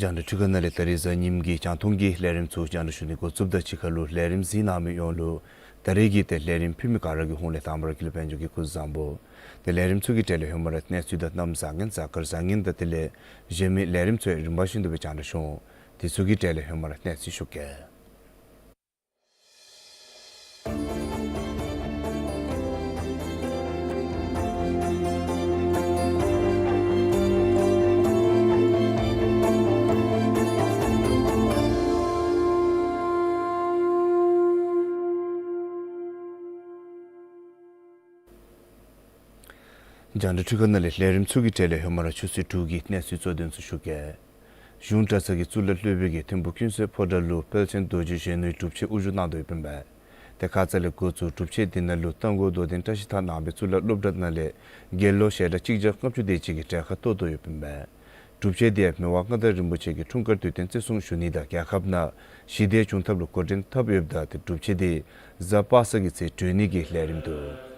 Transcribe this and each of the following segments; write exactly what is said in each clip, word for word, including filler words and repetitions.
རྒྱང་བསྒྲགས་འཕྲུལ་ཁང་ནང་ལས་ད་རིས་གཟའ་ཉིམ་གི་རྒྱང་མཐོང་གི་ལས་རིམ་ཚུ་རྒྱང་བསྒྲགས་ཞུ་ནི་འགོ་བཙུགསཔ་དང་གཅིག་ཁར་ལུ་ལས་རིམ་གཟིགས་གནང་མི་ཡོངས་ལུ་ད་རིས་ཀྱི་ཏེ་ལས་རིམ་ཕུལ་མི་ག་ར་གི་ཧོངས་ལས་དང་པ་ར་དགེ་ལེགས་དཔལ་འབྱོར་གྱིས་སྐུ་གཟུགས་བཟང་པོ། ཏེ་ལས་རིམ་ཚུ་གི་གྲས་ལས་ཧེ་མ་ར་གནས་ཚུལ་དང་གནམ་བཟང་ངན་གཟའ་སྐར་བཟང་ངན་དང་དེ་ལས་གཞན་མི་ལས་རིམ་ཚུ་རིམ་པ་བཞིན་དུ་སྦེ་རྒྱང་བསྒྲགས་ཞུ་འོང་། དེ་ཚུ་གི་གྲས་ལས་ཧེ་མ་ར་གནས་ཚུལ་ཞུ་གེ། རྒྱང་བསྒྲགས་འཕྲུལ་ཁང་ནང་ལས་ལས་རིམ་ཚུ་གི་གྲས་ལས་ཧེ་མ་ར་ཆུ་ཚོད་དྲུག་གི་གནས་ཚུལ་གཙོ་དོན་ཚུ་ཞུ་གེ། གཞུང་གྲྭ་ཚང་གི་གཙུག་ལག་སློབ་དཔོན་གྱིས་ཐིམ་ཕུག་ཀུན་གསལ་ཕོ་བྲང་ལུ་དཔལ་ཆེན་རྡོ་རྗེ་གཞོན་ནུའི་སྒྲུབ་མཆོད་དབུ་བཞུགས་གནང་དོ་ཡོདཔ་ཨིན་པས། ཏེ་ཁ་ཙ་ལས་འགོ་བཙུགས་སྒྲུབ་མཆོད་འདི་ནང་ལུ་རྟ་མགོ་རྡོར་གདན་བཀྲ་ཤིས་ཐང་ནང་པའི་གཙུག་ལག་སློབ་གྲྭ་ནང་ལས་དགེ་སློང་ཞལ་གྲངས་གཅིག་བརྒྱ་ལྔ་བཅུ་དེ་ཅིག་གིས་གྲལ་ཁར་གཏོགས་དོ་ཡོདཔ་ཨིན་པས། སྒྲུབ་མཆོད་འདི་ཡང་མི་དབང་མངའ་བདག་རིན་པོ་ཆེ་གི་འཁྲུངས་སྐར་དུས་སྟོན་བརྩི་སྲུང་ཞུ་ནི་དང་རྒྱལ་ཁབ་ནང་ཞི་བདེ་འབྱུང་ཐབས་ལུ་འགོ་འདྲེན་འཐབ་ཡོདཔ་ད་ཏེ་སྒྲུབ་མཆོད་འདི་གཟའ་པ་སངས་ཀྱི་ཚེ་གྲོལ་ནི་གི་ལས་རིམ་འདུག།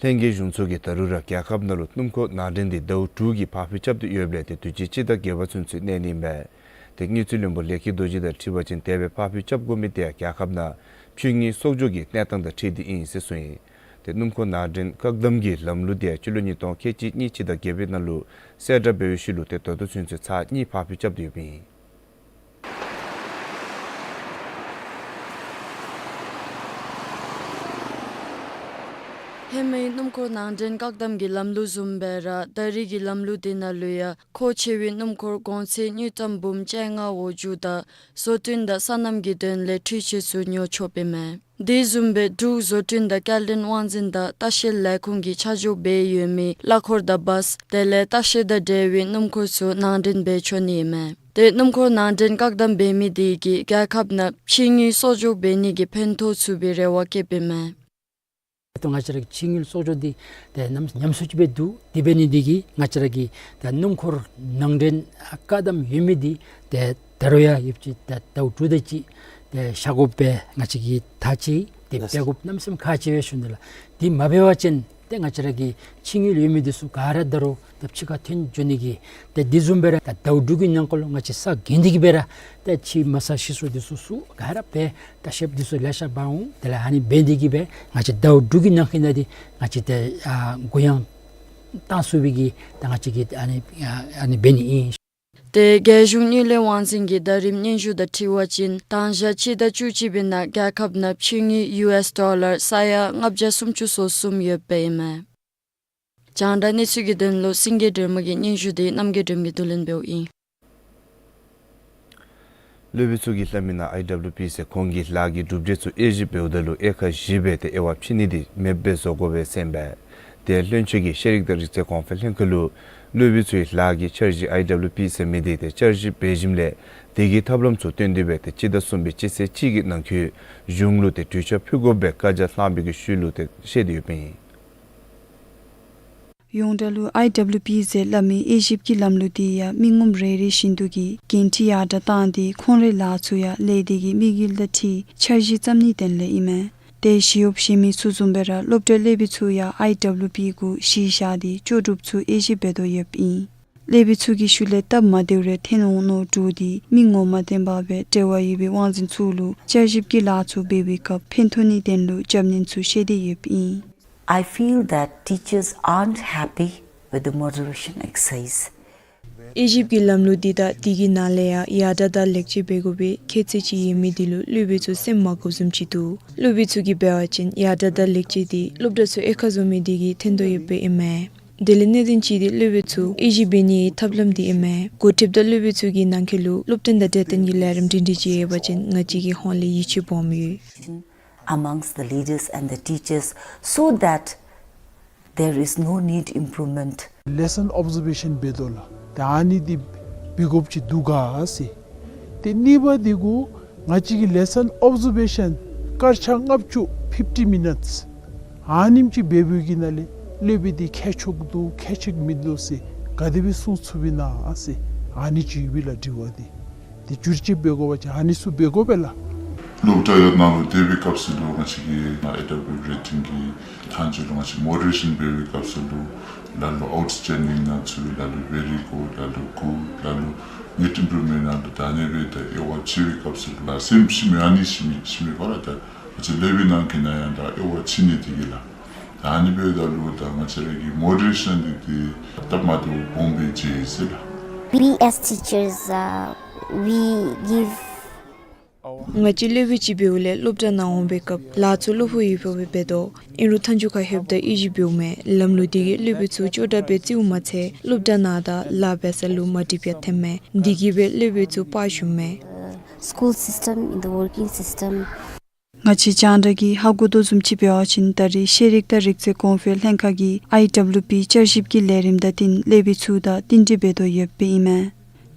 ལྷན་རྒྱས་གཞུང་ཚོགས་ཀྱིས་ད་རུང་ར་རྒྱལ་ཁབ་ནང་ལུ་སྣུམ་འཁོར་ནང་འདྲེན་འདི་ཟླཝ་དྲུག་གི་ཕར་འགྱངས་རྐྱབ་སྟེ་ཡོདཔ་ལས་ཏེ་དུས་ཅི་སྤྱི་ཟླ་བརྒྱད་པ་ཚུན་ཚོད་གནས་ནི་ཨིན་པས། ཏེ་དངུལ་རྩིས་བློན་པོ་ལས་ཀྱི་རྡོ་རྗེ་དང་འཁྲིལ་བ་ཅིན་དེ་སྦེ་ཕར་འགྱངས་རྐྱབ་དགོ་མི་དེ་ཡང་རྒྱལ་ཁབ་ནང་ཕྱིའི་དངུལ་གསོག་འཇོག་གི་གནས་སྟངས་དང་འཁྲིལ་ཏེ་ཨིན་ཟེར་གསུངས་ཡི། ཏེ་སྣུམ་འཁོར་ནང་འདྲེན་བཀག་དམ་གྱི་ལམ་ལུགས་དེ་ཡང་སྤྱི་ལོ་ཉིས་སྟོང་ཁལ་གཅིག་གཉིས་སྤྱི་ཟླ་བརྒྱད་པའི་ནང་ལུ་གསལ་བསྒྲགས་འབད་བའི་ཤུལ་ལུ་ཏེ་ད་ལྟོ་ཚུན་ཚོད་ཚར་གཉིས་ཕར་འགྱངས་རྐྱབ་སྟེ་ཡོདཔ་ཨིན། ཧེ་མའི་སྣུམ་འཁོར་ནང་འདྲེན་བཀག་དམ་གྱི་ལམ་ལུགས་བཟུམ་སྦེ་ར་ད་རིས་ཀྱི་ལམ་ལུགས་འདི་ནང་ལུ་ཡང་མཁོ་ཆེ་བའི་སྣུམ་འཁོར་གོང་ཚད་དངུལ་ཀྲམ་འབུམ་བཅོ་ལྔ་འོག་འཇུག་དང་བཟོ་སྐྲུན་དང་སོ་ནམ་གྱི་དོན་ལས་འཕྲུལ་ཆས་ཚུ་ཉོ་ཆོགཔ་ཨིན་མས། དེ་བཟུམ་སྦེ་འབྲུག་བཟོ་སྐྲུན་དང་སྐྱེལ་འདྲེན་དབང་འཛིན་དང་ལྟ་བཤལ་ལས་ཁུངས་ཀྱིས་ཆ་འཇོག་འབད་ཡོད་མི་གླ་འཁོར་དང་བཱས་དེ་ལས་ལྟ་བཤལ་དང་འབྲེལ་བའི་སྣུམ་འཁོར་ཚུ་ནང་འདྲེན་འབད་ཆོག་ནི་ཨིན་མས། ཏེ་སྣུམ་འཁོར་ནང་འདྲེན་བཀག་དམ་འབད་མི་དེ་གིས་རྒྱལ་ཁབ་ནང་ཕྱིའི་དངུལ་གསོག་འཇོག་འབད་ནི་གི་ཕན་ཐོགས་ཚུགས་པའི་རེ་བ་བསྐྱེདཔ་ཨིན་མས། ད་ང་བཅས་ར་གི་ཕྱིའི་དངུལ་གསོག་འཇོག་འདི་ཏེ་ཉམས་ཉམས་སུ་ཅིག་སྦེ་འདུག། དེ་འབད་ནི་དེ་གིས་ང་བཅས་ར་གི་ད་སྣུམ་འཁོར་ནང་འདྲེན་བཀག་དམ་ཡོད་མི་འདི་ཏེ་ད་རུང་ཡང་ཡོདཔ་ཅིག་ད་ཟླཝ་དྲུག་དེ་ཅིག་ཏེ་བཞག་དགོཔ་སྦེ་ང་བཅས་ཀྱིས་ད་ཅི་ཏེ་ལགས། འབད་དགོཔ་གནམ་མེད་ས་མེད་ཁག་ཆེ་བས་ཞུ་ནི་ལགས། དེ་མ་འབད་བ་ཅིན་ཏེ་ང་བཅས་ར་གི་ཕྱིའི་དངུལ་ཡོད་མི་འདི་ཚུ་ག་ར་ད་རུང་ད་ཕྱི་ཁར་ཐོན་འགྱོ་ནི་གི་ཏེ་དེ་བཟུམ་སྦེ་ར་ད་ཟླཝ་དྲུག་གི་ནང་འཁོད་ལུ་ང་བཅས་ས་གནས་འདི་གི་སྦེ་ར་ཏེ་ཕྱི་མ་ས་ཤི་སོ་འདི་ཚུ་ཚུ་ག་ར་སྦེ་ལྟ་བཤལཔ་འདི་ཚུ་ལེ་ཤ་འབག་འོང་། དེ་ལས་ཨ་ནི་འབད་ནི་དེ་གིས་སྦེ་ང་བཅས་ཟླཝ་དྲུག་གི་ནང་འཁོད་ནང་འདི་ང་བཅས་ཏེ་ཨ་གུ་ཡངས་བཏང་ཚུགས་པའི་གི་ད་ང་བཅས་ཀྱིས་ཨ་ནི་ཨ་ཨ་ནི་འབད་ནི་ཨིན། ཏེ་རྒྱལ་གཞུང་དངུལ་ལས་དབང་འཛིན་གྱི་ཟླ་རིམ་སྙན་ཞུ་དང་འཁྲིལ་བ་ཅིན་དང་ཞག་སྤྱི་ཟླ་བཅུ་གཅིག་པའི་ནང་རྒྱལ་ཁབ་ནང་ཕྱིའི་དངུལ་ཡུ་ཨེསི་ཌོ་ལར་ས་ཡ་ལྔ་བརྒྱ་སུམ་ཅུ་སོ་གསུམ་ཡོདཔ་ཨིན་མས། རྒྱང་བསྒྲགས་གནས་ཚུལ་གྱི་དོན་ལུ་སེང་གེ་སྒྲོལ་མ་གི་སྙན་ཞུ་དེ་རྣམ་རྒྱལ་སྒྲོལ་མ་གིས་བསྡུ་ལེན་འབདཝ་ཨིན། སློབ་དཔོན་ཚུ་གིས་སླབ་མི་ནང་ཨའི་ཌབ་ལུ་པི་ཟེར་ཁོང་གི་ལཱ་གི་གྲུབ་འབྲས་ཚུ་དབྱེ་ཞིབ་འབདཝ་ད་ལུ་དབྱེ་ཁག་བཞི་སྦེ་ཏེ་དབྱེ་བ་ཕྱེ་ནི་འདི་མེདཔ་སྦེ་བཟོ་དགོ་པས་ཟེར་ཨིན་པས། ཏེ་བློན་ཆེན་གྱིས་ཤེས་རིག་དང་རིག་རྩལ་གོང་འཕེལ་ལྷན་ཁག་ལུ་ སློབ་དཔོན་ཚུ་གི་ལཱ་གི་འཆར་གཞི་ཨའི་ཌབ་ལུ་པི་ཟེར་མི་འདི་ཏེ་བསྐྱར་ཞིབ་འབད་ཞིནམ་ལས་དེ་གི་ཐབས་ལམ་ཚུ་བཏོན་ཏེ་སྦེ་ཏེ་སྤྱི་ཟླ་གསུམ་པའི་སྤྱི་ཚེས་གཅིག་གི་ནང་འཁོད་གཞུང་ལུ་ཏེ་གྲོས་འཆར་ཕུལ་དགོ་པའི་བཀའ་རྒྱ་བླངས་པའི་གི་ཤུལ་ལུ་ཏེ་བཤད་དེ་ཡོདཔ་ཨིན། ཡོངས་གྲགས་ལུ་ཨའི་ཌབ་ལུ་པི་ཟེར་སླབ་མི་དབྱེ་ཞིབ་ཀྱི་ལམ་ལུགས་འདི་ཡང་མི་ངོམ་རེ་རེ་བཞིན་དུ་གིས་འགན་འཁྲི་ཡར་དྲགས་བཏང་སྟེ་ཁོང་རའི་ལཱ་ཚུ་ཡང་ལས་སྡེ་གི་དམིགས་ཡུལ་དང་འཁྲིལ་འཆར་གཞི་བརྩམ་ནིའི་དོན་ལས་ཨིན་མས། ཏེ་ཞི་གཡོགཔ་གཞན་མི་ཚུ་བཟུམ་སྦེ་ར་སློབ་གྲྭའི་སློབ་དཔོན་ཚུ་ཡང་ཨའི་ཌབ་ལུ་པི་གུ་གཞི་བཞག་སྟེ་ལྕོགས་གྲུབ་ཚུ་དབྱེ་ཞིབ་འབད་དོ་ཡོདཔ་ཨིན། སློབ་དཔོན་ཚུ་གི་ཤུལ་ལས་སྟབས་མ་བདེཝ་རེ་ཐོན་འོང་མནོ་སྟེ་མི་ངོ་མ་བདེན་པ་སྦེ་འབྲེལ་བ་ཡོད་པའི་དབང་འཛིན་ཚུ་ལུ་བསྐྱར་ཞིབ་ཀྱི་ལཱ་ཚུ་འབད་བའི་སྐབས་ཕན་ཐོགས་ནིའི་དོན་ལུ་རྒྱབ་སྣོན་ཚུ་བཤད་དེ་ཡོདཔ་ཨིན། I feel that teachers aren't happy with the moderation exercise. དབྱེ་ཞིབ་ཀྱི་ལམ་ལུགས་འདི་དང་དེ་གི་ནང་ལས་ཡང་ཡར་དྲགས་དང་ལེགས་བཅོས་འབད་དགོ་པའི་ཁྱད་ཚད་ཅིག་ཡོད་མི་འདི་ལུ་སློབ་དཔོན་ཚུ་སེམས་མ་དགའཝ་བཟུམ་ཅིག་འདུག། སློབ་དཔོན་ཚུ་གིས་འབད་བ་ཅིན་ཡར་དྲགས་དང་ལེགས་བཅོས་འདི་སློབ་གྲྭ་ཚུ་དབྱེ་ཁ་བཟོ་མི་འདི་གིས་ཐོན་དོ་ཡོདཔ་ཨིན་མས། དེ་ལས་གནད་དོན་ཅིག་འདི་སློབ་དཔོན་ཚུ་དབྱེ་ཞིབ་འབད་ནིའི་ཐབས་ལམ་འདི་ཨིན་མས། འགོ་ཁྲིདཔ་དང་སློབ་དཔོན་ཚུ་གི་ནང་འཁོད་ལུ་སློབ་སྟོན་དང་འབྲེལ་ཏེ་གི་ལས་རིམ་སྒྲིང་སྒྲི་ཅིག་ཡོད་པ་ཅིན་ང་བཅས་ཀྱི་ཧོངས་ལས་ཡིད་ཆེས་སྦོམ་ཡོད། Amongst the leaders and the teachers, so that there is no need improvement. Lesson observation འབད་དོ་ལགས། ཏེ་ཨ་ནི་འདི་འབད་དགོཔ་ཅིག་འདུག་ག་ཟེར། ཏེ་གཉིས་པ་འདི་གུ་ང་བཅས་ཀྱི་lesson observation སྐར་ཆ་ལྔ་བཅུ་fifty minutes ཨ་ནེམ་ཅིག་འབད་བའི་གི་ནང་ལས་སློབ་དཔོན་འདི་ཁྱད་ཆོས་འདུག་ཁྱད་ཆོས་མིན་འདུག་ཟེར་ག་དེ་སྦེ་གསུང་ཚུགས་པས་ན་ཟེར་ཨ་ནི་ཅིག་ཡོད་པས་ལགས་དྲི་བ་འདི། ཏེ་བསྒྱུར་བཅོས་འབད་དགོ་པ་ཅིན་ཨ་ནི་ཚུ་འབད་དགོ་པས་ལགས། སློབ་གྲྭ་ཡོད་ནང་ལུ་སྡོད་པའི་སྐབས་སུ་ལུ་ང་བཅས་ཀྱི་ཨའི་ཌབ་ལུ་པི་རེ་ཊིང་གི་ཐང་ཅིག་ལུ་ང་བཅས་མོ་ཌི་རེ་ཤཱན་འབད་བའི་སྐབས་སུ་ལུ་ལ་ལུ་ཨའུཊ་སི་ཊེན་ཌིང་ནང་ཚུད། ལ་ལུ་ཝེ་རི་གུཌ། ལ་ལུ་གུཌ། ལ་ལུ་ནིཌ་ཨིམ་པུརུབ་མེནཊ་ནང་ལུ་ད་ཨ་ནི་སྦེ་ད་དབྱེ་བ་ཕྱེ་བའི་སྐབས་སུ་ལུ་ལགས་སེམས་ཤི་མི་ཨ་ནི་ཤི་མི་ཤི་མི་བར་ད་ང་བཅས་སློབ་དཔོན་ནང་གི་ནང་ཡང་ད་དབྱེ་བ་ཕྱེ་ནི་འདི་གིས་ལགས། ད་ཨ་ནི་འབདཝ་ད་ལུ་ད་ང་བཅས་ར་གི་མོ་ཌི་རེ་ཤཱན་འདི་ཏེ་སྟབས་མ་བདེཝ་སྦོམ་སྦེ་མཇལ་ཡི་ཟེར་ལགས། We as teachers, uh, we give ང་བཅས་སློབ་དཔོན་ཅིག་འབདཝ་ལས་སློབ་གྲྭ་ནང་འོང་པའི་སྐབས་ལཱ་ཚུ་གློ་བུར་ཡོདཔ་སྦེ་འབད་དོ། ཨིན་རུང་མཐའ་མཇུག་ཁར་ལྷོདཔ་ད་དབྱེ་ཞིབ་འབདཝ་མས། ལམ་ལུགས་འདི་གིས་སློབ་དཔོན་ཚུ་ཅོག་འཐདཔ་སྦེ་བརྩིཝ་མ་ཚད་སློབ་གྲྭ་ནང་དང་ལཱ་འབད་ས་ལུ་མ་འགྲིགཔ་ཡང་ཐོནམ་མས། འདི་གིས་སྦེ་སློབ་དཔོན་ཚུ་དཔའ་ཞུམ་མས། School system in the working system. ང་བཅས་རྒྱང་བསྒྲགས་ཀྱིས་ཧ་གོ་དོ་བཟུམ་ཅིག་འབད་བ་ཅིན་ད་རེས་ཤེས་རིག་དང་རིག་རྩལ་གོང་འཕེལ་ལྷན་ཁག་གིས་ཨའི་ཌབ་ལུ་པི་བསྐྱར་ཞིབ་ཀྱི་ལས་རིམ་དང་བསྟུན་སློབ་དཔོན་ཚུ་དང་བསྟུན་གྲོས་འབད་དོ་ཡོདཔ་ཨིན་མས།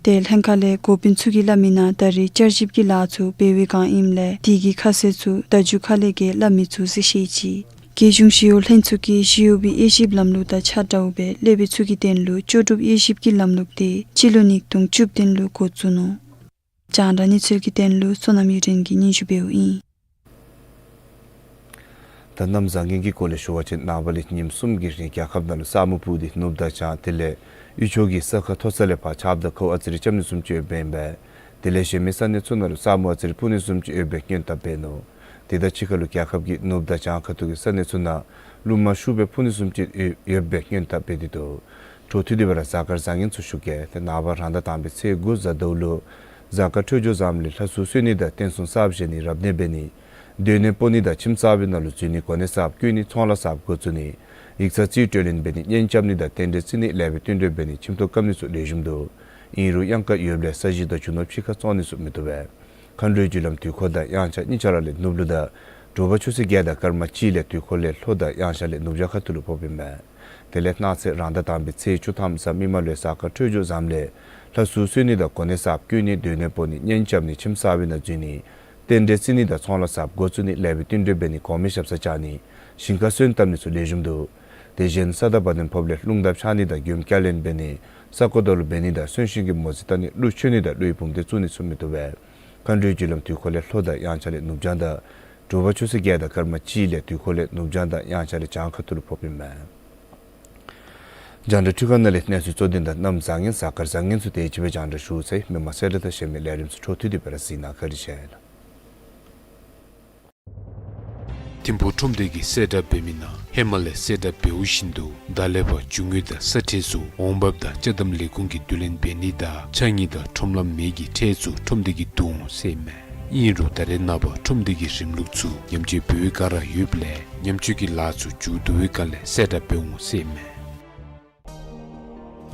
ཏེ་ལྷན་ཁག་ལས་འགོ་དཔོན་ཚུ་གིས་སླབ་མིའི་ནང་ད་རེས་བསྐྱར་ཞིབ་ཀྱི་ལཱ་ཚུ་འབད་བའི་བསྒང་ཨིནམ་ལས་དེ་གི་ཁ་གསལ་ཚུ་ད་མཇུག་ཁ་ལས་ཀྱིས་སླབ་མི་ཚུ་གཟིགས་ཤིག། རྒྱལ་གཞུང་ཞི་གཡོག་ལྷན་ཚོགས་ཀྱིས་ཞི་གཡོགཔ་གི་དབྱེ་ཞིབ་ལམ་ལུགས་དང་ཆ་འདྲཝ་སྦེ་སློབ་དཔོན་ཚུ་གི་དོན་ལུ་ལྕོགས་གྲུབ་དབྱེ་ཞིབ་ཀྱི་ལམ་ལུགས་དེ་སྤྱི་ལོ་ཉིས་སྟོང་བཅུ་བདུན་ལུ་འགོ་བཙུགས་ནུག། རྒྱང་བསྒྲགས་གནས་ཚུལ་གྱི་དོན་ལུ་བསོད་ནམས་ཡུན་བརྟན་གྱིས་སྙན་ཞུ་འབདཝ་ཨིན། ད་གནམ་བཟང་ངན་གྱི་སྐོར་ལས་ཞུ་བ་ཅིན་ནངས་པ་ལས་ཉིནམ་གསུམ་གྱི་རིང་རྒྱལ་ཁབ་ནང་ལུ་ས་སྨུག་སྤུབས་ཏེ་ནུབ་དང་བྱང་དེ་ལས་དབུས་ཕྱོགས་ཀྱི་ས་ཁ་མཐོ་ས་ལས་ཕར་ཆརཔ་དང་ཁཝ་ཨ་ཙི་རེ་རྐྱབ་ནི་བཟུམ་ཅིག་ཡོདཔ་ཨིན་པས། དེ་ལས་གཞན་མི་ས་གནས་ཚུ་ནང་ལུ་ས་སྨུག་ཨ་ཙི་རེ་སྤུབས་ནི་བཟུམ་ཅིག་ཡོད་པའི་སྔོན་བརྡ་འབད་ནུག། དེ་དང་གཅིག་ཁར་ལུ་རྒྱལ་ཁབ་ཀྱི་ནུབ་དང་བྱང་ཁ་ཐུག་གི་ས་གནས་ཚུ་ནང་རླུང་མ་ཤུགས་སྦེ་འཕུ་ནི་བཟུམ་ཅིག་ཡོད་པའི་སྔོན་བརྡ་འབད་དེ་འདུག། འཕྲོ་མཐུད་དེ་སྦེ་ར་གཟའ་སྐར་བཟང་ངན་ཚུ་ཞུ་གེ། ཏེ་ནངས་པ་རང་ཟླ་དང་པའི་ཚེས་དགུ་གཟའ་ཟླཝ་ལུ་གཟའ་སྐར་འཕྲོད་སྦྱོར་བཟངམ་ལས་ལྷ་སྲུང་གསོལ་ནི་དང་རྟེན་གསུམ་གསརཔ་བཞེངས་ནི་རབ་གནས་འབད་ནི་སྡོད་གནས་སྤོ་ནི་དང་ཁྱིམ་གསར་པའི་ནང་ལུ་འཛུལ་ནི་གོ་གནས་གསརཔ་བསྐོ་ནི་ཚོང་ལཱ་གསརཔ་འགོ་བཙུགས་ནི་ཡིག་ཚང་རྩིས་སྤྲོད་ལེན་འབད་ནི་གཉེན་རྐྱབ་ནི་དང་རྟེན་འབྲེལ་བརྩི་ནི་ལེགས་པའི་བསྟུན་གྲོས་འབད་ནི་ཁྱིམ་ཐོག་བཀབ་ནི་ཚུ་ལེགས་ཤོམ་འདུག། ཨིན་རུང་གཡང་ཁ་ཡོདཔ་ལས་ས་གཞི་དང་རྒྱུ་ནོར་ཕྱི་ཁར་བཙོང་ནི་ཚུ་མི་བཏུབ་པས། མཁའ་འགྲོའི་རྒྱུ་ལམ་དུས་འཁོར་དང་དབྱངས་འཆར་གཉིས་ཆ་ར་ལས་ནུབ་ལུགས་དང་དྲོ་པ་ཆུ་ཚོད་བརྒྱད་དང་སྐར་མ་གཅིག་ལས་དུས་འཁོར་ལས་ལྷོ་དང་དབྱངས་འཆར་ལས་ནུབ་བྱང་ཁ་ཐུག་ལུ་ཕོགཔ་ཨིན་མས། དེ་ལས་གནངས་ཚེ་རང་ཟླ་དང་པའི་ཚེས་བཅུ་ཐམ་གཟའ་མིག་དམར་ལུ་གཟའ་སྐར་འཕྲོད་སྦྱོར་བཟངམ་ལས་ལྷ་སྲུང་གསོལ་ནི་དང་གོ་གནས་གསརཔ་བསྐོ་ནི་སྡོད་གནས་སྤོ་ནི་གཉེན་རྐྱབ་ནི་ཁྱིམ་གསར་པའི་ནང་འཛུལ་ནི་རྟེན་འབྲེལ་བརྩི་ནི་དང་ཚོང་ལཱ་གསརཔ་འགོ་བཙུགས་ནི་ལེགས་པའི་བསྟུན་གྲོས་འབད་ནི་གོང་མའི་ཞབས་སར་བཅར་ནི་ཞིང་ཁར་སོན་བཏབ་ནི་ཚུ་ལེགས་ཤོམ་འདུག། དེ་བཞིན་ས་དང་བ་དན་ཕོགཔ་ལས་རླུང་དང་ཕྱགས་སྙིགས་དང་མགྱོནམ་བསྐྱར་ལེན་འབད་ནི་ས་རྐོ་དོ་ལུ་འབད་ནི་དང་གསོན་གཤིན་གྱི་མོ་རྩིས་བལྟ་ནི་ཀླུ་མཆོད་ནི་དང་ཀླུའི་བུམ་སྡེ་བཙུགས་ནི་ཚུ་མི་བཏུབ་པས། མཁའ་འགྲོའི་རྒྱུ་ལམ་དུས་འཁོར་ལས་ལྷོ་དང་དབྱངས་འཆར་ལས་ནུབ་བྱང་དང་དྲོ་པ་ཆུ་ཚོད་བརྒྱད་དང་སྐར་མ་གཅིག་ལས་དུས་འཁོར་ལས་ནུབ་བྱང་དང་དབྱངས་འཆར་ལས་བྱང་ཁ་ཐུག་ལུ་ཕོགཔ་ཨིན་མས། རྒྱང་བསྒྲགས་འཕྲུལ་ཁང་ནང་ལས་གནས་ཚུལ་གཙོ་དོན་དང་གནམ་བཟང་ངན་གཟའ་སྐར་བཟང་ངན་ཚུ་དེ་ཅིག་སྦེ་རྒྱང་བསྒྲགས་ཞུ་ཚར་ཡི། མི་མང་གསལ་བསྒྲགས་དང་གཞན་མི་ལས་རིམ་ཚུ་འཕྲོ་མཐུད་དེ་སྦེ་ར་གཟིགས་གནང་། བཀའ་དྲིན་ཆེ་ལགས། ཐིམ་ཕུག་ཁྲོམ་སྡེ་གིས་གསལ་བསྒྲགས་འབད་མི་ནང་ཧེ་མ་ལས་གསལ་བསྒྲགས་འབདཝ་བཞིན་དུ་ད་ལས་ཕར་རྒྱུ་དངོས་དང་ས་ཁྲལ་ཚུ་འོང་འབབ་དང་ཅ་དམ་ལས་ཁུངས་ཀྱིས་བསྡུ་ལེན་འབད་ནི་དང་ཕྱགས་སྙིགས་དང་ཁྲོམ་ལམ་མེ་གི་ཁྲལ་ཚུ་ཁྲོམ་སྡེ་གིས་བསྡུ་འོང་ཟེར་ཨིན་མས། ཨིན་རུང་ད་རེས་ནངས་པ་ཁྲོམ་སྡེ་གི་རིམ་ལུགས་ཚུ་ཉམས་བཅོས་འབད་བའི་བསྒང་ར་ཡོདཔ་ལས་ཉམས་བཅོས་ཀྱི་ལཱ་ཚུ་མཇུག་བསྡུ་བའི་བསྒང་ལས་གསལ་བསྒྲགས་འབད་འོང་ཟེར་ཨིན་མས།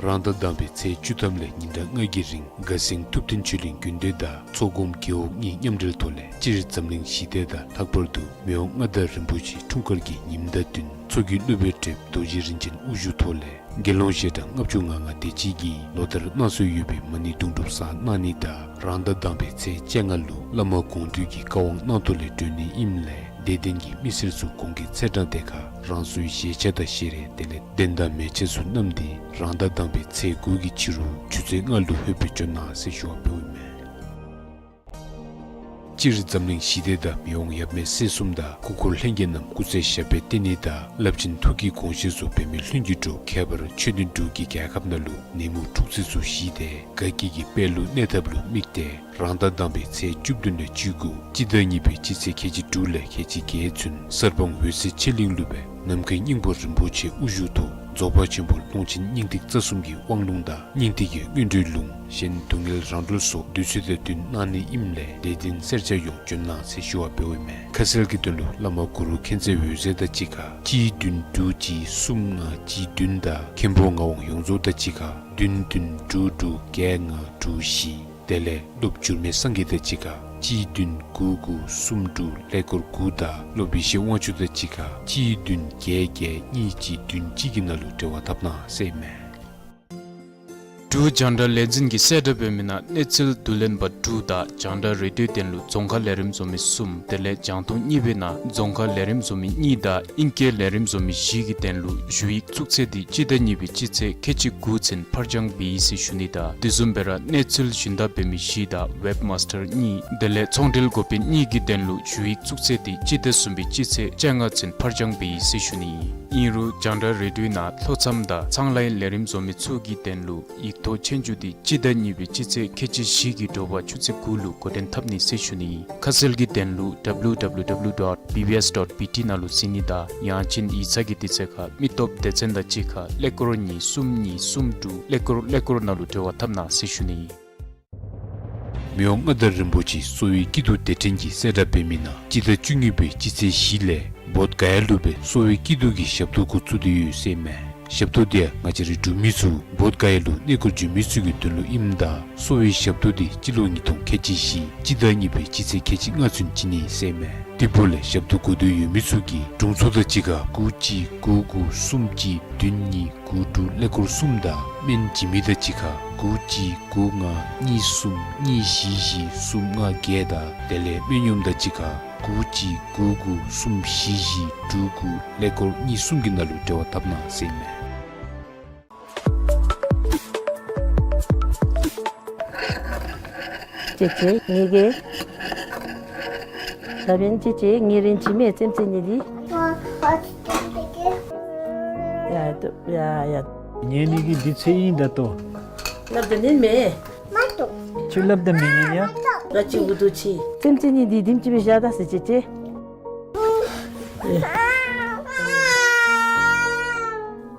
རང་ཟླ་དང་པའི་ཚེས་བཅུ་ཐམ་ལས་ཉིན་གྲངས་ལྔ་གི་རིང་དགའ་སེང་ཐུབ་བསྟན་ཆོས་གླིང་དགོན་སྡེ་དང་ཚོགས་སྐོམ་རྒེད་འོག་གཉིས་མཉམ་འབྲེལ་ཐོག་ལས་སྤྱིར་འཛམ་གླིང་ཞི་བདེ་དང་ལྷག་པར་དུ་མི་དབང་མངའ་བདག་རིན་པོ་ཆེའི་འཁྲུངས་སྐར་གྱི་ཉིནམ་དང་བསྟུན་མཚོ་རྒྱུད་སློབ་དཔོན་བགྲེསཔ་རྡོ་རྗེ་རིན་ཆེན་དབུ་བཞུགས་ཐོག་ལས་དགེ་སློང་ཞལ་གྲངས་ལྔ་བཅུ་ང་ལྔ་དེ་ཅིག་གིས་ལོ་ལྟར་གནང་སྲོལ་ཡོད་པའི་མ་ཎི་དུང་སྒྲུབ་བསགས་གནང་ནི་དང་རང་ཟླ་དང་པའི་ཚེས་བཅོ་ལྔ་ལུ་བླ་མ་དགོངས་འདུས་ཀྱི་བཀའ་དབང་གནང་ཐོག་ལས་སྒྲོན་ནི་ཨིནམ་ལས་དད་ལྡན་གྱི་མི་སེར་ཚུ་གོང་གི་ཚེས་གྲངས་དེ་ཁར་རང་སོའི་བཞེས་ཆས་དང་བཞེས་རས་དེ་ལས་གདན་དང་མལ་ཆས་ཚུ་བསྣམས་ཏེ་རང་ཟླ་དང་པའི་ཚེས་དགུ་གི་ཕྱི་རུ་ཆུ་ཚོད་ལྔ་ལུ་ལྷོད་པའི་བྱོན་གནང་ཟེར་ཞུ་བ་འབདཝ་ཨིན་མས། སྤྱིར་འཛམ་གླིང་ཞི་བདེ་དང་མི་དབང་ཡབ་མེས་སྲས་གསུམ་དང་སྐུ་འཁོར་ལྷན་རྒྱས་རྣམས་སྐུ་ཚེ་ཞབས་པད་བརྟན་ནི་དང་རླབས་ཆེན་ཐུགས་ཀྱི་དགོངས་བཞེད་ཚུ་འབད་མེད་ལྷུན་གྱིས་གྲུབ། ཁྱད་པར་ཆོས་ལྡན་འབྲུག་གི་རྒྱལ་ཁབ་ནང་ལུ་ནད་མུག་འཁྲུག་རྩོད་ཚུ་ཞི་སྟེ་དགའ་སྐྱིད་ཀྱི་དཔལ་ལུ་གནས་ཐབས་ལུ་དམིགས་ཏེ་རང་ཟླ་དང་པའི་ཚེས་བཅུ་བདུན་ལས་བཅུ་དགུ་སྤྱི་ཟླ་གཉིས་པའི་སྤྱི་ཚེས་ཁལ་གཅིག་དྲུག་ལས་ཁལ་གཅིག་བརྒྱད་ཚུན་གསར་སྤང་འོད་གསལ་ཆོས་གླིང་ལུ་སྦེ་ནམ་མཁའི་སྙིང་པོ་རིན་པོ་ཆེ་དབུ་བཞུགས་ཐོག་རྫོགས་པ་ཆེན་པོ་ཀློང་ཆེན་སྙིང་ཐིག་རྩ་གསུམ་གྱི་དབང་ལུང་དང་སྙིང་ཐིག་གི་སྔོན་འགྲོའི་ལུང་གཞན་སྡུག་བསྔལ་རང་གྲོལ་སོགས་བདུད་རྩི་དང་བསྟུན་གནང་ནི་ཨིནམ་ལས་དད་ལྡན་སེར་སྐྱ་ཡོངས་བྱོན་གནང་ཟེར་ཞུ་བ་འབདཝ་ཨིན་མས། ཁ་གསལ་གྱི་དོན་ལུ་བླ་མ་གུ་རུ་མཁྱེན་བརྩེ་འོད་ཟེར་དང་གཅིག་ཁར་གཅིག་བདུན་དྲུག་གཅིག་གསུམ་ལྔ་གཅིག་བདུན་དང་མཁན་པོ་ངག་དབང་ཡོངས་རྫོགས་དང་གཅིག་ཁར་བདུན་བདུན་དྲུག་དྲུག་བརྒྱད་ལྔ་དྲུག་བཞི། དེ་ལས་སློབ་འགྱུར་མེད་སངས་རྒྱས་དང་གཅིག་ཁར་གཅིག་བདུན་དགུ་དགུ་གསུམ་དྲུག་ཀླད་ཀོར་དགུ་དང་སློབ་ཡེ་ཤེས་དབང་ཕྱུག་དང་གཅིག་ཁར་གཅིག་བདུན་བརྒྱད་བརྒྱད་གཉིས་གཅིག་བདུན་གཅིག་གི་ནང་ལུ་འབྲེལ་བ་འཐབ་གནང་ཟེར་ཨིན་མས། འབྲུག་རྒྱང་བསྒྲགས་ལས་འཛིན་གྱིས་གསལ་བསྒྲགས་འབད་མི་ནང་གནས་ཚུལ་བསྡུ་ལེན་པ་དྲུག་དང་རྒྱང་བསྒྲགས་རེ་ཌིའོ་དོན་ལུ་རྫོང་ཁ་ལས་རིམ་བཟོ་མི་གསུམ། དེ་ལས་རྒྱང་མཐོང་གཉིས་པའི་ནང་རྫོང་ཁ་ལས་རིམ་བཟོ་མི་གཉིས་དང་ཨིང་སྐད་ལས་རིམ་བཟོ་མི་བཞི་གི་དོན་ལུ་ཞུ་ཡིག་བཙུགས་ཚེས་འདི་སྤྱི་ཟླ་གཉིས་པའི་སྤྱི་ཚེས་ཁལ་གཅིག་དགུ་ཚུན་ཕར་འགྱངས་འབད་ཡི་ཟེར་ཞུ་ནི་དང་དེ་བཟུམ་སྦེ་ར་གནས་ཚུལ་ཞུན་དག་འབད་མི་བཞི་དང་ཝེབ་མཱས་ཊར་གཉིས་དེ་ལས་ཚོང་འབྲེལ་འགོ་དཔོན་གཉིས་ཀྱི་དོན་ལུ་ཞུ་ཡིག་བཙུགས་ཚེས་འདི་སྤྱི་ཟླ་གསུམ་པའི་སྤྱི་ཚེས་བཅོ་ལྔ་ཚུན་ཕར་འགྱངས་འབད་ཡི་ཟེར་ཞུ་ནི་ཨིན། ཨིན་རུང་རྒྱང་བསྒྲགས་རེ་ཌིའོ་ནང་ལྷོ་མཚམས་དང་ཚངས་ལའི་ལས་རིམ་བཟོ་མི་ཚུ་གི་དོན་ལུ་ཡིག་ཐོག་ཆོས་རྒྱུགས་འདི་སྤྱི་ཟླ་གཉིས་པའི་སྤྱི་ཚེས་ཁལ་གཅིག་བཞི་གི་དྲོ་པ་ཆུ་ཚོད་དགུ་ལུ་འགོ་འདྲེན་འཐབ་ནི་ཟེར་ཞུ་ནི་ཨིན། ཁ་གསལ་གྱི་དོན་ལུ་W W W dot B B S dot B T ནང་ལུ་གཟིགས་ནི་དང་ཡང་ཅིན་ཡིག་ཚང་གི་དུས་ཚོད་ཁར་མི་སྟོབས་སྡེ་ཚན་དང་གཅིག་ཁར་ཀླད་ཀོར་གཉིས་གསུམ་གཉིས་གསུམ་དྲུག་ཀླད་ཀོར་ཀླད་ཀོར་ནང་ལུ་འབྲེལ་བ་འཐབ་གནང་ཟེར་ཞུ་ནི་ཨིན། མི་དབང་མངའ་བདག་རིན་པོ་ཆེ་གསོ་བའི་སྐྱིད་སྡུག་སྡེ་ཕྲན་གྱིས་གསལ་བསྒྲགས་འབད་མི་ནང་སྤྱི་ཟླ་བཅུ་གཉིས་པའི་སྤྱི་ཚེས་བཞི་ལས་བོདྷ་ག་ཡ་ལུ་སྦེ་གསོ་བའི་སྐྱིད་སྡུག་གི་ཞབས་ཏོག་འགོ་བཙུགས་ཏེ་ཡོད་ཟེར་ཨིན་མས། ཞབས་ཏོག་འདི་ཡང་ང་བཅས་རའི་འབྲུག་མི་ཚུ་བོདྷ་ག་ཡ་ལུ་གནས་སྐོར་འགྱོ་མི་ཚུ་གི་དོན་ལུ་ཨིནམ་ད་གསོ་བའི་ཞབས་ཏོག་འདི་སྤྱི་ལོ་ཉིས་སྟོང་ཁལ་གཅིག་བཞི་སྤྱི་ཟླ་གཉིས་པའི་སྤྱི་ཚེས་ཁལ་གཅིག་ལྔ་ཚུན་བྱིན་ནི་ཟེར་ཨིན་མས། དེ་འབདཝ་ལས་ཞབས་ཏོག་དགོས་འདོད་ཡོད་མི་ཚུ་གིས་དྲུང་འཚོ་དང་གཅིག་ཁར་དགུ་གཅིག་དགུ་དགུ་གསུམ་གཅིག་བདུན་གཉིས་དགུ་དྲུག་ཀླད་ཀོར་གསུམ་དང་སྨན་བྱིན་མི་དང་གཅིག་ཁར་དགུ་གཅིག་དགུ་ལྔ་གཉིས་གསུམ་གཉིས་བཞི་བཞི་གསུམ་ལྔ་བརྒྱད་དང་དེ་ལས་སྨན་གཡོགམ་དང་གཅིག་ཁར་དགུ་གཅིག་དགུ་དགུ་གསུམ་བཞི་བཞི་དྲུག་དགུ་ཀླད་ཀོར་གཉིས་གསུམ་གྱི་ནང་ལུ་འབྲེལ་བ་འཐབ་གནང་ཟེར་ཨིན་མས། ཅེ་ཅེ་ངེ་གི་ཞབས་པད་ཅེ་ཅེ་ངེ་རིན་ཆེན་མེ་ཙེམ་ཙེ་ནི་དི། ཡ་ཏོ་ཡ་ཡ། ངེ་ནི་གི་དུས་ཚོད་ཨིན་ད་ལྟོ། སླབ་ད་ནི་མེན། ཁྱོད་སླབ་ད་མི་ཉན་ཡ། ང་ཅི་འུ་དུ་ཆི། ཙེམ་ཙེ་ནི་དི་དིམ་ཅི་མི་ཤ་ད་སི་ཅེ་ཅེ།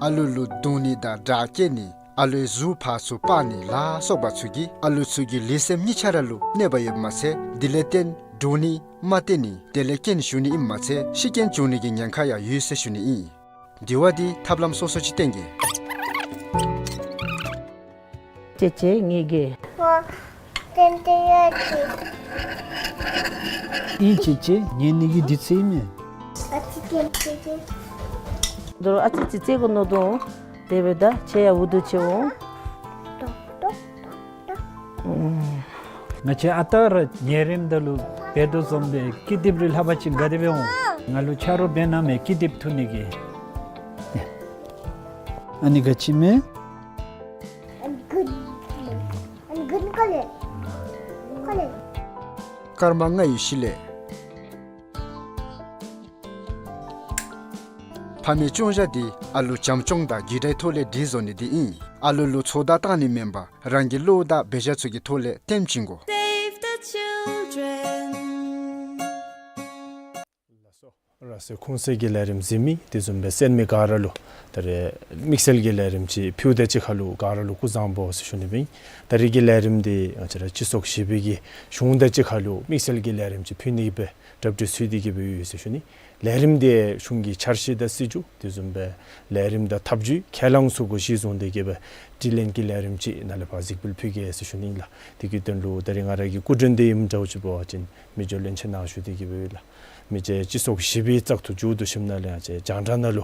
ཨ་ལུ་ལུ་རྡུང་ནི་དང་དྲག་སྐྱེད་ནི། ཨ་ལུའི་གཟུགས་ཕར་ཚུར་སྤར་ནི་ལ་སོགས་པ་ཚུ་གིས་ཨ་ལུ་ཚུ་གི་ལུས་སེམས་གཉིས་ཆ་ར་ལུ་གནོད་པ་ཡོདཔ་མ་ཚད་དེ་ལས་བརྟེན་འདྲོག་ནི་རྨ་བཏོན་ནི་དེ་ལས་རྐྱེན་ཞུགས་ནི་ཨིནམ་མ་ཚད་ཤི་རྐྱེན་བྱུང་ནི་གི་ཉེན་ཁ་ཡང་ཡོད་ཟེར་ཞུ་ནི་ཨིན། དེ་བ་དེ་ཐབས་ལམ་སོ་སོ་ཅིག་བསྟེན་གེ། ཅེ་ཅེ་ངེ་གི། ཏན་ཏན་ཡ་ཅི། ཨིན་ཅེ་ཅེ་ངེ་ནི་གི་དུས་ཚོད་ཨིན་མས། ཨ་ཙི་ཏན་ཏན་ཏན། དོ་རུང་ཨ་ཙི་ཙི་ཙེ་གོ་ནོ་དོ། དེ་སྦེ་ད་ཆེ་ཡ་འུ་དུ་ཆེ་འོང་། ཏོག་ཏོག་ཏོག་ཏོག། ང་བཅས་ཨ་རྟག་ར་ཉལ་རནམ་ད་ལུ་འབད་དོ་བཟུམ་སྦེ་ཀི་དེབ་རེ་ལྷག་པ་ཅིན་དགའ་བདེ་སྦེ་འོང་། ང་ལུ་ཆ་རོགས་འབད་གནང་མས་ཀི་དེབ་འཐུ་ནི་གི། ཨ་ནི་ག་ཅི་མས། I'm good. I'm good color. Color. སྐར་མ་ལྔའི་གཞི་ལས། ཕ་མའི་སྐྱོང་བཞག་འདི་ཨ་ལུ་བྱམས་སྐྱོང་དང་རྒྱུད་དྲའི་ཐོག་ལས་སྒྲིག་བཟོ་ནི་འདི་ཨིན། ཨ་ལུ་ལུ་ཚོད་ལྟ་བཏང་ནི་མེན་པར་རང་གི་བློ་དང་འབད་བཞག་ཚུ་གི་ཐོག་ལས་སྟོན་བྱིན་དགོ། Save the children. ལགས་སོ། ར་སའི་ཁུངས་གསལ་གྱི་ལས་རིམ་གཟིགས་མི་དེ་བཟུམ་སྦེ་གསན་མི་ག་ར་ལུ་ད་རེས་དམིགས་བསལ་གྱི་ལས་རིམ་ཅིག་ཕུལཝ་དང་གཅིག་ཁར་ལུ་ག་ར་ལུ་སྐུ་གཟུགས་བཟང་པོ་ཟེར་ཞུ་ནི་སྦེ་ཨིན། ད་རེས་ཀྱི་ལས་རིམ་འདི་ང་བཅས་ར་སྤྱི་ཚོགས་ཞི་བའི་གི་གཞུང་དང་གཅིག་ཁར་ལུ་དམིགས་བསལ་གྱི་ལས་རིམ་ཅིག་ཕུལ་ནི་སྦེ་གྲ་སྒྲིག་ཚུད་དེ་གི་སྦེ་ཡོད་ཟེར་ཞུ་ནི། ལས་རིམ་འདི་གཞུང་གི་འཆར་གཞི་དང་སྲིད་བྱུས་དེ་བཟུམ་སྦེ་ལས་རིམ་དང་ཐབས་བྱུས་ཁས་བླངས་ཚུ་གུ་གཞི་བཟུང་སྟེ་གི་སྦེ་དྲི་ལན་གྱི་ལས་རིམ་ཅིག་ནཱ་ལས་ཕར་གཟིགས་འབུལ་ཕུལ་གེ་ཟེར་ཞུ་ནི་ལགས། དེ་གི་དོན་ལུ་ད་རིས་ང་ར་གི་སྐུ་མགྲོན་འདི་ཨིནམ་འདྲཝ་ཅིག་འབད་བ་ཅིན་མི་རྗེ་བློན་ཆེན་ནཱ་བཞུགས་ཏེ་གི་སྦེ་ཡོད་ལགས། མི་རྗེ་སྤྱི་ཚོགས་བཞི་པའི་བཙག་འཐུ་མཇུག་བསྡུ་ཞིནམ་ལས་ཡང་ཅིན་རྒྱང་བསྒྲགས་ནང་ལུ་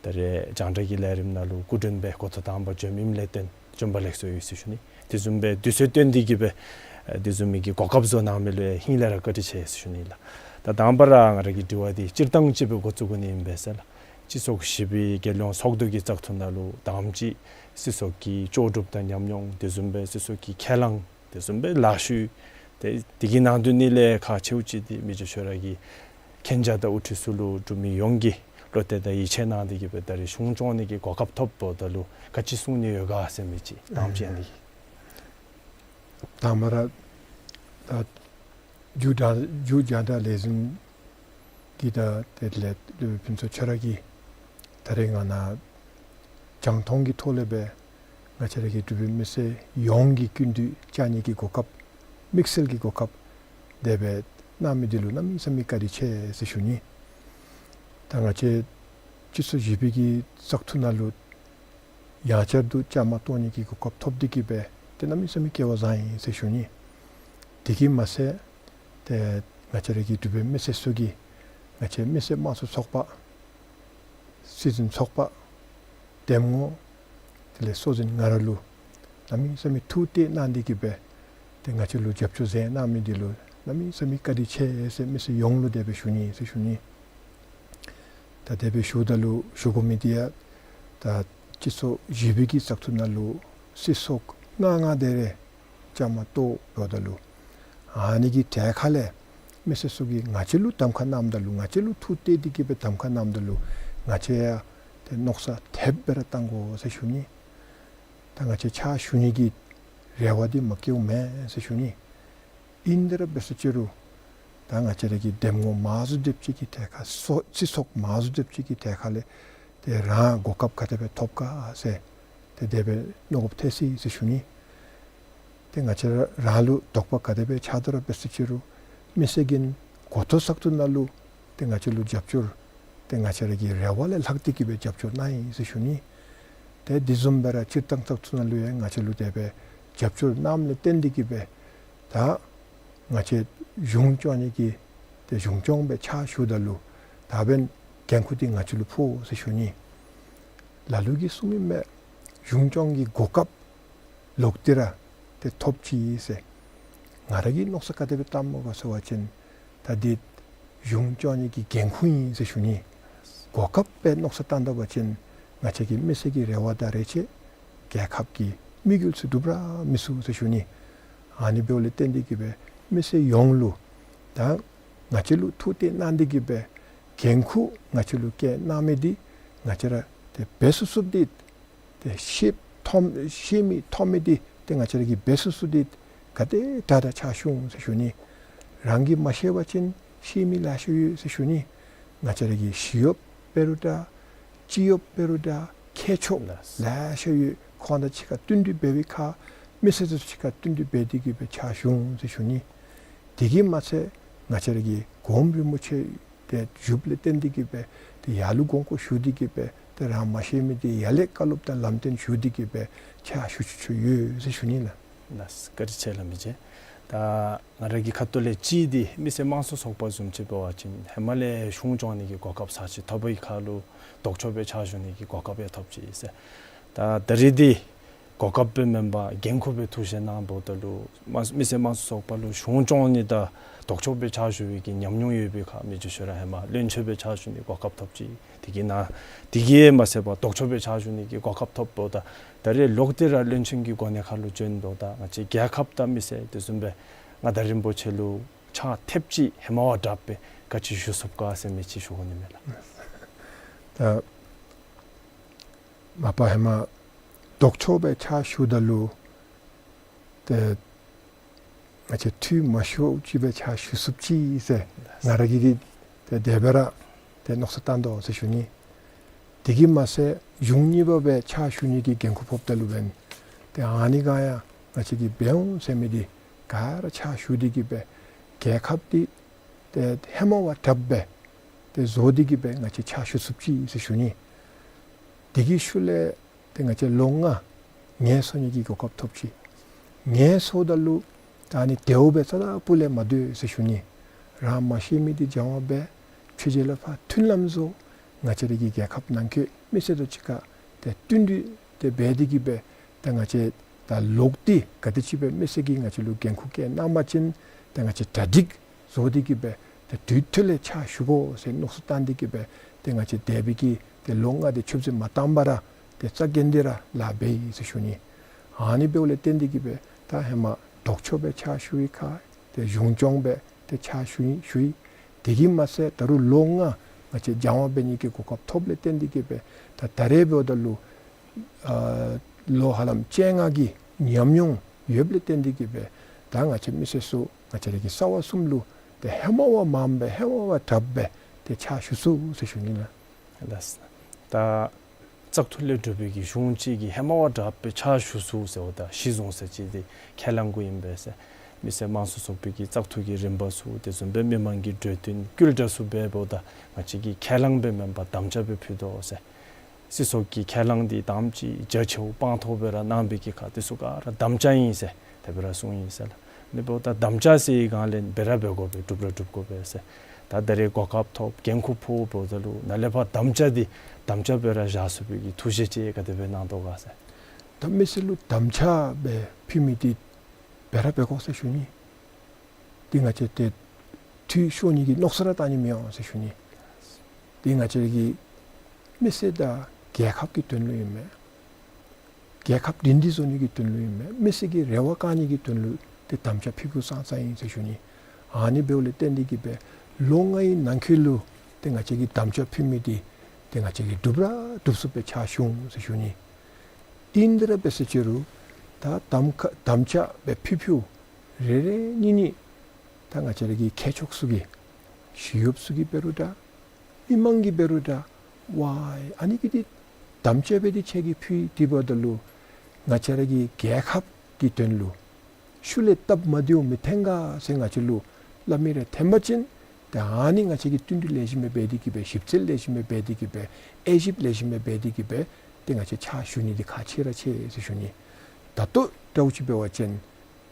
ད་རིས་རྒྱང་བསྒྲགས་ཀྱི་ལས་རིམ་ནང་ལུ་སྐུ་མགྲོན་སྦེ་འགོ་ཐོག་དང་པ་འབྱོནམ་ཨིནམ་ལས་བརྟེན་བྱོན་པ་ལེགས་སོ་ཡོད་ཟེར་ཞུ་ནི། དེ་བཟུམ་སྦེ་དུས་ཚོད་བཏོན་ཏེ་གི་སྦེ་ཨ་དེ་བཟུམ་མའི་གི་གོ་སྐབས་བཟོ་གནང་མི་ལུ་ཡང་ཧིང་ལས་ར་བཀའ་དྲིན་ཆེ་ཟེར་ཞུ་ནི་ལགས། ད་དང་པ་ར་ང་ར་གི་དྲི་བ་འདི་སྤྱིར་བཏང་ཅིག་སྦེ་འགོ་བཙུགས་དགོ་ནི་ཨིན་པས་ཟེར་ལགས། སྤྱི་ཚོགས་བཞི་པའི་རྒྱལ་ཡོངས་ཚོགས་འདུ་གི་བཙག་འཐུ་ནང་ལུ་དང་པ་ཅིག་སྲིད་ཚོགས་ཀྱི་ལྕོགས་གྲུབ་དང་ཉམས་མྱོང་དེ་བཟུམ་སྦེ་སྲིད་ཚོགས་ཀྱི་ཁས་བླངས་དེ་བཟུམ་སྦེ་ལཱ་ཤུལ་ཏེ་དེ་གི་ནང་དོན་ནི་ལས་ཁག་ཆེཝ་ཅིག་འདི་མི་རྗེ་ཁྱོད་ར་གི་མཁྱེན་རྒྱ་དང་དབུ་ཁྲིད་ཚུ་ལུ་འབྲུག་མི་ཡོངས་ཀྱིས་བློ་གཏད་དང་ཡིད་ཆེས་གནང་སྟེ་གི་སྦེ་ད་རིས་གཞུང་སྐྱོང་ནི་གི་གོ་སྐབས་ཐོབ་འབདཝ་ད་ལུ་ག་ཅི་གསུང་ནི་ཡོད་ག་ཟེར་མི་ཅིག་དང་པ་ཅིག་ཨ་ནི་གི། དང་པ་ར་ད་མཇུག་རྒྱང་མཇུག་རྒྱང་བསྒྲགས་ལས་འཛིན་གྱི་ད་དེ་ལས་སློབ་དཔོན་ཕུན་ཚོགས་ཁྱོད་ར་གིས་ད་རིས་ང་ནཱ་རྒྱང་མཐོང་གི་ཐོག་ལས་སྦེ་ང་བཅས་ར་གི་འབྲུག་པའི་མི་སེར་ཡོངས་ཀྱི་སྐྱིད་སྡུག་བཅར་ནི་གི་གོ་སྐབས་དམིགས་བསལ་གྱི་གོ་སྐབས་དེ་སྦེ་གནང་མི་འདི་ལུ་གནམ་མེད་ས་མེད་བཀའ་དྲིན་ཆེ་ཟེར་ཞུ་ནི། ད་ང་བཅས་སྤྱི་ཚོགས་བཞི་པའི་གི་བཙག་འཐུ་ནང་ལུ་ཡང་བསྐྱར་དུ་བཅའ་མར་གཏོགས་ནི་གི་གོ་སྐབས་ཐོབ་སྟེ་གི་སྦེ་ཏེ་གནམ་མེད་ས་མེད་སྐལ་བ་བཟང་ཡི་ཟེར་ཞུ་ནི། དེ་གིས་མ་ཚད་ཏེ་ང་བཅས་ར་གི་འབྲུག་པའི་མི་སེར་ཚུ་གིས་ང་བཅས་མི་སེར་དམངས་གཙོ་ཚོགས་པ་སྲིད་འཛིན་ཚོགས་པ་འདེམས་ངོ་དེ་ལས་སྲོག་འཛིན་ང་ར་ལུ་གནམ་མེད་ས་མེད་ཐུགས་གཏད་གནང་སྟེ་གི་སྦེ་ཏེ་ང་བཅས་ལུ་རྒྱབ་སྐྱོར་མཛད་གནང་མི་འདི་ལུ་གནམ་མེད་ས་མེད་བཀའ་དྲིན་ཆེ་ཟེར་མི་སེར་ཡོངས་ལུ་དེ་སྦེ་ཞུ་ནི་ཟེར་ཞུ་ནི། ད་དེ་སྦེ་ཞུཝ་ད་ལུ་ཞུ་དགོ་མི་འདི་ཡང་ད་སྤྱི་ཚོགས་བཞི་པའི་གི་བཙག་འཐུ་ནང་ལུ་སྲིད་ཚོགས་ལྔ་ལྔ་དེ་རེ་བཅའ་མར་གཏོགས་འབདཝ་ད་ལུ་ཨ་ནི་གི་གྲལ་ཁ་ལས་མི་སེར་ཚུ་གིས་ང་བཅས་ལུ་གདམ་ཁ་གནངམ་ད་ལུ་ང་བཅས་ལུ་ཐུགས་གཏད་དེ་གི་སྦེ་གདམ་ཁ་གནངམ་ད་ལུ་ང་བཅས་ཡང་ཏེ་མནོ་བསམ་དེ་སྦེ་ར་བཏང་དགོ་ཟེར་ཞུ་ནི། ད་ང་བཅས་ཕྱག་ཞུ་ནི་གི་རེ་བ་འདི་མ་སྐྱེཝ་མེན་ཟེར་ཞུ་ནི། ཨིན་དེ་ར་འབད་ས་ཅིག་རུང་ད་ང་བཅས་ར་གི་འདེམས་ངོ་མང་སུ་སྡེབ་ཅིག་གི་གྲལ་ཁ་སོ་སྤྱི་ཚོགས་མང་སུ་སྡེབ་ཅིག་གི་གྲལ་ཁ་ལས་ཏེ་རང་གོ་སྐབས་ག་དེ་སྦེ་ཐོབ་ག་ཟེར་ཏེ་དེ་སྦེ་མནོ་དགོཔ་ཐལ་སོ་ཡི་ཟེར་ཞུ་ནི། ཏེ་ང་བཅས་ར་རང་ལུ་དོགས་པ་ག་དེ་སྦེ་ཆགས་དོ་ར་འབད་ས་ཅིག་རུང་མི་སེར་གྱིས་འགོ་ཐོག་བཙག་འཐུ་ནང་ལུ་ཏེ་ང་བཅས་ལུ་རྒྱབ་སྐྱོར་ཏེ་ང་བཅས་ར་གི་རེ་བ་ལས་ལྷག་སྟེ་གི་སྦེ་རྒྱབ་སྐྱོར་གནང་ཡི་ཟེར་ཞུ་ནི། ཏེ་དེ་བཟུམ་སྦེ་ར་སྤྱིར་བཏང་བཙག་འཐུ་ནང་ལུ་ཡང་ང་བཅས་ལུ་དེ་སྦེ་རྒྱབ་སྐྱོར་གནངམ་ལས་བརྟེན་ཏེ་གི་སྦེ་ད་ང་བཅས་གཞུང་སྐྱོང་ནི་གི་ཏེ་གཞུང་སྐྱོང་སྦེ་ཕྱག་ཞུཝ་ད་ལུ་ད་འབདན་འགན་ཁུར་འདི་ང་བཅས་ལུ་ཕོག་ཟེར་ཞུ་ནི། ལ་ལུ་གིས་གསུང་མི་མས། གཞུང་སྐྱོང་གི་གོ་སྐབས་ལོག་སྟེ་ར་ཏེ་ཐོབ་ཅི་ཟེར། ང་ར་གིས་མནོ་བསམ་ག་དེ་སྦེ་བཏངམ་སྨོ་ག་ཟེར་བ་ཅིན་ད་འདི་གཞུང་སྐྱོང་ནི་གི་འགན་ཁུར་ཨིན་ཟེར་ཞུ་ནི། གོ་སྐབས་སྦེ་མནོ་བསམ་བཏང་ད་པ་ཅིན་ང་བཅས་ཀྱི་མི་སེར་གྱི་རེ་བ་དང་རེ་ཆེ་རྒྱལ་ཁབ་ཀྱི་དམིགས་ཡུལ་ཚུ་འགྲུབ་ར་མི་ཚུགས་ཟེར་ཞུ་ནི། ཨ་ནི་འབདཝ་ལས་བརྟེན་ཏེ་གི་སྦེ་མི་སེར་ཡོངས་ལུ་ད་ང་བཅས་ལུ་ཐུགས་གཏད་གནང་སྟེ་གི་སྦེ་འགན་ཁུར་ང་བཅས་ལུ་བཀལ་གནང་མི་འདི་ང་བཅས་ར་ཏེ་འབད་ཚུགས་ཚུགསཔ་འདི་ཏེ་ཤེས་མཐོང་ཤེས་མི་མཐོང་མི་འདི་ཏེ་ང་བཅས་ར་གིས་འབད་ཚུགས་ཚུགསཔ་འདི་ག་དེ་དྲག་དྲག་ཕྱག་ཞུ་འོང་ཟེར་ཞུ་ནི། རང་གིས་མ་ཤེས་པ་ཅིན་ཤེས་མི་ལེ་ཤ་ཡོད་ཟེར་ཞུ་ནི། ང་བཅས་ར་གི་ཞི་གཡོགཔ་འབད་རུང་འདྲ་སྤྱི་གཡོགཔ་འབད་རུང་འདྲ་མཁས་མཆོག་ལེ་ཤ་ཡོད། ཁོང་དང་གཅིག་ཁར་བསྟུན་གྲོས་འབད་བའི་ཁར་མི་སེར་ཚུ་གཅིག་ཁར་བསྟུན་གྲོས་འབད་དེ་གི་སྦེ་ཕྱག་ཞུ་འོང་ཟེར་ཞུ་ནི། དེ་གིས་མ་ཚད་ང་བཅས་ར་གི་གོངམ་རིན་པོ་ཆེ་ཏེ་བཞུགསཔ་ལས་བརྟེན་ཏེ་གི་སྦེ་ཏེ་ཡར་ལུ་དགོངས་སྐོར་ཞུ་སྟེ་གི་སྦེ་ཏེ་རང་མ་ཤེས་མི་འདི་ཡར་ལས་བཀའ་སློབ་དང་ལམ་སྟོན་ཞུ་སྟེ་གི་སྦེ་ཕྱག་ཞུ་ཚུགས་ཚུགས་ཡོད་ཟེར་ཞུ་ནི་ལགས། ལགས་བཀའ་དྲིན་ཆེ་ལགས་མི་རྗེ། ད་ང་ར་གི་ཁ་ཐུག་ལས་གཅིག་འདི་མི་སེར་དམངས་གཙོ་ཚོགས་པ་བཟུམ་ཅིག་འབད་བ་ཅིན་ཧེ་མ་ལས་གཞུང་སྐྱོང་ནི་གི་གོ་སྐབས་ཚར་གཅིག་ཐོབ་པའི་ཁར་ལུ་ལྡོག་ཕྱོགས་སྦེ་ཕྱག་ཞུ་ནི་གི་གོ་སྐབས་ཡང་ཐོབ་ཅི་ཟེར། ད་ད་རིས་འདི་གོ་སྐབས་སྦེ་མེན་པར་འགན་ཁུར་སྦེ་ཐུགས་བཞེས་གནང་འབདཝ་ད་ལུ་དམངས་མི་སེར་དམངས་གཙོ་ཚོགས་པ་ལུ་གཞུང་སྐྱོང་ནི་དང་ལྡོག་ཕྱོགས་སྦེ་ཕྱག་ཞུ་བའི་གི་ཉམས་མྱོང་ཡོད་པའི་ཁར་མི་རྗེ་ཁྱོད་ར་ཧེ་མ་བློན་ཆེན་སྦེ་ཕྱག་ཞུ་ནི་གོ་སྐབས་ཐོབ་ཅི། དེ་གིས་ན་དེ་གིས་མ་ཚད་པར་ལྡོག་ཕྱོགས་སྦེ་ཕྱག་ཞུ་ནི་གི་གོ་སྐབས་ཐོབ་འབདཝ་ད་ད་རིས་ལོག་སྟེ་ར་བློན་ཆེན་གྱི་གོ་གནས་ཁར་ལུ་བྱོན་འབདཝ་ད་ང་བཅས་རྒྱལ་ཁབ་དང་མི་སེར་དེ་བཟུམ་སྦེ་མངའ་བདག་རིན་པོ་ཆེ་ལུ་ཕྱག་ཐེབས་ཅིག་ཧེ་མ་བ་དྲགཔ་སྦེ་ག་ཅི་ཞུ་ཚུགས་ག་ཟེར་མི་ཅིག་ཞུ་དགོ་ནི་མས་ལགས། ད་མ་པ་ཧེ་མ་ལྡོག་ཕྱོགས་སྦེ་ཕྱག་ཞུཝ་ད་ལུ་ཏེ་ང་བཅས་འཐུས་མ་ཤོརཝ་ཅིག་སྦེ་ཕྱག་ཞུ་ཚུགསཔ་ཅིག་ཟེར་ང་ར་གིས་ཏེ་དེ་སྦེ་ར་ཏེ་མནོ་བསམ་བཏང་དོ་ཟེར་ཞུ་ནི། དེ་གིས་མ་ཚད་གཞུང་གཉིས་པ་སྦེ་ཕྱག་ཞུ་ནི་གི་འགན་ཁུར་ཕོགཔ་ད་ལུ་འབདན་ཏེ་ཨ་ནི་ག་ཡང་ང་བཅས་ཀྱིས་འབད་འོང་ཟེར་མི་འདི་ག་ར་ཕྱག་ཞུ་སྟེ་གི་སྦེ་རྒྱལ་ཁབ་འདི་ཏེ་ཧེ་མ་བ་དྲགཔ་སྦེ་ ཏེ་བཟོ་སྟེ་གི་སྦེ་ང་བཅས་ཕྱག་ཞུ་ཚུགས་ཅི་ཟེར་ཞུ་ནི། དེ་གི་ཤུལ་ལས་ཏེ་ང་བཅས་ལོ་ལྔ་ངལ་གསོ་ནི་གི་གོ་སྐབས་ཐོབ་ཅི། ངལ་གསོཝ་ད་ལུ་ད་ཨ་ནི་དེ་བ་སྦེ་རྩ་དང་སྤུ་ལས་མ་སྡོད་ཟེར་ཞུ་ནི། རང་མ་ཤེས་མི་འདི་སྦྱང་བ་འབད། ཆོས་བརྒྱུད་ལས་ཕར་མཐུན་ལམ་བཟོ། ང་བཅས་ར་གི་རྒྱལ་ཁབ་ནང་འཁོད་མི་སེར་དང་གཅིག་ཁར་ཏེ་བསྟུན་གྲོས་ཏེ་འབད་དེ་གི་སྦེ་ཏེ་ང་བཅས་ད་ལོག་སྟེ་ག་དེ་ཅིག་སྦེ་མི་སེར་གྱིས་ང་བཅས་ལུ་འགན་ཁུར་བཀལ་གནང་པ་ཅིན་ཏེ་ང་བཅས་གྲ་སྒྲིག་བཟོ་སྟེ་གི་སྦེ་ཏེ་དུས་ཐོག་ལས་ཕྱག་ཞུ་དགོ་ཟེར་མནོ་བསམ་བཏང་སྟེ་གི་སྦེ་ཏེ་ང་བཅས་དེ་སྦེ་གི་ཏེ་ལོ་ལྔ་དེ་ཆུད་ཟོས་མ་བཏང་བར་ཏེ་རྩ་འགེངས་ཏེ་ར་ལཱ་འབད་ཡི་ཟེར་ཞུ་ནི། ཨ་ནི་འབདཝ་ལས་བརྟེན་ཏེ་གི་སྦེ་ད་ཧེ་མ་ལྡོག་ཕྱོགས་སྦེ་ཕྱག་ཞུ་ཡི་ཁ་ཏེ་གཞུང་སྐྱོང་སྦེ་ཏེ་ཕྱག་ཞུ་ཡི་ཞུ་ཡི། དེ་གིས་མ་ཚད་ད་རུང་ལོ་ལྔ་ང་བཅས་སྦྱང་བ་འབད་ནི་གི་གོ་སྐབས་ཐོབ་ལས་བརྟེན་ཏེ་གི་སྦེ་ད་ད་རེས་འབདཝ་ད་ལུ་ཨ་ལོ་ཧ་ལམ་བཅོ་ལྔ་གི་ཉམས་མྱོང་ཡོདཔ་ལས་བརྟེན་ཏེ་གི་སྦེ་ད་ང་བཅས་མི་སེར་ཚུ་ང་བཅས་ར་གི་རྩ་བ་གསུམ་ལུ་ཏེ་ཧེ་མ་བ་མངམ་སྦེ་ཧེ་མ་བ་དྲགཔ་སྦེ་ཏེ་ཕྱག་ཞུ་ཚུགས་ཟེར་ཞུ་ནི་ལགས། ལགས། ད་བཙག་འཐུ་ལས་གྲུབ་པའི་གི་གཞུང་གཅིག་གིས་ཧེ་མ་བ་དྲགཔ་སྦེ་ཕྱག་ཞུ་ཚུགས་ཟེརཝ་ད་གཞི་བཟུང་ཟེར་ཅིག་འདི་ཁས་བླངས་དགོཔ་ཨིན་པས་ཟེར། མི་སེར་དམངས་གཙོའི་ཚོགས་པའི་གི་བཙག་འཐུ་གི་རིམ་པ་ཚུ་དེ་བཟུམ་སྦེ་མི་མང་གི་གྲོས་བསྟུན་བསྐུལ་བསྒྲགས་ཚུ་འབད་འབདཝ་ད་ང་བཅས་ཀྱིས་ཁས་བླངས་སྦེ་མེན་པར་དམ་བཅའ་སྦེ་ཕུལ་དོ་ཟེར། སྲིད་ཚོགས་ཀྱི་ཁས་བླངས་འདི་དང་པ་ཅིག་རྒྱ་ཆེཝ་སྤངས་ཐོག་སྦེ་ར་གནང་བའི་གི་ཁར་དེ་ཚུ་ག་ར་དམ་བཅའ་ཨིན་ཟེར་དེ་སྦེ་ར་གསུངས་ཡི་ཟེར་ལགས། ཨ་ནི་འབདཝ་ད་དམ་བཅའ་ཟེར་བའི་སྒང་ལས་འབད་ར་འབད་དགོ་པས། སྒྲུབ་ར་སྒྲུབ་དགོ་པས་ཟེར། ད་ད་རེས་གོ་སྐབས་ཐོབ་འགན་ཁུར་ཕོགཔ་འབདཝ་ད་ལུ་ནཱ་ལས་ཕར་དམ་བཅའ་འདི་དམ་བཅའ་སྦེ་ར་བཞག་ཚུགས་པའི་གི་ཐུགས་བཞེད་ཅིག་ག་དེ་སྦེ་གནང་དོ་ག་ཟེར། ད་མི་སེར་ལུ་དམ་བཅའ་སྦེ་ཕུལ་མི་འདི་འབད་ར་འབད་དགོ་ཟེར་ཞུ་ནི། འདི་ང་བཅས་ཏེ་འཐུས་ཤོར་ནི་གི་མནོ་བསམ་ར་གཏང་ནི་མི་འོང་ཟེར་ཞུ་ནི། འདི་ང་བཅས་ཀྱི་མི་སེར་དང་རྒྱལ་ཁབ་ཀྱི་དོན་ལུ་ཨིན་མས། རྒྱལ་ཁབ་སྒྲིང་སྒྲི་བཟོ་ནི་གི་དོན་ལུ་ཨིན་མས། མི་སེར་གྱི་རེ་བ་བསྐང་ནི་གི་དོན་ལུ་ཏེ་དམ་བཅའ་ཕུལ་དགོཔ་ཙང་ཙང་ཨིན་ཟེར་ཞུ་ནི། ཨ་ནི་འབདཝ་ལས་བརྟེན་ཏེ་གི་སྦེ་ལོ་ལྔའི་ནང་འཁོད་ལུ་ཏེ་ང་བཅས་ཀྱིས་དམ་བཅའ་ཕུལ་མི་འདི་ཏེ་ང་བཅས་ཀྱིས་སྒྲུབ་ར་སྒྲུབ་ཚུགསཔ་སྦེ་ཕྱག་ཞུ་འོང་ཟེར་ཞུ་ནི། ཨིན་དེ་ར་འབད་ཟེར་ཅི་རུང་ད་དམ་ཁ་དམ་བཅའ་སྦེ་ཕུལ་ཕུལཝ་རེ་རེ་གཉིས་གཉིས་ད་ང་བཅས་ར་གི་མཁས་མཆོག་ཚུ་གིས་ཞི་གཡོགཔ་ཚུ་གིས་འབད་རུང་འདྲ་མི་མང་གིས་འབད་རུང་འདྲ་ཝའི་ཨ་ནི་གི་འདི་དམ་བཅའ་སྦེ་འདི་ཁྱེད་ཀྱིས་ཕུལ་ཏེ་འབདཝ་ད་ལུ་ང་བཅས་ར་གི་རྒྱལ་ཁབ་ཀྱི་དོན་ལུ་ཤུལ་ལས་སྟབས་མ་བདེཝ་མི་འཐོན་ག་ཟེར་ང་བཅས་ལུ་སླབ་མི་རེ་འཐོན་པ་ཅིན་ཏེ་ཨ་ནི་ང་བཅས་ཀྱིས་བསྟུན་གྲོས་ལེགས་ཤོམ་སྦེ་འབད་དེ་གི་སྦེ་ཞིབ་འཚོལ་ལེགས་ཤོམ་སྦེ་འབད་དེ་གི་སྦེ་དབྱེ་ཞིབ་ལེགས་ཤོམ་སྦེ་འབད་དེ་གི་སྦེ་ཏེ་ང་བཅས་ཕྱག་ཞུ་ནི་འདི་ཁག་ཆེ་ར་ཆེ་ཟེར་ཞུ་ནི། ད་ལྟོ་འདྲཝ་ཅིག་འབད་བ་ཅིན་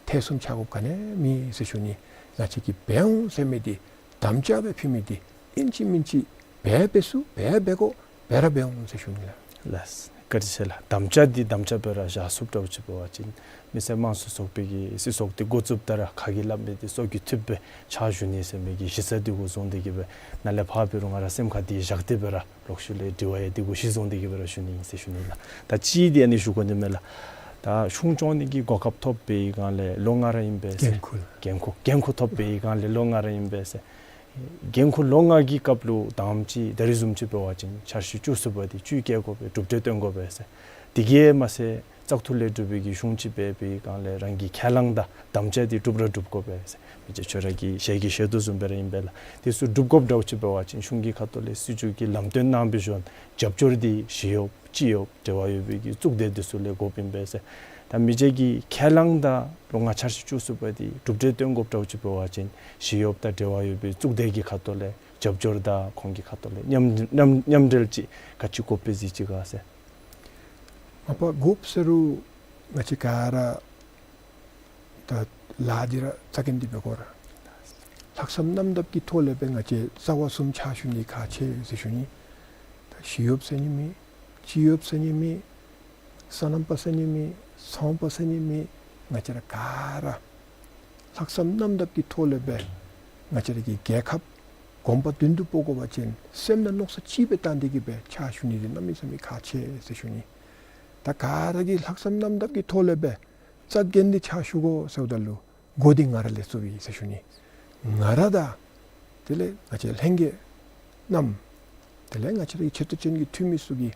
ཐེ་ཚོམ་ཆགས་དགོཔ་ག་ནི་ཡང་མེད་ཟེར་ཞུ་ནི། ང་བཅས་ཀྱིས་འབད་འོང་ཟེར་མི་འདི་དམ་བཅའ་སྦེ་ཕུལ་མི་འདི་ཨིན་ཅི་མིན་ཅི་འབད་འབད་ཚུགས་འབད་འབད་དགོ་འབད་ར་འབད་འོང་ཟེར་ཞུ་ནི་ལགས། ལགས། བཀའ་དྲིན་ཆེ་ལགས། དམ་བཅའ་འདི་དམ་བཅའ་སྦེ་ར་བཞག་ཚུགསཔ་འདྲཝ་ཅིག་འབད་བ་ཅིན་མི་སེར་དམངས་གཙོའི་ཚོགས་པའི་གི་སྲིད་ཚོགས་འདི་འགོ་བཙུགསཔ་ད་ར་ཁ་གིས་སླབ་མི་འདི་སྲོག་གི་མཐུད་སྦེ་ཕྱག་ཞུ་ནི་ཟེར་མི་གི་གཞི་རྩ་འདི་གུ་བཟུང་སྟེ་གི་སྦེ་ནཱ་ལས་ཕར་འབད་རུང་ང་ར་སེམས་ཁར་འདི་བཞག་སྟེ་སྦེ་ར་ལོག་ཤུལ་ལས་དྲི་བ་ཡང་འདི་གུ་གཞི་བཟུང་སྟེ་གི་སྦེ་ར་ཞུ་ནི་ཨིན་ཟེར་ཞུ་ནི་ལགས། ད་ཅིག་འདི་ཨ་ནི་ཞུ་དགོ་ནི་མས་ལགས། ད་གཞུང་སྐྱོང་ནི་གི་གོ་སྐབས་ཐོབ་པའི་སྒང་ལས་ལོ་ལྔ་ར་ཨིན་པས་ཟེར། འགན་ཁུར། འགན་ཁུར། འགན་ཁུར་ཐོབ་པའི་སྒང་ལས་ལོ་ལྔ་ར་ཨིན་པས་ཟེར། འགན་ཁུར་ལོ་ལྔ་གི་སྐབས་ལུ་དང་པ་ཅིག་ད་རིས་བཟུམ་ཅིག་འབད་བ་ཅིན་འཆར་གཞི་བཅུ་གསུམ་པ་འདི་བཅུད་བསྐྱེད་དགོ་པས། གྲུབ་འབྲས་སྟོན་དགོ་པས་ཟེར། དེ་གིས་མ་ཚད་བཙག་འཐུ་ལས་གྲུབ་པའི་གི་གཞུང་ཅིག་འབད་བའི་སྒང་ལས་རང་གི་ཁས་བླངས་དང་དམ་བཅའ་འདི་སྒྲུབ་ར་སྒྲུབ་དགོ་པས་ཟེར། མི་རྗེ་ཁྱོད་ར་གིས་ཞལ་གྱིས་བཞེས་དོ་བཟུམ་སྦེ་ར་ཨིན་པས་ལགས། དེ་ཚུ་སྒྲུབ་དགོཔ་འདྲཝ་ཅིག་འབད་བ་ཅིན་གཞུང་གི་ཁ་ཐུག་ལས་སྲིད་བྱུས་ཀྱི་ལམ་སྟོན་གནང་བའི་གཞུང་རྒྱབ་སྐྱོར་འདི་ཞི་གཡོགཔ་སྤྱི་གཡོགཔ་འབྲེལ་བ་ཡོད་པའི་གི་གཙུག་སྡེ་འདི་ཚུ་ལས་དགོཔ་ཨིན་པས་ཟེར། ད་མི་རྗེ་གི་ཁས་བླངས་དང་ལོ་ལྔ་འཆར་གཞི་བཅུ་གསུམ་པ་འདི་གྲུབ་འབྲས་སྟོན་དགོཔ་འདྲཝ་ཅིག་འབད་བ་ཅིན་ཞི་གཡོགཔ་དང་འབྲེལ་བ་ཡོད་པའི་གཙུག་སྡེ་གི་ཁ་ཐུག་ལས་རྒྱབ་སྐྱོར་དང་ཁོང་གི་ཁ་ཐུག་ལས་མཉམ་མཉམ་མཉམ་འབྲེལ་ཅིག་ག་ཅི་དགོཔ་སྦེ་གཟིགས་ཅི་ག་ཟེར། མ་པ་དགོཔ་ཟེར་རུང་ང་བཅས་ག་ར་ད་ལཱ་འདི་ར་རྩ་འགེངས་ཏེ་འབད་དགོ་ར། ལྷག་བསམ་རྣམ་དག་གི་ཐོག་ལས་སྦེ་ང་བཅས་རྩ་བ་གསུམ་ཕྱག་ཞུ་ནི་ཁག་ཆེ་ཟེར་ཞུ་ནི། ད་ཞི་གཡོགཔ་ཟེར་ནི་མེད། སྤྱི་གཡོགཔ་ཟེར་ནི་མེད། སོ་ནམ་པ་ཟེར་ནི་མེད། ཚོང་པ་ཟེར་ནི་མེད། ང་བཅས་ར་ག་ར་ལྷག་བསམ་རྣམ་དག་གི་ཐོག་ལས་སྦེ་ང་བཅས་ར་གི་རྒྱལ་ཁབ་གོང་འཕེལ་དོན་དུ་སྤོ་དགོ་པ་ཅིན་སེམས་ནང་མནོ་བསམ་གཅིག་སྦེ་བཏང་སྟེ་གི་སྦེ་ཕྱག་ཞུ་ནི་འདི་གནམ་མེད་ས་མེད་ཁག་ཆེ་ཟེར་ཞུ་ནི། ད་ག་ར་གིས་ལྷག་བསམ་རྣམ་དག་གི་ཐོག་ལས་སྦེ་རྩ་འགེངས་ཏེ་ཕྱག་ཞུ་དགོ་ཟེརཝ་ད་ལུ་འགོ་འདི་ང་ར་ལས་བཙུགས་ཡི་ཟེར་ཞུ་ནི། ང་ར་དང་དེ་ལས་ང་བཅས་ལྷན་རྒྱས་རྣམས་དེ་ལས་ང་བཅས་རའི་ཆེ་མཐོ་ཅན་གྱི་འཐུས་མི་ཚུ་གིས་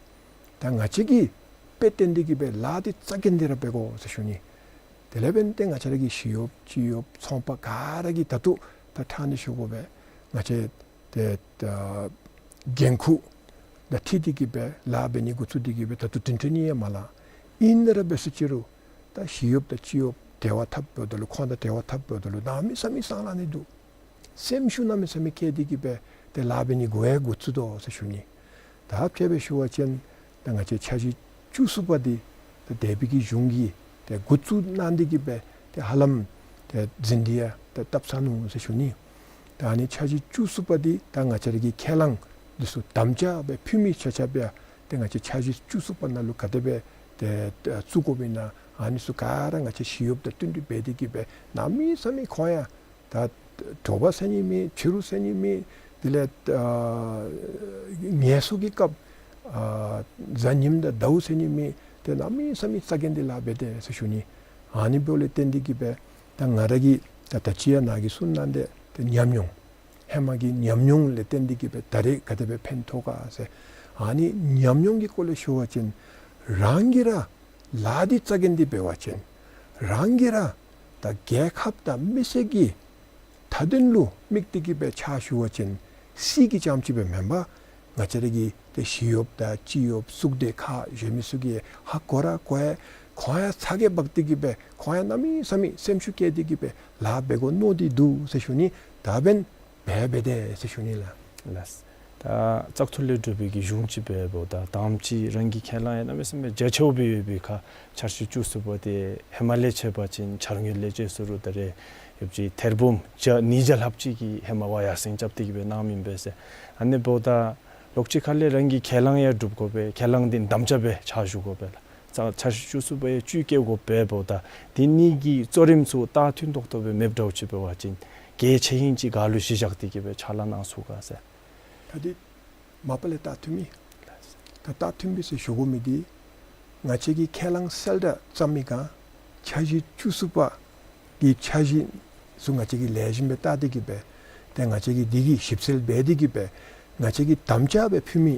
ད་ང་བཅས་ཀྱིས་དཔེ་སྟོན་ཏེ་གི་སྦེ་ལཱ་འདི་རྩ་འགེངས་ཏེ་ར་འབད་དགོ་ཟེར་ཞུ་ནི། དེ་ལས་འབདན་ཏེ་ང་བཅས་ར་གི་ཞི་གཡོགཔ་སྤྱི་གཡོགཔ་ཚོང་པ་ག་ར་གིས་ད་ལྟོ་ད་ཕྲང་སྟེ་ཞུ་དགོ་པས། ང་བཅས་ཏེ་ད་འགན་ཁུར་དང་འཁྲིལ་ཏེ་གི་སྦེ་ལཱ་འབད་ནི་འགོ་བཙུགས་ཏེ་གི་སྦེ་ད་ལྟོ་དོན་འཕྲོ་གཉིས་ཡང་མ་ལང་། ཨིན་ན་ར་འབད་ཟེར་ཅི་རུང་ད་ཞི་གཡོགཔ་དང་སྤྱི་གཡོགཔ་འབྲེལ་བ་འཐབ་འབདཝ་ད་ལུ་ཁོང་དང་འབྲེལ་བ་འཐབ་འབདཝ་ད་ལུ་གནམ་མེད་ས་མེད་སང་ལང་ནི་འདུག། སེམས་ཤུགས་གནམ་མེད་ས་མེད་བསྐྱེད་དེ་གི་སྦེ་ ཏེ་ལཱ་འབད་ནི་གུ་ཡང་འགོ་བཙུགས་དོ་ཟེར་ཞུ་ནི། ད་དཔྱེ་སྦེ་ཞུ་བ་ཅིན་ད་ང་བཅས་འཆར་གཞི་བཅུ་གསུམ་པ་འདི་ད་འདས་པའི་གི་གཞུང་གིས་ཏེ་འགོ་བཙུགས་གནང་སྟེ་གི་སྦེ་ཏེ་ཧ་ལམ་ཏེ་འཛིན་འདི་ཡང་ཏེ་བཏབ་ཚར་ནུག་ཟེར་ཞུ་ནི། ད་ཨ་ནི་འཆར་གཞི་བཅུ་གསུམ་པ་འདི་ད་ང་བཅས་ར་གིས་ཁས་བླངས་འདི་ཚུ་དམ་བཅའ་སྦེ་ཕུལ་མི་ཆ་ཁྱབ་ཡང་ཏེ་ང་བཅས་འཆར་གཞི་བཅུ་གསུམ་པ་ནང་ལུ་ག་དེ་སྦེ་ཏེ་བཙུགས་དགོཔ་ཨིན་ན་ཨ་ནི་ཚུ་ག་ར་ང་བཅས་ཞི་གཡོགཔ་དང་བསྟུན་གྲོས་འབད་དེ་གི་སྦེ་གནམ་མེད་ས་མེད་ཁོང་ཡང་ད་དྲོ་པ་ཟེར་ནི་མེད་ཕྱི་རུ་ཟེར་ནི་མེད། དེ་ལས་ཨ་ངལ་གསོ་གི་སྐབས་ཨ་གཟའ་ཉིམ་དང་ཟླཝ་ཟེར་ནི་མེད། ཏེ་གནམ་མེད་ས་མེད་རྩ་འགེངས་ཏེ་ལཱ་འབད་དེ་ཟེར་ཞུ་ནི། ཨ་ནི་འབདཝ་ལས་བརྟེན་ཏེ་གི་སྦེ་ད་ང་ར་གིས་ད་ད་ཅི་ཡང་ནཱ་གིས་གསུངས་གནང་སྟེ་ཏེ་ཉམས་མྱོང་ཧེ་མ་གི་ཉམས་མྱོང་ལས་བརྟེན་ཏེ་གི་སྦེ་ད་རེས་ག་དེ་སྦེ་ཕན་ཐོགས་ག་ཟེར། ཨ་ནི་ཉམས་མྱོང་གི་སྐོར་ལས་ཞུ་བ་ཅིན་རང་གིས་ར་ལཱ་འདི་རྩ་འགེངས་ཏེ་འབད་བ་ཅིན་རང་གིས་ར་ད་རྒྱལ་ཁབ་དང་མི་སེར་གྱི་མཐའ་དོན་ལུ་དམིགས་ཏེ་གི་སྦེ་ཕྱག་ཞུ་བ་ཅིན་སྲིད་ཀྱི་རྐྱངམ་ཅིག་སྦེ་མེན་པར་ང་བཅས་ར་གི་ཏེ་ཞི་གཡོགཔ་དང་སྤྱི་གཡོགཔ་གཟུགས་སྡེ་ཁག་གཞན་མི་ཚུ་གིས་ཧ་གོ་ར་གོ་ཡ་ཁོང་ཡང་ཚ་གྱང་འབག་སྟེ་གི་སྦེ་ཁོང་ཡང་གནམ་མེད་ས་མེད་སེམས་ཤུགས་བསྐྱེད་དེ་གི་སྦེ་ལཱ་འབད་དགོ་མནོ་སྟེ་འདུག་ཟེར་ཞུ་ནི། ད་འབདན་འབད་འབད་དེ་ཟེར་ཞུ་ནི་ལགས། ལགས། ད་བཙག་འཐུ་ལས་གྲུབ་པའི་གི་གཞུང་ཅིག་འབདཝ་ད་དང་པ་ཅིག་རང་གི་ཁས་བླངས་ཡང་གནམ་མེད་ས་མེད་རྒྱ་ཆེཝ་སྦེ་ཡོད་པའི་ཁར་འཆར་གཞི་བཅུ་གསུམ་པ་དེ་ཧེ་མ་ལས་ཕྱེ་བ་ཅིན་འཆར་དངོས་ལས་ཅིག་ཟེར་རུང་ད་རེས་ཡོད་ཅིག་ཐེར་འབུམ་བརྒྱ་ཉིས་བརྒྱ་ལྷགཔ་ཅིག་གིས་ཧེ་མ་བ་ཡར་སེང་རྐྱབ་སྟེ་གི་སྦེ་གནངམ་ཨིན་པས་ཟེར། ཨ་ནི་འབདཝ་ད་ལོགས་ཅིག་ཁ་ལས་རང་གི་ཁས་བླངས་ཡང་སྒྲུབ་དགོ་པས། ཁས་བླངས་འདི་དམ་བཅའ་སྦེ་ཕྱག་ཞུ་དགོ་པས་ལགས། ཚ་འཆར་གཞི་བཅུ་གསུམ་པ་ཡང་བཅུད་བསྐྱེད་དགོ་པས། འབདཝ་ད་དེ་གཉིས་ཀྱི་གཙོ་རིམ་ཚུ་ད་མཐུན་ཏོག་ཏོ་སྦེ་མེདཔ་འདྲཝ་ཅིག་འབད་བ་ཅིན་གལ་ཆེ་ཧིང་ཅིག་ག་ལུ་གཞི་བཞག་སྟེ་གི་སྦེ་ཕྱག་ལཱ་གནང་ཚུགས་ག་ཟེར། ད་འདི་མ་པ་ལས་ད་མཐུན་མི་ད་ད་མཐུན་པས་ཟེར་ཞུ་དགོ་མི་འདི་ང་བཅས་ཀྱིས་ཁས་བླངས་གསལ་བསྒྲགས་བརྩམ་མི་སྒང་འཆར་གཞི་བཅུ་གསུམ་པ་གི་འཆར་གཞི་ཚུ་ང་བཅས་ཀྱིས་ལེགས་ཤོམ་སྦེ་བལྟ་སྟེ་གི་སྦེ་ཏེ་ང་བཅས་ཀྱིས་འདི་གི་ཞིབ་འཚོལ་འབད་དེ་གི་སྦེ་ང་བཅས་ཀྱིས་དམ་བཅའ་སྦེ་ཕུལ་མི་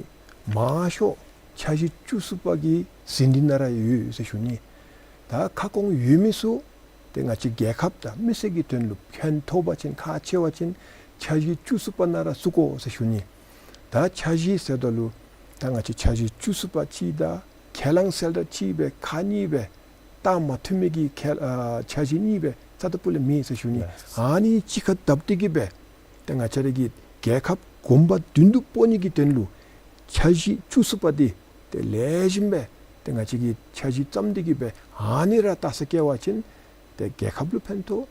མང་ཤོས་འཆར་གཞི་བཅུ་གསུམ་པ་གི་ཟིན་བྲིས་ནང་ར་ཡོད་ཟེར་ཞུ་ནི། ད་ཁ་སྐོང་ཡོད་མི་ཚུ་ཏེ་ང་བཅས་རྒྱལ་ཁབ་དང་མི་སེར་གྱི་དོན་ལུ་ཕན་ཐོགས་པ་ཅིན་ཁག་ཆེ་བ་ཅིན་འཆར་གཞི་བཅུ་གསུམ་པ་ནང་ར་བཙུགས་དགོ་ཟེར་ཞུ་ནི། ད་འཆར་གཞི་ཟེརཝ་ད་ལུ་ད་ང་བཅས་འཆར་གཞི་བཅུ་གསུམ་པ་གཅིག་དང་ཁས་བླངས་གསལ་བསྒྲགས་གཅིག་སྦེ་ཁག་གཉིས་སྦེ་ད་མ་མཐུན་མི་གི་ཁས་ཨ་འཆར་གཞི་གཉིས་སྦེ་རྩ་དང་པོ་ལས་མེད་ཟེར་ཞུ་ནི། ལགས། ཨ་ནི་གཅིག་ཁར་བསྡེབས་ཏེ་གི་སྦེ་ཏེ་ང་བཅས་ར་གི་རྒྱལ་ཁབ་གོང་བུ་མདུན་དུ་སྤོ་ནི་གི་དོན་ལུ་འཆར་གཞི་བཅུ་གསུམ་པ་འདི་ཏེ་ལེགས་ཤོམ་སྦེ་ཏེ་ང་བཅས་ཀྱིས་འཆར་གཞི་བརྩམས་ཏེ་གི་སྦེ་ཨ་ནི་ར་ལྟ་ས་བཀལ་བ་ཅིན་ཏེ་རྒྱལ་ཁབ་ལུ་ཕན་ཐོགས།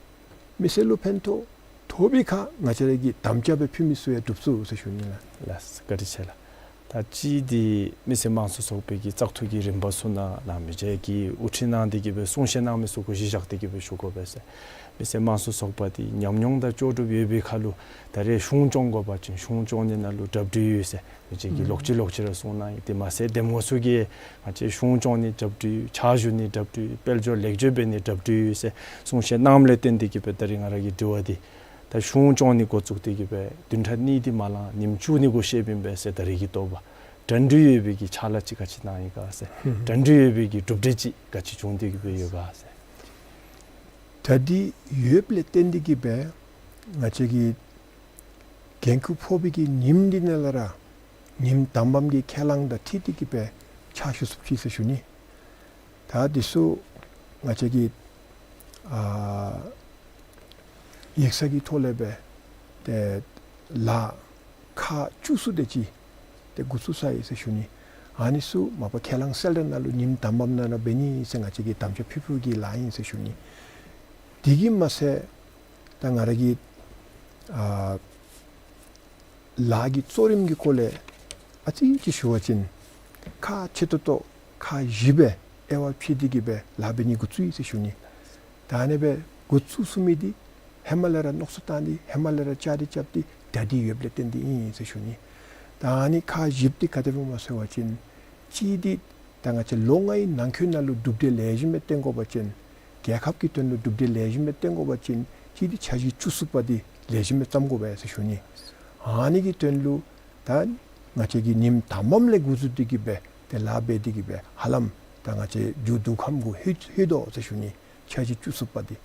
མི་སེར་ལུ་ཕན་ཐོགས། ཐོབ་པའི་ཁར་ང་བཅས་ར་གིས་དམ་བཅའ་སྦེ་ཕུལ་མི་ཚུ་ཡང་འགྲུབ་ཚུགས་ཟེར་ཞུ་ནི་ལགས། ལགས་བཀའ་དྲིན་ཆེ་ལགས། ད་གཅིག་འདི་མི་སེར་དམངས་གཙོ་ཚོགས་པའི་གི་བཙག་འཐུ་གི་རིམ་པ་ཚུ་ནང་ནང་མི་རྗེ་གིས་དབུ་ཁྲིད་གནང་སྟེ་གི་སྦེ་གསུང་བཤད་གནང་མི་ཚུ་གུ་གཞི་བཞག་སྟེ་གི་སྦེ་ཞུ་དགོ་པས་ཟེར། མི་སེར་དམངས་གཙོ་ཚོགས་པ་འདི་ཉམས་མྱོང་དང་ལྕོགས་གྲུབ་ཡོད་པའི་ཁར་ལུ་ད་རེས་གཞུང་སྐྱོང་དགོ་པ་ཅིན་གཞུང་སྐྱོང་ནི་ནང་ལུ་གྲ་སྒྲིག་ཡོད་ཟེར་མི་རྗེ་གིས་ལོག་ཅི་ལོག་ཅི་ར་གསུང་གནང་ཡི། དེ་མ་ཚད་འདེམས་ངོ་ཚུ་གིས་ང་བཅས་གཞུང་སྐྱོང་ནི་གྲ་སྒྲིག་ཕྱག་ཞུ་ནི་གྲ་སྒྲིག་དཔལ་འབྱོར་ལེགས་བཅོས་འབད་ནི་གྲ་སྒྲིག་ཡོད་ཟེར་གསུང་བཤད་གནངམ་ལས་བརྟེན་ཏེ་གི་སྦེ་ད་རེས་ང་ར་གི་དྲི་བ་འདི་ད་གཞུང་སྐྱོང་ནི་འགོ་བཙུགས་ཏེ་གི་སྦེ་བདུན་ཕྲག་གཉིས་འདི་མ་ལང་ཉིནམ་བཅུ་གཉིས་གུ་བཤདཔ་ཨིན་པས་ཟེར། ད་རེས་ཀྱི་ལྟོ་བ་གྲ་སྒྲིག་ཡོད་པའི་གི་ཕྱག་ལཱ་ཅིག་ག་ཅི་གནང་ཡི་ག་ཟེར། ཧུམ། གྲ་སྒྲིག་ཡོད་པའི་གི་གྲུབ་འབྲས་ཅིག་ག་ཅི་བྱུང་སྟེ་གི་སྦེ་ཡོད་ག་ཟེར། གྲ་སྒྲིག་ཡོདཔ་ལས་བརྟེན་ཏེ་གི་སྦེ་ང་བཅས་ཀྱིས་འགན་ཁུར་ཕོག་པའི་གི་ཉིནམ་འདི་ནང་ལས་ར་ཉིནམ་དང་པམ་གི་ཁས་བླངས་དང་འཁྲིལ་ཏེ་གི་སྦེ་ཕྱག་ཞུ་ཚུགསཔ་ཅིག་ཟེར་ཞུ་ནི། ད་འདི་ཚུ་ང་བཅས་ཀྱི་ཨ་ཡིག་ཚང་གི་ཐོག་ལས་སྦེ་ཏེ་ལཱ་ཁག་བཅུ་གསུམ་དེ་ཅིག་ཏེ་འགོ་བཙུགས་ཚར་ཡི་ཟེར་ཞུ་ནི། ཨ་ནི་ཚུ་མ་པ་ཁས་བླངས་གསལ་བསྒྲགས་ནང་ལུ་ཉིནམ་དང་པམ་ནང་ལུ་འབད་ནི་ཟེར་ང་བཅས་ཀྱིས་དམ་བཅའ་ཕུལ་ཕུལཝ་གི་ལཱ་ཨིན་ཟེར་ཞུ་ནི། དེ་གིས་མ་ཚད་ད་ང་ར་གི་ཨ་ལཱ་གི་གཙོ་རིམ་གྱི་སྐོར་ལས་ཨ་ཙི་ཅིག་ཞུ་བ་ཅིན་ཁག་ཆེ་ཏོག་ཏོ་ཁག་བཞི་སྦེ་དབྱེ་བ་ཕྱེ་སྟེ་གི་སྦེ་ལཱ་འབད་ནི་འགོ་བཙུགས་ཡི་ཟེར་ཞུ་ནི། ད་ཨ་ནི་སྦེ་འགོ་བཙུགས་ཚུགས་མི་འདི་ཧེ་མ་ལས་ར་མནོ་བསམ་བཏང་སྟེ་ཧེ་མ་ལས་ར་བཅའ་སྒྲིག་རྐྱབ་སྟེ་གྲ་སྒྲིག་ཡོདཔ་ལས་བརྟེན་ཏེ་ཨིན་ཟེར་ཞུ་ནི། ད་ཨ་ནི་ཁག་བཞི་འདི་ག་དེ་སྦེ་སྨོ་ཟེར་བ་ཅིན་གཅིག་འདི་ད་ང་བཅས་ལོ་ལྔའི་ནང་འཁོད་ནང་ལུ་གྲུབ་འབྲས་ལེགས་ཤོམ་སྦེ་བཏོན་དགོ་པ་ཅིན་རྒྱལ་ཁབ་ཀྱི་དོན་ལུ་གྲུབ་འབྲས་ལེགས་ཤོམ་སྦེ་བཏོན་དགོ་པ་ཅིན་གཅིག་འདི་འཆར་གཞི་བཅུ་གསུམ་པ་འདི་ལེགས་ཤོམ་སྦེ་བརྩམ་དགོ་པས་ཟེར་ཞུ་ནི། ཨ་ནི་གི་དོན་ལུ་ད་ང་བཅས་ཀྱིས་ཉིནམ་དང་པམ་ལས་འགོ་བཙུགས་ཏེ་གི་སྦེ་ཏེ་ལཱ་འབད་དེ་གི་སྦེ་ཧ་ལམ་ད་ང་བཅས་མཇུག་བསྡུ་ཁམས་གུ་ལྷོད་ལྷོད་དོ་ཟེར་ཞུ་ནི། འཆར་གཞི་བཅུ་གསུམ་པ་འདི།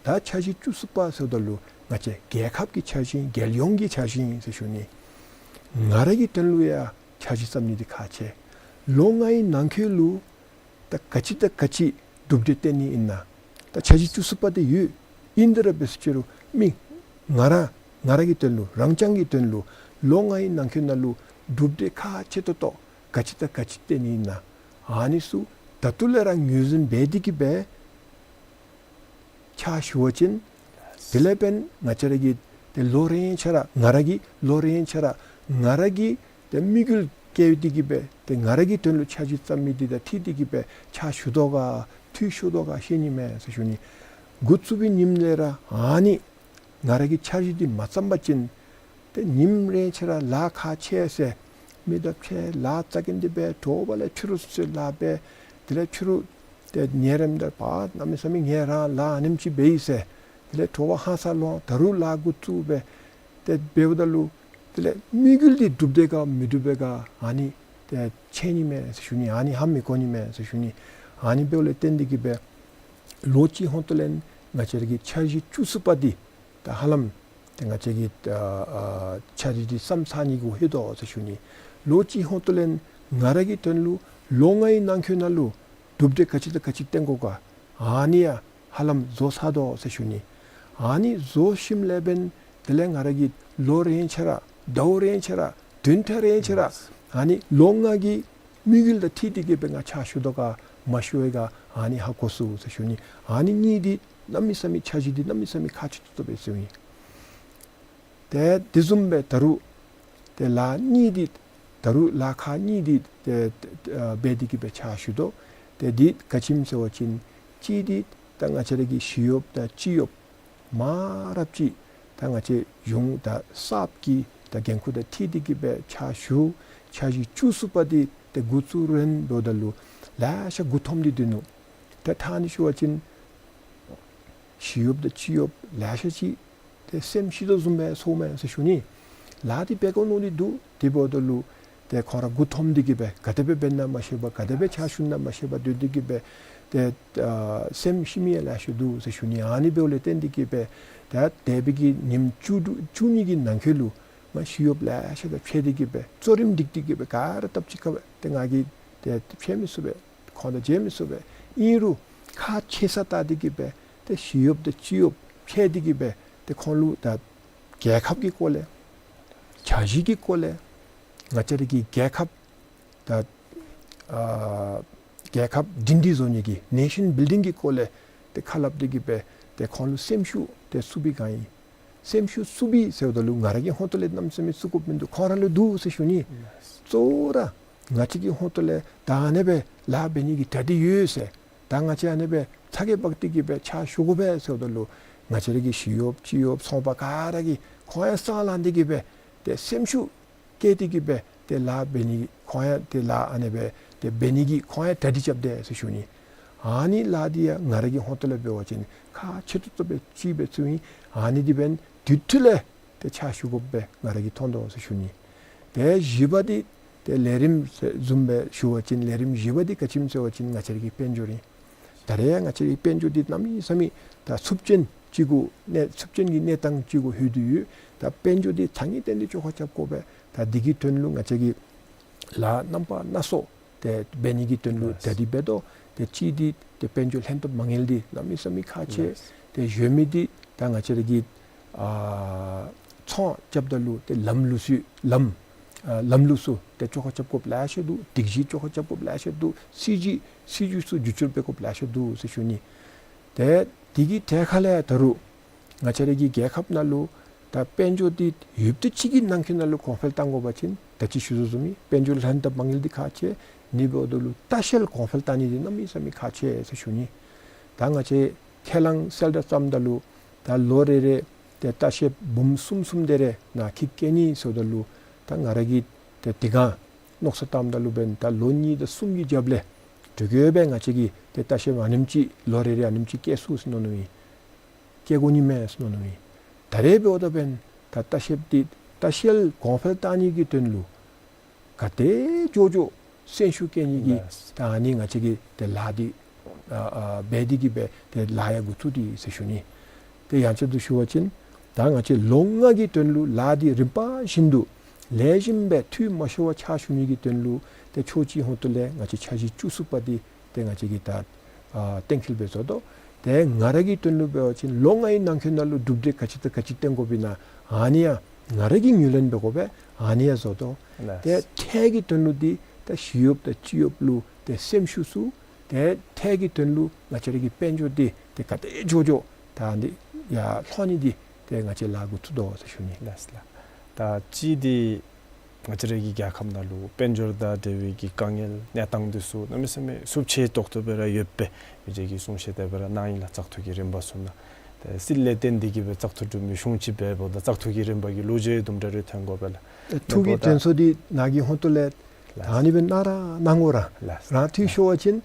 ད་འཆར་གཞི་བཅུ་གསུམ་པ་ཟེརཝ་ད་ལུ་ང་བཅས་རྒྱལ་ཁབ་ཀྱི་འཆར་གཞི་རྒྱལ་ཡོངས་ཀྱི་འཆར་གཞི་ཨིན་ཟེར་ཞུ་ནི། ང་ར་གི་དོན་ལུ་ཡང་འཆར་གཞི་བརྩམ་ནི་འདི་ཁག་ཆེ། ལོ་ལྔའི་ནང་འཁོད་ལུ་ད་ག་ཅི་དང་ག་ཅི་གྲུབ་འབྲས་བཏོན་ནི་ཨིན་ན། ད་འཆར་གཞི་བཅུ་གསུམ་པ་འདི་ཡོད། ཨིན་དེ་ར་འབད་ཟེར་ཅི་རུང་མི་ང་ར་ང་ར་གི་དོན་ལུ་རང་རྐྱང་གི་དོན་ལུ་ ལོ་ལྔའི་ནང་འཁོད་ནང་ལུ་གྲུབ་འབྲས་ཁག་ཆེ་ཏོག་ཏོ་ག་ཅི་དང་ག་ཅི་བཏོན་ནི་ཨིན་ན་ཨ་ནི་ཚུ་ད་ལྟོ་ལས་ར་ངོས་འཛིན་འབད་དེ་གི་སྦེ་ཕྱག་ཞུ་བ་ཅིན་དེ་ལས་འབདན་ང་བཅས་ར་གིས་ཏེ་ལོ་རེ་ཡང་ཆ་ར་ང་ར་གིས་ལོ་རེ་ཡང་ཆ་ར་ང་ར་གིས་ཏེ་དམིགས་ཡུལ་བསྐྱེད་དེ་གི་སྦེ་ཏེ་ང་ར་གི་དོན་ལུ་འཆར་གཞི་བརྩམ་མི་འདི་དང་འཁྲིལ་ཏེ་གི་སྦེ་ཕྱག་ཞུ་དོ་ག་འཐུས་ཤོར་དོ་ག་ཤེས་ནི་མས་ཟེར་ཞུ་ནི། འགོ་བཙུགས་པའི་ཉིནམ་ལས་ར་ཨ་ནི་ང་ར་གིས་འཆར་གཞི་འདི་མ་བརྩམ་པ་ཅིན་ཏེ་ཉིནམ་རེ་ཆ་ར་ལཱ་ཁག་ཆེ་ཟེར་མི་དང་ཕྱད་ལཱ་རྩ་འགེངས་ཏེ་སྦེ་དྲོ་པ་ལས་ཕྱི་རུ་ཚུ་ལཱ་འབད། དེ་ལས་ཕྱི་རུ་ཏེ་ཉལ་རནམ་ད་པ་གནམ་མེད་ས་མེད་ངལ་རངས་ལཱ་ཨ་ནེམ་ཅིག་འབད་ཡི་ཟེར། དེ་ལས་དྲོ་པ་ཧང་སང་ལོང་ད་རུང་ལཱ་འགོ་བཙུགས་སྦེ་ཏེ་འབདཝ་ད་ལུ་དེ་ལས་དམིགས་ཡུལ་འདི་འགྲུབ་དེས་ག་མི་འགྲུབ་པས་ག་ཨ་ནི་ཏེ་ཤེས་ནི་མས་ཟེར་ཞུ་ནི། ཨ་ནི་ཧ་མི་གོ་ནི་མས་ཟེར་ཞུ་ནི། ཨ་ནི་འབདཝ་ལས་བརྟེན་ཏེ་གི་སྦེ་ལོ་གཅིག་ཧོང་ཏོ་ལས་ང་བཅས་ར་གི་འཆར་གཞི་བཅུ་གསུམ་པ་འདི་ད་ཧ་ལམ་ཏེ་ང་བཅས་ཀྱིས་ཨ་ཨ་འཆར་གཞི་འདི་བརྩམ་ཚར་ནི་གུ་ལྷོད་དོ་ཟེར་ཞུ་ནི། ལོ་གཅིག་ཧོང་ཏོ་ལས་ང་ར་གི་དོན་ལུ་ལོ་ལྔའི་ནང་འཁོད་ནང་ལུ་གྲུབ་འབྲས་ག་ཅི་དང་ག་ཅི་བཏོན་དགོ་ག་ཨ་ནི་ཡང་ཧ་ལམ་རྫོགས་ཚར་དོ་ཟེར་ཞུ་ནི། ཨ་ནི་རྫོགས་ཞིནམ་ལས་འབདན་དེ་ལས་ང་ར་གིས་ལོ་རེ་ཡང་ཆ་ར་ཟླཝ་རེ་ཡང་ཆ་ར་བདུན་ཕྲག་རེ་ཡང་ཆ་ར་ཨ་ནི་ལོ་ལྔ་གི་དམིགས་ཡུལ་དང་འཁྲིལ་ཏེ་གི་སྦེ་ང་ཕྱག་ཞུ་དོ་ག་མ་ཞུ་བས་ག་ཨ་ནི་ཧ་གོ་ཚུགས་ཟེར་ཞུ་ནི། ཨ་ནི་གཉིས་འདི་གནམ་མེད་ས་མེད་འཆར་གཞི་འདི་གནམ་མེད་ས་མེད་ཁག་ཆེ་ཏོག་ཏོ་སྦེ་བརྩིཝ་ཨིན། ཏེ་དེ་བཟུམ་སྦེ་ད་རུང་ཏེ་ལཱ་གཉིས་འདི་ད་རུང་ལཱ་ཁག་གཉིས་འདི་ཏེ་ཨ་འབད་དེ་གི་སྦེ་ཕྱག་ཞུ་དོ། ཏེ་འདི་ག་ཅི་སྨོ་ཟེར་བ་ཅིན་གཅིག་འདི་ད་ང་བཅས་ར་གི་ཞི་གཡོགཔ་དང་སྤྱི་གཡོགཔ་མང་རབས་ཅིག་ད་ང་བཅས་གཞུང་དང་གསརཔ་གི་ད་འགན་ཁུར་དང་འཁྲིལ་ཏེ་གི་སྦེ་ཕྱག་ཞུ། འཆར་གཞི་བཅུ་གསུམ་པ་འདི་ཏེ་འགོ་བཙུགས་རན་འབདཝ་ད་ལུ་ལེ་ཤ་མགུ་འཐོམ་སྟེ་སྡོད་ནུག། ཏེ་ཐ་ན་ཞུ་བ་ཅིན་ཞི་གཡོགཔ་དང་སྤྱི་གཡོགཔ་ལེ་ཤ་ཅིག་ཏེ་སེམས་ཤི་དོ་བཟུམ་སྦེ་སོངམ་མས་ཟེར་ཞུ་ནི། ལཱ་འདི་འབད་དགོ་མནོ་སྟེ་འདུག། དེ་འབདཝ་ད་ལུ་ཏེ་ཁོང་ར་མགུ་འཐོམ་སྟེ་གི་སྦེ་ག་དེ་སྦེ་འབད་ན་མ་ཤེས་པར་ག་དེ་སྦེ་ཕྱག་ཞུ་ན་མ་ཤེས་པར་སྡོད་དེ་གི་སྦེ་ཏེ་ཨ་སེམས་ཤི་མི་ཡང་ལེ་ཤ་འདུག་ཟེར་ཞུ་ནི། ཨ་ནི་འབདཝ་ལས་བརྟེན་ཏེ་གི་སྦེ་ད་འདས་པའི་གི་ཉིནམ་བཅུ་དྲུག་བཅུ་གཉིས་ཀྱི་ནང་འཁོད་ལུ་མ་ཞི་གཡོགཔ་ལེ་ཤ་དང་ཕྱད་དེ་གི་སྦེ་གཙོ་རིམ་སྒྲིག་སྟེ་གི་སྦེ་ག་ར་སྟབས་གཅིག་ཁར་སྦེ་ཏེ་ང་གིས་ཏེ་ཕྱད་མི་ཚུགས་པས། ཁོང་དང་མཇལ་མི་ཚུགས་པས། ཨིན་རུང་ཁག་ཆེ་ས་བལྟ་སྟེ་གི་སྦེ་ཏེ་ཞི་གཡོགཔ་དང་སྤྱི་གཡོགཔ་ཕྱད་དེ་གི་སྦེ་ཏེ་ཁོང་ལུ་ད་རྒྱལ་ཁབ་ཀྱི་སྐོར་ལས་འཆར་གཞི་གི་སྐོར་ལས་ང་བཅས་ར་གི་རྒྱལ་ཁབ་ད་ཨ་རྒྱལ་ཁབ་སྒྲིང་སྒྲི་བཟོ་ནི་གི་ནེ་ཤཱན་བིལ་ཌིང་གི་སྐོར་ལས་ཏེ་ཁ་སླབ་སྟེ་གི་སྦེ་ཏེ་ཁོང་ལུ་སེམས་ཤུགས་ཏེ་བསུབ་པའི་སྒང་ཨིན། སེམས་ཤུགས་བསུབ་པའི་ཟེརཝ་ད་ལུ་ང་ར་གི་ཧོང་ཏོ་ལས་གནམ་མེད་ས་མེད་བསུབ་དགོཔ་མིན་འདུག། ཁོང་ར་ལུ་འདུག་ཟེར་ཞུ་ནི། གཙོ་བོ་ར་ང་བཅས་ཀྱི་ཧོང་ཏོ་ལས་ད་ཨ་ནེ་སྦེ་ལཱ་འབད་ནི་གི་གྲ་སྒྲིག་ཡོད་ཟེར། ད་ང་བཅས་ཨ་ནེ་སྦེ་ཚ་གྱང་འབག་སྟེ་གི་སྦེ་ཕྱག་ཞུ་དགོ་པས་ཟེརཝ་ད་ལུ་ང་བཅས་ར་གི་ཞི་གཡོགཔ་སྤྱི་གཡོགཔ་ཚོང་པ་ག་ར་གིས་ཁོང་ཡང་སང་ལངས་ཏེ་གི་སྦེ་ཏེ་སེམས་ཤུགས་བསྐྱེད་དེ་གི་སྦེ་ཏེ་ལཱ་འབད་ནི་ཁོང་ཡང་ཏེ་ལཱ་ཨ་ནེ་སྦེ་ཏེ་འབད་ནི་གི་ཁོང་ཡང་གྲ་སྒྲིག་རྐྱབ་དེས་ཟེར་ཞུ་ནི། ཨ་ནི་ལཱ་འདི་ཡང་ང་ར་གི་ཧོང་ཏོ་ལས་འབད་བ་ཅིན་ཁག་ཆེ་ཏོག་ཏོ་སྦེ་ཅིག་སྦེ་བརྩིཝ་ཨིན། ཨ་ནི་འདི་འབདན་དུས་ཐོག་ལས་ཏེ་ཕྱག་ཞུ་དགོཔ་སྦེ་ང་ར་གིས་མཐོང་དོ་ཟེར་ཞུ་ནི། ཏེ་བཞི་པ་འདི་ཏེ་ལས་རིམ་བཟུམ་སྦེ་ཞུ་བ་ཅིན་ལས་རིམ་བཞི་པ་འདི་ག་ཅི་སྨོ་ཟེར་བ་ཅིན་ང་བཅས་ར་གི་དཔལ་འབྱོར་ཨིན། ད་རེས་ཡང་ང་བཅས་ར་གི་དཔལ་འབྱོར་འདི་གནམ་མེད་ས་མེད་ད་ཚབས་ཆེན་ཅིག་གུ་གནས་ཚབས་ཆེན་གྱི་གནས་སྟངས་ཅིག་གུ་ལྷོད་དེ་ཡོད། ད་དཔལ་འབྱོར་འདི་ད་ངེས་གཏན་འདི་བཅོ་ཁ་རྐྱབ་དགོ་པས། ད་འདི་གི་དོན་ལུ་ང་བཅས་ཀྱིས་ལཱ་རྣམ་པ་སྣ་ཚོགས་ཏེ་འབད་ནི་གི་དོན་ལུ་ལགས། གྲ་སྒྲིག་འབད་དོ། ཏེ་གཅིག་འདི་ཏེ་དཔལ་འབྱོར་ལྷན་ཐབས་མ་དངུལ་འདི་གནམ་མེད་ས་མེད་ཁག་ཆེ། ལགས། ཏེ་གཞན་མི་འདི་ད་ང་བཅས་ར་གི་ཨ་ཚོང་རྐྱབ་ད་ལུ་ཏེ་ལམ་ལུགས་སྲོལ་ལམ་ཨ་ལམ་ལུགས་སྲོལ་ཏེ་བཅོ་ཁ་རྐྱབ་དགོཔ་ལེ་ཤ་འདུག། སྒྲིག་གཞི་བཅོ་ཁ་རྐྱབ་དགོཔ་ལེ་ཤ་འདུག། སྲིད་བྱུས་སྲིད་བྱུས་ཚུ་བསྒྱུར་བཅོས་འབད་དགོཔ་ལེ་ཤ་འདུག་ཟེར་ཞུ་ནི། ཏེ་འདི་གི་གྲས་ཁ་ལས་ད་རུང་ང་བཅས་ར་གི་རྒྱལ་ཁབ་ནང་ལུ་ད་དཔལ་འབྱོར་འདི་ཡོདཔ་ད་ཅིག་གི་ནང་འཁོད་ནང་ལུ་གོང་འཕེལ་གཏང་དགོ་པ་ཅིན་ད་ཅི་ཞུ་དོ་བཟུམ་སྦེ་དཔལ་འབྱོར་ལྷན་ཐབས་མ་དངུལ་འདི་ཁག་ཆེ། ཨ་ནི་འབདཝ་ད་ལུ་ལྟ་བཤལ་གོང་འཕེལ་གཏང་ནི་འདི་གནམ་མེད་ས་མེད་ཁག་ཆེ་ཟེར་ཞུ་ནི། ད་ང་བཅས་ཁས་བླངས་གསལ་བསྒྲགས་བརྩམ་ད་ལུ་ད་ལོ་རེ་རེ་ཏེ་ལྟ་བཤལ་འབུམ་གསུམ་གསུམ་དེ་རེ་ནང་འཁྱིད་བསྐྱལ་ནི་ཟེརཝ་ད་ལུ་ད་ང་ར་གིས་ཏེ་དེ་སྒང་མནོ་བསམ་བཏངམ་ད་ལུ་འབདན་ད་ལོ་གཉིས་དང་གསུམ་གྱི་རྒྱབ་ལས་དེ་གིས་སྦེ་ང་བཅས་ཀྱིས་ཏེ་ལྟ་བཤལ་ཨ་ནེམ་ཅིག་ལོ་རེ་རེ་ཨ་ནེམ་ཅིག་བསྐྱལ་ཚུགས་ཟེར་མནོ་མནོཝ་ཨིན། བསྐྱལ་དགོ་ནི་མས་ཟེར་མནོ་མནོཝ་ཨིན། ད་རེས་འབདཝ་ད་འབདན་ད་ལྟ་བཤལ་འདི་ལྟ་བཤལ་གོང་འཕེལ་གཏང་ནི་གི་དོན་ལུ་ག་དེ་མགྱོགས་མགྱོགས་སེམས་ཤུགས་བསྐྱེད་ནི་གི་ལགས། ད་ཨ་ནི་ང་བཅས་ཀྱིས་ཏེ་ལཱ་འདི་ཨ་ཨ་འབད་དེ་གི་སྦེ་ཏེ་ལཱ་ཡང་འགོ་བཙུགས་ཏེ་ཟེར་ཞུ་ནི། ཏེ་ཡང་ཅིག་ཏུ་ཞུ་བ་ཅིན་ད་ང་བཅས་ལོ་ལྔ་གི་དོན་ལུ་ལཱ་འདི་རིམ་པ་བཞིན་དུ་ལེགས་ཤོམ་སྦེ་འཐུས་མ་ཤོར་བར་ཕྱག་ཞུ་ནི་གི་དོན་ལུ་ཏེ་ཕྱོགས་གཅིག་ཧོང་ཏོ་ལས་ང་བཅས་འཆར་གཞི་བཅུ་གསུམ་པ་འདི་ཏེ་ང་བཅས་ཀྱིས་ད་ཨ་གཏན་འཁེལ་སྦེ་བཟོ་དོ། ཏེ་ང་ར་གི་དོན་ལུ་འབད་བ་ཅིན་ལོ་ལྔའི་ནང་འཁོད་ནང་ལུ་གྲུབ་འབྲས་ག་ཅི་དང་ག་ཅི་བཏོན་དགོཔ་ཨིན་ན་ཨ་ནི་ཡང་ ང་ར་གིས་ངོས་ལེན་འབད་དགོ་པས། ཨ་ནི་ཡང་བཟོ་དོ། ལགས། ཏེ་ཐད་ཀྱི་དོན་ལུ་འདི་ད་ཞི་གཡོགཔ་དང་སྤྱི་གཡོགཔ་ལུ་ཏེ་སེམས་ཤུགས་ཚུ་ཏེ་ཐད་ཀྱི་དོན་ལུ་ང་བཅས་ར་གི་དཔལ་འབྱོར་འདི་ཏེ་ག་དེ་མགྱོགས་མགྱོགས་ད་འདི་ཡར་ལྷོ་ནི་འདི་ཏེ་ང་བཅས་ལཱ་འགོ་བཙུགས་དོ་ཟེར་ཞུ་ནི། ལགས་ལགས། ད་ཅི་འདི་ང་བཅས་ར་གི་རྒྱལ་ཁབ་ནང་ལུ་དཔལ་འབྱོར་དང་འབྲེལ་བའི་གི་དཀའ་ངལ་གནས་སྟངས་འདི་ཚུ་གནམ་མེད་ས་མེད་ཤུགས་ཆེ་ཏོག་ཏོ་སྦེ་ར་ཡོད་པས། མི་རྗེ་གིས་གསུང་བཤད་དེ་སྦེ་ར་གནང་ཡི་ལགས། བཙག་འཐུ་གི་རིམ་པ་ཚུ་ནང་ཏེ་སྲིད་ལས་བརྟེན་ཏེ་གིས་སྦེ་བཙག་འཐུ་གྲུབ་མི་གཞུང་ཅིག་འབད་འབདཝ་ད་བཙག་འཐུ་གི་རིམ་པ་གི་ལོ་རྒྱུས་དུམ་གྲ་རེ་ཐོན་དགོ་པས་ལགས། ཨེ་ཐུགས་ཀྱི་དྲན་གསོ་འདི་ནཱ་གི་ཧོངས་ཏོ་ལས་ལགས། ད་ཨ་ནི་སྦེ་གནང་ར་གནང་དགོ་ར། ལགས། རང་འཐུས་ཤོར་བ་ཅིན་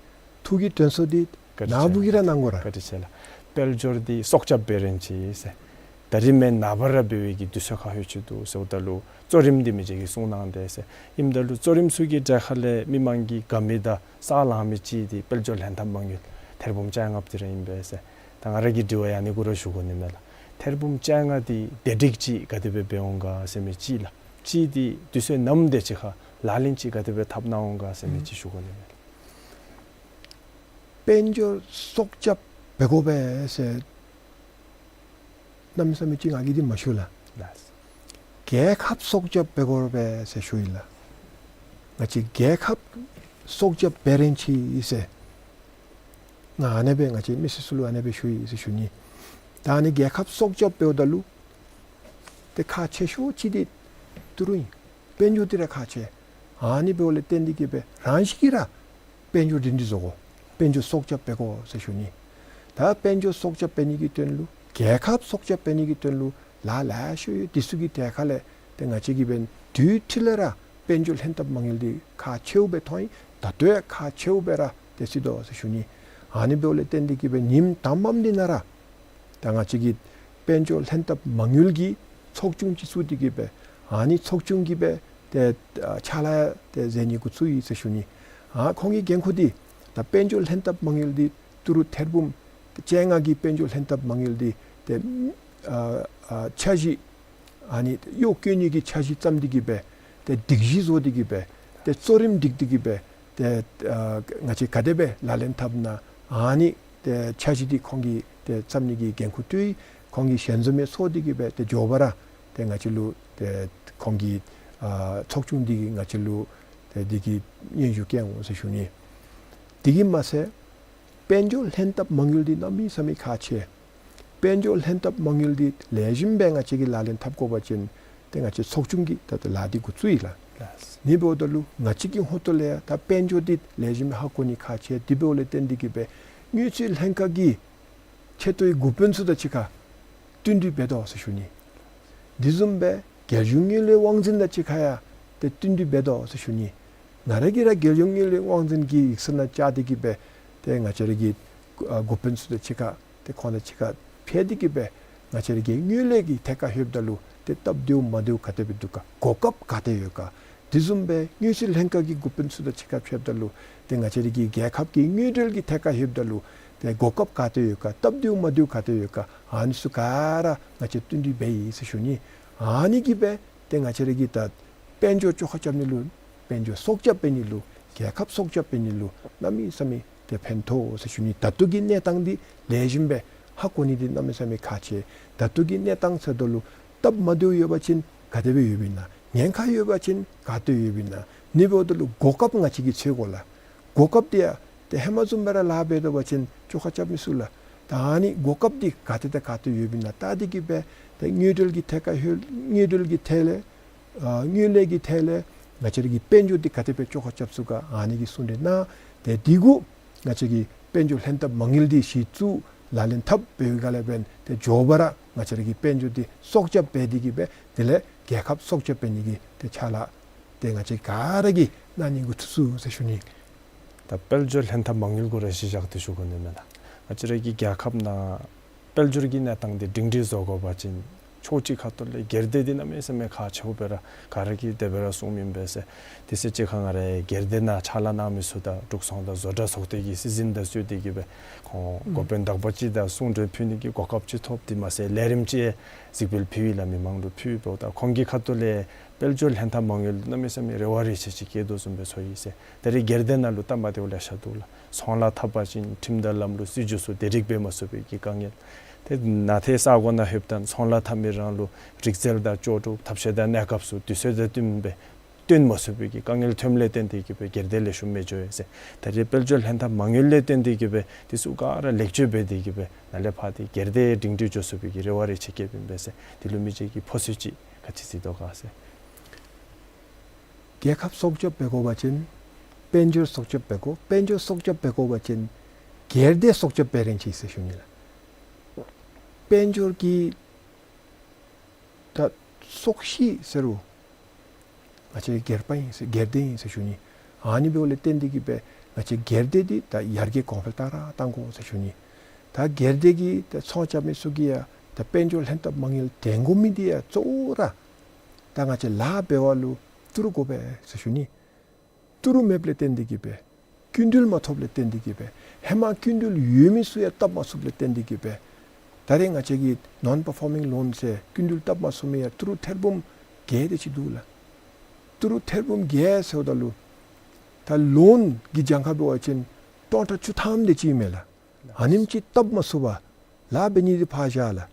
ཐུགས་ཀྱི་དྲན་གསོ་འདི་བཀའ་དྲིན་ཆེ་ལགས། ནཱ་བུ་གིས་ར་གནང་དགོ་ར། བཀའ་དྲིན་ཆེ་ལགས། དཔལ་འབྱོར་འདི་སྲོག་སྐྱབས་འབད་རན་ཅི་ཟེར། ད་རིས་མེན་ནངས་པ་ར་འབད་བའི་གི་དུས་ཚོད་ཁར་ལྷོད་ཅི་འདུག་ཟེརཝ་ད་ལུ་གཙོ་རིམ་འདི་མི་རྗེ་གིས་གསུང་གནང་དེས་ཟེར། ཨིནམ་ད་ལུ་གཙོ་རིམ་ཚུ་གི་གྲལ་ཁ་ལས་མི་མང་གིས་དགའ་མི་དང་ས་ལང་མི་ཅིག་འདི་དཔལ་འབྱོར་ལྷན་ཐབས་མ་དངུལ་ཐེར་འབུམ་བཅོ་ལྔ་འདི་ར་ཨིན་པས་ཟེར། ད་ང་ར་གིས་དྲི་བ་ཡང་ཨ་ནི་གུ་ར་ཞུ་དགོ་ནི་མས་ལགས། ཐེར་འབུམ་བཅོ་ལྔ་འདི་བདེ་སྒྲིག་ཅིག་ག་དེ་སྦེ་འབད་འོང་ག་ཟེར་མི་ཅིག་ལགས། ཅིག་འདི་དུས་ཚོད་ནམ་དེ་ཅིག་ཁར་ལག་ལེན་ཅིག་ག་དེ་སྦེ་འཐབ་གནང་འོང་ག་ཟེར་མི་ཅིག་ཞུ་དགོ་ནི་མས་ལགས། དཔལ་འབྱོར་སྲོག་སྐྱབས་འབད་དགོ་པས་ཟེར་གནམ་མེད་ས་མེད་ཅིག་ང་གིས་འདི་མ་ཞུ་ལགས། ལགས། རྒྱལ་ཁབ་སྲོག་སྐྱབས་འབད་དགོ་པས་ཟེར་ཞུ་ཡི་ལགས། ང་བཅས་རྒྱལ་ཁབ་སྲོག་སྐྱབས་འབད་རན་ཅི་ཟེར་ང་ཨ་ནེ་སྦེ་ང་བཅས་མི་སེར་ཚུ་ལུ་ཨ་ནེ་སྦེ་ཞུ་ཡི་ཟེར་ཞུ་ནི། ད་ཨ་ནི་རྒྱལ་ཁབ་སྲོག་སྐྱབས་འབདཝ་ད་ལུ་ཏེ་ཁག་ཆེ་ཤོས་ཅིག་འདི་ཏི་རུ་ཨིན། དཔལ་འབྱོར་འདི་ར་ཁག་ཆེ། ཨ་ནི་འབདཝ་ལས་བརྟེན་ཏེ་གིས་སྦེ་རང་བཞིན་གྱིས་ར་དཔལ་འབྱོར་འདི་འདི་བཟོ་དགོ། དཔལ་འབྱོར་སྲོག་སྐྱབས་འབད་དགོ་ཟེར་ཞུ་ནི། ད་དཔལ་འབྱོར་སྲོག་སྐྱབས་འབད་ནི་གི་དོན་ལུ་རྒྱལ་ཁབ་སྲོག་སྐྱབས་འབད་ནི་གི་དོན་ལུ་ལཱ་ལེ་ཤ་ཡོད། འདི་ཚུ་གི་གྲལ་ཁ་ལས་ཏེ་ང་བཅས་ཀྱིས་འབདན་དུས་ཐོག་ལས་ར་དཔལ་འབྱོར་ལྷན་ཐབས་མ་དངུལ་འདི་ཁག་ཆེཝ་སྦེ་མཐོང་ཡི། ད་ལྟོ་ཡང་ཁག་ཆེཝ་སྦེ་ར་ཏེ་སྲིད་དོ་ཟེར་ཞུ་ནི། ཨ་ནི་འབདཝ་ལས་བརྟེན་ཏེ་གིས་སྦེ་ཉིནམ་དང་པམ་འདི་ནང་ར་ད་ང་བཅས་ཀྱི་དཔལ་འབྱོར་ལྷན་ཐབས་མ་དངུལ་གྱི་ཚོགས་ཆུང་ཅིག་བཙུགས་ཏེ་གིས་སྦེ་ཨ་ནི་ཚོགས་ཆུང་གིས་སྦེ་ཏེ་ཨ་ཕྱག་ལཱ་ཏེ་མཛད་ནི་འགོ་བཙུགས་ཡི་ཟེར་ཞུ་ནི། ཨ་ཁོང་གི་འགན་ཁུར་འདི་ད་དཔལ་འབྱོར་ལྷན་ཐབས་མ་དངུལ་འདི་ཏི་རུ་ཐེར་འབུམ་བཅོ་ལྔ་གི་དཔལ་འབྱོར་ལྷན་ཐབས་མ་དངུལ་འདི་ཏེ་ཨ་ཨ་འཆར་གཞི་ཨ་ནི་གཡོག་བཀོལ་ནི་གི་འཆར་གཞི་བརྩམས་ཏེ་གིས་སྦེ་ཏེ་སྒྲིག་གཞི་བཟོ་སྟེ་གིས་སྦེ་ཏེ་གཙོ་རིམ་སྒྲིག་སྟེ་གིས་སྦེ་ཏེ་ཨ་ང་བཅས་ག་དེ་སྦེ་ལག་ལེན་འཐབ་ན་ཨ་ནི་ཏེ་འཆར་གཞི་འདི་ཁོང་གིས་ཏེ་བརྩམ་ནི་གི་འགན་ཁུར་བཏོན་ཡི། ཁོང་གིས་ཞལ་འཛོམས་ཡང་ཚོགས་ཏེ་གིས་སྦེ་ཏེ་མགྱོགས་པ་ར་ཏེ་ང་བཅས་ལུ་ཏེ་ཁོང་གིས་ཨ་ཚོགས་ཆུང་འདི་གིས་ང་བཅས་ལུ་ཏེ་འདི་གི་སྙན་ཞུ་བསྐྱལ་འོང་ཟེར་ཞུ་ནི། དེ་གིས་མ་ཚད་དཔལ་འབྱོར་ལྷན་ཐབས་མ་དངུལ་འདི་གནམ་མེད་ས་མེད་ཁག་ཆེ། དཔལ་འབྱོར་ལྷན་ཐབས་མ་དངུལ་འདི་ལེགས་ཤོམ་སྦེ་ང་བཅས་ཀྱིས་ལག་ལེན་འཐབ་དགོ་པ་ཅིན་ཏེ་ང་བཅས་ཚོགས་ཆུང་གིས་ད་ལྟོ་ལཱ་འདི་འགོ་བཙུགས་ཡི་ལགས། ལགས། ཨ་ནི་འབདཝ་ད་ལུ་ང་བཅས་ཀྱི་ཧོངས་ཏོ་ལས་ཡང་ད་དཔལ་འབྱོར་འདི་ལེགས་ཤོམ་སྦེ་ཧ་གོ་ནི་ཁག་ཆེ། དེ་འབདཝ་ལས་བརྟེན་ཏེ་གིས་སྦེ་དངུལ་རྩིས་ལྷན་ཁག་གིས་ཆེ་མཐོའི་འགོ་དཔོན་ཚུ་དང་གཅིག་ཁར་བསྟུན་གྲོས་འབད་དོ་ཟེར་ཞུ་ནི། དེ་བཟུམ་སྦེ་རྒྱལ་གཞུང་དངུལ་ལས་དབང་འཛིན་དང་གཅིག་ཁར་ཡང་ཏེ་བསྟུན་གྲོས་འབད་དོ་ཟེར་ཞུ་ནི། ང་ར་གིས་ར་རྒྱལ་གཞུང་དངུལ་ལས་དབང་འཛིན་གྱི་ཡིག་ཚང་ནང་བཅར་ཏེ་གིས་སྦེ་ཏེ་ང་བཅས་ར་གི་ཨ་འགོ་དཔོན་ཚུ་དང་གཅིག་ཁར་ཏེ་ཁོང་དང་གཅིག་ཁར་ཕྱད་དེ་གིས་སྦེ་ང་བཅས་ར་གི་དངུལ་ལས་ཀྱི་ཐད་ཁར་ལྷོདཔ་ད་ལུ་ཏེ་སྟབས་བདེཝ་མ་བདེཝ་ག་དེ་སྦེ་འདུག་ག། གོ་སྐབས་ག་ཏེ་ཡོད་ག། དེ་བཟུམ་སྦེ་དངུལ་རྩིས་ལྷན་ཁག་གི་འགོ་དཔོན་ཚུ་དང་གཅིག་ཁར་ཕྱདཔ་ད་ལུ་ཏེ་ང་བཅས་ར་གི་རྒྱལ་ཁབ་ཀྱི་དངུལ་འབྲེལ་གྱི་ཐད་ཁར་ལྷོདཔ་ད་ལུ་ཏེ་གོ་སྐབས་ག་ཏེ་ཡོད་ག། སྟབས་བདེཝ་མ་བདེཝ་ག་ཏེ་ཡོད་ག། ཨ་ནི་ཚུ་ག་ར་ང་བཅས་བསྟུན་གྲོས་འབད་ཡི་ཟེར་ཞུ་ནི། ཨ་ནི་གིས་སྦེ་ཏེ་ང་བཅས་ར་གི་ད་དཔལ་འབྱོར་བཅོ་ཁ་རྐྱབ་ནི་ལུ་དཔལ་འབྱོར་སྲོག་སྐྱབས་འབད་ནི་ལུ་རྒྱལ་ཁབ་སྲོག་སྐྱབས་འབད་ནི་ལུ་གནམ་མེད་ས་མེད་ཏེ་ཕན་ཐོགས་ཟེར་ཞུ་ནི། ད་ལྟོ་གི་གནས་སྟངས་འདི་ལེགས་ཤོམ་སྦེ་ཧ་གོ་ནི་འདི་གནམ་མེད་ས་མེད་ཁག་ཆེ། ད་ལྟོ་གི་གནས་སྟངས་ཟེརཝ་ད་ལུ་སྟབས་མ་བདེཝ་ཡོད་པ་ཅིན་ག་དེ་སྦེ་ཡོདཔ་ཨིན་ན། ཉེན་ཁ་ཡོད་པ་ཅིན་ག་ཏེ་ཡོདཔ་ཨིན་ན། ཨ་ནི་འབདཝ་ད་ལུ་གོ་སྐབས་ང་བཅས་ཀྱིས་འཚོལ་དགོ་ལགས། གོ་སྐབས་འདི་ཡང་ཏེ་ཧེ་མ་བཟུམ་སྦེ་ར་ལཱ་འབད་དོ་བ་ཅིན་བཅོ་ཁ་རྐྱབ་མི་ཚུགས་ལགས། ད་ཨ་ནི་གོ་སྐབས་འདི་ག་ཏེ་དང་ག་ཏེ་ཡོདཔ་ཨིན་ན། ད་འདི་གིས་སྦེ་ཏེ་དངུལ་འབྲེལ་གྱི་ཐད་ཁར་ལྷོད་དངུལ་འབྲེལ་གྱི་ཐད་ལས་ཨ་དངུལ་ལས་ཀྱི་ཐད་ལས་ང་བཅས་ར་གི་དཔལ་འབྱོར་འདི་ག་དེ་སྦེ་བཅོ་ཁ་རྐྱབ་ཚུགས་ག། ཨ་ནི་གི་གསུང་གྲོས་གནང་། ཏེ་འདི་གུ་ང་བཅས་ཀྱི་དཔལ་འབྱོར་ལྷན་ཐབས་མ་དངུལ་འདི་གཞི་བཙུགས་ལག་ལེན་འཐབ་འབད་བའི་སྒང་ལས་འབདན་ཏེ་མགྱོགས་པ་ར་ང་བཅས་ར་གི་དཔལ་འབྱོར་འདི་སྲོག་སྐྱབས་འབད་དེ་གིས་སྦེ་དེ་ལས་རྒྱལ་ཁབ་སྲོག་སྐྱབས་འབད་ནི་གི་ཏེ་ཕྱག་ལཱ་ཏེ་ང་བཅས་ག་ར་གིས་གནང་ནི་འགོ་བཙུགས་ཚུགས་ཟེར་ཞུ་ནི། ད་དཔལ་འབྱོར་ལྷན་ཐབས་མ་དངུལ་གུ་ར་གཞི་བཞག་སྟེ་ཞུ་དགོ་ནི་མས་ལགས། ང་བཅས་ར་གི་རྒྱལ་ཁབ་ནང་དཔལ་འབྱོར་གྱི་གནས་སྟངས་འདི་སྒྲིང་སྒྲིང་བཟོ་དགོ་པ་ཅིན་ཕྱོགས་གཅིག་ཁ་ཐུག་ལས་སྒེར་སྡེ་འདི་གནམ་མེད་ས་མེད་ཁག་ཆེཝ་སྦེ་ར་ག་ར་གིས་དེ་སྦེ་ར་གསུངམ་ཨིན་པས་ཟེར། དེ་ཚེ་གཅིག་ཁར་ང་རའི་སྒེར་སྡེ་ནང་ཕྱག་ལཱ་གནང་མི་ཚུ་དང་འབྲུག་ཚོང་དང་བཟོ་གྲྭ་ཚོགས་སྡེ་གི་སྲིད་འཛིན་དང་གཙོས་ཏེ་གིས་སྦེ་ཁོང་ཨུམ་འགོ་དཔོན་དག་པ་ཅིག་དང་གསུང་གྲོས་ཕུལ་ནི་གི་གོ་སྐབས་ཅིག་ཐོབ། དེ་མ་ཚད་ལས་རིམ་ཅིག་གཟིགས་འབུལ་ཕུལ་ཡི་ལགས། མི་མང་ལུ་ཕུལ་ཡི། འབདཝ་ད་ཁོང་གི་ཁ་ཐུག་ལས་དཔལ་འབྱོར་ལྷན་ཐབས་མ་དངུལ་གནམ་མེད་ས་མེད་རེ་བ་རེ་ཆེ་ཅིག་བསྐྱེད་དོ་བཟུམ་སྦེ་ཚོར་ཡི་ཟེར། ད་རེས་སྒེར་སྡེ་ནང་ལུ་སྟབས་མ་བདེཝ་ལེ་ཤ་འདུག་ལགས། ཚོང་ལཱ་འཐབ་པ་ཅིན་ཁྲིམས་དང་ལམ་ལུགས་སྲིད་བྱུས་ཚུ་བདེ་སྒྲིག་འབད་མ་ཚུགས་པའི་གི་དཀའ་ངལ། ཏེ་ནཱ་ཏེ་ས་གོ་ནང་ལྷོདཔ་ད་ཚོང་ལཱ་འཐབ་མི་རང་ལུ་རིག་རྩལ་དང་ལྕོགས་གྲུབ་ཐབས་ཤེས་དང་གནས་སྐབས་ཚུ་དུས་ཚོད་དང་བསྟུན་སྦེ་སྟོན་མ་ཚུགས་པའི་གི་དཀའ་ངལ་ཐོནམ་ལས་བརྟེན་ཏེ་གིས་སྦེ་སྒེར་སྡེ་ལེགས་ཤོམ་མི་འགྱོ་ཡི་ཟེར། ད་རེས་དཔལ་འབྱོར་ལྷན་ཐབས་མ་དངུལ་ལས་བརྟེན་ཏེ་གིས་སྦེ་འདི་ཚུ་ག་ར་ལེགས་བཅོས་འབད་དེ་གིས་སྦེ་ནཱ་ལས་ཕར་ཏེ་སྒེར་སྡེ་སྒྲིང་སྒྲི་འགྱོ་ཚུགས་པའི་གི་རེ་བ་རེ་ཆེ་བསྐྱེདཔ་ཨིན་པས་ཟེར། འདི་ལུ་མི་རྗེ་གིས་ཕོ་སུ་ཅིག་ག་ཅི་གཟིགས་དོ་ག་ཟེར། རྒྱལ་ཁབ་སྲོག་སྐྱོབ་འབད་དགོ་པ་ཅིན་དཔལ་འབྱོར་སྲོག་སྐྱོབ་འབད་དགོ། དཔལ་འབྱོར་སྲོག་སྐྱོབ་འབད་དགོ་པ་ཅིན་སྒེར་སྡེ་སྲོག་སྐྱོབ་འབད་རན་ཅི་ཟེར་ཞུ་ནི་ལགས། དཔལ་འབྱོར་གྱི་ད་སྲོག་ཤིང་ཟེར་རུང་ང་བཅས་སྒེར་པ་ཨིན་ཟེར་སྒེར་སྡེ་ཨིན་ཟེར་ཞུ་ནི། ཨ་ནི་འབདཝ་ལས་བརྟེན་ཏེ་གིས་སྦེ་ང་བཅས་སྒེར་སྡེ་འདི་ད་ཡར་རྒྱས་གོང་འཕེལ་ཏག་ར་གཏང་དགོ་ཟེར་ཞུ་ནི། ད་སྒེར་སྡེ་གི་ད་ཚོང་རྐྱབ་མི་ཚུ་གིས་ཡང་ད་དཔལ་འབྱོར་ལྷན་ཐབས་མ་དངུལ་འདྲེན་དགོ་མི་འདི་ཡང་གཙོ་བོ་ར་ད་ང་བཅས་ལཱ་འབད་བ་ལུ་ཏི་རུ་དགོ་པས་ཟེར་ཞུ་ནི། ཏི་རུ་མེདཔ་ལས་བརྟེན་ཏེ་གིས་སྦེ་སྐྱིན་འགྲུལ་མ་ཐོབ་ལས་བརྟེན་ཏེ་གིས་སྦེ་ཧེ་མ་སྐྱིན་འགྲུལ་ཡོད་མི་ཚུ་ཡང་བཏབ་མ་ཚུགསཔ་ལས་བརྟེན་ཏེ་གིས་སྦེ་ད་རེས་ང་བཅས་ཀྱི་ནོན་པར་ཕོར་མིང་ལོན་ཟེར་སྐྱིན་འགྲུལ་བཏབ་མ་ཚུགས་མི་ཡང་ཏི་རུ་ཐེར་འབུམ་བརྒྱད་དེ་ཅིག་འདུག་ལགས། ཏི་རུ་ཐེར་འབུམ་བརྒྱད་ཟེརཝ་ད་ལུ་ད་ལོན་གྱི་གྱངས་ཁ་འབད་བ་ཅིན་སྟོང་ཕྲག་བཅུ་ཐམ་དེ་ཅིག་མས་ལགས། ཨ་ནེམ་ཅིག་བཏབ་མ་ཚུགས་པར་ལཱ་འབད་ནི་འདི་ཕར་བཞག་ལགས།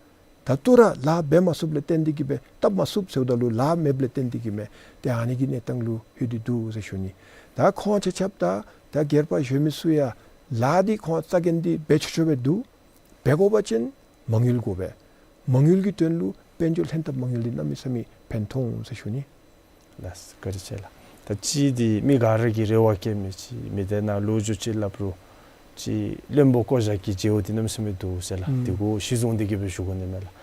ད་ལྟོ་ར་ལཱ་འབད་མ་ཚུགསཔ་ལས་བརྟེན་ཏེ་གིས་སྦེ་བཏབ་མ་ཚུགས་ཟེརཝ་ད་ལུ་ལཱ་མེདཔ་ལས་བརྟེན་ཏེ་གིས་མས། ཏེ་ཨ་ནི་གི་གནས་སྟངས་ལུ་ལྷོད་དེ་འདུག་ཟེར་ཞུ་ནི། ད་ཁོང་ཆ་ཁྱབ་ད་ད་སྒེར་པ་གཞན་མི་ཚུ་ཡང་ལཱ་འདི་ཁོང་རྩ་འགེངས་ཏེ་འབད་ཆོག་ཆོ་སྦེ་འདུག། འབད་དགོ་པ་ཅིན་མ་དངུལ་དགོ་པས། མ་དངུལ་གྱི་དོན་ལུ་དཔལ་འབྱོར་ལྷན་ཐབས་མ་དངུལ་འདི་གནམ་མེད་ས་མེད་ཕན་ཐོགས་འོང་ཟེར་ཞུ་ནི། ལགས་བཀའ་དྲིན་ཆེ་ལགས། ད་ཅི་འདི་མི་ག་ར་གིས་རེ་བ་བསྐྱེད་མི་ཅིག་མི་སྡེ་ནང་ལོ་རྒྱུས་ཅིག་སླབ་རུང་ཅིག་བློན་པོ་བསྐོ་བཞག་གི་བྱ་བ་འདི་གནམ་མེད་ས་མེད་འདུག་ཟེར་ལགས། ཨུམ། འདི་གུ་གཞི་བཟུང་སྟེ་གིས་སྦེ་ཞུ་དགོ་ནི་མས་ལགས།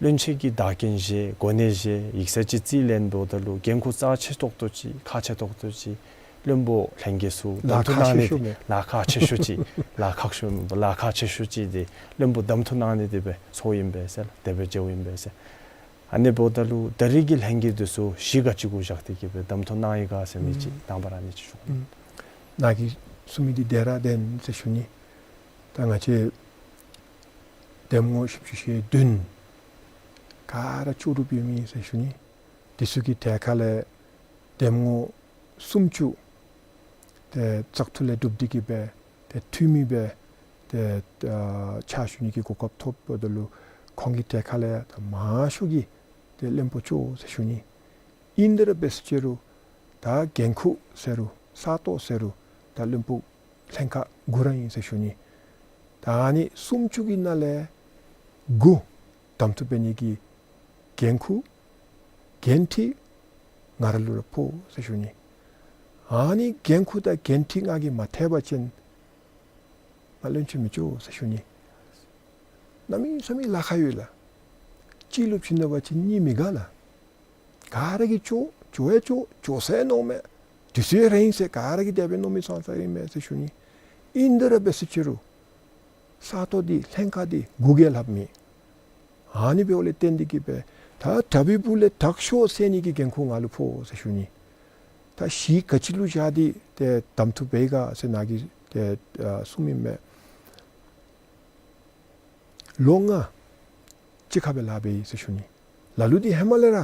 བློན་ཆེན་གྱི་བདག་རྐྱེན་བཞེས་གོ་གནས་བཞེས་ཡིག་ཚང་ཅིག་རྩིས་ལེན་འབདཝ་ད་ལུ་འགན་ཁུར་རྩ་ཆེ་ཏོག་ཏོ་ཅིག་ཁག་ཆེ་ཏོག་ཏོ་ཅིག་བློན་པོ་ལྷན་རྒྱས་ཚུ་གདམ་འཐུ་གནང་ནི་འདི་ལཱ་ཁག་ཆེ་ཤོས་ཅིག་ལཱ་ཁག་ཆེ་ཤོས་ཅིག་ལཱ་ཁག་ཆེ་ཤོས་ཅིག་འདི་བློན་པོ་གདམ་འཐུ་གནང་ནི་འདི་སྦེ་ཚོརཝ་ཨིན་པས་ཟེར་ལགས། དེ་སྦེ་མཇལཝ་ཨིན་པས་ཟེར། ཨ་ནི་འབདཝ་ད་ལུ་ད་རེས་ཀྱི་ལྷན་རྒྱས་འདི་ཚུ་གཞི་ག་ཅི་གུ་བཞག་སྟེ་གིས་སྦེ་གདམ་འཐུ་གནང་ཡི་ག་ཟེར་མི་ཅིག་ཨུམ། དང་པ་ར་ཨ་ནི་ཅིག་ཞུ། ཨུམ། ནཱ་གིས་གསུང་མི་འདི་བདེན་ར་བདེན་ཟེར་ཞུ་ནི། ད་ང་བཅས་གདམ་ངོ་བཞི་བཅུ་ཞེ་བདུན་ག་ར་ལྕོགས་གྲུབ་ཡོད་མི་ཨིན་ཟེར་ཞུ་ནི། འདི་ཚུ་གི་གྲལ་ཁ་ལས་གདམ་ངོ་སུམ་ཅུ་ཏེ་བཙག་འཐུ་ལས་གྲུབ་སྟེ་གིས་སྦེ་ཏེ་འཐུས་མི་སྦེ་ཏེ་ཨ་ཕྱག་ཞུ་ནི་གི་གོ་སྐབས་ཐོབ་འབདཝ་ད་ལུ་ཁོང་གི་གྲལ་ཁ་ལས་ཡང་ད་མང་ཤོས་ཀྱིས་ཏེ་བློན་པོ་ལྕོགས་ཟེར་ཞུ་ནི། ཨིན་ཏེ་ར་འབད་ཟེར་ཅི་རུང་ད་འགན་ཁུར་ཟེར་རུང་ས་སྟོང་ཟེར་རུང་ད་བློན་པོ་ལྷན་ཁག་དགུ་ར་ཨིན་ཟེར་ཞུ་ནི། ད་ཨ་ནི་སུམ་ཅུ་གི་ནང་ལས་དགུ་གདམ་འཐུ་འབད་ནི་གི་འགན་ཁུར་འགན་འཁྲི་ང་ར་ལུ་ར་ཕོག་ཟེར་ཞུ་ནི། ཨ་ནི་འགན་ཁུར་དང་འགན་འཁྲི་ང་གིས་མ་འཐད་པ་ཅིན་ང་བློན་ཆེན་མི་ལྕོགས་ཟེར་ཞུ་ནི། གནམ་མེད་ས་མེད་ལཱ་ཁག་ཡོད་ལགས། གཅིག་ལུ་བྱིན་ད་པ་ཅིན་གཉིས་མི་དགའ་ལགས། ག་ར་གིས་ལྕོགས་ལྕོགས་ཡང་ལྕོགས་ལྕོགས་ཟེར་མནོཝ་མས། དུས་ཚོད་རན་ཟེར་ག་ར་གིས་དེ་སྦེ་མནོ་མི་ཚང་ཚང་ཨིན་མས་ཟེར་ཞུ་ནི། ཨིན་ཏེ་ར་འབད་ཟེར་ཅི་རུང་ས་སྟོང་འདི་ལྷན་ཁག་འདི་དགུ་གིས་ལྷགཔ་མེད། ཨ་ནི་འབདཝ་ལས་བརྟེན་ཏེ་གིས་སྦེ་ད་དྲག་པོའི་སྦུག་ལས་དྲག་ཤོས་ཟེར་ནི་གི་འགན་ཁུར་ང་ལུ་ཕོག་ཟེར་ཞུ་ནི། ད་གཞི་ག་ཅི་ལུ་བཞག་སྟེ་ཏེ་གདམ་འཐུ་འབད་ཡི་ག་ཟེར་ནཱ་གིས་ཏེ་ཨ་གསུངམ་ཨིན་མས། ལོ་ལྔ་གཅིག་ཁར་སྦེ་ལཱ་འབད་ཡི་ཟེར་ཞུ་ནི། ལ་ལུ་འདི་ཧེ་མ་ལས་ར་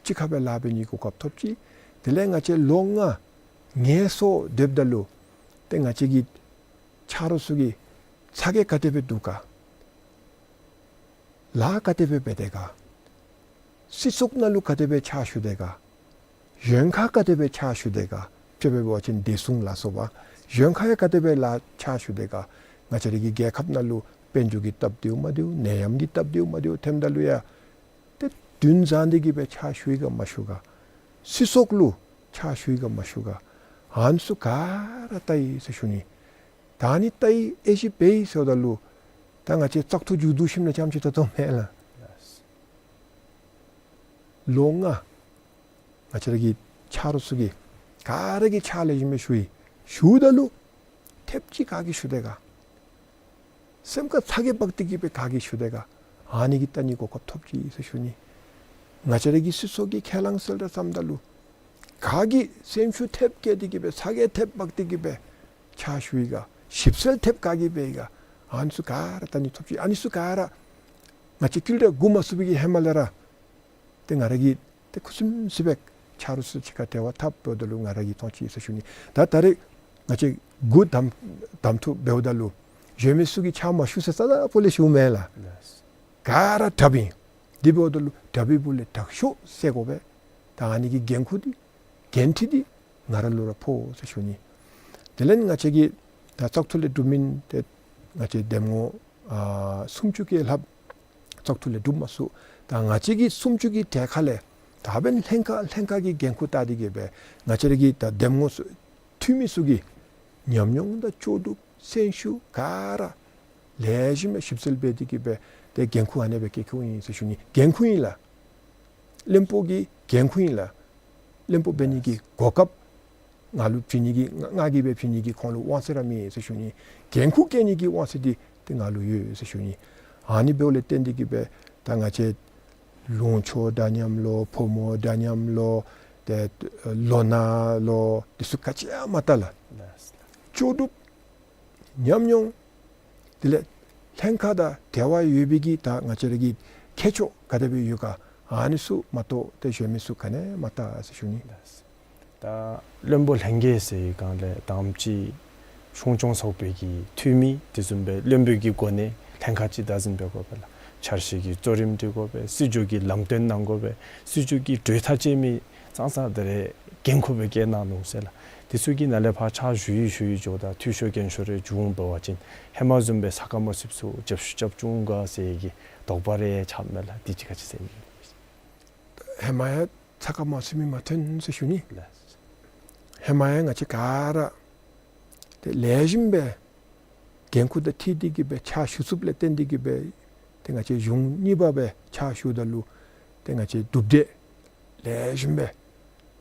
གཅིག་ཁར་སྦེ་ལཱ་འབད་ནི་གོ་སྐབས་ཐོབ་ཅི། དེ་ལས་ང་བཅས་ལོ་ལྔ་ངལ་གསོ་སྡོདཔ་ད་ལུ་ཏེ་ང་བཅས་ཀྱི་ཆ་རོགས་ཚུ་གིས་ཚ་གྱང་ག་དེ་སྦེ་འདུག་ག། ལཱ་ག་དེ་སྦེ་འབད་དེས་ག། སྲིད་ཚོགས་ནང་ལུ་ག་དེ་སྦེ་ཕྱག་ཞུ་དེས་ག། གཞན་ཁར་ག་དེ་སྦེ་ཕྱག་ཞུ་དེས་ག། དཔེ་འབད་བ་ཅིན་བདེ་སྲུང་ལ་སོགས་པ་གཞན་ཁར་ཡང་ག་དེ་སྦེ་ལཱ་ཕྱག་ཞུ་དེས་ག། ང་བཅས་རའི་གི་རྒྱལ་ཁབ་ནང་ལུ་དཔལ་འབྱོར་གྱི་སྟབས་བདེཝ་མ་བདེཝ་ནད་ཡམས་ཀྱི་སྟབས་བདེཝ་མ་བདེཝ་ཐོནམ་ད་ལུ་ཡང་ཏེ་བདུན་བཟུང་སྟེ་གིས་སྦེ་ཕྱག་ཞུ་ཡི་ག་མ་ཞུ་ག། སྲིད་ཚོགས་ལུ་ཕྱག་ཞུ་ཡི་ག་མ་ཞུ་ག། ཨ་ནི་ཚུ་ག་ར་བལྟ་ཡི་ཟེར་ཞུ་ནི། ད་ཨ་ནི་བལྟ་ཡི་ཨེ་ཤེས་འབད་ཡི་ཟེརཝ་ད་ལུ་ད་ང་བཅས་བཙག་འཐུ་མཇུག་བསྡུ་ཞིནམ་ལས་རྐྱངམ་ཅིག་ད་ལྟོ་མེན་ལགས། ལོ་ལྔ་ང་བཅས་ར་གི་ཆ་རོགས་ཚུ་གིས་ག་ར་གིས་ཕྱག་ལེགས་ཤོམ་སྦེ་ཞུ་ཡི། ཞུཝ་ད་ལུ་ཐེབས་ཅིག་ག་གིས་ཞུ་དེས་ག། སེམས་ཁར་ཚ་གྱང་འབག་སྟེ་གིས་སྦེ་ག་གིས་ཞུ་དེས་ག། ཨ་ནི་གི་བལྟ་ནི་གོ་སྐབས་ཐོབ་ཅི་ཟེར་ཞུ་ནི། ང་བཅས་ར་གི་སྲིད་ཚོགས་ཀྱི་ཁས་བླངས་གསལ་བསྒྲགས་བརྩམ་ད་ལུ་ག་གིས་སེམས་ཤུགས་ཐེབས་བསྐྱེད་དེ་གིས་སྦེ་ཚ་གྱང་ཐེབས་འབག་སྟེ་གིས་སྦེ་ཕྱག་ཞུ་ཡི་ག། ཞིབ་འཚོལ་ཐེབས་ག་གིས་འབད་ཡི་ག། ཨ་ནི་ཚུ་ག་ར་བལྟ་ནི་ཐོབ་ཅི། ཨ་ནི་ཚུ་ག་ར་ང་བཅས་ཀྱིས་ར་སྒུག་མ་ཚུགས་པའི་གི་ཧེ་མ་ལས་ར་ཏེ་ང་ར་གིས་ཏེ་ཁུ་སིམ་སི་སྦེ་ཆ་རོགས་ཚུ་གཅིག་ཁར་འབྲེལ་བ་འཐབ་འབདཝ་ད་ལུ་ང་ར་གིས་མཐོང་ཅི་ཟེར་ཞུ་ནི། ད་ད་རེས་ང་བཅས་དགུ་གདམ་གདམ་འཐུ་འབདཝ་ད་ལུ་ གཞན་མི་ཚུ་གིས་ཕྱག་མ་ཞུ་ཟེར་རྩ་དང་སྤུ་ལས་ཞུཝ་མེན་ལགས། ག་ར་དྲགཔ་ཨིན། དེ་འབདཝ་ད་ལུ་དྲག་པའི་སྦུག་ལས་དྲག་ཤོས་ཟེར་དགོ་པས། ད་ཨ་ནི་གི་འགན་ཁུར་འདི་འགན་འཁྲི་འདི་ང་ར་ལུ་ར་ཕོག་ཟེར་ཞུ་ནི། དེ་ལས་ང་བཅས་ཀྱིས་ད་བཙག་འཐུ་ལས་གྲུབ་མི་ཏེ་ང་བཅས་འདེམས་ངོ་ཨ་སུམ་ཅུ་ཀྱི་ལྷགཔ་བཙག་འཐུ་ལས་གྲུབ་མ་ཚུགས། ད་ང་བཅས་ཀྱི་སུམ་ཅུ་གི་གྲལ་ཁ་ལས་ད་འབདན་ལྷན་ཁག་ལྷན་ཁག་གི་འགན་ཁུར་བལྟ་སྟེ་གི་སྦེ་ང་བཅས་ར་གི་ད་འདེམས་ངོ་ཚུ་འཐུས་མི་ཚུ་གི་ཉམས་མྱོང་དང་ལྕོགས་གྲུབ་སེམས་ཤུགས་ག་ར་ལེགས་ཤོམ་སྦེ་ཞིབ་འཚོལ་འབད་དེ་གི་སྦེ་ཏེ་འགན་ཁུར་ཨ་ནེ་སྦེ་བཀལ་བཀལཝ་ཨིན་ཟེར་ཞུ་ནི། འགན་ཁུར་ཨིན་ལགས། བློན་པོ་གི་འགན་ཁུར་ཨིན་ལགས། བློན་པོ་འབད་ནི་གི་གོ་སྐབས་ང་ལུ་བྱིན་ནི་གི་ང་ང་གིས་སྦེ་བྱིན་ནི་གི་ཁོང་ལུ་དབང་ཚད་ར་མེད་ཟེར་ཞུ་ནི། འགན་ཁུར་བཀལ་ནི་གི་དབང་ཚད་འདི་ཏེ་ང་ལུ་ཡོད་ཟེར་ཞུ་ནི། ཨ་ནི་འབདཝ་ལས་བརྟེན་ཏེ་གི་སྦེ་ད་ང་བཅས་ལུང་ཕྱོགས་འདྲ་མཉམ་ལོ་ཕོ་མོ་འདྲ་མཉམ་ལོ་ཏེ་ལོ་ན་ལོ་འདི་ཚུ་ག་ཅི་ཡང་མ་བལྟ་ལགས། ལགས། ལྕོགས་གྲུབ་ཉམས་མྱོང་དེ་ལས་ལྷན་ཁག་དང་འབྲེལ་བ་ཡོད་པའི་གི་ད་ང་བཅས་ར་གི་ཁྱད་ཆོས་ག་དེ་སྦེ་ཡོད་ག་ཨ་ནི་ཚུ་མ་གཏོགས་ཏེ་གཞན་མི་ཚུ་ག་ནི་མ་བལྟ་ཟེར་ཞུ་ནི། ལགས། ད་བློན་པོ་ལྷན་རྒྱས་ཟེར་བའི་སྒང་ལས་དང་པ་ཅིག་གཞུང་སྐྱོང་ཚོགས་པའི་གི་འཐུས་མི་དེ་བཟུམ་སྦེ་བློན་པོའི་གི་གོ་གནས་ལྷན་ཁག་ཅིག་བདག་འཛིན་འབད་དགོ་པས་ལགས། འཆར་གཞི་གི་གཙོ་རིམ་སྒྲིག་དགོ་པས། སྲིད་བྱུས་ཀྱི་ལམ་སྟོན་གནང་དགོ་པས། སྲིད་བྱུས་ཀྱི་གྲོས་ཐག་བཅད་མི་ཙང་ཙང་དེ་རེ་འགན་ཁུར་སྦེ་བཀལ་གནང་ནུག་ཟེར་ལགས། དེ་ཚུ་གི་ནང་ལས་ཕར་ཕྱག་ཞུ་ཡི་ཞུ་ཡི་འགྱོཝ་ད་འཐུས་ཤོར་འགན་ཤོར་རེ་བྱུང་འབད་བ་ཅིན་ཧེ་མ་བཟུམ་སྦེ་ཚ་ཁ་མ་ཚུདཔ་ཚུ་རྒྱབ་བཤུད་རྐྱབ་བཅུག་ག་ཟེར་གྱི་དོགས་པ་རེ་ཡང་ཁྱབ་མས་ལགས། དེ་ཅིག་ག་ཅི་ཟེར་ཨིན་མས། ཧེ་མ་ཡང་ཚ་ཁ་མ་ཚུད་མི་མ་ཐོན་ཟེར་ཞུ་ནི། ལགས། ཧེ་མ་ཡང་ང་བཅས་ག་ར་ཏེ་ལེགས་ཤོམ་སྦེ་འགན་ཁུར་དང་འཁྲིལ་ཏེ་གི་སྦེ་ཕྱག་ཞུ་ཚུགསཔ་ལས་བརྟེན་ཏེ་གི་སྦེ་ཏེ་ང་བཅས་གཞུང་གཉིས་པ་སྦེ་ཕྱག་ཞུཝ་ད་ལུ་ཏེ་ང་བཅས་གྲུབ་འབྲས་ལེགས་ཤོམ་སྦེ་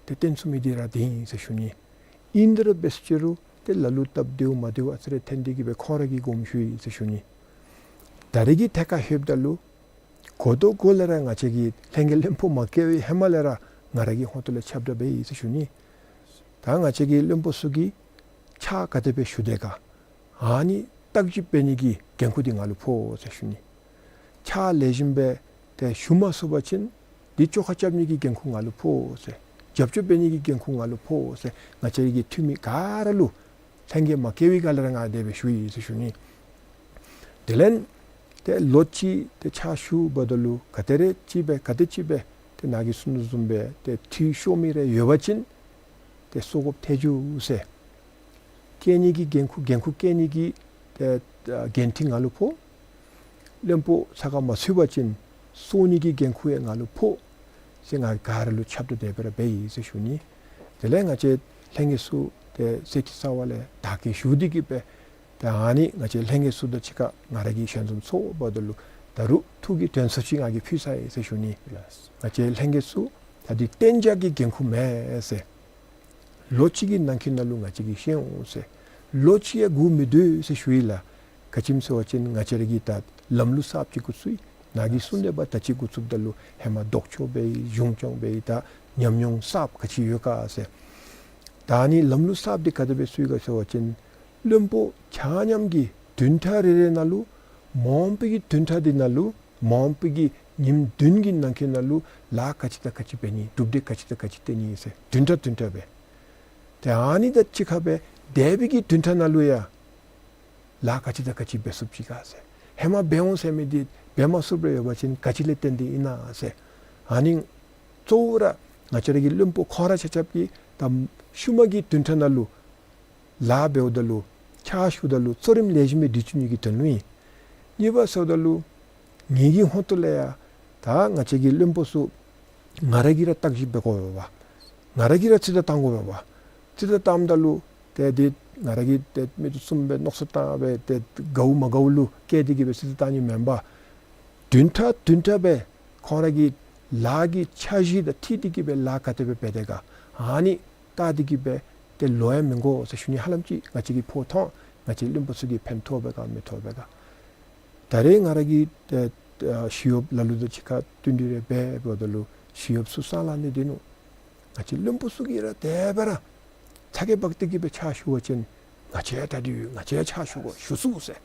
ཏེ་སྟོན་ཚུགས་མི་འདི་ར་འདི་ཨིན་ཟེར་ཞུ་ནི། ཨིན་ཏེ་ར་འབད་ཟེར་རུང་ཏེ་ལ་ལུ་སྟབས་བདེཝ་མ་བདེཝ་ཨ་ཙི་རེ་ཐོན་ཏེ་གི་སྦེ་ཁོང་ར་གིས་དགོངསམ་ཞུ་ཡི་ཟེར་ཞུ་ནི། ད་རེས་ཀྱི་ཐད་ཁར་ལྷོདཔ་ད་ལུ་འགོ་ཐོག་འགོ་ལས་ར་ང་བཅས་ཀྱིས་ལྷན་རྒྱས་བློན་པོ་མ་བཀལ་བའི་ཧེ་མ་ལས་ར་ང་ར་གི་ཧོངས་ཏོ་ལས་ཁྱབ་བསྒྲགས་འབད་ཡི་ཟེར་ཞུ་ནི། ད་ང་བཅས་ཀྱི་བློན་པོ་ཚུ་གིས་ཕྱག་ག་དེ་སྦེ་ཞུ་དེས་ག་ཨ་ནི་བརྟག་ཞིབ་འབད་ནི་གི་འགན་ཁུར་འདི་ང་ལུ་ཕོག་ཟེར་ཞུ་ནི། ཕྱག་ལེགས་ཤོམ་སྦེ་ཏེ་ཞུ་མ་ཚུགས་པ་ཅིན་འདི་བཅོ་ཁ་རྐྱབ་ནི་གི་འགན་ཁུར་ང་ལུ་ཕོག་ཟེར། རྒྱབ་སྐྱོར་འབད་ནི་གི་འགན་ཁུར་ང་ལུ་ཕོག་ཟེར། ང་བཅས་ཀྱི་འཐུས་མི་ག་ར་ལུ་ལྷན་རྒྱས་མ་བཀལ་བའི་སྒང་ལས་ར་ང་དེ་སྦེ་ཞུ་ཡི་ཟེར་ཞུ་ནི། དེ་ལས་ཏེ་ལོ་གཅིག་ཏེ་ཕྱག་ཞུ་འབདཝ་ད་ལུ་ག་དེ་རེ་ཅིག་སྦེ་ག་དེ་ཅིག་སྦེ་ཏེ་ནཱ་གིས་གསུངས་དོ་བཟུམ་སྦེ་ཏེ་འཐུས་ཤོར་མི་རེ་ཡོད་པ་ཅིན་ཏེ་བསོག་དགོཔ་ཐལ་འགྱོ་ཟེར། བཀལ་ནི་གི་འགན་ཁུར་འགན་ཁུར་བཀལ་ནི་གི་ཏེ་འགན་འཁྲི་ང་ལུ་ཕོག། བློན་པོ་ཚ་ཁ་མ་ཚུད་པ་ཅིན་བསོག་ནི་གི་འགན་ཁུར་ཡང་ང་ལུ་ཕོག་ཟེར་ང་ག་ར་ལུ་ཁྱབ་བསྒྲགས་དེ་སྦེ་ར་འབད་ཡི་ཟེར་ཞུ་ནི། དེ་ལས་ང་བཅས་ལྷན་རྒྱས་ཚུ་ཏེ་གསེར་གྱི་རྩ་བ་ལས་བདག་གིར་ཞུ་སྟེ་གི་སྦེ་ཏེ་ཨ་ནི་ང་བཅས་ལྷན་རྒྱས་ཚུ་དང་གཅིག་ཁར་ང་ར་གིས་ཞལ་འཛོམས་ཚོགས་འབདཝ་ད་ལུ་ད་རུང་ཐུགས་ཀྱི་དྲན་གསོ་ཅིག་ང་གིས་ཕུལ་ཚར་ཡི་ཟེར་ཞུ་ནི། ལགས། ང་བཅས་ལྷན་རྒྱས་ཚུ་ད་འདི་གཏན་འཇགས་ཀྱི་འགན་ཁུར་མེན་ཟེར། ལོ་གཅིག་གི་ནང་འཁོད་ནང་ལུ་ང་བཅས་ཀྱིས་ཤེས་འོང་ཟེར། ལོ་གཅིག་ཡང་སྒུག་མི་སྡོད་ཟེར་ཞུ་ཡི་ལགས། ག་ཅི་སྨོ་ཟེར་བ་ཅིན་ང་བཅས་ར་གི་ད་ལམ་ལུགས་གསརཔ་ཅིག་འགོ་བཙུགས་ཡི། ནཱ་གིས་གསུངས་ཏེ་འབདཝ་ད་ཅིག་འགོ་བཙུགསཔ་ད་ལུ་ཧེ་མ་ལྡོག་ཕྱོགས་འབད་ཡི་གཞུང་སྐྱོང་འབད་ཡི། ད་ཉམས་མྱོང་གསརཔ་ག་ཅི་ཡོད་ག་ཟེར། ད་ཨ་ནི་ལམ་ལུགས་གསརཔ་འདི་ག་དེ་སྦེ་བཙུགས་ཡི་ག་ཟེར་བ་ཅིན་བློན་པོ་ཆ་མཉམ་གྱི་བདུན་ཕྲག་རེ་རེ་ནང་ལུ་མ་འོངས་པའི་གི་བདུན་ཕྲག་འདི་ནང་ལུ་མ་འོངས་པའི་གི་ཉིནམ་བདུན་གྱི་ནང་འཁོད་ནང་ལུ་ལཱ་ག་ཅི་དང་ག་ཅི་འབད་ནི་གྲུབ་འབྲས་ག་ཅི་དང་ག་ཅི་བཏོན་ནི་ཟེར་བདུན་ཕྲག་བདུན་ཕྲག་སྦེ། ཏེ་ཨ་ནི་དང་གཅིག་ཁར་སྦེ་འདས་པའི་གི་བདུན་ཕྲག་ནང་ལུ་ཡང་ལཱ་ག་ཅི་དང་ག་ཅི་འབད་ཚུགསཔ་ཅིག་ག་ཟེར། ཧེ་མ་འབད་འོང་ཟེར་མི་འདི་འབད་མ་ཚུགསཔ་རེ་ཡོད་པ་ཅིན་ག་ཅི་ལས་བརྟེན་ཏེ་ཨིན་ན་ཟེར། ཨ་ནི་གཙོ་བོ་ར་ང་བཅས་ར་གི་བློན་པོ་ཁོང་ར་ཆ་ཁྱབ་ཀྱིས་ད་ཤུལ་མ་གི་བདུན་ཕྲག་ནང་ལུ་ལཱ་འབདཝ་ད་ལུ་ཕྱག་ཞུཝ་ད་ལུ་གཙོ་རིམ་ལེགས་ཤོམ་སྦེ་སྒྲིག་བཅུག་ནི་གི་དོན་ལུ་ཨིན། གཉིས་པ་ཟེརཝ་ད་ལུ་ངེ་གི་ཧོངས་ཏོ་ལས་ཡང་ད་ང་བཅས་ཀྱི་བློན་པོ་ཚུ་ང་ར་གིས་ར་བརྟག་ཞིབ་འབད་དགོ་པས་པ། ང་ར་གིས་ར་རྩིས་བརྡ་བཏང་དགོ་པས་པ། རྩིས་བརྡ་བཏངམ་ད་ལུ་ཏེ་འདི་ང་ར་གིས་ཏེ་མིག་ཏོ་བཙུམ་སྦེ་མནོ་བསམ་བཏང་སྦེ་ཏེ་དགའཝ་མ་དགའཝ་ལུ་བཀལ་ཏེ་གི་སྦེ་རྩིས་བརྡ་བཏང་ནི་མེན་པར་བདུན་ཕྲག་བདུན་ཕྲག་སྦེ་ཁོང་ར་གི་ལཱ་གི་འཆར་གཞི་དང་འཁྲིལ་ཏེ་གི་སྦེ་ལཱ་ག་དེ་སྦེ་འབད་དེས་ག་ཨ་ནི་བལྟ་སྟེ་གི་སྦེ་ཏེ་ལོ་ཡང་མི་འགོར་ཟེར་ཞུ་ནི། ཧ་ལམ་ཅིག་ང་བཅས་ཀྱིས་ཕོག་ཐོགས་ང་བཅས་བློན་པོ་ཚུ་གིས་ཕན་ཐོགས་པས་ག་མི་ཐོགས་པས་ག། ད་རེས་ང་ར་གིས་ཏེ་ཨ་ཞི་གཡོགཔ་ལ་ལུ་དང་གཅིག་ཁར་བསྟུན་གྲོས་རེ་འབད་འབདཝ་ད་ལུ་ཞི་གཡོགཔ་ཚུ་གསང་ལག་ནི་འདི་ནུག། ང་བཅས་བློན་པོ་ཚུ་གིས་ར་དེ་སྦེ་ར་ཚ་གྱང་འབག་སྟེ་གི་སྦེ་ཕྱག་ཞུ་བ་ཅིན་ང་བཅས་ད་འདི་ཡོད་ང་བཅས་ཕྱག་ཞུ་དགོ་ཞུ་ཚུགས་ཟེར།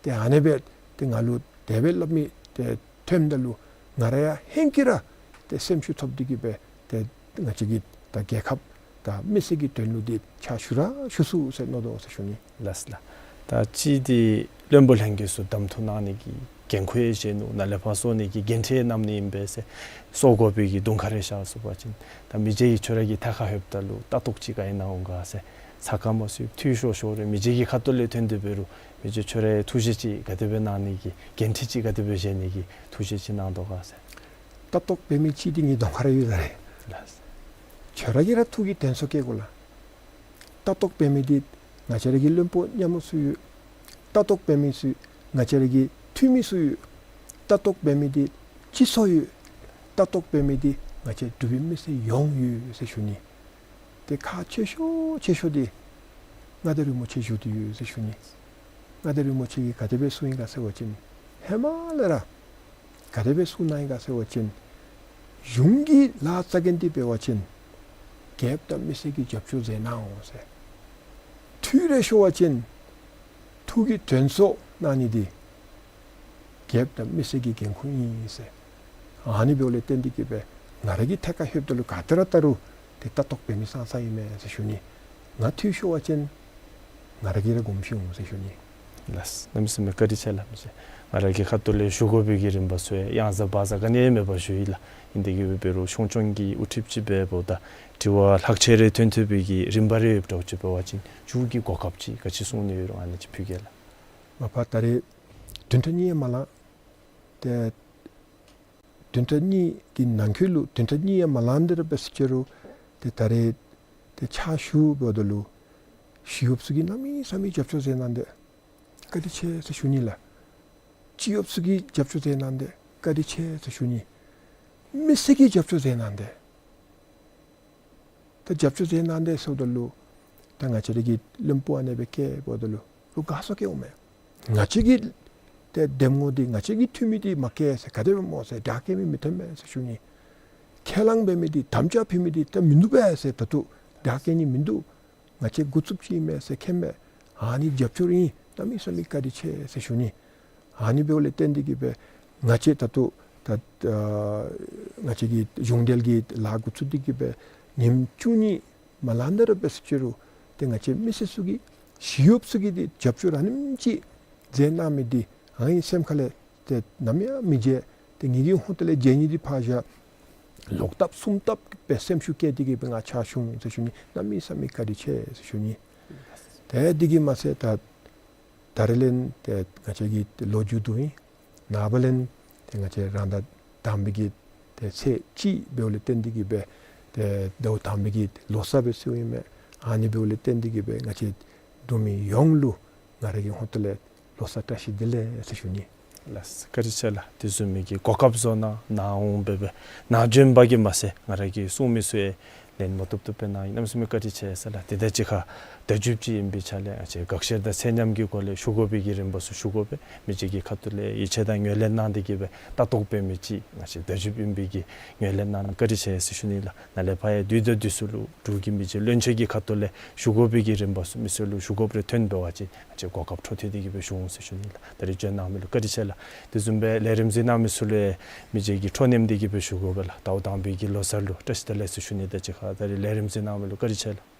ཏེ་ཨ་ནེ་སྦེ་ཏེ་ང་ལུ་དེ་སྦེ་སླབ་མི་ཏེ་ཐོནམ་ད་ལུ་ང་ར་ཡང་ཧེང་སྐལ་ར་ཏེ་སེམས་ཤུགས་ཐོབ་སྟེ་གི་སྦེ་ཏེ་ང་བཅས་ཀྱི་ད་རྒྱལ་ཁབ་དང་མི་སེར་གྱི་དོན་ལུ་འདི་ཕྱག་ཞུ་ར་ཞུ་ཚུགས་ཟེར་མནོ་དོ་ཟེར་ཞུ་ནི། ལགས་ལགས། ད་ཅི་འདི་ བློན་པོ་ལྷན་རྒྱས་ཚུ་གདམ་འཐུ་གནང་ནི་གི་འགན་ཁུར་ཡང་བཞེས་ནུག། ནཱ་ལས་ཕར་གསོ་ནི་གི་འགན་འཁྲི་གནང་ནི་ཨིན་པས་ཟེར་གསོ་དགོ་པའི་གི་དུང་ཁ་རེ་བཞག་ཚུགས་པ་ཅིན་ད་མི་རྗེ་གིས་ཁྱོད་ར་གི་ཐད་ཁར་ལྷོདཔ་ད་ལུ་ལྟ་རྟོག་ཅིག་ག་ཨིན་གནང་འོང་ག་ཟེར་ཚ་ཁ་མ་ཚུད་འཐུས་ཤོར་ཤོར་རེ་མི་རྗེ་གི་ཁ་ཐུག་ལས་ཐོན་ཏེ་འབད་རུང་མི་རྗེ་ཁྱོད་ར་ཐུགས་བཞེད་ཅིག་ག་དེ་སྦེ་གནང་ནི་གི་འགན་འཁྲི་ཅིག་ག་དེ་སྦེ་བཞེས་ནི་གི་ཐུགས་བཞེད་ཅིག་གནང་དོ་ག་ཟེར། ལྟ་རྟོག་འབད་མི་ཅིག་འདི་ངེའི་གདོང་ཁར་ཡོད་ད་རེ། ལགས། ཁྱོད་ར་གིས་ར་ཐུགས་ཀྱི་དྲན་གསོ་བསྐྱེད་དགོ་ལགས། ལྟ་རྟོག་འབད་མི་འདི་ང་བཅས་ར་གི་བློན་པོ་མཉམ་མོ་ཚུ་ཡོད། ལྟ་རྟོག་འབད་མི་ཚུ་ང་བཅས་ར་གི་འཐུས་མི་ཚུ་ཡོད། ལྟ་རྟོག་འབད་མི་འདི་སྤྱི་ཚོགས་ཡོད། ལྟ་རྟོག་འབད་མི་འདི་ང་བཅས་འབྲུག་པའི་མི་སེར་ཡོངས་ཡོད་ཟེར་ཞུ་ནི། ཏེ་ཁག་ཆེ་ཤོས་ཆེ་ཤོས་འདི་མངའ་བདག་རིན་པོ་ཆེ་བཞུགས་ཏེ་ཡོད་ཟེར་ཞུ་ནི། མངའ་བདག་རིན་པོ་ཆེ་གིས་ག་དེ་སྦེ་གསུངས་ཡི་ག་ཟེར་བ་ཅིན་ཧེ་མ་ལས་ར་ག་དེ་སྦེ་གསུངས་གནང་ཡི་ག་ཟེར་བ་ཅིན་གཞུང་གི་ལཱ་རྩ་འགེངས་ཏེ་འབད་བ་ཅིན་རྒྱལཔོ་དང་མི་སེར་གྱིས་རྒྱབ་སྐྱོར་མཛད་གནང་འོང་ཟེར། འཐུས་རེ་ཤོར་བ་ཅིན་ཐུགས་ཀྱི་དྲན་གསོ་གནང་ནི་འདི་རྒྱལཔོ་དང་མི་སེར་གྱི་འགན་ཁུར་ཨིན་ཟེར། ཨ་ནི་འབདཝ་ལས་བརྟེན་ཏེ་གིས་སྦེ་ང་ར་གི་ཐད་ཁར་ལྷོདཔ་ད་ལུ་ག་ཏེ་ར་ལྟ་རུང་ཏེ་ལྟ་རྟོག་འབད་མི་ཙང་ཙང་ཨིན་མས་ཟེར་ཞུ་ནི། ང་འཐུས་ཤོར་བ་ཅིན་ང་ར་གིས་ར་དགོངསམ་ཞུ་འོང་ཟེར་ཞུ་ནི། ལགས། གནམ་མེད་ས་མེད་བཀའ་དྲིན་ཆེ་ལགས། མི་རྗེ་ང་ར་གི་ཁ་ཐུག་ལས་ཞུ་དགོ་པའི་གི་རིམ་པ་ཚུ་ཡང་ཡང་ཟ་བ་ཟ་ག་ནི་ཡང་མེད་པར་ཞུ་ཡི་ལགས། ཨིན་ཏེ་གིས་འབད་རུང་ཆུང་ཆུང་གི་དབུ་ཁྲིདཔ་ཅིག་འབདཝ་ད་དྲི་བ་ལྷག་ཆད་རེ་ཐོན་ཐོན་པའི་གི་རིམ་པ་རེ་ཡོདཔ་འདྲཝ་ཅིག་འབད་བ་ཅིན་མཇུག་གི་གོ་སྐབས་ཅིག་ག་ཅི་གསུང་ནི་ཡོད་རུང་ཨ་ནི་ཅིག་ཕུལ་གེ་ལགས། མ་པ་ད་རེས་བདུན་ཕྲག་གཉིས་ཡང་མ་ལང་། ཏེ་བདུན་ཕྲག་གཉིས་ཀྱི་ནང་འཁོད་ལུ་བདུན་ཕྲག་གཉིས་ཡང་མ་ལང་སྟེ་ར་འབད་ཟེར་ཅི་རུང་ཏེ་ད་རེས་ཏེ་ཕྱག་ཞུ་འབདཝ་ད་ལུ་ཞི་གཡོགཔ་ཚུ་གིས་གནམ་མེད་ས་མེད་རྒྱབ་སྐྱོར་མཛད་གནང་སྟེ་བཀའ་དྲིན་ཆེ་ཟེར་ཞུ་ནི་ལགས། སྤྱི་གཡོགཔ་ཚུ་གིས་རྒྱབ་སྐྱོར་མཛད་གནང་སྟེ་བཀའ་དྲིན་ཆེ་ཟེར་ཞུ་ནི། མི་སེར་གྱིས་རྒྱབ་སྐྱོར་མཛད་གནང་སྟེ་ད་རྒྱབ་སྐྱོར་མཛད་གནང་སྟེ་ཟེརཝ་ད་ལུ་ད་ང་བཅས་ར་གི་བློན་པོ་ཨ་ནེ་སྦེ་བཀལ་འབདཝ་ད་ལུ་ལུ་དགའ་ཚོར་སྐྱེ་འོང་མས། ང་བཅས་ཀྱི་ཏེ་འདེམས་ངོ་འདི་ང་བཅས་ཀྱི་འཐུས་མི་འདི་མ་བཀལ་ཟེར་ག་དེ་སྦེ་སྨོ་ཟེར་དྲག་སྐྱེད་མི་མི་ཐོན་མས་ཟེར་ཞུ་ནི། ཁས་བླངས་འབད་མི་འདི་དམ་བཅའ་ཕུལ་མི་འདི་ད་མིན་འདུག་པས་ཟེར་ད་ལྟོ་དྲག་སྐྱེད་ནི་མིན་འདུག། ང་བཅས་འགོ་བཙུགསཔ་ཅིག་ཨིན་མས་ཟེར་མཁྱེན་མས། ཨ་ནི་རྒྱབ་སྐྱོར་ཨིན། གནམ་མེད་ས་མེད་བཀའ་དྲིན་ཆེ་ཟེར་ཞུ་ནི། ཨ་ནི་འབདཝ་ལས་བརྟེན་ཏེ་གིས་སྦེ་ང་བཅས་ད་ལྟོ་ད་ཨ་ང་བཅས་ཀྱི་གཞུང་འབྲེལ་གྱི་ལཱ་འགོ་བཙུགས་ཏེ་གིས་སྦེ་ཉིནམ་བཅུ་གཉིས་མ་ལང་སྟེ་ར་འབད་ཟེར་ཅི་རུང་ཏེ་ང་བཅས་མི་སེར་ཚུ་གིས་ཞི་གཡོགཔ་ཚུ་གིས་འདི་རྒྱབ་སྐྱོར་ཨ་ནེམ་ཅིག་མཛད་གནང་མི་འདི་ཨ་ནི་སེམས་ཁ་ལས་ཏེ་ནམ་ཡང་མི་བརྗེད། ཏེ་ངེ་གི་ཧོངས་ཏེ་ལས་བརྗེད་ནི་འདི་ཕར་བཞག། ལོག་ལྟབ་གསུམ་ལྟབ་སྦེ་སེམས་ཤུགས་བསྐྱེད་དེ་གིས་སྦེ་ང་ཕྱག་ཞུ་འོང་ཟེར་ཞུ་ནི། གནམ་མེད་ས་མེད་བཀའ་དྲིན་ཆེ་ཟེར་ཞུ་ནི། ཏེ་འདི་གིས་མ་ཚད་ད་ད་རེས་ལས་ཏེ་ང་བཅས་ཀྱི་ལོ་མཇུག་བསྡུཝ་ཨིན། ནངས་པ་ལས་ཏེ་ང་བཅས་རང་ཟླ་དང་པའི་གི་ཏེ་ཚེས་གཅིག་འབདཝ་ལས་བརྟེན་ཏེ་གིས་སྦེ་ཏེ་ཟླཝ་དང་པའི་གི་ལོ་གསར་སྦེ་བརྩིཝ་ཨིན་མས། ཨ་ནི་འབདཝ་ལས་བརྟེན་ཏེ་གིས་སྦེ་ང་བཅས་འབྲུག་མི་ཡོངས་ལུ་ང་ར་གི་ཧོངས་ཏེ་ལས་ལོ་གསར་བཀྲ་ཤིས་བདེ་ལེགས་ཟེར་ཞུ་ནི། ལགས། བཀའ་དྲིན་ཆེ་ལགས། དེ་བཟུམ་མའི་གི་གོ་སྐབས་བཟོ་གནང་གནང་འོང་འབད་སྦེ་ནཱ་བྱོན་པ་གིས་མ་ཚད་ང་ར་གི་གསུང་མི་ཚུ་ཡང་ལན་མ་ཐོབ་ཐོབ་སྦེ་གནང་ཡི། གནམ་མེད་ས་མེད་བཀའ་དྲིན་ཆེ་ཟེར་ལགས། དེ་ད་ཅི་ཁ་བརྡ་བརྒྱུདཔ་ཅིག་ཨིན་པའི་ཆ་ལས་ང་བཅས་དགག་བཤེར་དང་ཚད་མཉམ་གྱི་སྒོ་ལས་ཞུ་དགོ་པའི་གི་རིམ་པ་ཚུ་ཞུ་དགོ་པས། མི་རྗེ་གི་ཁ་ཐུག་ལས་ཡིད་ཆེས་དང་ངོས་ལེན་གནང་སྟེ་གིས་སྦེ་ལྟ་རྟོག་འབད་མི་ཅིག་ང་བཅས་བརྡ་བརྒྱུདཔ་ཨིན་པའི་གི་ངོས་ལེན་གནང་བཀའ་དྲིན་ཆེ་ཟེར་ཞུ་ནི་ལགས། ནཱ་ལས་ཕར་ཡང་དུས་དང་དུས་སུ་ལུ་འབྲུག་གི་མི་རྗེ་བློན་ཆེན་གྱི་ཁ་ཐུག་ལས་ཞུ་དགོ་པའི་གི་རིམ་པ་ཚུ་མི་སེར་ལུ་ཞུ་དགོཔ་རེ་ཐོན་འབད་བ་ཅིན་ང་བཅས་གོ་སྐབས་འཕྲོ་མཐུད་དེ་གིས་སྦེ་ཞུ་འོང་ཟེར་ཞུ་ནི་ལགས། ད་རེས་བྱོན་གནང་མི་ལུ་བཀའ་དྲིན་ཆེ་ལགས། དེ་བཟུམ་སྦེ་ལས་རིམ་གཟིགས་གནང་མི་ཚུ་ལུ་ཡང་མི་རྗེ་གི་འཕྲོ་མཉམ་འདི་གིས་སྦེ་ཞུ་དགོ་པས་ལགས། ཟླཝ་དང་པའི་གི་ལོ་གསར་ལུ་བཀྲ་ཤིས་བདེ་ལེགས་ཟེར་ཞུ་ནི། ད་ཅི་ཁ་ད་རེས་ལས་རིམ་གཟིགས་གནང་མི་ལུ་བཀའ་དྲིན་ཆེ་ལགས།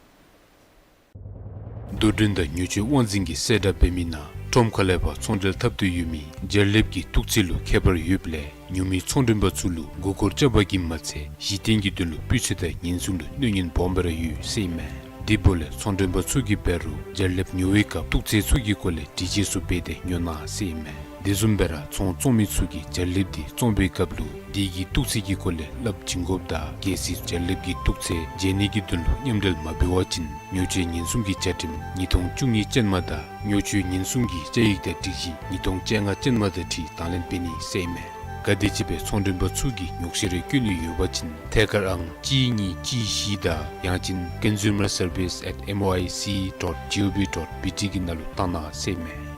རྡོར་སྒྲོན་དང་ཉོ་སྤྱོད་དབང་འཛིན་གྱིས་གསལ་བསྒྲགས་འབད་མི་ནང་ཁྲོམ་ཁ་ལས་ཕར་ཚོང་འབྲེལ་འཐབ་སྟེ་ཡོད་མི་རྒྱལ་ལེབ་ཀྱི་བཏུག་ཚད་ལུ་ཁྱད་པར་ཡོདཔ་ལས་ཉོ་མི་ཚོང་མགྲོན་པ་ཚུ་ལུ་མགུ་སྐོར་རྐྱབ་པ་གིས་མ་ཚད་གཞི་རྟེན་གྱི་དོན་ལུ་སྤུས་ཚད་དང་ཉེན་སྲུང་ལུ་གནོད་ཉེན་སྦོམ་སྦེ་ར་ཡོད་ཟེར་ཨིན་མས། དེ་འབདཝ་ལས་ཚོང་མགྲོན་པ་ཚུ་གིས་འབད་རུང་རྒྱལ་ལེབ་ཉོ་བའི་སྐབས་བཏུག་ཚད་ཚུ་གི་སྐོར་ལས་དྲི་དཔྱད་ཚུ་འབད་དེ་ཉོ་གནང་ཟེར་ཨིན་མས། དེ་བཟུམ་སྦེ་ར་ཚོང་བཙོང་མི་ཚུ་གིས་རྒྱལ་ལེབ་འདི་བཙོང་བའི་སྐབས་ལུ་དེ་གི་བཏུག་ཚད་ཀྱི་སྐོར་ལས་སླབ་བྱིན་དགོཔ་དང་གལ་སྲིད་རྒྱལ་ལེབ་ཀྱི་བཏུག་ཚད་འཇལ་ནི་གི་དོན་ལུ་མཉམ་འབྲེལ་མ་འབད་བ་ཅིན་ཉོ་སྤྱོད་ཉེན་སྲུང་གི་བཅའ་ཁྲིམས་ཉིས་སྟོང་བཅུ་གཉིས་ཅན་མ་དང་ཉོ་སྤྱོད་ཉེན་སྲུང་གི་བཅའ་ཡིག་དང་སྒྲིག་གཞི་ཉིས་སྟོང་བཅོ་ལྔ་ཅན་མ་དང་འཁྲིལ་དང་ལེན་འབད་ནི་ཟེར་ཨིན་མས། ག་དེམ་ཅིག་སྦེ་ཚོང་མགྲོན་པ་ཚུ་གིས་ཉོག་བཤད་རེ་བཀོད་ནི་ཡོད་པ་ཅིན་ཐད་ཀར་ཨང་གཅིག་གཉིས་གཅིག་བཞི་དང་ཡང་ཅིན་consumer service at M O I C dot G O V dot B T གི་ནང་ལུ་བཏང་གནང་ཟེར་ཨིན་མས།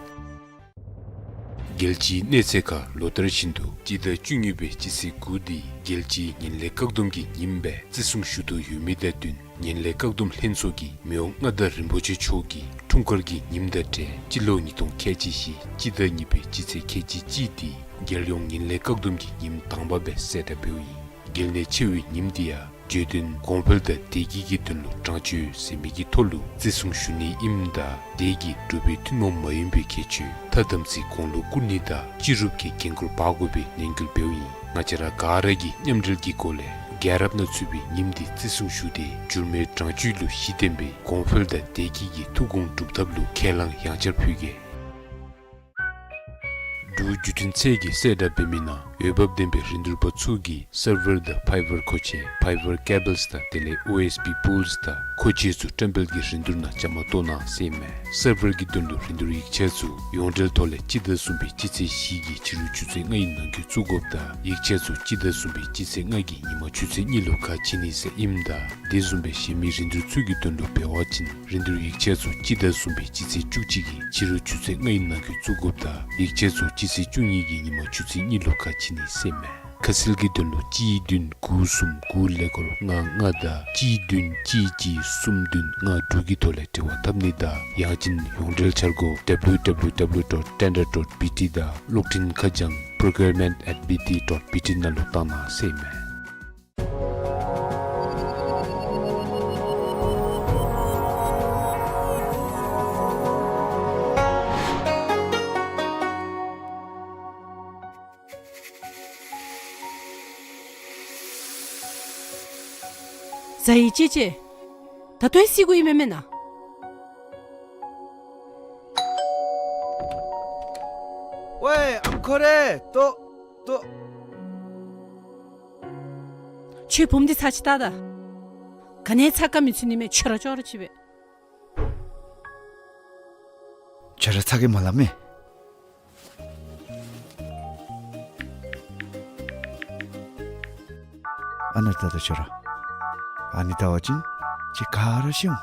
རྒྱལ་སྤྱིའི་གནས་ཚད་ཁར་ལོ་ལྟར་བཞིན་དུ་སྤྱི་ཟླ་བཅུ་གཉིས་པའི་སྤྱི་ཚེས་དགུ་འདི་རྒྱལ་སྤྱིའི་ངན་ལྷད་བཀག་སྡོམ་གྱི་ཉིནམ་སྦེ་བརྩི་སྲུང་ཞུ་དོ་ཡོད་མི་དང་བསྟུན་ངན་ལྷད་བཀག་སྡོམ་ལྷན་ཚོགས་ཀྱིས་མི་དབང་མངའ་བདག་རིན་པོ་ཆེ་མཆོག་གི་འཁྲུངས་སྐར་གྱི་ཉིནམ་དང་འབྲེལ་སྤྱི་ལོ་ཉིས་སྟོང་ཁལ་གཅིག་བཞི་སྤྱི་ཟླ་གཉིས་པའི་སྤྱི་ཚེས་ཁལ་གཅིག་གཅིག་འདི་རྒྱལ་ཡོངས་ངན་ལྷད་བཀག་སྡོམ་གྱི་ཉིནམ་དང་པ་སྦེ་གསལ་བསྒྲགས་འབདཝ་ཨིན། གལ་གནད་ཆེ་བའི་ཉིནམ་འདི་ཡང་ བརྗོད་དོན་གོང་འཕེལ་དང་བདེ་སྐྱིད་ཀྱི་དོན་ལུ་དྲང་སྤྱོད་ཟེར་མི་གི་ཐོག་ལུ་བརྩི་སྲུང་ཞུ་ནི་ཨིནམ་ད་དེ་གིས་འབྲུག་པའི་ཐུན་མོང་མ་ཡིན་པའི་ཁྱད་ཆོས་ཐ་དམ་ཚིག་གོང་ལུ་བཀུར་ནི་དང་སྤྱི་རུབ་ཀྱི་འགན་ཁུར་འབག་དགོ་པའི་ནན་སྐུལ་འབདཝ་ཨིན། ང་བཅས་ར་ག་ར་གིས་མཉམ་འབྲེལ་གྱི་སྒོ་ལས་རྒྱལ་རབས་ནང་ཚུད་པའི་ཉིནམ་འདི་བརྩི་སྲུང་ཞུ་སྟེ་འགྱུར་མེད་དྲང་སྤྱོད་ལུ་གཞི་བརྟེན་པའི་གོང་འཕེལ་དང་བདེ་སྐྱིད་ཀྱི་ཐུགས་དགོངས་སྒྲུབ་ཐབས་ལུ་ཁས་བླངས་ཡང་བསྐྱར་ཕུལ་གེ། འབྲུག་བརྒྱུད་འཕྲིན་ཚད་ཀྱིས་གསལ་བསྒྲགས་འབད་མི་ནང་འོས་འབབ་ལྡན་པའི་རིན་བསྡུར་པ་ཚུ་གིས་སར་ཝར་དང་ཕའི་ཝར་མཁོ་ཆས་ཕའི་ཝར་ཀེ་བཱལསི་དང་དེ་ལས་ཨོ་ཨེསི་བི་པུལསི་དང་མཁོ་ཆས་ཚུ་བཀྲམ་སྤེལ་གྱི་རིན་བསྡུར་ནང་བཅའ་མར་གཏོགས་གནང་ཟེར་ཨིན་མས། སར་ཝར་གྱི་དོན་ལུ་རིན་བསྡུར་ཡིག་ཆ་ཚུ་ཡོངས་འབྲེལ་ཐོག་ལས་སྤྱི་ཟླ་གསུམ་པའི་སྤྱི་ཚེས་བཞི་གི་ཕྱི་རུ་ཆུ་ཚོད་ལྔའི་ནང་འཁོད་བཙུགས་དགོཔ་དང་ཡིག་ཆ་ཚུ་སྤྱི་ཟླ་གསུམ་པའི་སྤྱི་ཚེས་ལྔ་གི་ཉིན་མ་ཆུ་ཚོད་གཉིས་ལུ་ཁ་ཕྱེ་ནི་ཟེར་ཨིནམ་ད་དེ་བཟུམ་སྦེ་གཞན་མི་རིན་བསྡུར་ཚུ་གི་དོན་ལུ་འབད་བ་ཅིན་རིན་བསྡུར་ཡིག་ཆ་ཚུ་སྤྱི་ཟླ་གསུམ་པའི་སྤྱི་ཚེས་བཅུ་གཅིག་གི་ཕྱི་རུ་ཆུ་ཚོད་ལྔའི་ནང་འཁོད་བཙུགས་དགོཔ་དང་ཡིག་ཆ་ཚུ་སྤྱི་ཚེས་བཅུ་གཉིས་ཀྱི་ཉིན་མ་ཆུ་ཚོད་གཉིས་ལུ་ཁ་ཕྱེ་ནི་ཟེར་ཨིན་མས། ཁ་གསལ་གྱི་དོན་ལུ་གཅིག་བདུན་དགུ་གསུམ་དགུ་ཀླད་ཀོར་ལྔ་ལྔ་དང་གཅིག་བདུན་གཅིག་གཅིག་གསུམ་བདུན་ལྔ་དྲུག་གི་ཐོག་ལས་འབྲེལ་བ་འཐབ་ནི་དང་ཡང་ཅིན་ཡོངས་འབྲེལ་འཆར་སྒོ་W W W dot tender dot B T དང་གློག་འཕྲིན་ཁ་བྱང་procurement at B T dot B T ནང་ལུ་བཏང་གནང་ཟེར་ཨིན་མས། ཟ་ཡི་ཅེ་ཅེ། ད་ལྟོ་ཡང་བསད་དགོ་ཡི་མེན་མེན་ན། ཝའེ་ཨམ་ཁོ་རེ་ལྟོ་ལྟོ། ཁྱོད་བུམོ་འདི་ཚར་ཅིག་བལྟ་ད། ག་ནི་ཚ་ག་མི་ཚུད་ནི་མས། ཁྱོད་ར་ཅོག་ར་ཅིག་སྦེ། ཁྱོད་ར་ཚ་གི་མ་སླབ་མས། ཨ་ནཱ་ལྟ་ད་ཁྱོད་ར། ཨ་ནི་བལྟ་བ་ཅིན་ཁྱོད་ག་ར་ཤེས་འོང་།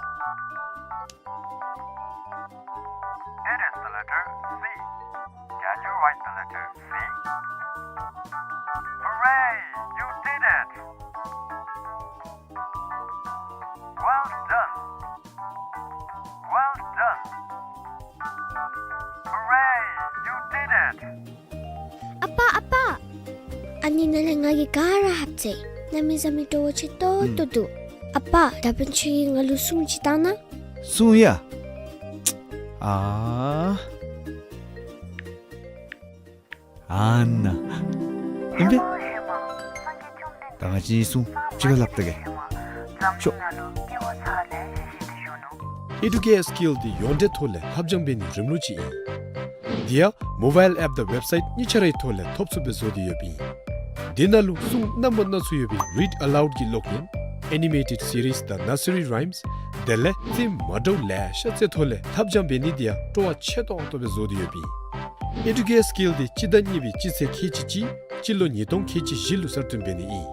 It is the letter C. Can you write the letter C? Hooray! You did it! Well done! Well done! Hooray! You did it! ཨ་པ་ཨ་པ། ཨ་ནི་ནང་ལས་ང་གིས་ག་ར་ཧབ་ཚེ། གནམ་མེད་ས་མེད་སྤྲོ་བོ་ཆེ་ཏོག་ཏོ་འདུག། ཨ་པ་ད་འབདན་ཁྱོད་ཀྱིས་ང་ལུ་སྲུང་ཅིག་བཏང་ན། སྲུང་ཡ། ཨ། ཨ་ནཱ། ཨིན་པས། ད་ང་བཅས་གཉིས་སྲུང་གཅིག་ཁར་སླབ་བལྟ་གེ། ཤོག། Educare Skill འདི་ཡོངས་འབྲེལ་ཐོག་ལས་ལྷབ་སྦྱང་འབད་ནིའི་རིམ་ལུགས་ཅིག་ཨིན། དེ་ཡང་mobile app དང་website གཉིས་ཆ་རའི་ཐོག་ལས་ཐོབ་ཚུགསཔ་སྦེ་བཟོ་སྟེ་ཡོདཔ་ཨིན། དེ་ནང་ལུ་སྲུང་རྣམ་པ་སྣ་ཚོགས་ཡོད་པའི་read aloud གི་ཀློག་ཡོན། Animated series དང་nursery rhymes། དེ་ལས་རྩེདམོ་མ་འདྲཝ་ལེ་ཤ་རྩེད་ཐོག་ལས་ལྷབ་སྦྱང་འབད་ནི་དེ་ཡང་སྤྲོ་བ་ཆེ་ཏོག་ཏོ་སྦེ་བཟོ་སྟེ་ཡོདཔ་ཨིན། Educare Skill འདི་སྤྱི་ཟླ་གཉིས་པའི་སྤྱི་ཚེས་ཁལ་གཅིག་གཅིག་སྤྱི་ལོ་ཉིས་སྟོང་ཁལ་གཅིག་བཞི་ལུ་གསར་བཏོན་འབད་ནི་ཨིན།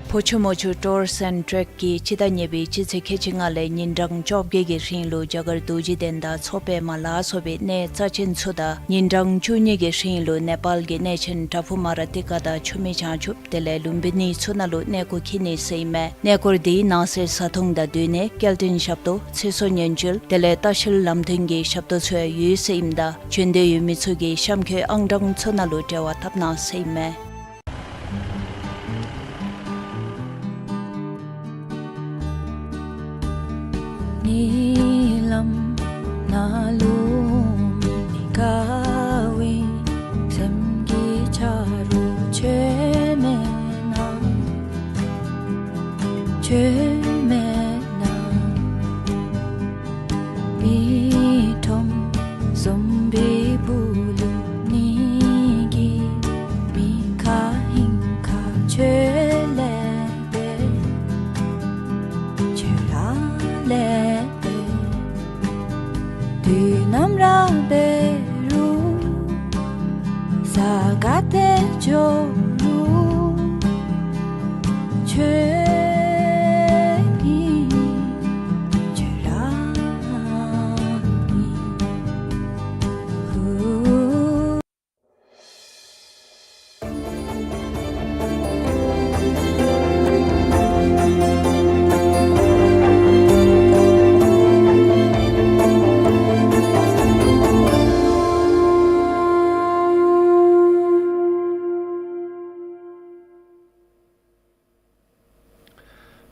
ཕོ་ཆུ་མོ་ཆུ་Tours and Trek གིས་སྤྱི་ཟླ་གཉིས་པའི་སྤྱི་ཚེས་ཁལ་གཅིག་ལྔ་ལས་ཉིན་གྲངས་བཅོ་བརྒྱད་ཀྱི་རིང་ལུ་རྒྱ་གར་རྡོ་རྗེ་གདན་དང་མཚོ་པདྨ་ལ་སོགས་པའི་གནས་རྩ་ཆེན་ཚུ་དང་ཉིན་གྲངས་བཅུ་གཉིས་ཀྱི་རིང་ལུ་ནེ་པཱལ་གྱི་གནས་ཆེན་བྲག་ཕུག་མ་ར་ཏི་ཀ་དང་ཆུ་སྨད་བྱང་ཆུབ་དེ་ལས་ལུམྦི་ནི་ཚུ་ནང་ལུ་གནས་སྐོར་འཁྱིད་ནི་ཟེར་ཨིན་མས། གནས་སྐོར་དེའི་ནང་གསེས་བཟའ་འཐུང་དང་སྡོད་གནས་སྐྱེལ་འདྲེན་ཞབས་ཏོག་ཚེ་སྲོག་ཉེན་བཅོལ་དེ་ལས་ལྟ་བཤལ་ལམ་སྟོན་གྱི་ཞབས་ཏོག་ཚུ་ཡང་ཡོད་ཟེར་ཨིནམ་ད་བྱོན་འདོད་ཡོད་མི་ཚུ་གིས་གཤམ་འཁོད་ཨང་གྲངས་ཚུ་ནང་ལུ་འབྲེལ་བ་འཐབ་གནང་ཟེར་ཨིན་མས། ཉིནམ་ནང་ལུ་མི་དགའ་བའི་སེམས་ཀྱི་ཆ་རོགས་ཁྱོད་མེད་ན། ཁྱོད་མེད་ན། མི་ཁྲོམ་ཟོམ་པའི་སྦུག་ལུ་ནི་གི་མི་ཁ་ཧིང་ཁ་ཁྱོད་ལས་འབད། ཁྱོད་ར་ལས་འབད། དུས་ནམ་ར་འབད་རུང་ས་ག་ཏེ་འགྱོ་རུང་ཁྱོད་ཨིན། ཁྱོད་ར་ཨིན། ཧུ།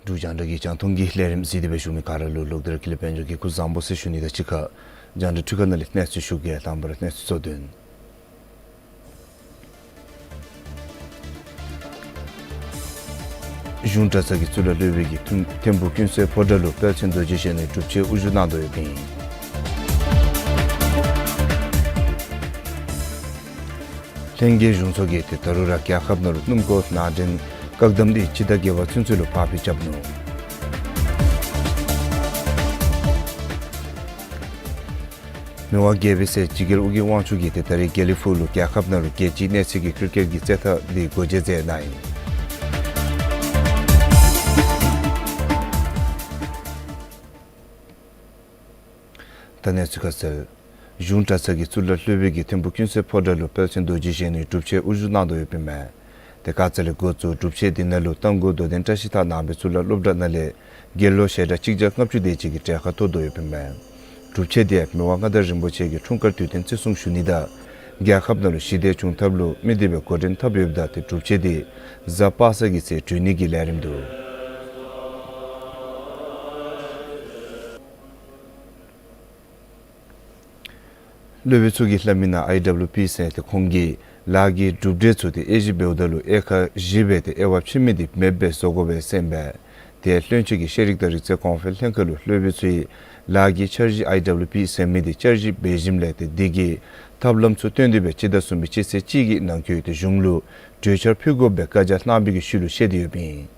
འབྲུག་རྒྱང་བསྒྲགས་ཀྱི་རྒྱང་མཐོང་གི་ལས་རིམ་གཟིགས་ཏེ་སྦེ་བཞུགས་མི་ག་ར་ལུ་ལོག་སྟེ་ར་ཀུན་ལེགས་དཔལ་འབྱོར་གྱིས་སྐུ་གཟུགས་བཟང་པོ་ཟེར་ཞུ་ནི་དང་གཅིག་ཁར་རྒྱང་བསྒྲགས་འཕྲུལ་ཁང་ནང་ལས་གནས་ཚུལ་ཞུ་གེ། དང་པ་ར་གནས་ཚུལ་གཙོ་དོན། གཞུང་གྲྭ་ཚང་གི་གཙུག་ལག་སློབ་དཔོན་གྱིས་ཐིམ་ཐིམ་ཕུག་ཀུན་གསལ་ཕོ་བྲང་ལུ་དཔལ་ཆེན་རྡོ་རྗེ་གཞོན་ནུའི་སྒྲུབ་ཆེན་དབུ་བཞུགས་གནང་དོ་ཡོདཔ་ཨིན། ལྷན་རྒྱས་གཞུང་ཚོགས་ཀྱིས་ཏེ་ད་རུང་ར་རྒྱལ་ཁབ་ནང་ལུ་སྣུམ་འཁོར་ནང་འདྲེན་བཀག་དམ་འདི་སྤྱི་ཟླ་བརྒྱད་པ་ཚུན་ཚོད་ལུ་ཕར་འགྱངས་རྐྱབ་ནུག། མི་དབང་རྒྱལ་པོའི་སྲས་འཇིགས་རྒྱལ་ཨོ་རྒྱན་དབང་ཕྱུག་གིས་ཏེ་ད་རེས་དགེ་ལེགས་ཕུག་ལུ་རྒྱལ་ཁབ་ནང་ལུ་རྒྱལ་སྤྱིའི་གནས་ཚད་ཀྱི་ཀིར་ཀེཊ་ཀྱི་རྩེད་ཐང་འདི་སྒོ་འབྱེད་མཛད་གནང་ཡི། ད་གནས་ཚུལ་ཁ་གསལ། གཞུང་གྲྭ་ཚང་གི་གཙུག་ལག་སློབ་དཔོན་གྱིས་ཐིམ་ཕུག་ཀུན་གསལ་ཕོ་བྲང་ལུ་དཔལ་ཆེན་རྡོ་རྗེ་གཞོན་ནུའི་སྒྲུབ་ཆེན་དབུ་བཞུགས་གནང་དོ་ཡོདཔ་ཨིན་མས། ཏེ་ཁ་ཙ་ལས་འགོ་བཙུགས་སྒྲུབ་ཆེན་འདི་ནང་ལུ་རྟ་མགོ་རྡོར་གདན་བཀྲ་ཤིས་ཐང་ནང་པའི་གཙུག་ལག་སློབ་གྲྭ་ནང་ལས་དགེ་སློང་ཞལ་གྲངས་གཅིག་བརྒྱ་ལྔ་བཅུ་དེ་ཅིག་གིས་གྲལ་ཁར་གཏོགས་དོ་ཡོདཔ་ཨིན་མས། སྒྲུབ་ཆེན་འདི་མི་དབང་མངའ་བདག་རིན་པོ་ཆེ་གི་འཁྲུངས་སྐར་དུས་སྟོན་བརྩི་སྲུང་ཞུ་ནི་དང་རྒྱལ་ཁབ་ནང་ལུ་ཞི་བདེ་བྱུང་ཐབས་ལུ་དམིགས་ཏེ་སྦེ་འགོ་འདྲེན་འཐབ་ཡོདཔ་ད་ཏེ་སྒྲུབ་ཆེན་འདི་གཟའ་པ་སངས་ཀྱི་ཚེ་གྲོལ་ནི་གི་ལས་རིམ་འདུག། སློབ་དཔོན་ཚུ་གིས་སླབ་མི་ནང་ཨའི་ཌབ་ལུ་པི་ཟེར་ཏེ་ཁོང་གིས་ལཱ་གི་གྲུབ་འབྲས་ཚུ་ཏེ་དབྱེ་ཞིབ་འབདཝ་ད་ལུ་དབྱེ་ཁག་བཞི་སྦེ་ཏེ་དབྱེ་བ་ཕྱེ་མི་འདི་མེདཔ་སྦེ་བཟོ་དགོ་པས་ཟེར་ཨིན་པས། ཏེ་བློན་ཆེན་གྱིས་ཤེས་རིག་དང་རིག་རྩལ་གོང་འཕེལ་ལྷན་ཁག་ལུ་སློབ་དཔོན་ཚུ་གིས་ལཱ་གི་འཆར་གཞི་ཨའི་ཌབ་ལུ་པི་ཟེར་མི་འདི་བསྐྱར་ཞིབ་འབད་ཞིནམ་ལས་ཏེ་འདི་གི་ཐབས་ལམ་ཚུ་བཏོན་ཏེ་སྦེ་སྤྱི་ཟླ་གསུམ་པའི་སྤྱི་ཚེས་གཅིག་གི་ནང་འཁོད་ཏེ་གཞུང་ལུ་གྲོས་འཆར་ཕུལ་དགོ་པའི་བཀའ་རྒྱ་གནང་བའི་གི་ཤུལ་ལུ་བཤད་དེ་ཡོདཔ་ཨིན།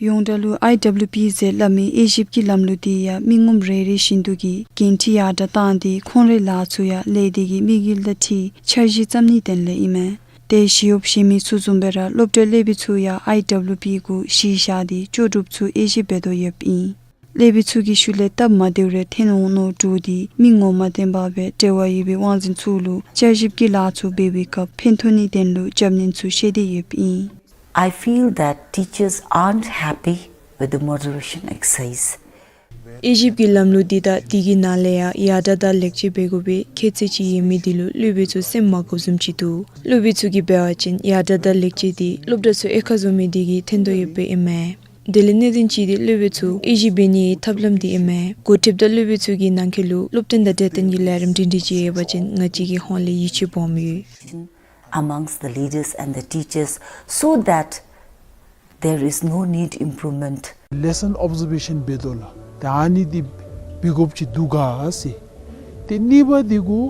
ཡོངས་གྲགས་ལུ་ཨའི་ཌབ་ལུ་པི་ཟེར་སླབ་མི་དབྱེ་ཞིབ་ཀྱི་ལམ་ལུགས་འདི་ཡང་མི་ངོམ་རེ་རེ་བཞིན་དུ་གིས་འགན་འཁྲི་ཡར་དྲག་བཏང་སྟེ་ཁོང་རའི་ལཱ་ཚུ་ཡང་ལས་སྡེ་གི་དམིགས་ཡུལ་དང་འཁྲིལ་འཆར་གཞི་བརྩམ་ནིའི་དོན་ལས་ཨིན་མས། ཏེ་ཞི་གཡོགཔ་གཞན་མི་ཚུ་བཟུམ་སྦེ་ར་སློབ་གྲྭའི་སློབ་དཔོན་ཚུ་ཡང་ཨའི་ཌབ་ལུ་པི་གུ་གཞི་བཞག་སྟེ་ལྕོགས་གྲུབ་ཚུ་དབྱེ་ཞིབ་འབད་དོ་ཡོདཔ་ཨིན། སློབ་དཔོན་ཚུ་གིས་ཤུལ་ལས་སྟབས་མ་བདེཝ་རེ་ཐོན་འོང་མནོ་སྟེ་མི་ངོམ་མ་བསྟེན་པར་སྦེ་འབྲེལ་བ་ཡོད་པའི་དབང་འཛིན་ཚུ་ལུ་བསྐྱར་ཞིབ་ཀྱི་ལཱ་ཚུ་འབད་བའི་སྐབས་ཕན་ཐོགས་ནིའི་དོན་ལུ་རྒྱབ་སྣོན་ཚུ་བཤད་དེ་ཡོདཔ་ཨིན། I feel that teachers aren't happy with the moderation exercise. དབྱེ་ཞིབ་ཀྱི་ལམ་ལུགས་འདི་དང་འདི་གི་ནང་ལས་ཡང་ཡར་དྲག་དང་ལེགས་བཅོས་འབད་དགོ་པའི་ཁྱད་ཚད་ཅིག་ཡོད་མི་འདི་ལུ་སློབ་དཔོན་ཚུ་སེམས་མ་དགའཝ་བཟུམ་ཅིག་འདུག། སློབ་དཔོན་ཚུ་གིས་འབད་བ་ཅིན་ཡར་དྲག་དང་ལེགས་བཅོས་འདི་སློབ་གྲྭ་ཚུ་དབྱེ་ཁག་བཟོ་མི་འདི་གིས་ཐོན་དོ་ཡོདཔ་ཨིན་མས། དེ་ལས་གནད་དོན་ཅིག་འདི་སློབ་དཔོན་ཚུ་དབྱེ་ཞིབ་འབད་ནིའི་ཐབས་ལམ་འདི་ཨིན་མས། འགོ་ཁྲིདཔ་དང་སློབ་དཔོན་ཚུ་གི་ནང་འཁོད་ལུ་སློབ་སྟོན་དང་གྲོས་སྟོན་གྱི་ལས་རིམ་སྒྲིང་སྒྲི་ཅིག་ཡོད་པ་ཅིན་ང་བཅས་ཀྱི་ཧོངས་ལས་ཡིད་ཆེས་སྦོམ་ཡོད། Amongst the leaders and the teachers, so that there is no need improvement. Lesson observation འབད་དོ་ལགས། ཏེ་ཨ་ནི་འདི་འབད་དགོཔ་ཅིག་འདུག་ག་ཟེར། ཏེ་གཉིས་པ་འདི་གུ་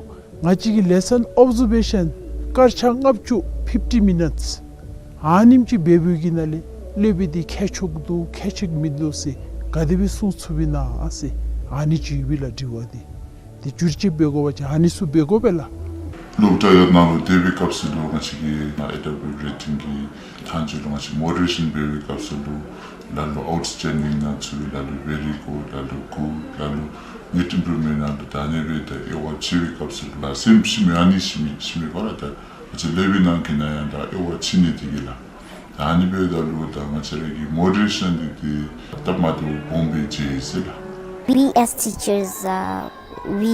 ང་བཅས་ཀྱི་lesson observation སྐར་ཆ་ལྔ་བཅུ་fifty minutes ཨ་ནེམ་ཅིག་འབད་བའི་གི་ནང་ལས་སློབ་དཔོན་འདི་ཁྱད་ཆོས་འདུག་ཁྱད་ཆོས་མིན་འདུག་ཟེར་ག་དེ་སྦེ་གསུང་ཚུགས་པས་ན་ཟེར་ཨ་ནི་ཅིག་ཡོད་པས་ལགས་དྲི་བ་འདི། ཏེ་བསྒྱུར་བཅོས་འབད་དགོ་པ་ཅིན་ཨ་ནི་ཚུ་འབད་དགོ་པས་ལགས། སློབ་གྲྭ་ཡང་ནང་ལུ་སྡོད་པའི་སྐབས་སུ་ལུ་ང་བཅས་ཀྱི་ཨའི་ཌབ་ལུ་པི་རེ་ཊིང་གི་ཐང་ཅིག་ལུ་ང་བཅས་མོ་ཌི་རེ་ཤཱན་འབད་བའི་སྐབས་སུ་ལུ་ལ་ལུ་ཨའུཊ་སི་ཊེན་ཌིང་ནང་ཚུད། ལ་ལུ་ཝེ་རི་གུཌ། ལ་ལུ་གུཌ། ལ་ལུ་ནེཊ་ཨིམ་པུ་རུབ་མེནཊ་ནང་ལུ་ད་ཨ་ནི་སྦེ་ད་དབྱེ་བ་ཕྱེ་བའི་སྐབས་སུ་ལུ་ལགས་སེམས་ཤི་མི་ཨ་ནི་ཤི་མི་ཤི་མི་ག་ར་ད་ང་བཅས་སློབ་དཔོན་ནང་གི་ནང་ཡང་ད་དབྱེ་བ་ཕྱེ་ནི་འདི་གིས་ལགས། ད་ཨ་ནི་འབདཝ་ད་ལུ་ད་ང་བཅས་ར་གི་མོ་ཌི་རེ་ཤཱན་འདི་ཏེ་སྟབས་མ་བདེཝ་སྦོམ་སྦེ་མཇལ་ཡི་ཟེར་ལགས། We as teachers, uh, we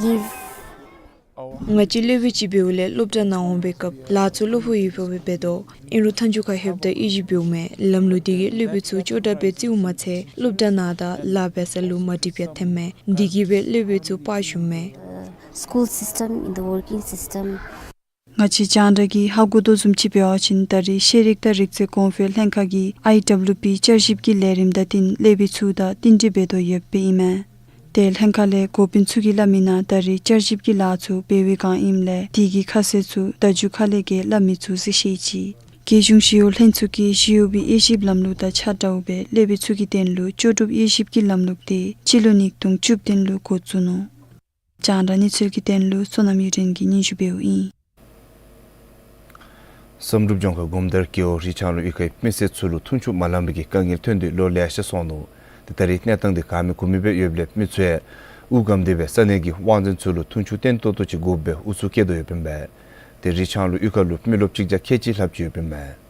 give ང་བཅས་སློབ་དཔོན་ཅིག་འབདཝ་ལས་སློབ་གྲྭ་ནང་འོང་པའི་སྐབས་ལཱ་ཚུ་གློ་བུར་ཡོདཔ་སྦེ་འབད་དོ། ཨིན་རུང་མཐའ་མཇུག་ཁར་ལྷོདཔ་ད་དབྱེ་ཞིབ་འབདཝ་མས། ལམ་ལུགས་འདི་གིས་སློབ་དཔོན་ཚུ་ལྕོགས་དྲགས་སྦེ་རྩིཝ་མ་ཚད་སློབ་གྲྭ་ནང་དང་ལཱ་འབད་ས་ལུ་མ་འགྲིགཔ་ཡང་ཐོནམ་མས། འདི་གིས་སྦེ་སློབ་དཔོན་ཚུ་དཔའ་ཞུམ་མས། School system, in the working system. ང་བཅས་རྒྱང་བསྒྲགས་ཀྱིས་ཧ་གོ་དོ་བཟུམ་ཅིག་འབད་བ་ཅིན་ད་རེས་ཤེས་རིག་དང་རིག་རྩལ་གོང་འཕེལ་ལྷན་ཁག་གིས་ཨའི་ཌབ་ལུ་པི་བསྐྱར་ཞིབ་ཀྱི་ལས་རིམ་དང་བསྟུན་སློབ་དཔོན་ཚུ་དང་བསྟུན་གྲོས་འབད་དོ་ཡོདཔ་ཨིན་མས། ཏེ་ལྷན་ཁག་ལས་འགོ་དཔོན་ཚུ་གིས་སླབ་མི་ནང་ད་རེས་བསྐྱར་ཞིབ་ཀྱི་ལཱ་ཚུ་འབད་བའི་བསྒང་ཨིནམ་ལས་དེ་གི་ཁ་གསལ་ཚུ་ད་མཇུག་ཁ་ལས་ཀྱི་སླབ་མི་ཚུ་གཟིགས་ཤིག་ཅིག། རྒྱལ་གཞུང་ཞི་གཡོག་ལྷན་ཚོགས་ཀྱིས་ཞི་གཡོག་པའི་དབྱེ་ཞིབ་ལམ་ལུགས་དང་ཆ་འདྲཝ་སྦེ་སློབ་དཔོན་ཚུ་གི་དོན་ལུ་ལྕོགས་གྲུབ་དབྱེ་ཞིབ་ཀྱི་ལམ་ལུགས་དེ་སྤྱི་ལོ་ཉིས་སྟོང་བཅུ་བདུན་ལུ་འགོ་བཙུགས་ནུག། རྒྱང་བསྒྲགས་གནས་ཚུལ་གྱི་དོན་ལུ་བསོད་ནམས་ཡུན་བརྟན་གྱིས་སྙན་ཞུ་འབདཝ་ཨིན། བསམ་གྲུབ་ལྗོངས་མཁར་སྒོམ་དར་རྒེད་འོག་རི་ལྕང་ལུང་གཡུས་ཁའི་མི་སེར་ཚུ་ལུ་འཐུང་ཆུ་མ་ལང་པའི་གི་དཀའ་ངལ་ཐོན་ཏེ་ལོ་ལེ་ཤ་སོང་ནུག། ཏེ་ད་རེས་གནས་སྟངས་འདི་ག་མེད་གུ་མེད་སྦེ་ཡོདཔ་ལས་མི་ཚུ་ཡང་དབུགས་སྒམ་སྟེ་སྦེ་ས་གནས་ཀྱི་དབང་འཛིན་ཚུ་ལུ་འཐུང་ཆུ་བརྟན་ཏོག་ཏོ་ཅིག་དགོཔ་སྦེ་ཨུ་ཚུགས་བསྐྱེད་དོ་ཡོདཔ་ཨིན་པས། ཏེ་རི་ལྕང་ལུང་གཡུས་ཁ་ལུ་མི་རློབས་གཅིག་བརྒྱ་ཁལ་གཅིག་ལྷགཔ་ཅིག་ཡོདཔ་ཨིན་པས།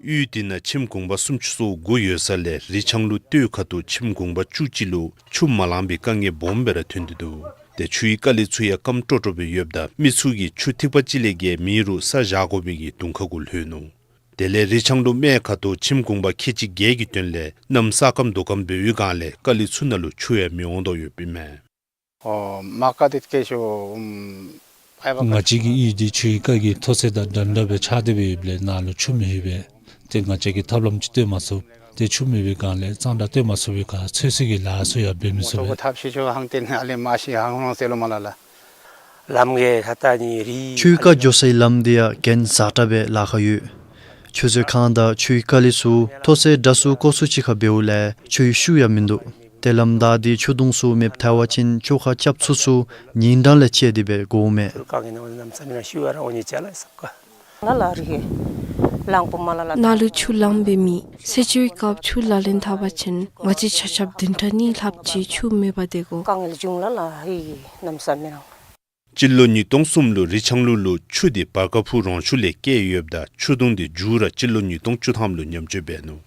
གཡུས་འདི་ནང་ཁྱིམ་གུང་པ་སུམ་ཅུ་སོ་དགུ་ཡོད་ས་ལས་རི་ལྕང་ལུང་སྟོད་ཁ་ཐུག་ཁྱིམ་གུང་པ་བཅུ་གཅིག་ལུ་ཆུ་མ་ལང་པའི་དཀའ་ངལ་སྦོམ་སྦེ་ར་ཐོན་ཏེ་འདུག། ཏེ་ཆུའི་དཀའ་ལས་ཚུ་ཡང་སྐམ་ཀྲོག་ཀྲོ་སྦེ་ཡོདཔ་ད་མི་ཚུ་གིས་ཆུ་ཐིགས་པ་གཅིག་ལས་བརྒལ་མེད་རུང་ས་བཞག་དགོ་པའི་གི་གདོང་ཁ་གུ་ལྷོད་ནུག། དེ་ལས་རི་ལྕང་ལུ་སྨད་ཁ་ཐུག་ཁྱིམ་གུང་པ་ཁལ་གཅིག་བརྒྱད་ཀྱི་དོན་ལས་གནམ་ས་སྐམ་རྡོ་སྐམ་འབདཝ་ཡོད་གང་ལས་ཀ་ལི་ཚུ་ནང་ལུ་ཆུ་ཡང་མི་འོང་དོ་ཡོདཔ་ཨིན་མས། ཨོ་མ་ཀ་དེ་ཀེ་ཤོ་ཨམ་ཨའི་བ་ང་བཅས་ཀྱི་གཡུས་འདི་ཆུའི་རྐ་གིས་མཐོ་ཚད་དང་འདྲན་འདྲ་སྦེ་ཆགས་ཏེ་སྦེ་ཡོདཔ་ལས་ནཱ་ལུ་ཆུ་མེད་པས། ཏེ་ང་བཅས་ཀྱིས་ཐབས་ལམ་ཅིག་བཏོན་མ་ཚུགས། ཏེ་ཆུ་མེད་པའི་སྒང་ལས་གཙང་སྦྲ་བཏོན་མ་ཚུགས་པའི་ཁར་ཚོད་བསྲེ་གི་ལཱ་ཚུ་ཡང་འབད་མི་ཚུགས་པས། ཐབས་ཤེས་ཆུ་ཧང་ཏེ་ནཱ་ལས་མ་ཤེས་ཧང་ཧོང་ཟེར་ལོ་མ་ལ་ལ། ལམ་གྱི་ཁ་ཐུག་ནི་རི་ཆུའི་རྐ་འགྱོ་སའི་ལམ་འདི་ཡང་གྱེན་ཟ་དྲགས་སྦེ་ལཱ་ཁག་ཡོད། ཆུ་མཛོད་ཁང་དང་ཆུའི་རྐ་ལི་ཚུ་མཐོ་ཚད་འདྲ་སུ་ཀོ་སུ་ཅིག་ཁར་འབདཝ་ལས་ཆུའི་ཤུགས་ཡང་མིན་འདུག། ཏེ་ལམ་བདའ་སྟེ་ཆུ་དུང་ཚུ་མེདཔ་ཐལ་བ་ཅིན་བཅོ་ཁ་རྐྱབ་ཚུགས་ཚུགས་ཉིན་གྲངས་ལས་བཅད་དེ་སྦེ་དགོ་མས། ནཱ་ལུ་ཆུ་ལངམ་སྦེ་མེད། ཚེས་བཅུའི་སྐབས་ཆུ་ལག་ལེན་འཐབ་པ་ཅིན་ང་བཅས་ཆ་ཁྱབ་བདུན་ཕྲག་གཉིས་ལྷགཔ་ཅིག་ཆུ་མེད་པར་སྡོད་དགོ། སྤྱི་ལོ་ཉིས་སྟོང་གསུམ་ལུ་རི་ལྕང་ལུ་ལུ་ཆུ་འདི་བར་ཀ་ཕུ་རོང་ཆུ་ལས་བསྐྱལ་ཡོདཔ་ད་ཆུ་དུང་འདི་མཇུག་ར་སྤྱི་ལོ་ཉིས་སྟོང་བཅུ་ཐམ་ལུ་ཉམས་བཅོས་འབད་ནུག།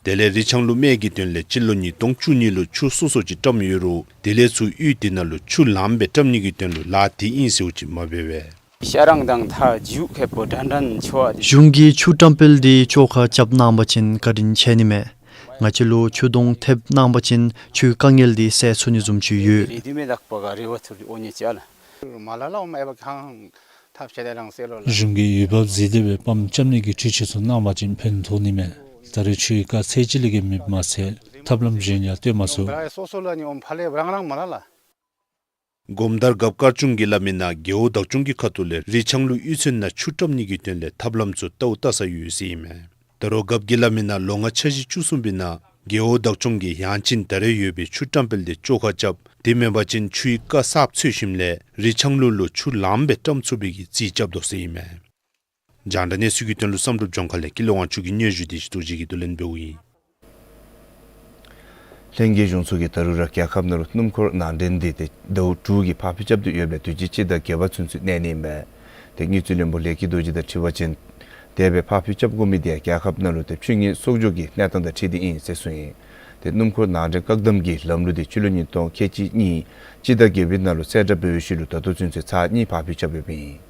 དེ་ལས་རི་ལྕང་ལུ་སྨད་ཀྱི་དོན་ལས་སྤྱི་ལོ་ཉིས་སྟོང་བཅུ་གཉིས་ལུ་ཆུ་སོ་སོ་ཅིག་བཀྲམ་ཡོད་རུང་དེ་ལས་ཚུར་གཡུས་དེ་ནང་ལུ་ཆུ་ལངམ་སྦེ་བཀྲམ་ནི་གི་དོན་ལུ་ལཱ་དེ་ཨིན་ཟེརཝ་ཅིག་མ་འབད་བས། ཤ་རང་དང་ཐ་ཇུ་ཁེ་པོ་དྲན་དྲན་ཆོ་བ་དེ། གཞུང་གིས་ཆུ་བཀྲམ་སྤེལ་འདི་བཅོ་ཁ་རྐྱབ་གནང་པ་ཅིན་བཀའ་དྲིན་ཆེ་ནི་མས། ང་བཅས་ལུ་ཆུ་དུང་ཐེབས་གནང་པ་ཅིན་ཆུའི་དཀའ་ངལ་འདི་སེལ་ཚུགས་ནི་བཟུམ་ཅིག་ཡོད། རེ་དུས་མེད་དག་པ་ག་རེ་བ་ཚུར་འོ་ཉེ་ཅ་ལ། མ་ལ་ལ་འོ་མ་ཨེ་བ་ཁང་ཐབས་ཆེ་དེ་རང་སེ་ལོ་ལ། གཞུང་གིས་འོས་འབབ་གཟིགས་ཏེ་སྦེ་པམ་རྐྱབ་ནི་གི་འཕྲུལ་ཆས་ཚུ་གནང་པ་ཅིན་ཕན་ཐོགས་ནི་མས། ད་རེས་ཆུའི་རྐ་ཚད་ཅིག་ལས་བརྒལ་མེདཔ་མ་ཚད་ཐབས་ལམ་གཞན་ཡང་བཏོན་མ་ཚུགས། སོ་སོ་ལ་ནི་འོ་ཕ་ལེ་རང་རང་མ་ལ་ལ། སྒོམ་དར་རྒཔོ་དཀར་ཆུང་གིས་སླབ་མི་ནང་རྒེད་འོག་བདག་སྐྱོང་གི་ཁ་ཐུག་ལས་རི་ལྕང་ལུ་གཡུས་ཚན་ནང་ཆུ་བཀྲམ་ནི་གི་དོན་ལས་ཐབས་ལམ་ཚུ་བལྟཝ་བལྟ་ས་ཡོད་ཟེར་ཨིན་མས། ད་རུང་རྒཔོ་གིས་སླབ་མི་ནང་ལོ་ལྔ་འཆར་གཞི་བཅུ་གསུམ་པའི་ནང་རྒེད་འོག་བདག་སྐྱོང་གིས་ཡང་ཅིན་ད་རེས་ཡོད་པའི་ཆུ་བཀྲམ་སྤེལ་འདི་བཅོ་ཁ་རྐྱབ། དེ་མེན་པ་ཅིན་ཆུའི་རྐ་གསརཔ་འཚོལ་ཞིནམ་ལས་རི་ལྕང་ལུ་ལུ་ཆུ་ལངམ་སྦེ་བཀྲམ་ཚུགས་པའི་གི་རྩིས་རྐྱབ་དོ་ཟེར་ཨིན་མས། རྒྱང་བསྒྲགས་གནས་ཚུལ་གྱི་དོན་ལུ་བསམ་གྲུབ་ལྗོངས་མཁར་ལས་ཀུན་ལེགས་དབང་ཕྱུག་གི་སྙན་ཞུ་དེ་ཞུ་དོ་ཅིག་གིས་བསྡུ་ལེན་འབདཝ་ཨིན། ལྷན་རྒྱས་གཞུང་ཚོགས་ཀྱིས་ད་རུང་ར་རྒྱལ་ཁབ་ནང་ལུ་སྣུམ་འཁོར་ནང་འདྲེན་འདི་ཏེ་ཟླཝ་དྲུག་གི་ཕར་འགྱངས་རྐྱབ་སྟེ་ཡོདཔ་ལས་དུས་ཅི་སྤྱི་ཟླ་བརྒྱད་པ་ཚུན་ཚོད་གནས་ནི་ཨིན་པས། ཏེ་དངུལ་རྩིས་བློན་པོ་ལས་སྐྱིད་རྡོ་རྗེ་དང་འཁྲིལ་བ་ཅིན་དེ་སྦེ་ཕར་འགྱངས་རྐྱབ་དགོ་མི་འདི་ཡང་རྒྱལ་ཁབ་ནང་ལུ་ཏེ་ཕྱི་དངུལ་གསོག་འཇོག་གི་གནས་སྟངས་དང་འཁྲིལ་ཏེ་ཨིན་ཟེར་གསུངས་ཡི། ཏེ་སྣུམ་འཁོར་ནང་འདྲེན་བཀག་དམ་གྱི་ལམ་ལུགས་འདི་སྤྱི་ལོ་ཉིས་སྟོང་ཁལ་གཅིག་གཉིས་སྤྱི་ཟླ་བརྒྱད་པའི་ནང་ལུ་གསལ་བསྒྲགས་འབད་བའི་ཤུལ་ལུ་ད་ལྟོ་ཚུན་ཚོད་ཚར་གཉིས་ཕར་འགྱངས་རྐྱབ་ཡོདཔ་ཨིན།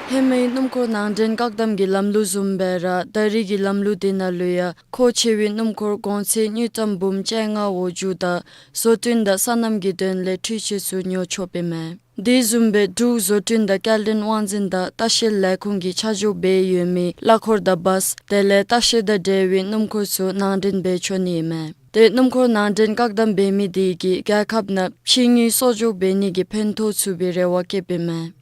ཧེ་མའི་སྣུམ་འཁོར་ནང་འདྲེན་བཀག་དམ་གྱི་ལམ་ལུགས་བཟུམ་སྦེ་ར་ད་རེས་ཀྱི་ལམ་ལུགས་འདི་ནང་ལུ་ཡང་མཁོ་ཆེ་བའི་སྣུམ་འཁོར་གོང་ཚད་དངུལ་ཀྲམ་འབུམ་བཅོ་ལྔ་འོག་འགྱོཝ་ད་བཟོ་སྐྲུན་དང་སོ་ནམ་གྱི་དོན་ལས་འཕྲུལ་ཆས་ཚུ་ཉོ་ཆོགཔ་ཨིན་མས། དེ་བཟུམ་སྦེ་འབྲུག་བཟོ་སྐྲུན་དང་སྐྱེལ་འདྲེན་དབང་འཛིན་དང་ལྟ་བཤལ་ལས་ཁུངས་ཀྱིས་ཆ་འཇོག་འབད་ཡོད་མི་གླ་འཁོར་དང་བཱས་དེ་ལས་ལྟ་བཤལ་དང་འབྲེལ་བའི་སྣུམ་འཁོར་ཚུ་ནང་འདྲེན་འབད་ཆོག་ནི་ཨིན་མས། ཏེ་སྣུམ་འཁོར་ནང་འདྲེན་བཀག་དམ་འབད་མི་དེ་གིས་རྒྱལ་ཁབ་ནང་ཕྱི་དངུལ་གསོག་འཇོག་འབད་ནི་གི་ཕན་ཐོགས་ཚུགས་པའི་རེ་བ་བསྐྱེདཔ་ཨིན་མས།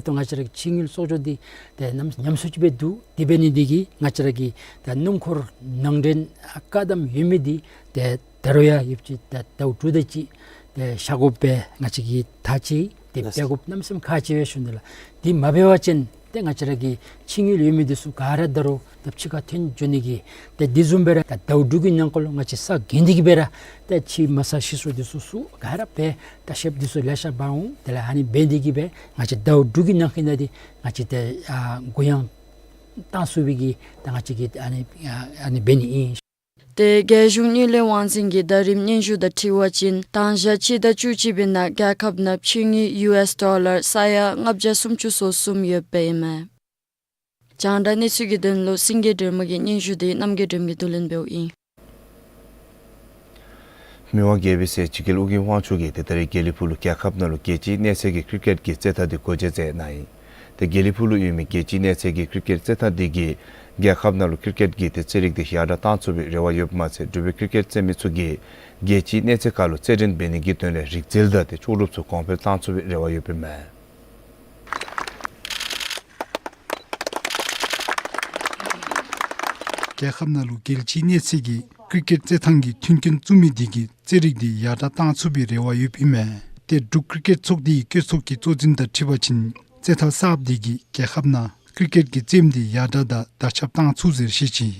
ད་ང་བཅས་ར་གི་ཕྱི་དངུལ་གསོག་འཇོག་འདི་ཏེ་ཉམས་ཉམས་སུ་ཅིག་སྦེ་འདུག། དེ་འབད་ནི་དེ་གིས་ང་བཅས་ར་གི་ད་སྣུམ་འཁོར་ནང་འདྲེན་བཀག་དམ་ཡོད་མི་འདི་ཏེ་ད་རུང་ཡང་ཡོདཔ་ཅིག་ད་ཟླཝ་དྲུག་དེ་ཅིག་ཏེ་བཞག་དགོཔ་སྦེ་ང་བཅས་ཀྱིས་ད་ཅི་ཏེ་ལགས། འབད་དགོཔ་གནམ་མེད་ས་མེད་ཁག་ཆེ་བས་ཞུ་ནི་ལགས། དེ་མ་འབད་བ་ཅིན་ཏེ་ང་བཅས་ར་གི་ཕྱི་དངུལ་ཡོད་མི་འདི་ཚུ་ག་ར་ད་རུང་ད་ཕྱི་ཁར་ཐོན་འགྱོ་ནི་གི་ཏེ་དེ་བཟུམ་སྦེ་ར་ད་ཟླཝ་དྲུག་གི་ནང་འཁོད་ལུ་ང་བཅས་ས་གནས་འདི་གིས་སྦེ་ར་ཏེ་ཕྱི་མ་ས་ཤི་སོ་འདི་ཚུ་ཚུ་ག་ར་སྦེ་ལྟ་བཤལཔ་འདི་ཚུ་ལེ་ཤ་འབག་འོང་། དེ་ལས་ཨ་ནི་འབད་ནི་དེ་གིས་སྦེ་ང་བཅས་ཟླཝ་དྲུག་གི་ནང་འཁོད་ནང་འདི་ང་བཅས་ཏེ་ཨ་གུ་ཡངས་བཏང་ཚུགས་པའི་གི་ད་ང་བཅས་ཀྱིས་ཨ་ནི་ཨ་ཨ་ནི་འབད་ནི་ཨིན། ཏེ་རྒྱལ་གཞུང་དངུལ་ལས་དབང་འཛིན་གྱི་ཟླ་རིམ་སྙན་ཞུ་དང་འཁྲིལ་བ་ཅིན་དང་ཞག་སྤྱི་ཟླ་བཅུ་གཅིག་པའི་ནང་རྒྱལ་ཁབ་ནང་ཕྱི་དངུལ་ཡུ་ཨེསི་ཌོ་ལར་ས་ཡ་ལྔ་བརྒྱ་སུམ་ཅུ་སོ་གསུམ་ཡོདཔ་ཨིན་མས། རྒྱང་བསྒྲགས་གནས་ཚུལ་གྱི་དོན་ལུ་སེང་གེ་སྒྲོལ་མ་གི་སྙན་ཞུ་དེ་རྣམ་རྒྱལ་སྒྲོལ་མ་གིས་བསྡུ་ལེན་འབདཝ་ཨིན། མི་དབང་རྒྱལ་པོའི་སྲས་ཇི་བཀོད་ཨོ་རྒྱན་དབང་ཕྱུག་གིས་ཏེ་ད་རེས་དགེ་ལེགས་ཕུག་ལུ་རྒྱལ་ཁབ་ནང་ལུ་རྒྱལ་སྤྱིའི་གནས་ཚད་ཀྱི་ཀྲི་ཀེཊ་ཀྱི་རྩེད་ཐང་འདི་སྒོ་འབྱེད་མཛད་གནང་ཡི། ཏེ་དགེ་ལེགས་ཕུག་ལུ་ཡོད་མི་རྒྱལ་སྤྱིའི་གནས་ཚད་ཀྱི་ཀྲི་ཀེཊ་རྩེད་ཐང་འདི་གིས་རྒྱལ་ཁབ་ནང་ལུ་ཀྲི་ཀེཊ་ཀྱི་ཏེ་རྩེད་རིགས་འདི་ཡར་དྲག་བཏང་ཚུགས་པའི་རེ་བ་ཡོདཔ་མ་ཚད་འབྲུག་པའི་ཀྲི་ཀེཊ་རྩེད་མི་ཚུ་གིས་རྒྱལ་སྤྱིའི་གནས་ཚད་ཁར་ལུ་རྩེད་འགྲན་འབད་ནི་གི་དོན་ལས་རིག་རྩལ་དང་ཏེ་ལྕོགས་གྲུབ་ཚུ་གོང་འཕེལ་བཏང་ཚུགས་པའི་རེ་བ་ཡོདཔ་ཨིན་མས། རྒྱལ་ཁབ་ནང་ལུ་རྒྱལ་སྤྱིའི་གནས་ཚད་ཀྱི་ཀྲི་ཀེཊ་རྩེད་ཐང་གི་མཐུན་རྐྱེན་བཙུགས་མི་དེ་གིས་རྩེད་རིགས་འདི་ཡར་དྲག་བཏང་ཚུགས་པའི་རེ་བ་ཡོདཔ་ཨིན་མས། ཏེ་འབྲུག་ཀྲི་ཀེཊ་ཚོགས་སྡེའི་བཀོད་ཚོགས་ཀྱི་གཙོ་འཛིན་དང་འཁྲིལ་བ་ཅིན་རྩེད་ཐང་གསརཔ་དེ་གིས་རྒྱལ་ཁབ་ནང་ཀྲི་ཀེཊ་ཀྱི་རྩེདམོ་འདི་ཡར་དྲག་དང་དར་ཁྱབ་བཏང་ཚུགས་ཟེར་བཤད་ཅི།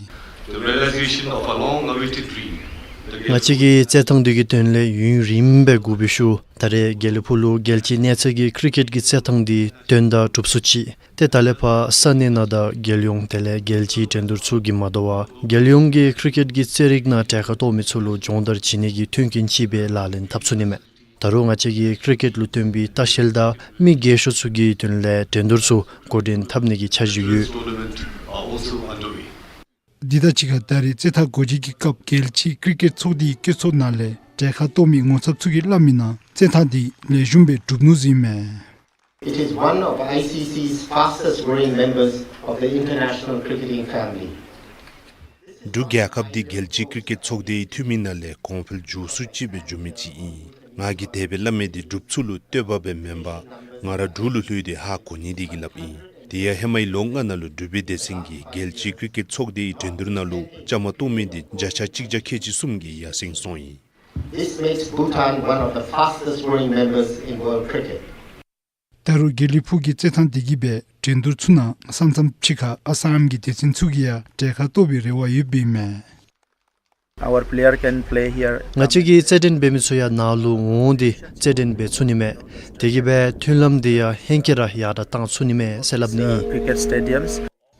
The realization of a long-awaited dream. ང་བཅས་ཀྱིས་རྩེད་ཐང་འདི་གི་དོན་ལས་ཡུན་རིངམོ་སྦེ་སྒུག་པའི་ཤུལ་ད་རེས་དགེ་ལེགས་ཕུག་ལུ་རྒྱལ་སྤྱིའི་གནས་ཚད་ཀྱི་ཀྲི་ཀེཊ་ཀྱི་རྩེད་ཐང་འདི་དོན་དག་གྲུབ་ཚུགས་ཅི། ཏེ་ད་ལས་ཕར་ས་གནས་ནང་དང་རྒྱལ་ཡོངས་དེ་ལས་རྒྱལ་སྤྱིའི་འགྲན་བསྡུར་ཚུ་གིས་མ་དོ་བར་རྒྱལ་ཡོངས་ཀྱི་ཀྲི་ཀེཊ་ཀྱི་རྩེད་རིགས་ནང་གྲལ་ཁར་གཏོགས་མི་ཚུ་ལུ་སྦྱོང་བརྡར་བྱིན་ནི་གི་མཐུན་རྐྱེན་ཅིག་སྦེ་ལག་ལེན་འཐབ་ཚུགས་ནི་མས། ད་རུང་ང་བཅས་ཀྱིས་ཀྲི་ཀེཊ་ལུ་བརྟེན་པའི་ལྟ་བཤལ་དང་མི་རྒས་ཤོས་ཚུ་གི་དོན་ལས་འགྲན་བསྡུར་ཚུ་འགོ་འདྲེན་འཐབ་ནི་གི་འཆར་གཞི་ཡོད། འདི་དང་གཅིག་ཁར་ད་རེས་རྩེད་ཐང་སྒོ་འབྱེད་ཀྱི་སྐབས་རྒྱལ་སྤྱིའི་ཀྲི་ཀེཊ་ཚོགས་སྡེའི་བཀོད་ཚོགས་ནང་ལས་གྲལ་ཁར་གཏོགས་མི་ངོ་ཚབ་ཚུ་གིས་སླབ་མིའི་ནང་རྩེད་ཐང་འདི་ལེགས་ཤོམ་སྦེ་གྲུབ་ནུག་ཟེར་ཨིན་མས། It is one of I C C's fastest growing members of the international cricketing family. འབྲུག་རྒྱལ་ཁབ་འདི་རྒྱལ་སྤྱིའི་ཀྲི་ཀེཊ་ཚོགས་སྡེའི་འཐུས་མི་ནང་ལས་གོང་འཕེལ་མགྱོགས་སུ་ཅིག་སྦེ་འགྱོ་མི་ཅིག་ཨིན། ང་གིས་དེ་སྦེ་སླབ་མི་འདི་འབྲུགཔ་ཚུ་ལུ་བསྟོད་པ་སྦེ་མེན་པར་ང་ར་འབྲུག་ལུ་ལྷོད་དེ་ཧ་གོ་ནི་འདི་གིས་སླབ་ཨིན། དེ་ཡང་ཧེ་མའི་ལོ་ལྔ་ནང་ལུ་འབྲུག་པའི་སྡེ་ཚན་གྱིས་རྒྱལ་སྤྱིའི་ཀྲི་ཀེཊ་ཚོགས་སྡེའི་འགྲན་བསྡུར་ནང་ལུ་བཅའ་མར་གཏོགས་མི་འདི་བརྒྱ་ཆ་གཅིག་བརྒྱ་ཁལ་གཅིག་གསུམ་གྱིས་ཡར་སེང་སོང་ཡི། This makes Bhutan one of the fastest growing members in world cricket. ད་རུང་དགེ་ལེགས་ཕུག་གི་རྩེད་ཐང་འདི་གིས་སྦེ་འགྲན་བསྡུར་ཚུ་ནང་ས་མཚམས་ཕྱི་ཁར་ཨ་སམ་གྱི་སྡེ་ཚན་ཚུ་གིས་ཡང་གྲལ་ཁར་གཏོགས་པའི་རེ་བ་ཡོདཔ་ཨིན་མས། Our player can play here. ང་བཅས་ཀྱི་རྩེད་འགྲན་འབད་མི་ཚུ་ཡང་ནཱ་ལུ་འོང་སྟེ་རྩེད་འགྲན་འབད་ཚུགས་ནི་མས། དེ་གིས་སྦེ་མཐུན་ལམ་འདི་ཡང་ཧེང་སྐལ་ར་ཡར་དྲག་བཏང་ཚུགས་ནི་མས་ཟེར་སླབ་ནི་ཨིན། Cricket stadiums.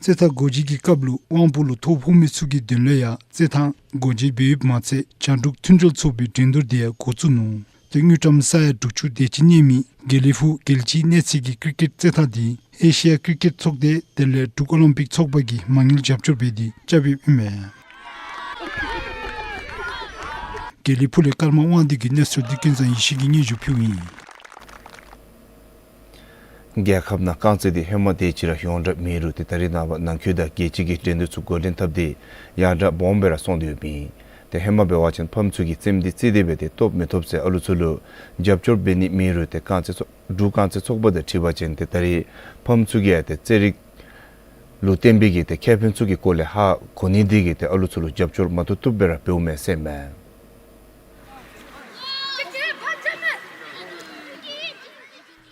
རྩེད་ཐང་སྒོ་འབྱེད་ཀྱི་སྐབས་ལུ་དབང་པོ་ལུ་ཐོ་ཕོག་མི་ཚུ་གི་དོན་ལུ་ཡང་རྩེད་ཐང་སྒོ་འབྱེད་འབད་ཡོདཔ་མ་ཚད་རྒྱང་དྲུག་མཐུན་སྦྱོར་ཚོགས་པའི་འགྲན་བསྡུར་འདི་ཡང་འགོ་བཙུགས་ནུག། དེ་དངུལ་ཀྲམ་ས་ཡ་དྲུག་ཅུ་དེ་ཅིག་གནས་མི་དགེ་ལེགས་ཕུག་རྒྱལ་སྤྱིའི་གནས་ཚད་ཀྱི་ཀྲི་ཀེཊ་རྩེད་ཐང་འདི་ཨེ་ཤི་ཡ་ཀྲི་ཀེཊ་ཚོགས་སྡེ་དེ་ལས་འབྲུག་ཨོ་ལིམ་པིག་ཚོགས་པ་གིས་མ་དངུལ་རྒྱབ་སྐྱོར་འབད་དེ་རྐྱབ་ཡོདཔ་ཨིན་མས། དགེ་ལེགས་ཕུག་ལས་ཀརྨ་དབང་འདུས་ཀྱི་གནས་ཚུལ་འདི་ཀུན་བཟང་ཡེ་ཤེས་ཀྱིས་སྙན་ཞུ་ཕུལཝ་ཨིན། རྒྱལ་ཁབ་ནང་རྐང་རྩེད་འདི་ཧེ་མ་དེ་ཅིག་ར་ཡོངས་གྲགས་མེད་རུང་ཏེ་ད་རེས་ནངས་པ་ནང་འཁོད་དང་རྒྱལ་སྤྱི་གི་འགྲན་བསྡུར་ཚུ་འགོ་འདྲེན་འཐབ་སྟེ་ཡར་དྲག་སྦོམ་སྦེ་ར་སོང་སྟེ་ཡོདཔ་ཨིན། ཏེ་ཧེ་མ་འབད་བ་ཅིན་ཕམ་ཚུ་གིས་རྩེདམོ་འདི་རྩེ་སྟེ་སྦེ་ཏེ་ཐོབ་མི་ཐོབ་ཟེར་ཨ་ལུ་ཚུ་ལུ་རྒྱབ་སྐྱོར་འབད་ནི་མེད་རུང་ཏེ་རྐང་རྩེད་ཚོགས་འབྲུག་རྐང་རྩེད་ཚོགས་པ་དང་འཁྲིལ་བ་ཅིན་ཏེ་ད་རེས་ཕམ་ཚུ་གིས་ཡང་ཏེ་རྩེད་རིགས་ལུ་བརྟེན་པའི་གི་ཏེ་ཁེ་ཕན་ཚུ་གི་སྐོར་ལས་ཧ་གོ་ནི་འདི་གིས་ཏེ་ཨ་ལུ་ཚུ་ལུ་རྒྱབ་སྐྱོར་མ་བཏུབ་བཏུབ་སྦེ་ར་འབདཝ་མས་ཟེར་མས།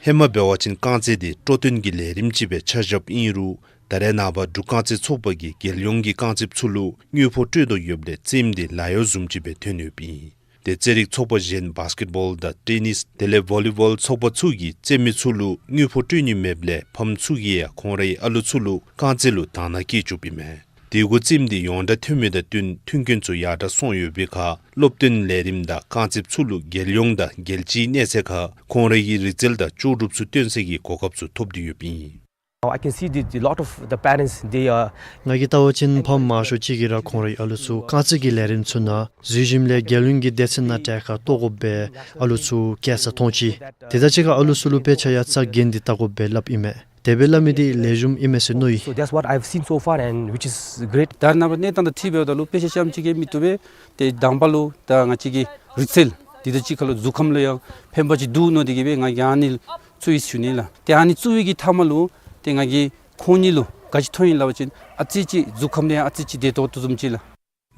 ཧེ་མ་འབད་བ་ཅིན་རྐང་རྩེད་འདི་སྤྲོ་སྟོན་གྱི་ལས་རིམ་ཅིག་སྦེ་ཆ་བཞགཔ་ཨིན་རུང་ད་རེས་ནངས་པ་འབྲུག་རྐང་རྩེད་ཚོགས་པ་གིས་རྒྱལ་ཡོངས་ཀྱི་རྐང་རྩེདཔ་ཚུ་ལུ་དངུལ་ཕོགས་སྤྲོད་དོ་ཡོདཔ་ལས་རྩེདམོ་འདི་ལཱ་གཡོག་བཟུམ་ཅིག་སྦེ་ཐོན་ཡོདཔ་ཨིན། ཏེ་རྩེད་རིགས་ཚོགས་པ་གཞན་བཱསི་ཀེཊ་བཱོལ་དང་ཊེ་ནིསི་དེ་ལས་བོ་ལི་བཱོལ་ཚོགས་པ་ཚུ་གིས་རྩེད་མི་ཚུ་ལུ་དངུལ་ཕོགས་སྤྲོད་ནི་མེདཔ་ལས་ཕམ་ཚུ་གིས་ཡང་ཁོང་རའི་ཨ་ལུ་ཚུ་ལུ་རྐང་རྩེད་ལུ་དང་འདོད་བསྐྱེད་བཅུགཔ་ཨིན་མས། དེ་གུ་རྩེདམོ་འདི་ཡོངས་གྲགས་ཐོན་མི་དང་བསྟུན་མཐུན་རྐྱེན་ཚུ་ཡར་དྲག་སོང་ཡོད་པའི་ཁར་སློབ་སྟོན་ལས་རིམ་དང་རྐང་རྩེདཔ་ཚུ་ལུ་རྒྱལ་ཡོངས་དང་རྒྱལ་སྤྱིའི་གནས་ཚད་ཁར་ཁོང་རའི་རིག་རྩལ་དང་ལྕོགས་གྲུབ་ཚུ་སྟོན་སའི་གོ་སྐབས་ཚུ་ཐོབ་སྟེ་ཡོདཔ་ཨིན། I can see the, the lot of the parents, they are ང་གིས་བལྟ་བ་ཅིན་ཕམ་མང་ཤོས་ཅིག་གིས་ར་ཁོང་རའི་ཨ་ལུ་ཚུ་རྐང་རྩེད་ཀྱི་ལས་རིམ་ཚུ་ནང་འཛུལ་ཞིནམ་ལས་རྒྱལ་ཡོངས་ཀྱི་སྡེ་ཚན་ནང་གྲལ་ཁར་གཏོགས་དགོཔ་སྦེ་ཨ་ལུ་ཚུ་བཀལ་ས་མཐོང་ཅི། དེ་དང་གཅིག་ཁར་ཨ་ལུ་ཚུ་ལུ་དཔེ་ཆ་ཡང་རྩ་འགེངས་ཏེ་བལྟ་དགོཔ་སྦེ་སླབ་ཨིན་མས། དེ་སྦེ་སླབ་མི་འདི་ལེགས་ཤོམ་ཨིན་མས་ཟེར་མནོ་ཡི། So that's what I've seen so far and which is great. ད་རེས་ནངས་པ་གནས་སྟངས་དང་འཁྲིལ་འབདཝ་ད་ལུ་དཔེ་ཆ་རྐྱངམ་ཅིག་གིས་མི་བཏུབ་པས། ཏེ་དང་པ་ལུ་ད་ང་བཅས་ཀྱི་རིག་རྩལ་འདི་དང་གཅིག་ཁར་ལུ་གཟུགས་ཁམས་ལུ་ཡང་ཕན་པ་ཅིག་འདུག་མནོ་སྟེ་གིས་སྦེ་ང་གིས་ཨ་ནི་བཙུགས་ཡི་ཟེར་ཞུ་ནི་ལགས། ཏེ་ཨ་ནི་བཙུགས་པའི་གི་མཐའ་མ་ལུ་ཏེ་ང་གིས་ཁོང་གཉིས་ལུ་ག་ཅི་མཐོང་ཡི་སླབ་པ་ཅིན་ཨ་ཙི་ཅིག་གཟུགས་ཁམས་འདི་ཡང་ཨ་ཙི་ཅིག་བདེ་ཏོག་ཏོ་བཟུམ་ཅིག་ལགས།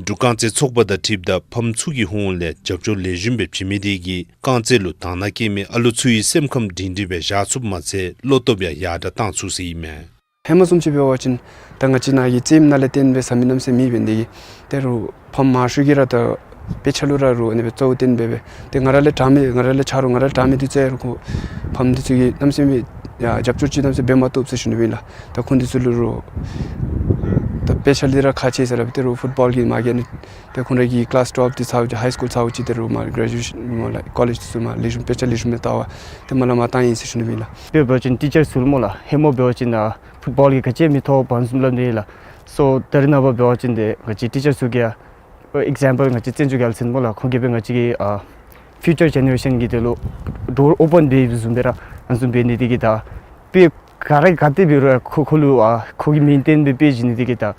འབྲུག་རྐང་རྩེད་ཚོགས་པ་དང་འཁྲིལཝ་ད་ཕམ་ཚུ་གི་ཧོངས་ལས་རྒྱབ་སྐྱོར་ལེགས་ཤོམ་སྦེ་བྱིན་མི་འདི་གིས་རྐང་རྩེད་ལུ་དང་འདོད་བསྐྱེད་མི་ཨ་ལུ་ཚུ་གི་སེམས་ཁམས་སྒྲིང་སྒྲིང་སྦེ་བཞག་ཚུགསཔ་མ་ཚད་བློ་སྟོབས་ཡང་ཡར་དྲག་བཏང་ཚུགས་ཟེར་ཨིན་མས། ཧེ་མ་བཟུམ་ཅིག་འབད་བ་ཅིན་ད་ང་བཅས་ནཱ་གི་རྩེདམོ་ནང་ལས་བརྟེན་སྦེ་ཟ་མི་གནམ་མེད་ས་མེད་མེད་པས། འདི་གིས་ད་རུང་ཕམ་མང་ཤོས་ཀྱིས་ར་ད་དཔེ་ཆ་ལུ་ར་རུང་ཨ་ནི་སྦེ་གཙོ་བོ་བཏོན་སྦེ་སྦེ་ཏེ་ང་ར་ལས་དྲག་མི་ང་ར་ལས་ཆ་རུང་ང་ར་ལས་དྲག་མི་འདི་ཚུ་ཡང་རུང་ཁོང་ཕམ་འདི་ཚུ་གིས་གནམ་མེད་ས་མེད་ཡང་རྒྱབ་སྐྱོར་ཅིག་གནམ་མེད་ས་མེད་འབད་མ་བཏུབ་ཟེར་ཞུ་ནི་ཨིན་ལགས། ད་ཁོང་འདི་ཚུ་ལུ་རུང་ད་དཔེ་ཆ་ལས་ར་ཁག་ཆེ་ཟེར་ར་སྦེ་ད་རུང་ཕུཊ་བཱོལ་གྱི་མ་གི་ཨ་ནི་ད་ཁོང་ར་གི་ཀི་ལཱསི་ཊུ་ཝེལབ་འདི་ཚར་ཅིག་ཧའི་སི་ཀུལ་ཚར་ཅིག་ད་རུང་མར་གེ་རེ་ཇུ་ཨེ་ཤཱན་མར་ལགས་ཀོ་ལེཇ་འདི་ཚུ་མར་ལེགས་ཤོམ་དཔེ་ཆ་ལེགས་ཤོམ་སྦེ་བལྟ་བར་ཏེ་མར་ལས་མར་བཏང་ཡི་ཟེར་ཞུ་ནི་ཨིན་ལགས། དཔེ་འབད་བ་ཅིན་ཊི་ཅར་ཚུ་ལུ་སྨོ་ལགས། ཧེ་མ་འབད་བ་ཅིན་ཨ་ཕུཊ་བཱོལ་གྱིས་ག་ཅི་མི་ཐོབ་པས་བཟུམ་སླབ་ནི་ལགས། སོ་ད་རེས་ནངས་པ་འབད་བ་ཅིན་ཏེ་ང་བཅས་ཊི་ཅར་ཚུ་གིས་ཨ་ཨེག་ཛམ་པཱལ་ང་བཅས་བཙན་བྱོལ་གྱི་ཨ་ལུ་ཚན་སྨོ་ལགས། ཁོང་གིས་སྦེ་ང་བཅས་ཀྱི་ཨ་ཕིའུ་ཅར་ཇེ་ནེ་རེ་ཤཱན་གྱི་དོན་ལུ་ཌོར་ཨོ་པཱན་འབད་བཟུམ་སྦེ་ར་ཨ་ནི་བཟུམ་འབད་ནི་འདི་གིས་ད་དཔེ་ག་ར་ག་ཏེ་འབད་རུང་ཁོ་ཁོ་ལུ་ཨ་ཁོ་གི་མིང་བཏོན་སྦེ་དཔེ་བྱིན་ནི་འདི་གིས་ད་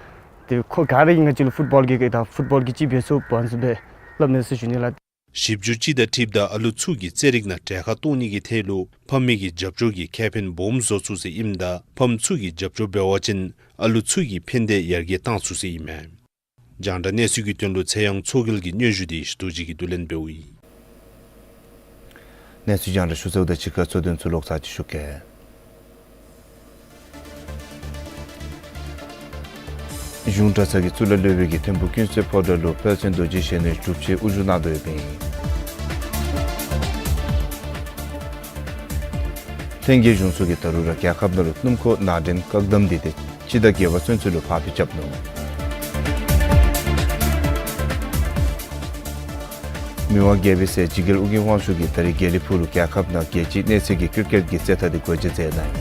ཏེ་ཁོ་ག་ར་གིས་ང་བཅས་ལུ་ཕུཊ་བཱོལ་གྱི་གི་ད་ཕུཊ་བཱོལ་གྱིས་ཅིག་འབད་ཚུགས་པས་བཟུམ་སྦེ་སླབ་མས་ཟེར་ཞུ་ནི་ལགས། ཞིབ་འཇུག་ཅིག་དང་འཁྲིལཝ་ད་ཨ་ལུ་ཚུ་གིས་རྩེད་རིགས་ནང་གྲལ་ཁར་གཏོགས་ནི་གི་ཐད་ལུ་ཕམ་གི་རྒྱབ་སྐྱོར་གྱིས་ཁེ་ཕན་སྦོམ་བཟོ་ཚུགས་ཟེར་ཨིནམ་ད་ཕམ་ཚུ་གིས་རྒྱབ་སྐྱོར་འབད་བ་ཅིན་ཨ་ལུ་ཚུ་གི་ཕན་བདེ་ཡར་རྒྱས་བཏང་ཚུགས་ཟེར་ཨིན་མས། རྒྱང་བསྒྲགས་གནས་ཚུལ་གྱི་དོན་ལུ་ཚེ་དབྱངས་མཚོ་རྒྱལ་གྱི་སྙན་ཞུ་འདི་ཞུ་དོ་ཅིག་གིས་བསྡུ་ལེན་འབདཝ་ཨིན། གནས་ཚུལ་རྒྱང་བསྒྲགས་ཞུ་ཚརཝ་དང་གཅིག་ཁར་གཙོ་དོན་ཚུ་ལོག་ཚར་ཅིག་ཞུ་གེ། གཞུང་གྲྭ་ཚང་གི་གཙུག་ལག་སློབ་དཔོན་གྱིས་ཐིམ་ཕུག་ཀུན་གསལ་ཕོ་བྲང་ལུ་དཔལ་ཆེན་རྡོ་རྗེ་གཞོན་ནུའི་སྒྲུབ་ཆེན་དབུ་བཞུགས་གནང་དོ་ཡོདཔ་ཨིན། ལྷན་རྒྱས་གཞུང་ཚོགས་ཀྱིས་ད་རུང་ར་རྒྱལ་ཁབ་ནང་ལུ་སྣུམ་འཁོར་ནང་འདྲེན་བཀག་དམ་འདི་ཏེ་སྤྱི་ཟླ་བརྒྱད་པ་ཚུན་ཚོད་ལུ་ཕར་འགྱངས་རྐྱབ་ནུག། མི་དབང་རྒྱལ་པོའི་སྲས་འཇིགས་རྒྱལ་ཨོ་རྒྱན་དབང་ཕྱུག་གིས་ད་རིས་དགེ་ལེགས་ཕུག་ལུ་རྒྱལ་ཁབ་ནང་རྒྱལ་སྤྱིའི་གནས་ཚད་ཀྱི་སྐྱོབ་འགལ་གྱི་རྩོད་ཟླ་དེ་འགོ་འབྱེད་མཛད་གནང་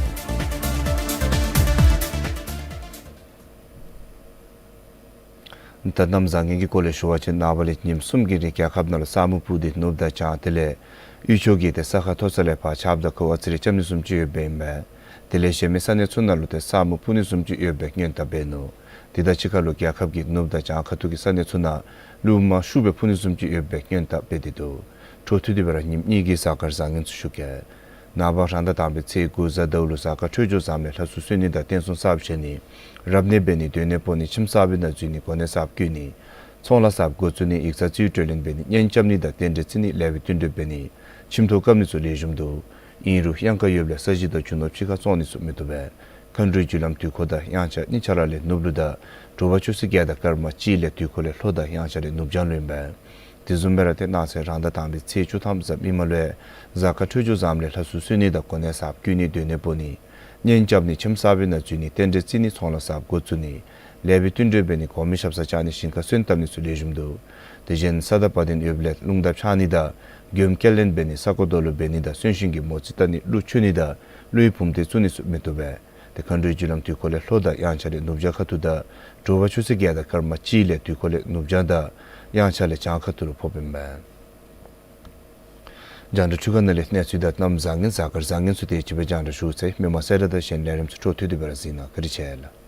ཡི། ད་གནམ་བཟང་ངན་གྱི་སྐོར་ལས་ཞུ་བ་ཅིན་ནངས་པ་ལས་ཉིནམ་གསུམ་གྱི་རིང་རྒྱལ་ཁབ་ནང་ལུ་ས་སྨུག་སྤུབས་ཏེ་ནུབ་དང་བྱང་དེ་ལས་དབུས་ཕྱོགས་ཀྱི་ཏེ་ས་ཁ་མཐོ་ས་ལས་ཕར་ཆརཔ་དང་ཁུ་བ་ཚི་རེ་རྐྱབ་ནི་བཟུམ་ཅིག་ཡོདཔ་ཨིན་པས། དེ་ལས་གཞན་མི་ས་གནས་ཚུ་ནང་ལུ་ཏེ་ས་སྨུག་སྤུབས་ནི་བཟུམ་ཅིག་ཡོད་པའི་སྔོན་བརྡ་འབད་ནུག། དེ་དང་གཅིག་ཁར་ལུ་རྒྱལ་ཁབ་ཀྱི་ནུབ་དང་བྱང་ཁ་ཐུག་གི་ས་གནས་ཚུ་ནང་ལུ་མར་ཤུགས་སྦེ་འཕུ་ནི་བཟུམ་ཅིག་ཡོད་པའི་སྔོན་བརྡ་འབད་དེ་འདུག། འཕྲོ་མཐུད་དེ་སྦེ་ར་ཉིནམ་གཉིས་ཀྱི་གཟའ་སྐར་བཟང་ངན་ཚུ་ཞུ་གེ། ནངས་པ་རང་ཟླ་དང་པའི་ཚེས་དགུ་གཟའ་ཟླཝ་ལུ་གཟའ་སྐར་འཕྲོད་སྦྱོར་བཟངམ་ལས་ལྷ་ཚོགས་གསོལ་ནི་དང་རྟེན་གསུམ་གསརཔ་བཞེངས་ནི། རབ་གནས་འབད་ནི་སྡོད་གནས་སྤོ་ནི་ཁྱིམ་གསར་པའི་ནང་འཛུལ་ནི་གོ་གནས་གསརཔ་བསྐོ་ནི། ཚོང་ལཱ་གསརཔ་འགོ་བཙུགས་ནི་ཡིག་ཚང་རྩིས་སྤྲོད་ལེན་འབད་ནི་གཉེན་རྐྱབ་ནི་དང་རྟེན་འབྲེལ་བརྩི་ནི་ལེགས་པའི་བསྟུན་གྲོས་འབད་ནི་ཁྱིམ་ཐོག་བཀབ་ནི་ཚུ་ལེགས་ཤོམ་འདུག། ཨིན་རུང་གཡང་ཁ་ཡོདཔ་ལས་ས་གཞི་དང་རྒྱུ་ནོར་ཕྱི་ཁར་བཙོང་ནི་ཚུ་མི་བཏུབ་པས། མཁའ་འགྲོའི་རྒྱུ་ལམ་དུས་འཁོར་དང་དབྱངས་འཆར་གཉིས་ཆ་ར་ལས་ནུབ་ལུ་དང་དྲོ་པ་ཆུ་ཚོད་བརྒྱད་དང་སྐར་མ་གཅིག་ལས་དུས་འཁོར་ལས་ལྷོ་དང་དབྱངས་འཆར་ལས་ནུབ་བྱང་ལུ་ཨིན་པས། དེ་བཟུམ་སྦེ་ར་ཏེ་གནངས་ཚེ་རང་ཟླ་དང་པའི་ཚེས་བཅུ་ཐམ་གཟའ་མིག་དམར་ལུ་གཟའ་སྐར་འཕྲོད་སྦྱོར་བཟངམ་ལས་ལྷ་ཚོགས་གསོལ་ནི་དང་གོ་གནས་གསརཔ་བསྐོ་ནི་སྡོད་གནས་སྤོ་ནི། གཉེན་རྐྱབ་ནི་ཁྱིམ་གསར་པའི་ནང་འཛུལ་ནི་རྟེན་འབྲེལ་བརྩི་ནི་ཚོང་ལཱ་གསརཔ་འགོ་བཙུགས་ནི། ལེགས་པའི་བསྟུན་གྲོས་འབད་ནི་གོང་མའི་ཞབས་སར་བཅར་ནི་ཞིང་ཁར་སོན་བཏབ་ནི་ཚུ་ལེགས་ཤོམ་འདུག། དེ་བཞིན་ས་དང་བ་དན་ཡོདཔ་ལས་རླུང་དར་འཕྱར་ནི་དང་མགྱོནམ་སྐྱེལ་ལེན་འབད་ནི་ས་རྐོ་རྡོ་ལུ་འབད་ནི་དང་གསོན་གཤིན་གྱི་མོ་རྩིས་བལྟ་ནི་ཀླུ་མཆོད་ནི་དང་ཀླུའི་བུམ་སྡེ་བཙུགས་ནི་ཚུ་མི་བཏུབ་པས། ཏེ་མཁའ་འགྲོའི་རྒྱུ་ལམ་དུས་འཁོར་ལས་ལྷོ་དང་དབྱངས་འཆར་ལས་ནུབ་བྱང་ཁ་ཐུག་དང་དྲོ་པ་ཆུ་ཚོད་བརྒྱད་དང་སྐར་མ་གཅིག་ལས་དུས་འཁོར་ལས་ནུབ་བྱང་དང་དབྱངས་འཆར་ལས་བྱང་ཁ་ཐུག་ལུ་ཕོགཔ་ཨིན་པས། རྒྱང་བསྒྲགས་འཕྲུལ་ཁང་ནང་ལས་གནས་ཚུལ་དང་གནམ་བཟང་ངན་གཟའ་སྐར་བཟང་ངན་ཚུ་དེ་ཅིག་སྦེ་རྒྱང་བསྒྲགས་ཞུ་ཚར་ཡི། མི་མང་གསལ་བསྒྲགས་དང་གཞན་ལས་རིམ་ཚུ་འཕྲོ་མཐུད་དེ་སྦེ་ར་གཟིགས་གནང་། བཀའ་དྲིན་ཆེ་ལགས།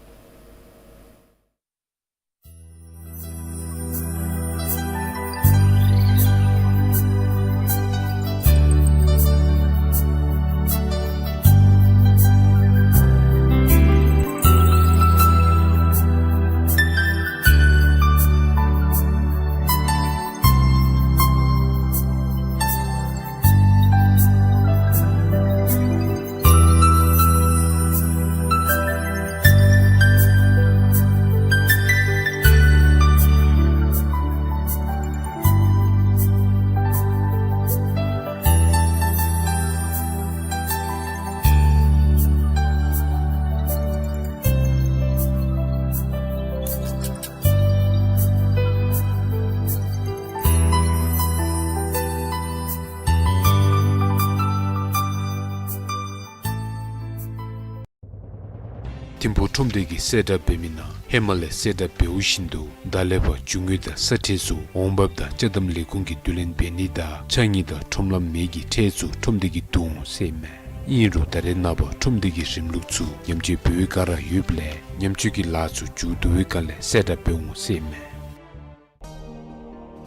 ཐིམ་ཕུག་ཁྲོམ་སྡེ་གི་གསལ་བསྒྲགས་འབད་མི་ནང་ཧེ་མ་ལས་གསལ་བསྒྲགས་འབདཝ་བཞིན་དུ་ད་ལས་ཕར་རྒྱུ་དངོས་དང་ས་ཁྲལ་ཚུ་འོང་འབབ་དང་ཅ་དམ་ལས་ཁུངས་ཀྱིས་བསྡུ་ལེན་འབད་ནི་དང་ཕྱགས་སྙིགས་དང་ཁྲོམ་ལམ་མེ་གི་ཁྲལ་ཚུ་ཁྲོམ་སྡེ་གིས་བསྡུ་འོང་ཟེར་ཨིན་མས། ཨིན་རུང་ད་རེས་ནངས་པ་ཁྲོམ་སྡེ་གི་རིམ་ལུགས་ཚུ་ཉམས་བཅོས་འབད་བའི་བསྒང་ར་ཡོདཔ་ལས་ཉམས་བཅོས་ཀྱི་ལཱ་ཚུ་མཇུག་བསྡུ་བའི་བསྒང་ལས་གསལ་བསྒྲགས་འབད་འོང་ཟེར་ཨིན་མས།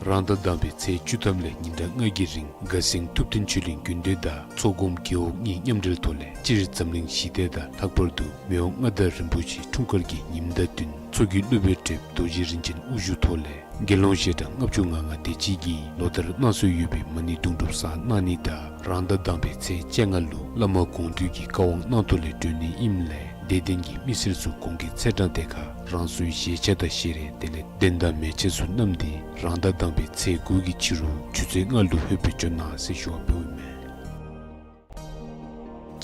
རང་ཟླ་དང་པའི་ཚེས་བཅུ་ཐམ་ལས་ཉིན་གྲངས་ལྔ་གི་རིང་དགའ་སེང་ཐུབ་བསྟན་ཆོས་གླིང་དགོན་སྡེ་དང་མཚོ་སྒོམ་རྒེད་འོག་གཉིས་མཉམ་འབྲེལ་ཐོག་ལས་སྤྱིར་འཛམ་གླིང་ཞི་བདེ་དང་ལྷག་པར་དུ་མི་དབང་མངའ་བདག་རིན་པོ་ཆེའི་འཁྲུངས་སྐར་གྱི་ཉིནམ་དང་བསྟུན་མཚོ་རྒྱལ་སློབ་དཔོན་བགྲེསཔ་རྡོ་རྗེ་རིན་ཆེན་དབུ་བཞུགས་ཐོག་ལས་དགེ་སློང་ཞལ་གྲངས་ལྔ་བཅུ་ང་ལྔ་དེ་ཅིག་གིས་ལོ་ལྟར་གནང་སྲོལ་ཡོད་པའི་མ་ཎི་དུང་སྒྲུབ་བསགས་གནང་ནི་དང་རང་ཟླ་དང་པའི་ཚེས་བཅོ་ལྔ་ལུ་བླ་མ་དགོངས་འདུས་ཀྱི་བཀའ་དབང་གནང་ཐོག་ལས་སྒྲོན་ནི་ཨིནམ་ལས་དད་ལྡན་གྱི་མི་སེར་ཚུ་གོང་གི་ཚེས་གྲངས་དེ་ཁར་རང་སོའི་བཞེས་ཆས་དང་བཞེས་རས་དེ་ལས་གདན་དང་མལ་ཆས་ཚུ་བསྣམས་ཏེ་རང་ཟླ་དང་པའི་ཚེས་དགུ་གི་ཕྱི་རུ་ཆུ་ཚོད་ལྔ་ལུ་ལྷོད་པའི་འབྱོན་གནང་ཟེར་ཞུ་བ་འབདཝ་ཨིན་མས།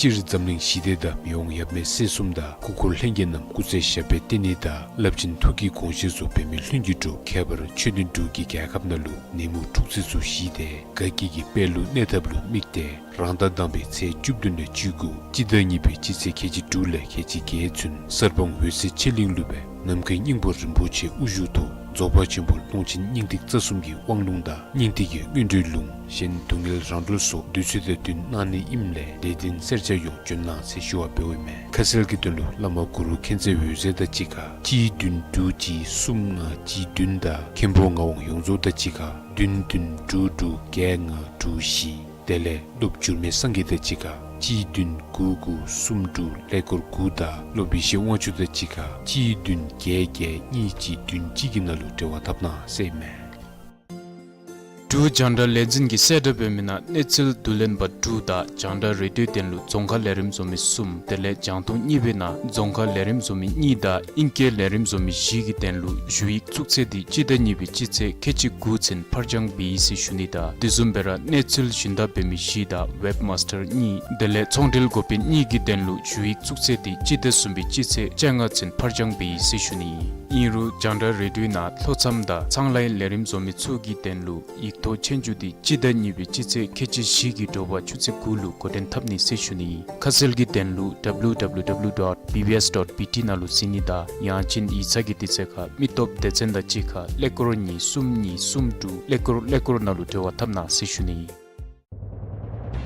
སྤྱིར་འཛམ་གླིང་ཞི་བདེ་དང་མི་དབང་ཡབ་མེས་སྲས་གསུམ་དང་སྐུ་འཁོར་ལྷན་རྒྱས་རྣམས་སྐུ་ཚེ་ཞབས་པད་བརྟན་ནི་དང་རླབས་ཆེན་ཐུགས་ཀྱི་དགོངས་བཞེད་ཚུ་འབད་མི་ལྷུན་གྱིས་གྲུབ་ཁྱད་པར་ཆོས་ལྡན་འབྲུག་གི་རྒྱལ་ཁབ་ནང་ལུ་ནད་མུག་འཁྲུག་རྩོད་ཚུ་ཞི་སྟེ་དགའ་སྐྱིད་ཀྱི་དཔལ་ལུ་གནས་ཐབས་ལུ་དམིགས་ཏེ་རང་ཟླ་དང་པའི་ཚེས་བཅུ་བདུན་ལས་བཅུ་དགུ་སྤྱི་ཟླ་གཉིས་པའི་སྤྱི་ཚེས་ཁལ་གཅིག་དྲུག་ལས་ཁལ་གཅིག་བརྒྱད་ཚུན་གསར་སྤང་འོད་གསལ་ཆོས་གླིང་ལུ་སྦེ་ནམ་མཁའི་སྙིང་པོ་རིན་པོ་ཆེ་དབུ་བཞུགས་ཐོག་རྫོགས་པ་ཆེན་པོ་ཀློང་ཆེན་སྙིང་ཐིག་རྩ་གསུམ་གྱི་དབང་ལུང་དང་སྙིང་ཐིག་གི་སྔོན་འགྲོའི་ལུང་གཞན་སྡུག་བསྔལ་རང་གྲོལ་སོགས་དུས་ཚོད་དང་བསྟུན་གནང་ནི་ཨིནམ་ལས་དད་ལྡན་སེར་སྐྱ་ཡོངས་འབྱོན་གནང་ཟེར་ཞུ་བ་འབདཝ་ཨིན་མས། ཁ་གསལ་གྱི་དོན་ལུ་བླ་མ་གུ་རུ་མཁྱེན་བརྩེ་འོད་ཟེར་དང་གཅིག་ཁར་གཅིག་བདུན་དྲུག་གཅིག་གསུམ་ལྔ་གཅིག་བདུན་དང་མཁན་པོ་ངག་དབང་ཡོངས་རྫོགས་དང་གཅིག་ཁར་བདུན་བདུན་དྲུག་དྲུག་བརྒྱད་ལྔ་དྲུག་བཞི། དེ་ལས་སློབ་འགྱུར་མེད་སངས་རྒྱས་དང་གཅིག་ཁར་གཅིག་བདུན་དགུ་དགུ་གསུམ་དྲུག་ཀླད་ཀོར་དགུ་དང་སློབ་ཡེ་ཤེས་དབང་ཕྱུག་དང་གཅིག་ཁར་གཅིག་བདུན་བརྒྱད་བརྒྱད་གཉིས་གཅིག་བདུན་གཅིག་གི་ནང་ལུ་འབྲེལ་བ་འཐབ་གནང་ཟེར་ཨིན་མས། འབྲུག་རྒྱང་བསྒྲགས་ལས་འཛིན་གྱིས་གསལ་བསྒྲགས་འབད་མི་ནང་གནས་ཚུལ་བསྡུ་ལེན་པ་དྲུག་དང་རྒྱང་བསྒྲགས་རེ་ལྟོས་སྟེང་ལུ་རྫོང་ཁ་ལས་རིམ་བཟོ་མི་གསུམ་དེ་ལས་རྒྱང་མཐོང་གཉིས་པའི་ནང་རྫོང་ཁ་ལས་རིམ་བཟོ་མི་གཉིས་དང་ཨིང་སྐད་ལས་རིམ་བཟོ་མི་བཞི་གི་དོན་ལུ་ཞུ་ཡིག་བཙུགས་ཚེས་འདི་སྤྱི་ཟླ་གཉིས་པའི་སྤྱི་ཚེས་ཁལ་གཅིག་དགུ་ཚུན་ཕར་འགྱངས་འབད་ཡི་ཟེར་ཞུ་ནི་དང་དེ་བཟུམ་སྦེ་ར་གནས་ཚུལ་ཞུན་དག་འབད་མི་བཞི་དང་ཝེབ་མཱསི་ཊར་གཉིས་དེ་ལས་ཚོང་འབྲེལ་འགོ་དཔོན་གཉིས་ཀྱི་དོན་ལུ་ཞུ་ཡིག་བཙུགས་ཚེས་འདི་སྤྱི་ཟླ་གསུམ་པའི་སྤྱི་ཚེས་བཅོ་ལྔ་ཚུན་ཕར་འགྱངས་འབད་ཡི་ཟེར་ཞུ་ནི། ཨིན་རུང་རྒྱང་བསྒྲགས་རེ་ཌིའོ་ནང་ལྷོ་མཚམས་དང་ཚངས་ལའི་ལས་རིམ་བཟོ་མི་ཚུ་གི་དོན་ལུ་ཡིག་ཐོག་ཆོས་རྒྱུགས་འདི་སྤྱི་ཟླ་གཉིས་པའི་སྤྱི་ཚེས་ཁལ་གཅིག་བཞི་གི་དྲོ་པ་ཆུ་ཚོད་དགུ་ལུ་འགོ་འདྲེན་འཐབ་ནི་ཟེར་ཞུ་ནི་ཨིན། ཁ་གསལ་གྱི་དོན་ལུ་W W W dot B B S dot B T ནང་ལུ་གཟིགས་ནི་དང་ཡང་ཅིན་ཡིག་ཚང་གི་དུས་ཚོད་ཁར་མི་སྟོབས་སྡེ་ཚན་དང་གཅིག་ཁར་ཀླད་ཀོར་གཉིས་གསུམ་གཉིས་གསུམ་དྲུག་ཀླད་ཀོར་ཀླད་ཀོར་ནང་ལུ་འབྲེལ་བ་འཐབ་གནང་ཟེར་ཞུ་ནི་ཨིན།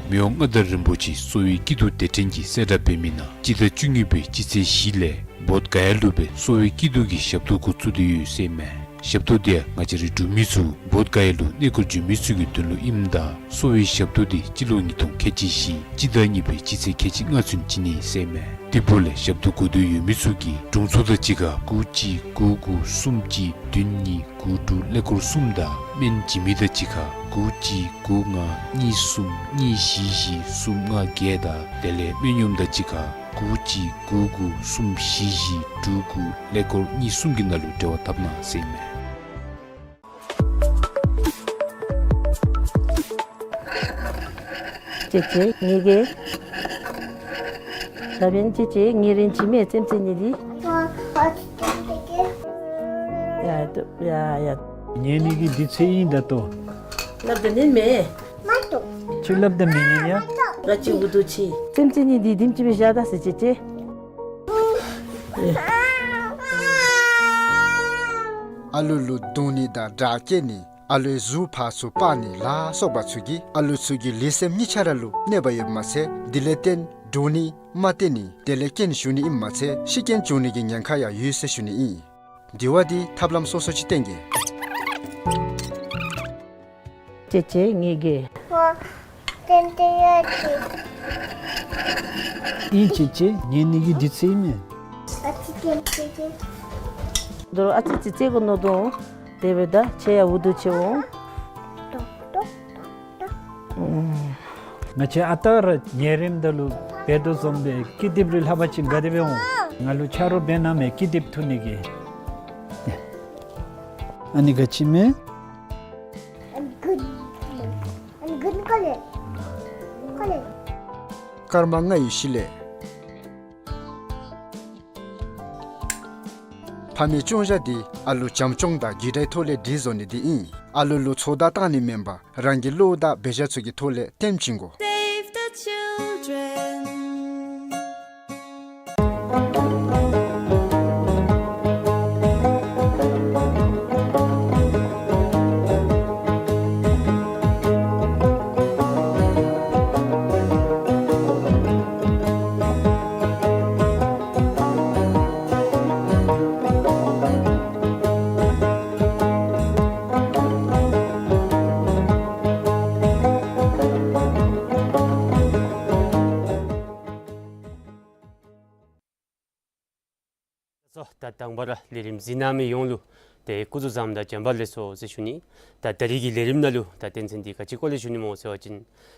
མི་དབང་མངའ་བདག་རིན་པོ་ཆེ་གསོ་བའི་སྐྱིད་སྡུག་སྡེ་ཕྲན་གྱིས་གསལ་བསྒྲགས་འབད་མི་ནང་སྤྱི་ཟླ་བཅུ་གཉིས་པའི་སྤྱི་ཚེས་བཞི་ལས་བོདྷ་ག་ཡ་ལུ་སྦེ་གསོ་བའི་སྐྱིད་སྡུག་གི་ཞབས་ཏོག་འགོ་བཙུགས་ཏེ་ཡོད་ཟེར་མས། ཞབས་ཏོག་འདི་ཡང་ང་བཅས་རའི་འབྲུག་མི་ཚུ་བོདྷ་ག་ཡ་ལུ་གནས་སྐོར་འབྱོན་མི་ཚུ་གི་དོན་ལུ་ཨིནམ་ད་གསོ་བའི་ཞབས་ཏོག་འདི་སྤྱི་ལོ་ཉིས་སྟོང་ཁལ་གཅིག་བཞི་སྤྱི་ཟླ་གཉིས་པའི་སྤྱི་ཚེས་ཁལ་གཅིག་ལྔ་ཚུན་བྱིན་ནི་ཟེར་མས། དེ་འབདཝ་ལས་ཞབས་ཏོག་དགོས་འདོད་ཡོད་མི་ཚུ་གིས་དྲུང་འཚོ་དང་གཅིག་ཁར་དགུ་གཅིག་དགུ་དགུ་གསུམ་གཅིག་བདུན་གཉིས་དགུ་དྲུག་ཀླད་ཀོར་གསུམ་དང་སྨན་བྱིན་མི་དང་གཅིག་ཁར་དགུ་གཅིག་དགུ་ལྔ་གཉིས་གསུམ་གཉིས་བཞི་བཞི་གསུམ་ལྔ་བརྒྱད་དང་དེ་ལས་སྨན་གཡོགམ་དང་གཅིག་ཁར་དགུ་གཅིག་དགུ་དགུ་གསུམ་བཞི་བཞི་དྲུག་དགུ་ཀླད་ཀོར་གཉིས་གསུམ་གྱི་ནང་ལུ་འབྲེལ་བ་འཐབ་གནང་ཟེར་མས། ཅེ་ཅེ་ངེ་གི། ད་འབདན་ཅེ་ཅེ་ངེ་རིན་ཅི་མེད་ཙེམ་ཙེ་ནི་འདི། ཡ་ཏོ་ཡ་ཡ། ངེ་ནི་གི་འདི་ཚེ་ཨིན་ད་ལྟོ། སླབ་ད་ནི་མེན། ཅིག་སླབ་ད་མེན་ནི་ཡ། ང་ཅིག་འུ་སྡུག་ཅིག། ཙེམ་ཙེ་ནི་འདི་དིམ་ཅིག་སྦེ་བཞག་ད་ཟེར་ཅེ་ཅེ། ཨ་ལུ་ལུ་བརྡུང་ནི་དང་དྲག་སྐྱེད་ནི་ཨ་ལུའི་གཟུགས་ཕར་ཚུར་སྤར་ནི་ལ་སོགས་པ་ཚུ་གིས་ཨ་ལུ་ཚུ་གི་ལུས་སེམས་གཉིས་ཆ་ར་ལུ་གནོད་པ་ཡོདཔ་མ་ཚད་དེ་ལས་བརྟེན་འདྲོག་ནི་མ་བརྟན་ནི་དེ་ལས་རྐྱེན་ཞུགས་ནི་ཨིནམ་མ་ཚད་ཤི་རྐྱེན་འབྱུང་ནི་གི་ཉེན་ཁ་ཡང་ཡོད་ཟེར་ཞུ་ནི་ཨིན། དེ་བ་འདི་ཐབས་ལམ་སོ་སོ་ཅིག་བསྟེན་གེ། ཅེ་ཅེ་ངེ་གི། ཨིན་ཅེ་ཅེ་ངེ་ནི་གི་འདི་ཚེ་ཨིན་མས། དོ་རུང་ཨ་ཙི་ཙི་ཙི་གོ་ནོ་དོ། དེ་སྦེ་ད་ཁྱེད་ཡང་འུ་སྡུག་ཅིག་འོང་། ང་བཅས་ཨ་རྟག་ར་ཉལ་རནམ་ད་ལུ་འབད་དོ་བཟུམ་སྦེ་ཀི་དེབ་རེ་ལྷག་པ་ཅིན་དགའ་སྟེ་སྦེ་འོང་། ང་ལུ་ཆ་རོགས་འབད་གནང་མས་ཀི་དེབ་འཐུ་ནི་གི། ཨ་ནི་ག་ཅི་མས། I'm good. I'm good color. Color. སྐར་མ་ལྔ་ཡི་གཞི་ལས། ཕ་མའི་ཅོང་ཞྭ་འདི་ཨ་ལུ་བྱམས་སྐྱོང་དང་རྒྱུ་འབྲས་ཐོག་ལས་སྒྲིག་བཟོ་ནི་འདི་ཨིན། ཨ་ལུ་ལུ་ཚོད་ལྟ་བཏང་ནི་མེན་པར་རང་གི་བློ་དང་འབད་བཞག་ཚུ་གི་ཐོག་ལས་ལྟདམོ་བྱིན་དགོ། Save the children. སོ། ད་དང་པ་ར་ལས་རིམ་གཟིགས་གནང་མི་ཡོངས་ལུ་ཏེ་སྐུ་གཟུགས་བཟང་དང་བྱོན་པ་ལེགས་སོ་ཟེར་ཞུ་ནི། ད་ད་རིས་ཀྱི་ལས་རིམ་ནང་ལུ་ད་དོན་ཚན་འདི་ག་ཅི་སྐོར་ལས་ཞུ་ནི་སྨོ་ཟེར་བ་ཅིན་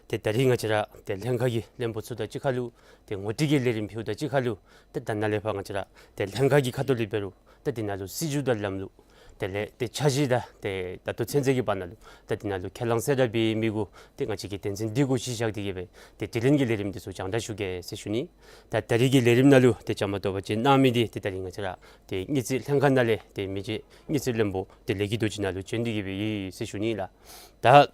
ཏེ་ད་རིས་ང་བཅས་ར་ཏེ་ལྷན་ཁག་གི་བློན་པོ་ཚུ་དང་གཅིག་ཁར་ལུ་ཏེ་ངོ་སྤྲོད་ཀྱི་ལས་རིམ་ཕུལཝ་དང་གཅིག་ཁར་ལུ་ཏེ་ད་ནཱ་ལས་ཕར་ང་བཅས་ར་ཏེ་ལྷན་ཁག་གི་ཁ་ཐུག་ལས་འབད་རུང་ཏེ་འདི་ནང་ལུ་སྲིད་བྱུས་དང་ལམ་ལུགས་དེ་ལས་ཏེ་འཆར་གཞི་དང་ཏེ་ད་ལྟོ་ཚུན་ཚོད་ཀྱི་བར་ན་ལུ་ཏེ་འདི་ནང་ལུ་ཁས་བླངས་གསལ་བསྒྲགས་འབད་མི་གུ་ཏེ་ང་བཅས་ཀྱིས་དོན་ཚན་འདི་གུ་གཞི་བཞག་སྟེ་གི་སྦེ་ཏེ་དྲི་ལན་གྱི་ལས་རིམ་འདི་ཚུ་རྒྱང་བསྒྲགས་ཞུ་གེ་ཟེར་ཞུ་ནི། ད་ད་རིས་ཀྱི་ལས་རིམ་ནང་ལུ་ཏེ་བཅའ་མར་གཏོགས་པ་ཅིན་གནང་མི་འདི་ཏེ་ད་རིས་ང་བཅས་ར་ཏེ་དངུལ་རྩིས་ལྷན་ཁག་ནང་ལས་ཏེ་མི་རྗེ་དངུལ་རྩིས་བློན་པོ་ཏེ་ལས་ཀྱི་རྡོ་རྗེ་ནཱ་ལུ་བྱོན་ཏེ་གི་སྦེ་ཡོད་ཟེར་ཞུ་ནི་ལགས། ད་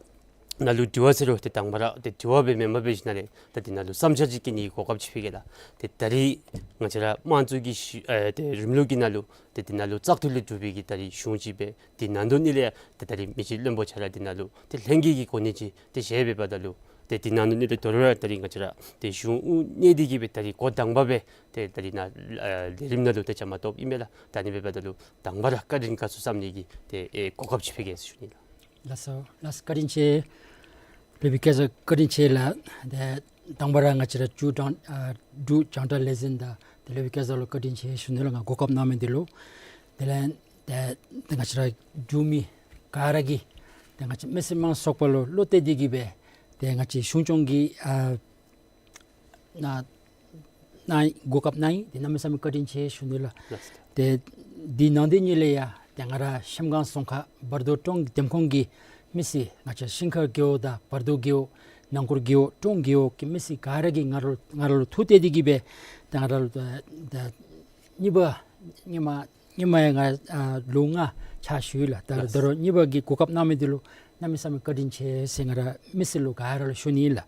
ནཱ་ལུ་དྲི་བ་ཟེར་རུང་ཏེ་དང་པ་ར་ཏེ་དྲི་བ་སྦེ་མེན་པར་སྦེ་ཞིནམ་ལས་ད་འདི་ནང་ལུ་བསམ་འཆར་ཅིག་བསྐྱེད་ནིའི་གོ་སྐབས་ཅིག་ཕུལ་གེ་ལགས། ཏེ་ད་རིས་ང་བཅས་ར་དམངས་གཙོ་གི་ཤུ་ཨེ་ཏེ་རིམ་ལུགས་ཀྱི་ནང་ལུ་ཏེ་འདི་ནང་ལུ་བཙག་འཐུ་ལས་གྲུབ་པའི་གི་ད་རིས་གཞུང་ཅིག་སྦེ་འདི་ནང་དོན་ནི་ལས་ཏེ་ད་རིས་མི་རྗེ་བློན་པོ་ཁྱོད་ར་འདི་ནང་ལུ་ཏེ་ལྷན་རྒྱས་ཀྱི་གོ་གནས་ཅིག་ཏེ་བཞེས་པའི་བར་ད་ལུ་ཏེ་འདི་ནང་ལུ་ནི་ཏེ་དོ་རུང་ར་ད་རིས་ང་བཅས་ར་ཏེ་གཞུང་དབུ་བརྙེས་ཏེ་གི་སྦེ་ད་རིས་འགོ་དང་པ་སྦེ་ཏེ་ད་རིས་ནཱ་ཨེ་ལས་རིམ་ནང་ལུ་ཏེ་བཅའ་མར་གཏོགསཔ་ཨིན་མས་ལགས། ད་ནི་འབདཝ་ད་ལུ་དང་པ་ར་བཀའ་དྲིན་དགའ་ཚོར་བསམ་ནིའི་གི་ཏེ་ཨེ་གོ་སྐབས་ཅིག་ཕུལ་གེ་ཟེར་ཞུ་ནི་ལགས། ལགས་སོ་ལགས་སོ་བཀའ་དྲིན་ཆེ། སློབ་དཔོན་སྐལ་བཟང་བཀའ་དྲིན་ཆེ་ལགས། ཏེ་དང་པ་ར་ང་བཅས་ར་འབྲུག་དྲང་ཨ་འབྲུག་རྒྱང་བསྒྲགས་ལས་འཛིན་དང་ཏེ་སློབ་དཔོན་སྐལ་བཟང་ལུ་བཀའ་དྲིན་ཆེ་ཞུ་ནི་ལགས། ང་གོ་སྐབས་གནང་མི་འདི་ལུ། དེ་ལས་ཏེ་ཏེ་ང་བཅས་ར་འབྲུག་མི་ག་ར་གིས་ཏེ་ང་བཅས་མི་སེར་དམངས་ཚོགས་པ་ལུ་བློ་གཏད་དེ་གི་སྦེ་ཏེ་ང་བཅས་གཞུང་སྐྱོང་གི་ཨ་ནཱ་ནཱ་གོ་སྐབས་གནང་ཡི། ཏེ་གནམ་མེད་ས་མེད་བཀའ་དྲིན་ཆེ་ཞུ་ནི་ལགས། ལགས་སོ། ཏེ་འདི་ནང་དེ་ཉིད་ལས་ཡང་ཏེ་ང་ར་གཤམ་སྒང་རྫོང་ཁག་བར་དོ་གྲོང་འདེམས་ཁོངས་ཀྱི་མི་སེར་ང་བཅས་ཤིང་མཁར་རྒེད་འོག་དང་བར་དོ་རྒེད་འོག་ནང་འཁོར་རྒེད་འོག་གྲོང་རྒེད་འོག་གི་མི་སེར་ག་ར་གིས་ང་ར་ང་ར་ལུ་ཐུགས་གཏད་དེ་གི་སྦེ་ཏེ་ང་ར་ལུ་ཏེ་ཏེ་གཉིས་པ་ཧེ་མ་ སྔོན་མ་ཡང་ང་ཨ་ལོ་ལྔ་ཕྱག་ཞུ་ཡི་ལགས། ད་ལགས། ད་རུང་གཉིས་པ་གི་གོ་སྐབས་གནང་མི་འདི་ལུ་གནམ་མེད་ས་མེད་བཀའ་དྲིན་ཆེ་ཟེར་ང་ར་མི་སེར་ལུ་ག་ར་ལུ་ཞུ་ནི་ལགས།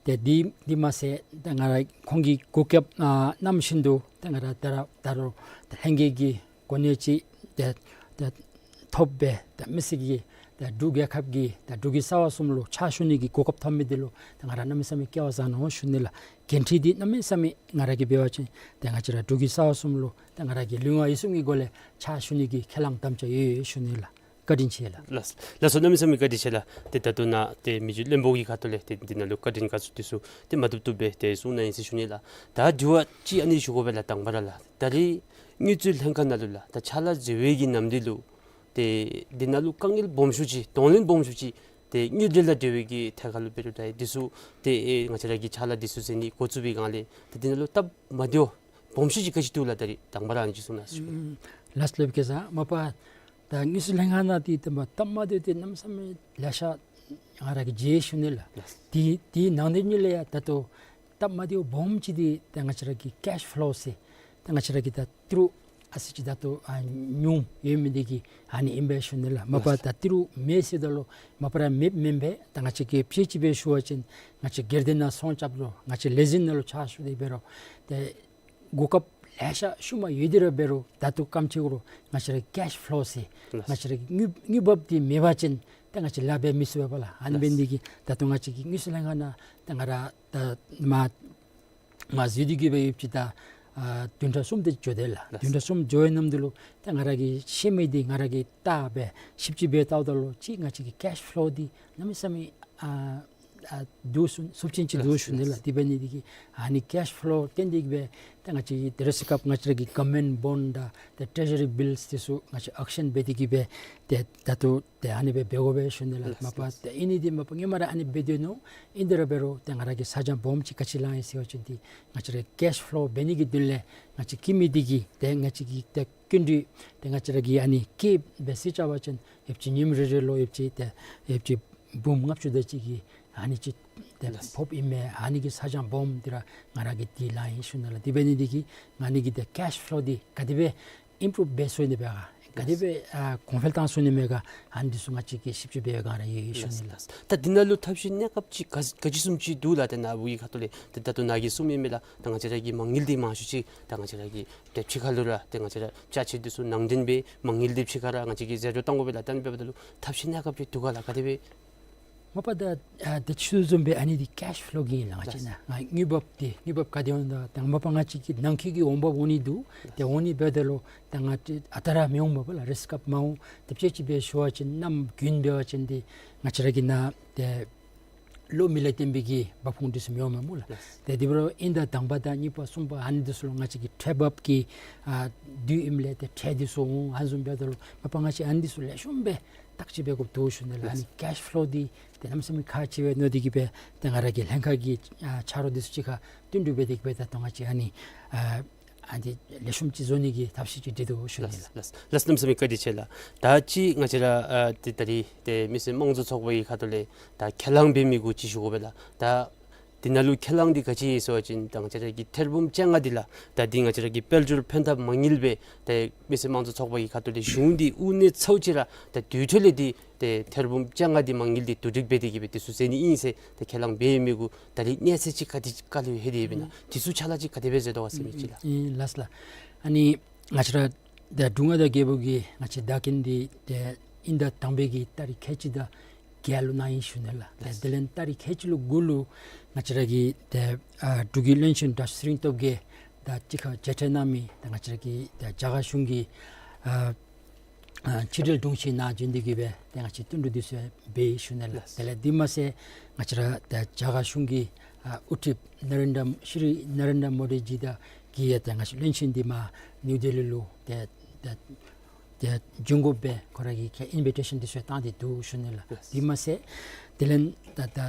ཏེ་འདི་འདི་མ་ཚད་ད་ང་ར་ཁོང་གིས་གོ་སྐབས་ཨ་གནང་བཞིན་དུ་ད་ང་ར་ད་ར་ད་རུང་ད་ལྷན་རྒྱས་ཀྱི་གོ་གནས་ཅིག་ཏེ་ཏེ་ཐོབ་སྦེ་ད་མི་སེར་གྱི་ད་འབྲུག་རྒྱལ་ཁབ་ཀྱི་ད་འབྲུག་གི་ས་བ་གསུམ་ལུ་ཕྱག་ཞུ་ནི་གི་གོ་སྐབས་ཐོབ་མི་འདི་ལུ་ད་ང་ར་གནམ་མེད་ས་མེད་སྐལ་བ་བཟང་ནུག་ཞུ་ནི་ལགས། འགན་འཁྲི་འདི་གནམ་མེད་ས་མེད་ང་ར་གིས་འབད་བ་ཅིན་ད་ང་བཅས་ར་འབྲུག་གི་ས་བ་གསུམ་ལུ་ད་ང་ར་གིས་ལུས་ངག་ཡིད་གསུམ་གྱི་སྒོ་ལས་ཕྱག་ཞུ་ནི་གི་ཁས་བླངས་དམ་བཅའ་ཡོད་ཡོད་ཞུ་ནི་ལགས། བཀའ་དྲིན་ཆེ་ལགས། ལགས་ལགས་སོ། གནམ་མེད་ས་མེད་བཀའ་དྲིན་ཆེ་ལགས། ཏེ་ད་ལྟོ་ནཱ་ཏེ་མི་རྗེ་བློན་པོ་གི་ཁ་ཐུག་ལས་ཏེ་འདི་ནང་ལུ་བཀའ་དྲིན་དགའ་ཚོར་འདི་ཚུ་ཏེ་མ་བཏུབ་བཏུབ་སྦེ་ཏེ་གསུང་གནང་ཡི་ཟེར་ཞུ་ནི་ལགས། ད་དྲི་བ་ཅིག་ཨ་ནི་ཞུ་དགོ་པས་ལགས། དང་པ་ར་ལགས། ད་རིས་དངུལ་རྩིས་ལྷན་ཁག་ནང་ལུ་ལགས། ད་ཕྱག་ལཱ་མཛད་པའི་གི་ནམ་དུས་ལུ་ཏེ་འདི་ནང་ལུ་དཀའ་ངལ་སྦོམ་ཤོས་ཅིག་གདོང་ལེན་སྦོམ་ཤོས་ཅིག་ཏེ་དངུལ་འབྲེལ་དང་འབྲེལ་བའི་གི་ཐད་ཁར་ལུ་འབད་རུང་ད་འདི་ཚུ་ཏེ་ཨེ་ང་བཅས་ར་གི་ཕྱག་ལཱ་འདི་ཚུ་མཛད་ནི་འགོ་བཙུགས་པའི་སྒང་ལས་ཏེ་འདི་ནང་ལུ་སྟབས་མ་བདེཝ་སྦོམ་ཤོས་ཅིག་ག་ཅི་འདུག་ལགས། ད་རིས་དང་པ་ར་ཨ་ནི་ཅིག་གསུང་གནང་ཟེར་ཞུ། ཨུམ། ལགས་སོ་ལགས། སླབ་གེ་ས་མ་པ་ད་དངུལ་རྩིས་ལྷན་ཁག་ནང་འདི་ད་མ་སྟབས་མ་བདེཝ་འདི་གནམ་མེད་ས་མེད་ལེ་ཤ་ང་ར་གིས་མཇལ་ཞུ་ནི་ལགས། ལགས། དེ་དེ་ནང་དོན་ཉིད་ལས་ཡང་ད་ལྟོ་སྟབས་མ་བདེཝ་སྦོམ་ཅིག་འདི་ད་ང་བཅས་ར་གི་ཀེཤ་ཕློ་ཟེར་ད་ང་བཅས་ར་གི་ད་ཏི་རུ་ཨ་ཙི་ཅིག་ད་ལྟོ་ཨ་ཉུང་ཡོད་མི་འདི་གིས་ཨ་ནི་ཨིན་པས་ཞུ་ནི་ལགས། མ་པ་ལགས། ད་ཏི་རུ་མེད་ཟེརཝ་ད་ལུ་མ་པ་ར་མེདཔ་མེན་པས། ད་ང་བཅས་ཀྱིས་དཔྱེ་ཅིག་སྦེ་ཞུ་བ་ཅིན་ང་བཅས་སྒེར་སྡེ་ནང་ཚོང་རྐྱབ་རུང་ང་བཅས་ལས་འཛིན་ནང་ལུ་ཕྱག་ཞུ་སྟེ་འབད་རུང་ཏེ་གོ་སྐབས་ལེ་ཤ་ཤུལ་མ་ཡོད་དེ་ར་འབད་རུང་ད་ལྟོ་ག་དེམ་ཅིག་རུང་ང་བཅས་ར་ཀེཤ་ཕློ་ཟེར་ལགས། ང་བཅས་ར་གི་དངུལ་དངུལ་འབབ་འདི་མེད་པ་ཅིན་ད་ང་བཅས་ལཱ་འབད་མི་ཚུགས་པས་ལགས། ཨ་ནི་འབད་ནི་འདི་གིས་ད་ལྟོ་ང་བཅས་ཀྱི་དངུལ་རྩིས་ལྷན་ཁག་ནང་ད་ང་ར་ད་མ་མ་འཛུལ་ཏེ་གི་སྦེ་ཡོདཔ་ཅིག་ད་ཨ་བདུན་ཕྲག་གསུམ་དེ་ཅིག་འགྱོ་དེས་ལགས། ལགས། བདུན་ཕྲག་གསུམ་འགྱོ་བའི་ནམ་དུས་ལུ་ད་ང་ར་གིས་ཤེས་མི་འདི་ང་ར་གིས་བལྟ་སྦེ་ཞིབ་ཅིག་སྦེ་བལྟཝ་ད་ལུ་ཅིག་ང་བཅས་ཀྱི་ཀེཤ་ཕློ་འདི་གནམ་མེད་ས་མེད་ཨ་ཨ་འདུག་ཟེར་ཚབས་ཆེན་ཅིག་འདུག་ཞུ་ནི་ལགས། དེ་འབད་ནི་འདི་གིས་ཨ་ནི་ཀེཤ་ཕློ་བརྟེན་ཏེ་གི་སྦེ་ད་ང་བཅས་ཀྱིས་དེ་རེས་སྐབས་ང་བཅས་ར་གི་གོ་ཝར་མེནཊ་བོནཌ་དང་ཏེ་ཊེ་ཟུ་རི་བིལསི་འདི་ཚུ་ང་བཅས་ཨོག་ཤཱན་འབད་དེ་གི་སྦེ་ཏེ་ད་ལྟོ་ཏེ་ཨ་ནི་སྦེ་འབད་དགོ་པས་ཞུ་ནི་ལགས། ལགས། མ་པ་ལགས། ཏེ་ཨིན་ནི་འདི་མ་པ་སྔོན་མ་ར་ཨ་ནི་འབད་དེ་ནུག། ཨིན་དེ་ར་འབད་རུང་ཏེ་ང་ར་གིས་ཚ་གྱང་སྦོམ་ཅིག་ག་ཅི་ལང་ཡི་ཟེར་བ་ཅིན་ཏེ་ང་བཅས་ར་ཀེཤ་ཕློ་འབད་ནི་གི་དོན་ལས་ང་བཅས་ཀྱི་མི་འདི་གིས་ཏེ་ང་བཅས་ཀྱི་ཏེ་སྐྱིན་འགྲུལ་ཏེ་ང་བཅས་ར་གིས་ཨ་ནི་ཀེཔ་སྦེ་རྩིས་རྐྱབ་པ་ཅིན་ཡོདཔ་ཅིག་ཉིནམ་རེ་རེ་ལུ་ཡོདཔ་ཅིག་ཏེ་ཡོདཔ་ཅིག་འབུམ་ལྔ་བཅུ་དེ་ཅིག་གི་ཨ་ནི་ཅིག་ཏེ་ལགས། ཕོགཔ་ཨིན་མས། ཨ་ནི་གི་ཚ་གྱང་སྦོམ་འདི་ར་ང་ར་གིས་ཏེ་ལང་ཡི་ཞུ་ནི་ལགས། དེ་འབད་ནི་འདི་གིས་ང་ནི་གི་ཏེ་ཀེཤ་ཕློ་འདི་ག་དེ་སྦེ་ཨིམ་པུ་རུབ་འབད་ཚུགས་ནི་མས་ག་ག་དེ་སྦེ་ཨ་གོང་འཕེལ་བཏང་ཚུགས་ནི་མས་ག་ཨ་ནི་འདི་ཚུ་ང་བཅས་ཀྱིས་ཞིབ་ཅིག་འབད་བའི་སྒང་ར་ཡོད་ཡོད་ཞུ་ནི་ལགས། ད་འདི་ནང་ལུ་ཐབས་ཤེས་གནས་སྐབས་ཅིག་ག་ག་ཅི་བཟུམ་ཅིག་འདུག་ལགས། ཏེ་ནཱ་བུ་གི་ཁ་ཐུག་ལས་ཏེ་ད་ལྟོ་ནཱ་གིས་གསུངས་མི་མས་ལགས། ད་ང་བཅས་ར་གི་མ་དངུལ་འདི་མང་ཤོས་ཅིག་ད་ང་བཅས་ར་གི་ཏེ་ཕྱི་ཁ་ལུ་ར་ཏེ་ང་བཅས་ར་ཅ་ཆས་འདི་ཚུ་ནང་འདྲེན་འབད་མ་དངུལ་འདི་ཕྱི་ཁར་ར་ང་བཅས་ཀྱིས་ཟད་འགྲོ་གཏང་དགོ་པས་ལགས། ད་ཨ་ནི་འབདཝ་ད་ལུ་ཐབས་ཤེས་གནས་སྐབས་ཅིག་འདུག་ག་ལགས། ག་དེ་སྦེ། མ་པ་ད་ཨ་ཏེ་ཁྱོད་བཟུམ་སྦེ་ཨ་ནི་འདི་ཀེཤ་ཕློ་གི་ཨིན་ལགས། ང་བཅས་ནཱ་ང་དངུལ་འབབ་འདི་དངུལ་འབབ་ག་དེ་འོང་ད་ད་མ་པ་ང་བཅས་ཀྱི་ནང་འཁོད་ཀྱི་འོང་འབབ་འོང་ནི་འདུག། ཏེ་འོང་ནི་འབདཝ་ད་ལུ་ད་ང་བཅས་ཨ་རྟག་ར་མི་འོང་མས་པ་ལགས། རེས་སྐབས་མ་འོང་། ཏེ་དཔྱེ་ཅིག་སྦེ་ཞུ་བ་ཅིན་གནམ་དགུན་འབད་བ་ཅིན་འདི་ང་བཅས་ར་གི་ནཱ་ཏེ་གློག་མེ་ལས་བརྟེན་པའི་གི་འབབ་ཁུངས་འདི་ཚུ་མི་འོང་མས་སྨོ་ལགས། ལགས། ཏེ་དེ་འབད་རུང་ཨིན་ད་དང་པ་དང་གཉིས་པ་གསུམ་པ་ཨ་ནི་འདི་ཚུ་ལུ་ང་བཅས་ཀྱི་ཁྲལ་འབབ་ཀྱི་ཨ་དུས་ཨིནམ་ལས་ཏེ་ཁྲལ་འདི་ཚུ་འོང་། ཨ་ནི་བཟུམ་འབདཝ་ད་ལུ་མ་པ་ང་བཅས་ཨ་ནི་འདི་ཚུ་ལེགས་ཤོམ་སྦེ་བརྟག་དཔྱད་འབད་དགོཔ་འདུག་ཞུ་ནི་ལགས། ཨ་ནི་ཀེཤ་ཕློ་འདི་ཏེ་གནམ་མེད་ས་མེད་ཁག་ཆེ་བས་མནོ་སྟེ་གི་སྦེ་ཏེ་ང་ར་གི་ལྷན་ཁག་གི་ཨ་ཆ་རོགས་འདི་ཚུ་གཅིག་ཁར་བསྟུན་གྲོས་འབད་དེ་གི་སྦེ་ད་ལྟོ་ང་བཅས་ཨ་ནི་ཨ་ཨ་ནི་ལེགས་ཤོམ་ཅིག་བཟོ་ནི་གི་ཐབས་ཤེས་ཅིག་སྒྲིག་དོ་ཞུ་ནི་ལགས། ལགས། ལགས། གནམ་མེད་ས་མེད་བཀའ་དྲིན་ཆེ་ལགས། ད་ཅི་ང་བཅས་ར་ཨ་ཏེ་ད་རིས་ཏེ་མི་སེར་དམངས་གཙོ་ཚོགས་པ་གི་ཁ་ཐུག་ལས་ད་ཁས་བླངས་འབད་མི་གུ་ཅིག་ཞུ་དགོ་པས་ལགས། ད་འདི་ནང་ལུ་ཁས་བླངས་འདི་ག་ཅི་ཡོད་ཟེར་བ་ཅིན་ད་ང་བཅས་ར་གི་ཐེར་འབུམ་བཅོ་ལྔ་འདི་ལགས། ད་འདི་ང་བཅས་ར་གི་དཔལ་འབྱོར་ཕན་ཐབས་མ་དངུལ་སྦེ་ཏེ་མི་སེར་དམངས་གཙོ་ཚོགས་པ་གི་ཁ་ཐུག་ལས་གཞུང་འདི་དབུ་ནས་ཚུ་ཅིག་ར་ད་དུས་ཐོག་ལས་འདི་ཏེ་ཐེར་འབུམ་བཅོ་ལྔ་འདི་མ་དངུལ་འདི་བསྡུ་སྒྲིག་འབད་དེ་གི་སྦེ་འདི་ཚུ་མཛད་ནི་ཨིན་ཟེར་ཏེ་ཁས་བླངས་འབད་མི་གུ་ད་རིས་གནས་ཚད་ཅིག་ག་དེ་ག་ལུ་ལྷོད་དེ་ཡོདཔ་ཨིན་ན། ཨུམ། འདི་ཚུ་ཕྱག་ལཱ་ཅིག་ག་དེ་སྦེ་མཛད་དོ་ག་ཟེར་མི་ཅིག་ལགས། ཨུམ། ལགས་ལགས། ཨ་ནི་ང་བཅས་ར་ད་འབྲུག་མངའ་བདག་རྒྱལ་པོ་གིས་ང་བཅས་བདག་འཛིན་འདི་ཏེ་དབྱིན་ཟླ་དང་པའི་གི་ཏ་རིག་ཁལ་གཅིག་དང་བརྒྱད་ལུ་གནང་ཡི་ཞུ་ནི་ལགས། ཏེ་ལགས། དེ་ལས་ཏ་རིག་ཁལ་གཅིག་ལུ་དགུ་ལུ་ང་བཅས་ར་གི་ཏེ་ཨ་འབྲུག་གི་བློན་ཆེན་དྲག་ཤོས་ཚེ་རིང་སྟོབས་རྒྱས་དང་གཅིག་ཁར་མཇལ་འཕྲད་གནང་མི་ཏེ་ང་བཅས་ར་གི་ཏེ་རྒྱ་གར་གཞུང་གི་ཨ་ཨ་ཕྱི་འབྲེལ་དྲུང་ཆེན་ནཱ་བྱོན་ཏེ་གི་སྦེ་ཏེ་ང་བཅས་བསྟུན་གྲོས་འདི་ཚུ་འབད་ཡི་ཞུ་ནི་ལགས། ལགས། དེ་ལས་འདི་མ་ཚད་ང་བཅས་ར་ཏེ་རྒྱ་གར་གཞུང་གི་ཨ་དབུ་ཁྲིདཔ་ནཱ་རེནྡྲ་ཤྲི་ནཱ་རེནྡྲ་མོ་དི་ཇི་དང་གི་ཡང་ཏེ་ང་བཅས་བློན་ཆེན་འདི་མར་ནིའུ་ལྡི་ལི་ལུ་ཏེ་ཏེ་ཏེ་བྱོན་དགོ་པའི་ཁོ་ར་གི་ཁ་ཨིན་བི་ཊེ་ཤཱན་འདི་ཚུ་བཏང་སྟེ་འདུག་ཞུ་ནི་ལགས། ལགས། འདི་མ་ཚད་དེ་ལས་ད་ད་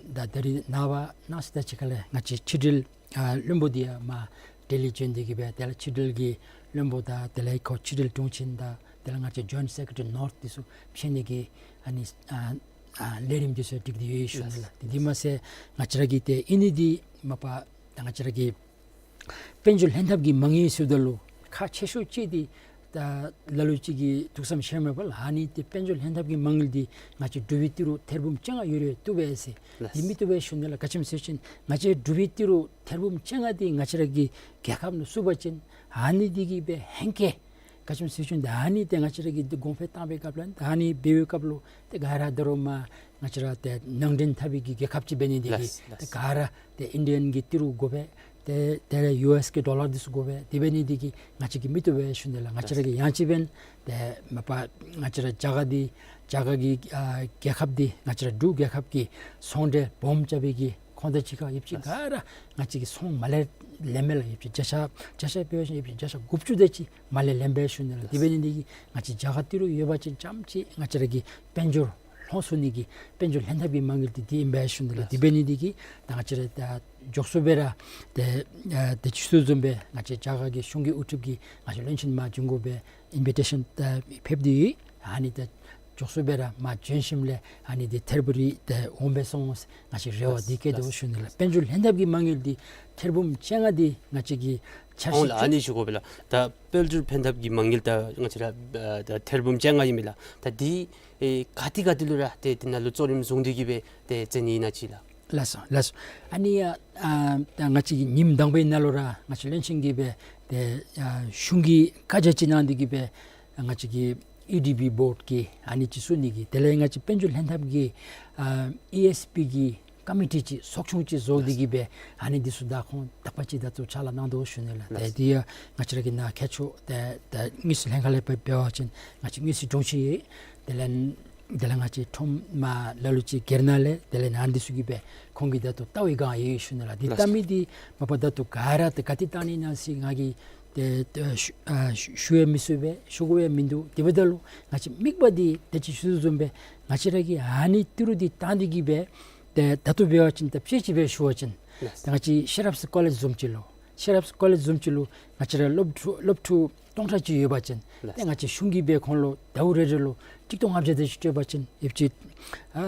ད་ད་རིས་ནངས་པ་གནངས་ཚེ་དང་གཅིག་ཁར་ལས་ང་བཅས་ཕྱི་འབྲེལ་ཨ་བློན་པོ་འདི་ཡང་མར་ལྡི་ལི་བྱོན་ཏེ་གི་སྦེ་དེ་ལས་ཕྱི་འབྲེལ་གྱི་བློན་པོ་དང་དེ་ལས་ཁོ་ཕྱི་འབྲེལ་དྲུང་ཆེན་དང་དེ་ལས་ང་བཅས་ཇོའིནཊ་སེཀ་རེ་ཊ་རི་ནོརཐ་འདི་ཚུ་ཕྱད་ནི་གི་ཨ་ནི་ཨ་ཨ་ལས་རིམ་འདི་ཚུ་སྒྲིག་སྟེ་ཡོད་ཞུ་ནི་ལགས། ལགས། དེ་འདི་མ་ཚད་ང་བཅས་ར་གི་ཏེ་ཨིན་ནི་འདི་མ་པ་ད་ང་བཅས་ར་གི་དཔལ་འབྱོར་ལྷན་ཐབས་ཀྱི་མ་དངུལ་ཟེརཝ་ད་ལུ་ཁག་ཆེ་ཤོས་ཅིག་འདི་ ད་ལ་ལུ་ཅིག་གིས་ཐུགས་བསམ་བཞེས་མས་པ་ལགས། ཨ་ནི་ཏེ་དཔལ་འབྱོར་ལྷན་ཐབས་ཀྱི་མ་དངུལ་འདི་ང་བཅས་འབྲུག་པའི་ཏི་རུ་ཐེར་འབུམ་བཅོ་ལྔ་ཡོད་རུང་བཏུབ་པས་ཟེར། ལགས། འདི་མི་བཏུབ་པས་ཞུ་ནི་ལགས། ག་ཅི་སྨོ་ཟེར་བ་ཅིན་ང་བཅས་འབྲུག་པའི་ཏི་རུ་ཐེར་འབུམ་བཅོ་ལྔ་འདི་ང་བཅས་ར་གི་རྒྱལ་ཁབ་ནང་བཙུགས་པ་ཅིན་ཨ་ནི་འདི་གིས་སྦེ་ཧེང་སྐལ་ག་ཅི་སྨོ་ཟེར་བ་ཅིན་ད་ཨ་ནི་ཏེ་ང་བཅས་ར་གིས་འདི་གོང་འཕེལ་བཏང་པའི་སྐབས་ལུ་ད་ཨ་ནི་འབད་བའི་སྐབས་ལུ་ཏེ་ག་ར་ད་རུང་མར་ང་བཅས་ར་ཏེ་ནང་འདྲེན་འཐབ་པའི་གི་རྒྱལ་ཁབ་ཅིག་འབད་ནི་འདི་གིས། ལགས། ཏེ་ལགས། ག་ར་ཏེ་ཨིན་ཌི་ཡཱན་གྱི་ཏི་རུ་དགོ་པས། ཏེ་དེ་ལས་ཡུ་ཨེསི་གི་ཌོ་ལར་འདི་ཚུ་དགོ་པས། དེ་འབད་ནི་འདི་གིས་ང་བཅས་ཀྱིས་མི་བཏུབ་པས་ཞུ་ནི་ལགས། ང་བཅས་ར་གིས་ཡང་ཅིན་འབདན་ཏེ་མ་པ་ང་བཅས་ར་རྒྱ་གར་འདི་རྒྱ་གར་གྱི་ཨ་རྒྱལ་ཁབ་འདི་ང་བཅས་ར་འབྲུག་རྒྱལ་ཁབ་ཀྱི་ཚོང་འབྲེལ་སྦོམ་རྐྱབ་པའི་གི་ཁོངས་དང་གཅིག་ཁར་ཡོདཔ་ཅིག་ག་ར་ང་བཅས་ཀྱིས་ཚོང་མར་ལས་ལེན་མས་ལགས། ཡོདཔ་ཅིག་བརྒྱ་ཆ་བརྒྱ་ཆ་འབད་བ་ཅིན་ཡོདཔ་ཅིག་བརྒྱ་ཆ་དགུ་བཅུ་དེ་ཅིག་མར་ལས་ལེན་པས་ཞུ་ནི་ལགས། དེ་འབད་ནི་འདི་གིས་ང་བཅས་རྒྱ་གར་ཏི་རུ་ཡོད་པ་ཅིན་རྐྱངམ་ཅིག་ང་བཅས་ར་གི་དཔལ་འབྱོར་ལྷོངས་ཚུགས་ནི་གི་དཔལ་འབྱོར་ལྷན་ཐབས་ཀྱི་མ་དངུལ་འདི་འདི་ཨིན་པས་ཞུ་ནི་ལགས། ལགས། དེ་འབད་ནི་འདི་གིས་ད་ང་བཅས་ར་ད་མགྱོགས་སུ་སྦེ་ར་ཏེ་ཨ་ཏེ་ཞུ་དོ་བཟུམ་སྦེ་ང་བཅས་རྒྱ་གར་གྱི་གཞུང་གི་དབུ་ཁྲིད་ཀྱིས་ང་བཅས་བློན་ཆེན་མར་བྱོན་དགོ་པའི་ཨིན་བི་ཊེ་ཤཱན་ད་ཕེབས་ཏེ་ཡོད། ཨ་ནི་ད་མགྱོགས་སུ་སྦེ་ར་མར་བྱོན་ཞིནམ་ལས་ཨ་ནི་འདི་ཐེར་འབུམ་རེ་ཏེ་འོང་པས་སོང་ཟེར་ང་བཅས་རེ་བ་འདི་བསྐྱེད་དོ་ཞུ་ནི་ལགས། དཔལ་འབྱོར་ལྷན་ཐབས་ཀྱི་མ་དངུལ་འདི་ཐེར་འབུམ་བཅོ་ལྔ་འདི་ང་བཅས་ཀྱིས་འཆར་གཞི། ཨོ་ལགས། ཨ་ནི་ཞུ་དགོ་པས་ལགས། ད་དཔལ་འབྱོར་ལྷན་ཐབས་ཀྱི་མ་དངུལ་ད་ང་བཅས་ར་ཨ་ད་ཐེར་འབུམ་བཅོ་ལྔ་ཨིན་མས་ལགས། ད་འདི་ཨེ་ག་ཏེ་ག་ཏེ་ལུ་ར་ཏེ་འདི་ནང་ལུ་གཙོ་རིམ་བཟུང་སྟེ་གིས་སྦེ་ཏེ་བཙལ་ནི་ཨིན་ན་ཅིག་ལགས། ལགས་སོ་ལགས་སོ། ཨ་ནི་ཨ་ད་ང་བཅས་ཀྱིས་ཉིནམ་དང་པའི་ནང་ལུ་ར་ང་བཅས་བློན་ཆེན་གྱིས་སྦེ་ཏེ་ཨ་གཞུང་གི་བཀའ་རྒྱ་ཅིག་གནང་སྟེ་གིས་སྦེ་ང་བཅས་ཀྱི་ཨེ་ཌི་བི་བོརཌ་ཀྱི་ཨ་ནི་ཅིག་བཙུགས་ནི་གི་དེ་ལས་ང་བཅས་དཔལ་འབྱོར་ལྷན་ཐབས་ཀྱི་ཨ་ཨི་ཨེསི་པི་གི་ཀོ་མི་ཊི་ཅིག་ཚོགས་ཆུང་ཅིག་བཟོ་སྟེ་གིས་སྦེ་ཨ་ནི་འདི་ཚུ་ད་ཁོང་དག་པ་ཅིག་ད་ཚུ་ཕྱག་ལཱ་གནང་དོ་ཞུ་ནི་ལགས། ཏེ་ལགས། འདི་ཡང་ང་བཅས་ར་གི་ནཱ་མཁས་མཆོག་ཏེ་ཏེ་དངུལ་རྩིས་ལྷན་ཁག་ལས་འབད་བ་ཅིན་ང་བཅས་དངུལ་རྩིས་དྲུང་ཆེན་ཡོད། དེ་ལས་དེ་ལས་ང་བཅས་ཁྲོམ་མ་ལ་ལུ་ཅིག་སྒེར་ནང་ལས་དེ་ལས་ནཱ་འདི་ཚུ་གིས་སྦེ་ཁོང་གིས་ད་ལྟོ་ལྟ་བའི་སྒང་ཡོད་ཞུ་ནི་ལགས། འདི་ལགས། ལྟ་མི་འདི་མ་པ་ད་ལྟོ་ག་ར་ཏེ་ག་ཏེ་བཏང་ནི་ཨིན་ན་ཟེར་ང་གིས་ཏེ་ཏེ་ཞུ་ཨ་ཞུ་ཞུ་ཡང་མི་ཚུགས་པས། ཞུ་དགོ་ཡང་མིན་འདུག། དེ་འབདཝ་ད་ལུ་ང་བཅས་དམིགས་པ་འདི་ཏེ་ཅིག་ཞུ་དོ་བཟུམ་སྦེ་ང་བཅས་ར་གིས་ཨ་ནི་ཏི་རུ་འདི་བཏང་སྟེ་གིས་སྦེ་ཏེ་ད་ལྟོ་འབད་བ་ཅིན་ད་དཔེ་ཅིག་སྦེ་ཞུ་བ་ཅིན་ལགས། ཏེ་ང་བཅས་ཤེས་རབ་ཀོ་ལེཇ་བཟུམ་ཅིག་ལུ་ཤེས་རབ་ཀོ་ལེཇ་བཟུམ་ཅིག་ལུ་ང་བཅས་ར་སློབ་ཕྲུག་སློབ་ཕྲུག་སྟོང་ཕྲག་གཅིག་ཡོད་པ་ཅིན་ལགས། ཏེ་ང་བཅས་གཞུང་གིས་སྦེ་ཁོང་ལུ་ཟླཝ་རེ་རེ་ལུ་གཅིག་སྟོང་ལྔ་བརྒྱ་དེ་ཅིག་སྤྲོད་པ་ཅིན་ཡོདཔ་ཅིག་ཨ་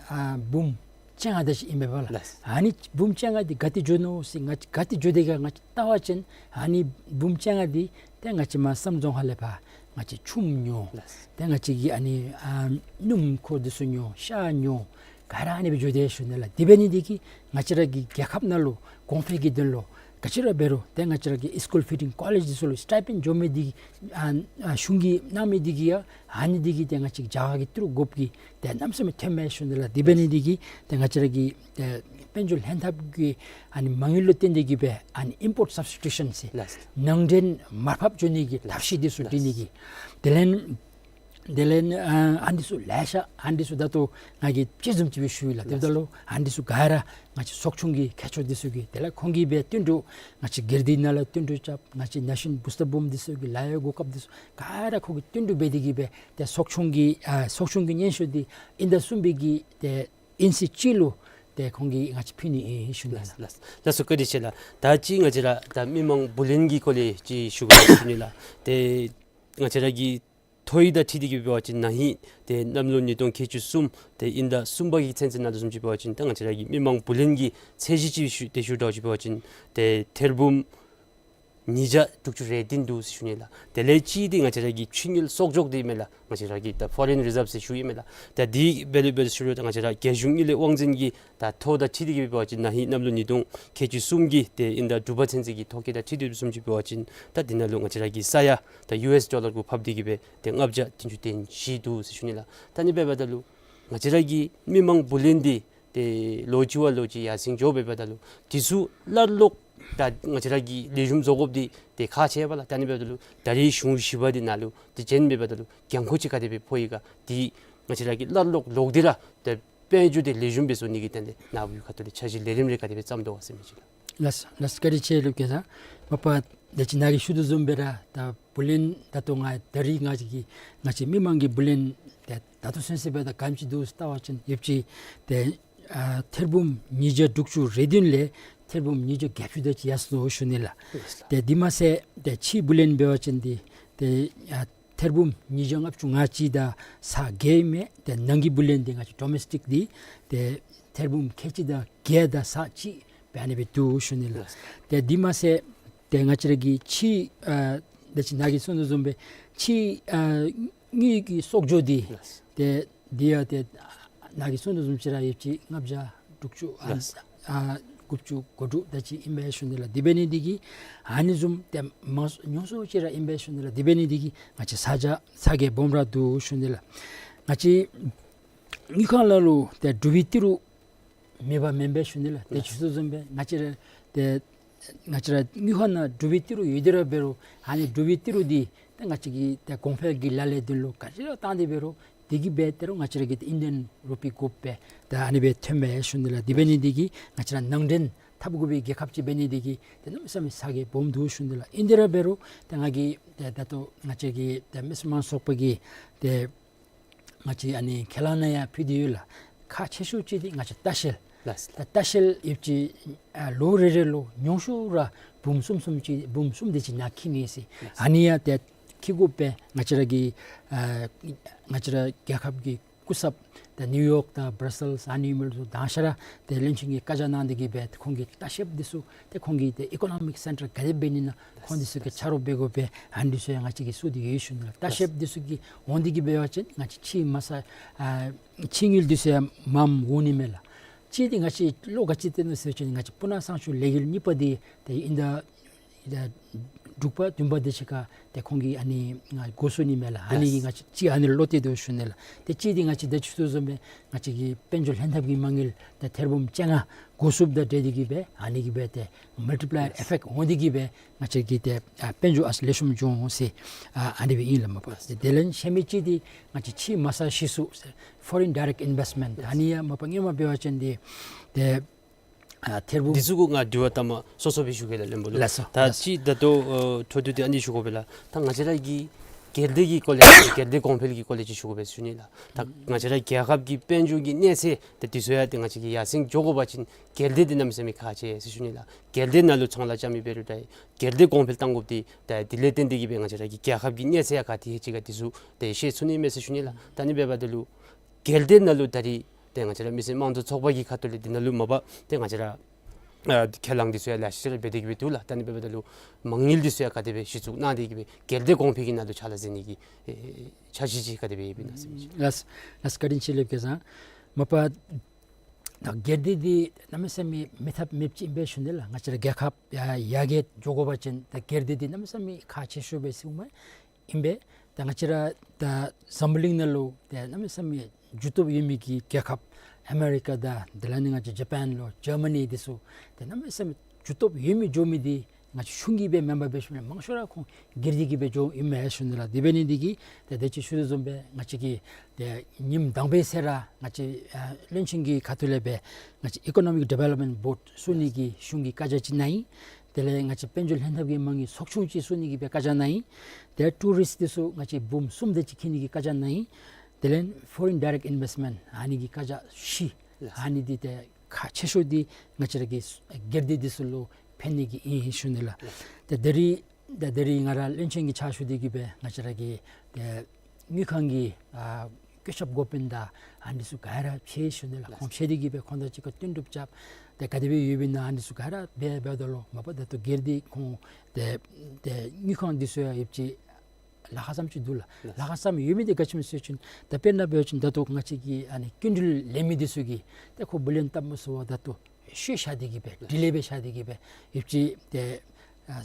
ཨ་འབུམ་བཅོ་ལྔ་དེ་ཅིག་ཨིན་མས་པ་ལགས། ལགས། ཨ་ནི་འབུམ་བཅོ་ལྔ་འདི་ག་ཏེ་འགྱོ་ནུག་ཟེར་ང་བཅས་ག་ཏེ་འགྱོ་དེས་ག་ང་བཅས་བལྟ་བ་ཅིན་ཨ་ནི་འབུམ་བཅོ་ལྔ་འདི་ཏེ་ང་བཅས་མར་བསམ་རྫོང་ཁ་ལས་ཕར་ང་བཅས་ཆུམ་ཉོ། ལགས། ཏེ་ང་བཅས་ཀྱི་ཨ་ནི་ཨ་སྣུམ་འཁོར་འདི་ཚུ་ཉོ། ཤ་ཉོ། ག་ར་ཨ་ནི་སྦེ་འགྱོ་དེས་ཞུ་ནི་ལགས། དེ་འབད་ནི་འདི་གིས་ང་བཅས་ར་གི་རྒྱལ་ཁབ་ནང་ལུ་གོང་འཕེལ་གྱི་དོན་ལུ་ག་ཅི་ར་འབད་རུང་ཏེ་ང་བཅས་ར་གི་ཨིསི་ཀུལ་ཕི་ཌིང་ཀོ་ལེཇ་འདི་ཚུ་ལུ་སི་ཊའི་པེནཌ་འགྱོ་མི་འདི་ཨ་ཨ་གཞུང་གིས་གནང་མི་འདི་གིས་ཡང་ཨ་ནི་འདི་གིས་ཏེ་ང་བཅས་རྒྱ་གར་གྱི་ཏི་རུ་དགོཔ་གིས་ཏེ་གནམ་མེད་ས་མེད་ཐོན་མས་ཞུ་ནི་ལགས། དེ་འབད་ནི་འདི་གིས་ཏེ་ང་བཅས་ར་གི་ཏེ་དཔལ་འབྱོར་ལྷན་ཐབས་ཀྱི་ཨ་ནི་མ་དངུལ་ལུ་བརྟེན་ཏེ་གིས་སྦེ་ཨ་ནི་ཨིམ་པོརཊ་སབ་སི་ཊི་ཊུ་ཤཱན་ཟེར་ལགས། ནང་འདྲེན་མར་ཕབ་འགྱོ་ནི་གི་ཐབས་ཤེས་འདི་ཚུ་ལགས། སྒྲིག་ནི་གི་དེ་ལས་དེ་ལས་ཨ་ཨ་ནི་འདི་ཚུ་ལེ་ཤ་ཨ་ནི་འདི་ཚུ་ད་ལྟོ་ང་གིས་དཔྱེ་བཟུམ་ཅིག་སྦེ་ཞུ་ཡི་ལགས། དེ་འབདཝ་ད་ལུ་ཨ་ནི་འདི་ཚུ་ག་ར་ང་བཅས་ཚོགས་ཆུང་གི་མཁས་མཆོག་འདི་ཚུ་གིས་དེ་ལས་ཁོང་གིས་སྦེ་བསྟུན་གྲོས་ང་བཅས་སྒེར་སྡེ་ནང་ལུ་བསྟུན་གྲོས་རྐྱབ། ང་བཅས་ནེ་ཤཱན་བུསྟར་བུམ་འདི་ཚུ་གི་ལཱ་གཡོག་གོ་སྐབས་འདི་ཚུ་ག་ར་ཁོང་གིས་བསྟུན་གྲོས་འབད་དེ་གིས་སྦེ་ཏེ་ཚོགས་ཆུང་གི་ཨ་ཚོགས་ཆུང་གི་སྙན་ཞུ་འདི་དབྱིན་ཟླ་གསུམ་པའི་གི་ཏེ་དབྱིན་ཚེས་གཅིག་ལུ་ཏེ་ཁོང་གིས་ང་བཅས་ཕུལ་ནི་ཨིན་ཞུ་ནི་ལགས། ལགས་ལགས་སོ། བཀའ་དྲིན་ཆེ་ལགས། ད་ཅི་ང་བཅས་ར་ད་མི་མང་བུ་ལོན་གྱི་སྐོར་ལས་ཅིག་ཞུ་དགོ་ཞུ་ནི་ལགས། ཏེ་ང་བཅས་ར་གི་ཐོ་ཡིག་དང་འཁྲིལ་ཏེ་གིས་འབད་བ་ཅིན་ན་ཧིང་ཏེ་གནམ་ལོ་ཉིས་སྟོང་ཁལ་གཅིག་གསུམ་ཏེ་དབྱིན་ཟླ་གསུམ་པ་གི་ཚུན་ཚོད་ནང་ལུ་བཟུམ་ཅིག་འབད་བ་ཅིན་ད་ང་བཅས་ར་གི་མི་མང་བུ་ལོན་གྱི་ཚད་གཞི་ཅིག་ཞུ་ཏེ་ཞུ་དོ་ཅིག་འབད་བ་ཅིན་ཏེ་ཐེར་འབུམ་ཉིས་བརྒྱ་དྲུག་ཅུ་རེ་བདུན་འདུག་ཟེར་ཞུ་ནི་ལགས། དེ་ལས་གཅིག་འདི་ང་བཅས་ར་གི་ཕྱི་དངུལ་གསོག་འཇོག་འདི་མས་ལགས། ང་བཅས་ར་གི་ད་ཕོ་རེན་རི་ཟརབ་ཟེར་ཞུ་ཡི་མས་ལགས། ད་འདི་འབད་རུང་འབད་རུང་ཞུ་རུང་ད་ང་བཅས་ར་རྒྱལ་གཞུང་དངུལ་ལས་དབང་འཛིན་གྱི་ད་ཐོ་དང་འཁྲིལ་ཏེ་གིས་འབད་བ་ཅིན་ན་ཧིང་གནམ་ལོ་ཉིས་སྟོང་ཁལ་གཅིག་གསུམ་གྱི་ཏེ་དབྱིན་ཟླ་དྲུག་པ་ཚུན་ཚོད་ཀྱི་ཐོ་བཀོད་དང་འཁྲིལ་ཏེ་བཟུམ་ཅིག་འབད་བ་ཅིན་ད་འདི་ནང་ལུ་ང་བཅས་ར་གི་ས་ཡ་ད་ཡུ་ཨེསི་ཌོ་ལར་གུ་ཕབ་སྟེ་གིས་སྦེ་ཏེ་ལྔ་བརྒྱ་བདུན་ཅུ་དོན་བཞི་འདུག་ཟེར་ཞུ་ནི་ལགས། ད་ཨ་ནི་འབདཝ་ད་ལུ་ང་བཅས་ར་གི་མི་མང་བུ་ལོན་འདི་ཏེ་ལོ་གཅིག་བ་ལོ་གཅིག་ཡར་སེང་འགྱོཝ་འབདཝ་ད་ལུ་འདི་ཚུ་སླར་ལོག་ད་ང་བཅས་ར་གིས་ལེགས་ཤོམ་བཟོ་དགོཔ་འདི་ཏེ་ཁག་ཆེ་བས་ལགས། ད་ཨ་ནི་འབདཝ་ད་ལུ་ད་རེས་གཞུང་བཞི་པ་འདི་ནང་ལུ་འདི་བྱོན་འབདཝ་ད་ལུ་འགན་ཁུར་ཅིག་ག་དེ་སྦེ་ཕོག་ཡི་ག་འདི་ང་བཅས་ར་གིས་སླར་ལོག་ལོག་སྟེ་ར་ཏེ་དཔལ་འབྱོར་འདི་ལེགས་ཤོམ་སྦེ་བཟོ་ནི་གི་དོན་ལས་ནཱ་བུ་ཁ་ཐུག་ལས་འཆར་གཞི་ལས་རིམ་རེ་ག་དེ་སྦེ་བརྩམ་དོ་ག་ཟེར་མི་ཅིག་ལགས། ལགས་ལགས། བཀའ་དྲིན་ཆེ་ལུ་སྐལ་བཟང་། མ་པ་ད་ཅི་ནཱ་གིས་ཞུ་དོ་བཟུམ་སྦེ་ར་ད་བུ་ལོན་ད་ལྟོ་ང་ད་རེས་ང་བཅས་ཀྱི་ང་བཅས་མི་མང་གི་བུ་ལོན་ཏེ་ད་ལྟོ་ཚུན་ཚོད་འབདཝ་ད་ག་དེམ་ཅིག་འདུག་ཟེར་བལྟ་བ་ཅིན་ཡོདཔ་ཅིག་ཏེ་ཨ་ཐེར་འབུམ་ཉིས་བརྒྱ་དྲུག་ཅུ་རེ་བདུན་ལས་ཐེར་འབུམ་ཉིས་བརྒྱ་བརྒྱད་ཅུ་དེ་ཅིག་ཡར་སོང་ནུག་ཞུ་ནི་ལགས། ལགས་ལགས། ཏེ་འདི་མ་ཚད་ཏེ་ཕྱིའི་བུ་ལོན་འབད་བ་ཅིན་འདི་ཏེ་ཨ་ཐེར་འབུམ་ཉིས་བརྒྱ་ལྔ་བཅུ་ང་གཅིག་དང་ཚག་བརྒྱད་ཨིན་མས། ཏེ་ནང་གི་བུ་ལོན་འདི་ང་བཅས་ཌོ་མེསི་ཊིཀ་འདི་ཏེ་ཐེར་འབུམ་ཁལ་གཅིག་དང་བརྒྱད་དང་ཚག་གཅིག་སྦེ་ཨ་ནི་སྦེ་འདུག་ཞུ་ནི་ལགས། ལགས། ཏེ་འདི་མ་ཚད་ཏེ་ང་བཅས་ར་གི་ཕྱིའི་ཨ་ ད་ཅི་ནཱ་གིས་གསུངས་དོ་བཟུམ་སྦེ་ཕྱི་ཨ་དངུལ་གྱི་གསོག་འཇོག་འདི་ལགས། ཏེ་འདི་ཡང་ཏེ་ནཱ་གིས་གསུངས་དོ་བཟུམ་ཅིག་ར་ཡོད་ཅི། ལྔ་བརྒྱ་དྲུག་ཅུ་ཨ་ལགས། ཨ་དགུ་བཅུ་གོ་དྲུག་ད་ཅི་ཨིན་པས་ཞུ་ནི་ལགས། དེ་འབད་ནི་འདི་གིས་ཨ་ནི་བཟུམ་ཏེ་མང་ཉུང་སུ་ཅིག་ར་ཨིན་པས་ཞུ་ནི་ལགས། དེ་འབད་ནི་འདི་གིས་ང་བཅས་ས་རྒྱ་ས་རྒྱ་སྦོམ་ར་འདུག་ཞུ་ནི་ལགས། ང་བཅས་དངུལ་ཁང་ནང་ལུ་ཏེ་འབྲུག་པའི་ཏི་རུ་མེད་པ་མེན་པས་ཞུ་ནི་ལགས། ཏེ་ལགས། ཞུ་དོ་བཟུམ་སྦེ་ང་བཅས་ར་ཏེ་ང་བཅས་ར་དངུལ་ཁང་ནང་འབྲུག་པའི་ཏི་རུ་ཡོད་དེ་ར་འབད་རུང་ཨ་ནི་འབྲུག་པའི་ཏི་རུ་འདི་ཏེ་ང་བཅས་ཀྱི་ཏེ་གོང་འཕེལ་གྱི་ལཱ་ལས་དོན་ལུ་ག་ཅི་ར་བཏང་སྟེ་འབད་རུང་དེ་གིས་འབད་དེ་རུང་ང་བཅས་ར་གི་ཏེ་ཨིན་ཌི་ཡན་རུ་པི་དགོཔ་སྦེ་ཏེ་ཨ་ནི་སྦེ་ཐོནམ་མས་ཞུ་ནི་ལགས། དེ་འབད་ནི་འདི་གིས་ང་བཅས་ར་ནང་འདྲེན་འཐབ་དགོ་པའི་རྒྱལ་ཁབ་ཅིག་འབད་ནི་འདི་གིས་ཏེ་གནམ་མེད་ས་མེད་ས་རྒྱ་སྦོམ་འདུག་ཞུ་ནི་ལགས། ཨིན་དེ་ར་འབད་རུང་ཏེ་ང་གིས་ཏེ་ད་ལྟོ་ང་བཅས་ཀྱི་ཏེ་མི་སེར་མང་ཚོགས་པ་གིས་ཏེ་ང་བཅས་ཨ་ནི་ཁས་བླངས་ནང་ཡང་ཕུལ་ཏེ་ཡོད་ལགས། ཁག་ཆེ་ཤོས་ཅིག་འདི་ང་བཅས་ལྟ་བཤལ། ལགས། ད་ལྟ་བཤལ་ཡོད་ཅི། ཨ་ལོ་རེ་རེ་ལུ་ཉུང་ཤོས་ར་འབུམ་གསུམ་གསུམ་ཅིག་འབུམ་གསུམ་དེ་ཅིག་ནང་འཁྱིད་ནི་ཟེར། ལགས། ཨ་ནི་ཡང་ཏེ་འཁྱིད་དགོཔ་སྦེ་ང་བཅས་ར་གི་ཨ་ང་བཅས་ར་རྒྱལ་ཁབ་ཀྱི་སྐུ་ཚབ་ད་ནིའུ་ཡོག་དང་བར་སེལས་ཨ་ནི་མི་ལུ་དང་ཤ་ར་ཏེ་བློན་ཆེན་གྱིས་བཀའ་རྒྱ་གནང་སྟེ་གིས་སྦེ་ཏེ་ཁོང་གི་ལྟ་བཤལཔ་འདི་ཚུ་ཏེ་ཁོང་གི་ཏེ་ཨི་ཀོ་ནོ་མིག་སེན་ཊར་ག་དེ་འབད་ནི་ན་ཁོང་འདི་ཚུ་གིས་ཆ་རོགས་འབད་དགོ་པས། ཨ་ནི་འདི་ཚུ་ཡང་ང་བཅས་ཀྱིས་བཙུགས་ཏེ་ཡོད་ཞུ་ནི་ལགས། ལྟ་བཤལཔ་འདི་ཚུ་གིས་འོང་སྟེ་གིས་འབད་བ་ཅིན་ང་བཅས་ཕྱིའི་མ་ས་ཨ་ཕྱིའི་དངུལ་འདི་ཚུ་ཡང་མངམ་འོང་ནི་མས་ལགས། གཅིག་འདི་ང་བཅས་བློ་ག་ཅི་གཏད་ནུག་ཟེར་བ་ཅིན་ང་བཅས་སྤུ་ན་གཙང་ཆུ་ལས་འགུལ་གཉིས་པ་འདི་ཏེ་ཨིན་ཟླ་ཨིན་ཟླ་དྲུག་པ་བདུན་པ་དེ་ཅིག་ཁར་ཏེ་ཁོང་གིས་ཨ་ནི་ང་འགོ་བཙུགས་ནི་མས་ལགས། ཨ་ནི་གིས་ང་བཅས་གཅིག་ཨ་ནི་ལུ་བློ་གཏད་དོ་ཞུ་ནི་ལགས། ཏེ་གཅིག་འདི་ང་བཅས་ད་ཅི་ཞུ་དོ་བཟུམ་སྦེ་ང་བཅས་ཀྱི་དཔལ་འབྱོར་ལྷན་ཐབས་ཀྱི་མ་དངུལ་ཏེ་ཐེར་འབུམ་བཅོ་ལྔ་འགོ་བཙུགསཔ་དང་འབྲེལ་ཏེ་གིས་སྦེ་ཨ་ནི་གིས་སྦེ་ཏེ་མལ་ཊི་པ་ལའི་ཡར་ཨེ་ཕེཀཊ་འོང་སྟེ་གིས་སྦེ་ང་བཅས་ཀྱི་ཏེ་ཨ་དཔལ་འབྱོར་ཨ་ཙི་ལེགས་ཤོམ་འགྱོ་འོང་ཟེར་ཨ་ཨ་ནི་སྦེ་ཨིན་ལགས་མ་པ། དེ་ལས་ཤེས་མི་ཅིག་འདི་ང་བཅས་ཕྱིའི་མ་ས་གཞི་བཙུགས་ཕོ་རིན་ཌའི་རེཀཊ་ཨིན་བེསཊ་མེནཊ་ཨ་ནི་ཡང་མ་པ་སྔོན་མ་འབད་བ་ཅིན་འདི་ཏེ་ཨ་ཐེར་འབུམ། འདི་ཚུ་གུ་ང་དྲི་བ་ད་མ་སོ་སོ་སྦེ་ཞུ་གེ་ལགས་བློན་པོ་ལུ། ལགས་སོ། ད་ལགས་སོ། ཅི་ད་ལྟོ་ཨ་འཕྲོ་མཐུད་དེ་ཨ་ནི་ཞུ་དགོ་པས་ལགས། ད་ང་བཅས་ར་གི་སྒེར་སྡེ་གི་སྐོར་ལས་སྒེར་སྡེ་གོང་འཕེལ་གྱི་སྐོར་ལས་ཅིག་ཞུ་དགོ་པས་ཞུ་ནི་ལགས། ད་ང་བཅས་ར་རྒྱལ་ཁབ་ཀྱི་དཔལ་འབྱོར་གྱི་གནས་ཚད་ད་འདི་ཚུ་ཡང་ཏེ་ང་བཅས་ཀྱིས་ཡར་སེང་འགྱོ་དགོ་པ་ཅིན་སྒེར་སྡེ་འདི་གནམ་མེད་ས་མེད་ཁག་ཆེ་ཟེར་ཞུ་ནི་ལགས། སྒེར་སྡེ་ནང་ལུ་ཚོང་ལཱ་རྐྱབ་མི་འབད་རུང་ད་སྒེར་སྡེ་གོང་འཕེལ་གཏང་དགོཔ་འདི་ད་འདི་ལས་བརྟེན་ཏེ་གིས་སྦེ་ང་བཅས་ར་གི་རྒྱལ་ཁབ་ཀྱི་གནས་ཚད་ཡང་ག་ཏེ་ལྷོད་ཅི་ག་འདི་ཚུ་ཏེ་ཤེས་ཚུགས་ནི་མས་ཟེར་ཞུ་ནི་ལགས། ད་ཨ་ནི་འབདཝ་ད་ལུ་སྒེར་སྡེ་ནང་ལུ་ད་རིས་ཏེ་ང་བཅས་ར་མི་སེར་དམངས་གཙོ་ཚོགས་པ་གི་ཁ་ཐུག་ལས་འདི་ནང་ལུ་མ་པ་ཏེ་ང་བཅས་ར་ཨ་ཁས་བླངས་འདི་ཚུ་ཡང་ལེ་ཤ་ཅིག་ར་འབད་དེ་གིས་སྦེ་འདུག་ལགས། ད་ཨ་ནི་འབདཝ་ད་ལུ་མ་དངུལ་འདི་ཚུ་ཡང་ག་དེ་སྦེ་གཞི་བཙུགས་གནང་སྟེ་གིས་སྦེ་སྒེར་སྡེ་གོང་འཕེལ་གྱི་ནང་ལུ་ཕྱག་ལཱ་མཛད་ནི་གི་ཨེ་འཆར་གཞི་ཅིག་ག་དེ་སྦེ་ཡོདཔ་ཨིན་ན་ཟེར་མི་ཅིག། ལགས་ལགས། བཀའ་དྲིན་ཆེ་ལགས་སྐལ་བཟང་། མ་པ་ད་སྒེར་སྡེ་འདི་གནམ་མེད་ས་མེད་མེད་ཐབས་མེདཔ་ཅིག་ཨིན་པས་ཞུ་ནི་ལགས། ང་བཅས་ར་རྒྱལ་ཁབ་ཡར་ཡར་རྒྱས་འགྱོ་དགོ་པ་ཅིན་ད་སྒེར་སྡེ་འདི་གནམ་མེད་ས་མེད་ཁག་ཆེ་ཤོས་སྦེ་ཟེར་མས། ཨིན་པས། ད་ང་བཅས་ར་ད་འཛམ་བུ་གླིང་ནང་ལུ་ཏེ་གནམ་མེད་ས་མེད་འགྱུར་སྟོབས་ཡོད་མི་གི་རྒྱལ་ཁབ་ཨ་མེ་རི་ཀ་དང་དེ་ལས་ནི་ང་བཅས་ཇ་པཱན་ལོ་ཇར་མ་ནི་འདི་ཚུ་ཏེ་གནམ་མེད་ས་མེད་འགྱུར་སྟོབས་ཡོད་མི་འགྱོ་མི་འདི་ང་བཅས་གཞུང་གིས་སྦེ་མེན་པར་འབད་ཞིནམ་ལས་མང་ཤོས་ར་ཁོང་སྒེར་སྡེ་གིས་སྦེ་འགྱོཝ་ཨིན་མས་ཞུ་ནི་ལགས། དེ་འབད་ནི་འདི་གིས་ཏེ་ད་ཅི་ཞུ་དོ་བཟུམ་སྦེ་ང་བཅས་ཀྱིས་ཏེ་ཉིནམ་དང་པའི་ཚེ་ར་ང་བཅས་ཨ་བློན་ཆེན་གྱི་ཁ་ཐུག་ལས་སྦེ་ང་བཅས་ཨི་ཀོ་ནོ་མིག་ཌི་ཝེ་ལོབ་མེནཊ་བོརཌ་བཙུགས་ནི་གི་གཞུང་གིས་བཀའ་རྒྱ་ཅིག་གནང་ཡི། དེ་ལས་ང་བཅས་དཔལ་འབྱོར་ལྷན་ཐབས་ཀྱི་མ་དངུལ་ཚོགས་ཆུང་ཅིག་བཙུགས་ནི་གི་སྦེ་བཀའ་རྒྱ་གནང་ཡི། དེ་ལས་ཊུ་རིསཊ་འདི་ཚུ་ང་བཅས་འབུམ་གསུམ་དེ་ཅིག་འཁྱིད་ནི་གི་བཀའ་རྒྱ་གནང་ཡི། དེ་ལས་ཕོ་རིན་ཌའི་རེཀཊ་ཨིན་བེསཊ་མེནཊ་ཨ་ནི་གི་བཀའ་རྒྱ་བཞི། ལགས། ཨ་ནི་འདི་ཏེ་ཁག་ཆེ་ཤོས་འདི་ང་བཅས་ར་གི་སྒེར་སྡེ་འདི་ཚུ་ལུ་ཕན་ནི་གི་ཨིན་ཞུ་ནི་ལགས། ལགས། ཏེ་ད་རིས་ད་ད་རིས་ང་ར་བློན་ཆེན་གྱི་ཕྱག་ཞུ་སྟེ་གིས་སྦེ་ང་བཅས་ར་གི་ཏེ་དངུལ་ཁང་གི་ཨ་བཀོད་ཁྱབ་འགོ་དཔོན་དང་ཨ་ནི་ཚུ་ག་ར་ཕྱད་ཞུ་ནི་ལགས། ལགས། ཁོང་ཕྱད་དེ་གིས་སྦེ་ཁོང་དང་གཅིག་ཁར་བསྟུན་གྲོས་རྐྱབ། ཏེ་ག་དེ་སྦེ་ཡོདཔ་ཨིན་ན་ཨ་ནི་ཚུ་ག་ར་འབད་འབདཝ་ད་ལུ་མ་པ་ད་ལྟོ་སྒེར་སྡེ་ཁོང་ཏེ་ཏེ་དངུལ་ཁང་འདི་ཚུ་ཡང་ཡོདཔ་ཅིག་ལཱ་ཁག་ཙམ་ཅིག་འདུག་ལགས། ལགས། ལཱ་ཁག་ཙམ་ཡོད་མི་འདི་ག་ཅི་སྨོ་ཟེར་བ་ཅིན་ད་དཔེར་ན་འབད་བ་ཅིན་ད་ལྟོ་ང་བཅས་ཀྱི་ཨ་ནི་སྐྱིན་འགྲུལ་ལེན་མི་འདི་ཚུ་གིས་ཏེ་ཁོ་བུ་ལོན་བཏབ་མ་ཚུགས་པར་ད་ལྟོ་ཤོར་བཞག་སྟེ་གིས་སྦེ་ཌི་ལེ་འབད་བཞག་སྟེ་གིས་སྦེ་ཡོདཔ་ཅིག་ཏེ་ཨ་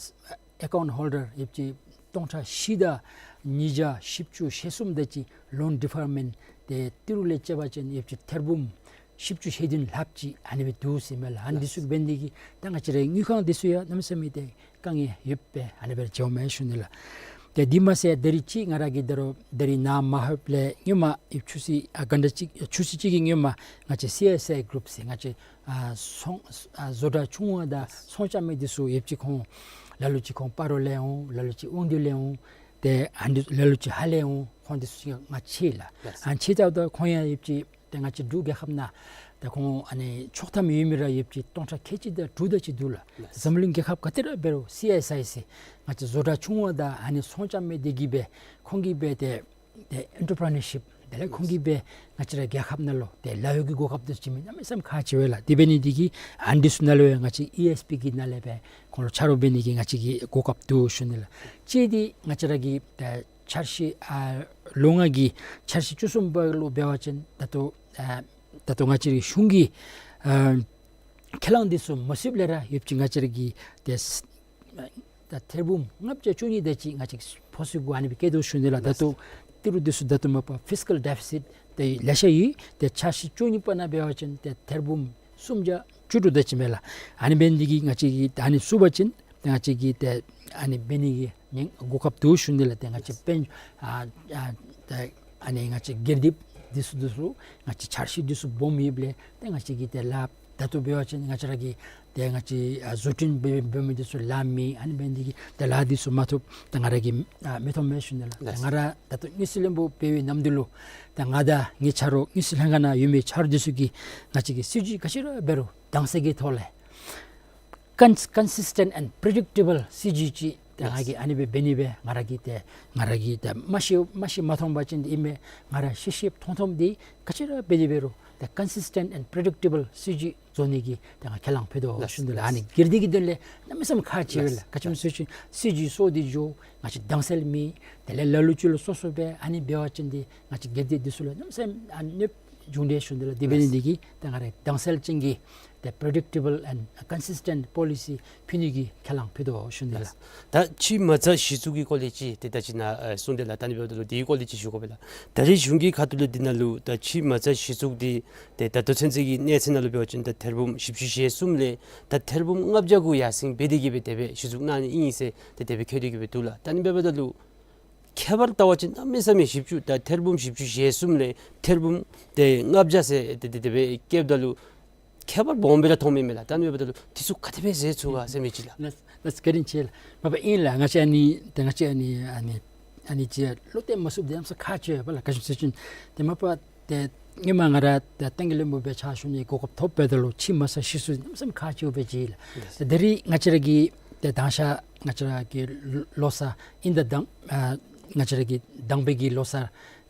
ཨེ་ཀའུནཊ་ཧོལ་ཌར་ཡོདཔ་ཅིག་སྟོང་ཕྲག་བཞི་དང་ཉིས་བརྒྱ་བཞི་བཅུ་ཞེ་གསུམ་དེ་ཅིག་ལོན་ཌི་ཕར་མེནཊ་ཏེ་ཏི་རུ་ལས་བཅད་པ་ཅིན་ཡོདཔ་ཅིག་ཐེར་འབུམ་བཞི་བཅུ་ཞེ་བདུན་ལྷགཔ་ཅིག་ཨ་ནི་སྦེ་འདུག་ཟེར་མས་ལགས། ཨ་ནི་འདི་ཚུ་འབད་ནི་འདི་གིས་ད་ང་བཅས་རའི་དངུལ་ཁང་འདི་ཚུ་ཡང་གནམ་མེད་ས་མེད་ཏེ་དཀའ་ངལ་ཡོདཔ་སྦེ་ཨ་ནི་སྦེ་ར་འགྱོཝ་མས་ཞུ་ནི་ལགས། ཏེ་འདི་མ་ཚད་ད་རིས་ཅིག་ང་ར་གིས་ད་རུང་ད་རིས་ནཱ་མ་ལྷོདཔ་ལས་སྔོན་མ་ཡོདཔ་ཆུ་ཚོད་ཨ་ག་འདྲ་ཅིག་ཆུ་ཚོད་ཅིག་གི་སྔོན་མ་ང་བཅས་སི་ཨེསི་ཨའི་གུ་རུབ་ཟེར་ང་བཅས་ཨ་ཚོང་ཨ་བཟོ་གྲྭ་ཆུང་བ་དང་ཚོང་རྐྱབ་མི་འདི་ཚུ་ཡོདཔ་ཅིག་ཁོང་ལ་ལུ་ཅིག་ཁོང་སྤ་རོ་ལས་འོང་། ལ་ལུ་ཅིག་དབང་འདུས་ལས་འོང་། ཏེ་ཨ་ནི་ལ་ལུ་ཅིག་ཧཱ་ལས་འོང་། ཁོང་འདི་ཚུ་ང་ཕྱད་ལགས། ལགས། ཨ་ནི་ཕྱད་ད་ལྟོ་ཁོང་ཡང་ཡོདཔ་ཅིག་ཏེ་ང་བཅས་འབྲུག་རྒྱལ་ཁབ་ནང་ཏེ་ཁོང་ཨ་ནི་ཆོག་ཐམ་ཡོད་མི་ར་ཡོདཔ་ཅིག་སྟོང་ཕྲག་ཁལ་གཅིག་དང་དྲུག་དེ་ཅིག་འདུག་ལགས། ལགས། འཛམ་གླིང་རྒྱལ་ཁབ་ག་ཏེ་ར་འབད་རུང་སི་ཨེསི་ཨའི་ཟེར་ང་བཅས་བཟོ་གྲྭ་ཆུང་བ་དང་ཨ་ནི་ཚོང་རྐྱབ་མི་འདི་གིས་སྦེ་ཁོང་གིས་སྦེ་ཏེ་ཏེ་ཨེན་ཊར་པི་རི་ནར་ཤིཔ་ དེ་ལས་ཁོང་གིས་སྦེ་ང་བཅས་ར་རྒྱལ་ཁབ་ནང་ལུ་ཏེ་ལཱ་གཡོག་གི་གོ་སྐབས་འདི་བྱིན་མི་གནམ་མེད་ས་མེད་ཁག་ཆེ་བས་ལགས། དེ་འབད་ནི་འདི་གིས་ཨ་ནི་འདི་ཚུ་ནང་ལུ་ཡང་ང་བཅས་ཨི་ཨེསི་པི་གི་ནང་ལས་སྦེ་ཁོང་ལུ་ཆ་རོགས་འབད་ནི་གི་ང་བཅས་ཀྱི་གོ་སྐབས་འདུག་ཞུ་ནི་ལགས། གཅིག་འདི་ང་བཅས་ར་གི་ཏེ་འཆར་གཞི་ཨ་ལོ་ལྔ་གི་འཆར་གཞི་བཅུ་གསུམ་པ་ལུ་འབད་བ་ཅིན་ད་ལྟོ་ཨ་ད་ལྟོ་ང་བཅས་རའི་གཞུང་གིས་ཨ་ཁས་བླངས་འདི་ཚུ་མ་ཚུདཔ་ལས་ར་ཡོད་པ་ཅིན་ང་བཅས་ར་གི་ཏེ་ད་ཐེར་འབུམ་ལྔ་བརྒྱ་བཅུ་གཉིས་དེ་ཅིག་ང་བཅས་ཕོགས་ཚོད་གུ་ཨ་ནི་སྦེ་བཀལ་དོ་ཞུ་ནི་ལགས། ད་ལྟོ་ཏི་རུ་འདི་ཚུ་ད་ལྟོ་མ་པ་ཕིས་ཀཱལ་ཌེ་ཕི་སིཊ་ཏེ་ལེ་ཤ་ཡོད། ཏེ་འཆར་གཞི་བཅུ་གཉིས་པ་ནང་འབད་བ་ཅིན་ཏེ་ཐེར་འབུམ་སུམ་བརྒྱ་བཅུ་དྲུག་དེ་ཅིག་མས་ལགས། ཨ་ནི་འབད་ནི་འདི་གིས་ང་བཅས་ཀྱིས་ད་ཨ་ནི་ཚུད་པ་ཅིན་ཏེ་ང་བཅས་ཀྱིས་ཏེ་ཨ་ནི་འབད་ནི་གི་ཉེན་གོ་སྐབས་འདུག་ཞུ་ནི་ལགས། ཏེ་ང་བཅས་དཔལ་ཨ་ཨ་ཏེ་ཨ་ནི་ང་བཅས་སྒེར་སྡེ་འདི་ཚུ་འདི་ཚུ་ང་བཅས་འཆར་གཞི་འདི་ཚུ་སྦོམ་ཡོདཔ་ལས་ཏེ་ང་བཅས་ཀྱིས་ཏེ་ལཱ་ད་ལྟོ་འབད་བ་ཅིན་ང་བཅས་ར་གི་ཏེ་ང་བཅས་ཨ་བཟོ་སྐྲུན་འབད་འབད་མི་འདི་ཚུ་ལཱ་མེད། ཨ་ནི་འབད་ནི་འདི་གིས་ཏེ་ལཱ་འདི་ཚུ་མ་ཐོབ་ཏེ་ང་ར་གིས་ཨ་མི་ཐོབ་མས་ཞུ་ནི་ལགས། ཏེ་ལགས། ང་ར་ད་ལྟོ་དངུལ་རྩིས་བློན་པོ་འབད་བའི་ནམ་དུས་ལུ་ཏེ་ང་དང་ངེའི་ཆ་རོགས་དངུལ་རྩིས་ལྷན་ཁག་ནང་ཡོད་མི་ཆ་རོགས་འདི་ཚུ་གིས་ང་བཅས་ཀྱིས་སྲིད་བྱུས་ག་ཅི་ར་འབད་རུང་དྭངས་གསལ་གྱི་ཐོག་ལས་ཀོན་ཀོན་སིསི་ཊེནཊ་ཨེནཌ་པི་རེ་ཌིཀ་ཊེ་བཱལ་སྲིད་བྱུས་ཅིག་ཏེ་ང་གིས་ཨ་ནི་སྦེ་འབད་ནི་སྦེ་ང་ར་གིས་ཏེ་ང་ར་གིས་ཏེ་མ་ཤེས་མ་ཤེས་མ་མཐོང་པ་ཅིན་ཏེ་ཨིན་མས། ང་ར་ཤེས་ཤེསཔ་མཐོང་མཐོངམ་འདི་ག་ཅི་ར་འབད་དེ་འབད་རུང་ཏེ་ཀོན་སིསི་ཊེནཊ་ཨེནཌ་པི་རེ་ཌིཀ་ཊེ་བཱལ་སྲིད་བྱུས་བཟོ་ནི་གི་ཏེ་ང་ཁས་བླངས་ཕུལ་དོ་ལགས། ཞུ་ནི་ལགས། ལགས། ཨ་ནི་སྒེར་སྡེ་གི་དོན་ལས་གནམ་མེད་ས་མེད་ཁག་ཆེ་བས་ལགས། ལགས། ག་ཅི་སྨོ་ཟེར་བ་ཅིན་སྲིད་བྱུས་སོར་འདི་འགྱོ་ང་བཅས་དྭངས་གསལ་མེད། དེ་ལས་ལ་ལུ་ཅིག་ལུ་སོ་སོ་སྦེ་ཨ་ནི་འབད་བ་ཅིན་ཏེ་ང་བཅས་སྒེར་སྡེ་འདི་ཚུ་ལུ་གནམ་མེད་ས་མེད་ཨ་གནོདཔ་འབྱུང་དེས་ཞུ་ནི་ལགས། དེ་འབད་ནི་འདི་གིས་ཏེ་ང་ར་དྭངས་གསལ་ཅན་གྱི་ཏེ་པི་རེ་ཌིཀ་ཊེ་བཱལ་ཨེནཌ་ཀོན་སིསི་ཊེནཊ་པོ་ལི་སི་ཕུལ་ནི་གི་ཁས་བླངས་ཕུལ་དོ་ཞུ་ནི་ལགས། ད་ཕྱི་མ་རྩ་གཞི་བཙུགས་ཀྱི་སྐོར་ལས་ཅིག་ཏེ་ད་ཅི་ནཱ་ཨེ་གསུངས་ཏེ་ལགས། ད་ཨ་ནི་འབདཝ་ད་ལུ་དེའི་སྐོར་ལས་ཅིག་ཞུ་དགོ་པས་ལགས། ད་རེས་གཞུང་གི་ཁ་ཐུག་ལས་འདི་ནང་ལུ་ད་ཕྱི་མ་རྩ་གཞི་བཙུགས་འདི་ཏེ་ད་ལྟོ་ཚུན་ཚོད་ཀྱི་གནས་ཚད་ནང་ལུ་འབད་བ་ཅིན་ད་ཐེར་འབུམ་བཞི་བཅུ་ཞེ་གསུམ་ལས་ད་ཐེར་འབུམ་ལྔ་བརྒྱ་གུ་ཡར་སེང་འབད་དེ་གིས་སྦེ་དེ་སྦེ་གཞི་བཙུགས་གནང་ནི་ཨིན་ཟེར་ཏེ་དེ་སྦེ་བཀོད་དེ་གིས་སྦེ་འདུག་ལགས། ད་ཨ་ནི་འབདཝ་ད་ལུ་ཁྱད་པར་བལྟ་བ་ཅིན་གནམ་མེད་ས་མེད་བཞི་བཅུ་ད་ཐེར་འབུམ་བཞི་བཅུ་ཞེ་གསུམ་ལས་ཐེར་འབུམ་ཏེ་ལྔ་བརྒྱ་ཟེར་ཏེ་ཏེ་དེ་སྦེ་བཀལཝ་ད་ལུ་ཁྱད་པར་སྦོམ་སྦེ་ར་མཐོངམ་མས་ལགས། ད་ཨ་ནི་འབདཝ་ད་ལུ་འདི་ཚུ་ག་དེ་སྦེ་ཟད་ཚུགས་ག་ཟེར་མི་ཅིག་ལགས། ལགས་ལགས། བཀའ་དྲིན་ཆེ་ལགས། མ་པ་ཨིན་ལགས། ང་བཅས་ཨ་ནི་ཏེ་ང་བཅས་ཨ་ནི་ཨ་ནི་ཨ་ནི་ཅིག་བློ་གཏད་མ་ཚུགསཔ་འདི་གནམ་མེད་ས་མེད་ཁག་ཆེ་བས་ལགས། ག་ཅི་སྨོ་ཟེར་བ་ཅིན་ཏེ་མ་པ་ཏེ་སྔོན་མ་ང་ར་ཏེ་ཏང་གི་བློན་པོ་སྦེ་ཕྱག་ཞུ་ནི་གོ་སྐབས་ཐོབ་འབདཝ་ད་ལུ་ཕྱི་མ་རྩ་གཞི་བཙུགས་གནམ་མེད་ས་མེད་ཁག་ཆེཝ་སྦེ་མཇལ་ལགས། ལགས། ཏེ་ད་རེས་ང་བཅས་ར་གི་ཏེ་དང་ཤ་ང་བཅས་ར་གི་ལོ་གསར་ཨིན་ད་དང་ཨ་ང་བཅས་ར་གི་དང་པའི་གི་ལོ་གསར་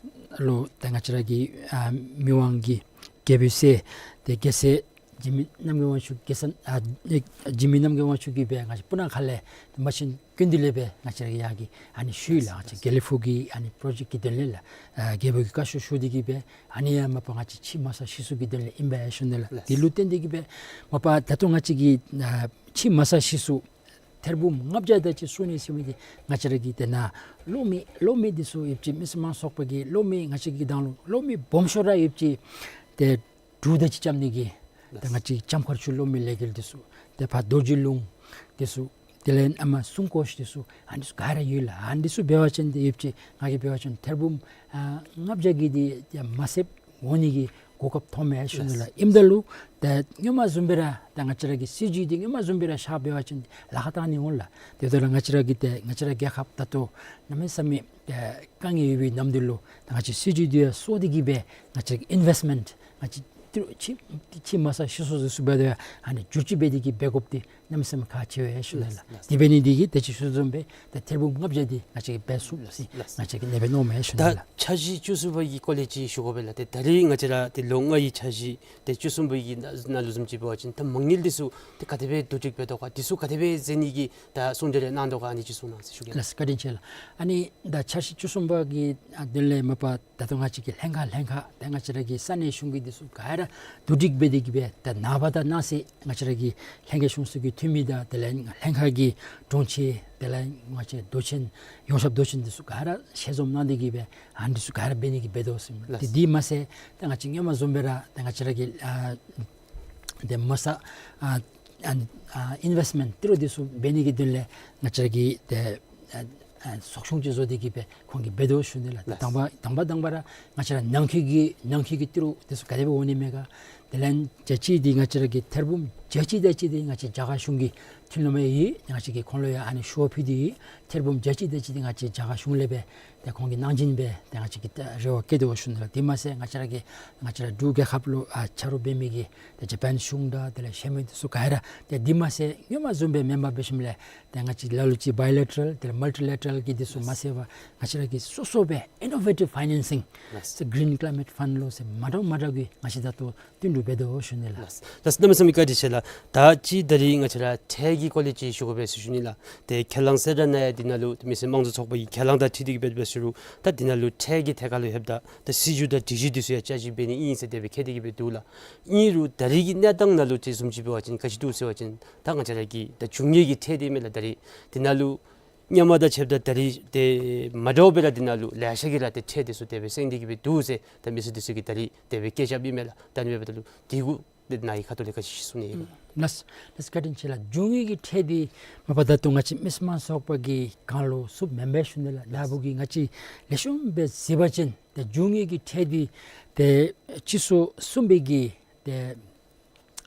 ལུ་ཏེ་ང་བཅས་ར་གི་ཨ་མི་དབང་གི་རྒྱལ་པོའི་སྲས་ཏེ་རྒྱལ་སྲས་འཇིགས་མེད་རྣམ་རྒྱལ་དབང་ཕྱུག་རྒྱལ་མཚན་ཨ་འཇིགས་མེད་རྣམ་རྒྱལ་དབང་ཕྱུག་གིས་སྦེ་ང་བཅས་སྤུ་ན་ཁ་ལས་ཏེ་མ་ཆེན་ཀུན་འདུས་ལས་སྦེ་ང་བཅས་ར་གི་ཡར་གྱི་ཨ་ནི་ཞུ་ཡི་ལགས། ང་བཅས་དགེ་ལེགས་ཕུག་གི་ཨ་ནི་པོ་རོ་ཇེཀཊ་ཀྱི་དོན་ལས་ལགས། ཨ་རྒྱལ་པོ་གི་བཀའ་ཤོག་ཞུ་སྟེ་གིས་སྦེ་ཨ་ནི་ཡང་མ་པ་ང་བཅས་ཕྱི་མ་རྩ་གཞི་བཙུགས་ཀྱི་དོན་ལས་ཨིན་པས་ཞུ་ནི་ལགས། ལགས། དེ་ལུ་བརྟེན་ཏེ་གིས་སྦེ་མ་པ་ད་ལྟོ་ང་བཅས་ཀྱི་ཨ་ཕྱི་མ་རྩ་གཞི་བཙུགས་ཐེར་འབུམ་ལྔ་བརྒྱ་དེ་ཅིག་བཙུགས་ནི་ཟེར་མི་འདི་ང་བཅས་ར་གི་ཏེ་ནཱ་གློག་མེ་གློག་མེ་འདི་ཚུ་ཡོད་པ་ཅིན་མི་སེར་མང་ཚོགས་པ་གི་གློག་མེ་ང་བཅས་ཀྱི་དང་ལུ་གློག་མེ་སྦོམ་ཤོས་ར་ཡོད་པ་ཅིན་ཏེ་དྲུག་དེ་ཅིག་རྐྱབ་ནི་གི་ཏེ་ང་བཅས་ཀྱི་ལྕམ་མཁར་ཆུ་གློག་མེ་ལས་འགུལ་འདི་ཚུ་ཏེ་ཕར་རྡོ་རྗེ་ལུང་འདི་ཚུ་དེ་ལས་ཨ་མ་སྲུང་སྐོར་འདི་ཚུ་ཨ་འདི་ཚུ་ག་ར་ཡོད་ལགས། ཨ་འདི་ཚུ་འབད་བ་ཅིན་ཏེ་ཡོད་པ་ཅིན་ང་གིས་འབད་བ་ཅིན་ཐེར་འབུམ་ཨ་ལྔ་བརྒྱ་གི་འདི་ཏེ་མ་ཟདཔ་འོང་ནི་གི་གོ་སྐབས་ཐོབ་མས་ཞུ་ནི་ལགས། ལགས། ཨིནམ་ད་ལུ་ཏེ་སྔོན་མ་བཟུམ་སྦེ་ར་ཏེ་ང་བཅས་ར་གི་སྲིད་བྱུས་འདི་སྔོན་མ་བཟུམ་སྦེ་ར་བཞག་འབད་བ་ཅིན་ལཱ་ཁག་བཏང་ནི་འོང་ལགས། དེ་འབདཝ་ད་ལུ་ང་བཅས་ར་གི་ཏེ་ང་བཅས་ར་རྒྱལ་ཁབ་ད་ལྟོ་གནམ་མེད་ས་མེད་ཏེ་དཀའ་ངལ་ཡོད་པའི་ནམ་དུས་ལུ་ཏེ་ང་བཅས་སྲིད་བྱུས་འདི་ཡང་སོར་ཏེ་གིས་སྦེ་ང་བཅས་ཀྱི་ཨིན་ཝེསཊ་མེནཊ་ང་བཅས་ཏི་རུ་ཕྱི་ཕྱི་མ་རྩ་གཞི་བཙུགས་ཟེར་ཚུ་འབདཝ་ད་ཡང་ཨ་ནི་བསྒྱུར་བཅོས་འབད་དེ་གིས་འབད་དགོཔ་འདི་གནམ་མེད་ས་མེད་ཁག་ཆེ་བས་ཞུ་ནི་ལགས། ལགས། དེ་འབད་ནི་འདི་གིས་ཏེ་ཅིག་ཞུ་དོ་བཟུམ་སྦེ་ཏེ་ཐེར་འབུམ་ལྔ་བརྒྱ་འདི་ང་བཅས་ཀྱིས་འབད་ཚུགས་ཟེར་ལགས། ང་བཅས་ཀྱིས་ཨ་ནེ་སྦེ་མནོཝ་མས་ཞུ་ནི་ལགས། ད་འཆར་གཞི་བཅུ་གསུམ་པ་གི་སྐོར་ལས་ཅིག་ཞུ་དགོ་པས་ལགས། ཏེ་ད་རེས་ང་བཅས་ར་ཏེ་ལོ་ལྔ་ཡི་འཆར་གཞི་ཏེ་བཅུ་གསུམ་པ་གི་ནང་ལུ་བཟུམ་ཅིག་འབད་བ་ཅིན་ད་མ་དངུལ་འདི་ཚུ་ཏེ་ག་དེ་སྦེ་བསྡུ་སྒྲིག་འབད་དོ་ག་འདི་ཚུ་ག་དེ་སྦེ་མཛད་ནི་གི་ད་གསུང་གྲོས་རེ་གནང་དོ་ག་ཨ་ནི་ཅིག་གསུང་གནང་ཟེར་ཞུ་གེ་ལགས། ལགས་བཀའ་དྲིན་ཆེ་ལགས། ཨ་ནི་ད་འཆར་གཞི་བཅུ་གསུམ་པ་གི་ཨ་དོན་ལས་མ་པ་ད་ལྟོ་ང་བཅས་ཀྱི་ལྷན་ཁག་ལྷན་ཁག་ཏེ་ང་བཅས་ར་གི་ས་གནས་གཞུང་གི་འདི་ཚུ་ག་ར་བསྡུ་སྒྲིག་འབད་དེ་གིས་སྦེ་ད་ནངས་པ་དང་གནངས་ཚེ་ང་བཅས་ར་གི་ལྷན་རྒྱས་གཞུང་ཚོགས་ཀྱི་འཐུས་མི་དང་དེ་ལས་ལྷན་ཁག་གི་དྲུང་ཆེ་དེ་ལས་ང་བཅས་མདོ་ཆེན་ཡོངས་ཁྱབ་མདོ་ཆེན་འདི་ཚུ་ག་ར་ཞལ་འཛོམས་གནང་སྟེ་གིས་སྦེ་ཨ་འདི་ཚུ་ག་ར་འབད་ནི་གི་འབད་དོ་ཟེར་ལགས། ཏེ་འདི་མ་ཚད་ད་ང་བཅས་སྔོན་མ་བཟུམ་སྦེ་ར་ད་ང་བཅས་ར་གི་ཨ་ཏེ་མ་རྩ་ཨ་ཨ་ཨ་ཨིན་ཝེསཊ་མེནཊ་ཏི་རུ་འདི་ཚུ་འབད་ནི་གི་དོན་ལས་ང་བཅས་ར་གི་ཏེ་ཨ་ཨ་ཚོགས་ཆུང་ཅིག་བཟོ་སྟེ་གིས་སྦེ་ཁོང་གིས་འབད་དོ་ཞུ་ནི་ལགས། ལགས། དང་པ་དང་པ་དང་པ་ར་ང་བཅས་ར་ནང་འཁོད་ཀྱི་ནང་འཁོད་ཀྱི་ཏི་རུ་འདི་ཚུ་ག་དེ་སྦེ་འོང་ནི་མས་ག། དེ་ལས་ཅ་ཅི་འདི་ང་བཅས་ར་གི་ཐེར་འབུམ་ བརྒྱ་གཅིག་དེ་ཅིག་འདི་ང་བཅས་རྒྱ་གར་གཞུང་གི་མཐུན་ལམ་ཡོད། ང་བཅས་ཀྱིས་ཁོང་ལུ་ཡང་ཨ་ནི་ཞུ་བ་ཕུལ་ཏེ་ཡོད། ཐེར་འབུམ་བརྒྱ་གཅིག་དེ་ཅིག་འདི་ང་བཅས་རྒྱ་གར་གཞུང་ལས་སྦེ་ཏེ་ཁོང་གིས་གནང་བྱིན་སྦེ་ཏེ་ང་བཅས་ཀྱིས་ཏེ་རེ་བ་བསྐྱེད་དོ་ཞུ་ནི་ལགས། དེ་མ་ཚད་ང་བཅས་ར་གི་ང་བཅས་ར་འབྲུག་རྒྱལ་ཁབ་ལུ་ཨ་ཆ་རོགས་འབད་མི་གི་ཏེ་ཇ་པཱན་གཞུང་དང་དེ་ལས་གཞན་མི་འདི་ཚུ་ག་ར་ཏེ་དེ་མ་ཚད་སྔོན་མ་བཟུམ་སྦེ་མེན་པར་འབད་ཞིནམ་ལས་ཏེ་ང་བཅས་ལ་ལུ་ཅིག་བའི་ལེ་ཊ་རལ་དེ་ལས་མལ་ཊི་ལེ་ཊ་རལ་གྱི་འདི་ཚུ་མ་ཚད་པར་ང་བཅས་ར་གི་སོ་སོ་སྦེ་ཨིན་ནོ་ཝེ་ཊིབ་ཕའི་ནེན་སིང་ཟེར་གི་རིན་ཀི་ལའི་མེཊ་ཕཱནཌ་ལོ་ཟེར་མ་འདྲཝ་མ་འདྲཝ་གི་ང་བཅས་ད་ལྟོ་བསྟུན་གྲོས་འབད་དོ་ཞུ་ནི་ལགས། ལགས་སོ། གནམ་མེད་ས་མེད་བཀའ་དྲིན་ཆེ་ལགས། ད་ཅི་ད་རིས་ང་བཅས་ར་ཁྲལ་གྱི་སྐོར་ལས་ཅིག་ཞུ་དགོ་པས་ཟེར་ཞུ་ནི་ལགས། ཏེ་ཁས་བླངས་གསལ་བསྒྲགས་ནང་ཡང་འདི་ནང་ལུ་མི་སེར་དམངས་གཙོ་ཚོགས་པ་གི་ཁས་བླངས་དང་འཁྲིལ་ཏེ་གི་འབད་འབད་ཞུ་རུང་ད་འདི་ནང་ལུ་ཁྲལ་གྱི་ཐད་ཁར་ལུ་ལྷོདཔ་ད་ད་སྲིད་བྱུས་དང་སྒྲིག་གཞི་འདི་ཚུ་ཡང་བསྐྱར་ཞིབ་འབད་ནི་ཨིན་ཟེར་དེ་སྦེ་བཀོད་དེ་གི་འབད་འདུག་ལགས། ཨིན་རུང་ད་རིས་ཀྱི་གནས་སྟངས་ནང་ལུ་དེ་བཟུམ་ཅིག་འབད་བ་ཅིན་ག་ཅི་འདུག་ཟེར་བ་ཅིན་ད་ང་བཅས་ར་གི་ད་རྒྱུ་དངོས་ཀྱི་ཁྲལ་འདི་མས་ལགས། ད་རིས་འདི་ནང་ལུ་སྔོན་མ་དང་ཕྱདཔ་ད་ད་རིས་ཏེ་མ་འདྲཝ་སྦེ་ར་འདི་ནང་ལུ་ལེ་ཤ་གིས་ར་ཏེ་ཁྲལ་འདི་ཚུ་དེ་སྦེ་སེང་སྟེ་གི་སྦེ་འདུག་ཟེར་ད་མི་སེར་འདི་ཚུ་གིས་ད་རིས་དེ་སྦེ་བཀོད་བཞགཔ་ཨིན་མས་ལགས། ད་ཨ་ནི་འབདཝ་ད་ལུ་འདི་གུ་ཏེ་ནཱ་གི་ཁ་ཐུག་ལས་ག་ཅི་གསུང་ནི་ཡོད་ག། ལགས་སོ། ལགས་སོ། བཀའ་དྲིན་ཆེ་ལགས། རྒྱུ་དངོས་ཀྱི་ཁྲལ་འདི་མ་པ་ད་ལྟོ་ང་བཅས་མི་སེར་དམངས་གཙོ་ཚོགས་པ་གི་སྒང་ལུ་ཚུདཔ་མེན་པས་ཞུ་ནི་ལགས། ནཱ་བུ་གིས་ང་བཅས་ལེགས་ཤོམ་སྦེ་གཟིགས་པ་ཅིན་ཏེ་རྒྱུ་དངོས་ཀྱི་ཁྲལ་འདི་ཏེ་སྤྱི་ཚེས་གསུམ་པའི་གི་ཏེ་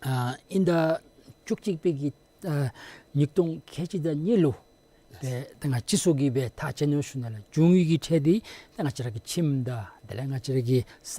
ཨ་དབྱིན་ཟླ་བཅུ་གཅིག་པའི་གི་ཨ་ཉིས་སྟོང་ཁལ་གཅིག་དང་གཉིས་ལུ་ཏེ་ཏེ་ང་སྤྱི་ཚོགས་ཀྱིས་སྦེ་ཐག་བཅད་ནུག་ཞུ་ནི་ལགས། རྒྱུ་དངོས་ཀྱི་ཁྲལ་འདི་ཏེ་ང་བཅས་ར་གི་ཁྱིམ་དང་དེ་ལས་ང་བཅས་ར་གི་ས་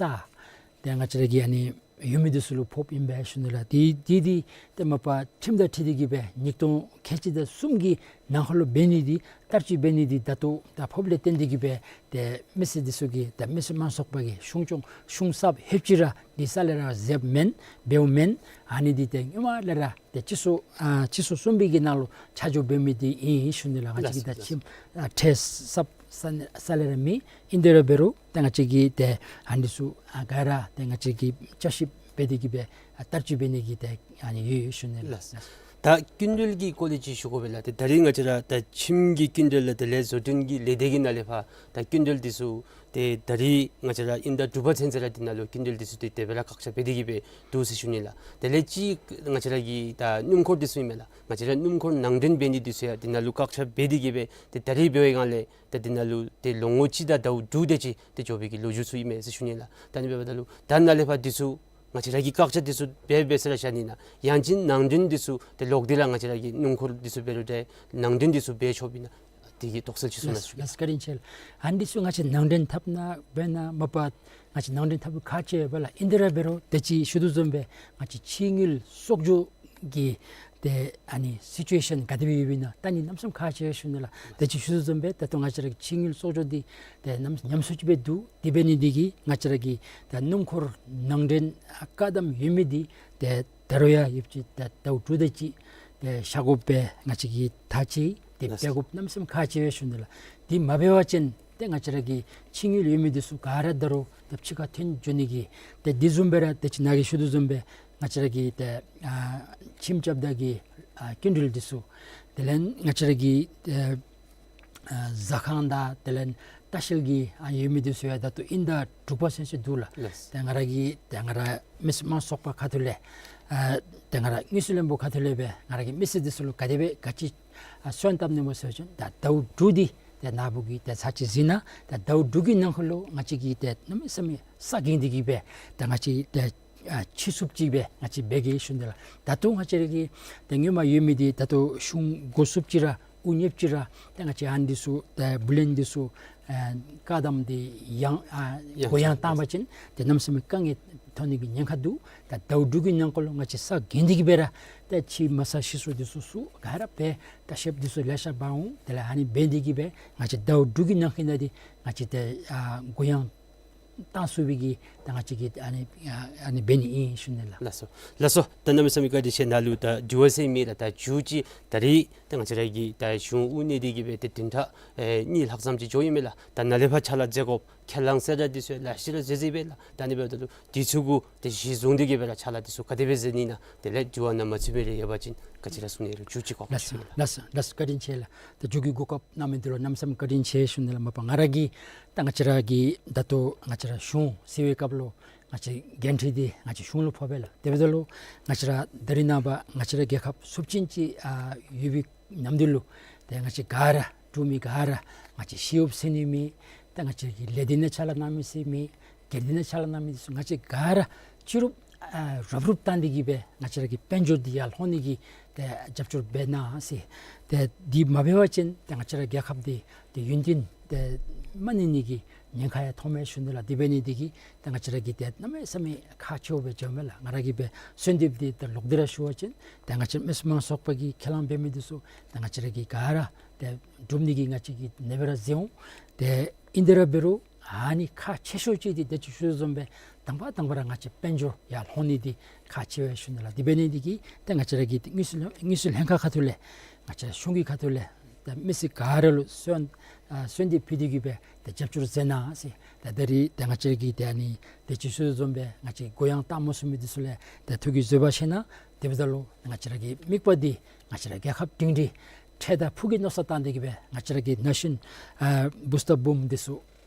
ཏེ་ང་བཅས་ར་གི་ཨ་ནི་ཡོད་མི་འདི་ཚུ་ལུ་ཕོགཔ་ཨིན་པས་ཞུ་ནི་ལགས། འདི་འདི་འདི་ཏེ་མ་པ་ཁྲིམས་དང་འཁྲིལ་ཏེ་གི་སྦེ་ཉིས་སྟོང་ཁལ་གཅིག་དང་གསུམ་གྱི་ནང་འཁོད་ལུ་འབད་ནི་འདི་བསྟར་སྤྱོད་འབད་ནི་འདི་ད་ལྟོ་ད་ཕོགཔ་ལས་བརྟེན་ཏེ་གི་སྦེ་ཏེ་མི་སེར་འདི་ཚུ་གིས་ད་མི་སེར་དམངས་གཙོ་ཚོགས་པ་གི་གཞུང་སྐྱོང་གཞུང་གསརཔ་ལྷོདཔ་ཅིག་ར་འདི་ས་ལས་ར་མཛདཔ་མེན་འབདཝ་མེན། ཨ་ནི་འདི་ཏེ་སྔོན་མ་ལས་ར་ཏེ་སྤྱི་ཚེས་ཨ་སྤྱི་ཚེས་གསུམ་པའི་གི་ནང་ལུ་ཆ་འཇོག་འབད་མི་འདི་ཨིན་ཞུ་ནི་ལགས། ང་བཅས་ཀྱིས་ད་ཁྱིམ་ཨ་ཁྲལ་གསརཔ་ས་ས་ལས་ར་མེད། ཨིན་དེ་ར་འབད་རུང་ཏེ་ང་བཅས་ཀྱིས་ཏེ་ཨ་ནི་ཚུ་ཨ་ག་ར་ཏེ་ང་བཅས་ཀྱིས་བསྐྱར་ཞིབ་འབད་དེ་གི་སྦེ་ཨ་བསྟར་སྤྱོད་འབད་ནི་གི་ཏེ་ཨ་ནི་ཡོད་ཡོད་ཞུ་ནི་ལགས། ལགས། ད་སྐྱིན་འགྲུལ་གྱི་སྐོར་ལས་ཅིག་ཞུ་དགོ་པས་ལགས། ཏེ་ད་རིས་ང་བཅས་ར་ད་ཁྱིམ་གྱི་སྐྱིན་འགྲུལ་དང་དེ་ལས་བཟོ་སྐྲུན་གྱི་ལས་སྡེ་གི་ནང་ལས་ཕར་ད་སྐྱིན་འགྲུལ་འདི་ཚུ་ཏེ་ད་རིས་ང་བཅས་ར་དབྱིན་ཟླ་དྲུག་པ་ཚུན་ཚོད་ར་འདི་ནང་ལུ་སྐྱིན་འགྲུལ་འདི་ཚུ་ཏེ་དེ་སྦེ་ར་བཀག་ཆ་འབད་དེ་གི་སྦེ་འདུག་ཟེར་ཞུ་ནི་ལགས། དེ་ལས་ཅིག་ང་བཅས་ར་གི་ད་སྣུམ་འཁོར་འདི་ཚུ་ཨིན་མས་ལགས། ང་བཅས་ར་སྣུམ་འཁོར་ནང་འདྲེན་འབད་ནི་འདི་ཚུ་ཡང་འདི་ནང་ལུ་བཀག་ཆ་འབད་དེ་གི་སྦེ་ཏེ་ད་རིས་འབད་བའི་སྒང་ལས་ཏེ་འདི་ནང་ལུ་ཏེ་ལོ་ངོ་གཅིག་དང་ཟླཝ་དྲུག་དེ་ཅིག་ཏེ་འགྱོ་བའི་གི་ལོ་རྒྱུས་ཚུ་ཨིན་མས་ཟེར་ཞུ་ནི་ལགས། ད་ཨ་ནི་འབདཝ་ད་ལུ་ད་ནཱ་ལས་ཕར་འདི་ཚུ་ང་བཅས་ར་གིས་བཀག་ཆ་འདི་ཚུ་འབད་འབད་ས་ར་བཞག་ནི་ན་ཡང་ཅིན་ནང་འདྲེན་འདི་ཚུ་ཏེ་ལོག་སྟེ་ར་ང་བཅས་ར་གི་སྣུམ་འཁོར་འདི་ཚུ་འབད་རུང་ཏེ་ནང་འདྲེན་འདི་ཚུ་འབད་ཆོགཔ་ཨིན་ན་དེ་གི་དོགས་སེལ་ཅིག་གསུང་གནང་ཞུ་ལགས། ལགས་སོ། བཀའ་དྲིན་ཆེ་ལགས། ཨ་ནི་འདི་ཚུ་ང་བཅས་ནང་འདྲེན་འཐབ་ནི་འབད་ནི་མ་པ་ང་བཅས་ནང་འདྲེན་འཐབ་ཁག་ཆེ་བས་ལགས། ཨིན་དེ་ར་འབད་རུང་ད་ཅི་ཞུ་དོ་བཟུམ་སྦེ་ང་བཅས་ཕྱི་དངུལ་གསོག་འཇོག་གི་ཏེ་ཨ་ནི་སི་ཅུ་ཨེ་ཤཱན་ག་དེ་སྦེ་ཡོདཔ་ཨིན་ན་ད་ཨ་ནི་གནམ་མེད་ས་མེད་ཁག་ཆེ་ཞུ་ནི་ལགས། ད་ཅི་ཞུ་དོ་བཟུམ་སྦེ་ད་ལྟོ་ང་བཅས་ར་གི་ཕྱི་དངུལ་གསོག་འཇོག་འདི་ཏེ་ཉམས་ཉམས་སུ་ཅིག་སྦེ་འདུག། དེ་འབད་ནི་འདི་གིས་ང་བཅས་ར་གི་ད་སྣུམ་འཁོར་ནང་འདྲེན་བཀག་དམ་ཡོད་མི་འདི་ཏེ་ད་རུང་ཡང་ཡོདཔ་ཅིག་ད་ཟླཝ་དྲུག་དེ་ཅིག་ཏེ་བཞག་དགོཔ་སྦེ་ང་བཅས་ཀྱིས་ཐག་བཅད། ཏེ་ལགས། འབད་དགོཔ་གནམ་མེད་ས་མེད་ཁག་ཆེ་བས་ཞུ་ནི་ལགས། འདི་མ་འབད་བ་ཅིན་ཏེ་ང་བཅས་ར་གི་ཕྱི་དངུལ་ཡོད་མི་འདི་ཚུ་ག་ར་ད་རུང་ད་ཕྱི་ཁར་ཐོན་འགྱོ་ནི་གི་ཏེ་འདི་བཟུམ་སྦེ་ར་ད་ཅི་ནཱ་གིས་ཞུ་དོ་བཟུམ་སྦེ་ང་བཅས་ར་གི་ཏེ་ཨ་ཁྱིམ་རྐྱབ་ད་གི་ཨ་སྐྱིན་འགྲུལ་འདི་ཚུ་དེ་ལས་ང་བཅས་ར་གི་ཏེ་ཨ་ཟ་ཁང་དང་དེ་ལས་ལྟ་བཤལ་གྱི་ཨ་ཡོད་མི་འདི་ཚུ་ཡང་ད་ལྟོ་དབྱིན་ཟླ་དྲུག་པ་ཚུན་ཚོད་འདུག་ལགས། ལགས། ཏེ་ང་ར་གི་ཏེ་ང་ར་མི་སེར་དམངས་གཙོ་ཚོགས་པ་ཁ་ཐུག་ལས་ཨ་ཏེ་ང་ར་དངུལ་རྩིས་བློན་པོ་ཁ་ཐུག་ལས་སྦེ་ང་ར་གིས་མི་སེར་འདི་ཚུ་ལུ་ག་དེ་སྦེ་ག་ཅི་ཨ་སོན་བཏབ་ནི་སྨོ་ཟེར་བ་ཅིན་ད་ཟླཝ་དྲུག་འདི་ཏེ་ནཱ་བུ་གིས་ཏེ་ཚར་གཅིག་གཟིགས་གནང་། ད་ཟླཝ་དྲུག་གི་ནང་འཁོད་ལུ་ང་བཅས་ཀྱིས་ཏེ་གནམ་མེད་ས་མེད་ས་འགེངས་ཏེ་གི་སྦེ་ད་ང་བཅས་ཏེ་ཨ་ཕྱི་བསུབ་ཅིག་སྦེ་ང་བཅས་འབད་གེ་ཞུ་ནི་ལགས། ད་ལྟོ་ང་བཅས་ར་གི་ཏེ་སྔོན་མ་ཡོད་མི་འདི་ད་ལྟོ་གཞུང་འགོ་བཙུགསཔ་ཅིག་ར་དབུ་བརྙེསཔ་ཅིག་ར་ཏེ་ང་བཅས་ཨ་ནི་འདི་ཚུ་ཏེ་བུ་ལོན་འདི་ཚུ་ཨ་བཀག་དམ་འདི་ཡང་ཨ་ཡང་གུ་ཡངས་བཏང་བ་ཅིན་ཏེ་གནམ་མེད་ས་མེད་དཀའ་ངལ་ཐོན་ནི་གི་ཉེན་ཁ་འདུག། ད་ཟླཝ་དྲུག་གི་ནང་འཁོད་ལུ་ང་བཅས་ས་འགེངས་ཏེ་གི་སྦེ་ར་ཏེ་ཕྱི་མ་ས་ཕྱི་སོ་འདི་ཚུ་ཚུ་ག་ར་སྦེ་ལྟ་བཤལཔ་འདི་ཚུ་ལེ་ཤ་འབག་འོང་། དེ་ལས་ཨ་ནི་འབད་ནི་འདི་གིས་སྦེ་ང་བཅས་ཟླཝ་དྲུག་གི་ནང་འཁོད་ནང་འདི་ང་བཅས་ཏེ་ཨ་གུ་ཡངས་བཏང་ཚུགས་པའི་གི་ད་ང་བཅས་ཀྱིས་ཨ་ནི་ཨ་ཨ་ནི་འབད་ནི་ཨིན་ཞུ་ནི་ལགས། ལགས་སོ། ལགས་སོ། ད་གནམ་མེད་ས་མེད་བཀའ་དྲིན་ཆེ། ནཱ་ལུ་ད་དྲི་བ་ཟེར་མི་ལགས་ད་མཇུག་ཅིག་ད་རིས་ད་ང་བཅས་ར་གི་ད་གཞུང་དབུ་བརྙེས་ཏེ་གི་སྦེ་ཏེ་བདུན་ཕྲག་ཨེ་གཉིས་ལྷག་ཙམ་ཅིག་འགྱོ་ཡི་མས་ལགས། ད་ནཱ་ལས་ཕར་ཕྱག་ལཱ་མཛད་དགོཔ་ཁས་བླངས་གསལ་བསྒྲགས་འདི་ཚུ་ལེ་ཤ་ར་མཛད་མཛདཔ་ཨིན་ལགས། ད་ཨ་ནི་འབདཝ་ད་ལུ་འདི་ཚུ་གུ་ཏེ་གཞི་བཟུང་སྟེ་གི་སྦེ་ར་ཕྱག་ལཱ་འདི་ཚུ་ག་དེ་སྦེ་མཛད་ནི་ཨིན་ན་དེ་ལས་དྲི་བ་ནང་མ་ཚུད་མི་རེ་ཡོད་པ་ཅིན་ག་ཅི་ར་གསུང་ནི་རེ་མཇུག་ཅིག་གོ་སྐབས་ཞུ་ནི་ལགས། ལགས་སོ། ལགས་སོ། བཀའ་དྲིན་ཆེ་ལགས། ད་མཇུག་གི་གོ་སྐབས་གནང་མི་འདི་ལུ་གནམ་མེད་ས་མེད་བཀའ་དྲིན་ཆེ་ཞུ་ནི་ལགས། མ་པ་ང་ར་གིས་ད་ང་བཅས་ར་གི་ད་ལྟོ་ང་བཅས་ར་གཞུང་ཟེར་བའི་སྐབས་ལུ་ང་བཅས་འགན་འཁྲི་འདི་ང་བཅས་གཞུང་ལུ་ཕོག་པས་ལགས། དེ་འབདཝ་ད་ལུ་ང་བཅས་ར་ད་རིས་ནངས་པ་ང་བཅས་ར་རྒྱལ་ཁབ་ཚབས་ཆེན་ཅིག་ཨ་ཡོད་པའི་ནམ་དུས་ལུ་ཏེ་ང་བཅས་ག་ར་འབྲུག་མི་ག་ར་ང་བཅས་ཤེས་ཡོན་ཟེར་ནི་མེད། ད་ང་བཅས་ཀྱི་ལས་སྡེ་ནང་ཕྱག་ལཱ་གནང་མི་ཟེར་མེད། སྒེར་སྡེ་ནང་ཕྱག་ལཱ་གནང་མི་འདི་ཚུ་ང་བཅས་ག་ར་སྤྱི་རུབ་ ཨ་རུབ་རུབ་བཏང་སྟེ་གི་སྦེ་ང་བཅས་ར་གི་དཔལ་འབྱོར་འདི་ཡར་ལྷོ་ནི་གི་ཏེ་རྒྱབ་སྐྱོར་འབད་གནང་ཟེར། ཏེ་འདི་མ་འབད་བ་ཅིན་ཏེ་ང་བཅས་ར་རྒྱལ་ཁབ་འདི་ཏེ་ཡུན་བརྟན་ཏེ་མ་གནས་ནི་གི་ཉེན་ཁ་ཡང་མཐོངམ་མས་ཞུ་ནི་ལགས། དེ་འབད་ནི་འདི་གིས་ཏེ་ང་བཅས་ར་གིས་ཏེ་གནམ་མེད་ས་མེད་ཁག་ཆེཝ་སྦེ་འགྱོཝ་མས་ལགས། ང་ར་གིས་སྦེ་གསོལ་འདེབས་འདི་ཏེ་ལོག་སྟེ་ར་ཞུ་བ་ཅིན་ཏེ་ང་བཅས་མི་སེར་མང་ཚོགས་པ་གིས་ཁས་བླངས་འབད་མི་འདི་ཚུ་ཏེ་ང་བཅས་ར་གིས་ག་ར་ཏེ་སྒྲུབ་ནི་གི་ང་བཅས་ཀྱིས་ནེ་སྦེ་ར་མཛད་འོང་། ཏེ་ཨིན་དེ་ར་འབད་རུང་ཨ་ནི་ཁག་ཆེ་ཤོས་ཅིག་འདི་ཏེ་ཅི་ཞུ་བཟུམ་སྦེ་དང་པ་དང་པ་ར་ང་བཅས་དཔལ་འབྱོར་ཡར་ལྷོ་ནི་འདི་ཁག་ཆེ་བས་ཞུ་ནི་ལགས། དེ་འབད་ནི་འདི་གིས་ཏེ་ང་བཅས་ར་གིས་ཏེ་དངུལ་རྩིས་ལྷན་དངུལ་རྩིས་ལྷན་ཁག་ཁ་ཐུག་ལས་ང་བཅས་ར་གཞུང་གི་ཁ་ཐུག་ལས་ཏེ་མི་སེར་ག་ར་ལུ་གསོལ་ཨ་གསོལ་འདེབས་ཕུལ་ཏེ་གི་སྦེ་ཏེ་རྒྱབ་སྐྱོར་མཛད་གནང་ཟེར། ཏེ་ད་རིས་ཏེ་ང་བཅས་ར་གིས་ཏེ་ཨ་ནི་ཏེ་ཅི་ཞུ་བཟུམ་སྦེ་ང་བཅས་གུ་ཡངས་བཏང་མ་ཚུགས་མི་འདི་ཚུ་ལས་ཏེ་ཐུགས་ཀྱི་བཟོད་པ་བཞེས་གནང་། དེ་འབདཝ་ད་ལུ་ང་བཅས་ར་གི་དམིགས་པ་འདི་ང་བཅས་ར་རྒྱལ་ཁབ་སྒྲིང་སྒྲིང་ཁྲལ་དང་ཕུགས་ཀྱི་མནོ་བསམ་བཏང་སྟེ་གི་སྦེ་ང་བཅས་ར་གི་ན་གཞོན་ཨ་བུ་སྟོབས་འབུམ་འདི་ཚུ་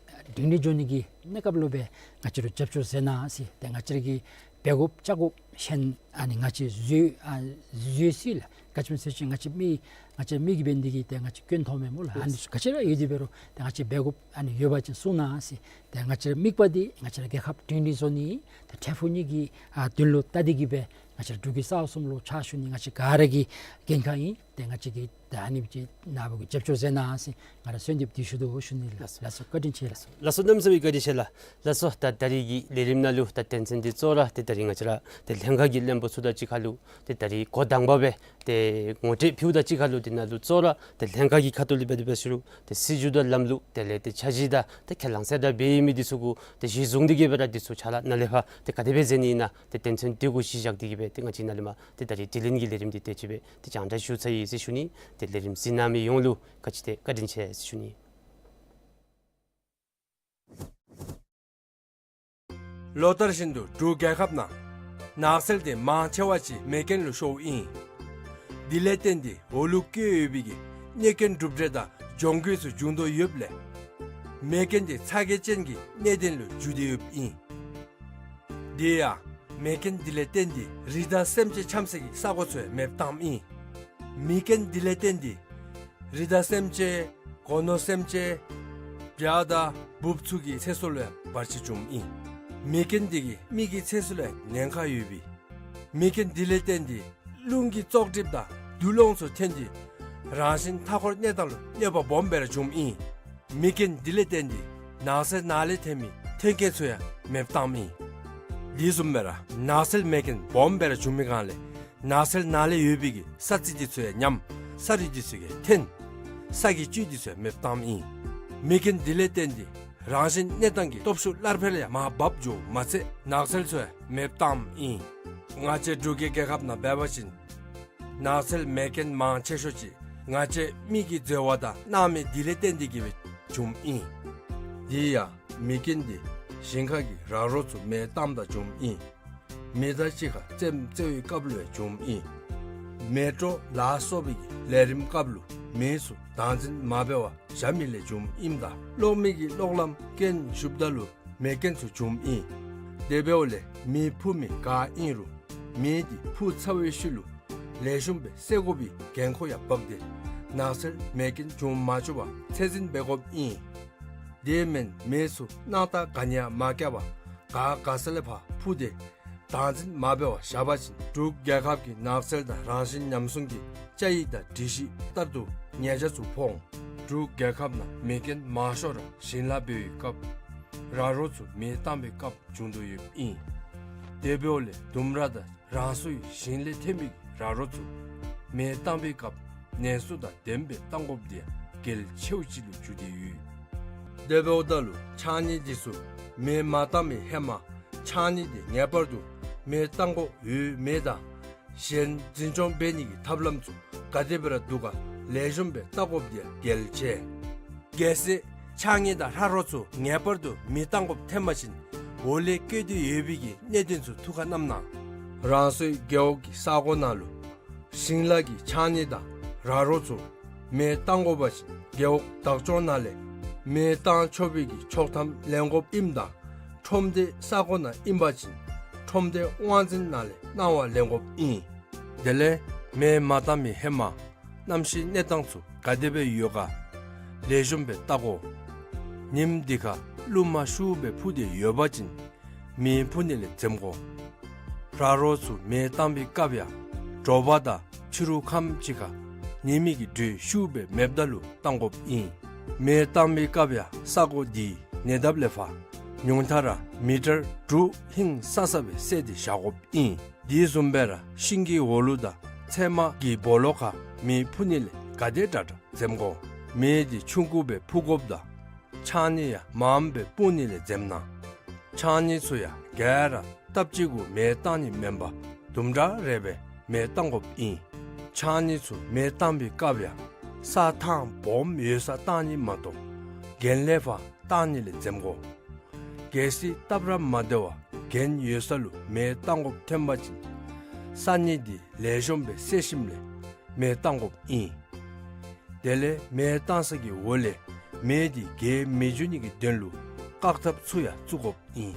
སྒྲིང་སྒྲིང་འགྱོ་ནི་གི་གནས་སྐབས་ལུ་སྦེ་ང་བཅས་ར་རྒྱབ་སྐྱོར་མཛད་གནང་ཟེར། ཏེ་ང་བཅས་ར་གིས་འབད་དགོཔ་རྐྱབ་དགོཔ་གཞན་ཨ་ནི་ང་བཅས་བཟོད་ཨ་བཟོད་སྲོལ་ལགས། ག་ཅི་སྨོ་ཟེར་བ་ཅིན་ང་བཅས་མི་ང་བཅས་མི་གིས་འབད་ནི་འདི་གིས་ཏེ་ང་བཅས་སྐྱོན་མཐོངམ་མས་སྨོ་ལགས། ཨ་ནི་ག་ཅི་ར་ཡོད་དེ་འབད་རུང་ཏེ་ང་བཅས་འབད་དགོཔ་ཨ་ནི་ཡོད་པ་ཅིན་གསུང་གནང་ཟེར། ཏེ་ང་བཅས་ར་དམིགས་པ་འདི་ང་བཅས་ར་རྒྱལ་ཁབ་སྒྲིང་སྒྲིང་བཟོ་ནི་ཏེ་ཁྲལ་ཕུག་ནི་གི་ཨ་དོན་ལུ་བལྟ་སྟེ་གི་སྦེ་ང་བཅས་ར་འབྲུག་གི་ས་གསུམ་ལུ་ཕྱག་ཞུ་ནི་ང་བཅས་ག་ར་གི་འགན་ཁག་ཨིན། ཏེ་ང་བཅས་ཀྱིས་ད་ཨ་ནི་ཅིག་ནཱ་བུ་གིས་རྒྱབ་སྐྱོར་མཛད་གནང་ཟེར་ང་ར་གསོལ་འདེབས་འདི་ཞུ་དོ་ཞུ་ནི་ལགས། ལགས་སོ། ལགས་སོ། བཀའ་དྲིན་ཆེ་ལགས། ལགས་སོ། གནམ་མེད་ས་མེད་བཀའ་དྲིན་ཆེ་ལགས། ལགས་སོ། ད་ད་རིས་ཀྱི་ལས་རིམ་ནང་ལུ་ད་དོན་ཚན་འདི་གཙོ་བོ་ར་ཏེ་ད་རིས་ང་བཅས་ར་ཏེ་ལྷན་ཁག་གི་བློན་པོ་ཚུ་དང་གཅིག་ཁར་ལུ་ཏེ་ད་རིས་འགོ་དང་པ་སྦེ་ཏེ་ངོ་སྤྲོད་ཕུལཝ་དང་གཅིག་ཁར་ལུ་དེ་ནང་ལུ་གཙོ་བོ་ར་ཏེ་ལྷན་ཁག་གི་ཁ་ཐུག་ལས་འབད་དེ་འབད་ཞུ་རུང་ཏེ་སྲིད་བྱུས་དང་ལམ་ལུགས་དེ་ལས་ཏེ་འཆར་གཞི་དང་ཏེ་ཁས་བླངས་གསལ་བསྒྲགས་འབད་ཡོད་མི་འདི་ཚུ་གུ་ཏེ་གཞི་བཟུང་སྟེ་གི་སྦེ་ར་འདི་ཚུ་ཕྱག་ལཱ་ནཱ་ལས་ཕར་ཏེ་ག་དེ་སྦེ་མཛད་ནི་ཨིན་ན་ཏེ་དོན་ཚན་འདི་གུ་གཞི་བཞག་སྟེ་གི་སྦེ་ཏེ་ང་བཅས་ནཱ་ལས་མར་ཏེ་ད་རིས་དྲི་ལན་གྱི་ལས་རིམ་འདི་དེ་ཅིག་སྦེ་ཏེ་སྦྱང་བརྡར་ཞུ་ཚར་ཡི་ཟེར་ཞུ་ནི། ཏེ་ལས་རིམ་གཟིགས་གནང་མི་ཡོངས་ལུ་ག་ཅི་ཏེ་བཀའ་དྲིན་ཆེ་ཟེར་ཞུ་ནི། ལོ་ལྟར་བཞིན་དུ་འབྲུག་རྒྱལ་ཁབ་ནང་ནགས་ཚལ་དེ་མང་ཆེ་བ་ཅིག་མེ་རྐྱེན་ལུ་ཤོརཝ་ཨིན། དེ་ལས་བརྟེན་ཏེ་འོ་ལུ་བཀོད་ཡོད་པའི་གི་གནོད་སྐྱོན་གྲུབ་འབྲས་དང་གྱོང་གུད་ཚུ་བྱུང་དོ་ཡོདཔ་ལས་མེ་རྐྱེན་དེ་ཚ་གྱང་ཅན་གྱི་གནད་དོན་ལུ་འགྱུར་ཏེ་ཡོདཔ་ཨིན། དེ་ཡང་མེ་རྐྱེན་དེ་ལས་བརྟེན་ཏེ་རི་དྭགས་སེམས་ཅན་འཁྱམས་སའི་གི་ས་གོ་ཚུ་ཡང་མེདཔ་བཏངམ་ཨིན། མེ་རྐྱེན་དེ་ལས་བརྟེན་ཏེ་རི་དྭགས་སེམས་ཅན་སྒོ་ནོར་སེམས་ཅན་བྱ་དང་འབུཔ་ཚུ་གི་ཚེ་སྲོག་ལུ་ཡང་བར་ཆད་བྱུངམ་ཨིན། མེ་རྐྱེན་དེ་གིས་མི་གི་ཚེ་སྲོག་ལུ་ཡང་ཉེན་ཁ་ཡོད་པས། མེ་རྐྱེན་དེ་ལས་བརྟེན་ཏེ་རླུང་གི་བཙོག་གྲིབ་དང་རྡུལ་སློང་ཚུ་ཐོན་ཏེ་རང་བཞིན་མཐའ་འཁོར་གནས་སྟངས་ལུ་གནོད་པ་སྦོམ་སྦེ་ར་བྱུངམ་ཨིན། མེ་རྐྱེན་དེ་ལས་བརྟེན་ཏེ་ནགས་ཚལ་ནང་ལས་ཐོན་མི་ཐོན་སྐྱེད་ཚུ་ཡང་མེདཔ་བཏངམ་ཨིན། དེ་བཟུམ་སྦེ་ར་ནགས་ཚལ་མེ་རྐྱེན་སྦོམ་སྦེ་ར་བྱུང་མི་སྒང་ལས་ནགས་ཚལ་ནང་ལས་ཡོད་པའི་གི་ས་རྩི་དེ་ཚུ་ཡང་ཉམས། ས་རུད་དེ་ཚུ་ཡང་ཐོན། ས་གི་བཅུད་དེ་ཚུ་ཡང་མེདཔ་བཏངམ་ཨིན། མེ་རྐྱེན་དེ་ལས་བརྟེན་ཏེ་རང་བཞིན་གནས་སྟངས་ཀྱི་སྟོབས་ཤུགས་སླར་འཕེལ་ཡང་མར་བབས་འགྱོཝ་མ་ཚད་ནགས་ཚལ་ཚུ་ཡང་མེདཔ་བཏངམ་ཨིན། ང་བཅས་འབྲུག་གི་རྒྱལ་ཁབ་ནང་འབད་བ་ཅིན་ནགས་ཚལ་མེ་རྐྱེན་མང་ཆེ་ཤོས་ཅིག་ང་བཅས་མི་གི་འཛོལ་བ་དང་སྣང་མེད་དེ་ལས་བརྟེན་ཏེ་གི་སྦེ་བྱུངམ་ཨིན། དེ་ཡང་མེ་རྐྱེན་དེ་ཞིང་ཁ་གི་ར་རོ་ཚུ་མེ་བཏངམ་ད་བྱུངམ་ཨིན། མེ་དང་གཅིག་ཁར་རྩེདམོ་རྩེ་བའི་སྐབས་ལུ་ཡང་བྱུངམ་ཨིན། མེ་དྲོད་ལ་སོགས་པའི་གི་ལས་རིམ་སྐབས་ལུ་མེ་ཚུ་བདག་འཛིན་མ་འབད་བར་བཞག་མི་ལས་བྱུངམ་ཨིནམ་ད་གློག་མེ་གི་གློག་ལམ་རྐྱེན་ཞུཝ་ད་ལུ་མེ་རྐྱེན་ཚུ་བྱུངམ་ཨིན། དེ་འབདཝ་ལས་མེ་འཕུ་མི་ག་ཨིན་རུང་མེ་དེ་འཕུ་ཚར་བའི་ཤུལ་ལུ་ལེགས་ཤོམ་སྦེ་བསལ་དགོ་པའི་འགན་ཁུར་ཡང་བབས་ཏེ་ནགས་ཚལ་མེ་རྐྱེན་བྱུང་མ་བཅུག་པར་ཚད་འཛིན་འབད་དགོཔ་ཨིན། དེ་མེན་མེ་ཚུ་སྣང་ཐག་ག་ནི་ཡང་མ་བཀལ་བར་ག་ག་ས་ལས་ཕར་འཕུ་སྟེ་བདག་འཛིན་མ་འབད་བར་བཞག་པ་ཅིན་འབྲུག་རྒྱལ་ཁབ་ཀྱི་ནགས་ཚལ་དང་རང་བཞིན་ཉམས་སྲུང་གི་བཅའ་ཡིག་དང་སྒྲིག་གཞི་ལྟར་དུ་ཉེས་ཆད་ཚུ་ཕོག་འོང་། འབྲུག་རྒྱལ་ཁབ་ནང་མེ་རྐྱེན་མང་ཤོས་ར་ཞིང་ལཱ་འབད་བའི་སྐབས་ར་རོ་ཚུ་མེ་བཏང་བའི་སྐབས་བྱུང་དོ་ཡོདཔ་ཨིན། དེ་འབདཝ་ལས་ལྡུམ་ར་དང་རང་སོའི་ཞིང་ལས་ཐོན་མི་ར་རོ་ཚུ་མེ་བཏང་བའི་སྐབས་ནན་སུ་དང་ལྡནམ་སྦེ་བཏང་དགོཔ་དེ་ཡང་གལ་ཆེཝ་ཅིག་ལུ་གྱུར་ཏེ་ཡོད། དེ་འབདཝ་ད་ལུ་ཕྱགས་སྙིགས་དེ་ཚུ་མེ་མ་བཏང་བའི་ཧེ་མ་ཕྱགས་སྙིགས་དེ་ངེས་པར་དུ་མེ་བཏང་དགོཔ་ཡོད་མེད་དང་གཞན་འཛིན་སྐྱོང་འབད་ནི་གི་ཐབས་ལམ་ཚུ་ག་དེ་སྦེ་ར་འདུག་ག་ལེགས་ཤོམ་སྦེ་བལྟ་དགོཔ་དེ་ཡང་གལ་ཆེ། གལ་སྲིད་ཕྱགས་སྙིགས་དང་ར་རོ་ཚུ་ངེས་པར་དུ་མེ་བཏང་དགོཔ་ཐོན་པ་ཅིན་འོག་ལས་བཀོད་དེ་ཡོད་པའི་གི་གནད་དོན་ཚུ་ཐུགས་ཁར་བསྣམ་གནང་། རང་སོའི་རྒེད་འོག་གི་ས་གོ་ནང་ལུ་ཞིང་ལཱ་གི་ཕྱགས་སྙིགས་དང་ར་རོ་ཚུ་མེ་བཏང་དགོ་པ་ཅིན་རྒེད་འོག་བདག་སྐྱོང་ནང་ལས་མེ་བཏང་ཆོག་པའི་གི་ཆོག་ཐམ་ལེན་དགོཔ་ཨིནམ་ད་ཁྲོམ་སྡེའི་ས་གོ་ནང་ཨིན་པ་ཅིན་ཁྲོམ་སྡེའི་དབང་འཛིན་ནང་ལས་གནང་བ་ལེན་དགོཔ་ཨིན། དེ་ལས་མེ་མ་བཏང་མི་ཧེ་མ་གནམ་གཤིས་གནས་སྟངས་ཚུ་ག་དེ་སྦེ་ཡོད་ག་ལེགས་ཤོམ་སྦེ་བལྟ་དགོ། ཉིནམ་དེ་ཁར་རླུང་མ་ཤུགས་སྦེ་འཕུ་སྟེ་ཡོད་པ་ཅིན་མེ་འཕུ་ནི་ལས་འཛེམ་དགོ། ར་རོ་ཚུ་མེ་བཏང་པའི་སྐབས་ཡང་དྲོ་པ་དང་ཕྱི་རུ་ཁམས་ཅིག་ཁར་ཉི་མའི་གི་དྲོད་ཤུགས་སྦེ་མེདཔ་ད་ལུ་བཏང་དགོཔ་ཨིན། མེ་བཏང་པའི་སྐབས་ཡང་ས་གོ་དེའི་ཉེ་འདབས་ལས་ཕར་ཉུང་མཐའ་ར་མི་ཊར་དྲུག་ཧིང་སང་ས་སྦེ་བསལ་ཏེ་བཞག་དགོཔ་ཨིན། དེ་བཟུམ་སྦེ་ར་ཤིང་གི་འོག་ལུ་དང་ཚལ་མ་གི་སྦོ་ལོགས་ཁར་མེ་ཕུ་ནི་ལས་ག་དེ་དྲག་དྲག་འཛེམ་དགོ། མེ་དེ་ཆུང་ཀུ་སྦེ་ཕུ་དགོཔ་དང་ཆང་ནི་ཡང་མངམ་སྦེ་སྤུང་ནི་ལས་འཛེམ་གནང་། ཆང་ནི་ཚུ་ཡང་ག་ར་སྟབས་གཅིག་གུ་མེ་བཏང་ནི་མེན་པར་དུམ་གྲ་རེ་སྦེ་མེ་བཏང་དགོཔ་ཨིན། ཆང་ནི་ཚུ་མེ་བཏང་པའི་སྐབས་ཡང་ས་ཐང་སྦོམ་ཡོད་སར་བཏང་ནི་མ་གཏོགས་གྱེན་ལས་ཕར་བཏང་ནི་ལས་འཛེམ་དགོ། གལ་སྲིད་སྟབས་ར་མ་བདེ་བར་གྱེན་ཡོད་ས་ལུ་མེ་བཏང་དགོཔ་ཐོན་པ་ཅིན་ས་གནས་དེ་ལེགས་ཤོམ་སྦེ་བསལ་ཞིནམ་ལས་མེ་བཏང་དགོཔ་ཨིན། དེ་ལས་མེ་བཏང་ས་གི་འོག་ལས་མེ་དེ་རྒྱས་མི་འགྱོ་ནི་གི་དོན་ལུ་བཀག་ཐབས་ཚུ་ཡང་བཙུགས་དགོཔ་ཨིན།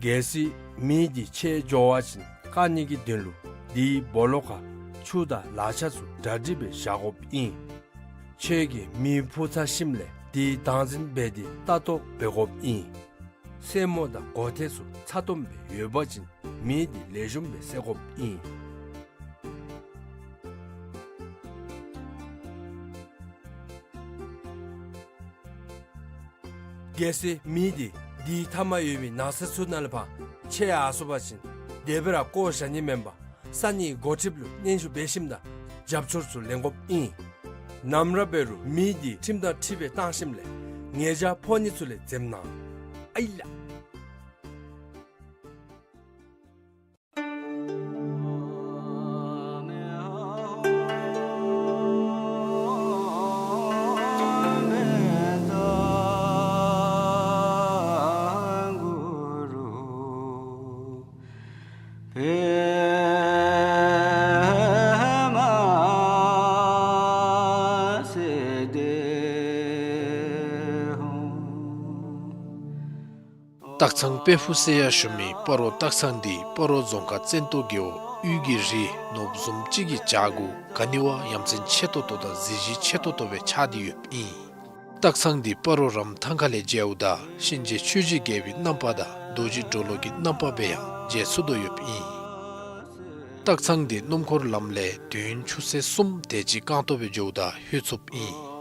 གལ་སྲིད་མེ་དེ་ཆད་འགྱོ་བ་ཅིན་བཀག་ནི་གི་དོན་ལུ་དེའི་སྦོ་ལོགས་ཁར་ཆུ་དང་ལག་ཆ་ཚུ་གྲ་སྒྲིག་སྦེ་བཞག་དགོཔ་ཨིན། ཁྱོད་ཀྱིས་མེ་ཕུ་ཚར་ཞིནམ་ལས་དེའི་བདག་འཛིན་འབད་དེ་ལྟ་རྟོག་འབད་དགོཔ་ཨིན། སེན་མོ་དང་མགོ་ཐད་ཚུ་ཚ་ཏོམ་སྦེ་ཡོད་པ་ཅིན་མེ་དེ་ལེགས་ཤོམ་སྦེ་བསད་དགོཔ་ཨིན། གལ་སྲིད་མེ་དེ་དེའི་མཐའ་མར་ཡོད་པའི་ནགས་ཚལ་ཚུ་ནང་ལས་ཕར་ཆད་ཡར་སོང་པ་ཅིན་དེ་སྦེ་ར་བཀོ་བཞག་ནི་མེན་པར་ས་གནས་འགོ་ཁྲིདཔ་ལུ་སྙན་ཞུ་འབད་ཞིནམ་དང་རྒྱབ་སྐྱོར་ཚུ་ལེན་དགོཔ་ཨིན། ནམ་ར་འབད་རུང་མེ་དེ་ཁྲིམས་དང་འཁྲིལ་སྦེ་བཏང་ཞིནམ་ལས་ཉེས་བྱ་ཕོག་ནི་ཚུ་ལས་འཛེམ་གནང་། ཨའི་ལགས། སྟག་ཚང་དཔལ་ཕུག་ཟེར་ཡང་ཞུ་མི་སྤ་རོ་སྟག་ཚང་འདི་སྤ་རོ་རྫོང་ཁག་བཙན་ཏོ་རྒེད་འོག་དབུས་ཀྱི་རི་ནོར་བུ་བཟུམ་ཅིག་གི་བྱག་གུ་ག་ནི་བ་ཡ་མཚན་ཆེ་ཏོག་ཏོ་དང་གཟི་བརྗིད་ཆེ་ཏོག་ཏོ་སྦེ་ཆགས་ཏེ་ཡོདཔ་ཨིན། སྟག་ཚང་འདི་སྤ་རོ་རམ་ཐང་ཁ་ལས་མཇལཝ་ད་གཤིན་རྗེ་ཆོས་རྗེ་རྒྱལ་པོའི་རྣམ་པ་དང་རྡོ་རྗེ་གྲོ་ལོད་ཀྱི་རྣམ་པ་སྦེ་ཡང་མཇལ་ཚུགས་དོ་ཡོདཔ་ཨིན། སྟག་ཚང་འདི་སྣུམ་འཁོར་ལམ་ལས་དུས་ཡུན་ཆུ་ཚོད་གསུམ་དེ་ཅིག་རྐང་སྟོང་སྦེ་འགྱོཝ་ད་ལྷོད་ཚུགསཔ་ཨིན།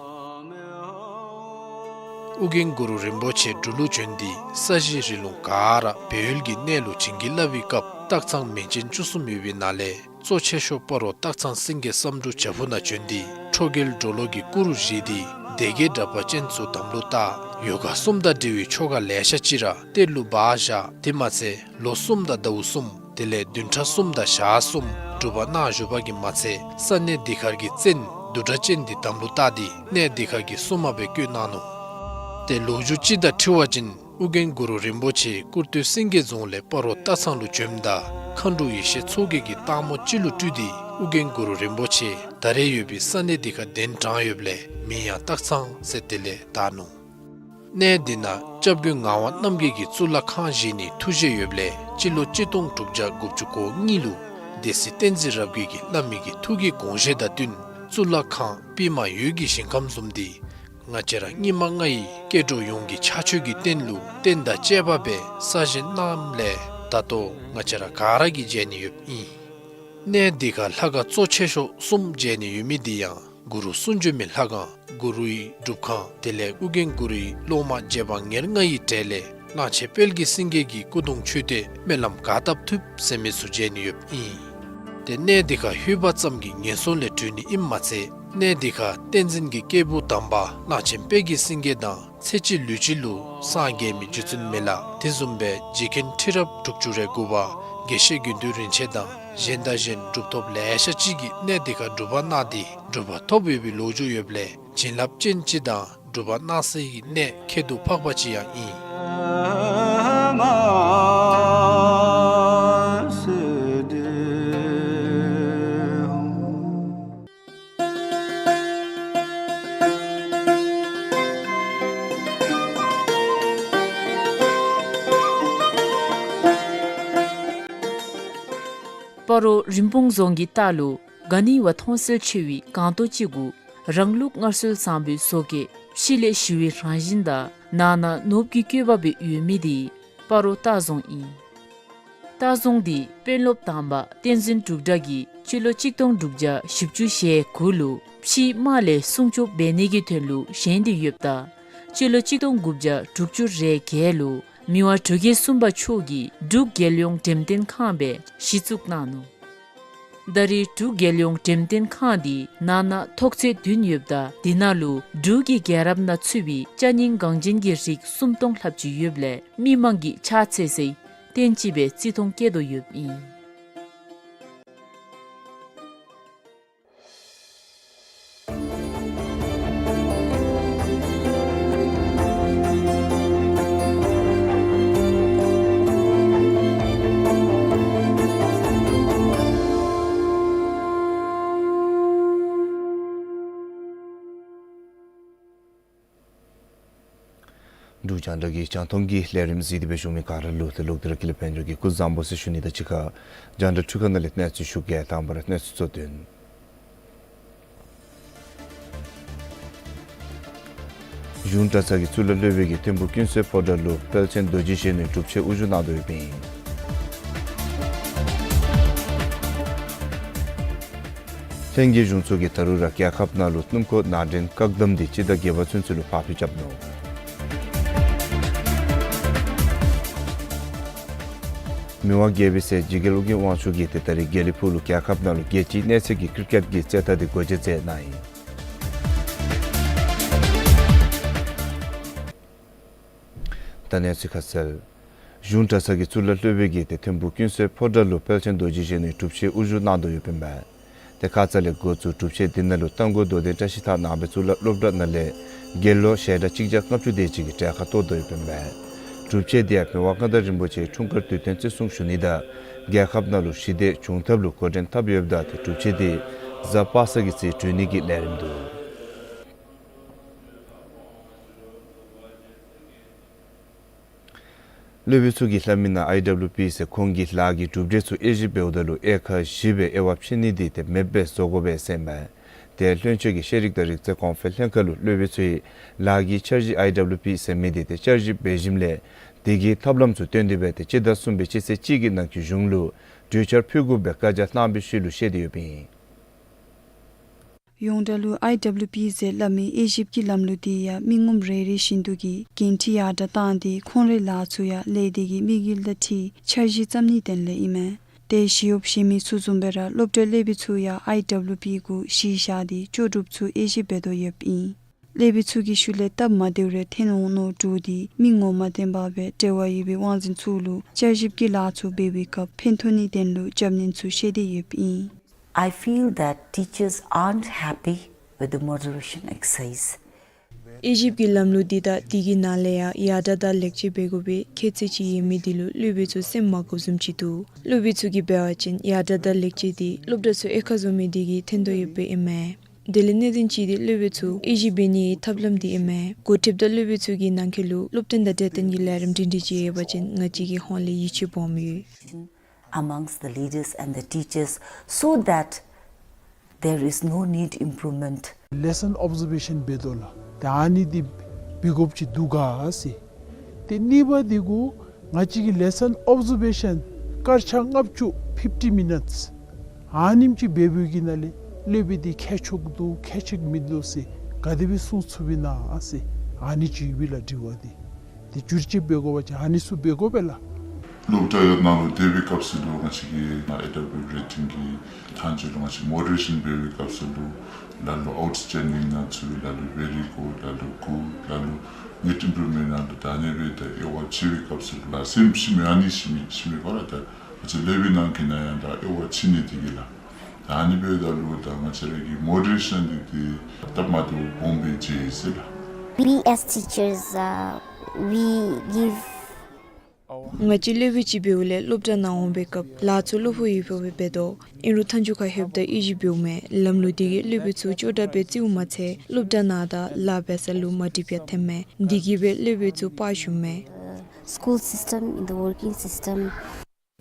ཨོ་རྒྱན་གུ་རུ་རིན་པོ་ཆེ་འབྲུག་ལུ་བྱོན་ཏེ་ས་གཞི་རི་ལུང་ག་ར་སྦས་ཡུལ་གྱི་གནས་ལུ་བྱིན་གྱིས་བརླབས་པའི་སྐབས་སྟག་ཚང་མིང་ཅན་བཅུ་གསུམ་ཡོད་པའི་ནང་ལས་གཙོ་ཆེ་ཤོས་སྤ་རོ་སྟག་ཚང་སེང་གེ་བསམ་འགྲུབ་བྱག་ཕུག་ནང་བྱོན་ཏེ་ཁྲོ་རྒྱལ་གྲོ་ལོད་ཀྱི་སྐུ་རུ་བཞེངས་ཏེ་སྡེ་བརྒྱད་དྲེགས་པ་ཅན་ཚུ་དམ་ལུ་བཏགས། ཡོ་ག་གསུམ་དང་འབྲེལ་བའི་ཆོ་ག་ལེ་ཤ་ཅིག་ར་གཏེར་ལུ་སྦ་བཞག། དེ་མ་ཚད་ལོ་གསུམ་དང་ཟླཝ་གསུམ་དེ་ལས་བདུན་ཕྲག་གསུམ་དང་ཞག་གསུམ་སྒྲུབ་པ་གནང་བཞུགས་པ་གིས་མ་ཚད་ས་གནས་འདི་ཁར་གྱི་བཙན་བདུད་དྲེགས་ཅན་འདི་དམ་ལུ་བཏགས་ཏེ་གནས་འདི་ཁར་གྱི་སྲུང་མ་སྦེ་བསྐོས་གནང་ནུག། ཏེ་ལོ་རྒྱུས་ཅིག་དང་འཁྲིལ་བ་ཅིན་ཨོ་རྒྱན་གུ་རུ་རིན་པོ་ཆེ་སྐུར་སྟོད་སེང་གེ་རྫོང་ལས་སྤ་རོ་སྟག་ཚང་ལུ་བྱོནམ་ད་མཁའ་འགྲོ་ཡེ་ཤེས་མཚོ་རྒྱལ་གྱིས་སྟག་མོ་ཅིག་ལུ་སྤྲུལ་ཏེ་ཨོ་རྒྱན་གུ་རུ་རིན་པོ་ཆེ་ད་རེས་ཡོད་པའི་ས་གནས་འདི་ཁར་གདན་དྲངས་ཡོདཔ་ལས་མིང་ཡང་སྟག་ཚང་ཟེར་དེ་ལས་བཏགས་ནུག། གནས་འདི་ནང་སྐྱབས་མགོན་ངག་དབང་རྣམ་རྒྱལ་གྱིས་གཙུག་ལག་ཁང་བཞེངས་ནིའི་ཐུགས་བཞེད་ཡོདཔ་ལས་སྤྱི་ལོ་གཅིག་སྟོང་དྲུག་བརྒྱ་དགུ་བཅུ་གོ་གཉིས་ལུ་སྡེ་སྲིད་བསྟན་འཛིན་རབ་རྒྱས་ཀྱིས་བླ་མའི་གི་ཐུགས་ཀྱི་དགོངས་བཞེད་དང་བསྟུན་གཙུག་ལག་ཁང་པདྨ་འོད་ཀྱི་ཞིང་ཁམས་བཟུམ་འདི་ང་བཅས་ར་སྙིགས་མ་ལྔ་ཡི་སྐྱེ་འགྲོ་ཡོངས་ཀྱི་ཕྱག་མཆོད་ཀྱི་རྟེན་ལུ་རྟེན་དང་བཅས་པ་སྦེ་གསར་བཞེངས་གནངམ་ལས་ད་ལྟོ་ང་བཅས་ར་ག་ར་གིས་མཇལ་ནི་ཡོདཔ་ཨིན། གནས་འདི་ཁར་ལྷ་ཁང་གཙོ་ཆེ་ཤོས་གསུམ་མཇལ་ནི་ཡོད་མི་འདི་ཡང་གུ་རུ་གསུང་བྱོན་མའི་ལྷ་ཁང་གུ་རུའི་སྒྲུབ་ཁང་དེ་ལས་ཨོ་རྒྱན་གུ་རུའི་སློབ་མ་རྗེ་འབངས་ཉེར་ལྔ་ཡི་གྲས་ལས་གླང་ཆེན་དཔལ་གྱི་སེང་གེ་གི་སྐུ་གདུང་མཆོད་རྟེན་སྨོན་ལམ་ག་བཏབ་ཐུབ་ཟེར་མི་ཚུ་མཇལ་ནི་ཡོདཔ་ཨིན། ཏེ་གནས་འདི་ཁར་ལྷོད་པ་ཙམ་གྱིས་ངན་སོང་ལས་གྲོལ་ནི་ཨིནམ་མ་ཚད་གནས་འདི་ཁར་བསྟན་འཛིན་གྱི་སྐྱེས་བུ་དམ་པ་གླང་ཆེན་དཔལ་གྱི་སེང་གེ་དང་ཚེ་གཅིག་ལུས་གཅིག་ལུ་སངས་རྒྱས་མི་རྗེ་བཙུན་མི་ལ་དེ་བཟུམ་སྦེ་རྗེ་མཁན་ཁྲི་རབས་དྲུག་ཅུ་རེ་དགུ་པ་དགེ་བཤེས་དགེ་འདུན་རིན་ཆེན་དང་གཞན་དང་གཞན་གྲུབ་ཐོབ་ལེ་ཤ་ཅིག་གིས་གནས་འདི་ཁར་སྒྲུབ་པ་གནང་སྟེ་གྲུབ་པ་ཐོབ་ཡོད་པའི་ལོ་རྒྱུས་ཡོདཔ་ལས་བྱིན་རླབས་ཅན་ཅིག་དང་སྒྲུབ་པ་གནང་སའི་གནས་ཁྱད་དུ་འཕགས་པ་ཅིག་ཡང་ཨིན། སྤ་རོ་རིན་སྤུངས་རྫོང་གི་ལྟག་ལུ་ག་ནི་བ་མཐོང་གསལ་ཆེ་བའི་སྒང་ཏོག་ཅིག་གུ་རང་ལུགས་སྔར་སྲོལ་བཟང་པོའི་བཟོ་བཀོད་ཕྱི་ལས་ཞི་བའི་རང་བཞིན་དང་ནང་ན་ནོར་བུ་གི་བཀོད་པ་སྦེ་ཡོད་མི་འདི་སྤ་རོ་སྟག་རྫོང་ཨིན། ད་ ལྟ་བཟུང་འདི་དཔོན་སློབ་དང་པ་བསྟན་འཛིན་འབྲུག་གྲགས་ཀྱིས་སྤྱི་ལོ་གཅིག་སྟོང་དྲུག་བརྒྱ་བཞི་བཅུ་ཞེ་དགུ་ལུ་ཕྱིའི་དམག་ལས་སྲུང་སྐྱོབ་འབད་ནི་གི་དོན་ལུ་བཞེངས་ཏེ་ཡོདཔ་ད་སྤྱི་ལོ་གཅིག་སྟོང་དགུ་བརྒྱ་དྲུག་ཅུ་རེ་བརྒྱད་ལུ་མི་དབང་འབྲུག་རྒྱལ་གསུམ་པ་མཆོག་གིས་འབྲུག་རྒྱལ་ཡོངས་འགྲེམས་སྟོན་ཁང་སྦེ་གཞི་བཙུགས་གནང་ནུག། ད་རེས་འབྲུག་རྒྱལ་ཡོངས་འགྲེམས་སྟོན་ཁང་འདི་ནང་ན་ཐོག་ཚད་བདུན་ཡོདཔ་ད་དེ་ནང་ལུ་འབྲུག་གི་རྒྱལ་རབས་ནང་ཚུད་པའི་ཅ་རྙིང་འགངས་ཅན་གྱི་རིགས་སུམ་སྟོང་ལྷགཔ་ཅིག་ཡོདཔ་ལས་མི་མང་གིས་ཕྱག་འཚལ་སའི་རྟེན་ཅིག་སྦེ་བརྩི་མཐོང་བསྐྱེད་དོ་ཡོདཔ་ཨིན། འབྲུག་རྒྱང་བསྒྲགས་ཀྱི་རྒྱང་མཐོང་གི་ལས་རིམ་གཟིགས་ཏེ་སྦེ་བཞུགས་མི་ག་ར་ལུ་ཏེ་ལོག་སྟེ་ར་ཀུན་ལེགས་དཔལ་འབྱོར་གྱིས་སྐུ་གཟུགས་བཟང་པོ་ཟེར་ཞུ་ནི་དང་གཅིག་ཁར་རྒྱང་བསྒྲགས་འཕྲུལ་ཁང་ནང་ལས་གནས་ཚུལ་ཞུ་གེ། དང་པ་ར་གནས་ཚུལ་གཙོ་དོན། གཞུང་གྲྭ་ཚང་གི་གཙུག་ལག་སློབ་དཔོན་གྱིས་ཐིམ་ཕུག་ཀུན་གསལ་ཕོ་བྲང་ལུ་དཔལ་ཆེན་རྡོ་རྗེ་གཞོན་ནུའི་སྒྲུབ་ཆེན་དབུ་བཞུགས་གནང་དོ་ཡོདཔ་ཨིན། ལྷན་རྒྱས་གཞུང་ཚོགས་ཀྱིས་ད་རུང་ར་རྒྱལ་ཁབ་ནང་ལུ་སྣུམ་འཁོར་ནང་འདྲེན་བཀག་དམ་འདི་སྤྱི་ཟླ་བརྒྱད་པ་ཚུན་ཚོད་ལུ་ཕར་འགྱངས་རྐྱབ་ནུག། མི་དབང་རྒྱལ་པོའི་སྲས་འཇིགས་རྒྱལ་ཨོ་རྒྱན་དབང་ཕྱུག་གིས་ཏེ་ད་རེས་དགེ་ལེགས་ཕུག་ལུ་རྒྱལ་ཁབ་ནང་ལུ་རྒྱལ་སྤྱིའི་གནས་ཚད་ཀྱི་ཀིར་ཀེཊ་གི་རྩེད་ཐང་འདི་སྒོ་འབྱེད་མཛད་གནང་ཡི། ད་གནས་ཚུལ་ཁ་གསལ། གཞུང་གྲྭ་ཚང་གི་གཙུག་ལག་སློབ་དཔོན་གྱིས་ཏེ་ཐིམ་ཕུག་ཀུན་གསལ་ཕོ་བྲང་ལུ་དཔལ་ཆེན་རྡོ་རྗེ་གཞོན་ནུའི་སྒྲུབ་ཆེན་དབུ་བཞུགས་གནང་དོ་ཡོདཔ་ཨིན་མས། ཏེ་ཁ་ཙ་ལས་འགོ་བཙུགས་སྒྲུབ་ཆེན་འདི་ནང་ལུ་རྟ་མགོ་རྡོར་གདན་བཀྲ་ཤིས་ཐང་ནང་པའི་གཙུག་ལག་སློབ་གྲྭ་ནང་ལས་དགེ་སློབ་ཞལ་གྲངས་གཅིག་བརྒྱ་ལྔ་བཅུ་དེ་ཅིག་གིས་གྲལ་ཁར་གཏོགས་དོ་ཡོདཔ་ཨིན་མས། སྒྲུབ་ཆེན་འདི་ཡང་མི་དབང་མངའ་བདག་རིན་པོ་ཆེའི་འཁྲུངས་སྐར་དུས་སྟོན་བརྩི་སྲུང་ཞུ་ནི་དང་རྒྱལ་ཁབ་ནང་ལུ་ཞི་བདེ་འབྱུང་ཐབས་ལུ་འགོ་འདྲེན་འཐབ་ཡོདཔ་ད་ཏེ་སྒྲུབ་ཆེན་འདི་གཟའ་པ་སངས་ཀྱི་ཚེ་གྲོལ་ནི་གི་ལས་རིམ་འདུག། སློབ་དཔོན་ཚུ་གིས་སླབ་མི་ནང་ཨའི་ཌབ་ལུ་པི་ཟེར་ཁོང་གི་ལཱ་གི་གྲུབ་འབྲས་ཚུ་དབྱེ་ཞིབ་འབདཝ་ད་ལུ་དབྱེ་ཁག་བཞི་སྦེ་དབྱེ་བ་ཕྱེ་ནི་འདི་ཏེ་མེདཔ་སྦེ་བཟོ་དགོ་པས་ཟེར་ཨིན་མས། ཏེ་བློན་ཆེན་གྱིས་ཤེས་རིག་དང་རིག་རྩལ་གོང་འཕེལ་ལྷན་ཁག་ལུ་སློབ་དཔོན་ཚུའི་ལཱ་གི་འཆར་གཞི་ཨའི་ཌབ་ལུ་པི་ཟེར་མི་འདི་ཏེ་བསྐྱར་ཞིབ་འབད་ཞིནམ་ལས་དེ་གི་ཐབས་ལམ་ཚུ་བཏོན་ཏེ་སྦེ་ཏེ་སྤྱི་ཟླ་གསུམ་པའི་སྤྱི་ཚེས་གཅིག་གི་ནང་འཁོད་གཞུང་ལུ་གྲོས་འཆར་ཕུལ་དགོ་པའི་བཀའ་རྒྱ་གནང་བའི་ཤུལ་ལུ་བཤད་དེ་ཡོདཔ་ཨིན། ཡོངས་གྲགས་ལུ་ཨའི་ཌབ་ལུ་པི་ཟེར་སླབ་མི་དབྱེ་ཞིབ་ཀྱི་ལམ་ལུགས་འདི་ཡང་མི་ངོམ་རེ་རེ་བཞིན་དུ་གིས་འགན་འཁྲི་ཡར་དྲག་བཏང་སྟེ་ཁོང་རའི་ལཱ་ཚུ་ཡང་ལས་སྡེ་གི་དམིགས་ཡུལ་དང་འཁྲིལ་འཆར་གཞི་བརྩམ་ནིའི་དོན་ལས་ཨིན་མས། ཏེ་ཞི་གཡོགཔ་གཞན་མི་ཚུ་བཟུམ་སྦེ་ར་སློབ་གྲྭའི་སློབ་དཔོན་ཚུ་ཡང་ཨའི་ཌབ་ལུ་པི་གུ་གཞི་བཞག་སྟེ་ལྕོགས་གྲུབ་ཚུ་དབྱེ་ཞིབ་འབད་དོ་ཡོདཔ་ཨིན། སློབ་དཔོན་ཚུ་གི་ཤུལ་ལས་སྟབས་མ་བདེཝ་རེ་ཐོན་འོང་མནོ་འདྲོགས་ཏེ་མི་ངོ་མ་བདེན་པ་སྦེ་འབྲེལ་བ་ཡོད་པའི་དབང་འཛིན་ཚུ་ལུ་བསྐྱར་ཞིབ་ཀྱི་ལཱ་ཚུ་འབད་བའི་སྐབས་ཕན་ཐོགས་ནིའི་དོན་ལུ་རྒྱབ་སྣོན་ཚུ་བཤད་དེ་ཡོདཔ་ཨིན། I feel that teachers aren't happy with the moderation exercise. དབྱེ་ཞིབ་ཀྱི་ལམ་ལུགས་འདི་དང་དེ་གི་ནང་ལས་ཡང་ཡར་དྲག་དང་ལེགས་བཅོས་འབད་དགོ་པའི་ཁྱད་ཚད་ཅིག་ཡོད་མི་འདི་ལུ་སློབ་དཔོན་ཚུ་སེམས་མ་དགའཝ་བཟུམ་ཅིག་འདུག། སློབ་དཔོན་ཚུ་གིས་འབད་བ་ཅིན་ཡར་དྲག་དང་ལེགས་བཅོས་འདི་སློབ་གྲྭ་ཚུ་དབྱེ་ཁག་བཟོ་མི་འདི་གིས་ཐོན་དོ་ཡོདཔ་ཨིན་མས། དེ་ལས་གནད་དོན་ཅིག་འདི་སློབ་དཔོན་ཚུ་དབྱེ་ཞིབ་འབད་ནིའི་ཐབས་ལམ་འདི་ཨིན་མས། འགོ་ཁྲིདཔ་དང་སློབ་དཔོན་ཚུ་གི་ནང་འཁོད་ལུ་སློབ་སྟོན་དང་འབྲེལ་ལྡན་གྱི་ལས་རིམ་སྒྲིང་སྒྲི་ཅིག་ཡོད་པ་ཅིན་ང་བཅས་ཀྱི་ཧོངས་ལས་ཡིད་ཆེས་སྦོམ་ཡོད། Amongst the leaders and the teachers, so that there is no need improvement. Lesson observation འབད་དོ་ལགས། ཏེ་ཨ་ནི་འདི་འབད་དགོཔ་ཅིག་འདུག་ག་ཟེར། ཏེ་གཉིས་པ་འདི་གུ་ང་བཅས་ཀྱི་lesson observation སྐར་ཆ་ལྔ་བཅུ་fifty minutes ཨ་ནེམ་ཅིག་འབད་བའི་གི་ནང་ལས་སློབ་དཔོན་འདི་ཁྱད་ཆོས་འདུག་ཁྱད་ཆོས་མིན་འདུག་ཟེར་ག་དེ་སྦེ་གསུང་ཚུགས་པས་ན་ཟེར་ཨ་ནི་ཅིག་ཡོད་པས་ལགས་དྲི་བ་འདི། ཏེ་བསྒྱུར་བཅོས་འབད་དགོ་པ་ཅིན་ཨ་ནི་ཚུ་འབད་དགོ་པས་ལགས། སློབ་གྲྭ་ཡང་ནང་ལུ་སྡོད་པའི་སྐབས་སུ་ལུ་ང་བཅས་ཀྱི་ཨ་ཨེ་ཌབ་ལུ་རེ་ཊིང་གི་ཐང་ཅིག་ལུ་ང་བཅས་མོ་ཌེ་རེ་ཤཱན་འབད་བའི་སྐབས་སུ་ལུ་ལ་ལུ་ཨའུཊ་སི་ཊེན་ཌིང་ནང་ཚུད། ལ་ལུ་ཝེ་རི་གུཌ། ལ་ལུ་གུཌ། ལ་ལུ་ནིཌ་ཨིམ་པུ་རུབ་མེནཊ་ནང་ལུ་ད་ཨ་ནི་སྦེ་ད་དབྱེ་བ་ཕྱེ་བའི་སྐབས་སུ་ལུ་ལགས་སེམས་ཤི་མི་ཨ་ནི་ཤི་མི་ཤི་མི་འབད་ར་ད་ང་བཅས་སློབ་དཔོན་ནང་གི་ནང་ཡང་ད་དབྱེ་བ་ཕྱེ་ནི་འདི་གིས་ལགས། ད་ཨ་ནི་འབདཝ་ད་ལུ་ད་ང་བཅས་ར་གི་མོ་ཌེ་རེ་ཤཱན་འདི་ཏེ་སྟབས་མ་བདེཝ་སྦོམ་སྦེ་མཇལ་ཡི་ཟེར་ལགས། We as teachers, uh, we give ང་བཅས་སློབ་དཔོན་ཅིག་འབདཝ་ལས་སློབ་གྲྭ་ནང་འོང་པའི་སྐབས་ལཱ་ཚུ་གློ་བུར་ཡོདཔ་སྦེ་འབད་དོ། ཨིན་རུང་མཐའ་མཇུག་ཁར་ལྷོདཔ་ད་དབྱེ་ཞིབ་འབདཝ་མས། ལམ་ལུགས་འདི་གིས་སློབ་དཔོན་ཚུ་ཅོག་འཐདཔ་སྦེ་བརྩིཝ་མ་ཚད་སློབ་གྲྭ་ནང་དང་ལཱ་འབད་ས་ལུ་མ་འགྲིགཔ་ཡང་ཐོནམ་མས། འདི་གིས་སྦེ་སློབ་དཔོན་ཚུ་དཔའ་ཞུམ་མས། School system, in the working system.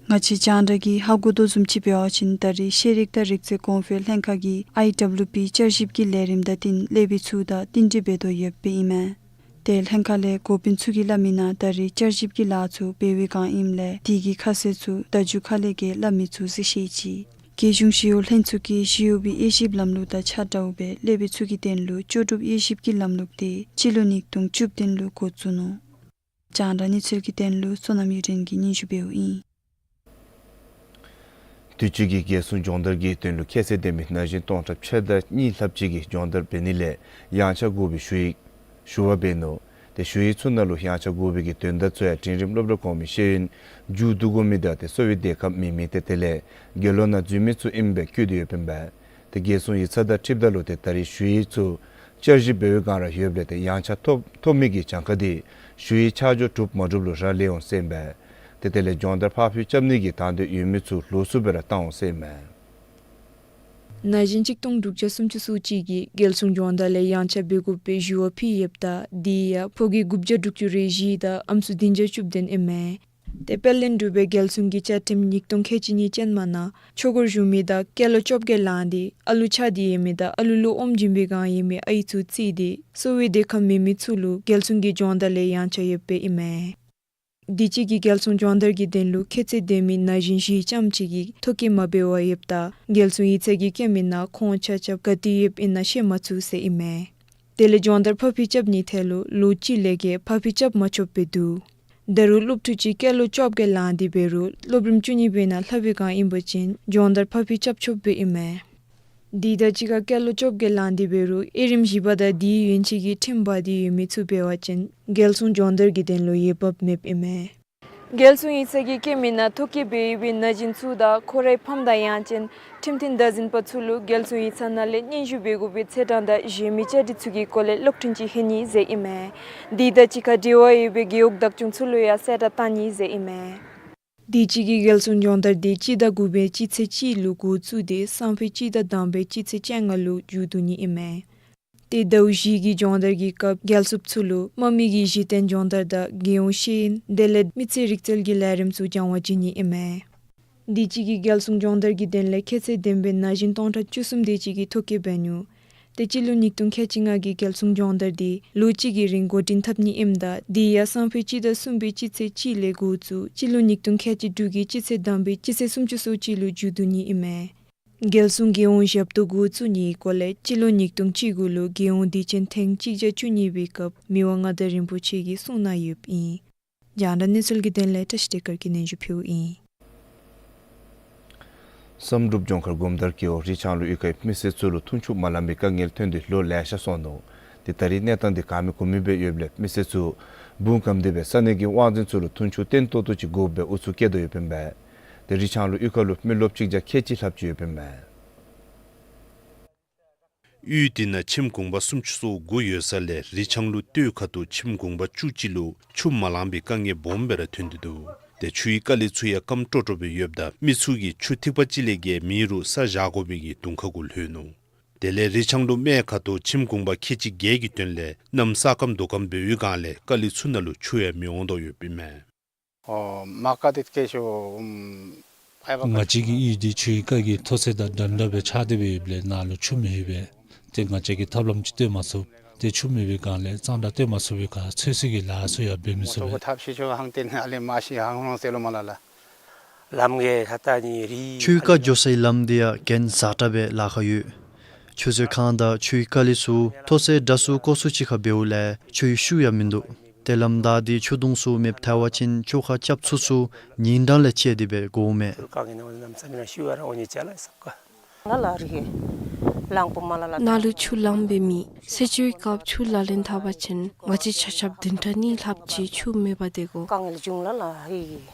ང་བཅས་རྒྱང་བསྒྲགས་ཀྱིས་ཧ་གོ་དོ་བཟུམ་ཅིག་འབད་བ་ཅིན་ད་རེས་ཤེས་རིག་དང་རིག་རྩལ་གོང་འཕེལ་ལྷན་ཁག་གིས་ཨའི་ཌབ་ལུ་པི་བསྐྱར་ཞིབ་ཀྱི་ལས་རིམ་དང་བསྟུན་སློབ་དཔོན་ཚུ་དང་བསྟུན་གྲོས་འབད་དོ་ཡོདཔ་ཨིན་མས། ཏེ་ལྷན་ཁག་ལས་འགོ་དཔོན་ཚུ་གིས་སླབ་མི་ནང་ད་རེས་བསྐྱར་ཞིབ་ཀྱི་ལཱ་ཚུ་འབད་བའི་བསྒང་ཨིནམ་ལས་དེ་གི་ཁ་གསལ་ཚུ་བརྡ་བརྒྱུད་ཁ་ལས་ཀྱིས་སླབ་མི་ཚུགས་ཟེར་བཤད་ཅི། རྒྱལ་གཞུང་ཞི་གཡོག་ལྷན་ཚོགས་ཀྱིས་ཞི་གཡོགཔ་གི་དབྱེ་ཞིབ་ལམ་ལུགས་དང་ཆ་འདྲཝ་སྦེ་སླབ་པའི་ཚུལ་གྱི་དོན་ལུ་ལྕོགས་གྲུབ་དབྱེ་ཞིབ་ཀྱི་ལམ་ལུགས་དེ་སྤྱི་ལོ་ཉིས་སྟོང་བཅུ་བདུན་ལུ་འགོ་བཙུགས་ནུག། རྒྱང་བསྒྲགས་གནས་ཚུལ་གྱི་དོན་ལུ་བསོད་ནམས་གཡུ་སྒྲོན་གྱིས་སྙན་ཞུ་འབདཝ་ཨིན། དུས་ཅི་གི་རྒྱལ་སྲུང་སྦྱོང་བརྡར་གྱི་དོན་ལུ་ཁྱད་ཚད་ལྡན་པའི་ན་གཞོན་སྟོང་ཕྲག་ཕྱེད་དང་གཉིས་ལྷགཔ་ཅིག་གིས་སྦྱོང་བརྡར་འབད་ནི་ལས་ཡངས་ཆག་དགོ་པའི་ཞུ་ཡིག་ཞུ་བ་འབད་ནུག། ཏེ་ཞུ་ཡིག་ཚུ་ནང་ལུ་ཡངས་ཆག་དགོ་པའི་གི་དོན་དག་ཚུ་ཡང་འབྲིང་རིམ་སློབ་གྲྭ་གོང་མའི་ཤེས་ཡོན་མཇུག་བསྡུ་དགོ་མི་དང་ཏེ་གསོ་བའི་སྡེ་ཁག་མེད་མི་ཏེ་དེ་ལས་དགེ་སློང་ནང་འཛུལ་མི་ཚུ་ཨིནམ་སྦེ་བཀོད་དེ་ཡོདཔ་ཨིན་པས། ཏེ་རྒྱལ་སྲུང་ཡིག་ཚང་དང་འཁྲིལཝ་ད་ལུ་ཏེ་ད་རེས་ཞུ་ཡིག་ཚུ་བསྐྱར་ཞིབ་འབད་བའི་བསྒང་ར་ཡོདཔ་ལས་ཏེ་ཡངས་ཆག་ཐོབ་ཐོབ་མི་གི་གྱངས་ཁ་དེ་ཞུ་ཡིག་ཆ་འཇོག་གྲུབ་མ་གྲུབ་ལུ་རག་ལས་འོང་ཟེར་ཨིན་པས། ཏེ་དེ་ལས་སྦྱོང་བརྡར་ཕར་འགྱངས་རྐྱབ་ནི་གི་དང་འདོད་ཡོད་མི་ཚུ་ལོགས་སུ་སྦེ་ར་བཏང་འོང་ཟེར་ཨིན་མས། ན་གཞོན་གཅིག་སྟོང་དྲུག་བརྒྱ་སུམ་ཅུ་སོ་གཅིག་གིས་རྒྱལ་སྲུང་སྦྱོང་བརྡར་ལས་ཡངས་ཆག་འབད་དགོ་པའི་ཞུ་བ་ཕུལ་ཡོདཔ་ད་དེ་ཡང་ཕོ་སྐྱེས་དགུ་བརྒྱ་དྲུག་ཅུ་རེ་བཞི་དང་ཨམ་སྲུ་བདུན་བརྒྱ་བཅུ་བདུན་ཨིན་མས། ཏེ་དཔལ་ལྡན་འབྲུག་པའི་རྒྱལ་སྲུང་གི་བཅའ་ཁྲིམས་ཉིས་སྟོང་ཁལ་གཅིག་གཉིས་ཅན་མ་ནང་ཆོས་སྒོར་ཞུགས་མི་དང་སྐྱེས་ལོ་བཅོ་བརྒྱད་ལང་སྟེ་ཨ་ལུ་ཆགས་ཏེ་ཡོད་མི་དང་ཨ་ལུ་ལུ་ཨོམ་བྱིན་པའི་བསྒང་ཡོད་མི་ཨའི་ཚུ་བརྩིས་ཏེ་གསོ་བའི་སྡེ་ཁག་མེད་མི་ཚུ་ལུ་རྒྱལ་སྲུང་གི་སྦྱོང་བརྡར་ལས་ཡངས་ཆག་ཡོདཔ་ཨིན་མས། དུས་ཅི་གི་རྒྱལ་སྲུང་སྦྱོང་བརྡར་གྱི་དོན་ལུ་ཁྱད་ཚད་ལྡན་མི་ན་གཞོན་བཞི་ཙམ་ཅིག་གིས་ཐོ་བཀོད་མ་འབད་བར་ཡོདཔ་ད་རྒྱལ་སྲུང་ཡིག་ཚང་གིས་བཀོད་མི་ནང་ཁོང་ཆ་ཁྱབ་ག་ཏེ་ཡོདཔ་ཨིན་ན་ཤེས་མ་ཚུགས་ཟེར་ཨིན་མས། དེ་ལས་སྦྱོང་བརྡར་ཕར་འགྱངས་རྐྱབ་ནིའི་ཐད་ལུ་ལོ་གཅིག་ལས་བརྒལ་ཕར་འགྱངས་རྐྱབ་མ་ཆོགཔ་སྦེ་འདུག། ད་རུང་སློབ་ཕྲུག་ཅིག་སྐྱེས་ལོ་བཅོ་བརྒྱད་ལང་སྟེ་འབད་རུང་སློབ་རིམ་བཅུ་གཉིས་པའི་ནང་ལྷབ་པའི་བསྒང་ཨིན་པ་ཅིན་སྦྱོང་བརྡར་ཕར་འགྱངས་རྐྱབ་ཆོགཔ་སྦེ་ཨིན་མས། དེ་དང་གཅིག་ཁར་སྐྱེས་ལོ་བཅོ་བརྒྱད་ལང་སྟེ་འབད་རུང་དབྱེ་རིམ་བཞི་པ་དང་དེའི་ཡན་ཆད་ཀྱི་ཁྲིམས་འབག་སྟེ་ཡོད་མི་ཚུ་འབད་བ་ཅིན་རྒྱལ་སྲུང་སྦྱོང་བརྡར་གྱི་དོན་ལུ་འོས་འབབ་མེདཔ་ཨིན་མས། རྒྱལ་སྲུང་ཡིག་ཚང་གིས་བཀོད་མི་ནང་ཐོ་བཀོད་འབད་ཡོད་པའི་ན་གཞོན་ཚུ་དང་ཁོ་རའི་ཕམ་དང་ཡང་ཅིན་ཁྲིམས་མཐུན་བདག་འཛིན་པ་ཚུ་ལུ་རྒྱལ་སྲུང་ཡིག་ཚང་ནང་ལས་སྙན་ཞུ་འབད་དགོ་པའི་ཚེས་གྲངས་དང་གཞན་མི་བཅའ་སྒྲིག་ཚུ་གི་སྐོར་ལས་གློག་འཕྲིན་ཅིག་ལྷོད་ནི་ཟེར་ཨིན་མས། དེ་དང་གཅིག་ཁར་འབྲེལ་བ་ཡོད་པའི་རྒེད་འོག་བདག་སྐྱོང་ཚུ་ལུ་ཡང་གསལ་བསྒྲགས་བཏང་ནི་ཟེར་ཨིན་མས། དུས་ཅི་གི་རྒྱལ་སྲུང་སྦྱོང་བརྡར་དེ་སྤྱི་ཟླ་དགུ་པའི་སྤྱི་ཚེས་གཅིག་ལུ་འགོ་བཙུགས་ཏེ་སང་ཕོད་སྤྱི་ཟླ་དང་པའི་སྤྱི་ཚེས་བཅོ་ལྔ་ལུ་མཇུག་བསྡུ་ནི་ཨིན་མས། ཏེ་ཟླཝ་བཞི་གི་སྦྱོང་བརྡར་གྱི་སྐབས་རྒྱལ་སྲུངཔ་ཚུ་ལུ་དམག་མི་གི་གཞི་རྟེན་སྦྱོང་བརྡར་དང་རྒྱལ་ཡོངས་ཤེས་ཡོན་དེ་ལས་མི་ཚེ་རིག་རྩལ་གྱི་ལས་རིམ་ཚུ་སྦྱང་བ་བྱིན་ནི་ཨིན་མས། དུས་ཅི་གི་རྒྱལ་སྲུང་སྦྱོང་བརྡར་གྱི་དོན་ལས་ཁྱད་ཚད་ལྡན་པའི་ན་གཞོན་སྟོང་ཕྲག་བཅུ་གསུམ་དེ་ཅིག་གིས་ཐོ་བཀོད་འབད་ནུག། ཏེ་སྤྱི་ལོ་ཉིས་སྟོང་ཁལ་གཅིག་ལྔ་གི་རྒྱལ་སྲུང་སྦྱོང་བརྡར་དེ་ལོ་གཅིག་གི་རིང་འགོ་འདྲེན་འཐབ་ནི་ཨིནམ་ད་དེ་ཡང་སང་ཕོད་སྤྱི་ཟླ་གསུམ་པའི་སྤྱི་ཚེས་གཅིག་ལས་འགོ་བཙུགས་སྤྱི་ལོ་ཉིས་སྟོང་ཁལ་གཅིག་དྲུག་གི་སྤྱི་ཚེས་དང་པའི་སྤྱི་ཚེས་སུམ་ཅུ་སོ་གཅིག་ལུ་མཇུག་བསྡུ་ནི་ཨིན་མས། རྒྱལ་སྲུང་རྒྱལ་ཡོངས་ཞབས་ཏོག་འགོ་བཙུགས་ནིའི་སྐོར་ལས་སྤྱི་ལོ་ཉིས་སྟོང་བཅུ་དགུ་ལུ་རྒྱལ་ཡོངས་དུས་ཆེན་ཐེངས་གཅིག་བརྒྱ་བཅུ་གཉིས་པའི་སྐབས་མི་དབང་མངའ་བདག་རིན་པོ་ཆེ་གིས་གསུངས་གནང་ཡོདཔ་ཨིན། རྒྱང་བསྒྲགས་གནས་ཚུལ་གྱི་དོན་ལས་བཀྲ་ཤིས་བདེ་དཀར་གྱིས་སྙན་ཞུ་ཕུལཝ་ཨིན། བསམ་གྲུབ་ལྗོངས་མཁར་གོམ་དར་གྱི་འོག་རི་ཆང་ལུ་གཡུས་ཁའི་མི་སེར་ཚུ་ལུ་འཐུང་ཆུ་མ་ལང་པའི་དཀའ་ངལ་ཐོན་ཏེ་ལོ་ལེ་ཤ་སོང་ནུག། ཏེ་ད་རེས་གནས་སྟངས་དེ་གང་མེད་གུ་མེད་སྦེ་ཡོདཔ་ལས་མི་སེར་ཚུ་འབུ་སྐམ་སྟེ་སྦེ་ས་གནས་ཀྱི་དབང་འཛིན་ཚུ་ལུ་འཐུང་ཆུ་བརྟན་ཏོག་ཏོ་ཅིག་དགོ་པའི་ཨུ་ཚུགས་བསྐྱེད་དོ་ཡོདཔ་ཨིན་པས། ཏེ་རི་ཆང་ལུ་གཡུས་ཁ་ལུ་མི་རློབས་གཅིག་བརྒྱ་ཁལ་གཅིག་ལྷགཔ་ཅིག་ཡོདཔ་ཨིན་པས། གཡུས་དེ་ནང་ཁྱིམ་གུང་པ་སུམ་ཅུ་སོ་དགུ་ཡོད་ས་ལས་རི་ཆང་ལུ་སྟོད་ཁ་ཐུག་ཁྱིམ་གུང་པ་བཅུ་གཅིག་ལུ་ཆུ་མ་ལང་པའི་དཀའ་ངལ་སྦོམ་སྦེ་ར་ཐོན་ཏེ་འདུག། ཏེ་ཆུའི་དཀའ་ལས་ཚུ་ཡང་སྐམ་ཀྲོག་ཀྲོ་སྦེ་ཡོདཔ་ད་མི་ཚུ་གིས་ཆུ་ཐིགས་པ་གཅིག་ལས་བརྒལ་མེད་རུང་ས་བཞག་དགོ་པའི་གི་གདོང་ཁ་གུ་ལྷོད་ནུག། དེ་ལས་རི་ཆང་ལུ་སྨད་ཁ་ཐུག་ཁྱིམ་གུང་པ་ཁལ་གཅིག་བརྒྱད་ཀྱི་དོན་ལས་གནམ་ས་སྐམ་རྡོ་སྐམ་འབད་བའི་སྒང་ལས་དཀའ་ལས་ཚུ་ནང་ལུ་ཆུ་ཡང་མི་འོང་དོ་ཡོདཔ་ཨིན་མས། ཨོ་མ་ཀ་དེ་ཀེ་ཤོ་ཨུམ་ཨའི་བ་ང་བཅས་ཀྱི་གཡུས་འདི་ཆུའི་རྐ་གི་མཐོ་ཚད་དང་འདྲན་འདྲ་སྦེ་ཆགས་ཏེ་སྦེ་ཡོདཔ་ལས་ནཱ་ལུ་ཆུ་མེད་པས། ཏེ་ང་བཅས་ཀྱིས་ཐབས་ལམ་ཅིག་བཏོན་མ་ཚུགས། ཏེ་ཆུ་མེད་པའི་སྒང་ལས་གཙང་སྦྲ་བཏོན་མ་ཚུགས་པའི་ཁར་ཚོད་བསྲེ་གི་ལཱ་ཚུ་ཡང་འབད་མི་ཚུགས་པས། ཐབས་ཤེས་ཤོ་ཧང་ཏེ་ནཱ་ལས་མ་ཤེས་ཧང་ལོང་ཟེར་ལོ་མ་ལ་ལ། ལམ་གྱི་ཧ་ཏ་ནི་རི་ཆུའི་རྐ་འགྱོ་སའི་ལམ་འདི་ཡང་གྱེན་ཟག་དྲགས་སྦེ་ལཱ་ཁག་ཡོད། ཆུ་མཛོད་ཁང་དང་ཆུའི་དཀའ་ལས་ཚུ་མཐོ་ཚད་དྲག་སུ་ཀོ་སུ་ཅིག་ཁར་འབདཝ་ལས་ཆུའི་ཤུགས་ཡང་མིན་འདུག། ཏེ་ལམ་བདའ་སྟེ་ཆུ་དུང་ཚུ་མེདཔ་ཐལ་བ་ཅིན་ཆུ་ཁར་རྐྱབ་ཚུགས་ཚུགས་ཉིན་གྲངས་ལས་བཅད་དེ་སྦེ་དགོཔ་མས། ནཱ་ལུ་ཆུ་ལངམ་སྦེ་མེད། ཚེས་བཅུའི་སྐབས་ཆུ་ལག་ལེན་འཐབ་པ་ཅིན་ང་བཅས་ཆ་ཁྱབ་བདུན་ཕྲག་གཉིས་ལྷགཔ་ཅིག་ཆུ་མེད་པར་སྡོད་དགོ།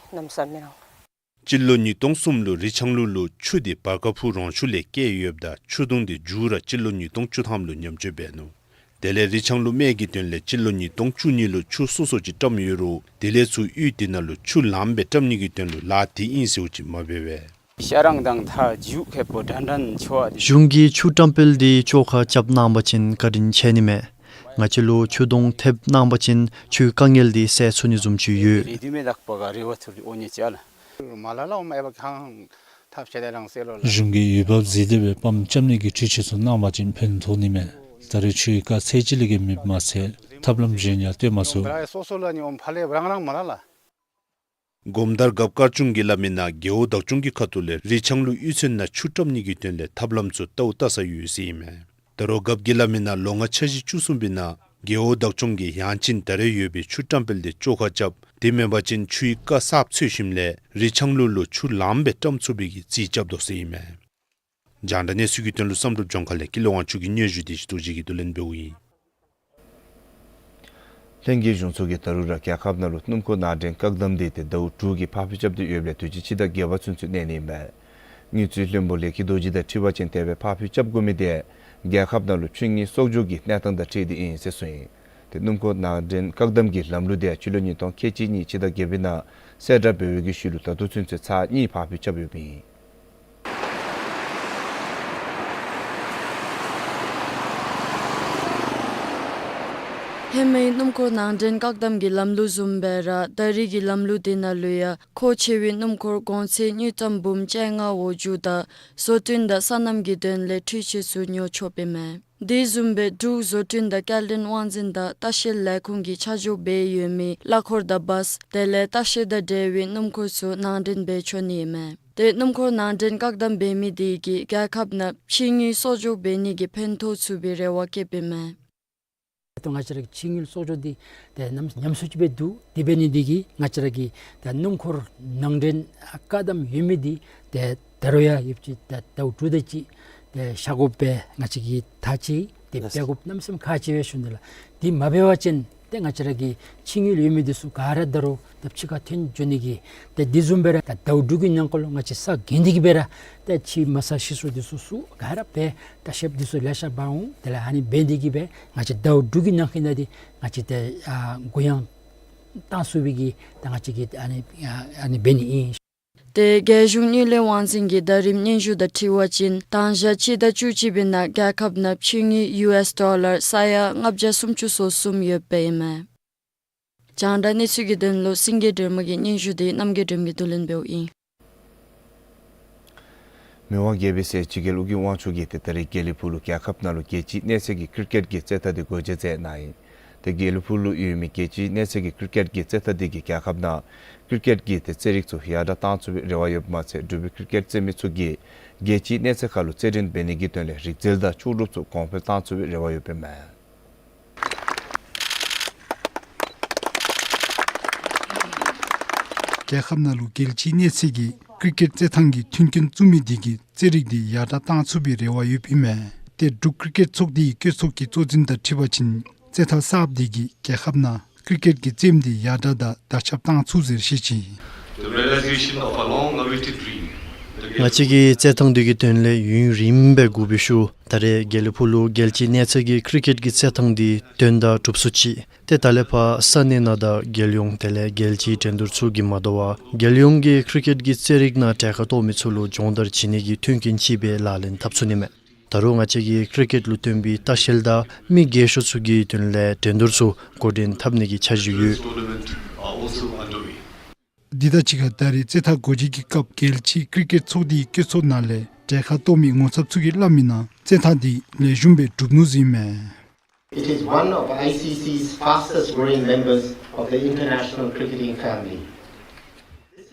སྤྱི་ལོ་ཉིས་སྟོང་གསུམ་ལུ་རི་ཆང་ལུ་ལུ་ཆུ་དེ་བར་ཀ་ཕུ་རོང་ཆུ་ལས་བསྐྱལ་ཡོདཔ་ད་ཆུ་དུང་དེ་མཇུག་ར་སྤྱི་ལོ་ཉིས་སྟོང་བཅུ་ཐམ་ལུ་ཉམས་བཅོས་འབད་ནུག། དེ་ལས་རི་ཆང་ལུ་སྨད་ཀྱི་དོན་ལས་སྤྱི་ལོ་ཉིས་སྟོང་བཅུ་གཉིས་ལུ་ཆུ་སོ་སོ་ཅིག་བཀྲམ་ཡོད་རུང་དེ་ལས་ཚུར་གཡུས་དེ་ནང་ལུ་ཆུ་ལངམ་སྦེ་བཀྲམ་ནི་གི་དོན་ལུ་ལཱ་དེ་ཨིན་ཟེརཝ་ཅིག་མ་འབད་བས། ཤ་རང་དང་ཐ་ཇུ་ཁེ་པོ་དྲན་དྲན་ཆོ་བ་དེ། གཞུང་གིས་ཆུ་བཀྲམ་སྤེལ་དེ་ཆུ་ཁར་རྐྱབ་གནང་པ་ཅིན་བཀའ་དྲིན་ཆེ་ནི་མས། ང་བཅས་ལུ་ཆུ་དུང་ཐེབས་གནང་པ་ཅིན་ཆུའི་དཀའ་ངལ་དེ་སེལ་ཚུགས་ནི་བཟུམ་ཅིག་ཡོད། རེ་དུས་མེད་དག་པ་ག་རེ་བ་ཚུར་འོ་ཉེ་ཅ་ལ། མ་ལ་ལ་འོ་མ་ཨེ་བ་ཁང་ཐབས་ཤེས་དེ་རང་སེལ་ལོ་ལ། གཞུང་གིས་འོས་འབབ་གཟིགས་ཏེ་སྦེ་པམཔ་རྐྱབ་ནི་གི་འཕྲུལ་ཆས་ཚུ་གནང་པ་ཅིན་ཕན་ཐོགས་ནི་མས། ད་རེས་ཆུའི་རྐ་ཚད་ཅིག་ལས་བརྒལ་མེདཔ་མ་ཚད་ ཐབས་ལམ་གཞན་ཡང་སྟོན་མ་ཚུགས། སྒོམ་དར་རྒཔོ་དཀར་ཆུང་གིས་སླབ་མི་ནང་རྒེད་འོག་བདག་སྐྱོང་གི་ཁ་ཐུག་ལས་རི་ལྕང་ལུ་གཡུས་ཚན་ནང་ཆུ་བཀྲམ་ནི་གི་དོན་ལས་ཐབས་ལམ་ཚུ་བལྟཝ་བལྟ་ས་ཡོད་ཟེར་ཨིན་མས། ད་རུང་རྒཔོ་གིས་སླབ་མི་ནང་ལོ་ངོ་འཆར་གཞི་བཅུ་གསུམ་པའི་ནང་རྒེད་འོག་བདག་སྐྱོང་གིས་ཡང་ཅིན་ད་རེས་ཡོད་པའི་ཆུ་བཀྲམ་སྤེལ་དེ་བཅོ་ཁ་རྐྱབ། དེ་མེན་པ་ཅིན་ཆུའི་རྐ་གསརཔ་འཚོལ་ཞིནམ་ལས་རི་ལྕང་ལུ་ལུ་ཆུ་ལངམ་སྦེ་བཀྲམ་ཚུགས་པའི་གི་རྩིས་རྐྱབ་དོ་ཟེར་ཨིན་མས། རྒྱང་བསྒྲགས་གནས་ཚུལ་གྱི་དོན་ལུ་བསམ་གྲུབ་ལྗོངས་མཁར་ལས་ཀུན་ལེགས་དབང་ཕྱུག་གི་སྙན་ཞུ་དེ་ཞི་ཏོག་ཅིག་གིས་བསྡུ་ལེན་འབདཝ་ཨིན། ལྷན་རྒྱས་གཞུང་ཚོགས་ཀྱིས་ད་རུང་ར་རྒྱལ་ཁབ་ནང་ལུ་སྣུམ་འཁོར་ནང་འདྲེན་བཀག་དམ་དེ་ཏེ་ཟླཝ་དྲུག་གི་ཕར་འགྱངས་རྐྱབ་སྟེ་ཡོདཔ་ལས་དུས་ཅི་སྤྱི་ཟླ་བརྒྱད་པ་ཚུན་ཚོད་གནས་ནི་ཨིན་མས། དངུལ་རྩིས་བློན་པོ་ལེགས་སྐྱིད་རྡོ་རྗེ་དང་འཁྲིལ་བ་ཅིན་དེ་སྦེ་ཕར་འགྱངས་རྐྱབ་དགོ་མི་དེ་རྒྱལ་ཁབ་ནང་ལུ་ཕྱི་དངུལ་གསོག་འཇོག་གི་གནས་སྟངས་དང་འཁྲིལ་ཏེ་ཨིན་ཟེར་གསུངས་ཡི། ཏེ་སྣུམ་འཁོར་ནང་འདྲེན་བཀག་དམ་གྱི་ལམ་ལུགས་དེ་སྤྱི་ལོ་ཉིས་སྟོང་ཁལ་གཅིག་གཉིས་སྤྱི་ཟླ་བརྒྱད་པའི་ནང་གསལ་བསྒྲགས་འབད་བའི་གི་ཤུལ་ལུ་ད་ལྟོ་ཚུན་ཚོད་ཚར་གཉིས་ཕར་འགྱངས་རྐྱབ་ཡོདཔ་ཨིན། ཧེ་མའི་སྣུམ་འཁོར་ནང་འདྲེན་བཀག་དམ་གྱི་ལམ་ལུགས་བཟུམ་སྦེ་ར་ད་རེས་ཀྱི་ལམ་ལུགས་དེ་ནང་ལུ་ཡང་མཁོ་ཆེ་བའི་སྣུམ་འཁོར་གོང་ཚད་དངུལ་ཀྲམ་འབུམ་བཅོ་ལྔ་འོག་འགྱོཝ་ད་བཟོ་སྐྲུན་དང་སོ་ནམ་གྱི་དོན་ལས་འཕྲུལ་ཆས་ཚུ་ཉོ་ཆོགཔ་ཨིན་མས། དེ་བཟུམ་སྦེ་འབྲུག་བཟོ་སྐྲུན་དང་སྐྱེལ་འདྲེན་དབང་འཛིན་དང་ལྟ་བཤལ་ལས་ཁུངས་ཀྱིས་ཆ་འཇོག་འབད་ཡོད་མི་གླ་འཁོར་དང་བཱས་དེ་ལས་ལྟ་བཤལ་དང་འབྲེལ་བའི་སྣུམ་འཁོར་ཚུ་ནང་འདྲེན་འབད་ཆོག་ནི་ཨིན་མས། ཏེ་སྣུམ་འཁོར་ནང་འདྲེན་བཀག་དམ་འབད་མི་དེ་གིས་རྒྱལ་ཁབ་ནང་ཕྱི་དངུལ་གསོག་འཇོག་འབད་ནི་གི་ཕན་ཐོགས་ཚུགས་པའི་རེ་བ་བསྐྱེདཔ་ཨིན་མས། ད་ང་བཅས་ར་གི་ཕྱི་དངུལ་གསོག་འཇོག་འདི་ཏེ་ཉམས་ཉམས་སུ་ཅིག་སྦེ་འདུག། དེ་འབད་ནི་དེ་གིས་ང་བཅས་ར་གི་ད་སྣུམ་འཁོར་ནང་འདྲེན་བཀག་དམ་ཡོད་མི་འདི་ཏེ་ད་རུང་ཡང་ཡོདཔ་ཅིག་ད་ཟླཝ་དྲུག་དེ་ཅིག་ཏེ་བཞག་དགོཔ་སྦེ་ང་བཅས་ཀྱིས་ད་ཅི་ཏེ་ལགས། འབད་དགོཔ་གནམ་མེད་ས་མེད་ཁག་ཆེ་བས་ཞུ་ནི་ལགས། དེ་མ་འབད་བ་ཅིན་ཏེ་ང་བཅས་ར་གི་ཕྱི་དངུལ་ཡོད་མི་འདི་ཚུ་ག་ར་ད་རུང་ད་ཕྱི་ཁར་ཐོན་འགྱོ་ནི་གི་ཏེ་དེ་བཟུམ་སྦེ་ར་ད་ཟླཝ་དྲུག་གི་ནང་འཁོད་ལུ་ང་བཅས་ས་གི་འདི་གིས་སྦེ་ར་ད་ཕྱི་མ་ས་ཤི་སོ་འདི་ཚུ་ཚུ་ག་ར་སྦེ་ལྟ་བཤལཔ་འདི་ཚུ་ལེ་ཤ་འབག་འོང་། དེ་ལས་ཨ་ནི་འབད་ནི་དེ་གིས་སྦེ་ང་བཅས་ཟླཝ་དྲུག་གི་ནང་འཁོད་ནང་འདི་ང་བཅས་ཏེ་ཨ་གུ་ཡངས་བཏང་ཚུགས་པའི་གི་ད་ང་བཅས་ཀྱིས་ཨ་ནི་ཨ་ཨ་ནི་འབད་ནི་ཨིན། ཏེ་རྒྱལ་གཞུང་དངུལ་ལས་དབང་འཛིན་གྱི་ཟླ་རིམ་སྙན་ཞུ་དང་འཁྲིལ་བ་ཅིན་དང་ཞག་སྤྱི་ཟླ་བཅུ་གཅིག་པའི་ནང་རྒྱལ་ཁབ་ནང་ཕྱི་དངུལ་ཡུ་ཨེསི་ཌོ་ལར་ས་ཡ་ལྔ་བརྒྱ་སུམ་ཅུ་སོ་གསུམ་ཡོདཔ་ཨིན་མས། རྒྱང་བསྒྲགས་གནས་ཚུལ་གྱི་དོན་ལུ་སེང་གེ་སྒྲོལ་མ་གི་སྙན་ཞུ་དེ་རྣམ་རྒྱལ་སྒྲོལ་མ་གིས་བསྡུ་ལེན་འབདཝ་ཨིན། མི་དབང་རྒྱལ་པོའི་སྲས་སྤྱི་རྒྱལ་ཨོ་རྒྱན་དབང་ཕྱུག་གིས་ཏེ་ད་རིས་དགེ་ལེགས་ཕུག་ལུ་རྒྱལ་ཁབ་ནང་ལུ་རྒྱལ་སྤྱིའི་གནས་ཚད་ཀྱི་ཀྲི་ཀེཊ་ཀྱི་རྩེད་ཐང་དེ་སྒོ་འབྱེད་མཛད་གནང་ཡི། ཏེ་དགེ་ལེགས་ཕུག་ལུ་ཡོད་མི་རྒྱལ་སྤྱིའི་གནས་ཚད་ཀྱི་ཀྲི་ཀེཊ་ཀྱི་རྩེད་ཐང་དེ་གིས་རྒྱལ་ཁབ་ནང་ཀྲི་ཀེཊ་ཀྱི་ཏེ་རྩེད་རིགས་ཚུ་ཡར་དྲག་བཏང་ཚུགས་པའི་རེ་བ་ཡོདཔ་མ་ཚད་འབྲུག་པའི་ཀྲི་ཀེཊ་རྩེད་མི་ཚུ་གིས་རྒྱལ་སྤྱིའི་གནས་ཚད་ཁར་ལུ་རྩེད་འགྲན་འབད་ནི་གི་དོན་ལས་རིག་རྩལ་དང་ལྕོགས་གྲུབ་ཚུ་གོང་འཕེལ་བཏང་ཚུགས་པའི་རེ་བ་ཡོདཔ་ཨིན་མས། རྒྱལ་ཁབ་ནང་ལུ་རྒྱལ་སྤྱིའི་གནས་ཚད་ཀྱི་ཀྲི་ཀེཊ་རྩེད་ཐང་གི་མཐུན་རྐྱེན་བཙུགས་མི་དེ་གིས་རྩེད་རིགས་དེ་ཡར་དྲག་བཏང་ཚུགས་པའི་རེ་བ་ཡོདཔ་ཨིན་མས། ཏེ་འབྲུག་ཀྲི་ཀེཊ་ཚོགས་སྡེའི་བཀོད་ཚོགས་ཀྱི་གཙོ་འཛིན་དང་འཁྲིལ་བ་ཅིན་རྩེད་ཐང་གསརཔ་དེ་གིས་རྒྱལ་ཁབ་ནང་ཀྲི་ཀེཊ་ཀྱི་རྩེདམོ་དེ་ཡར་དྲག་དང་དར་ཁྱབ་བཏང་ཚུགས་ཟེར་བཤད་ཅི། The realization of a long-awaited dream. ང་བཅས་ཀྱི་རྩེད་ཐང་དེ་གི་དོན་ལས་ཡུན་རིངམོ་སྦེ་སྒུག་པའི་ཤུལ་ད་རེས་དགེ་ལེགས་ཕུག་ལུ་རྒྱལ་སྤྱིའི་གནས་ཚད་ཀྱི་ཀྲི་ཀེཊ་ཀྱི་རྩེད་ཐང་དེ་དོན་དག་གྲུབ་ཚུགས་ཅི། ཏེ་ད་ལས་ཕར་ས་གནས་ནང་དང་རྒྱལ་ཡོངས་དེ་ལས་རྒྱལ་སྤྱིའི་འགྲན་བསྡུར་ཚུ་གིས་མ་དོ་བར་རྒྱལ་ཡོངས་ཀྱི་ཀྲི་ཀེཊ་ཀྱི་རྩེད་རིགས་ནང་གྲལ་ཁར་གཏོགས་མི་ཚུ་ལུ་སྦྱོང་བརྡར་བྱིན་ནི་གི་མཐུན་རྐྱེན་ཅིག་སྦེ་ལག་ལེན་འཐབ་ཚུགས་ནི་མས། ད་རུང་ང་བཅས་ཀྱིས་ཀྲི་ཀེཊ་ལུ་བརྟེན་པའི་ལྟ་བཤལ་དང་མི་རྒས་ཤོས་ཚུ་གི་དོན་ལས་འགྲན་བསྡུར་ཚུ་འགོ་འདྲེན་འཐབ་ནི་གི་འཆར་གཞི་ཡོད། འདི་དང་གཅིག་ཁར་ད་རེས་རྩེད་ཐང་སྒོ་འབྱེད་ཀྱི་སྐབས་རྒྱལ་སྤྱིའི་ཀྲི་ཀེཊ་ཚོགས་སྡེའི་བཀོད་ཚོགས་ནང་ལས་གྲལ་ཁར་གཏོགས་མི་ངོ་ཚབ་ཚུ་གིས་སླབ་མི་ནང་རྩེད་ཐང་དེ་ལེགས་ཤོམ་སྦེ་གྲུབ་ནུག་ཟེར་ཨིན་མས། It is one of I C C's fastest growing members of the international cricketing family.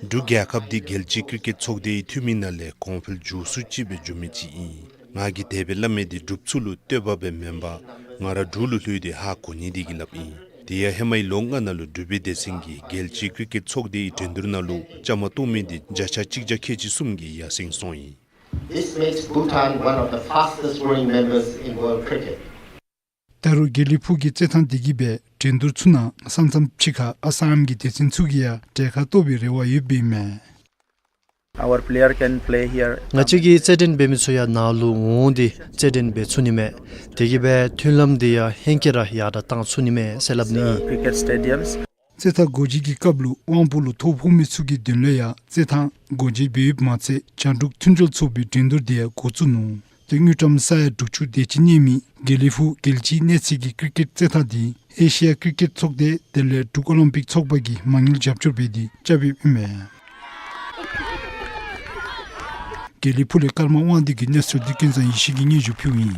འབྲུག་རྒྱལ་ཁབ་འདི་རྒྱལ་སྤྱིའི་ཀྲི་ཀེཊ་ཚོགས་སྡེའི་འཐུས་མི་ནང་ལས་གོང་འཕེལ་མགྱོགས་སུ་ཅིག་སྦེ་འགྱོ་མི་ཅིག་ཨིན། ང་གིས་དེ་སྦེ་སླབ་མི་འདི་འབྲུགཔ་ཚུ་ལུ་བསྟོད་པ་སྦེ་མེན་པར་ང་ར་འབྲུག་ལུ་ལྷོད་དེ་ཧ་གོ་ནི་དེ་གིས་སླབ་ཨིན། དེ་ཡང་ཧེ་མའི་ལོ་ལྔ་ནང་ལུ་འབྲུག་པའི་སྡེ་ཚན་གྱིས་རྒྱལ་སྤྱིའི་ཀྲི་ཀེཊ་ཚོགས་སྡེའི་འགྲན་བསྡུར་ནང་ལུ་བཅའ་མར་གཏོགས་མི་འདི་བརྒྱ་ཆ་གཅིག་བརྒྱ་ཁལ་གཅིག་གསུམ་གྱིས་ཡར་སེང་སོང་ཡི། This makes Bhutan one of the fastest growing members in world cricket. ད་རུང་དགེ་ལེགས་ཕུག་གི་རྩེད་ཐང་དེ་གིས་སྦེ་འགྲན་བསྡུར་ཚུ་ནང་ས་མཚམས་ཕྱི་ཁར་ཨ་སམ་གྱི་སྡེ་ཚན་ཚུ་གིས་ཡང་གྲལ་ཁར་གཏོགས་པའི་རེ་བ་ཡོདཔ་ཨིན་མས། Our player can play here. ང་བཅས་ཀྱི་རྩེད་འགྲན་འབད་མི་ཚུ་ཡང་ནཱ་ལུ་འོང་སྟེ་རྩེད་འགྲན་འབད་ཚུགས་ནི་མས། དེ་གིས་སྦེ་མཐུན་ལམ་དེ་ཡང་ཧེང་སྐལ་ར་ཡར་དྲག་བཏང་ཚུགས་ནི་མས་ཟེར་སླབ་ནི་ཨིན། Cricket stadiums. རྩེད་ཐང་སྒོ་འབྱེད་ཀྱི་སྐབས་ལུ་དབང་པོ་ལུ་ཐོ་ཕོག་མི་ཚུ་གི་དོན་ལུ་ཡང་རྩེད་ཐང་སྒོ་འབྱེད་འབད་ཡོདཔ་མ་ཚད་བྱང་འབྲུག་མཐུན་སྦྱོར་ཚོགས་པའི་འགྲན་བསྡུར་དེ་ཡང་འགོ་བཙུགས་ནུག། ཏེ་དངུལ་ཀྲམ་ས་ཡ་དྲུག་ཅུ་དེ་ཅིག་གནས་མི་དགེ་ལེགས་ཕུག་རྒྱལ་སྤྱིའི་གནས་ཚད་ཀྱི་ཀྲི་ཀེཊ་རྩེད་ཐང་དེ་ཨེ་ཤི་ཡ་ཀྲི་ཀེཊ་ཚོགས་སྡེ་དེ་ལས་འབྲུག་ཨོ་ལིམ་པིག་ཚོགས་པ་གིས་མ་དངུལ་རྒྱབ་སྐྱོར་འབད་དེ་རྐྱབ་ཡོདཔ་ཨིན་མས། དགེ་ལེགས་ཕུག་ལས་ཀརྨ་དབང་འདུས་ཀྱི་གནས་ཚུལ་འདི་ཀུན་བཟང་ཡེ་ཤེས་ཀྱིས་སྙན་ཞུ་ཕུལཝ་ཨིན།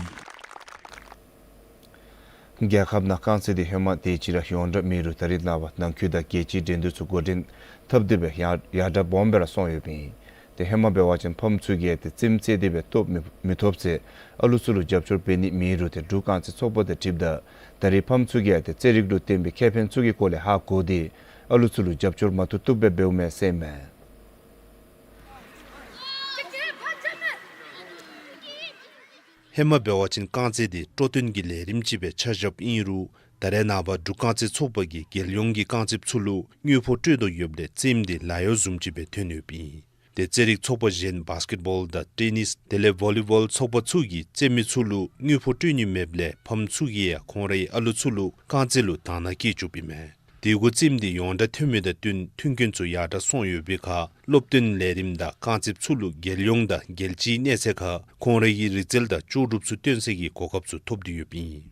རྒྱལ་ཁབ་ནང་རྐང་རྩེད་འདི་ཧེ་མ་དེ་ཅིག་ར་ཡོངས་གྲགས་མེད་རུང་ད་རེས་ནངས་པ་ནང་འཁོད་དང་རྒྱལ་སྤྱིའི་འགྲན་བསྡུར་ཚུ་འགོ་འདྲེན་འཐབ་སྟེ་སྦེ་ཡར་ཡར་དྲག་སྦོམ་སྦེ་ར་སོང་ཡོདཔ་ཨིན། ཏེ་ཧེ་མ་འབད་བ་ཅིན་ཕམ་ཚུ་གིས་ཏེ་རྩེདམོ་རྩེ་སྟེ་སྦེ་ཐོབ་མི་མི་ཐོབ་ཚེ་ཨ་ལུ་ཚུ་ལུ་རྒྱབ་སྐྱོར་འབད་ནི་མེད་རུང་ཏེ་འབྲུག་རྐང་རྩེད་ཚོགས་པ་དང་འཁྲིལཝ་ད་ད་རེས་ཕམ་ཚུ་གིས་ཏེ་རྩེད་རིགས་ལུ་བརྟེན་པའི་ཁེ་ཕན་ཚུ་གི་སྐོར་ལས་ཧ་གོ་སྟེ་ཨ་ལུ་ཚུ་ལུ་རྒྱབ་སྐྱོར་མ་བཏུབ་བཏུབ་སྦེ་འབདཝ་མས་ཟེར་ཨིན་མས། ཧེ་མ་འབད་བ་ཅིན་རྐང་རྩེད་འདི་སྤྲོ་སྟོན་གྱི་ལས་རིམ་ཅིག་སྦེ་ཆ་བཞགཔ་ཨིན་རུང་ད་རེས་ནངས་པ་འབྲུག་རྐང་རྩེད་ཚོགས་པ་གིས་རྒྱལ་ཡོངས་ཀྱི་རྐང་རྩེདཔ་ཚུ་ལུ་དངུལ་ཕོགས་སྤྲོད་དོ་ཡོདཔ་ལས་རྩེདམོ་འདི་ལཱ་གཡོག་བཟུམ་ཅིག་སྦེ་ཐོན་ཡོདཔ་ཨིན། ཏེ་རྩེད་རིགས་ཚོགས་པ་གཞན་བཱསི་ཀེཊ་བཱོལ་དང་ཊེ་ནིསི་དེ་ལས་བོ་ལི་བཱོལ་ཚོགས་པ་ཚུ་གིས་རྩེད་མི་ཚུ་ལུ་དངུལ་ཕོགས་སྤྲོད་ནི་མེདཔ་ལས་ཕམ་ཚུ་གིས་ཡང་ཁོང་རའི་ཨ་ལུ་ཚུ་ལུ་རྐང་རྩེད་ལུ་དང་བླངས་བསྐྱེད་བཅུགཔ་ཨིན་མས། དེ་གུ་རྩེདམོ་འདི་ཡོངས་གྲགས་ཐོན་མི་དང་བསྟུན་མཐུན་རྐྱེན་ཚུ་ཡར་དྲག་སོང་ཡོད་པའི་ཁར་སློབ་སྟོན་ལས་རིམ་དང་རྐང་རྩེདཔ་ཚུ་ལུ་རྒྱལ་ཡོངས་དང་རྒྱལ་སྤྱིའི་གནས་ཚད་ཁར་ཁོང་རའི་རིག་རྩལ་དང་ལྕོགས་གྲུབ་ཚུ་སྟོན་སའི་གོ་སྐབས་ཚུ་ཐོབ་སྟེ་ཡོདཔ་ཨིན།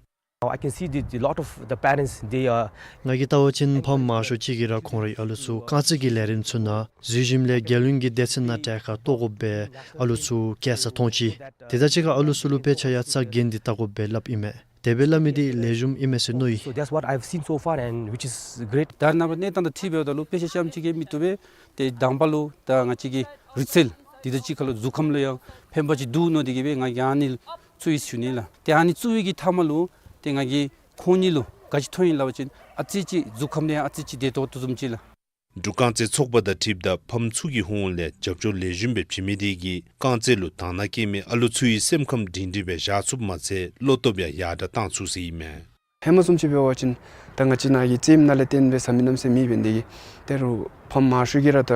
I can see the, the lot of the parents, they are ང་གིས་བལྟ་བ་ཅིན་ཕམ་མང་ཤོས་ཅིག་གིས་ར་ཁོང་རའི་ཨ་ལུ་ཚུ་རྐང་རྩེད་ཀྱི་ལས་རིམ་ཚུ་ནང་འཛུལ་ཞིནམ་ལས་རྒྱལ་ཡོངས་ཀྱི་སྡེ་ཚན་ནང་གྲལ་ཁར་གཏོགས་དགོཔ་སྦེ་ཨ་ལུ་ཚུ་བསྐྱལ་ས་མཐོང་ཅི། དེ་དང་གཅིག་ཁར་ཨ་ལུ་ཚུ་ལུ་དཔེ་ཆ་ཡང་རྩ་འགེངས་ཏེ་བལྟ་དགོཔ་སྦེ་སླབ་ཨིན་མས། དེ་སྦེ་སླབ་མི་འདི་ལེགས་ཤོམ་ཨིན་མས་ཟེར་མནོ་ཡི། So that's what I've seen so far and which is great. ད་རེས་ནངས་པ་གནས་སྟངས་དང་འཁྲིལ་འབདཝ་ད་ལུ་དཔེ་ཆ་རྐྱངམ་ཅིག་གིས་མི་བཏུབ་པས། ཏེ་དང་པ་ལུ་ད་ང་བཅས་ཀྱི་རིག་རྩལ་འདི་དང་གཅིག་ཁར་ལུ་གཟུགས་ཁམས་ལུ་ཡང་ཕན་པ་ཅིག་འདུག་མནོ་སྟེ་གིས་སྦེ་ང་གིས་ཨ་ནི་བཙུགས་ཡི་ཟེར་ཞུ་ནི་ལགས། ཏེ་ཨ་ནི་བཙུགས་པའི་གི་མཐའ་མ་ལུ་ཏེ་ང་གིས་ཁོང་གཉིས་ལུ་ག་ཅི་མཐོང་ཡི་སླབ་པ་ཅིན་ཨ་ཙི་ཅིག་གཟུགས་ཁམས་ལུ་ཡང་ཨ་ཙི་ཅིག་བདེ་ཏོག་ཏོ་བཟུམ་ཅིག་ལགས། འབྲུག་རྐང་རྩེད་ཚོགས་པ་དང་འཁྲིལཝ་ད་ཕམ་ཚུ་གི་ཧོངས་ལས་རྒྱབ་སྐྱོར་ལེགས་ཤོམ་སྦེ་བྱིན་མི་དེ་གིས་རྐང་རྩེད་ལུ་དང་བླངས་བསྐྱེད་མི་ཨ་ལུ་ཚུ་གི་སེམས་ཁམས་སྒྲིང་སྒྲིང་སྦེ་བཞག་ཚུགསཔ་མ་ཚད་བློ་སྟོབས་ཡང་ཡར་དྲག་བཏང་ཚུགས་ཟེར་ཨིན་མས། ཧེ་མ་བཟུམ་ཅིག་འབད་བ་ཅིན་ད་ང་བཅས་ནཱ་གི་རྩེདམོ་ནང་ལས་བརྟེན་སྦེ་ཟ་མི་གནམ་མེད་ས་མེད་མེད་པས། དེ་གིས་དེ་རུང་ཕམ་མང་ཤོས་ཀྱིས་ར་ད་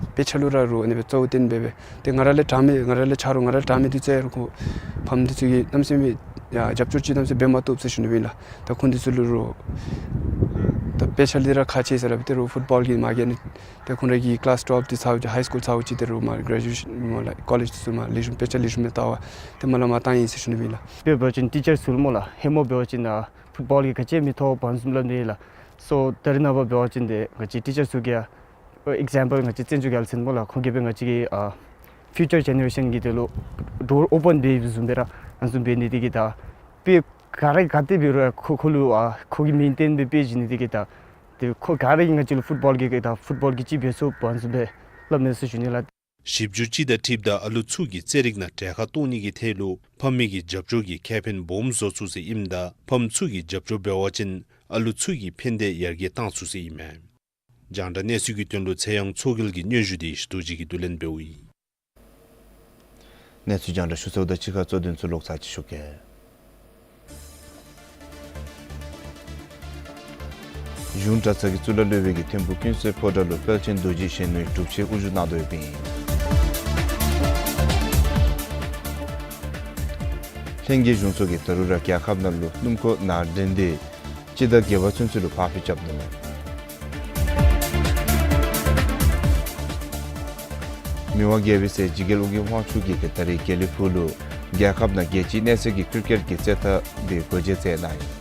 དཔེ་ཆ་ལུ་ར་རུང་ཨ་ནི་སྦེ་གཙོ་བོ་བཏོན་སྦེ་སྦེ་ཏེ་ང་ར་ལས་དྲག་མི་ང་ར་ལས་ཆ་རུང་ང་ར་ལས་དྲག་མི་འདི་ཚུ་ཡང་རུང་ཁོང་ཕམ་འདི་ཚུ་གིས་གནམ་མེད་ས་མེད་ཡང་རྒྱབ་སྐྱོར་ཅིག་གནམ་མེད་ས་མེད་འབད་མ་བཏུབ་ཟེར་ཞུ་ནི་ཨིན་ལགས། ད་ཁོང་འདི་ཚུ་ལུ་རུང་ད་དཔེ་ཆ་འདི་ར་ཁག་ཆེ་ཟེར་ར་སྦེ་དེ་རུང་ཕུཊ་བཱོལ་གྱིས་མ་རྒྱལ་ནི། ཏེ་ཁོང་ར་གི་ཀི་ལཱསི་ཊུ་ཝེལབ་འདི་ཚརཝ་ཅིག་ཧའི་སི་ཀུལ་ཚརཝ་ཅིག་དེ་རུང་མར་གྲེ་ཇུ་ཨེ་ཤཱན་མར་ལགས་ཀོ་ལེཇ་འདི་ཚུ་མར་ལེགས་ཤོམ་དཔེ་ཆ་ལེགས་ཤོམ་སྦེ་བལྟ་བར་ཏེ་མར་ལས་མར་བཏང་ཡི་ཟེར་ཞུ་ནི་ཨིན་ལགས། དཔེ་འབད་བ་ཅིན་ཊི་ཅར་ཚུ་ལུ་སྨོ་ལགས། ཧེ་མ་འབད་བ་ཅིན་ཨ་ཕུཊ་བཱོལ་གྱིས་ག་ཅི་མི་ཐོབ་པས་བཟུམ་སླབ་ནི་ལགས། སོ་ད་རེས་ནངས་པ་འབད་བ་ཅིན་ཏེ་ང་བཅས་ཊི་ཅར་ཚུ་གིས་ཨ་ཨེག་ཛམ་པཱལ་ང་བཅས་བཙན་བྱོལ་གྱི་ཨ་ལུ་ཚུ་སྨོ་ལགས། ཁོང་གིས་སྦེ་ང་བཅས་ཀྱི་ཨ་ཕིའུ་ཅར་ཇེ་ནེ་རེ་ཤཱན་གྱི་དོན་ལུ་ཌོར་ཨོ་པཱན་འབད་བཟུམ་སྦེ་ར་ཨ་ནི་བཟུམ་འབད་ནི་དེ་གིས་ད་དཔེ་ག་ར་ག་ཏེ་འབད་རུང་ཁོ་ཁོ་ལུ་ཨ་ཁོ་གི་མིང་བཏོན་སྦེ་དཔེ་བྱིན་ནི་དེ་གིས་ད་ཏེ་ཁོ་ག་ར་གིས་ང་བཅས་ལུ་ཕུཊ་བཱོལ་གྱི་གི་ད་ཕུཊ་བཱོལ་གྱིས་ཅིག་འབད་ཚུགས་པས་བཟུམ་སྦེ་སླབ་ནི་ཟེར་ཞུ་ནི་ལགས། ཞིབ་འཇུག་ཅིག་དང་འཁྲིལཝ་ད་ཨ་ལུ་ཚུ་གིས་རྩེད་རིགས་ནང་གྲལ་ཁར་གཏོགས་ནི་གི་ཐད་ལུ་ཕམ་གྱི་རྒྱབ་སྐྱོར་གྱིས་ཁེ་ཕན་སྦོམ་བཟོ་ཚུགས་ཟེར་ཨིནམ་ད་ཕམ་ཚུ་གིས་རྒྱབ་སྐྱོར་འབད་བ་ཅིན་ཨ་ལུ་ཚུ་གི་ཕན་བདེ་ཡར་རྒྱས་བཏང་ཚུགས་ཟེར་ཨིན་མས། རྒྱང་བསྒྲགས་གནས་ཚུལ་གྱི་དོན་ལུ་ཚེ་དབྱངས་མཚོ་རྒྱལ་གྱི་སྙན་ཞུ་འདི་ཞུ་དོ་ཅིག་གིས་བསྡུ་ལེན་འབདཝ་ཨིན། གནས་ཚུལ་རྒྱང་བསྒྲགས་ཞུ་ཚརཝ་དང་གཅིག་ཁར་གཙོ་དོན་ཚུ་ལོག་ཚར་ཅིག་ཞུ་གེ། གཞུང་གྲྭ་ཚང་གི་གཙུག་ལག་སློབ་དཔོན་གྱིས་ཐིམ་ཕུག་ཀུན་གསལ་ཕོ་བྲང་ལུ་དཔལ་ཆེན་རྡོ་རྗེ་གཞོན་ནུའི་སྒྲུབ་ཆེན་དབུ་བཞུགས་གནང་དོ་ཡོདཔ་ཨིན། ལྷན་རྒྱས་གཞུང་ཚོགས་ཀྱིས་ད་རུང་ར་རྒྱལ་ཁབ་ནང་ལུ་སྣུམ་འཁོར་ནང་འདྲེན་ཏེ་སྤྱི་ཟླ་བརྒྱད་པ་ཚུན་ཚོད་ལུ་ཕར་འགྱངས་རྐྱབ་ནུག། མི་དབང་རྒྱལ་པོའི་སྲས་འཇིགས་རྒྱལ་ཨོ་རྒྱན་དབང་ཕྱུག་གིས་ཏེ་ད་རིས་དགེ་ལེགས་ཕུག་ལུ་རྒྱལ་ཁབ་ནང་རྒྱལ་སྤྱིའི་གནས་ཚད་ཀྱི་ཀྲིག་ཀེཊ་ཀྱི་རྩེད་ཐང་འདི་སྒོ་འབྱེད་མཛད་གནང་ཡི།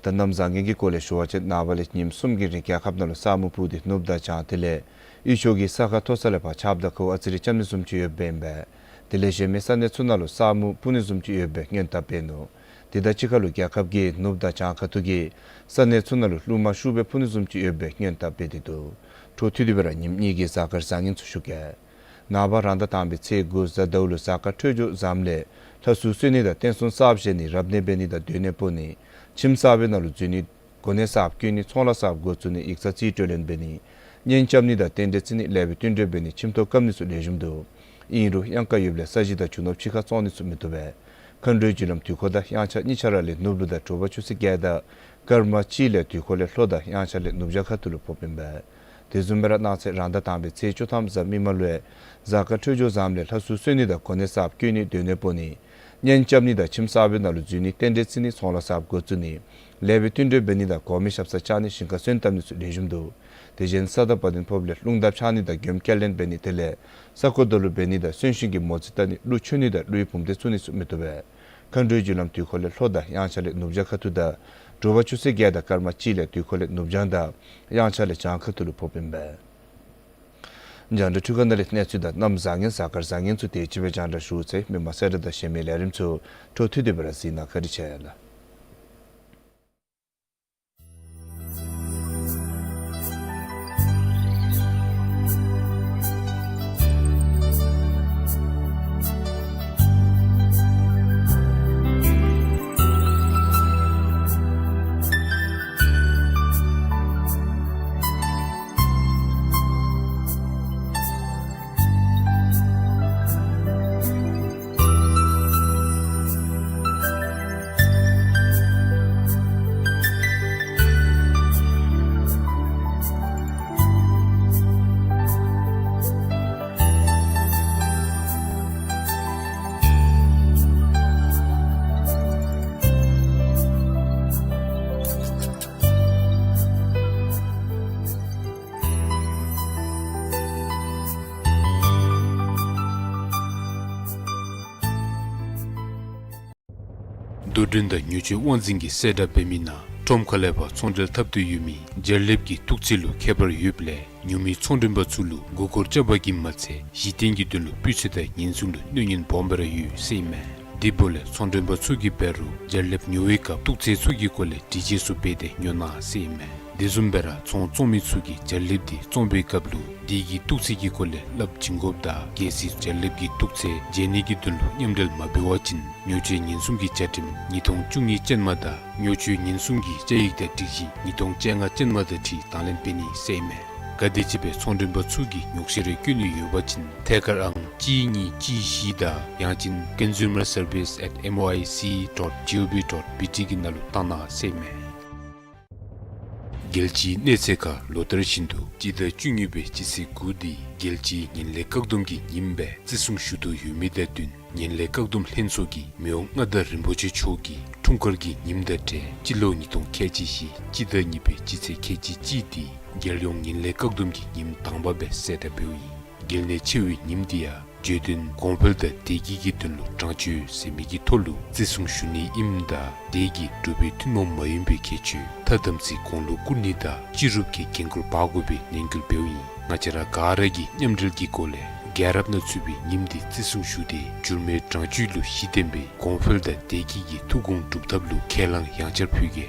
ད་གནམ་བཟང་ངན་གྱི་སྐོར་ལས་ཞུ་བ་ཅིན་ནངས་པ་ལས་ཉིནམ་གསུམ་གྱི་རིང་རྒྱལ་ཁབ་ནང་ལུ་ས་སྨུག་སྤུབས་ཏེ་ནུབ་དང་བྱང་དེ་ལས་དབུས་ཕྱོགས་ཀྱི་ས་ཁ་མཐོ་ས་ལས་ཕར་ཆརཔ་དང་ཁཝ་ཨ་ཙི་རེ་རྐྱབ་ནི་བཟུམ་ཅིག་ཡོདཔ་ཨིན་པས། དེ་ལས་གཞན་མི་ས་གནས་ཚུ་ནང་ལུ་ས་སྨུག་སྤུབས་ནི་བཟུམ་ཅིག་ཡོདཔ་སྦེ་སྔོན་དཔག་འབད་ནུག། དེ་དང་གཅིག་ཁར་ལུ་རྒྱལ་ཁབ་ཀྱི་ནུབ་དང་བྱང་ཁ་ཐུག་གི་ས་གནས་ཚུ་ནང་ལུ་རླུང་མ་ཤུགས་སྦེ་འཕུ་ནི་བཟུམ་ཅིག་ཡོདཔ་སྦེ་སྔོན་དཔག་འབད་དེ་འདུག། འཕྲོ་མཐུད་དེ་སྦེ་ར་ཉིནམ་གཉིས་ཀྱི་གཟའ་སྐར་བཟང་ངན་ཚུ་ཞུ་གེ། ནངས་པ་རང་ཟླ་དང་པའི་ཚེས་དགུ་གཟའ་ཟླཝ་ལུ་གཟའ་སྐར་འཕྲོད་སྦྱོར་བཟངམ་ལས་ལྷ་སྲུང་གསོལ་ནི་དང་བསྟན་སྲུང་གསརཔ་བཞེངས་ནི་རབ་གནས་འབད་ནི་དང་སྡོད་གནས་སྤོ་ནི་ཁྱིམ་གསར་པའི་ནང་ལུ་འཛུལ་ནི་གོ་གནས་གསརཔ་བསྐོ་ནི་ཚོང་ལཱ་གསརཔ་འགོ་བཙུགས་ནི་ཡིག་ཚང་རྩིས་སྤྲོད་ལེན་འབད་ནི་གཉེན་རྐྱབ་ནི་དང་རྟེན་འབྲེལ་བརྩི་ནི་ལེགས་པའི་བསྟུན་གྲོས་འབད་ནི་ཁྱིམ་ཐོག་བཀབ་ནི་ཚུ་ལེགས་ཤོམ་འདུག། ཨིན་རུང་གཡང་ཁ་ཡོདཔ་ལས་ས་གཞི་དང་རྒྱུ་ནོར་ཕྱི་ཁར་བཙོང་ནི་ཚུ་མི་བཏུབ་པས། མཁའ་འགྲོའི་རྒྱུ་ལམ་དུས་འཁོར་དང་དབྱངས་འཆར་གཉིས་ཆ་ར་ལས་ནུབ་ལུ་དང་དྲོ་པ་ཆུ་ཚོད་བརྒྱད་དང་སྐར་མ་གཅིག་ལས་དུས་འཁོར་ལས་ལྷོ་དང་དབྱངས་འཆར་ལས་ནུབ་བྱང་ཁ་ཐུག་ལུ་ཕོགཔ་ཨིན་པས། དེ་བཟུམ་སྦེ་ར་གནངས་ཚེ་རང་ཟླ་དང་པའི་ཚེས་བཅུ་ཐམ་གཟའ་མིག་དམར་ལུ་ཡང་གཟའ་སྐར་འཕྲོད་སྦྱོར་བཟངམ་ལས་ལྷ་སྲུང་གསོལ་ནི་དང་གོ་གནས་གསརཔ་བསྐོ་ནི་སྡོད་གནས་སྤོ་ནི་གཉེན་རྐྱབ་ནི་དང་ཁྱིམ་གསར་པའི་ནང་ལུ་འཛུལ་ནི་རྟེན་འབྲེལ་བརྩི་ནི་ཚོང་ལཱ་གསརཔ་འགོ་བཙུགས་ནི་ལེགས་པའི་བསྟུན་གྲོས་འབད་ནི་དང་གོང་མའི་ཞབས་སར་བཅར་ནི་ཞིང་ཁར་སོན་བཏབ་ནི་ཚུ་ལེགས་ཤོམ་འདུག། དེ་བཞིན་ས་དང་བ་དན་ཕོགཔ་ལས་རླུང་དར་འཕྱར་ནི་དང་མགྱོནམ་སྐྱེལ་ལེན་འབད་ནི་དེ་ལས་ས་རྐོ་རྡོ་ལུ་འབད་ནི་དང་གསོན་གཤིན་གྱི་མོ་རྩིས་བལྟ་ནི་ཀླུ་མཆོད་ནི་དང་ཀླུའི་བུམ་སྡེ་བཙུགས་ནི་ཚུ་མི་བཏུབ་པས། མཁའ་འགྲོའི་རྒྱུ་ལམ་དུས་འཁོར་ལས་ལྷོ་དང་དབྱངས་འཆར་ལས་ནུབ་བྱང་ཁ་ཐུག་དང་དྲོ་པ་ཆུ་ཚོད་བརྒྱད་དང་སྐར་མ་གཅིག་ལས་དུས་འཁོར་ལས་ནུབ་བྱང་དང་དབྱངས་འཆར་ལས་བྱང་ཁ་ཐུག་ལུ་ཕོགཔ་ཨིན་པས། རྒྱང་བསྒྲགས་འཕྲུལ་ཁང་ནང་ལས་གནས་ཚུལ་དང་གནམ་བཟང་ངན་གཟའ་སྐར་བཟང་ངན་ཚུ་དེ་ཅིག་སྦེ་རྒྱང་བསྒྲགས་ཞུ་ཚར་ཡི། མི་མང་གསལ་བསྒྲགས་དང་གཞན་མི་ལས་རིམ་ཚུ་འཕྲོ་མཐུད་དེ་སྦེ་ར་གཟིགས་གནང། བཀའ་དྲིན་ཆེ་ལགས། དོ་འགྲན་དང་ཉེས་སྤྱོད་དབང་འཛིན་གྱི་གསལ་བསྒྲགས་འབད་མི་ནང་ཁྲོམ་ཁ་ལས་ཕར་ཚོང་འབྲེལ་འཐབ་འདོད་ཡོད་མི་རྒྱ་ལེབ་ཀྱི་བཏུག་ཚད་ལུ་ཁྱད་པར་ཡོདཔ་ལས་ཉོ་མི་ཚོང་མགྲོན་པ་ཚུ་ལུ་མགུ་སྐོར་རྐྱབ་པ་གིས་མ་ཚད་གཞི་རྟེན་གྱི་དོན་ལུ་སྤུས་ཚད་དང་ཉེན་སྲུང་ལུ་གནོད་ཉེན་སྦོམ་སྦེ་ར་ཡོད་ཟེར་ཨིན་མས། དེ་འབདཝ་ལས་ཚོང་མགྲོན་པ་ཚུ་གིས་འབད་རུང་རྒྱ་ལེབ་ཉོ་བའི་སྐབས་བཏུག་ཚད་ཚུ་གི་སྐོར་ལས་འདྲི་དཔྱད་ཚུ་འབད་དེ་ཉོ་གནང་ཟེར་ཨིན་མས། དེ་བཟུམ་སྦེ་ར་ཚོང་བཙོང་མི་ཚུ་གིས་རྒྱ་ལེབ་འདི་བཙོང་བའི་སྐབས་ལུ་དེ་གི་བཏུག་ཚད་ཀྱི་སྐོར་ལས་སླབ་བྱིན་དགོཔ་དང་གལ་སྲིད་རྒྱ་ལེབ་ཀྱི་བཏུག་ཚད་འཇལ་ནི་གི་དོན་ལུ་མཉམ་འབྲེལ་མ་འབད་བ་ཅིན་ཉོ་སྤྱོད་ཉེན་སྲུང་གི་བཅའ་ཁྲིམས་ཉིས་སྟོང་བཅུ་གཉིས་ཅན་མ་དང་ཉོ་སྤྱོད་ཉེན་སྲུང་གི་བཅའ་ཡིག་དང་སྒྲིག་གཞི་ཉིས་སྟོང་བཅོ་ལྔ་ཅན་མ་དང་འཁྲིལ་དང་ལེན་འབད་ནི་ཟེར་ཨིན་མས། ག་དེམ་ཅིག་སྦེ་ཚོང་མགྲོན་པ་ཚུ་གིས་ཉོགས་བཤད་རེ་བཀོད་ནི་ཡོད་པ་ཅིན་ཐད་ཀར་ཨང་གཅིག་གཉིས་གཅིག་བཞི་དང་ཡང་ཅིན་consumer service at M O I C dot G O V dot B T གི་ནང་ལུ་བཏང་གནང་ཟེར་ཨིན་མས། རྒྱལ་སྤྱིའི་གནས་ཚད་ཁར་ལོ་ལྟར་བཞིན་དུ་སྤྱི་ཟླ་བཅུ་གཉིས་པའི་སྤྱི་ཚེས་དགུ་འདི་རྒྱལ་སྤྱིའི་ངན་ལྷད་བཀག་སྡོམ་གྱི་ཉིནམ་སྦེ་བརྩི་སྲུང་ཞུ་དོ་ཡོད་མི་དང་བསྟུན་ངན་ལྷད་བཀག་སྡོམ་ལྷན་ཚོགས་ཀྱིས་མི་དབང་མངའ་བདག་རིན་པོ་ཆེ་མཆོག་གི་འཁྲུངས་སྐར་གྱི་ཉིནམ་དང་འབྲེལ་སྤྱི་ལོ་ཉིས་སྟོང་ཁལ་གཅིག་བཞི་སྤྱི་ཟླ་གཉིས་པའི་སྤྱི་ཚེས་ཁལ་གཅིག་གཅིག་འདི་རྒྱལ་ཡོངས་ངན་ལྷད་བཀག་སྡོམ་གྱི་ཉིནམ་དང་པ་སྦེ་གསལ་བསྒྲགས་འབདཝ་ཨིན། གལ་གནད་ཆེ་བའི་ཉིནམ་འདི་ཡང་བརྗོད་དོན་གོང་འཕེལ་དང་བདེ་སྐྱིད་ཀྱི་དོན་ལུ་དྲང་བརྗོད་ཟེར་མི་གི་ཐོག་ལུ་བརྩི་སྲུང་ཞུ་ནི་ཨིནམ་ད་དེ་གིས་འབྲུག་པའི་ཐུན་མོང་མ་ཡིན་པའི་ཁྱད་ཆོས་ཐ་དམ་ཚིག་གོང་ལུ་བཀུར་ནི་དང་སྤྱི་རུབ་ཀྱི་འགན་ཁུར་འབག་དགོ་པའི་ནན་སྐུལ་འབདཝ་ཨིན། ང་བཅས་ར་ག་ར་གིས་མཉམ་འབྲེལ་གྱི་སྒོ་ལས་རྒྱལ་རབས་ནང་ཚུད་པའི་ཉིནམ་འདི་བརྩི་སྲུང་ཞུ་སྟེ་འགྱུར་མེད་དྲང་བརྗོད་ལུ་གཞི་བརྟེན་པའི་གོང་འཕེལ་དང་བདེ་སྐྱིད་ཀྱི་ཐུགས་དགོངས་སྒྲུབ་ཐབས་ལུ་ཁས་བླངས་ཡང་བསྐྱར་ཕུལ་གེ།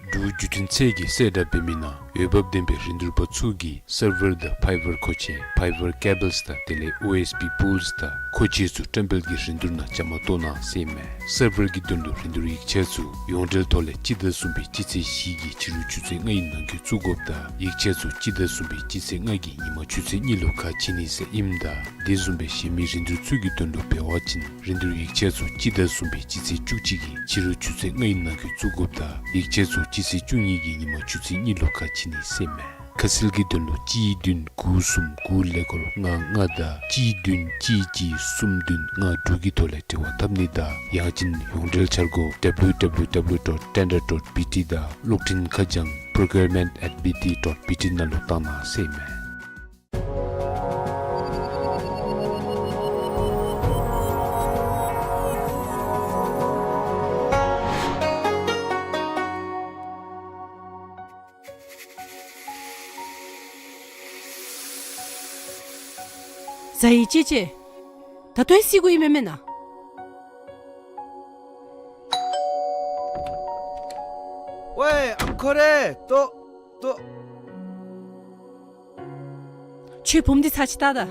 འབྲུག་བརྒྱུད་འཕྲིན་ཚད་ཀྱི་གསལ་བསྒྲགས་འབད་མི་ནང་འོས་འབབ་ལྡན་པའི་རིན་བསྡུར་པ་ཚུ་གིས་སར་ཝར་དང་ཕའི་བར་མཁོ་ཆས་Fiber Cables དང་དེ་ལས་ཨོ་ཨེསི་པི་Pools དང་མཁོ་ཆས་ཚུ་བཀྲམ་སྤེལ་གྱི་རིན་བསྡུར་ནང་བཅའ་མར་གཏོགས་གནང་ཟེར་ཨིན་མས། སར་ཝར་གྱི་དོན་ལུ་རིན་བསྡུར་ཡིག་ཆ་ཚུ་ཡོངས་འབྲེལ་ཐོག་ལས་སྤྱི་ཟླ་གསུམ་པའི་སྤྱི་ཚེས་བཞི་གི་ཕྱི་རུ་ཆུ་ཚོད་ལྔ་ཡི་ནང་འཁོད་བཙུགས་དགོཔ་དང་ཡིག་ཆ་ཚུ་སྤྱི་ཟླ་གསུམ་པའི་སྤྱི་ཚེས་ལྔ་གི་ཉིན་མ་ཆུ་ཚོད་གཉིས་ལུ་ཁ་ཕྱེ་ནི་ཟེར་ཨིནམ་ད་དེ་བཟུམ་སྦེ་གཞན་མི་རིན་བསྡུར་ཚུ་གི་དོན་ལུ་འབད་བ་ཅིན་རིན་བསྡུར་ཡིག་ཆ་ཚུ་སྤྱི་ཟླ་གསུམ་པའི་སྤྱི་ཚེས་བཅུ་གཅིག་གི་ཕྱི་རུ་ཆུ་ཚོད་ལྔ་ཡི་ནང་འཁོད་བཙུགས་དགོཔ་དང་ཡིག་ཆ་ཚུ་སྤྱི་ཚེས་བཅུ་གཉིས་ཀྱི་ཉིན་མ་ཆུ་ཚོད་གཉིས་ལུ་ཁ་ཕྱེ་ནི་ཟེར་ཨིན་མས། ཁ་གསལ་གྱི་དོན་ལུ་གཅིག་བདུན་དགུ་གསུམ་དགུ་ཀླད་ཀོར་ལྔ་ལྔ་དང་གཅིག་བདུན་གཅིག་གཅིག་གསུམ་བདུན་ལྔ་དྲུག་གི་ཐོག་ལས་འབྲེལ་བ་འཐབ་ནི་དང་ཡང་ཅིན་ཡོངས་འབྲེལ་འཆར་སྒོ་W W W dot tender dot B T དང་གློག་འཕྲིན་ཁ་བྱང་procurement at B T dot B T ནང་ལུ་བཏང་གནང་ཟེར་ཨིན་མས། ཟ་ཡི་ཅེ་ཅེ། ད་ལྟོ་ཡི་སི་གུ་ཡི་མེན་མེན་ན། ཝའེ་ཨམ་ཁོ་རེ་ལྟོ་ལྟོ། ཁྱོད་བུམོ་འདི་ཚར་ཅིག་བལྟ་ད།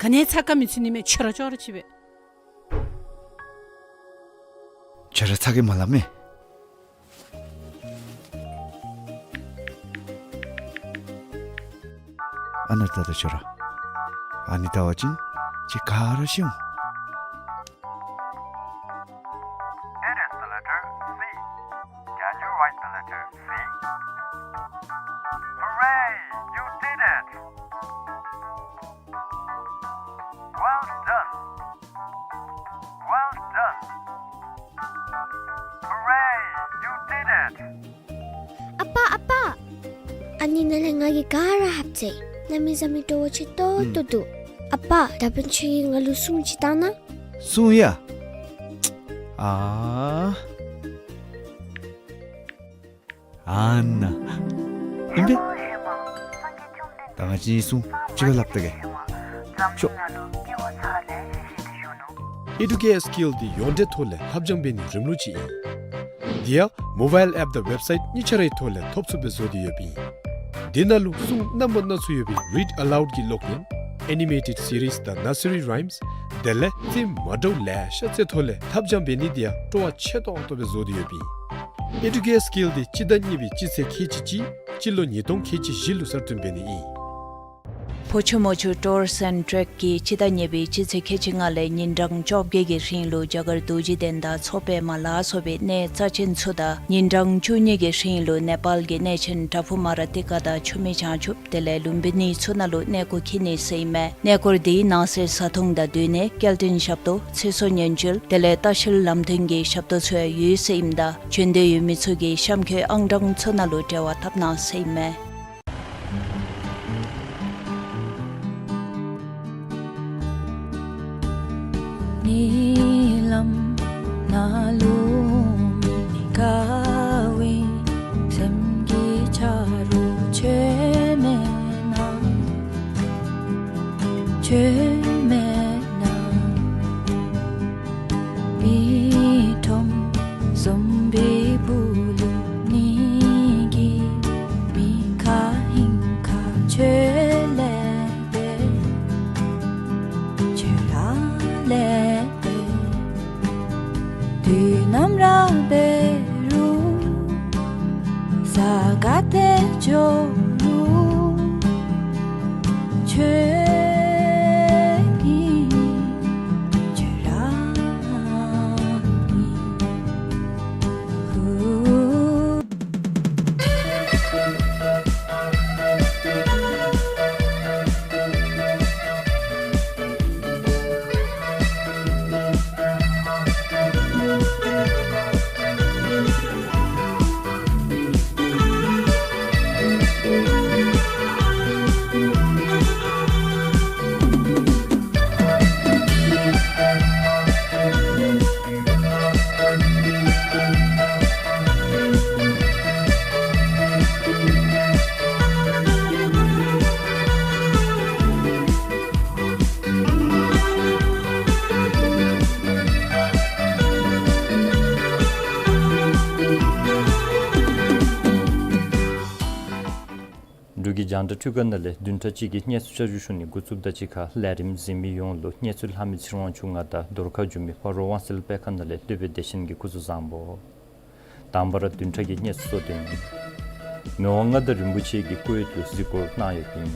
ག་ནི་ཚ་ག་མི་ཚུད་ནི་མས། ཁྱོད་ར་ཅོག་ར་ཅིག་སྦེ། ཁྱོད་ར་ཚ་གི་མ་ལ་མེ། ཨ་ནཱ་ལྟ་ད་ཁྱོད་ར། ཨ་ནི་བལྟ་བ་ཅིན་ཁྱོད་ག་ར་ཤེས་འོང་། It is the letter C. Can you write the letter C? Hooray! You did it! Well done! Well done! Hooray! You did it! ཨ་པ་ཨ་པ། ཨ་ནི་ནང་ལས་ང་གིས་ག་ར་ཧབ་ཚེ། གནམ་མེད་ས་མེད་སྤྲོ་བོ་ཆེ་ཏོག་ཏོ་འདུག། ཨ་པ་ད་འབདན་ཁྱོད་ཀྱིས་ང་ལུ་སྲུང་ཅིག་བཏང་ན། སྲུང་ཡ། ཨ། ཨ་ནཱ། ཨིན་པས། ད་ང་བཅས་གཉིས་སུ་གཅིག་ཁར་སླབ་ད་གེ། ཤོག། ཨེ་ཌུ་ཀེར་སི་ཀིལ་འདི་ཡོངས་འབྲེལ་ཐོག་ལས་ལྷབ་སྦྱང་འབད་ནིའི་རིམ་ལུགས་ཅིག་ཨིན། འདི་ཡང་མོ་བཱའིལ་ཨེཔ་དང་ཝེབ་སའིཊ་གཉིས་ཆ་རའི་ཐོག་ལས་ཐོབ་ཚུགསཔ་སྦེ་བཟོ་སྟེ་ཡོདཔ་ཨིན། འདི་ནང་ལུ་སྲུང་རྣམ་པ་སྣ་ཚོགས་ཡོད་པའི་རིཌ་ཨ་ལའུཌ་ཀྱི་ཀློག་ཡོན། ཨེ་ནི་མེ་ཊེཌ་སི་རིསི་དང་ནར་སི་རི་རའིམསི། དེ་ལས་རྩེདམོ་མ་འདྲཝ་ལེ་ཤ་རྩེ་ཐོག་ལས་ལྷབ་སྦྱང་འབད་ནི་འདི་ཡང་སྤྲོ་བ་ཆེ་ཏོག་ཏོ་སྦེ་བཟོ་སྟེ་ཡོདཔ་ཨིན། ཨེ་ཌུ་ཀེར་སི་ཀིལ་འདི་སྤྱི་ཟླ་གཉིས་པའི་སྤྱི་ཚེས་ཁལ་གཅིག་གཅིག་སྤྱི་ལོ་ཉིས་སྟོང་ཁལ་གཅིག་བཞི་ལུ་གསར་བཏོན་འབད་ནི་ཨིན། ཕོ་ཆུ་མོ་ཆུ་ཊུར་སི་ཨེནཌ་ཊེཀ་གིས་སྤྱི་ཟླ་གཉིས་པའི་སྤྱི་ཚེས་ཁལ་གཅིག་ལྔ་ལས་ཉིན་གྲངས་བཅོ་བརྒྱད་ཀྱི་རིང་ལུ་རྒྱ་གར་རྡོ་རྗེ་གདན་དང་མཚོ་པདྨ་ལ་སོགས་པའི་གནས་རྩ་ཆེན་ཚུ་དང་ཉིན་གྲངས་བཅུ་གཉིས་ཀྱི་རིང་ལུ་ནེ་པཱལ་གྱི་གནས་ཆེན་པྲ་ཕུ་མ་ར་ཏི་ཀ་དང་ཆུ་མིག་བྱང་ཆུབ་དེ་ལས་ལུམ་བི་ནི་ཚུ་ནང་ལུ་གནས་སྐོར་འཁྱིད་ནི་ཟེར་ཨིན་མས། གནས་སྐོར་འདི་ནང་གསེས་བཟའ་འཐུང་དང་སྡོད་གནས་སྐྱེལ་འདྲེན་ཞབས་ཏོག་ཚེ་སྲོག་ཉེན་བཅོལ་དེ་ལས་ལྟ་བཤལ་ལམ་སྟོན་གྱི་ཞབས་ཏོག་ཚུ་ཡང་ཡོད་ཟེར་ཨིནམ་ད་བྱོན་འདོད་ཡོད་མི་ཚུ་གིས་གཤམ་འཁོད་ཨང་གྲངས་ཚུ་ནང་ལུ་འབྲེལ་བ་འཐབ་གནང་ཟེར་ཨིན་མས། ཉིནམ་ནང་ལུ་མི་དགའ་བའི་སེམས་ཀྱི་ཆ་རོགས་ཁྱོད་མེད་ན། ཁྱོད་མེད་ན། མི་ཁྲོམ་བཟུམ་པའི་སྦུག་ལུ་ཉིན་གྱི་མི་ཁ་ཧིང་ཁ་ཁྱོད་ལས་འབད། ཁྱོད་ར་ལས་འབད། དུས་ནམ་ར་འབད་རུང་ས་ག་ཏེ་འགྱོ་རུང་ཁྱོད་ཨིན། ཁྱོད་ར་ཨིན། ཧུ། འབྲུག་གི་རྒྱང་བསྒྲགས་ཁྲུས་ཁང་ནང་ལས་བདུན་ཕྲག་གཅིག་གི་གནས་ཚུལ་བསྐྱར་ཞུ་ཞུ་ནི་འགོ་བཙུགསཔ་ད་གཅིག་ཁར་ལས་རིམ་གཟིགས་མི་ཡོངས་ལུ་གནས་ཚུལ་ལྷག་མི་ཚེ་རིང་དབང་ཕྱུག་ང་དང་རྫོང་ཁ་འགྱོ་མི་ཕ་རོལ་དབང་གསལ་དཔེ་ཁང་ནང་ལས་སློབ་དཔོན་བདེ་ཆེན་གྱིས་སྐུ་གཟུགས་བཟང་པོ། དང་པ་ར་བདུན་ཕྲག་གི་གནས་ཚུལ་གཙོ་དོན། མི་དབང་མངའ་བདག་རིན་པོ་ཆེ་གིས་ཀུ་ཝེཊ་ལུ་གཟིགས་སྐོར་གནང་ཡོདཔ་ཨིན།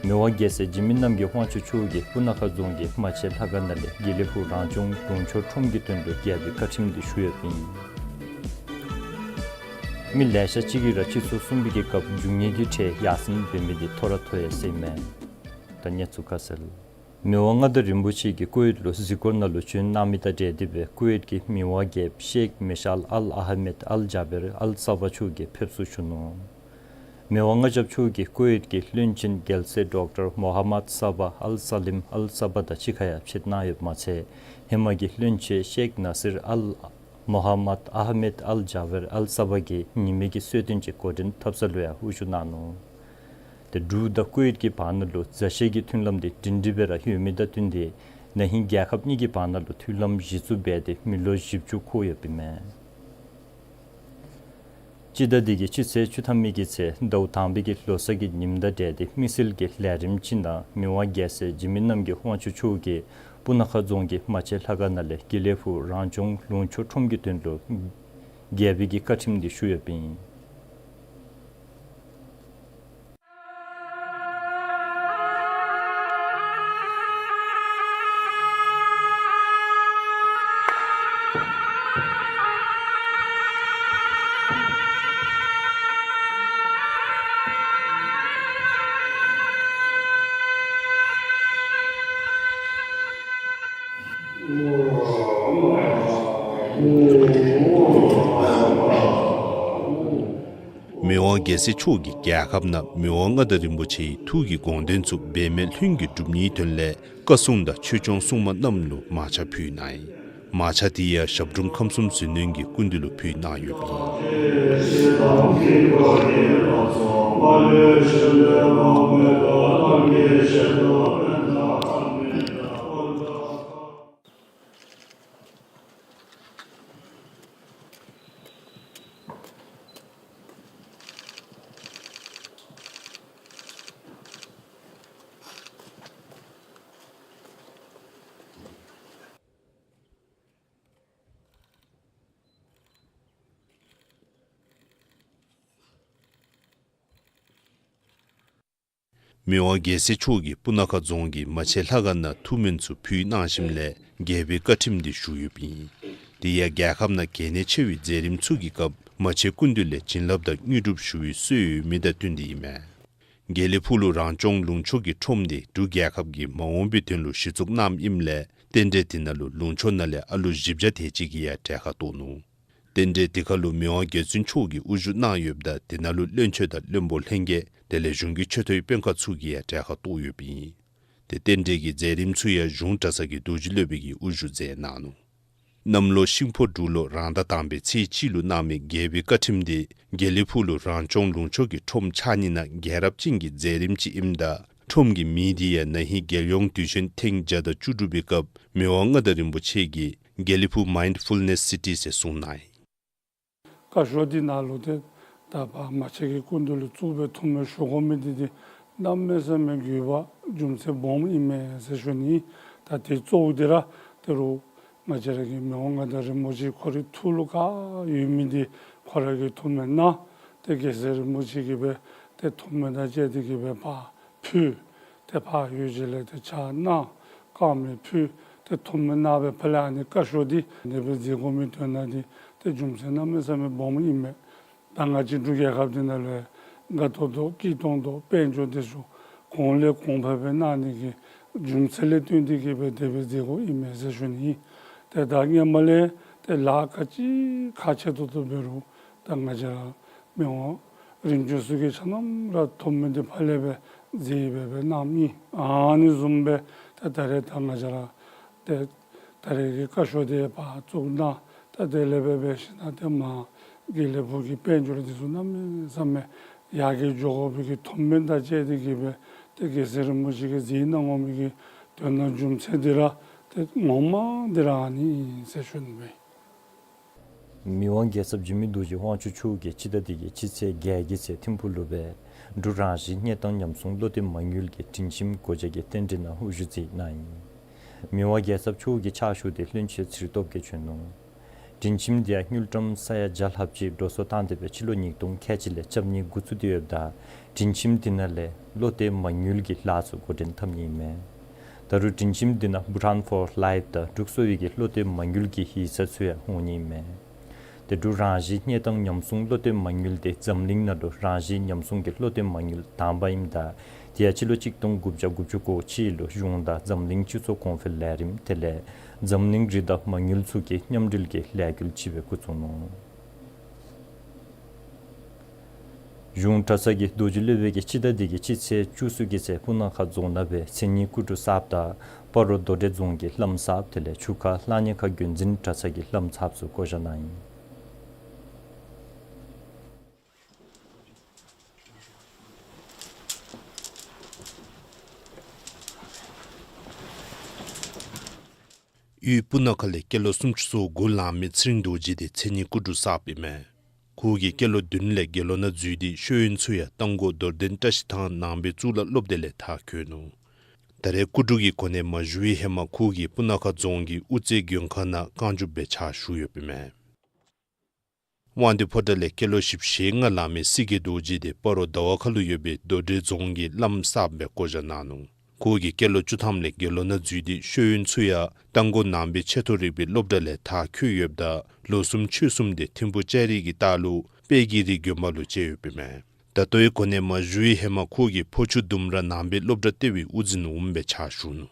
མི་དབང་རྒྱལ་སྲས་འཇིགས་མེད་རྣམ་རྒྱལ་དབང་ཕྱུག་མཆོག་གིས་སྤུ་ན་ཁ་རྫོང་གི་རྨ་ཆེན་ལྷ་ཁང་ནང་ལས་དགེ་ལེགས་ཕུག་རང་སྐྱོང་ལུང་ཕྱོགས་ཁྲོམ་གྱི་དོན་ལུ་རྒྱལ་པོའི་བཀའ་ཁྲིམས་འདི་ཞུ་ཡོདཔ་ཨིན། མི་ལེ་ཤ་ཅིག་གིས་ར་སྤྱི་ཚོགས་གསུམ་པའི་གི་སྐབས་རྒྱུ་དངོས་ཀྱི་ཁྲལ་ཡར་སེང་འབད་མི་འདི་མཐོ་ར་མཐོ་ཡི་ཟེར་ཨིན་མས། ད་གནས་ཚུལ་ཁ་གསལ། མི་དབང་མངའ་བདག་རིན་པོ་ཆེ་གིས་ཀུ་ཝེཊ་ལུ་གཟིགས་སྐོར་ནང་ལུ་བྱོན་གནང་མི་དང་འབྲེལ་ཏེ་སྦེ་ཀུ་ཝེཊ་ཀྱི་མི་དབང་རྒྱལཔོ་ཤེག་མེ་ཤཱལ་ཨལ་ཨ་ཧ་མེད་ཨལ་ཇཱ་བེར་ཨལ་ས་བ་མཆོག་གིས་ཕེབས་བསུ་ཞུ་ནུག། མི་དབང་མངའ་ཞབས་མཆོག་གིས་ཀུ་ཝེཊ་ཀྱི་བློན་ཆེན་རྒྱལ་སྲས་ཌོག་ཊར་མོ་ཧ་མད་ས་བ་ཨལ་ས་ལིམ་ཨལ་ས་བ་དང་གཅིག་ཁར་ཡང་ཕྱད་གནང་ཡོདཔ་མ་ཚད་ཧེ་མ་གི་བློན་ཆེན་ཤེག་ནཱ་སིར་ཨལ་མོ་ཧ་མད་ཨ་ཧ་མེད་ཨལ་ཇཱ་བེར་ཨལ་ས་བ་གིས་ཉི་མའི་གི་གསོལ་སྟོན་གྱི་འགོ་འདྲེན་འཐབ་ས་ལུ་ཡང་དབུ་བཞུགས་གནང་ནུག། ཏེ་འབྲུག་དང་ཀུ་ཝེཊ་ཀྱི་བར་ན་ལུ་མཛའ་བཤེས་ཀྱི་མཐུན་ལམ་འདི་སྒྲིང་སྒྲི་སྦེ་ར་ཡོད་མི་དང་བསྟུན་ཏེ་ན་ཧིང་རྒྱལ་ཁབ་གཉིས་ཀྱི་བར་ན་ལུ་མཐུན་ལམ་གཞི་བཙུགས་འབད་དེ་མི་ལོ་བཞི་བཅུ་འཁོར་ཡོདཔ་ཨིན་མས། སྤྱི་ཟླ་འདི་གི་སྤྱི་ཚེས་བཅུ་ཐམ་མི་གི་ཚེ་ཟླཝ་དང་པའི་གི་ལོ་གསར་གྱི་ཉིནམ་དང་འབྲེལ་ཏེ་དམིགས་བསལ་གྱི་ལས་རིམ་ཅིག་ནང་མི་དབང་རྒྱལ་སྲས་འཇིགས་མེད་རྣམ་རྒྱལ་དབང་ཕྱུག་མཆོག་གིས་སྤུ་ན་ཁ་རྫོང་གི་རྨ་ཆེན་ལྷ་ཁང་ནང་ལས་དགེ་ལེགས་ཕུག་རང་སྐྱོང་ལུང་ཕྱོགས་ཁྲོམ་གྱི་དོན་ལུ་རྒྱལ་པོའི་གི་བཀའ་ཁྲིམས་འདི་ཞུ་ཡོདཔ་ཨིན། མི་དབང་རྒྱལ་སྲས་མཆོག་གིས་རྒྱལ་ཁབ་ནང་མི་དབང་མངའ་བདག་རིན་པོ་ཆེའི་ཐུགས་ཀྱི་དགོངས་དོན་ཚུ་འབད་མེད་ལྷུན་གྱིས་གྲུབ་ནིའི་དོན་ལས་བཀའ་སྲུང་དང་ཆོས་སྐྱོང་སྲུང་མ་རྣམས་ལུ་མར་ཆང་ཕུལ་གནང་ཡི། མར་ཆ་དེ་ཡང་ཞབས་དྲུང་ཁམས་གསུམ་ཟིལ་གནོན་གྱི་སྐུ་མདུན་ལུ་ཕུལ་གནང་ཡོདཔ་ཨིན། མི་དབང་རྒྱལ་སྲས་མཆོག་གིས་སྤུ་ན་ཁ་རྫོང་གི་མ་ཆེན་ལྷ་ཁང་ནང་ཐུགས་སྨོན་ཚུ་ཕུལ་གནང་ཞིནམ་ལས་རྒྱལ་པོའི་བཀའ་ཁྲིམས་འདི་ཞུ་ཡོདཔ་ཨིན། དེ་ཡང་རྒྱལ་ཁབ་ནང་གལ་གནད་ཆེ་བའི་མཛད་རིམ་ཚུ་གི་སྐབས་མ་ཆེན་སྐུ་མདུན་ལས་བྱིན་རླབས་དང་དངོས་གྲུབ་ཞུ་བའི་སྲོལ་ཡོད་མི་དང་བསྟུན་ཏེ་ཨིན་མས། དགེ་ལེགས་ཕུག་ལུ་རང་སྐྱོང་ལུང་ཕྱོགས་ཀྱི་ཁྲོམ་འདི་འབྲུག་རྒྱལ་ཁབ་ཀྱིས་མ་འོངས་པའི་དོན་ལུ་གཞི་བཙུགས་གནངམ་ཨིནམ་ལས་རྟེན་འབྲེལ་དེ་ནང་ལུ་ལུང་ཕྱོགས་ནང་ལས་ཨ་ལུ་བཞི་བརྒྱ་དེ་ཅིག་གིས་ཡང་གྲལ་ཁར་གཏོགས་ནུག། རྟེན་འབྲེལ་དེ་ཁར་ལུ་མི་དབང་རྒྱལ་བཙུན་མཆོག་གིས་དབུ་བཞུགས་གནང་ཡོདཔ་ད་དེ་ནང་ལུ་བློན་ཆེན་དང་བློན་པོ་ལྷན་རྒྱས་དེ་ལས་གཞུང་གི་ཆེ་མཐོའི་དཔོན་ཁག་ཚུ་གིས་ཡང་གྲལ་ཁར་གཏོགས་ཡོདཔ་ཨིན། ཏེ་རྟེན་འབྲེལ་གྱི་མཛད་རིམ་ཚུ་ཡང་གཞུང་གྲྭ་ཚང་གི་རྡོ་རྗེ་སློབ་དཔོན་གྱིས་དབུ་བཞུགས་མཛད་གནང་ནུག། གནམ་ལོ་ཤིང་ཕོ་འབྲུག་ལོ་རང་ཟླ་དང་པའི་ཚེས་གཅིག་ལུ་གནང་མི་རྒྱལ་པོའི་བཀའ་ཁྲིམས་དེ་དགེ་ལེགས་ཕུག་ལུ་རང་སྐྱོང་ལུང་ཕྱོགས་ཀྱི་ཁྲོམ་ཕྱགས་སྙིགས་ནང་རྒྱལ་རབས་ཅན་གྱི་མཛད་རིམ་ཅིག་ཨིནམ་ད་ཁྲོམ་གྱི་མིང་དེ་ཡང་ན་ཧིང་རྒྱལ་ཡོངས་དུས་ཆེན་ཐེངས་བརྒྱ་དང་བཅུ་དྲུག་པའི་སྐབས་མི་དབང་མངའ་བདག་རིན་པོ་ཆེ་གིས་དགེ་ལེགས་ཕུག་མའིནཌ་ཕུལ་ནེསི་སི་ཊི་ཟེར་གསུངས་གནང་ཡི། བཀའ་ཤོག་འདི་ནང་ལུ་ཏེ་ད་ཕར་མ་ཆེན་གྱི་སྐུ་མདུན་ལུ་བཙུགས་སྦེ་ཐུགས་སྨོན་ཞུ་དགོ་མི་འདི་ཏེ་གནམ་མེད་ས་མེད་དགོས་པ་རྒྱུ་མཚན་སྦོམ་ཨིན་མས་ཟེར་ཞུ་ནི། ད་དེ་གཙོ་བོ་འདི་ར་ད་རུང་ང་བཅས་ར་གི་མི་དབང་མངའ་བདག་རིན་པོ་ཆེ་ཁོ་རའི་ཐུགས་ལུ་ག་ཡོད་མི་འདི་ཁོ་ར་གིས་ཐུགས་སྨོན་གནང་། ཏེ་རྒྱལ་སྲས་རིན་པོ་ཆེ་གིས་སྦེ་ཏེ་ཐུགས་སྨོན་དང་བཅས་ཏེ་གིས་སྦེ་ཕར་ཕུལ། ཏེ་ཕར་ཡོད་ཅིག་ལས་ཏེ་ཕྱག་གནང་། དཀར་མེ་ཕུལ། ཏེ་ཐུགས་སྨོན་གནང་སྦེ་ཕར་ལས་ཨ་ནི་བཀའ་ཤོག་འདི་ཨ་ནི་སྦེ་མཛད་དགོ་མི་དོན་དག་འདི་ཏེ་རྒྱུ་མཚན་གནམ་མེད་ས་མེད་སྦོམ་ཨིན་མས། ད་ང་བཅས་འབྲུག་རྒྱལ་ཁབ་འདི་ནང་ལུ་དགའ་ཏོག་ཏོ་སྐྱིད་ཏོང་ཏོ་དཔལ་འབྱོར་འདི་ཚུ་གོང་ལས་གོང་འཕེལ་སྦེ་གནང་ནི་གི་རྒྱུ་མཚན་ལས་བརྟེན་ཏེ་གིས་སྦེ་དེ་སྦེ་མཛད་དགོཔ་ཨིན་མས་ཟེར་ཞུ་ནི། ཏེ་ད་སྔོན་མ་ལས་ཏེ་ལཱ་ག་ཅི་ཁག་ཆེ་ཏོག་ཏོ་འབད་རུང་ད་ང་བཅས་ར་མི་དབང་རིམ་བྱོན་ཚུ་གིས་ཆ་མཉམ་ར་ཐུགས་སྨོན་འདི་ཕར་ལས་སྦེ་མཛད་སྦེ་སྦེ་གནངམ་ཨིན། ཨ་ནི་བཟུམ་སྦེ་ད་ད་རེས་ད་ང་བཅས་ར་ཏེ་ད་རེས་ཀྱི་བཀའ་ཤོག་འདི་ཕར་བཙུགས་གནང་། ད་དེ་ལས་སྦེ་འབད་ཞིནམ་ཏེ་མར་དགེ་ལེགས་ཕུག་གི་དཔལ་འབྱོར་འདི་ཚུ་གནམ་མེད་ས་མེད་ཡར་རྒྱས་འགྱོ་དགོ་པའི་གི་ཐུགས་སྨོན་དང་བཅས་ཏེ་གིས་སྦེ་ཏེ་རྒྱལ་སྲས་རིན་པོ་ཆེ་གིས་མཛད་གནང་དགོ་མི་གི་དོན་དག་རྒྱུ་མཚན་འདི་ར་ཏེ་ངོ་མ་འདི་ར་ཨ་ནི་ཨིན་ཟེར་ཞུ་ནི་མས། མི་དབང་རྒྱལ་ཚབ་འཇིགས་མེད་རྡོ་རྗེ་དབང་ཕྱུག་མཆོག་གིས་སྤྱི་ཟླ་འདི་གི་སྤྱི་ཚེས་བརྒྱད་ཀྱི་ཚེ་ཐིམ་ཕུག་ལུ་སྦེ་འབྲུག་རང་བཞིན་གནས་སྟངས་ཉམས་སྲུང་བློ་གཏད་མ་དངུལ་གྱི་སྒྲིང་ཁྱིམ་སྒོ་འབྱེད་ཀྱི་རྟེན་འབྲེལ་ནང་དབུ་བཞུགས་མཛད་གནང་ཡི། མི་དབང་རྒྱལ་ཚབ་མཆོག་གི་ཕྱག་ཞུ་འདི་བློན་ཆེན་ཚེ་རིང་སྟོབས་རྒྱས་བྱོན་ནུག། སྒྲིང་ཁྱིམ་འདི་ཡང་དངུལ་ཀྲམ་ས་ཡ་བརྒྱ་ལྷགཔ་ཅིག་འགྲོ་སོང་བཏང་སྟེ་སྦེ་སྤྱི་ལོ་ཉིས་སྟོང་ཁལ་གཅིག་ལས་རྐྱབ་ནི་འགོ་བཙུགས་ཏེ་ཡོདཔ་ད་སྒྲིང་ཁྱིམ་འདི་ནང་ལས་བློ་གཏད་མ་དངུལ་གྱི་ལཱ་ཚུ་འགོ་འདྲེན་འཐབ་ནི་ཨིན་མས། ད་རུང་སྒྲིང་ཁྱིམ་འདི་ནང་བྷུ་ཊཱན་ཕོར་ལའིཕ་དང་འབྲུག་གསོ་བའི་གི་བློ་གཏད་མ་དངུལ་གྱི་ཡིག་ཚང་ཚུ་ཡང་འོང་ནི་ཨིན་མས། ཏེ་འབྲུག་རང་བཞིན་གནས་སྟངས་ཉམས་སྲུང་བློ་གཏད་མ་དངུལ་འདི་འཛམ་གླིང་ནང་ལུ་རང་བཞིན་ཉམས་སྲུང་གི་བློ་གཏད་མ་དངུལ་དང་པ་ཨིནམ་ད་དེ་ཡང་སྤྱི་ལོ་གཅིག་སྟོང་དགུ་བརྒྱ་དགུ་བཅུ་གོ་གཅིག་ལུ་གཞུང་དང་འཛམ་གླིང་སྤྱི་ཚོགས་གོང་འཕེལ་ལས་རིམ་དེ་ལས་འཛམ་གླིང་རི་དྭགས་མ་དངུལ་ཚུ་གི་མཉམ་འབྲེལ་གྱི་ལས་འགུལ་ཅིག་སྦེ་འགོ་བཙུགས་ནུག། གཞུང་གྲྭ་ཚང་གི་རྡོ་རྗེ་སློབ་དཔོན་གྱིས་སྤྱི་ཟླ་འདི་གི་སྤྱི་ཚེས་བཅུ་གསུམ་གྱི་ཚེ་སྤུ་ན་ཁ་རྫོང་ནང་སྦེ་མཚན་ཉིད་སྐུ་དྲུང་གསརཔ་དང་སྤ་རོ་རྡོ་འགྲེལ་རྫོང་གི་བླམ་གསརཔ་དེ་ལས་ཆུ་ཁ་གླང་ཉེ་ཁ་རྒྱུན་འཛིན་གྲྭ་ཚང་གི་བླམ་ཚབ་ཚུ་བསྐོ་བཞག་གནང་ཡི། དབུས་སྤུ་ན་ཁ་ལས་སྐྱེས་ལོ་སུམ་ཅུ་སོ་དགུ་ལང་མི་ཚེ་རིང་རྡོ་རྗེ་འདི་མཚན་ཉིད་སྐུ་དྲུང་གསརཔ་ཨིན་མས། ཁོ་གིས་སྐྱེས་ལོ་བདུན་ལས་དགེ་སློང་ནང་འཛུལ་ཏེ་ཤེས་ཡོན་ཚུ་ཡང་རྟ་མགོ་རྡོར་གདན་བཀྲ་ཤིས་ཐང་ནང་པའི་གཙུག་ལག་སློབ་སྡེ་ལས་མཐར་འཁྱོལ་ནུག། ད་རེས་སྐུ་དྲུང་གི་གོ་གནས་མ་ཞུ་བའི་ཧེ་མ་ཁོ་གིས་སྤུ་ན་ཁ་རྫོང་གི་དབུ་རྩེ་མགོན་ཁང་ནང་རྐང་བཅུག་སྦེ་ཕྱག་ཞུ་ཡོདཔ་ཨིན་མས། དབང་འདུས་ཕོ་བྲང་ལས་སྐྱེས་ལོ་བཞི་བཅུ་ཞེ་ལྔ་ལང་མི་སྲིད་དགེ་རྡོ་རྗེ་འདི་སྤ་རོ་ཟླ་བ་ཁ་ལུ་ཡོད་པའི་རྡོ་འགྲེལ་རྫོང་གི་བླམ་གསརཔ་སྦེ་བསྐོ་བཞག་གནང་ནུག། ཁོ་གིས་སྐྱེས་ལོ་བཅུ་ཐམ་ལས་དགེ་སློང་ནང་འཛུལ་ཏེ་ཤེས་ཡོན་ཚུ་ཡང་རྟ་མགོ་ནང་པའི་ཆེ་མཐོ་རིག་པའི་སློབ་གྲྭ་ལས་མཐར་འཁྱོལ་ཡོདཔ་ད་ལོ་གསུམ་ཕྱོགས་གསུམ་དེ་ཐིམ་ཕུག་ལྕགས་རི་གི་ལྟག་ལུ་དཔལ་གྱི་རི་དགོན་པ་ལུ་བཅད་ཡོདཔ་ཨིན་མས། ད་ལྟོའི་གོ་གནས་མ་ཞུ་བའི་ཧེ་མ་ཁོ་གིས་ཕོ་ཆུ་ལྡུམ་ར་ནང་པའི་སློབ་གྲྭ་ལྟེ་བའི་དབུ་འཛིན་འོགམ་སྦེ་ཕྱག་ཞུ་ནུག།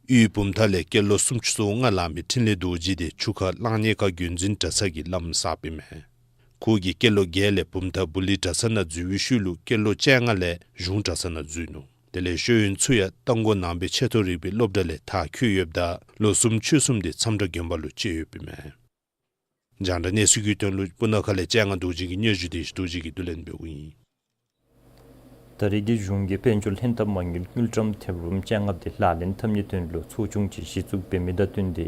དབུས་བུམ་ཐང་ལས་སྐྱེས་ལོ་སུམ་ཅུ་སོ་ལྔ་ལང་མི་འཕྲིན་ལས་རྡོ་རྗེ་འདི་ཆུ་ཁ་གླང་ཉེ་ཁ་རྒྱུན་འཛིན་གྲྭ་ཚང་གི་བླམ་གསརཔ་ཨིན་མས། ཁོ་གིས་སྐྱེས་ལོ་བརྒྱད་ལས་བུམ་ཐང་བུ་ལི་གྲྭ་ཚང་ནང་འཛུལ་བའི་ཤུལ་ལུ་སྐྱེས་ལོ་བཅོ་ལྔ་ལས་གཞུང་གྲྭ་ཚང་ནང་འཛུལ་ནུག། དེ་ལས་ཤེས་ཡོན་ཚུ་ཡང་རྟ་མགོ་ནང་པའི་ཆེ་མཐོ་རིག་པའི་སློབ་གྲྭ་ལས་མཐར་འཁྱོལ་ཡོདཔ་ད་ལོ་གསུམ་ཕྱོགས་གསུམ་དེ་མཚམས་བསྒྲགས་དགོན་པ་ལུ་བཅད་ཡོདཔ་ཨིན་མས། རྒྱང་བསྒྲགས་གནས་ཚུལ་གྱི་དོན་ལུ་སྤུ་ན་ཁ་ལས་ལྕང་ང་རྡོ་རྗེ་གི་སྙན་ཞུ་དེ་རྡོ་རྗེ་གིས་བསྡུ་ལེན་འབདཝ་ཨིན། ད་རེས་ཀྱི་གཞུང་གིས་དཔལ་འབྱོར་ལྷན་ཐབས་མ་དངུལ་དངུལ་ཀྲམ་ཐེར་འབུམ་བཅོ་ལྔ་དེ་ལག་ལེན་འཐབ་ནིའི་དོན་ལུ་ཚོགས་ཆུང་ཅིག་གཞི་བཙུགས་འབད་མི་དང་བསྟུན་ཏེ་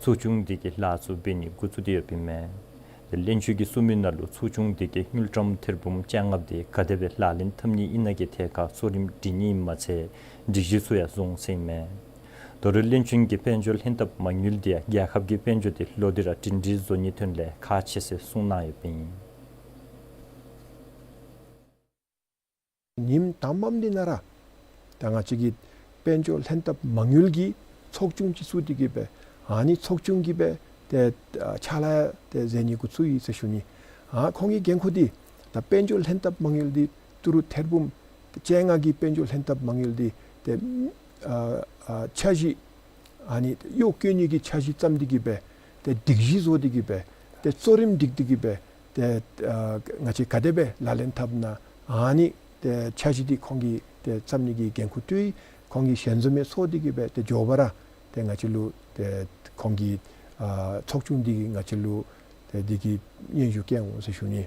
ཚོགས་ཆུང་དེ་གིས་ལཱ་ཚུ་འབད་ནི་འགོ་བཙུགས་ཏེ་ཡོདཔ་ཨིན་མས། དེ་བློན་ཆེན་གྱིས་གསུངས་མི་ནང་ལུ་ཚོགས་ཆུང་དེ་གིས་དངུལ་ཀྲམ་ཐེར་འབུམ་བཅོ་ལྔ་དེ་ག་དེ་སྦེ་ལག་ལེན་འཐབ་ནི་ཨིན་ན་གི་ཐད་ཁར་གཙོ་རིམ་སྒྲིག་ནི་ཨིནམ་མ་ཚད་སྒྲིག་གཞི་ཚུ་ཡང་བཟོ་འོང་ཟེར་ཨིན་མས། དོ་རུང་བློན་ཆེན་གྱིས་དཔལ་འབྱོར་ལྷན་ཐབས་མ་དངུལ་དེ་ཡང་རྒྱལ་ཁབ་ཀྱི་དཔལ་འབྱོར་དེ་ལོག་སྟེ་ར་སྒྲིང་སྒྲིང་བཟོ་ནིའི་དོན་ལས་ཁག་ཆེ་ཟེར་གསུངས་གནང་ཡོདཔ་ཨིན། ཉིནམ་དང་པམ་འདི་ནང་ར་ད་ང་བཅས་ཀྱི་དཔལ་འབྱོར་ལྷན་ཐབས་མ་དངུལ་གྱི་ཚོགས་ཆུང་ཅིག་བཙུགས་ཏེ་གི་སྦེ་ཨ་ནི་ཚོགས་ཆུང་གིས་སྦེ་ཏེ་ཕྱག་ལཱ་ཏེ་མཛད་ནི་འགོ་བཙུགས་ཡི་ཟེར་ཞུ་ནི། ཨ་ཁོང་གི་འགན་ཁུར་འདི་ད་དཔལ་འབྱོར་ལྷན་ཐབས་མ་དངུལ་འདི་ཏི་རུ་ཐེར་འབུམ་བཅོ་ལྔ་གི་དཔལ་འབྱོར་ལྷན་ཐབས་མ་དངུལ་འདི་ཏེ་ཨ་ཨ་འཆར་གཞི་ཨ་ནི་གཡོག་བཀོལ་ནི་གི་འཆར་གཞི་བརྩམས་ཏེ་གི་སྦེ་ཏེ་སྒྲིག་གཞི་བཟོ་སྟེ་གི་སྦེ་ཏེ་གཙོ་རིམ་སྒྲིག་སྟེ་གི་སྦེ་ཏེ་ཨ་ང་བཅས་ག་དེ་སྦེ་ལག་ལེན་འཐབ་ན་ཨ་ནི་ཏེ་འཆར་གཞི་འདི་ཁོང་གིས་ཏེ་བརྩམ་ནི་གི་འགན་ཁུར་ཏེ་ཁོང་གིས་ཞལ་འཛོམས་ཡང་ཚོགས་ཏེ་གི་སྦེ་ཏེ་མགྱོགས་པ་ར་ཏེ་ང་བཅས་ལུ་ཏེ་ཁོང་གིས་ཨ་ཚོགས་ཆུང་འདི་གིས་ང་བཅས་ལུ་ཏེ་འདི་གི་སྙན་ཞུ་བསྐྱལ་འོང་ཟེར་ཞུ་ནི།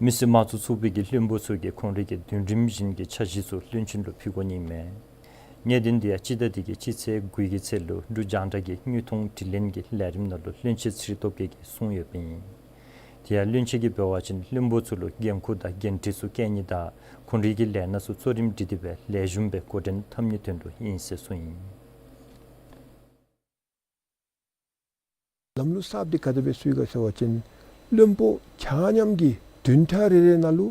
མི་སེར་དམངས་གཙོ་ཚོགས་པའི་གི་བློན་པོ་ཚུ་གིས་ཁོང་རའི་གི་བདུན་རིམ་བཞིན་གྱི་འཆར་གཞི་ཚུ་བློན་ཆེན་ལུ་ཕུལ་དགོ་ནི་མས། གནད་དོན་དེ་ཡང་སྤྱི་ཟླ་འདི་གི་སྤྱི་ཚེས་དགུའི་གི་ཚེས་ལུ་འབྲུག་རྒྱང་བསྒྲགས་ཀྱི་དངོས་མཐོང་དྲི་ལན་གྱི་ལས་རིམ་ནང་ལུ་བློན་ཆེན་ཚེ་རིང་སྟོབས་རྒྱས་ཀྱིས་གསུངས་ཡོདཔ་ཨིན། དེ་ཡང་བློན་ཆེན་གྱིས་འབད་བ་ཅིན་བློན་པོ་ཚུ་ལུ་འགན་ཁུར་དང་འགན་འཁྲི་ཚུ་བཀལ་ནི་དང་ཁོང་རའི་གི་ལས་སྣ་ཚུ་གཙོ་རིམ་སྒྲིག་སྟེ་སྦེ་ལེགས་ཤོམ་སྦེ་འགོ་འདྲེན་འཐབ་ནིའི་དོན་ལུ་ཨིན་ཟེར་གསུངས་ཡི། ལམ་ལུགས་གསརཔ་འདི་ག་དེ་སྦེ་བཙུགས་ཡི་ག་ཟེར་བ་ཅིན་བློན་པོ་ཆ་མཉམ་གྱིས་བདུན་ཕྲག་རེ་རེ་ནང་ལུ་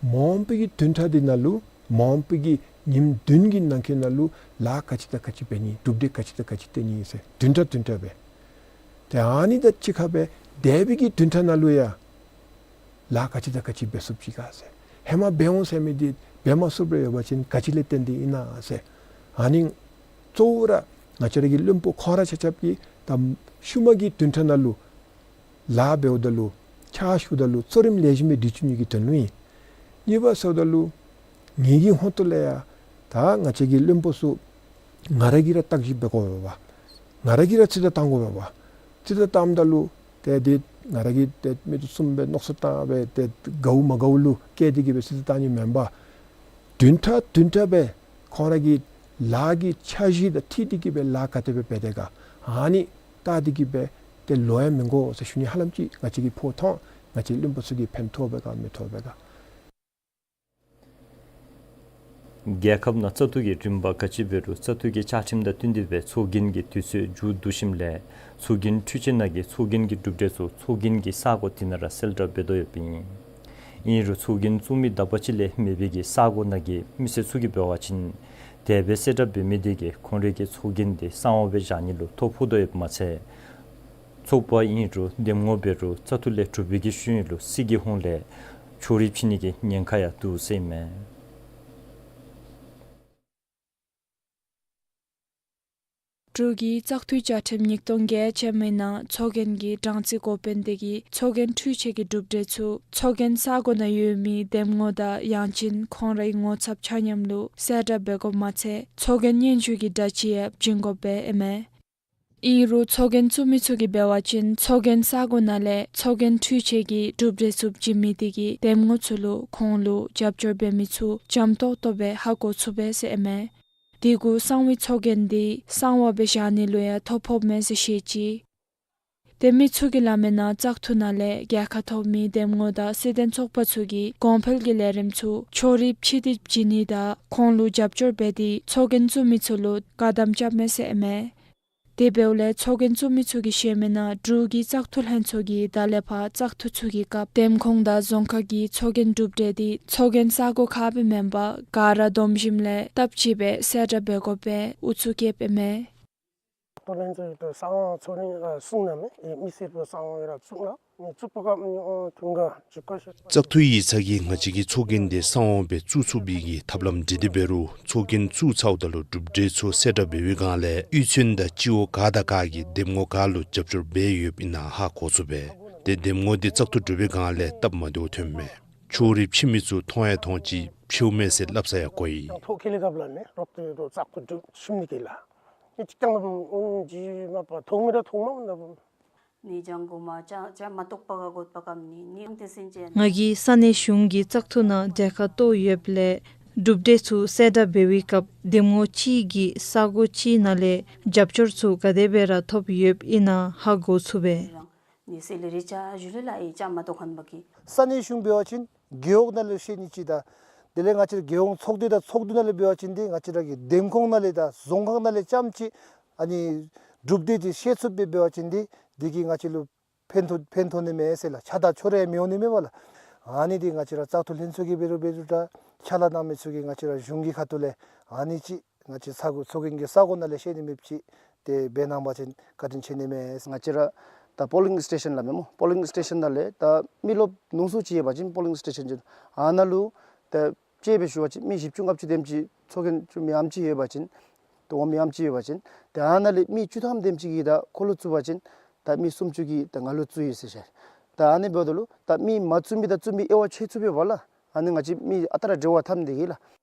མ་འོངས་པའི་གི་བདུན་ཕྲག་འདི་ནང་ལུ་མ་འོངས་པའི་གི་ཉིནམ་བདུན་གྱི་ནང་འཁོད་ནང་ལུ་ལཱ་ག་ཅི་དང་ག་ཅི་འབད་ནི་གྲུབ་འབྲས་ག་ཅི་དང་ག་ཅི་བཏོན་ནི་ཟེར་བདུན་ཕྲག་བདུན་ཕྲག་སྦེ། ཏེ་ཨ་ནི་དང་གཅིག་ཁར་སྦེ་འདས་པའི་གི་བདུན་ཕྲག་ནང་ལུ་ཡང་ལཱ་ག་ཅི་དང་ག་ཅི་འབད་ཚུགསཔ་ཅིག་ག་ཟེར། ཧེ་མ་འབད་འོང་ཟེར་མི་འདི་འབད་མ་ཚུགསཔ་རེ་ཡོད་པ་ཅིན་ག་ཅི་ལས་བརྟེན་ཏེ་ཨིན་ན་ཟེར། ཨ་ནི་གཙོ་བོ་ར་ང་བཅས་ར་གི་བློན་པོ་ཁོང་ར་ཆ་ཁྱབ་ཀྱིས་ད་ཤུལ་མ་གི་བདུན་ཕྲག་ནང་ལུ་ལཱ་འབདཝ་ད་ལུ་ཕྱག་ཞུཝ་ད་ལུ་གཙོ་རིམ་ལེགས་ཤོམ་སྦེ་སྒྲིག་བཅུག་ནི་གི་དོན་ལུ་ཨིན། གཉིས་པ་ཟེརཝ་ད་ལུ་ངེ་གི་ཧོངས་ཏོ་ལས་ཡང་ད་ང་བཅས་ཀྱི་བློན་པོ་ཚུ་ང་ར་གིས་ར་བརྟག་ཞིབ་འབད་དགོ་པས་པ། ང་ར་གིས་ར་རྩིས་དང་བཏང་དགོ་པས་པ། རྩིས་དང་བཏངམ་ད་ལུ་ཏེ་འདི་ང་ར་གིས་ཏེ་མིག་ཏོ་བཙུམ་སྦེ་མནོ་བསམ་བཏང་སྦེ་ཏེ་དགའཝ་མ་དགའཝ་ལུ་བཀལ་ཏེ་གི་སྦེ་རྩིས་དང་བཏང་ནི་མེན་པར་བདུན་ཕྲག་བདུན་ཕྲག་སྦེ་ཁོང་ར་གི་ལཱ་གི་འཆར་གཞི་དང་འཁྲིལ་ཏེ་གི་སྦེ་ལཱ་ག་དེ་སྦེ་འབད་དེས་ག་ཨ་ནི་བལྟ་སྟེ་གི་སྦེ་ཏེ་ལོག་ཡང་མི་དགོ་ཟེར་ཞུ་ནི། ཧ་ལམ་ཅིག་ང་བཅས་ཀྱིས་ཕོག་ཐོགས་ང་བཅས་བློན་པོ་ཚུ་གིས་ཕན་ཐོགས་པས་ག་མི་ཐོགས་པས་ག། རྒྱལ་ཁབ་ནང་བཙག་འཐུ་གི་རིམ་པ་ག་ཅི་འབད་རུང་བཙག་འཐུ་གི་བཅའ་ཁྲིམས་དང་བསྟུན་ཏེ་སྦེ་ཚོགས་རྒྱན་གྱི་དུས་ཚོད་མཇུག་བསྡུ་ཞིནམ་ལས་ཚོགས་རྒྱན་འཕྲུལ་ཆས་ནང་གི་ཚོགས་རྒྱན་གྱི་གྲུབ་འབྲས་ཚུ་ཚོགས་རྒྱན་གྱི་ས་གོ་དེ་ནང་ར་གསལ་བསྒྲགས་འབད་དོ་ཡོདཔ་ཨིན། ཨིན་རུང་ཚོགས་རྒྱན་བཙུགས་མི་དག་པ་ཅིག་ལས་མེད་པའི་གི་ས་གོ་ནང་གི་མི་སེར་ཚུ་གིས་འབད་བ་ཅིན་དེ་སྦེ་གསལ་བསྒྲགས་འབད་མི་དེ་གིས་ཁོང་རའི་གི་ཚོགས་རྒྱན་དེ་གསང་བ་སྦེ་བཞག་ནི་ལུ་ཐོ་ཕོག་དོ་ཡོདཔ་མ་ཚད་ཚོགས་པ་ཨིན་རུང་འདེམས་ངོ་འབད་རུང་བཙག་འཐུ་ལས་གྲུབ་པའི་གི་ཤུལ་ལུ་སྲིད་ཀྱི་ཧོངས་ལས་ཕྱོགས་རིས་ཕྱེ་ནི་གི་ཉེན་ཁ་ཡང་འདུག་ཟེར་ཨིན་མས། འབྲུག་གི་བཙག་འཐུའི་བཅའ་ཁྲིམས་ཉིས་སྟོང་བརྒྱད་ཅན་མའི་ནང་ཚོགས་རྒྱན་གྱི་གྲངས་རྩིས་འགོ་དཔོན་དེ་གིས་ཚོགས་རྒྱན་འཕྲུལ་ཆས་ཀྱི་གྲུབ་འབྲས་ཚུ་ཚོགས་རྒྱན་ས་གོ་ནང་ཡོད་མི་འདེམས་ངོ་དང་ཡང་ཅིན་ཁོང་རའི་ངོ་ཚབ་ཆ་མཉམ་ལུ་གསལ་བསྒྲགས་འབད་དགོཔ་མ་ཚད་ཚོགས་རྒྱན་སྙན་ཞུ་གི་འདྲ་ཅིག་ཡང་བྱིན་དགོཔ་སྦེ་ཨིན་མས། ཨིན་རུང་ཚོགས་རྒྱན་བཙུགས་མི་ཚུ་གིས་འབད་བ་ཅིན་ཚོགས་རྒྱན་ས་གོ་ནང་ལས་ཚོགས་རྒྱན་འཕྲུལ་ཆས་ཀྱི་གྲུབ་འབྲས་ཚུ་བྱིན་མི་དེ་གིས་འདེམས་ངོ་ཚུ་ལུ་ཁོང་ལུ་རྒྱབ་སྐྱོར་འབད་མི་ཚུ་འཇམ་ཏོག་ཏོ་སྦེ་ཧ་གོ་ཚུགས་པས་ཟེར་ཨིན་མས། དེ་གུ་གསང་བའི་ཚོགས་རྒྱན་དེ་གསང་བ་སྦེ་བཞག་ནི་ལུ་ཡང་ཐོ་ཕོགཔ་མས་ཟེར་བཤད་ཅི། དེ་མི་ཚུ་གི་ལམ་ནང་བཙག་འཐུ་ནང་ལས་རྒྱལ་ཁ་ཐོབ་མི་འདེམས་ངོ་དང་སྲིད་དོན་ཚོགས་པ་ཚུ་གིས་གོང་འཕེལ་གྱི་ལས་རིམ་ཚུ་ཕྱོགས་རིས་ཕྱེ་སྟེ་བྱིན་ནི་དང་ཁོང་ལུ་རྒྱབ་སྐྱོར་འབད་དེ་ཚོགས་རྒྱན་བཙུགས་མི་ཚུ་ལུ་བཀག་དམ་རྐྱབ་མས་ཟེར་ཨིན་མས། དེ་འབདཝ་ལས་ཚོགས་རྒྱན་བཙུགས་མི་ཚུ་གིས་བཤད་མི་ནང་འབྲུག་གི་བཙག་འཐུ་ལྷན་ཚོགས་ཀྱིས་ད་ལས་ཕར་བཙག་འཐུ་ཚུ་གི་སྐབས་འདེམས་ཁོངས་དང་རྫོང་ཁག་གི་ཚོགས་རྒྱན་གྲུབ་འབྲས་དེ་ཚོགས་རྒྱན་ས་གོ་ཁར་སྦེ་མེན་པར་ག་ར་བསྡོམས་ཞིནམ་ལས་སྟབས་གཅིག་སྦེ་གསལ་བསྒྲགས་འབད་དགོཔ་སྦེ་ཨུ་ཚུགས་བསྐྱེདཔ་ཨིན་མས། བཙག་འཐུ་ལྷན་ཚོགས་ཀྱིས་གསང་བ་ཚོགས་རྒྱན་གསུངས་གནངམ་མས། མི་སེར་ཚུ་གསང་བ་ར་བཙུགས་གནང་། བཙག་འཐུ་ཡིག་ཚང་གིས་ང་བཅས་ཀྱི་ཚོགས་རྒྱན་དེ་གསང་བ་སྦེ་བཙུགས་ཚུགས་པའི་གི་ཐབས་ལམ་སྒྲིག་སྟེ་འབད་རུང་ཚོགས་རྒྱན་བཙུགས་ཚརཝ་ད་ལུ་གྲུབ་འབྲས་ཚུ་གསལ་བསྒྲགས་འབད་བའི་སྒང་ལས་གཡུས་ཚན་དང་སྤྱི་འོག་ག་དང་ག་གིས་འདེམས་ངོ་ག་ལུ་རྒྱབ་སྐྱོར་འབད་ཡོདཔ་ཨིན་ན་ཧ་གོ་ཚུགས་པས། དེ་འདེམས་ངོ་དེ་བཙག་འཐུ་གྲུབ་པའི་སྒང་ལས་སྟབས་མ་བདེཝ་ཐོནམ་མས། ཕྱུགས་རིགས་ཕྱི་མི་ཚུ་མཐོང་ཡང་མཐོང་ཅི་ཕྱེཝ་མས་ཟེར་སླབ་ས་ཡང་གོ་ཡི། ཐོག་ཁེ་ལི་གབ་ལ་ནི་རོབ་ཏེ་རོ་བཙག་འཐུ་འགྲུབ་ཤུམ་ནི་གི་ལ། ནི་ཅིག་ཀྱང་ཨུན་ཇི་མ་པ་ཐོག་མི་ར་ཐོག་མ་འོང་ད། ནི་ལྗང་གུ་མ་ཅ་ཅ་མ་གཏོགས་པ་ག་གོད་པ་ཀམ་ནི་ནི་ཨང་ཏེ་སེན་ཅན། ང་གིས་ས་གནས་གཞུང་གི་བཙག་འཐུ་ནང་གྲལ་ཁར་གཏོགས་ཡོདཔ་ལས་གྲུབ་འབྲས་ཚུ་གསལ་བསྒྲགས་འབད་བའི་སྐབས་འདེམས་ངོ་གཅིག་གིས་ས་གོ་གཅིག་ནང་ལས་རྒྱབ་སྐྱོར་ཚུ་ག་དེ་སྦེ་ར་ཐོབ་ཡོདཔ་ཨིན་ན་ཧ་གོ་ཚུགས་པས། ནི་སེ་ལེ་རི་ཅ་ཞུ་ལེ་ལ་ཨི་ཅ་མ་གཏོགས་ཁན་པ་གི། ས་གནས་གཞུང་འབད་བ་ཅིན་རྒེད་འོག་ནང་ལས་ཤེས་ནི་ཅིག་དང་དེ་ལས་ང་བཅས་རྒེད་འོག་ཚོགས་སྡེ་དང་ཚོགས་འདུ་ནང་ལས་འབད་བ་ཅིན་འདི་ང་བཅས་ར་གི་འདེམས་ཁོངས་ནང་ལས་དང་རྫོང་ཁག་ནང་ལས་ཙམ་ཅིག་ཨ་ནི་གྲུབ་འབྲས་འདི་ཤེས་ཚུགསཔ་སྦེ་འབད་བ་ཅིན་འདི་འདི་གིས་ང་བཅས་ལུ་ཕན་ཐོགས་ཕན་ཐོགས་ནི་མས་ཟེར་ལགས། ཆ་དང་ཆོ་ར་ཡང་མི་འོང་ནི་མས་པ་ལགས། ཨ་ནི་འདི་ང་བཅས་ར་བཙག་འཐུ་ལྷན་ཚོགས་ཀྱིས་འབད་རུང་འབད་རུང་ད་ཕྱག་ལཱ་གནང་མི་ཚུ་གིས་ང་བཅས་ར་གཞུང་གི་ཁ་ཐུག་ལས་ཨ་ནི་ཅིག་ང་བཅས་ས་གོ་ཚོགས་རྒྱན་གྱི་ས་གོ་ནང་ལས་ཤེས་ནི་མེདཔ་ཅིག་དེ་འབད་གནང་པ་ཅིན་བཀའ་དྲིན་ཆེ་ནི་མས། ང་བཅས་ར་ད་པོ་ལིང་སི་ཊེ་ཤཱན་ལགས་མེན་མོ། པོ་ལིང་སི་ཊེ་ཤཱན་ནང་ལས་ད་མི་རློབས་ཉུང་སུ་ཅིག་ཡོད་པ་ཅིན་པོ་ལིང་སི་ཊེ་ཤཱན་ཅིག་ཨ་ནཱ་ལུ་ད་དཔྱེ་སྦེ་ཞུ་བ་ཅིན་མི་བཞི་བཅུ་ལྔ་བཅུ་དེམ་ཅིག་ཚོགས་རྒྱན་བཙུགས་མི་ཨམ་ཅིག་ཡོད་པ་ཅིན་ཏེ་འོང་མི་ཨམ་ཅིག་ཡོད་པ་ཅིན་ཏེ་ཨ་ནཱ་ལས་མི་བཅུ་ཐམ་དེམ་ཅིག་གིས་ད་ཁོ་ལུ་བཙུགས་པ་ཅིན་ད་མི་སུམ་ཅུ་གིས་ད་ང་ལུ་བཙུགས་ཡི་ཟེར་ཤར། ད་ཨ་ནི་འབདཝ་ད་ལུ་ད་མི་མ་བཙུགས་མི་དང་བཙུགས་མི་དབྱེ་བ་ཕྱེ་ཚུགས་པས་པ་ལགས། ཨ་ནི་ང་བཅས་མི་ཨ་རྟག་ར་འབྲེལ་བ་འཐབ་ནི་དེ་གིས་ལགས།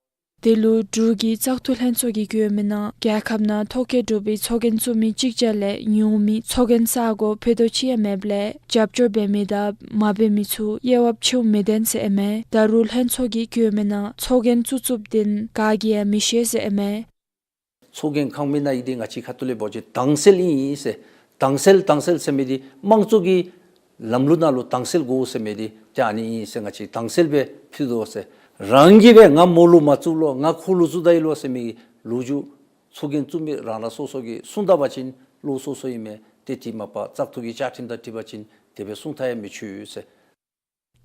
དེ་ལུ་འབྲུག་གི་བཙག་འཐུ་ལྷན་ཚོགས་ཀྱིས་བཀོད་མི་ནང་རྒྱལ་ཁབ་ནང་ཐོ་བཀོད་གྲུབ་པའི་ཚོགས་རྒྱན་བཙུགས་མི་ཅིག་བརྒྱ་ལས་ཉུང་མི་ཚོགས་རྒྱན་ས་གོ་ཕུད་རྡོག་ཅིག་ཡང་མེདཔ་ལས་རྒྱབ་སྐྱོར་འབད་མི་དང་མ་འབད་མི་ཚུ་དབྱེ་བ་ཕྱེཝ་མི་བདེན་ཟེར་ཨིན་མས། ད་རུང་ལྷན་ཚོགས་ཀྱིས་བཀོད་མི་ནང་ཚོགས་རྒྱན་བཙུགས་བཙུགསཔ་འདི་ག་གིས་ཡང་མི་ཤེས་ཟེར་ཨིན་མས། ཚོགས་རྒྱན་ཁང་མིག་ནང་ཨིན་ཏེ་ང་བཅས་ཁ་ཐུག་ལས་འབད་བ་ཅིན་དྭངས་གསལ་ཨིན་ཟེར། དྭངས་གསལ་དྭངས་གསལ་ཟེར་མི་འདི་དམངས་གཙོ་གི་ལམ་ལུགས་ནང་ལུ་དྭངས་གསལ་དགོ་ཟེར་མི་འདི་ཏེ་ཨ་ནི་ཨིན་ཟེར། ང་བཅས་དྭངས་གསལ་སྦེ་ཕུལ་དོ་ཟེར། རང་གིས་སྦེ་ང་མོ་ལུ་མ་བཙུགས་ལོ་ང་ཁོ་ལུ་བཙུགས་ད་ཡི་ལོ་ཟེར་མི་གི་ལོ་རྒྱུས་ཚོགས་རྒྱན་བཙུགས་མི་རང་རང་སོ་སོ་གིས་གསུངས་ད་པ་ཅིན་ལོགས་སོ་སོ་ཨིན་མས། ཏེ་དེ་མ་པ་བཙག་འཐུ་གི་བཅའ་ཁྲིམས་དང་འཁྲིལ་བ་ཅིན་དེ་སྦེ་གསུང་ཐག་ཡང་མི་ཆོད་ཟེར།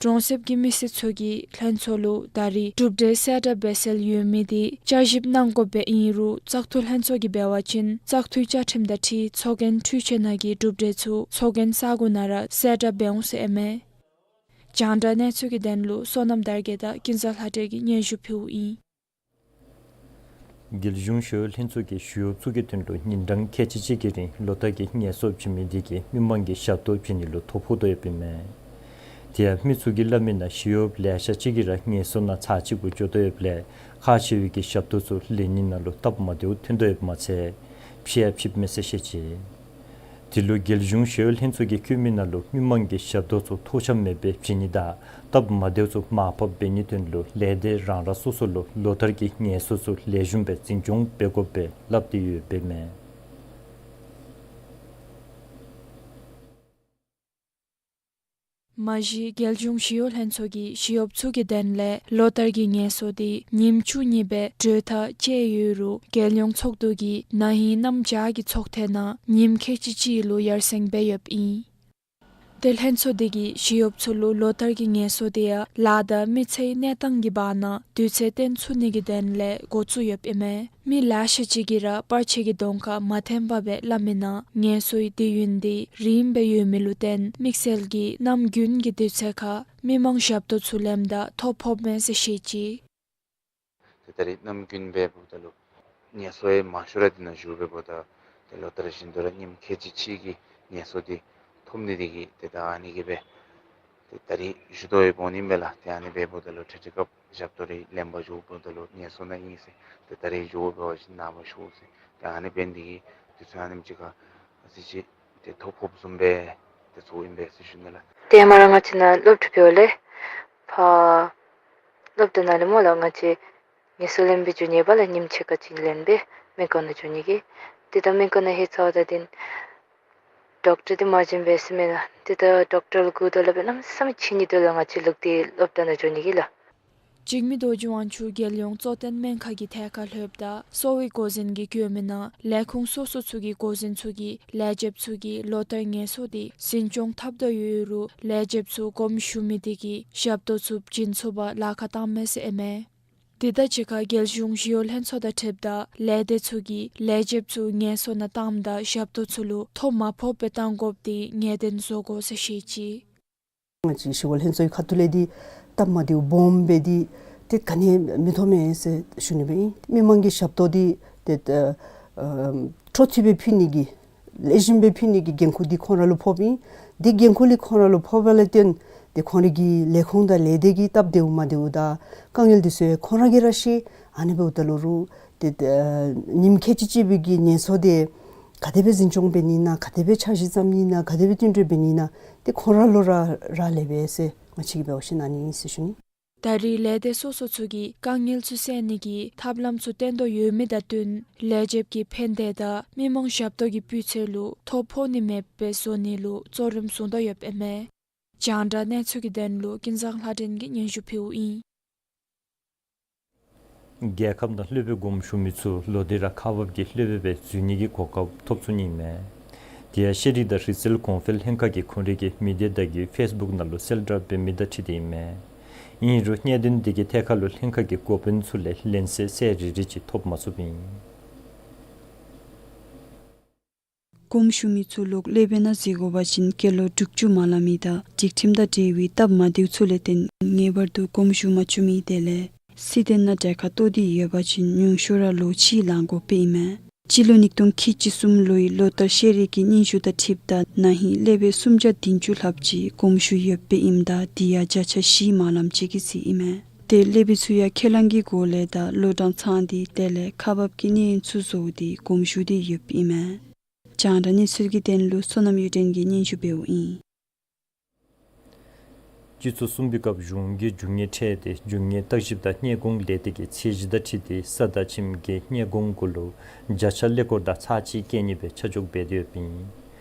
གྲོང་གསེབ་ཀྱི་མི་སེར་ཚུ་གིས་ལྷན་ཚོགས་ལུ་ད་རེས་གྲུབ་འབྲས་གསལ་བསྒྲགས་འབད་སྲོལ་ཡོད་མི་འདི་བསྐྱར་ཞིབ་གནང་དགོཔ་སྦེ་ཨིན་རུང་བཙག་འཐུ་ལྷན་ཚོགས་ཀྱིས་འབད་བ་ཅིན་བཙག་འཐུའི་བཅའ་ཁྲིམས་དང་འཁྲིལ་ཚོགས་རྒྱན་འཕྲུལ་ཆས་ནང་གི་གྲུབ་འབྲས་ཚུ་ཚོགས་རྒྱན་ས་གོ་ནང་ར་གསལ་བསྒྲགས་འབད་འོང་ཟེར་ཨིན་མས། རྒྱང་བསྒྲགས་གནས་ཚུལ་གྱི་དོན་ལུ་བསོད་ནམས་དར་རྒྱས་དང་ཀུན་བཟང་ལྷ་སྒྲོན་གྱིས་སྙན་ཞུ་ཕུལཝ་ཨིན། རྒྱལ་གཞུང་ཞི་གཡོག་ལྷན་ཚོགས་ཀྱིས་ཞི་གཡོགཔ་ཚུ་གི་དོན་ལུ་ཉིན་གྲངས་ཁལ་གཅིག་གཅིག་གི་རིང་ལོ་བསྟར་གྱི་ངལ་གསོ་བྱིན་མི་དེ་གིས་མི་མང་གི་ཞབས་ཏོག་བྱིན་ནི་ལུ་ཐོ་ཕོག་དོ་ཡོདཔ་ཨིན་མས། དེ་ཡང་མི་ཚུ་གིས་སླབ་མི་ནང་ཞི་གཡོགཔ་ལེ་ཤ་ཅིག་གིས་ར་ངལ་གསོ་ནང་ཚར་གཅིག་གུ་འགྱོ་དོ་ཡོདཔ་ལས་ཁག་ཆེ་བའི་གི་ཞབས་ཏོག་ཚུ་ལེན་ནི་ནང་ལུ་སྟབས་མ་བདེཝ་ཐོན་དོ་ཡོདཔ་མ་ཚད་ཕྱིས་ཡང་ཕྱིསཔ་མས་ཟེར་བཤད་ཅི། དེ་ལུ་རྒྱལ་གཞུང་ཞི་གཡོག་ལྷན་ཚོགས་ཀྱིས་བཀོད་མི་ནང་ལུ་མི་མང་གི་ཞབས་ཏོག་ཚུ་ཐོགས་ཆགས་མེད་པར་བྱིན་ནི་དང་སྟབས་མ་བདེཝ་ཚུ་མར་ཕབ་འབད་ནིའི་དོན་ལུ་ལས་སྡེ་རང་རང་སོ་སོ་ལུ་ལོ་བསྟར་གྱི་ངལ་གསོ་ཚུ་ལེགས་ཤོམ་སྦེ་འཛིན་སྐྱོང་འབད་དགོཔ་སྦེ་སླབ་སྟེ་ཡོདཔ་ཨིན་མས། མ་གཞི་རྒྱལ་གཞུང་ཞི་གཡོག་ལྷན་ཚོགས་ཀྱིས་ཞི་གཡོགཔ་ཚུ་གི་དོན་ལས་ལོ་བསྟར་གྱི་ངལ་གསོ་དེ་ཉིནམ་བཅུ་གཉིས་སྦེ་གྲོས་ཐག་བཅད་ཡོད་རུང་རྒྱལ་ཡོངས་ཚོགས་འདུ་གིས་ན་ཧིང་གནམ་བྱཱར་གྱི་ཚོགས་ཐེངས་ནང་ཉིནམ་ཁལ་གཅིག་གཅིག་ལུ་ཡར་སེང་འབད་ཡོདཔ་ཨིན། ཏེ་ལྷན་ཚོགས་དེ་གིས་ཞི་གཡོགཔ་ཚུ་ལུ་ལོ་བསྟར་གྱི་ངལ་གསོ་དེ་ཡང་ལཱ་དང་མི་ཚེའི་གནས་སྟངས་ཀྱི་བར་ན་དུས་ཚོད་བཏོན་ཚུགས་ནི་གི་དོན་ལས་འགོ་བཙུགས་ཡོདཔ་ཨིན་མས། མི་ལེ་ཤ་ཅིག་གིས་ར་པར་ཆས་ཀྱི་གདོང་ཁར་མ་འཐོན་པར་སྦེ་སླབ་མི་ནང་ངལ་གསོའི་དུས་ཡུན་དེ་རིངམོ་སྦེ་ཡོད་མི་ལུ་བརྟེན་དམིགས་བསལ་གྱིས་གནམ་དགུན་གྱི་དུས་ཚོད་ཁར་མི་མང་ཞབས་ཏོག་ཚུ་ལེནམ་ད་ཐོ་ཕོགཔ་མས་ཟེར་བཤད་ཅི། ཏེ་ད་རེས་གནམ་དགུན་འབདཝ་ད་ལུ་ངལ་གསོ་ཡང་མང་ཤོས་ར་འདི་ནང་བཞུགས་འབདཝ་ད་ཏེ་ལོ་ལྟར་བཞིན་དུ་ར་ཉིནམ་ཁལ་གཅིག་གཅིག་གི་ངལ་གསོ་འདི་ཐོབ་ནི་དེ་གིས་ཏེ་ད་ཨ་ནི་གིས་སྦེ་ཏེ་ད་རེས་བཞུགས་དོ་ཡོདཔ་འོང་ནི་མས་ལགས། ཏེ་ཨ་ནི་འབདཝ་ད་ལུ་ཏེ་དེ་སྐབས་ཞབས་ཏོག་རེ་ལེན་པར་འགྱོཝ་ད་ལུ་ངལ་གསོ་ནང་ཨིན་ཟེར་ཏེ་ད་རེས་འགྱོ་འབད་བ་ཅིན་ནངས་པ་ཤོག་ཟེར་ཏེ་ཨ་ནི་འབད་ནི་དེ་གིས་དུས་ཚོད་ཨ་ནེམ་ཅིག་ཁར་ཨ་ཙི་ཅིག་ཏེ་ཐོ་ཕོགཔ་བཟུམ་སྦེ་ཏེ་ཚོརཝ་ཨིན་པས་ཟེར་ཞུ་ནི་ལགས། ཏེ་མ་ར་ང་བཅས་ནཱ་སློབ་ཕྲུག་འབདཝ་ལས་ཕར་སློབ་གྲྭ་ནང་ལས་སྨོ་ལགས་ང་བཅས་ངལ་གསོ་ལེན་སྦེ་འགྱོ་ནི་པ་ལགས། ཉིནམ་ཕྱེད་ཀ་ཅིག་ལེན་སྦེ་སྨན་ཁང་ནང་འགྱོ་ནི་གི། ཏེ་ད་སྨན་ཁང་ནང་ལྷོད་ཚརཝ་ད་འདི་ཌོག་ཊར་འདི་མ་བྱིན་པས་ཟེར་མས་ལགས། ཏེ་ད་ཌོག་ཊར་ལུ་སྒུག་དོ་ལགས། སྦེ་གནམ་མེད་ས་མེད་འཆི་ནི་འདུག་ལགས། ང་བཅས་ལོག་སྟེ་སློབ་གྲྭ་ནང་འགྱོ་ནི་གི་ལགས། འཇིགས་མེད་རྡོ་རྗེ་དབང་ཕྱུག་རྒྱལ་ཡོངས་གཙོ་བསྟེན་སྨན་ཁང་གི་ཐད་ཁར་ལྷོདཔ་ད་གསོ་བའི་འགོ་འཛིན་གྱིས་བཀོད་མི་ནང་ལས་ཁུངས་སོ་སོ་ཚུ་གི་འགོ་འཛིན་ཚུ་གིས་ལས་བྱེདཔ་ཚུ་གི་ལོ་བསྟར་ངལ་གསོ་དེ་འཛིན་སྐྱོང་འཐབ་དོ་ཡོད་རུང་ལས་བྱེདཔ་ཚུ་དགོངསམ་ཞུ་མི་དེ་གིས་ཞབས་ཏོག་ཚུ་བྱིན་ཚུགས་པར་ལཱ་ཁག་བཏངམ་མས་ཟེར་ཨིན་མས། དེ་དང་གཅིག་ཁར་རྒྱལ་གཞུང་ཞི་གཡོག་ལྷན་ཚོགས་དང་འཁྲིལཝ་ད་ལས་སྡེ་ཚུ་གིས་ལས་བྱེདཔ་ཚུ་ངལ་གསོ་ནང་བཏངམ་ད་ཞབས་ཏོག་ཚུ་ལུ་ཐོ་མ་ཕོགཔ་སྦེ་བཏང་དགོཔ་དེ་ངེས་བདེན་བཟོ་དགོ་ཟེར་བཤད་ཅི། ང་བཅས་ཞི་གཡོག་ལྷན་ཚོགས་ཀྱི་ཁ་ཐུག་ལས་འདི་སྟབས་མ་བདེཝ་སྦོམ་སྦེ་འདི་ཏེ་ག་ནི་མི་མཐོང་མས་ཟེར་ཞུ་ནི་སྦེ་ཨིན། མི་མང་གི་ཞབས་ཏོག་འདི་ཏེ་ཨ་འཕྲོ་མཐུད་སྦེ་ཕུལ་ནི་གི་ལེགས་ཤོམ་སྦེ་ཕུལ་ནི་གི་འགན་ཁུར་འདི་ཁོང་ར་ལུ་ཕོགཔ་ཨིན། འདི་འགན་ཁུར་འདི་ཁོང་ར་ལུ་ཕོགཔ་ལས་བརྟེན་ ཏེ་ཁོང་རའི་གི་ལས་ཁུངས་དང་ལས་སྡེ་གི་སྟབས་བདེཝ་མ་བདེཝ་དང་དཀའ་ངལ་འདི་ཚུ་ཡང་ཁོང་ར་གིས་ར་ཤེས། ཨ་ནི་འབདཝ་ད་ལུ་རུང་ཏེ་ཨ་ཉིནམ་ཁལ་གཅིག་གཅིག་པའི་གི་ངལ་གསོ་འདི་ག་དེ་སྦེ་འཛིན་སྐྱོང་འབད་ནི་ཨིན་ན། ག་དེ་སྦེ་འཆར་གཞི་བརྩམ་ནི་ཨིན་ན། ག་དེ་སྦེ་བསྟུན་གྲོས་འབད་ནི་ཨིན་ན། ཏེ་ཁོང་ར་ལུ་ར་རག་ལས་པས་ཟེར་ང་བཅས་ཀྱིས་འབད་བ་ཅིན་ཨ་ནི་ཨིན་ཟེར་ཞུ་ནི། ད་རེས་ལས་སྡེ་སོ་སོ་ཚུ་གིས་དཀའ་ངལ་ཚུ་སེལ་ནི་གི་ཐབས་ལམ་ཚུ་བཏོན་དོ་ཡོད་མི་དང་བསྟུན་ལས་བྱེདཔ་གི་ཕན་བདེ་དང་མི་མང་ཞབས་ཏོག་གི་སྤུས་ཚད་ལུ་ཐོ་ཕོག་ནི་མེདཔ་སྦེ་བཟོ་ནི་ལུ་གཙོ་རིམ་བཟུང་དོ་ཡོདཔ་ཨིན་མས། རྒྱང་བསྒྲགས་གནས་ཚུལ་གྱི་དོན་ལུ་ཀུན་བཟང་ལྷ་སྒྲོན་གྱིས་སྙན་ཞུ་ཕུལཝ་ཨིན། རྒྱལ་ཁབ་ནང་སློབ་དཔོན་དགོངསམ་ཞུ་མི་ཚུ་ལོག་སྟེ་ར་ཁག་འབགཔ་གི་སློབ་དཔོན་སྦེ་འཛུལ་ནི་གི་གོ་སྐབས་ཐོབ་ཚུགས་ནི་ཨིན་མས། དེ་ཡང་ཤེས་རིག་དང་རིག་རྩལ་གོང་འཕེལ་ལྷན་ཁག་གིས་ཁོང་རའི་གི་མི་སྡེ་དང་གི་ཕེསི་བུཀ་ནང་ལུ་གསལ་བསྒྲགས་འབད་མི་དང་འཁྲིལ་ཏེ་ཨིན་མས། ཨིན་རུང་གནད་དོན་དེ་གི་ཐད་ཁར་ལུ་ལྷན་ཁག་གི་འགོ་དཔོན་ཚུ་ལས་ལན་གསལ་གསལ་རི་རི་ཅིག་ཐོབ་མ་ཚུགསཔ་ཨིན། དགོངསམ་ཞུ་མི་ཚུ་ལོག་སློབ་དཔོན་ནང་འཛུལ་དགོ་པ་ཅིན་སྐྱེས་ལོ་དྲུག་ཅུ་མ་ལང་མི་དང་སྒྲིག་ཁྲིམས་དང་འབྲེལ་བའི་སྟབས་མ་བདེཝ་ཚུ་ལས་བརྟེན་ངེས་པར་དུ་དགོངསམ་ཞུ་མ་བཅུག་མི་དེ་ལས་སྲིད་དོན་ནང་གྲལ་ཁར་གཏོགས་ཏེ་ཡོད་པ་ཅིན་ཉུང་ཤོས་ར་ལོ་གཅིག་ལང་དགོཔ་ཨིན་མས། སྤྱི་ལོ་ཉིས་སྟོང་ཁལ་གཅིག་གསུམ་ལོའི་ལོ་བསྟར་ཤེས་རིག་གི་སྙན་ཞུ་དང་འཁྲིལཝ་ད་ན་ཧིང་སློབ་དཔོན་སུམ་བརྒྱ་བདུན་ཅུ་ལྷགཔ་ཅིག་དགོངསམ་ཞུ་ཡོདཔ་ཨིནམ་ད་དེ་ཡང་བརྒྱ་ཆ་བཞི་མ་ལངམ་ཅིག་གི་རྩིས་ཨིན་མས། ཏེ་སློབ་དཔོན་ཚུ་ཡང་ཁས་བླངས་ཀྱི་སྒོ་ལས་དང་ལོ་གྲངས་ཚང་སྟེ་དེ་ལས་ཁག་འབགཔ་གི་གནས་ཡུན་ཚུ་རྫོགས་ཏེ་དགོངསམ་ཞུ་སྟེ་ཡོདཔ་ཨིན་མས། རྒྱང་བསྒྲགས་གནས་ཚུལ་གྱི་དོན་ལུ་བསོད་ནམས་གཡུ་སྒྲོན་གྱིས་སྙན་ཞུ་འབདཝ་ཨིན། སྤྱི་ཚོགས་གསུམ་པའི་སྐབས་གཞུང་གིས་རྒྱུ་དངོས་ཁྲལ་དེ་རྒྱུ་དངོས་བརྟག་ཞིབ་དང་སྙད་ཁུངས་ལས་སྡེ་གི་ཚད་གཞི་དང་འཁྲིལ་ཏེ་ས་དང་ཁྱིམ་གྱི་སྙད་ཁུངས་གུ་ལུ་བརྒྱ་ཆ་ཀླད་ཀོར་དང་ཚག་གཅིག་བཀལ་ནི་སྦེ་ཆ་འཇོག་འབད་དེ་ཡོདཔ་ཨིན།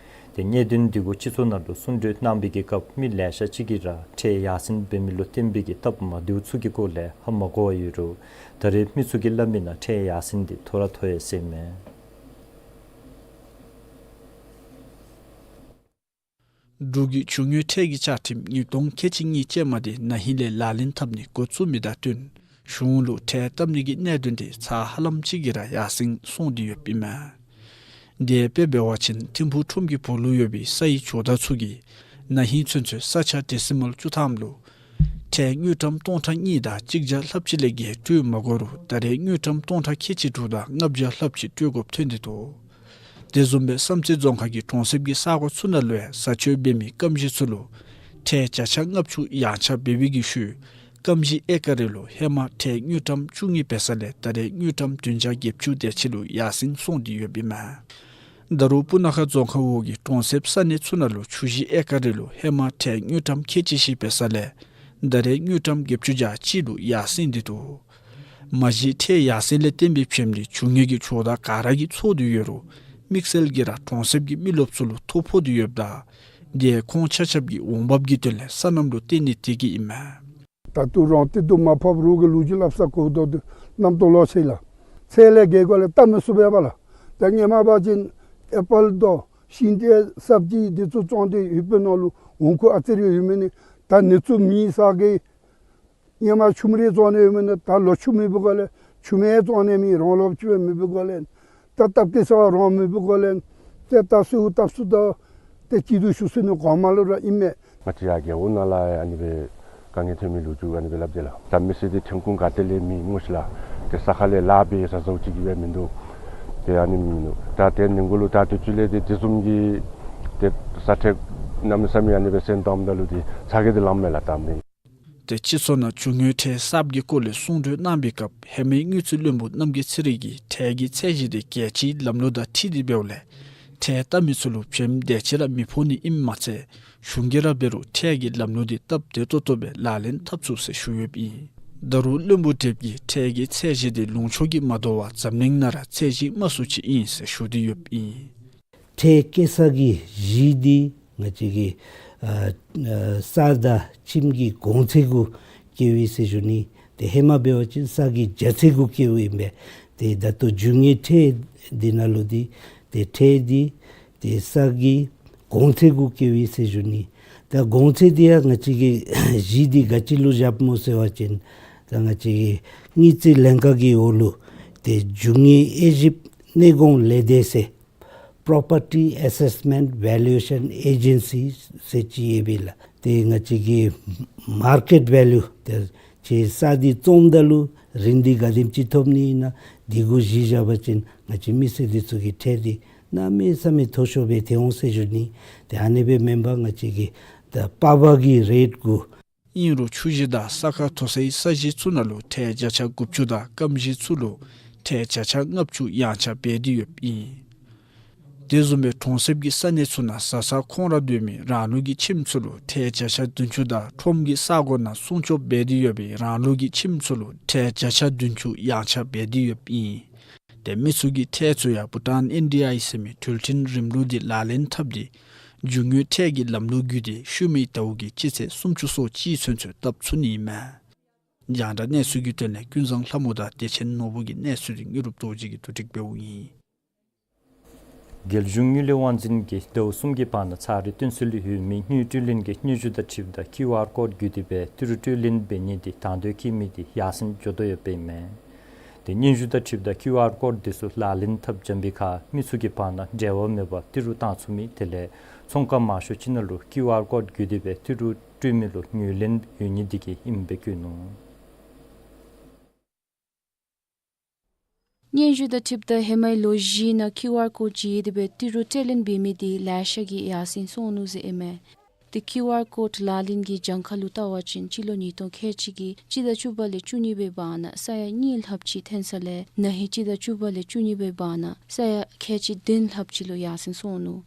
ཏེ་གནད་དོན་འདི་གུ་སྤྱི་ཚོགས་ནང་ལུ་གསུང་གྲོས་གནང་བའི་གི་སྐབས་མི་ལེ་ཤ་ཅིག་གིས་ར་ཁྲལ་ཡར་སེང་འབད་མི་ལུ་བརྟེན་པའི་གི་སྟབས་མ་བདེཝ་ཚུ་གི་སྐོར་ལས་ཧ་མ་གོ་བར་ཡོད་རུང་ད་རེས་མི་ཚུ་གིས་སླབ་མི་ནང་ཁྲལ་ཡར་སེང་འདི་མཐོ་ར་མཐོ་ཡི་ཟེར་མས། འབྲུག་གི་རྒྱུ་དངོས་ཁྲལ་གྱི་བཅའ་ཁྲིམས་ཉིས་སྟོང་ཁལ་གཅིག་གཉིས་ཅན་མ་དེ་ན་ཧིང་ལས་ལག་ལེན་འཐབ་ནི་འགོ་བཙུགས་མི་དང་བསྟུན་གཞུང་ལུ་ཁྲལ་བཏབ་ནི་གི་གནད་དོན་དེ་ཚ་ཧ་ལམ་ཅིག་གིས་ར་ཡར་སེང་སོང་སྟེ་ཡོདཔ་ཨིན་མས། དེ་སྦེ་འབད་བ་ཅིན་ཐིམ་ཕུག་ཁྲོམ་གྱི་བོགས་ལུ་ཡོད་པའི་སའི་ཇོ་བདག་ཚུ་གིས་ན་ཧིང་ཚུན་ཚོད་ས་ཆ་ཌེ་སི་མཱལ་བཅུ་ཐམ་ལུ་ཁྲལ་དངུལ་ཀྲམ་སྟོང་ཕྲག་གཉིས་དང་གཅིག་བརྒྱ་ལྷགཔ་ཅིག་ལས་བརྒལ་སྤྲོད་མ་དགོ་རུང་ད་རེས་དངུལ་ཀྲམ་སྟོང་ཕྲག་ཁལ་གཅིག་དྲུག་དང་ལྔ་བརྒྱ་ལྷགཔ་ཅིག་སྤྲོད་དགོཔ་ཐོན་ཏེ་འདུག། དེ་བཟུམ་སྦེ་བསམ་རྩེ་རྫོང་ཁག་གི་གྲོང་གསེབ་ཀྱི་ས་གོ་ཚུ་ནང་ལུ་ཡང་བཟའ་སྤྱོད་འབད་མི་སྐམ་ཞིང་ཚུ་ལུ་ཁྲལ་བརྒྱ་ཆ་ལྔ་བཅུ་ཡང་ཆག་འབད་བའི་གི་ཤུལ་སྐམ་ཞིང་ཨེ་ཀར་རེ་ལུ་ཧེ་མ་ཁྲལ་དངུལ་ཀྲམ་བཅུ་གཉིས་འབད་ས་ལས་ད་རེས་དངུལ་ཀྲམ་བདུན་བརྒྱ་བརྒྱད་ཅུ་དེ་ཅིག་ལུ་ཡར་སེང་སོང་སྟེ་ཡོདཔ་ཨིན་མས། ད་རུང་སྤུ་ན་ཁ་རྫོང་ཁག་འོག་གི་གྲོང་གསེབ་ས་གནས་ཚུ་ནང་ལུ་ཆུ་ཞིང་ཨེ་ཀར་རེ་ལུ་ཧེ་མ་ཁྲལ་དངུལ་ཀྲམ་ཁལ་གཅིག་བཞི་འབད་ས་ལས་ད་རེས་དངུལ་ཀྲམ་བརྒྱད་ཅུ་གྱ་གཅིག་ལུ་ཡར་སེང་སྟེ་འདུག། མ་གཞི་ཁྲལ་ཡར་སེང་ལས་བརྟེན་པའི་ཕྱེམ་འདི་རྒྱུ་དངོས་ཀྱི་ཇོ་བདག་ག་ར་གིས་ཚོར་དོ་ཡོད་རུང་དམིགས་བསལ་གྱིས་ར་གྲོང་གསེབ་ཀྱི་མི་རློབས་ཚུ་ལུ་ཐོ་ཕོག་སྟེ་ཡོདཔ་ད་དེ་ཁོང་ཆ་ཁྱབ་ཀྱི་འོང་འབབ་ཀྱི་དོན་ལས་སོ་ནམ་ལུ་བརྟེན་ནི་དེ་གིས་ཨིན་མས། ད་ལྟོ་རང་བཏུབ་ཏོ་མ་ཕབ་རོགས་ཀྱི་ལོ་རྒྱུས་སླབ་ས་གོ་དོ་དུ་རྣམ་རྟོག་ལོག་ཆི་ལགས། ཚད་ལས་བརྒལ་དགོ་ལས་བཏབ་མི་ཚུགས་པས་པ་ལགས། ད་སྔོན་མ་འབད་བ་ཅིན་ཨེ་པཱལ་དང་ཤིང་འབྲས་སབ་ཇི་འདི་ཚུ་བཙོང་སྟེ་ཡུལ་དཔོན་ནང་ལུ་འོང་ཁུངས་ཨ་ཙི་རེ་ཡོད་མི་ནི་ད་ཨ་ནི་ཚུ་མེད་ས་གི་སྔོན་མ་ཆུམ་རེ་བཙོང་ནི་ཡོད་མི་ནི་ད་ལོ་ཆུམ་མེད་པའི་སྒོ་ལས་ཆུམ་ཡང་བཙོང་ནི་མེད། རང་ལོ་ཆུམ་ཡང་མེད་པའི་སྒོ་ལས་ད་སྟབས་བདེ་ས་རང་མེད་པའི་སྒོ་ལས་ཏེ་ད་གསོལཝ་བཏབ་ས་དང་ཏེ་སྐྱིད་སྡུག་ཞུ་ས་ནི་གོང་མ་ལུ་ར་ཨིན་མས། ང་བཅས་ཡར་རྒེད་འོག་ནང་ལས་ཨ་ནི་སྦེ་དཀའ་ངལ་ཐོན་མི་ལོ་རྒྱུས་ཨ་ནི་སྦེ་སླབ་དེས་ལགས། ད་མི་སེར་འདི་ཐོན་ཁུངས་ག་ཏེ་ལས་མེད་སྨོ་ཤིག་ལགས། ཏེ་ས་ཁ་ལས་ལཱ་འབད་ས་ཟེརཝ་ཅིག་གི་སྦེ་མིན་འདུག། ཏེ་ཨ་ནི་མིན་འདུག། ད་ཏེ་ནི་གུ་ལུ་ད་དུས་ཚོད་ལས་ཏེ་དེ་བཟུམ་གྱི་ཏེ་ས་ཁྲལ་གནམ་མེད་ས་མེད་ཨ་ནི་སྦེ་སེང་བཏངམ་ད་ལུ་ཏེ་ཚ་གྱང་འདི་ལངམ་མས་ལགས་ད་མི། ཏེ་སྤྱི་ཚོགས་ནང་རྒྱུ་དངོས་ཁྲལ་གསརཔ་གི་སྐོར་ལས་གསུང་གྲོས་གནང་བའི་སྐབས་ཧེ་མའི་དངུལ་རྩིས་བློན་པོ་རྣམ་རྒྱལ་ཚེ་རིང་གིས་ཁྲལ་གྱི་ཚད་གཞི་དེ་རྒྱལ་སྤྱིའི་ལམ་ལུགས་དང་འཁྲིལ་ཏེ་འབདཝ་ལས་ཁྲལ་བཏབ་མི་ཚུ་ལུ་ཕྱེམ་དེ་ཅིག་ར་མི་ཕོག་ནི་ཨིནམ་མ་ཚད་གཞུང་གིས་ར་འབད་རུང་ཁྲལ་གྱི་ལམ་ལུགས་དེ་སྟབས་བདེ་ཏོག་ཏོ་སྦེ་ལག་ལེན་འཐབ་ཚུགས་ཟེར་ཞུ་ཡོདཔ་ཨིན། ད་རུང་བློན་པོ་དེ་གིས་ཁྲལ་གྱི་ཚད་གཞི་དེ་ལུང་ཕྱོགས་ཀྱིས་མ་དོ་བར་འཛམ་གླིང་ནང་ར་ཚད་གཞི་དམའ་སུ་ཅིག་ཨིན་ཟེར་ཞུ་སྟེ་ཡོདཔ་ཨིན། ཁྲལ་བཀལ་ས་གི་གཞི་འདི་ང་བཅས་ཀྱི་ཨ་ཨ་ས་དང་ཁྱིམ་གྱི་གོང་ཚད་གུ་བཀལཝ་ཨིན་ཟེར་ཞུ་ནི། ཏེ་ཧེ་མ་འབད་བ་ཅིན་ས་གི་རྒྱ་ཚད་གུ་བཀལཝ་ཨིན་པས། ཏེ་ད་ལྟོ་རྒྱུ་དངོས་ཁྲལ་འདི་ནང་ལུ་འདི་ཏེ་ཁྲལ་འདི་ཏེ་ས་གི་གོང་ཚད་གུ་བཀལཝ་ཨིན་ཟེར་ཞུ་ནི། ད་གོང་ཚད་འདི་ཡང་ང་བཅས་ཀྱིས་གཞི་འདི་ག་ཅི་ལུ་བཞགཔ་སྨོ་ཟེར་བ་ཅིན་ད་ང་བཅས་ཀྱི་དངུལ་རྩིས་ལྷན་ཁག་གི་འོག་ལུ་ཏེ་རྒྱུ་དངོས་དབྱེ་ཞིབ་གནས་གོང་ལས་སྡེ་ཟེར་Property Assessment Valuation Agency ཟེར་ཅིག་ཡོད་པས་ལགས། ཏེ་ང་བཅས་ཀྱི་མར་ཀེཊ་བེ་ལུ་ཏེ་ཁྱོད་ས་འདི་བཙོངམ་ད་ལུ་རིན་འདི་ག་དེམ་ཅིག་ཐོབ་ནི་ཨིན་ན་འདི་གུ་གཞི་བཞག་པ་ཅིན་ང་བཅས་མི་སེར་འདི་ཚུ་གི་ཁྲལ་འདི་གནམ་མེད་ས་མེད་མཐོ་ཤོས་སྦེ་ཐལ་འོང་ཟེར་ཞུ་ནི། ཏེ་ཨ་ནི་སྦེ་མེན་པར་ང་བཅས་ཀྱི་ ད་པ་བ་གི་རེཊ་གུ། ཨིན་རུང་ཆུ་གཞི་དང་ས་ཁ་མཐོ་སའི་ས་གཞི་ཚུ་ནང་ལུ་ཁྲལ་བརྒྱ་ཆ་དགུ་བཅུ་དང་སྐམ་གཞི་ཚུ་ལུ་ཁྲལ་བརྒྱ་ཆ་ལྔ་བཅུ་ཡངས་ཆག་འབད་དེ་ཡོདཔ་ཨིན། དེ་བཟུམ་སྦེ་གྲོང་གསེབ་ཀྱི་ས་གནས་ཚུ་ནང་བཟའ་ཚང་ཁོང་ར་སྡོད་མི་རང་ལུགས་ཀྱི་ཁྱིམ་ཚུ་ལུ་ཁྲལ་བརྒྱ་ཆ་བདུན་ཅུ་དང་ཁྲོམ་གྱི་ས་གོ་ནང་སྲུང་སྐྱོབ་འབད་དེ་ཡོད་པའི་རང་ལུགས་ཀྱི་ཁྱིམ་ཚུ་ལུ་ཁྲལ་བརྒྱ་ཆ་བདུན་ཅུ་ཡངས་ཆག་འབད་དེ་ཡོདཔ་ཨིན། ཏེ་མི་ཚུ་གི་ཁྲལ་ཚུ་ཡང་བྷུ་ཊཱན་ཨེན་ཌི་ཨའི་ཟེར་མི་འཕྲུལ་ཆས་རིམ་ལུགས་འདི་ལག་ལེན་འཐབ་སྟེ་རྒྱུ་དངོས་ཁྲལ་གྱི་ལམ་ལུགས་བརྒྱུད་དེ་ཤུལ་མའི་ཟླཝ་གི་སྤྱི་ཚེས་སུམ་ཅུ་སོ་གཅིག་ཚུན་ཚོད་བཏབ་ཚུགས་ནི་ཨིན་མས། རྒྱང་བསྒྲགས་གནས་ཚུལ་གྱི་དོན་ལས་ཀུན་བཟང་ལྷ་མོ་དང་བདེ་ཆེན་ནོར་བུ་གི་གནས་ཚུལ་འདི་དངོས་གྲུབ་རྡོ་རྗེ་གིས་བསྡུ་སྒྲིག་འབདཝ་ཨིན། རྒྱལ་གཞུང་དངུལ་ལས་དབང་འཛིན་གྱིས་ཟླཝ་གསུམ་གྱི་བར་ན་ཚར་རེ་བཏོན་སྲོལ་ཡོད་མི་དངུལ་སྤྲོད་ལེན་གྱི་སྙན་ཞུ་དང་འཁྲིལཝ་ད་ཀིའུ་ཨར་ཀོཌ་བརྒྱུད་དེ་སྦེ་ཏི་རུ་སྤྲོད་ལེན་འབད་ནི་འདི་དང་དོད་བཀལ་མི་འདི་ཡར་སེང་འགྱོ་དོ་ཡོདཔ་ཨིན་མས། ཏེ་སྙན་ཞུ་དང་འཁྲིལཝ་ད་ཀིའུ་ཨར་ཀོཌ་འདི་ཚུ་ལག་ལེན་འཐབ་འཇམ་པའི་ཁར་མི་ཚུ་གི་བར་ན་འབྲེལ་བ་མེད་པར་ཏི་རུ་བཏང་ཚུགས་མི་དེ་ལས་ཚོང་ཁང་མང་ཤོས་ཅིག་ནང་ལུ་ཀིའུ་ཨར་ཀོཌ་བརྒྱུད་དེ་སྦེ་ཏི་རུ་སྤྲོད་མི་ལུ་ངོས་ལེན་ཡོད་ནི་འདི་གིས་ཨིནམ་སྦེ་བཀོད་ནུག། སྙན་ཞུ་དང་འཁྲིལཝ་ད་ཧེ་མའི་ལོ་བཞི་ནང་ཀིའུ་ཨར་ཀོཌ་བརྒྱུད་དེ་སྦེ་ཏི་རུ་སྤྲོད་ལེན་འབད་མི་འདི་ལེ་ཤ་གིས་ཡར་སེང་སོང་ནུག་ཟེར་ཨིན་མས། ཏེ་ཀིའུ་ཨར་ཀོཌ་ལག་ལེན་གྱི་གྱངས་ཁ་ལུ་བལྟ་བ་ཅིན་སྤྱི་ལོ་ཉིས་སྟོང་ཁལ་གཅིག་གི་སྤྱི་ཟླ་བཅུ་པ་ལས་བཅུ་གཉིས་པའི་བར་ན་ས་ཡ་གཉིས་ལྷགཔ་ཅིག་ཐོན་ས་ལས་ན་ཧིང་སྤྱི་ཟླ་བཅུ་པ་ལས་བཅུ་གཉིས་པའི་བར་ན་ས་ཡ་ཁལ་གཅིག་བདུན་ལྷགཔ་ཅིག་ལུ་ཡར་སེང་སོང་ནུག།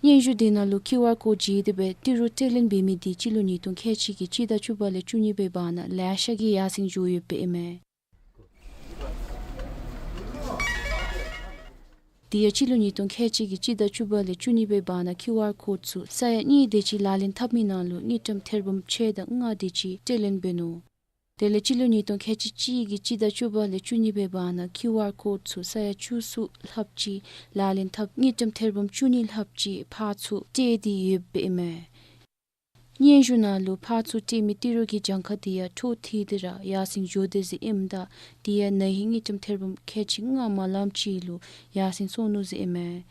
སྙན་ཞུ་འདི་ནང་ལུ་ཀིའུ་ཨར་ཀོཌ་བརྒྱུད་དེ་སྦེ་ཏི་རུ་སྤྲོད་ལེན་འབད་མི་འདི་སྤྱི་ལོ་ཉིས་སྟོང་ཁལ་གཅིག་གི་སྤྱི་ཟླ་བཅུ་པ་ལས་བཅུ་གཉིས་པའི་བར་ན་ལེ་ཤ་གིས་ཡར་སེང་འགྱོ་ཡོདཔ་ཨིན་མས། དེ་ཡང་སྤྱི་ལོ་ཉིས་སྟོང་ཁལ་གཅིག་གི་སྤྱི་ཟླ་བཅུ་པ་ལས་བཅུ་གཉིས་པའི་བར་ན་ཀིའུ་ཨར་ཀོཌ་ཚུ་ས་ཡ་གཉིས་དེ་ཅིག་ལག་ལེན་འཐབ་མི་ནང་ལུ་དངུལ་ཀྲམ་ཐེར་འབུམ་ཕྱེད་དང་ལྔ་དེ་ཅིག་སྤྲོད་ལེན་འབད་ནུག། དེ་ལས་སྤྱི་ལོ་ཉིས་སྟོང་ཁལ་གཅིག་གཅིག་གི་སྤྱི་ཟླ་བཅུ་པ་ལས་བཅུ་གཉིས་པའི་བར་ན་ཀིའུ་ཨར་ཀོཌ་ཚུ་ས་ཡ་བཅུ་གསུམ་ལྷགཔ་ཅིག་ལག་ལེན་འཐབ་དངུལ་ཀྲམ་ཐེར་འབུམ་བཅུ་གཉིས་ལྷགཔ་ཅིག་ཕར་ཚུར་སྤྲོད་དེ་ཡོདཔ་ཨིན་མས། སྙན་ཞུ་ནང་ལུ་ཕར་ཚུར་སྤྲོད་མི་ཏི་རུ་གི་གྱངས་ཁ་དེ་ཡང་འཕྲོ་མཐུད་དེ་ར་ཡར་སེང་འགྱོ་དོ་ཟེར་ཨིནམ་ད་དེ་ཡང་ན་ཧིང་དངུལ་ཀྲམ་ཐེར་འབུམ་ཁལ་གཅིག་ལྔ་མ་ལངམ་ཅིག་ལུ་ཡར་སེང་སོང་ནུག་ཟེར་ཨིན་མས།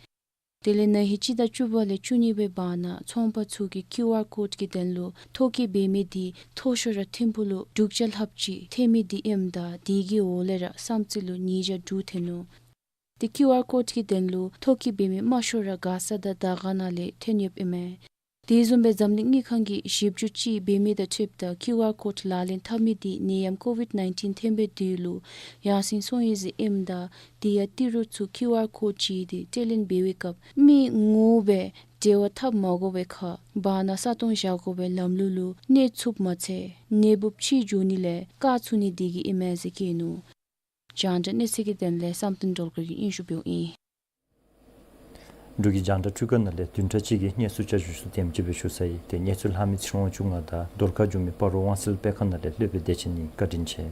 དེ་ལས་ན་ཧིང་སྤྱི་ཟླ་བཅུ་པ་ལས་བཅུ་གཉིས་པའི་བར་ན་ཚོང་པ་ཚུ་གིས་ཀིའུ་ཨར་ཀོཌ་ཀྱི་དོན་ལུ་ཐོ་བཀོད་འབད་མི་འདི་མཐོ་ཤོས་ར་ཐིམ་ཕུག་ལུ་དྲུག་བརྒྱ་ལྷགཔ་ཅིག་ཐོན་མི་འདི་ཨིནམ་ད་དེ་གི་འོག་ལས་ར་བསམ་རྩེ་ལུ་ཉིས་བརྒྱ་དྲུག་ཐོན་ནུག། ཏེ་ཀིའུ་ཨར་ཀོཌ་ཀྱི་དོན་ལུ་ཐོ་བཀོད་འབད་མི་དམའ་ཤོས་ར་མགར་ས་དང་དར་དཀར་ནང་ལས་ཐོན་ཡོདཔ་ཨིན་མས། དེ་བཟུམ་སྦེ་འཛམ་གླིང་དངུལ་ཁང་གིས་ཞིབ་འཇུག་ཅིག་འབད་མི་དང་འཁྲིལཝ་ད་ཀིའུ་ཨར་ཀོཌ་ལག་ལེན་འཐབ་མི་འདི་ནད་ཡམས་ཀོ་ཝིཌ་ནའིན་ཊིན་ཐོན་པའི་དུས་ལུ་ཡར་སེང་སོང་ཡི་ཟེར་ཨིནམ་ད་དེ་ཡང་ཏི་རུ་ཚུ་ཀིའུ་ཨར་ཀོཌ་བརྒྱུད་དེ་སྤྲོད་ལེན་འབད་བའི་སྐབས་མི་ངོ་མ་སྦེ་འབྲེལ་བ་འཐབ་མ་དགོ་པའི་ཁར་བར་ན་ས་སྟོང་བཞག་དགོ་པའི་ལམ་ལུགས་ལུ་གནས་ཚུགསཔ་མ་ཚད་ནད་འབུཔ་ཕྱི་འགྱོ་ནི་ལས་བཀག་ཚུགས་ནི་འདི་གིས་ཨིན་མས་ཟེར་བཀོད་ནུག། རྒྱང་བསྒྲགས་གནས་ཚུལ་གྱི་དོན་ལས་བསམ་གཏན་སྒྲོལ་དཀར་གྱིས་སྙན་ཞུ་འབདཝ་ཨིན། འབྲུག་གི་རྒྱང་བསྒྲགས་འཕྲུལ་ཁང་ནང་ལས་བདུན་ཕྲག་གཅིག་གི་གནས་ཚུལ་བསྐྱར་ཞུ་ཚུ་དེམ་ཅིག་སྦེ་ཞུ་ཚར་ཡི། ཏེ་གནས་ཚུལ་ལྷག་མི་ཚེ་རིང་དབང་ཕྱུག་ང་དང་བརྡ་དཀར་འབྱུང་མི་སྤ་རོ་དབང་གསལ་དཔེ་ཁང་ནང་ལས་ལྷོད་པའི་བདེ་ཆེན་ཨིན། བཀའ་དྲིན་ཆེ།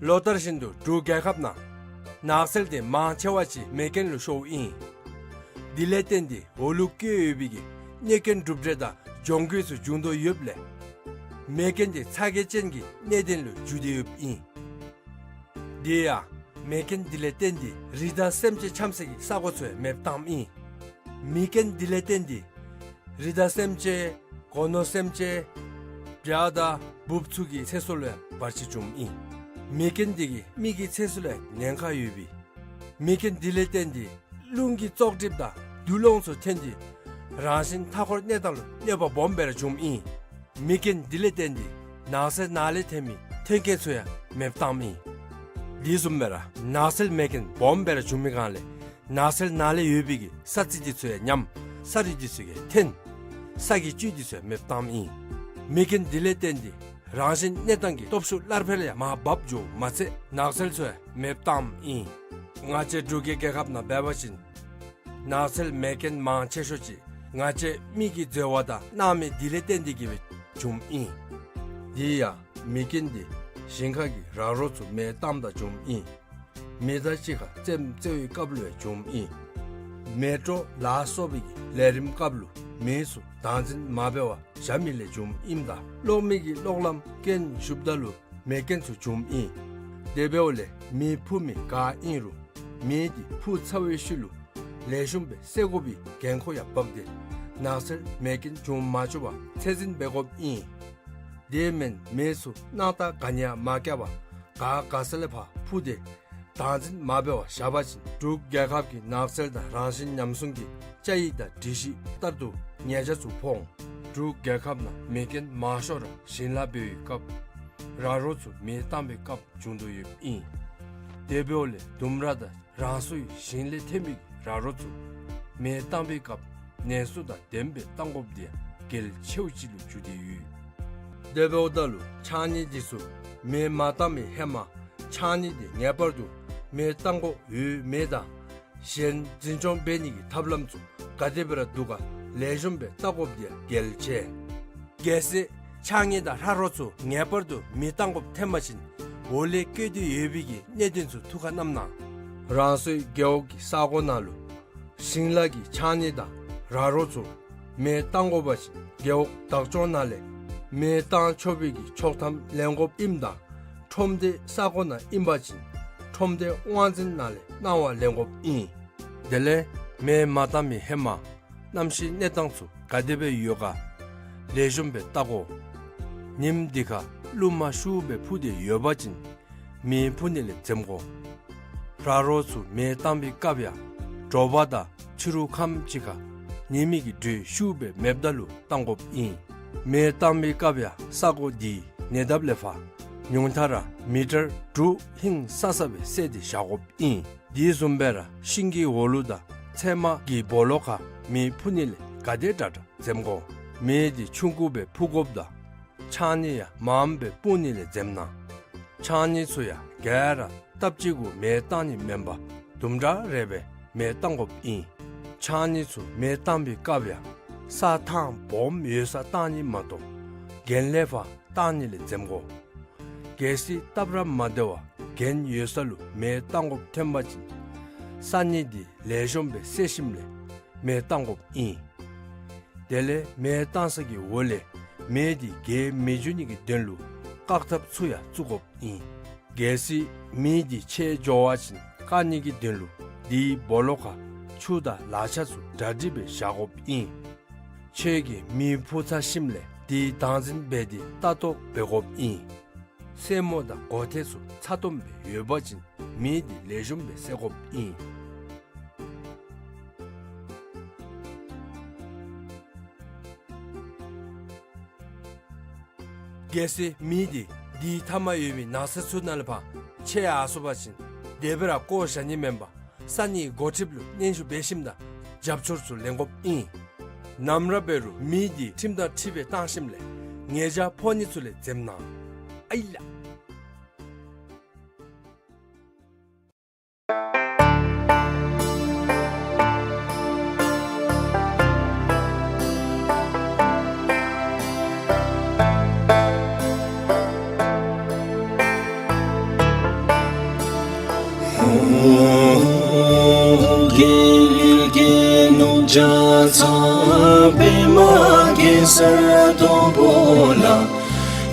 ལོ་ལྟར་བཞིན་དུ་འབྲུག་རྒྱལ་ཁབ་ནང་ནགས་ཚལ་དེ་མང་ཆེ་བ་ཅིག་མེ་རྐྱེན་ལུ་ཤོརཝ་ཨིན། དེ་ལས་བརྟེན་ཏེ་འོ་ལུ་བཀོད་ཡོད་པའི་གི་གནོད་སྐྱོན་གྲུབ་འབྲས་དང་གྱོང་གུད་ཚུ་འབྱུང་དོ་ཡོདཔ་ལས་མེ་རྐྱེན་དེ་ཚ་གྱང་ཅན་གྱི་གནད་དོན་ལུ་འགྱུར་ཏེ་ཡོདཔ་ཨིན། དེ་ཡང་མེ་རྐྱེན་དེ་ལས་བརྟེན་ཏེ་རི་དྭགས་སེམས་ཅན་འཁྱམ་ས་གི་ས་གོ་ཚུ་ཡང་མེདཔ་བཏངམ་ཨིན། མེ་རྐྱེན་དེ་ལས་བརྟེན་ཏེ་རི་དྭགས་སེམས་ཅན་སྒོ་ནོར་སེམས་ཅན་བྱ་དང་འབུཔ་ཚུ་གི་ཚེ་སྲོག་ལུ་ཡང་བར་ཆད་བྱུངམ་ཨིན། མེ་རྐྱེན་དེ་གིས་མི་གི་ཚེ་སྲོག་ལུ་ཡང་ཉེན་ཁ་ཡོད་པས། མེ་རྐྱེན་དེ་ལས་བརྟེན་ཏེ་རླུང་གི་བཙོག་གྲིབ་དང་རྡུལ་སློང་ཚུ་ཐོན་ཏེ་རང་བཞིན་མཐའ་འཁོར་གནས་སྟངས་ལུ་གནོད་པ་སྦོམ་སྦེ་ར་བྱུངམ་ཨིན། མེ་རྐྱེན་དེ་ལས་བརྟེན་ཏེ་ནགས་ཚལ་ནང་ལས་ཐོན་མི་ཐོན་སྐྱེད་ཚུ་ཡང་མེདཔ་བཏངམ་ཨིན། དེ་བཟུམ་སྦེ་ར་ནགས་ཚལ་མེ་རྐྱེན་སྦོམ་སྦེ་ར་བྱུང་མི་སྒང་ལས་ནགས་ཚལ་ནང་ལས་ཡོད་པའི་གི་ས་རྩི་དེ་ཚུ་ཡང་ཉམས། ས་རུད་དེ་ཚུ་ཡང་འཐོན། ས་གི་བཅུད་དེ་ཚུ་ཡང་མེདཔ་བཏངམ་ཨིན། མེ་རྐྱེན་དེ་ལས་བརྟེན་ཏེ་ རང་བཞིན་གནས་སྟངས་ཀྱི་སྟོབས་ཤུགས་སླར་འཕེལ་ཡང་མར་བབས་འགྱོཝ་མ་ཚད་ནགས་ཚལ་ཚུ་ཡང་མེ་བཏངམ་ཨིན། ང་བཅས་འབྲུག་གི་རྒྱལ་ཁབ་ནང་འབད་བ་ཅིན་ནགས་ཚལ་མེ་རྐྱེན་མང་ཆེ་ཤོས་ཅིག་ང་བཅས་མི་གི་འཛོལ་བ་དང་སྣང་མེད་འདི་ལས་བརྟེན་ཏེ་གིས་འབད་བྱུངམ་ཨིན། དེ་ཡང་མེ་རྐྱེན་འདི་ཞིང་ཁ་གི་ར་རོ་ཚུ་མེ་བཏངམ་ད་བྱུངམ་ཨིན། མི་དང་གཅིག་ཁར་རྩེདམོ་རྩེ་བའི་སྐབས་ལུ་ཡང་བྱུངམ་ཨིན། མེ་དྲོད་ལ་སོགས་པའི་གི་ལས་རིམ་སྐབས་ལུ་མེ་ཚུ་བདག་འཛིན་མ་འབད་བར་བཞག་མི་ལས་བྱུངམ་ཨིནམ་ད་གློག་མེ་གི་གློག་ལམ་རྐྱེན་ཞུགསཔ་ད་ལུ་མེ་རྐྱེན་ཚུ་བྱུངམ་ཨིན། དེ་འབདཝ་ལས་མེ་འཕུ་མི་ག་ཨིན་རུང་མེ་འདི་འཕུ་ཚར་བའི་ཤུལ་ལུ་ལེགས་ཤོམ་སྦེ་བསད་དགོ་པའི་འགན་ཁུར་ཡང་འབག་སྟེ་ནགས་ཚལ་མེ་རྐྱེན་འབྱུང་མ་བཅུག་པར་ཚད་འཛིན་འབད་དགོཔ་ཨིན། དེ་མེན་མེ་ཚུ་སྣང་དག་ག་ནི་ཡང་མ་བཀལ་བར་ག་ག་ས་ལས་ཕར་འཕུ་སྟེ་བདག་འཛིན་མ་འབད་བར་བཞག་པ་ཅིན་འབྲུག་རྒྱལ་ཁབ་ཀྱི་ནགས་ཚལ་དང་རང་བཞིན་ཉམས་སྲུང་གི་བཅའ་ཡིག་དང་སྒྲིག་གཞི་ལྟར་དུ་ཉེས་ཆད་ཚུ་ཕོག་འོང་། འབྲུག་རྒྱལ་ཁབ་ནང་མེ་རྐྱེན་མང་ཤོས་ར་ཞིང་ལཱ་འབད་བའི་སྐབས་ར་རོ་ཚུ་མེ་བཏང་བའི་སྐབས་བྱུང་དོ་ཡོདཔ་ཨིན། དེ་འབདཝ་ལས་ལྡུམ་ར་དང་རང་སོའི་ཞིང་ལས་ཐོན་མི་གི་ར་རོ་ཚུ་མེ་བཏང་བའི་སྐབས་ནན་སོ་དང་ལྡནམ་སྦེ་བཏང་དགོཔ་འདི་ཡང་གལ་ཆེཝ་ཅིག་ལུ་གྱུར་ཏེ་ཡོད། དེ་འབདཝ་ད་ལུ་ཕྱགས་སྙིགས་འདི་ཚུ་མེ་མ་བཏང་བའི་ཧེ་མ་ཕྱགས་སྙིགས་འདི་ངེས་པར་དུ་མེ་བཏང་དགོཔ་ཡོད་མེད་དང་གཞན་འཛིན་སྐྱོང་འབད་ནི་གི་ཐབས་ལམ་ཚུ་ག་དེ་སྦེ་ར་འདུག་ག་ལེགས་ཤོམ་སྦེ་བལྟ་དགོཔ་འདི་ཡང་གལ་ཆེ། གལ་སྲིད་ཕྱགས་སྙིགས་དང་ར་རོ་ཚུ་ངེས་པར་དུ་མེ་བཏང་དགོཔ་ཐོན་པ་ཅིན་འོག་ལས་བཀོད་དེ་ཡོད་པའི་གི་གནད་དོན་ཚུ་ཐུགས་ཁར་བསྣམས་གནང་། རང་སོའི་རྒེད་འོག་གི་ས་གོ་ནང་ལུ་ཞིང་ལཱ་གི་ཕྱགས་སྙིགས་དང་ར་རོ་ཚུ་མེ་བཏང་དགོ་པ་ཅིན་རྒེད་འོག་བདག་སྐྱོང་ནང་ལས་མེ་བཏང་ཆོག་པའི་གི་ཆོག་ཐམ་ལེན་དགོཔ་ཨིནམ་ད་ཁྲོམ་སྡེ་ས་གོ་ནང་ཨིན་པ་ཅིན་ཁྲོམ་སྡེ་དབང་འཛིན་ནང་ལས་གནང་བ་ལེན་དགོཔ་ཨིན། དེ་ལས་མེ་མ་བཏང་མི་ཧེ་མ་གནམ་གཤིས་གནས་སྟངས་ཚུ་ག་དེ་སྦེ་ཡོད་ག་ལེགས་ཤོམ་སྦེ་བལྟ་དགོ། ཉིམ་འདི་ཁར་རླུང་མ་ཤུགས་སྦེ་འཕུ་སྟེ་ཡོད་པ་ཅིན་མེ་འཕུ་ནི་ལས་འཛེམ་དགོ། ར་རོ་ཚུ་མེ་བཏང་བའི་སྐབས་ཡང་དྲོ་པ་དང་ཕྱི་རུ་ཁམས་ཅིག་ཁར་ཉི་མའི་གི་དྲོད་ཤུགས་སྦེ་མེདཔ་ད་ལུ་བཏང་དགོཔ་ཨིན། མེ་བཏང་བའི་སྐབས་ཡང་ས་གོ་འདི་ཉེ་འདབས་ལས་ཕར་ཉུང་མཐའ་ར་མི་ཊར་དྲུག་ཧིང་སང་ས་སྦེ་བསལ་ཏེ་བཞག་དགོཔ་ཨིན། དེ་བཟུམ་སྦེ་ར་ཤིང་གི་འོག་ལུ་དང་ཚལ་མ་གི་སྦོ་ལོགས་ཁར་མེ་འཕུ་ནི་ལས་ག་དེ་དྲག་དྲག་འཛེམ་དགོ། མེ་འདི་ཆུང་ཀུ་སྦེ་འཕུ་དགོཔ་དང་ཕྱགས་སྙིགས་ཡང་མངམ་སྦེ་སྤུངས་ནི་ལས་འཛེམ་གནང་། ཕྱགས་སྙིགས་ཚུ་ཡང་ག་ར་སྟབས་གཅིག་གུ་མེ་བཏང་ནི་མེན་པར་དུམ་གྲ་རེ་སྦེ་མེ་བཏང་དགོཔ་ཨིན། ཕྱགས་སྙིགས་ཚུ་མེ་བཏང་བའི་སྐབས་ཡང་ས་ཐང་སྦོམ་ཡོད་སར་བཏང་ནི་མ་གཏོགས་གྱེན་ལས་ཕར་བཏང་ནི་ལས་འཛེམ་དགོ། གལ་སྲིད་སྟབས་ར་མ་བདེ་བར་གྱེན་ཡོད་ས་ལུ་མེ་བཏང་དགོཔ་ཐོན་པ་ཅིན་ས་སྙིགས་འདི་ལེགས་ཤོམ་སྦེ་བསལ་ཞིནམ་ལས་མེ་བཏང་དགོཔ་ཨིན། དེ་ལས་མེ་བཏང་ས་གི་འོག་ལས་མེ་འདི་རྒྱས་མི་འགྱོ་ནི་གི་དོན་ལུ་བཀག་ཐབས་ཚུ་ཡང་བཙུགས་དགོཔ་ཨིན། གལ་སྲིད་མེ་འདི་ཆད་འགྱོ་བ་ཅིན་བཀག་ནི་གི་དོན་ལུ་དེའི་སྦོ་ལོགས་ཁར་ཆུ་དང་ལག་ཆས་ཚུ་གྲ་སྒྲིག་སྦེ་བཞག་དགོཔ་ཨིན། ཁྱོད་ཀྱིས་མེ་འཕུ་ཚར་ཞིནམ་ལས་དེ་བདག་འཛིན་འབད་དེ་ལྟ་རྟོག་འབད་དགོཔ་ཨིན། སེན་མོ་དང་མགོ་ཐད་ཚུ་ཚ་ཏོམ་སྦེ་ཡོད་པ་ཅིན་མེ་འདི་ལེགས་ཤོམ་སྦེ་བསད་དགོཔ་ཨིན། གལ་སྲིད་མེ་འདི་དེའི་མཐའ་མར་ཡོད་མི་ནགས་ཚལ་ཚུ་ནང་ལས་ཕར་ཆད་ཡར་སོང་པ་ཅིན་དེ་སྦེ་ར་བཀོ་བཞག་ནི་མེན་པར་ས་གནས་འགོ་ཁྲིདཔ་ལུ་སྙན་ཞུ་འབད་ཞིནམ་ད་རྒྱབ་སྐྱོར་ཚུ་ལེན་དགོཔ་ཨིན། ནམ་ར་འབད་རུང་མེ་འདི་ཁྲིམས་དང་འཁྲིལ་སྦེ་བཏང་ཞིནམ་ལས་ཉེས་ཆད་ཕོག་ནི་ཚུ་ལས་འཛེམ་གནང་། ཨའི་ལགས། རྒྱལ་གྱི་ནུབ་བྱང་ཚང་པདྨ་གེ་སར་སྡོང་པོ་ལ།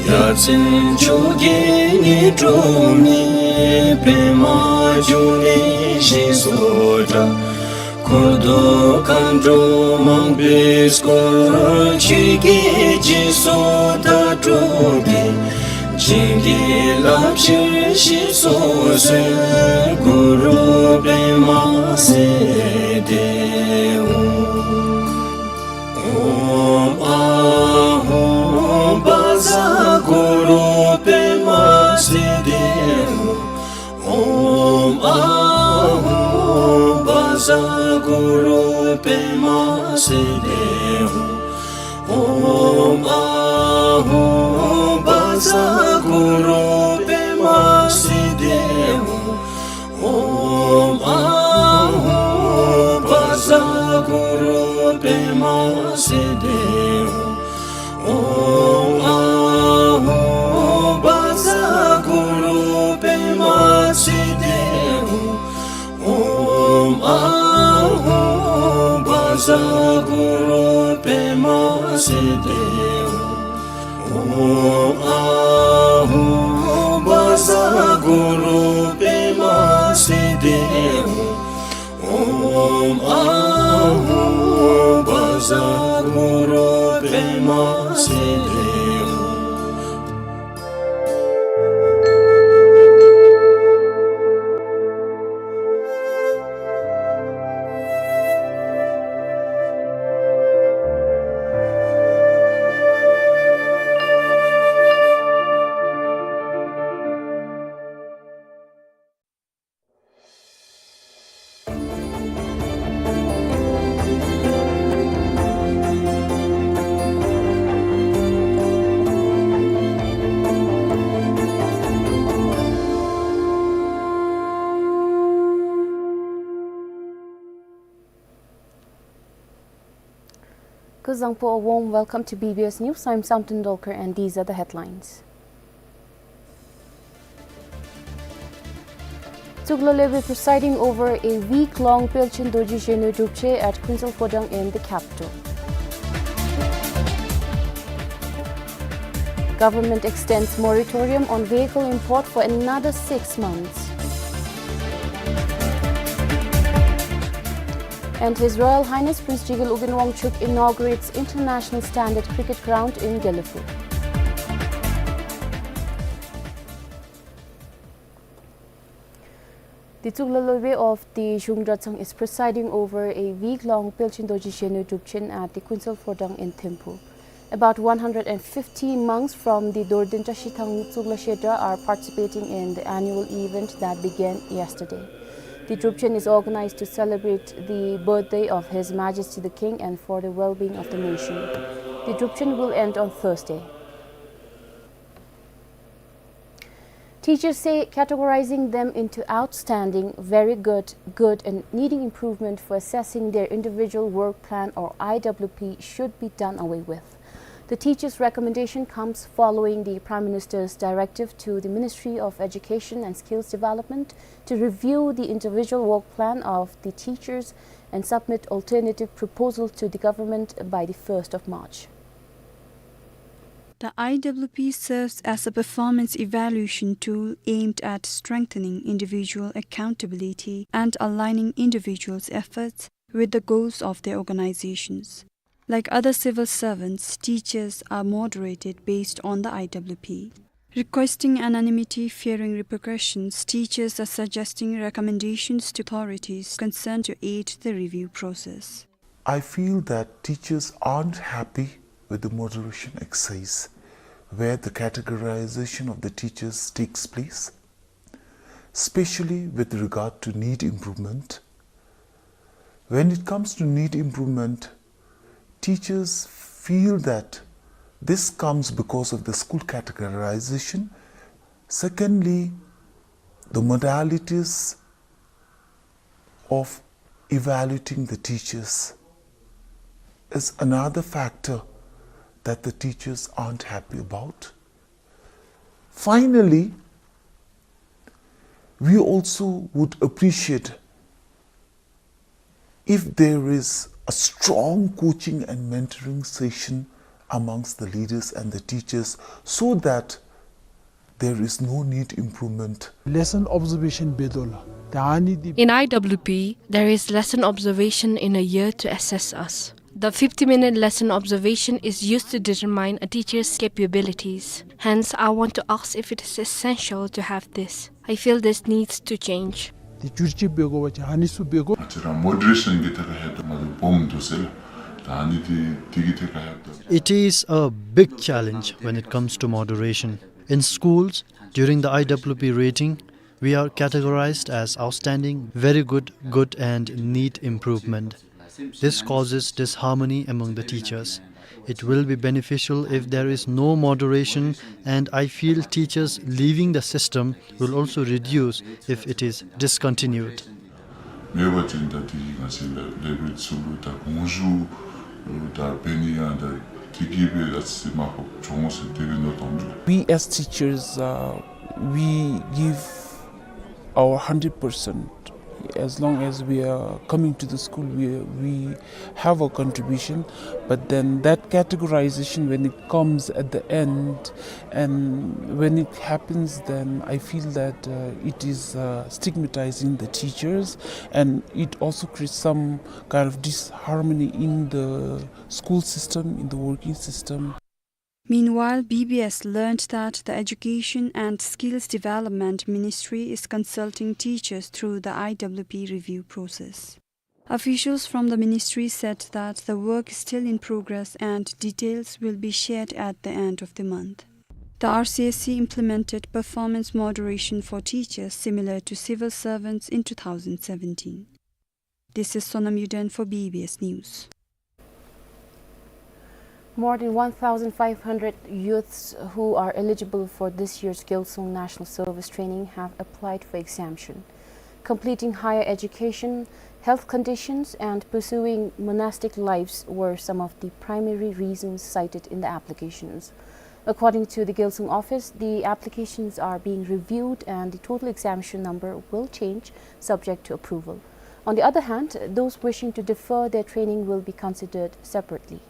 ཡ་མཚན་མཆོག་གི་ཉི་གྲོགས་མེད་པདྨ་འབྱུང་གནས་ཞེས་སུ་གྲགས། འཁོར་དང་མཁའ་འགྲོ་མང་པོས་བསྐོར། ཆོས་ཀྱི་སྤྱན་ཟུང་དག་སྒྲོགས་ཏེ། བྱིན་གྱིས་བརླབ་ཕྱིར་ཞེས་སུ་གསོལ། གུ་རུ་པདྨ་སིདྡྷི་ཧཱུྃ། ཨོཾ་ཨཱཿཧཱུྃ་བཛྲ་གུ་རུ་པདྨ་སིདྡྷི་ཧཱུྃ། ཨོཾ་ཨཱཿཧཱུྃ་བཛྲ་གུ་རུ་པདྨ་སིདྡྷི་ཧཱུྃ། ཨོཾ་ཨཱཿཧཱུྃ་བཛྲ་ བཛྲ་གུ་རུ་པདྨ་སིདྡྷི་ཧཱུྃ། ཨོཾ་ཨཱཿཧཱུྃ་བཛྲ་གུ་རུ་པདྨ་སིདྡྷི་ཧཱུྃ། ཨོཾ་ཨཱཿཧཱུྃ་བཛྲ་གུ་རུ་པདྨ་སིདྡྷི་ཧཱུྃ། ཨོཾ་ཨཱཿཧཱུྃ་བཛྲ་གུ་རུ་པདྨ་སིདྡྷི་ཧཱུྃ། ཨོཾ་ཨཱཿཧཱུྃ་བཛྲ་གུ་རུ་པདྨ་སིདྡྷི་ཧཱུྃ། ཨོཾ་ཨཱཿཧཱུྃ་བཛྲ་གུ་རུ་པདྨ་སིདྡྷི་ཧཱུྃ། Kuzuzangpo, a warm welcome to B B S News. I'm Samten Dolkar and these are the headlines. Tsouglalu Abe presiding over a week-long Pelchen Dorji Zhenu Drupchen at Khuensel Phodang in the capital. Government extends moratorium on vehicle import for another six months. And His Royal Highness Prince Jigil Ugyen Wangchuck inaugurates international standard cricket ground in Gelephu. The Tsouglalu Abe of the Zhung Dratshang is presiding over a week-long Pelchen Dorji Zhenu Drupchen at the Khuensel Phodang in Thimphu. About one hundred and fifty monks from the Dorden Trashithang Tsugla Kshetra are participating in the annual event that began yesterday. The Drupchen is organized to celebrate the birthday of His Majesty the King and for the well-being of the nation. The Drupchen will end on Thursday. Teachers say categorizing them into outstanding, very good, good, and needing improvement for assessing their individual work plan or I W P should be done away with. The teachers' recommendation comes following the Prime Minister's directive to the Ministry of Education and Skills Development to review the individual work plan of the teachers and submit alternative proposal to the government by the first of March. The I W P serves as a performance evaluation tool aimed at strengthening individual accountability and aligning individuals' efforts with the goals of their organizations. Like other civil servants, teachers are moderated based on the I W P. Requesting anonymity, fearing repercussions, teachers are suggesting recommendations to authorities concerned to aid the review process. I feel that teachers aren't happy with the moderation exercise where the categorization of the teachers takes place, especially with regard to need improvement. When it comes to need improvement, teachers feel that this comes because of the school categorization. Secondly, the modalities of evaluating the teachers is another factor that the teachers aren't happy about. Finally, we also would appreciate if there is a strong coaching and mentoring session amongst the leaders and the teachers so that there is no need improvement. Lesson observation འབད་དོ་ལགས། ད་ཨ་ནི་འདི In I W P, there is lesson observation in a year to assess us. The fifty-minute lesson observation is used to determine a teacher's capabilities. Hence, I want to ask if it is essential to have this. I feel this needs to change. དེ་བསྒྱུར་བཅོས་འབད་དགོ་པ་ཅིན་ཨ་ནི་ཚུ་འབད་དགོ། ང་བཅས་ར་མོ་ཌི་རེ་ཤཱན་གྱི་ཐད་ཁར་ཧེ་མ་ལས་སྦོམ་འདུག་ཟེར་ལགས། ད་ཨ་ནི་དེ་དེ་གི་ཐད་ཁར་ཧེ་མ། It is a big challenge when it comes to moderation. In schools, during the I W P rating, we are categorized as outstanding, very good, good, and need improvement. This causes disharmony among the teachers. It will be beneficial if there is no moderation, and I feel teachers leaving the system will also reduce if it is discontinued. མེད་པ་ཅིན་ད་དེ་གིས་ང་བཅས་ལ་ལེགས་སྤེལ་ཚུ་ལུ་ད་དགོངས་ཞུ་ད་འབད་ནི་ཡང་ད་དེ་གིས་སྦེ་ད་ཅིག་མར་ཕབ་འགྱོ་འོང་ཟེར་དེ་སྦེ་མནོ་དོ་འདུག། We as teachers, uh, we give our hundred percent. As long as we are coming to the school, we, we have a contribution, but then that categorization, when it comes at the end, and when it happens, then I feel that, uh, it is, uh, stigmatizing the teachers, and it also creates some kind of disharmony in the school system, in the working system. Meanwhile, B B S learned that the Education and Skills Development Ministry is consulting teachers through the I W P review process. Officials from the ministry said that the work is still in progress and details will be shared at the end of the month. The R C S C implemented performance moderation for teachers similar to civil servants in two thousand seventeen. This is Sonam Yuden for B B S News. More than one thousand five hundred youths who are eligible for this year's Gyaltsung National Service Training have applied for exemption. Completing higher education, health conditions, and pursuing monastic lives were some of the primary reasons cited in the applications. According to the Gyaltsung office, the applications are being reviewed and the total exemption number will change subject to approval. On the other hand, those wishing to defer their training will be considered separately.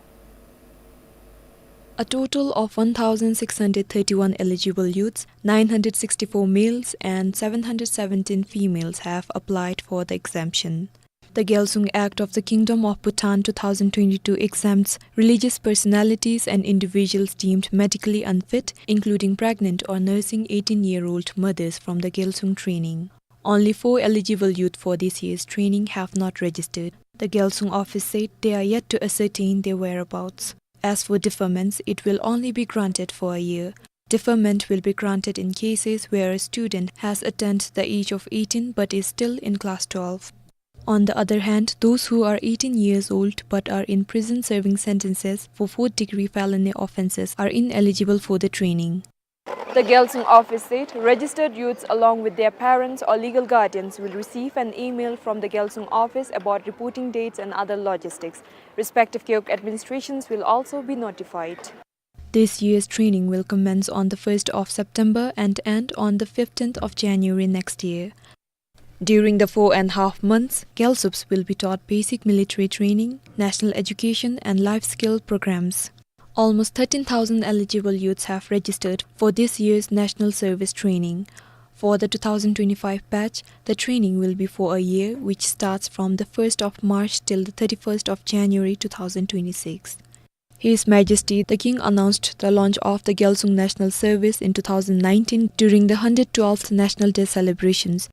A total of one thousand six hundred thirty-one eligible youths, nine hundred sixty-four males and seven hundred seventeen females have applied for the exemption. The Gyaltsung Act of the Kingdom of Bhutan two thousand twenty-two exempts religious personalities and individuals deemed medically unfit, including pregnant or nursing eighteen-year-old mothers, from the Gyaltsung training. Only four eligible youth for this year's training have not registered. The Gyaltsung office said they are yet to ascertain their whereabouts. As for deferments, it will only be granted for a year. Deferment will be granted in cases where a student has attained the age of eighteen but is still in class twelve. On the other hand, those who are eighteen years old but are in prison serving sentences for fourth degree felony offences are ineligible for the training. The Gyaltsung office said registered youths along with their parents or legal guardians will receive an email from the Gyaltsung office about reporting dates and other logistics. Respective Gewog administrations will also be notified. This year's training will commence on the first of September and end on the fifteenth of January next year. During the four and a half months, Gyaltsubs will be taught basic military training, national education and life skill programs. Almost thirteen thousand eligible youths have registered for this year's national service training. For the two thousand twenty-five batch, the training will be for a year, which starts from the first of March till the thirty-first of January two thousand twenty-six. His Majesty the King announced the launch of the Gyaltsung National Service in two thousand nineteen during the hundred twelfth National Day celebrations.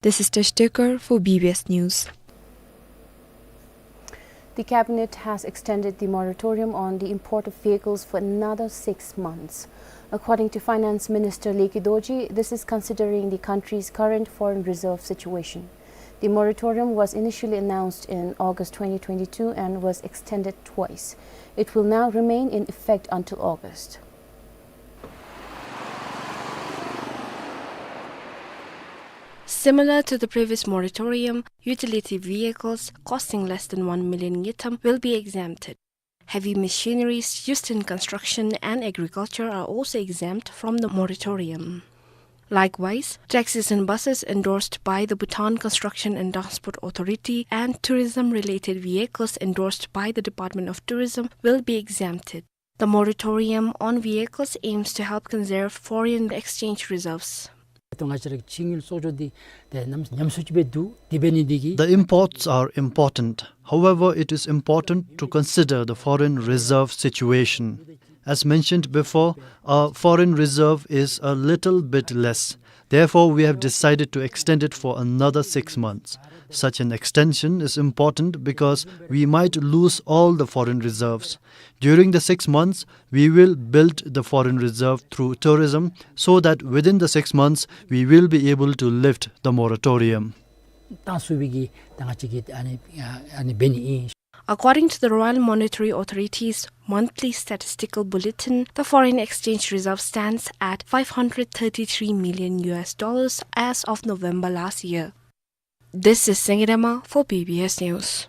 This is Tesh Tekar for B B S News. The cabinet has extended the moratorium on the import of vehicles for another six months. According to Finance Minister Leki Dorji, this is considering the country's current foreign reserve situation. The moratorium was initially announced in August twenty twenty-two and was extended twice. It will now remain in effect until August. Similar to the previous moratorium, utility vehicles costing less than one million ngultrum will be exempted. Heavy machineries used in construction and agriculture are also exempt from the moratorium. Likewise, taxis and buses endorsed by the Bhutan Construction and Transport Authority and tourism-related vehicles endorsed by the Department of Tourism will be exempted. The moratorium on vehicles aims to help conserve foreign exchange reserves. ཏེ་ང་བཅས་ར་གི་ཕྱི་དངུལ་གསོག་འཇོག་འདི་ཏེ་ཉམས་ཉམས་སུ་ཅིག་སྦེ་འདུག། དེ་འབད་ནི་འདི་གིས། The imports are important. However, it is important to consider the foreign reserve situation. As mentioned before, our foreign reserve is a little bit less. Therefore, we have decided to extend it for another six months. Such an extension is important because we might lose all the foreign reserves. During the six months, we will build the foreign reserve through tourism so that within the six months, we will be able to lift the moratorium. བཏང་ཚུགས་པའི་གི་ད་ང་བཅས་ཀྱིས་ཨ་ནི་ཨ་ནི་འབད་ནི་ཨིན། According to the Royal Monetary Authority's monthly statistical bulletin, the foreign exchange reserve stands at five hundred thirty-three million U S dollars as of November last year. This is Sengirema for B B S News.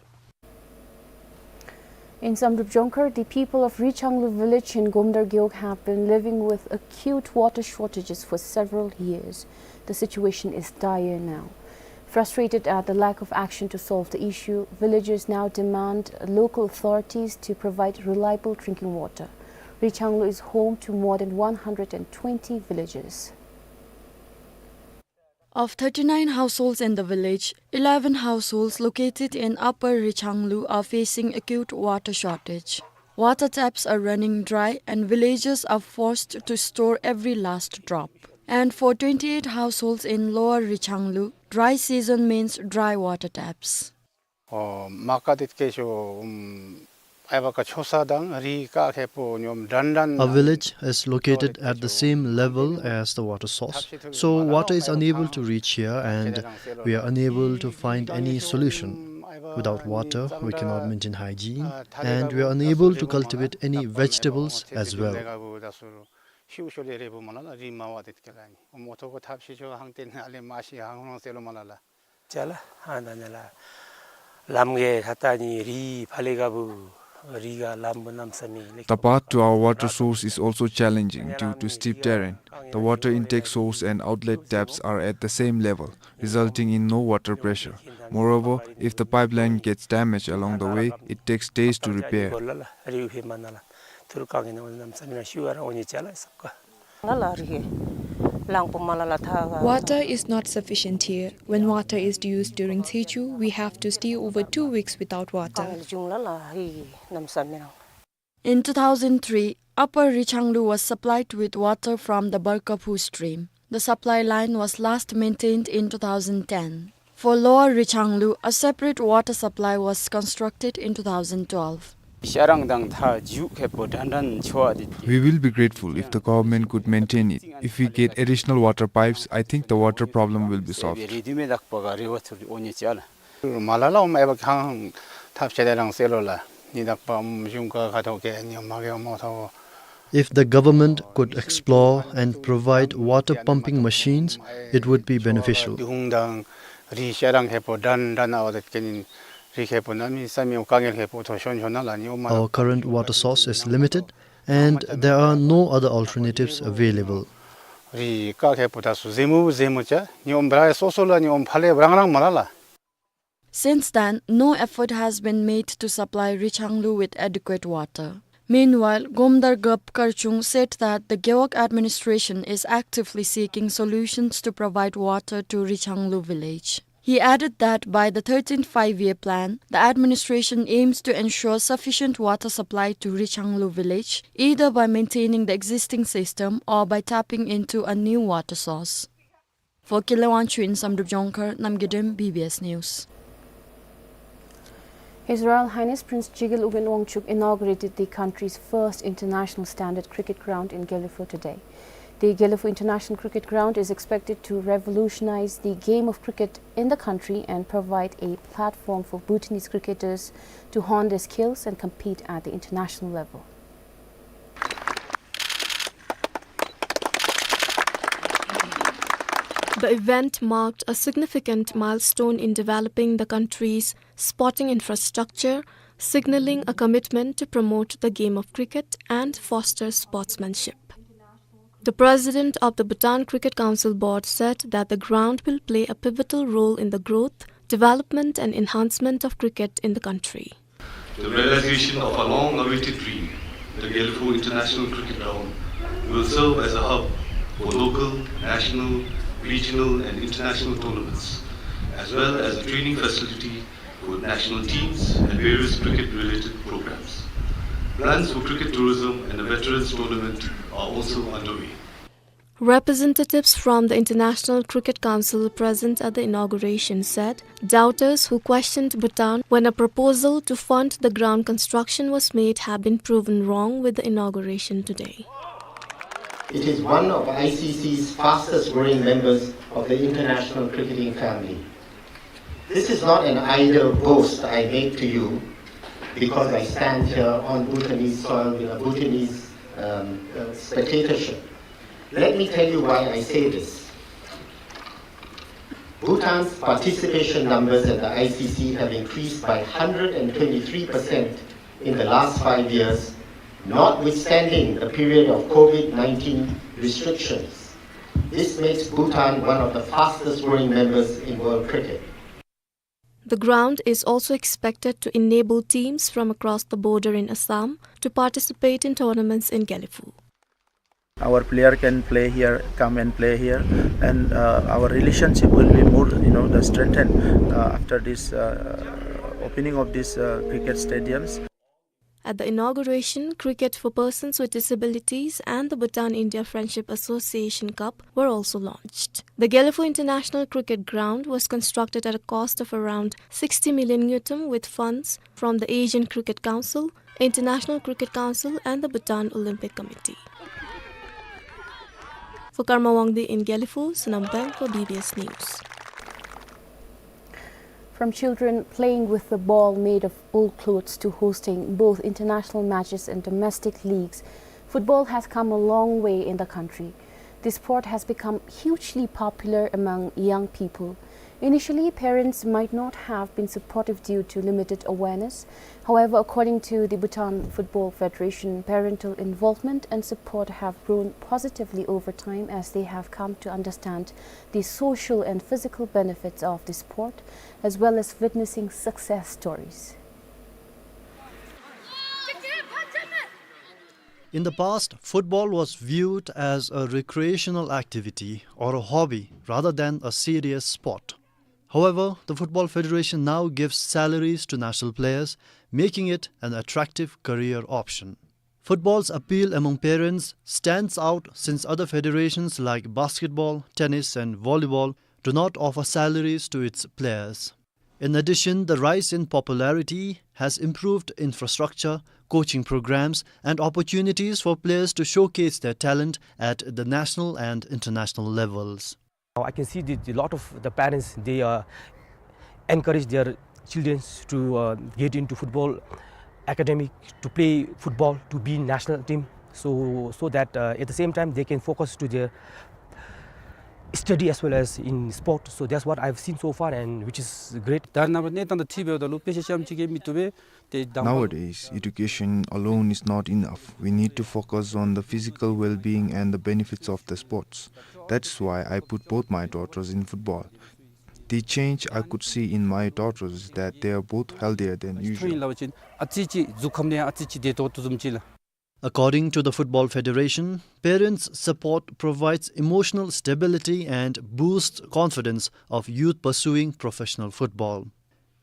In Samdrup Jongkhar, the people of Richanglu village in Gomdar Gewog have been living with acute water shortages for several years. The situation is dire now. Frustrated at the lack of action to solve the issue, villagers now demand local authorities to provide reliable drinking water. Richanglu is home to more than one hundred and twenty villages. Of thirty-nine households in the village, eleven households located in Upper Richanglu are facing acute water shortage. Water taps are running dry and villagers are forced to store every last drop. And for twenty-eight households in Lower Richanglu, dry season means dry water taps. ཨོ་མ་ཀ་དེ་ཀེ་ཤོ་ཨུམ་ཨའི་བ་ཀ་ཆོ་ས་དང་རི་ཀ་ཁེ་པོ་ཉོམ་དྲན་དྲན། Our village is located at the same level as the water source, so water is unable to reach here and we are unable to find any solution. Without water, we cannot maintain hygiene and we are unable to cultivate any vegetables as well. ཤིའུ་ཤོ་ལེ་རེ་བུ་མ་ལ་ལ་རི་མ་བ་དེ་ཀེ་ལ་ནི་ཨོ་མོ་ཐོ་གོ་ཐབས་ཤེས་ཆོ་ཧང་ཏེན་ཨ་ལེ་མ་ཤི་ཧང་ཧོང་སེ་ལོ་མ་ལ་ལ། ཅ་ལ་ཧ་ན་ན་ལ་ལམ་གེ་ཧ་ཏ་ནི་རི་ཕ་ལེ་ག་བུ་རི་ག་ལམ་བུ་ནམ་ས་མི་ལེ། The path to our water source is also challenging due to steep terrain. The water intake source and outlet taps are at the same level, resulting in no water pressure. Moreover, if the pipeline gets damaged along the way, it takes days to repair. ཐུར་ཀ་གི་ནང་ནམ་ས་མི་ན་ཤུ་ཨ་ར་ཨོ་ཉི་ཅ་ལ་སོ་ཀ། ལ་ལ་རི་ཧེ་ལང་པོ་མ་ལ་ལ་ཐ་ག། Water is not sufficient here. When water is used during Tshechu, we have to stay over two weeks without water. ལ་ལ་ཧི་ནམ་ས་མི་རང་། In two thousand three, Upper Richanglu was supplied with water from the Barkaphu stream. The supply line was last maintained in two thousand ten. For Lower Richanglu, a separate water supply was constructed in two thousand twelve. ཤ་རང་དང་ཐ་ཇུ་ཁེ་པོ་དྲན་དྲན་ཆོ་ཨ་དི། We will be grateful if the government could maintain it. If we get additional water pipes, I think the water problem will be solved. རེ་དུ་མེ་དག་པ་ག་རེ་བ་ཐུར་ཨོ་ཉེ་ཅ་ལ། མ་ལ་ལ་ཨོ་མ་ཨེ་བ་ཁང་ཐབས་ཆེ་དེ་རང་སེ་ལོ་ལ་ནི་དག་པ་ཨམ་གཞུང་ཀ་ཁ་ཐོག་གེ་ནི་མ་གེ་མོ་ཐོག། If the government could explore and provide water pumping machines, it would be beneficial. དུང་དང་རི་ཤ་རང་ཁེ་པོ་དྲན་དྲན་ཨོ་དེ་ཀེ་ནི་རི་ཁེ་པོ་ན་མི་ས་མི་ཨོ་ཀ་ངེལ་ཁེ་པོ་ཐོ་ཤོན་ཤོན་ན་ལ་ནི་ཨོ་མ། Our current water source is limited and there are no other alternatives available. རི་ཀ་ཁེ་པོ་ད་སུ་ཟེ་མུ་ཟེ་མུ་ཅ་ནི་ཨོ་བྲ་སོ་སོ་ལ་ནི་ཨོ་ཕ་ལེ་བྲང་རང་མ་ལ་ལ། Since then, no effort has been made to supply Richanglu with adequate water. Meanwhile, Gomdar Gap Karchung said that the Gewog administration is actively seeking solutions to provide water to Richanglu village. He added that by the thirteenth Five-Year Plan, the administration aims to ensure sufficient water supply to Richanglu village, either by maintaining the existing system or by tapping into a new water source. For Kile Wangchuk in Samdrup Jongkhar, Namgay Dem, B B S News. His Royal Highness Prince Jigil Ugyen Wangchuck inaugurated the country's first international standard cricket ground in Gelephu today. The Gelephu International Cricket Ground is expected to revolutionize the game of cricket in the country and provide a platform for Bhutanese cricketers to hone their skills and compete at the international level. The event marked a significant milestone in developing the country's sporting infrastructure, signaling a commitment to promote the game of cricket and foster sportsmanship. The president of the Bhutan Cricket Council Board said that the ground will play a pivotal role in the growth, development and enhancement of cricket in the country. The realization of a long-awaited dream, the Gelephu International Cricket Ground, will serve as a hub for local, national, regional and international tournaments, as well as a training facility for national teams and various cricket-related programs. Plans for cricket tourism and a veterans tournament are also underway. Representatives from the International Cricket Council present at the inauguration said doubters who questioned Bhutan when a proposal to fund the ground construction was made have been proven wrong with the inauguration today. It is one of I C C's fastest growing members of the international cricketing family. This is not an idle boast I make to you, because I stand here on Bhutanese soil with a Bhutanese, um, uh, spectatorship. Let me tell you why I say this. Bhutan's participation numbers at the I C C have increased by hundred and twenty-three percent in the last five years, notwithstanding the period of COVID nineteen restrictions. This makes Bhutan one of the fastest growing members in world cricket. The ground is also expected to enable teams from across the border in Assam to participate in tournaments in Gelephu. Our player can play here, come and play here, and, uh, our relationship will be more, you know, the strengthened, uh, after this, uh, opening of these, uh, cricket stadiums. At the inauguration, cricket for persons with disabilities and the Bhutan India Friendship Association Cup were also launched. The Gelephu International Cricket Ground was constructed at a cost of around sixty million ngultrum with funds from the Asian Cricket Council, International Cricket Council and the Bhutan Olympic Committee. For Karma Wangdi in Gelephu, Sonam Dang for B B S News. From children playing with the ball made of old clothes to hosting both international matches and domestic leagues, football has come a long way in the country. This sport has become hugely popular among young people. Initially, parents might not have been supportive due to limited awareness. However, according to the Bhutan Football Federation, parental involvement and support have grown positively over time as they have come to understand the social and physical benefits of the sport, as well as witnessing success stories. In the past, football was viewed as a recreational activity or a hobby rather than a serious sport. However, the Football Federation now gives salaries to national players, making it an attractive career option. Football's appeal among parents stands out since other federations like basketball, tennis, and volleyball do not offer salaries to its players. In addition, the rise in popularity has improved infrastructure, coaching programs, and opportunities for players to showcase their talent at the national and international levels. Now I can see the, the lot of the parents, they, uh, encourage their children to, uh, get into football academy, to play football, to be in national team, so, so that, uh, at the same time they can focus to their study as well as in sport. So that's what I've seen so far, and which is great. ད་རེས་ནངས་པ་གནས་སྟངས་དང་འཁྲིལ་འབདཝ་ད་ལུ་དཔེ་ཆ་རྐྱངམ་གཅིག་གིས་མི་བཏུབ་པས། Nowadays, education alone is not enough. We need to focus on the physical well-being and the benefits of the sports. That's why I put both my daughters in football. The change I could see in my daughters is that they are both healthier than usual. ཐོན་ཡི་སླབ་པ་ཅིན་ཨ་ཙི་ཅིག་གཟུགས་ཁམས་ནང་ཨ་ཙི་ཅིག་བདེ་ཏོག་ཏོ་བཟུམ་ཅིག་ལགས། According to the Football Federation, parents' support provides emotional stability and boosts confidence of youth pursuing professional football.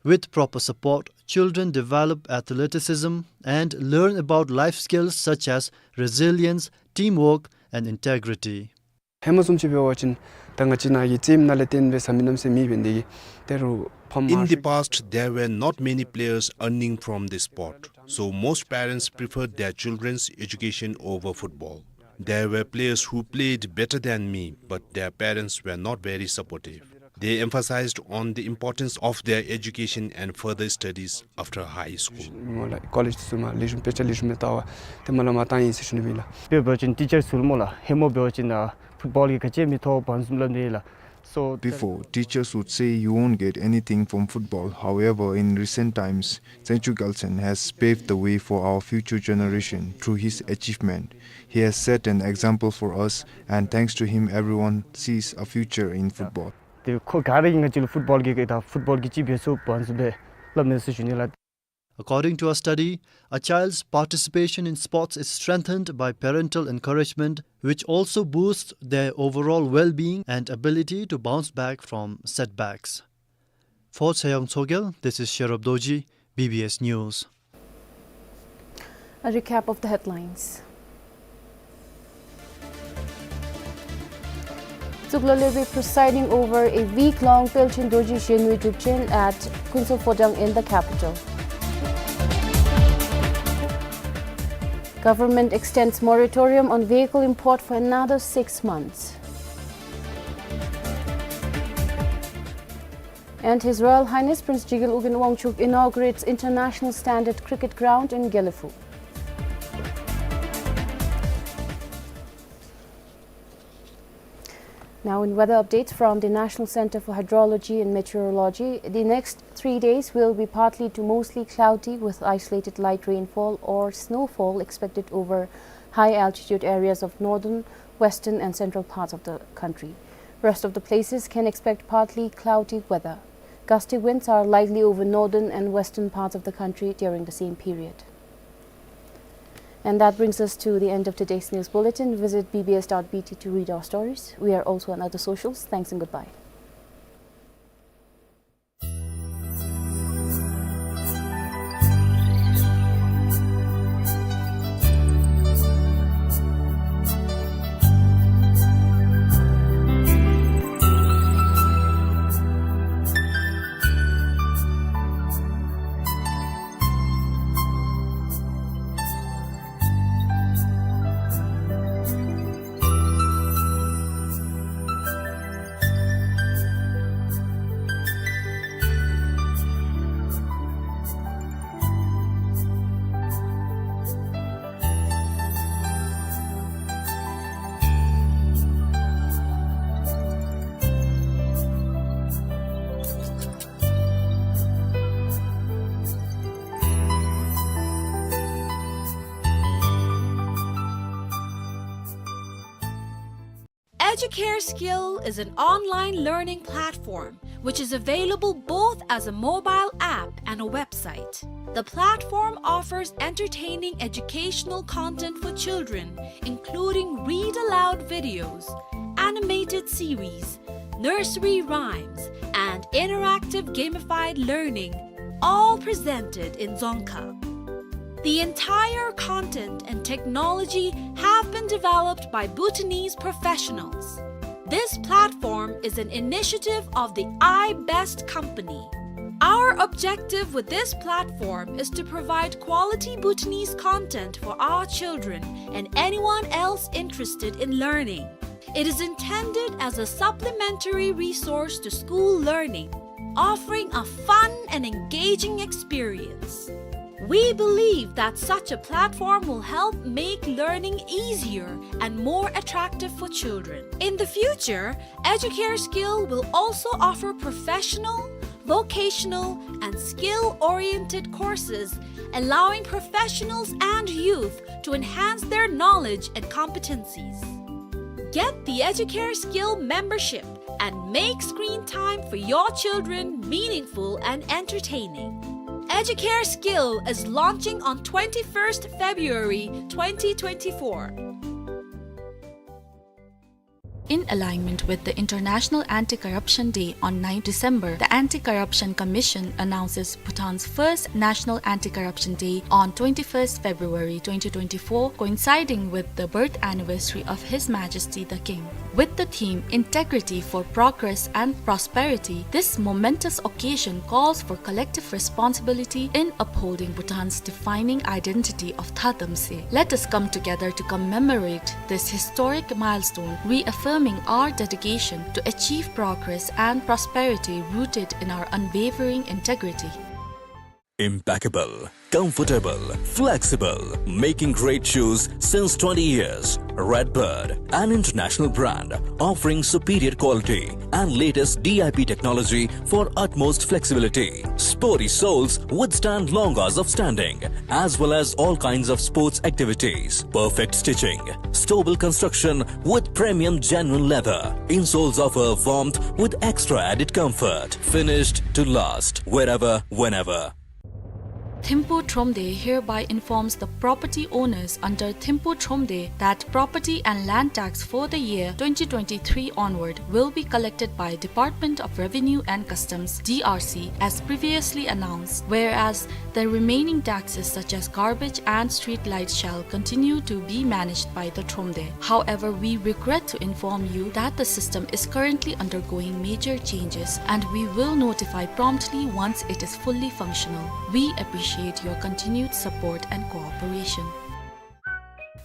With proper support, children develop athleticism and learn about life skills such as resilience, teamwork, and integrity. ཧེ་མ་བཟུམ་ཅིག་འབད་བ་ཅིན་ད་ང་བཅས་ནཱ་གི་རྩེདམོ་ནང་ལས་བརྟེན་སྦེ་བཟའ་མི་གནམ་མེད་ས་མེད་མི་འབད་ནི་དེ་གིས་ད་རུང་ཕམ། In the past, there were not many players earning from this sport, so most parents preferred their children's education over football. There were players who played better than me, but their parents were not very supportive. They emphasized on the importance of their education and further studies after high school. སྨོ་ལགས། ཀོ་ལེཇ་ཚུ་མར་ལེགས་ཤོམ་དཔེ་ཆ་ལེགས་ཤོམ་སྦེ་བལྟ་བར་ཏེ་མར་ལས་མར་བཏང་ཡི་ཟེར་ཞུ་ནི་ཨིན་ལགས། དཔེ་འབད་བ་ཅིན་ཊི་ཅར་ཚུ་སྨོ་ལགས། ཧེ་མ་འབད་བ་ཅིན་ཨ་ཕུཊ་བཱོལ་གྱིས་ག་ཅི་མི་ཐོབ་པས་བཟུམ་སླབ་ནི་ཨིན་ལགས། So before, teachers would say you won't get anything from football. However, in recent times, Tsengchu Gyaltsen has paved the way for our future generation through his achievement. He has set an example for us, and thanks to him, everyone sees a future in football. ཏེ་ཁོ་ག་ར་གིས་ང་བཅས་ལུ་ཕུཊ་བཱོལ་གྱི་ད་ཕུཊ་བཱོལ་གྱིས་ཅིག་འབད་ཚུགས་པས་བཟུམ་སྦེ་སླབ་ནི་ཟེར་ཞུ་ནི་ལགས། According to a study, a child's participation in sports is strengthened by parental encouragement, which also boosts their overall well-being and ability to bounce back from setbacks. For Tshayong Tshogel, this is Sherub Dorji, B B S News. A recap of the headlines. Dzuk Lale will be presiding over a week-long Pelchen Dorji Zhenwe Drupchen at Kunso Phodang in the capital. Government extends moratorium on vehicle import for another six months. And His Royal Highness Prince Jigil Ugyen Wangchuck inaugurates international standard cricket ground in Gelephu. Now in weather updates from the National Center for Hydrology and Meteorology, the next three days will be partly to mostly cloudy with isolated light rainfall or snowfall expected over high altitude areas of northern, western and central parts of the country. Rest of the places can expect partly cloudy weather. Gusty winds are likely over northern and western parts of the country during the same period. And that brings us to the end of today's news bulletin. Visit B B S dot B T to read our stories. We are also on other socials. Thanks and goodbye. Educare Skill is an online learning platform which is available both as a mobile app and a website. The platform offers entertaining educational content for children, including read aloud videos, animated series, nursery rhymes, and interactive gamified learning, all presented in Dzongkha. The entire content and technology have been developed by Bhutanese professionals. This platform is an initiative of the iBest company. Our objective with this platform is to provide quality Bhutanese content for our children and anyone else interested in learning. It is intended as a supplementary resource to school learning, offering a fun and engaging experience. We believe that such a platform will help make learning easier and more attractive for children. In the future, Educare Skill will also offer professional, vocational, and skill-oriented courses, allowing professionals and youth to enhance their knowledge and competencies. Get the Educare Skill membership and make screen time for your children meaningful and entertaining. Educare Skill is launching on twenty-first February twenty twenty-four. In alignment with the International Anti-Corruption Day on ninth December, the Anti-Corruption Commission announces Bhutan's first National Anti-Corruption Day on twenty-first February twenty twenty-four, coinciding with the birth anniversary of His Majesty the King. With the theme Integrity for Progress and Prosperity, this momentous occasion calls for collective responsibility in upholding Bhutan's defining identity of Thatamse. Let us come together to commemorate this historic milestone, reaffirming our dedication to achieve progress and prosperity rooted in our unwavering integrity. Impeccable, comfortable, flexible, making great shoes since twenty years. Redbird, an international brand offering superior quality and latest D I P technology for utmost flexibility. Sporty soles withstand long hours of standing, as well as all kinds of sports activities. Perfect stitching, stable construction with premium genuine leather. Insoles offer warmth with extra added comfort. Finished to last, wherever, whenever. Thimphu Thromde hereby informs the property owners under Thimphu Thromde that property and land tax for the year twenty twenty-three onward will be collected by Department of Revenue and Customs, D R C, as previously announced, whereas the remaining taxes such as garbage and street lights shall continue to be managed by the Thromde. However, we regret to inform you that the system is currently undergoing major changes and we will notify promptly once it is fully functional. We appreciate your continued support and cooperation.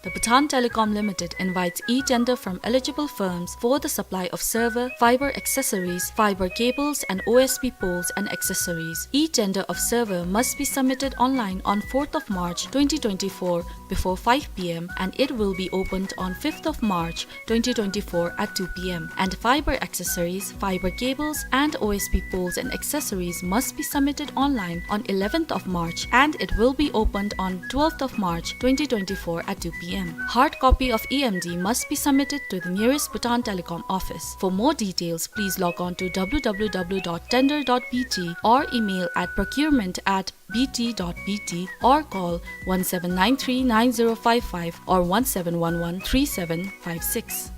The Bhutan Telecom Limited invites e-tender from eligible firms for the supply of server, fiber accessories, fiber cables, and O S P poles and accessories. E-tender of server must be submitted online on fourth of March twenty twenty-four before five P M, and it will be opened on fifth of March twenty twenty-four at two P M, and fiber accessories, fiber cables, and O S P poles and accessories must be submitted online on eleventh of March, and it will be opened on twelfth of March twenty twenty-four at two P M. Hard copy of E M D must be submitted to the nearest Bhutan Telecom office. For more details, please log on to W W W dot tender dot B T or email at procurement at B T dot B T or call one seven nine three nine zero five five or one seven one one three seven five six.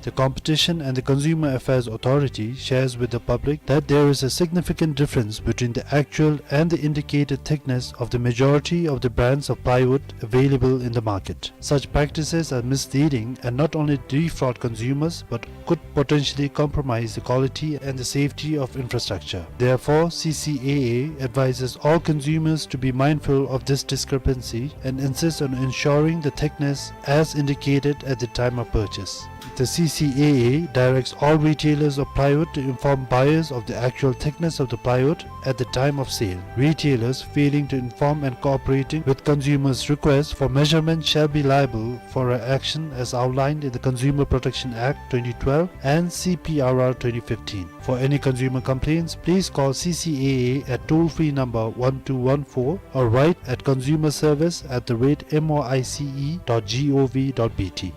The Competition and the Consumer Affairs Authority shares with the public that there is a significant difference between the actual and the indicated thickness of the majority of the brands of plywood available in the market. Such practices are misleading and not only defraud consumers but could potentially compromise the quality and the safety of infrastructure. Therefore, C C A A advises all consumers to be mindful of this discrepancy and insists on ensuring the thickness as indicated at the time of purchase. The C C A A directs all retailers of plywood to inform buyers of the actual thickness of the plywood at the time of sale. Retailers failing to inform and cooperating with consumers' requests for measurement shall be liable for an action as outlined in the Consumer Protection Act twenty twelve and C P R R twenty fifteen. For any consumer complaints, please call C C A A at toll-free number one two one four or write at consumer service at the rate M O I C E dot G O V dot B T.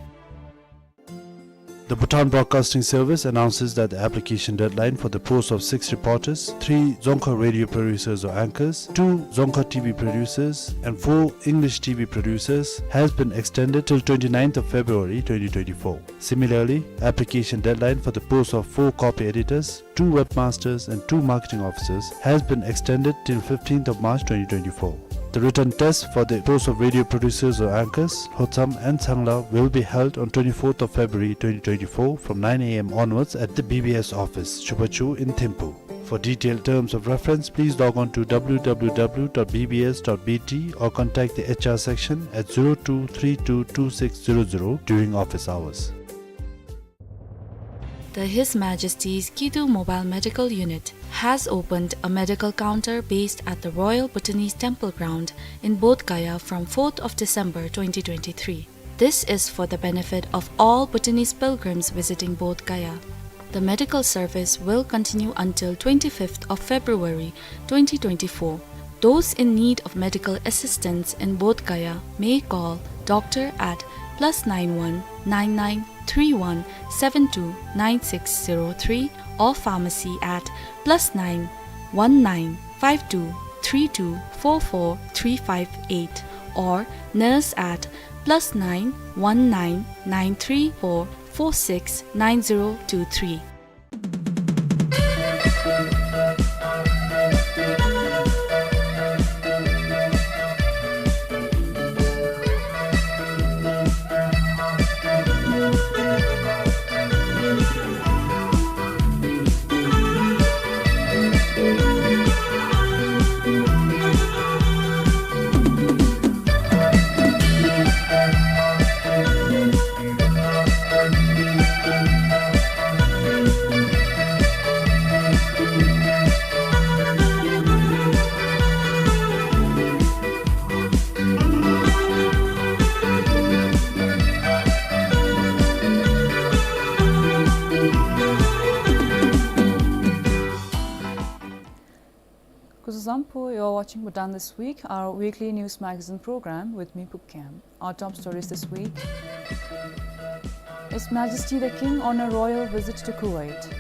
The Bhutan Broadcasting Service announces that the application deadline for the post of six reporters, three Dzongkha radio producers or anchors, two Dzongkha T V producers, and four English T V producers has been extended till twenty-ninth of February twenty twenty-four. Similarly, application deadline for the post of four copy editors, two webmasters, and two marketing officers has been extended till fifteenth of March twenty twenty-four. The written test for the post of radio producers or anchors, Lhotsam and Changla, will be held on twenty-fourth of February twenty twenty-four from nine A M onwards at the B B S office, Chubachu in Thimphu. For detailed terms of reference, please log on to W W W dot B B S dot B T or contact the H R section at zero two three two two six zero zero during office hours. The His Majesty's Kidu Mobile Medical Unit has opened a medical counter based at the Royal Bhutanese Temple Ground in Bodh Gaya from fourth of December twenty twenty-three. This is for the benefit of all Bhutanese pilgrims visiting Bodh Gaya. The medical service will continue until twenty-fifth of February twenty twenty-four. Those in need of medical assistance in Bodh Gaya may call doctor at plus nine one nine nine three one seven two nine six zero three or pharmacy at plus nine one nine five two three two four four three five eight or nurse at plus nine one nine nine three four four six nine zero two three. Kuzuzangpo, you are watching Bhutan This Week, our weekly news magazine program with me, Pukkem. Our top stories this week. His Majesty the King on a royal visit to Kuwait.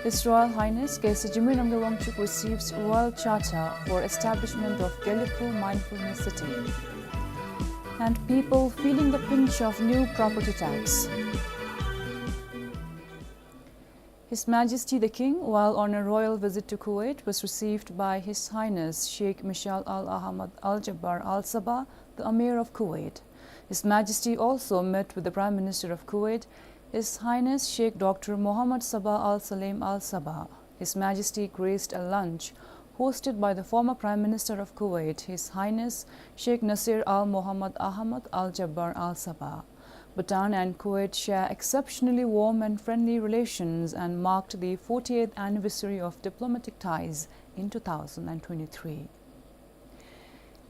His Royal Highness Khesar Jigme Namgyel Wangchuck receives Royal Charter for establishment of Gelephu Mindfulness City. And people feeling the pinch of new property tax. His Majesty the King, while on a royal visit to Kuwait, was received by His Highness Sheikh Mishal Al Ahmad Al Jabbar Al Sabah, the Amir of Kuwait. His Majesty also met with the Prime Minister of Kuwait, His Highness Sheikh Doctor Mohammad Sabah Al Saleem Al Sabah. His Majesty graced a lunch hosted by the former Prime Minister of Kuwait, His Highness Sheikh Nasser Al Mohammad Ahmad Al Jaber Al Sabah. Bhutan and Kuwait share exceptionally warm and friendly relations and marked the forty-eighth anniversary of diplomatic ties in two thousand and twenty-three.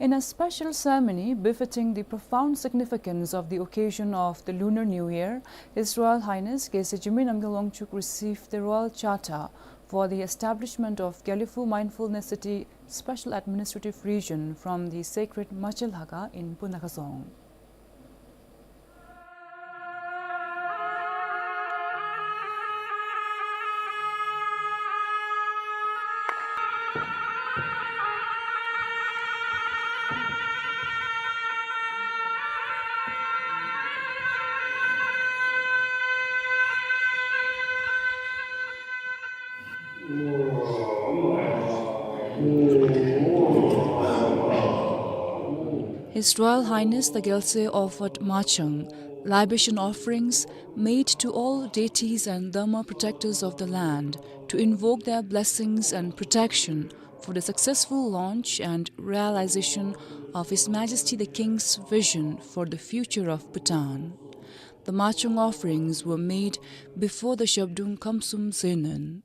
In a special ceremony befitting the profound significance of the occasion of the Lunar New Year, His Royal Highness Geshe Jigme Namgyel Wangchuck received the Royal Charter for the establishment of Gelephu Mindfulness City Special Administrative Region from the sacred Maje Lhakhang in Punakha Dzong. His Royal Highness the Gyaltsuen offered machang, libation offerings made to all deities and dharma protectors of the land to invoke their blessings and protection for the successful launch and realization of His Majesty the King's vision for the future of Bhutan. The machang offerings were made before the Zhabdrung Khamsum Zenan.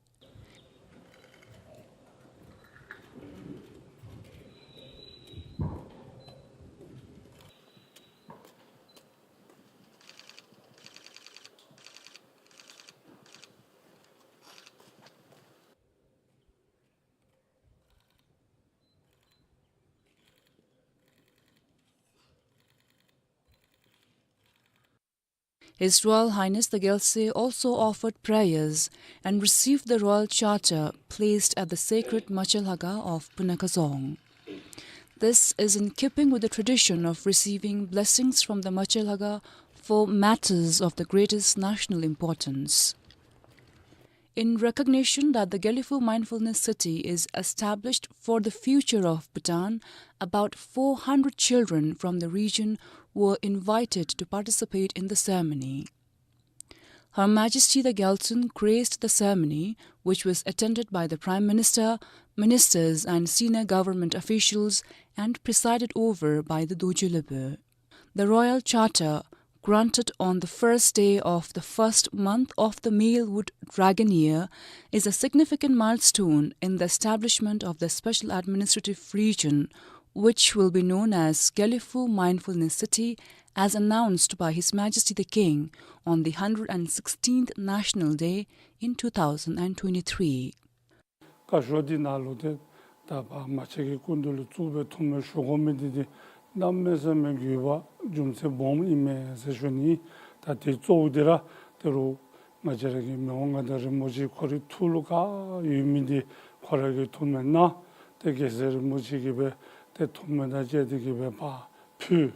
His Royal Highness the Gyaltsuen also offered prayers and received the Royal Charter placed at the sacred Maje Lhakhang of Punakha Dzong. This is in keeping with the tradition of receiving blessings from the Maje Lhakhang for matters of the greatest national importance. In recognition that the Gelephu Mindfulness City is established for the future of Bhutan, about four hundred children from the region were invited to participate in the ceremony. Her Majesty the Gyaltsuen graced the ceremony, which was attended by the Prime Minister, ministers and senior government officials, and presided over by the Dorji Lwpo. The Royal Charter, granted on the first day of the first month of the Male Wood Dragon Year, is a significant milestone in the establishment of the Special Administrative Region, which will be known as Gelephu Mindfulness City, as announced by His Majesty the King on the hundred and sixteenth National Day in two thousand and twenty-three. བཀའ་ཤོག་འདི་ནང་ལུ་ཏེ་ད་ཕར་མ་ཆེན་གྱི་སྐུ་མདུན་ལུ་གཙུག་སྦེ་ཐུགས་སྨོན་ཞུ་དགོ་མི་འདི་ཏེ་གནམ་མེད་ས་མེད་དགོས་པ་རྒྱུ་མཚན་སྦོམ་ཨིན་མས་ཟེར་ཞུ་ནི། ད་དེ་གཙོ་བོ་འདི་ར་ད་རུང་ང་བཅས་ར་གི་མི་དབང་མངའ་བདག་རིན་པོ་ཆེ་ཁོ་རའི་ཐུགས་ལུ་ག་ཡོད་མི་འདི་ཁོ་ར་གིས་ཐུགས་སྨོན་གནང་། ཏེ་རྒྱལ་སྲས་རིན་པོ་ཆེ་གིས་སྦེ་ཏེ་ཐུགས་སྨོན་དང་བཅས་ཏེ་གིས་སྦེ་ཕར་ཕུལ།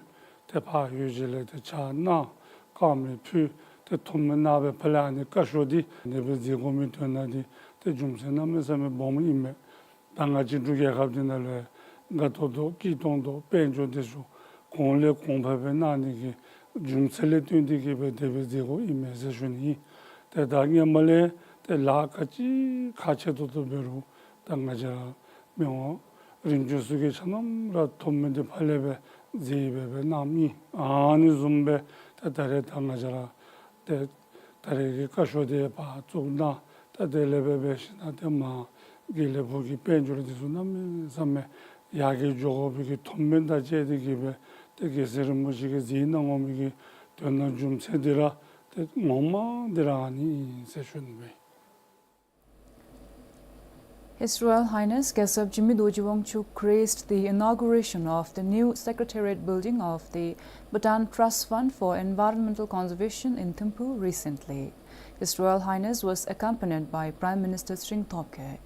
ཏེ་ཕར་ཡོད་ཅི་ལས་ཏེ་ཕྱག་གནང་། དཀར་མེ་ཕུལ། ཏེ་ཐུགས་སྨོན་གནང་སྦེ་ཕར་ལས་ཨ་ནི་བཀའ་ཤོག་འདི་ནེ་སྦེ་མཛད་དགོ་མི་དོན་དག་འདི་ཏེ་རྒྱུ་མཚན་གནམ་མེད་ས་མེད་སྦོམ་ཨིན་མས། ད་ང་བཅས་འབྲུག་རྒྱལ་ཁབ་འདི་ནང་ལུ་དགའ་ཏོག་ཏོ་སྐྱིད་ཏོང་ཏོ་དཔལ་འབྱོར་འདི་ཚུ་གོང་ལས་གོང་འཕེལ་སྦེ་གནང་ནི་གི་རྒྱུ་མཚན་ལས་བརྟེན་ཏེ་གིས་སྦེ་དེ་སྦེ་མཛད་དགོཔ་ཨིན་མས་ཟེར་ཞུ་ནི། ཏེ་ད་སྔོན་མ་ལས་ཏེ་ལཱ་ག་ཅི་ཁག་ཆེ་ཏོག་ཏོ་འབད་རུང་ད་ང་བཅས་ར་མི་དབང་རིམ་བྱོན་ཚུ་གིས་ཆ་མཉམ་ར་ཐུགས་སྨོན་འདི་ཕར་ལས་སྦེ་མཛད་སྦེ་སྦེ་གནངམ་ཨིན། ཨ་ནི་བཟུམ་སྦེ་ད་ད་རེས་ད་ང་བཅས་ར་ཏེ་ད་རེས་ཀྱི་བཀའ་ཤོག་འདི་ཕར་བཙུགས་གནང་། ད་དེ་ལས་སྦེ་འབད་ཞིནམ་ཏེ་མར་དགེ་ལེགས་ཕུག་གི་དཔལ་འབྱོར་འདི་ཚུ་གནམ་མེད་ས་མེད་ཡར་རྒྱས་འགྱོ་དགོ་པའི་གི་ཐུགས་སྨོན་དང་བཅས་ཏེ་གིས་སྦེ་ཏེ་རྒྱལ་སྲས་རིན་པོ་ཆེ་གིས་མཛད་གནང་དགོ་མི་གི་དོན་དག་རྒྱུ་མཚན་འདི་ར་ཏེ་ངོ་མ་འདི་ར་ཨ་ནི་ཨིན་ཟེར་ཞུ་ནི་སྦེ། His Royal Highness Gyaltsuen Jigme Dorji Wangchuck graced the inauguration of the new Secretariat building of the Bhutan Trust Fund for Environmental Conservation in Thimphu recently. His Royal Highness was accompanied by Prime Minister Tshering Tobgay.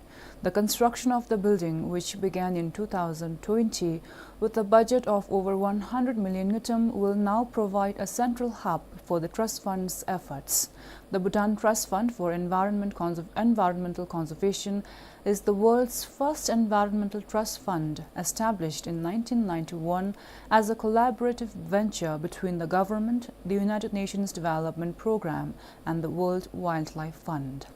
The construction of the building, which began in two thousand twenty with a budget of over one hundred million ngultrum, will now provide a central hub for the trust fund's efforts. The Bhutan Trust Fund for Environment Conser-, Environmental Conservation is the world's first environmental trust fund, established in nineteen ninety-one as a collaborative venture between the government, the United Nations Development Programme, and the World Wildlife Fund.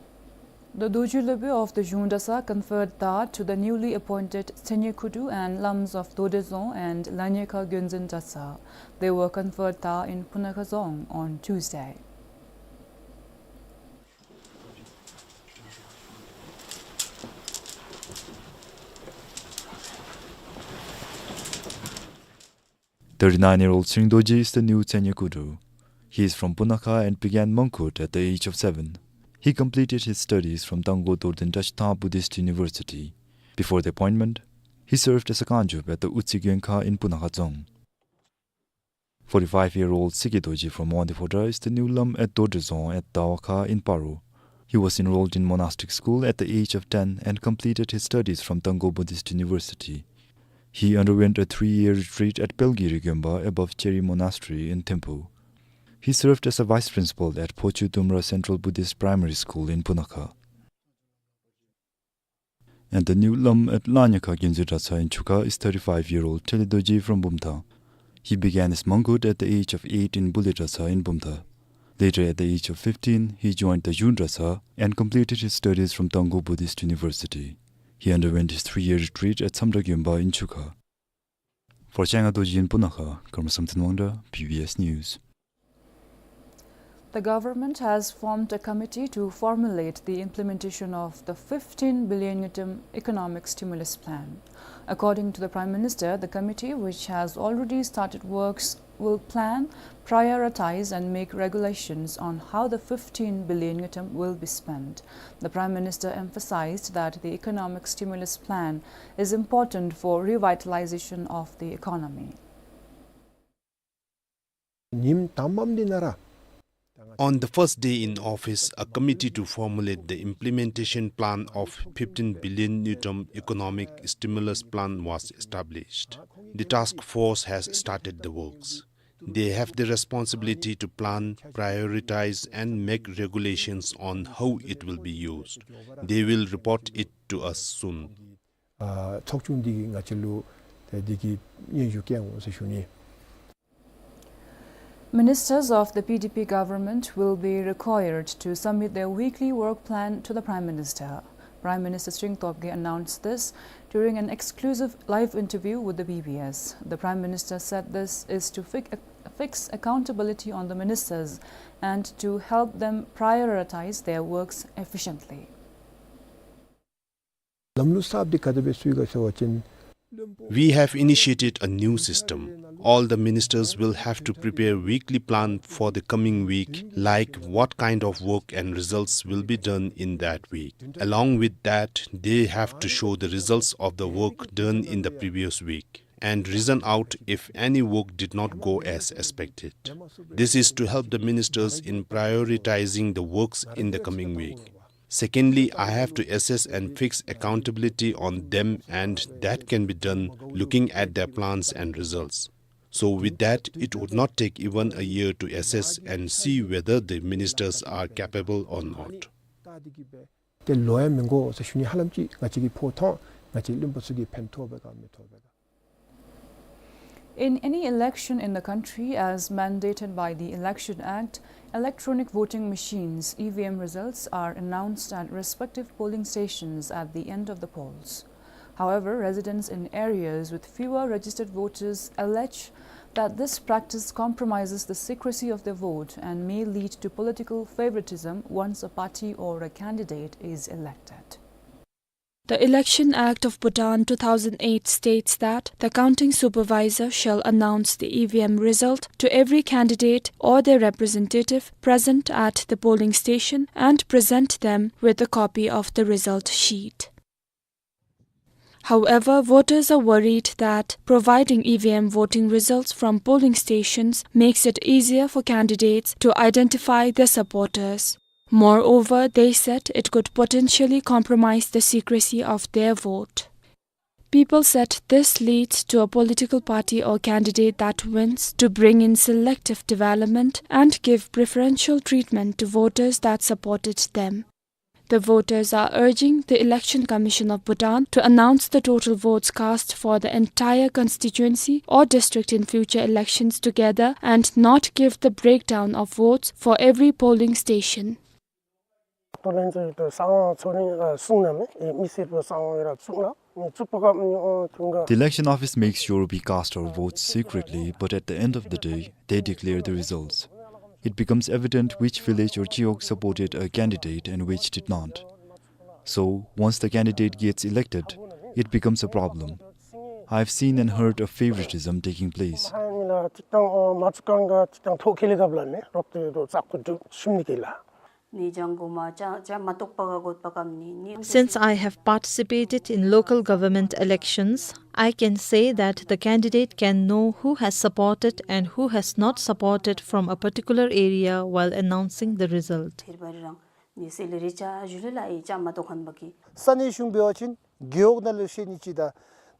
The Dorji Lobey of the Zhung Dratshang conferred tar to the newly appointed Tsenye Khudu and Lams of Dodezong and Lanyekha Gyonzin Dratshang. They were conferred tar in Punakha Dzong on Tuesday. Thirty-nine-year-old Tshering Dorji is the new Tsenye Khudu. He is from Punakha and began Mangkhut at the age of seven. He completed his studies from Tangkhul Dorten Drashitha Buddhist University. Before the appointment, he served as a kanjub at the Utsi Gyoenkha in Punakha Dzong. Forty-five-year-old Sikhe Dorji from Mawande Phodrang is the new Lam at Dodezong at Dawakha in Paro. He was enrolled in monastic school at the age of ten and completed his studies from Tangkhul Buddhist University. He underwent a three-year retreat at Pelgiri Gyonpa above Cheri Monastery in Thimphu. He served as a vice principal at Phochu Tumra Central Buddhist Primary School in Punakha. And the new Lam at Lanyekha Gyonzin Dratshang in Chukha is thirty-five-year-old Thele Dorji from Bumthang. He began his Mangkhut at the age of eight in Bule Dratshang in Bumthang. Later, at the age of fifteen, he joined the Zhung Dratshang and completed his studies from Tangkhul Buddhist University. He underwent his three-year retreat at Samdra Gyonpa in Chukha. For Changa Dorji in Punakha, Karma Samten Wangda, B B S News. The government has formed a committee to formulate the implementation of the fifteen billion ngultrum economic stimulus plan. According to the Prime Minister, the committee, which has already started works, will plan, prioritize and make regulations on how the fifteen billion ngultrum will be spent. The Prime Minister emphasized that the economic stimulus plan is important for revitalization of the economy. ཉིནམ་དང་པམ་འདི་ནང་ར། On the first day in office, a committee to formulate the implementation plan of fifteen billion ngultrum economic stimulus plan was established. The task force has started the works. They have the responsibility to plan, prioritize, and make regulations on how it will be used. They will report it to us soon. ཨ་ཚོགས་ཆུང་འདི་གིས་ང་བཅས་ལུ་ཏེ་འདི་གི་སྙན་ཞུ་བསྐྱལ་འོང་ཟེར་ཞུ་ནི། Ministers of the P D P government will be required to submit their weekly work plan to the Prime Minister. Prime Minister Tshering Tobgay announced this during an exclusive live interview with the B B S. The Prime Minister said this is to fix, fix accountability on the ministers and to help them prioritize their works efficiently. ལམ་ལུགས་གསརཔ་འདི་ག་དེ་སྦེ་བཙུགས་ཡི་ག་ཟེར་བ་ཅིན། We have initiated a new system. All the ministers will have to prepare weekly plan for the coming week, like what kind of work and results will be done in that week. Along with that, they have to show the results of the work done in the previous week and reason out if any work did not go as expected. This is to help the ministers in prioritizing the works in the coming week. Secondly, I have to assess and fix accountability on them, and that can be done looking at their plans and results. So with that, it would not take even a year to assess and see whether the ministers are capable or not. ཏེ་ལོ་ཡང་མི་འགོར་ཟེར་ཞུ་ནི། ཧ་ལམ་ཅིག་ང་བཅས་ཀྱི་ཕོག་ཐོགས་ང་བཅས་བློན་པོ་ཚུ་གིས་ཕན་ཐོགས་པས་ག་མི་ཐོགས་པས་ག། In any election in the country, as mandated by the Election Act, electronic voting machines, E V M, results are announced at respective polling stations at the end of the polls. However, residents in areas with fewer registered voters allege that this practice compromises the secrecy of their vote and may lead to political favoritism once a party or a candidate is elected. The Election Act of Bhutan two thousand eight states that the counting supervisor shall announce the E V M result to every candidate or their representative present at the polling station and present them with a copy of the result sheet. However, voters are worried that providing E V M voting results from polling stations makes it easier for candidates to identify their supporters. Moreover, they said it could potentially compromise the secrecy of their vote. People said this leads to a political party or candidate that wins to bring in selective development and give preferential treatment to voters that supported them. The voters are urging the Election Commission of Bhutan to announce the total votes cast for the entire constituency or district in future elections together and not give the breakdown of votes for every polling station. ད་ལན་ཚོ་ཡོད་དོ་གསང་བ་ཚོ་རིང་གསུང་ན་མེ་མི་སེར་པོ་གསང་བ་ར་བཙུགས་ན་མི་བཙུགས་པ་གམ་མི་ཨོ་ཐུང་ག། The election office makes sure we cast our votes secretly, but at the end of the day, they declare the results. It becomes evident which village or chiwog supported a candidate and which did not. So, once the candidate gets elected, it becomes a problem. I've seen and heard of favoritism taking place. ཧ་ནི་ལ་ཅིག་དང་ཨོ་མ་བཙུགས་གང་ག་ཅིག་དང་ཐོག་ཁེ་ལེ་གབ་ལ་ནི་རོགས་དེ་རོགས་ཙག་པུ་དུ་ཤུམ་ནི་གི་ལ། ནི་ཇང་གོ་མ་ཅ་ཅ་མ་ཏོག་པ་ག་གོད་པ་གམ་ནི་ནི། Since I have participated in local government elections, I can say that the candidate can know who has supported and who has not supported from a particular area while announcing the result. ཐེར་བ་རི་རང་ནི་སེ་ལེ་རི་ཅ་ཞུ་ལེ་ལ་ཨི་ཅ་མ་ཏོག་ཁན་བ་གི། ས་གནས་གཞུང་འབད་བ་ཅིན་རྒེད་འོག་ནང་ལུ་ཤེས་ནི་ཅིག་དང་།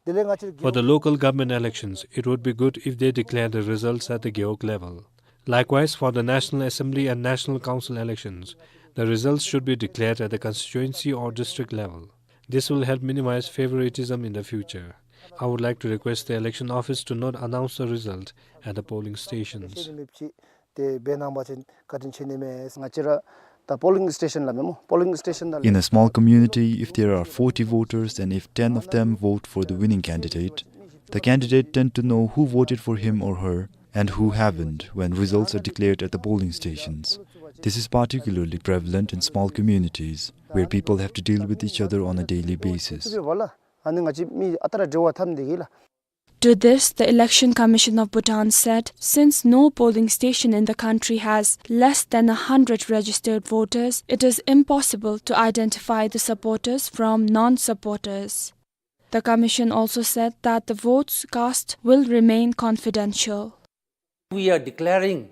དེ་ལས་ང་བཅས་ར་རྒེད་འོག། For the local government elections, it would be good if they declare the results at the Gewog level. Likewise, for the National Assembly and National Council elections, the results should be declared at the constituency or district level. This will help minimize favoritism in the future. I would like to request the election office to not announce the result at the polling stations. དེ་འབད་གནང་བ་ཅིན་བཀའ་དྲིན་ཆེ་ནི་མས། ང་བཅས་ར་ད་polling station ལ་མེན་མོ། Polling station ལ། In a small community, if there are forty voters and if ten of them vote for the winning candidate, the candidate tend to know who voted for him or her and who haven't when results are declared at the polling stations. This is particularly prevalent in small communities where people have to deal with each other on a daily basis. ཨ་ནི་ང་བཅས་མི་ཨ་རྟག་ར་འབྲེལ་བ་འཐབ་ནི་དེ་གིས་ལགས། To this, the Election Commission of Bhutan said, since no polling station in the country has less than a hundred registered voters, it is impossible to identify the supporters from non-supporters. The commission also said that the votes cast will remain confidential. We are declaring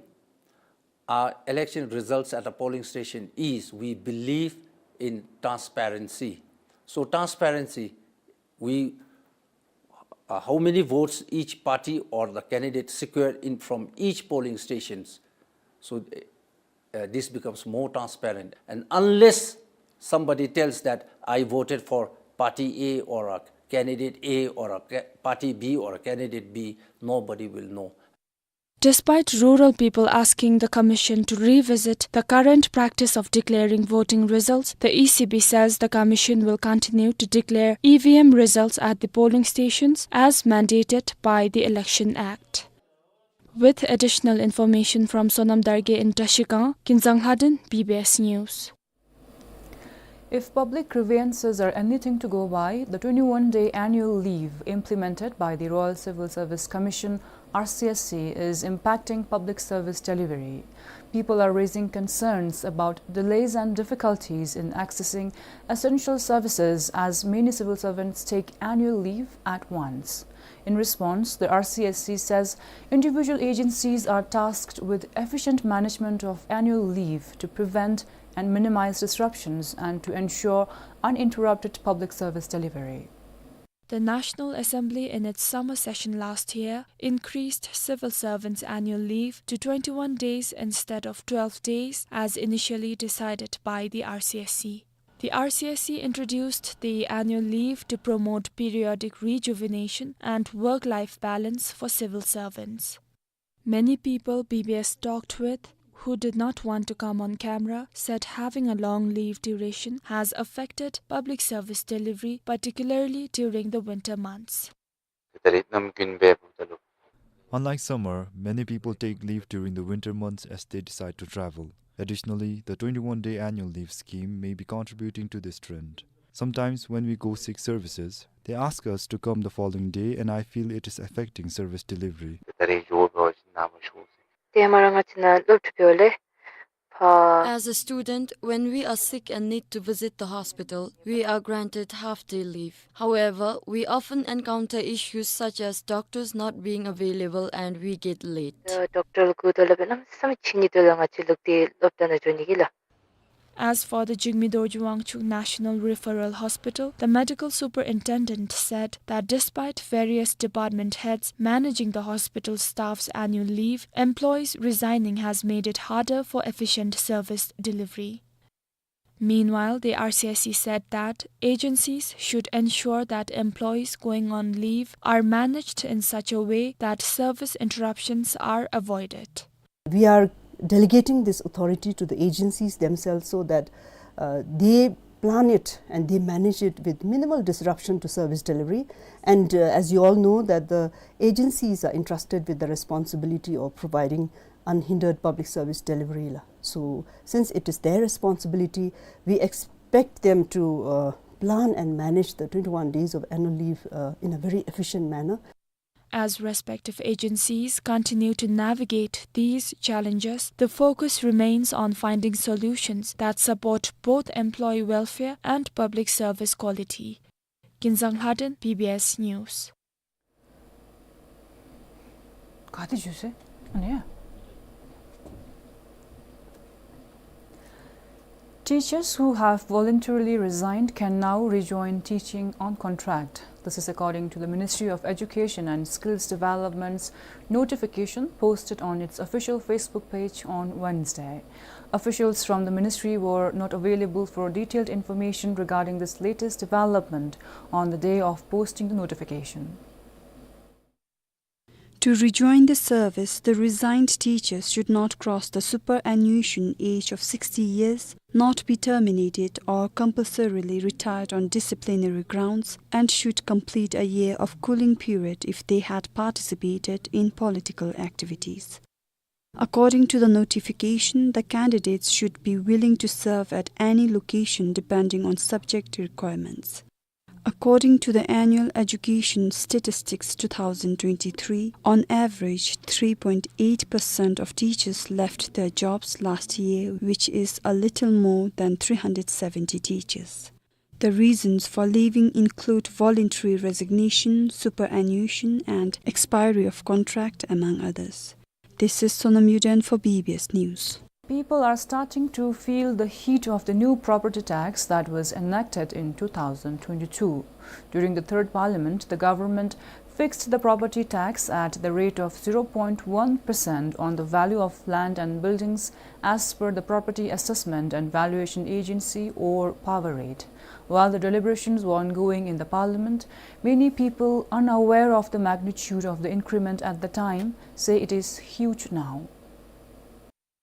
our election results at a polling station is we believe in transparency. So transparency, we, uh, how many votes each party or the candidate secured in from each polling stations. So, uh, this becomes more transparent. And unless somebody tells that I voted for party A or a candidate A or a ca-, party B or a candidate B, nobody will know. Despite rural people asking the commission to revisit the current practice of declaring voting results, the E C B says the commission will continue to declare E V M results at the polling stations as mandated by the Election Act. With additional information from Sonam Dargay in Trashigang, Kinzang Lhaden, B B S News. If public grievances are anything to go by, the twenty-one-day annual leave implemented by the Royal Civil Service Commission, R C S C, is impacting public service delivery. People are raising concerns about delays and difficulties in accessing essential services as many civil servants take annual leave at once. In response, the R C S C says individual agencies are tasked with efficient management of annual leave to prevent and minimize disruptions and to ensure uninterrupted public service delivery. The National Assembly, in its summer session last year, increased civil servants' annual leave to twenty-one days instead of twelve days, as initially decided by the R C S C. The R C S C introduced the annual leave to promote periodic rejuvenation and work-life balance for civil servants. Many people B B S talked with who did not want to come on camera said having a long leave duration has affected public service delivery, particularly during the winter months. Unlike summer, many people take leave during the winter months as they decide to travel. Additionally, the twenty-one-day annual leave scheme may be contributing to this trend. Sometimes when we go seek services, they ask us to come the following day, and I feel it is affecting service delivery. As a student, when we are sick and need to visit the hospital, we are granted half-day leave. However, we often encounter issues such as doctors not being available and we get late. As for the Jigme Dorji Wangchuck National Referral Hospital, the medical superintendent said that despite various department heads managing the hospital staff's annual leave, employees resigning has made it harder for efficient service delivery. Meanwhile, the R C S C said that agencies should ensure that employees going on leave are managed in such a way that service interruptions are avoided. We are delegating this authority to the agencies themselves so that, uh, they plan it and they manage it with minimal disruption to service delivery. And, uh, as you all know, that the agencies are entrusted with the responsibility of providing unhindered public service delivery la. So, since it is their responsibility, we expect them to, uh, plan and manage the twenty-one days of annual leave, uh, in a very efficient manner. As respective agencies continue to navigate these challenges, the focus remains on finding solutions that support both employee welfare and public service quality. Kinzang Lhaden, B B S News. ག་དེ་བརྗོད་ཟེར། ཨ་ནི་ཡ། Teachers who have voluntarily resigned can now rejoin teaching on contract. This is according to the Ministry of Education and Skills Development's notification posted on its official Facebook page on Wednesday. Officials from the ministry were not available for detailed information regarding this latest development on the day of posting the notification. To rejoin the service, the resigned teachers should not cross the superannuation age of sixty years, not be terminated or compulsorily retired on disciplinary grounds, and should complete a year of cooling period if they had participated in political activities. According to the notification, the candidates should be willing to serve at any location depending on subject requirements. According to the Annual Education Statistics two thousand twenty-three, on average, three point eight percent of teachers left their jobs last year, which is a little more than three hundred seventy teachers. The reasons for leaving include voluntary resignation, superannuation, and expiry of contract, among others. This is Sonam Yuden for B B S News. People are starting to feel the heat of the new property tax that was enacted in two thousand twenty-two. During the third parliament, the government fixed the property tax at the rate of zero point one percent on the value of land and buildings as per the Property Assessment and Valuation Agency, or PAVA rate. While the deliberations were ongoing in the parliament, many people unaware of the magnitude of the increment at the time say it is huge now.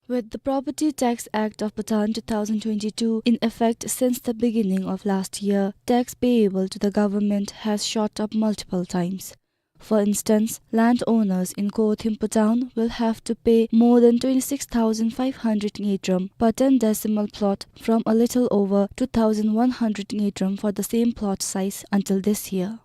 With the Property Tax Act of Bhutan two thousand twenty-two in effect since the beginning of last year, tax payable to the government has shot up multiple times. For instance, landowners in Kothim Bhutan will have to pay more than twenty-six thousand five hundred ngultrum per ten decimal plot from a little over two thousand one hundred ngultrum for the same plot size until this year.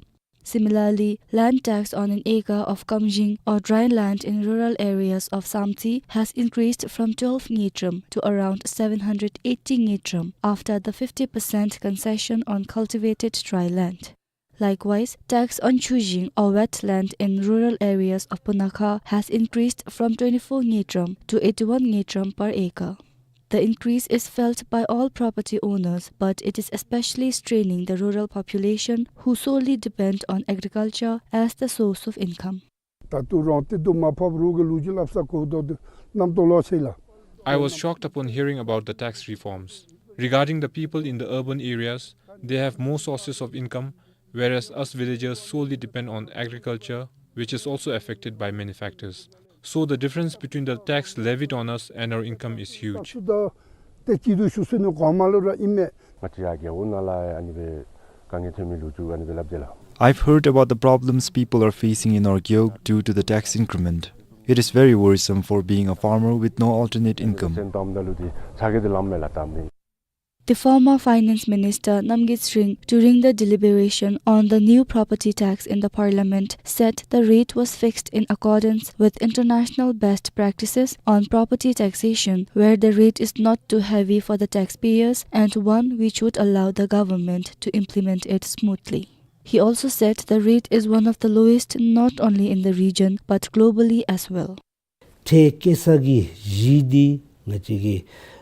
Similarly, land tax on an acre of kamjing or dry land in rural areas of Samtse has increased from twelve ngultrum to around seven hundred eighty ngultrum after the fifty percent concession on cultivated dry land. Likewise, tax on chujing or wet land in rural areas of Punakha has increased from twenty-four ngultrum to eighty-one ngultrum per acre. The increase is felt by all property owners, but it is especially straining the rural population who solely depend on agriculture as the source of income. ད་ལྟོ་རང་བདེ་སྡུག་མ་ཕབ་རོགས་ཀྱི་ལོ་རྒྱུས་སླབ་ས་གོ་དོ་དུ་རྣམ་རྟོག་ལོག་ཆེ་ལ། I was shocked upon hearing about the tax reforms. Regarding the people in the urban areas, they have more sources of income, whereas us villagers solely depend on agriculture, which is also affected by many factors. So the difference between the tax levied on us and our income is huge. ད་ལྟོ་ཏེ་སྐྱིད་སྡུག་ཞུ་ས་ནི་གོང་མ་ལུ་ར་ཨིན་མས། ང་བཅས་རྒེད་འོག་ནང་ལས་ཨ་ནི་སྦེ་དཀའ་ངལ་ཐོན་མི་ལོ་རྒྱུས་ཨ་ནི་སྦེ་སླབ་དེས་ལགས། I've heard about the problems people are facing in our gewog due to the tax increment. It is very worrisome for being a farmer with no alternate income. སེམས་གཏམ་ད་ལུ་དེ་ཚ་གི་དེ་ལམ་མེ་ལ་གཏམ་ནི། The former Finance Minister Namgyitsring, during the deliberation on the new property tax in the parliament, said the rate was fixed in accordance with international best practices on property taxation, where the rate is not too heavy for the taxpayers and one which would allow the government to implement it smoothly. He also said the rate is one of the lowest not only in the region but globally as well. ཁྲལ་བཀལ་ས་གི་གཞི་འདི་ང་བཅས་ཀྱི་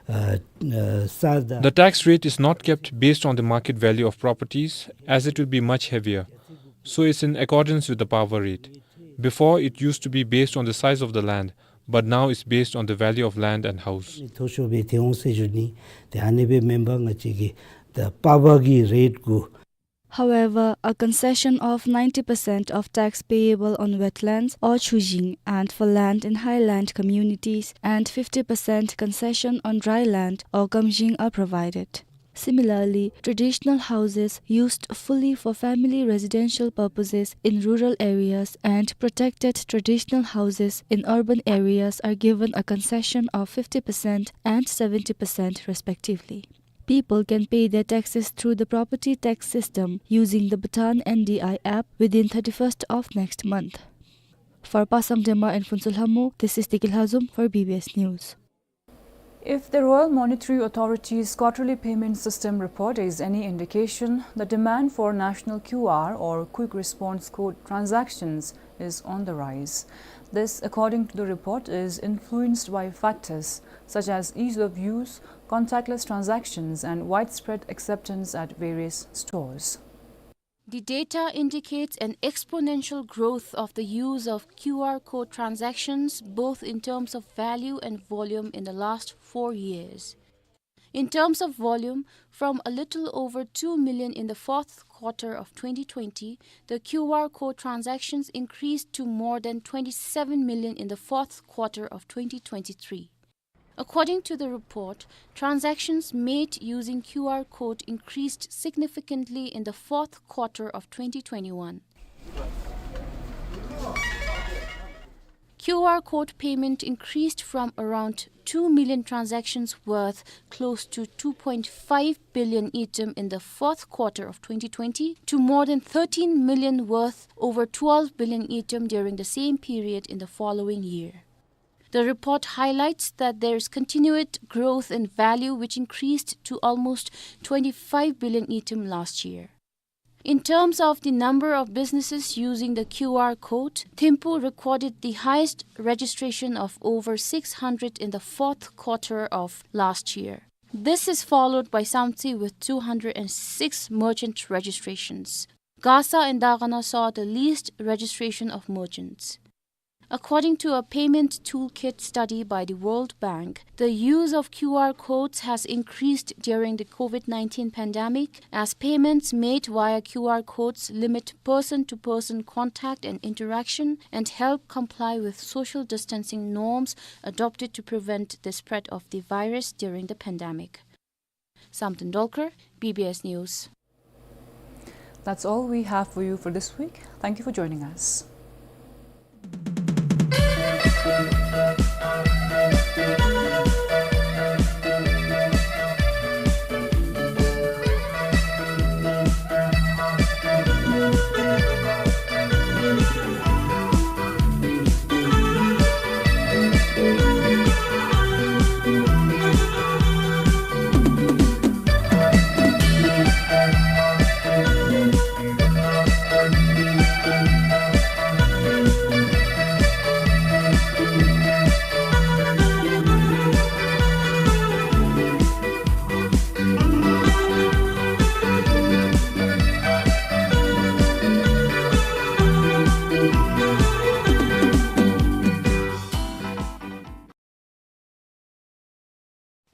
ཨ་ཨ་ས་དང་། The tax rate is not kept based on the market value of properties, as it will be much heavier. So it's in accordance with the PAVA rate. Before, it used to be based on the size of the land, but now it's based on the value of land and house. མཐོ་ཤོས་སྦེ་ཐོན་འོང་ཟེར་ཞུ་ནི། ཏེ་ཨ་ནི་སྦེ་མེན་པར་ང་བཅས་ཀྱི་ད་པ་བ་གི་རེཊ་གུ། However, a concession of ninety percent of tax payable on wetlands or chujing and for land in highland communities and fifty percent concession on dry land or kamjing are provided. Similarly, traditional houses used fully for family residential purposes in rural areas and protected traditional houses in urban areas are given a concession of fifty percent and seventy percent respectively. People can pay their taxes through the property tax system using the Bhutan N D I app within thirty-first of next month. For Pasang Dema and Phuntsho Lhamo, this is Tiki Lhazom for B B S News. If the Royal Monetary Authority's quarterly payment system report is any indication, the demand for national Q R or quick response code transactions is on the rise. This, according to the report, is influenced by factors such as ease of use, contactless transactions, and widespread acceptance at various stores. The data indicates an exponential growth of the use of Q R code transactions, both in terms of value and volume, in the last four years. In terms of volume, from a little over two million in the fourth quarter of twenty twenty, the Q R code transactions increased to more than twenty-seven million in the fourth quarter of twenty twenty-three. According to the report, transactions made using Q R code increased significantly in the fourth quarter of twenty twenty-one. Q R code payment increased from around two million transactions worth close to two point five billion ngultrum in the fourth quarter of twenty twenty to more than thirteen million worth over twelve billion ngultrum during the same period in the following year. The report highlights that there is continued growth in value, which increased to almost twenty-five billion ngultrum last year. In terms of the number of businesses using the Q R code, Thimphu recorded the highest registration of over six hundred in the fourth quarter of last year. This is followed by Samtse with two hundred and six merchant registrations. Gasa and Dagana saw the least registration of merchants. According to a payment toolkit study by the World Bank, the use of Q R codes has increased during the COVID nineteen pandemic, as payments made via Q R codes limit person-to-person contact and interaction and help comply with social distancing norms adopted to prevent the spread of the virus during the pandemic. Samten Dolkar, B B S News. That's all we have for you for this week. Thank you for joining us.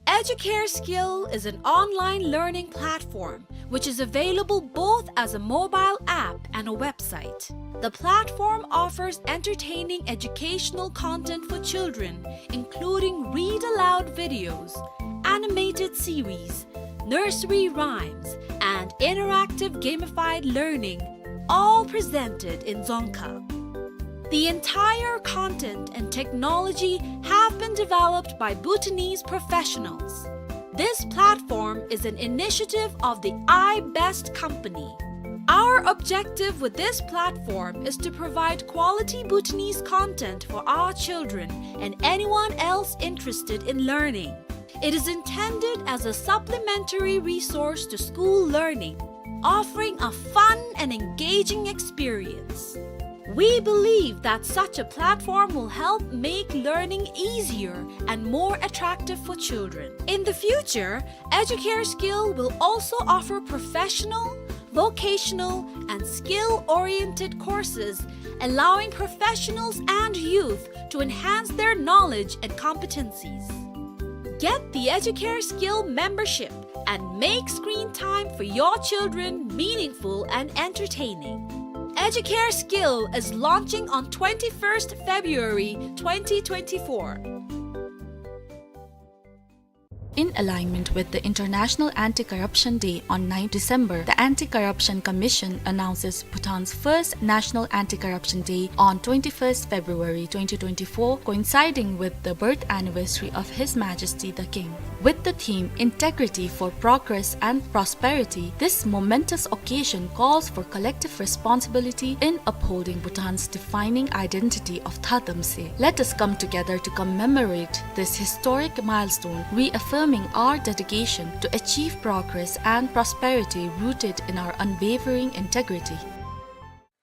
Educare Skill is an online learning platform which is available both as a mobile app and a website. The platform offers entertaining educational content for children, including read-aloud videos, animated series, nursery rhymes, and interactive gamified learning, all presented in Dzongkha. The entire content and technology have been developed by Bhutanese professionals. This platform is an initiative of the iBest company. Our objective with this platform is to provide quality Bhutanese content for our children and anyone else interested in learning. It is intended as a supplementary resource to school learning, offering a fun and engaging experience. We believe that such a platform will help make learning easier and more attractive for children. In the future, Educare Skill will also offer professional, vocational, and skill-oriented courses, allowing professionals and youth to enhance their knowledge and competencies. Get the Educare Skill membership and make screen time for your children meaningful and entertaining. Educare Skill is launching on twenty-first February twenty twenty-four. In alignment with the International Anti-Corruption Day on ninth December, the Anti-Corruption Commission announces Bhutan's first National Anti-Corruption Day on twenty-first February twenty twenty-four, coinciding with the birth anniversary of His Majesty the King. With the theme Integrity for Progress and Prosperity, this momentous occasion calls for collective responsibility in upholding Bhutan's defining identity of Thatamse. Let us come together to commemorate this historic milestone, reaffirming our dedication to achieve progress and prosperity rooted in our unwavering integrity.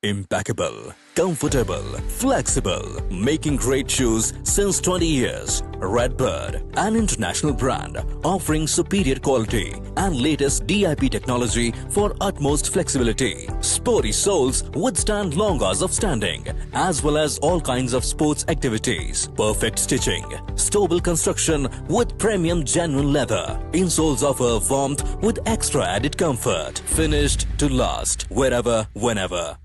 Impeccable, comfortable, flexible, making great shoes since twenty years. Redbird, an international brand offering superior quality and latest D I P technology for utmost flexibility. Sporty soles withstand long hours of standing, as well as all kinds of sports activities. Perfect stitching, stable construction with premium genuine leather. Insoles offer warmth with extra added comfort. Finished to last, wherever, whenever.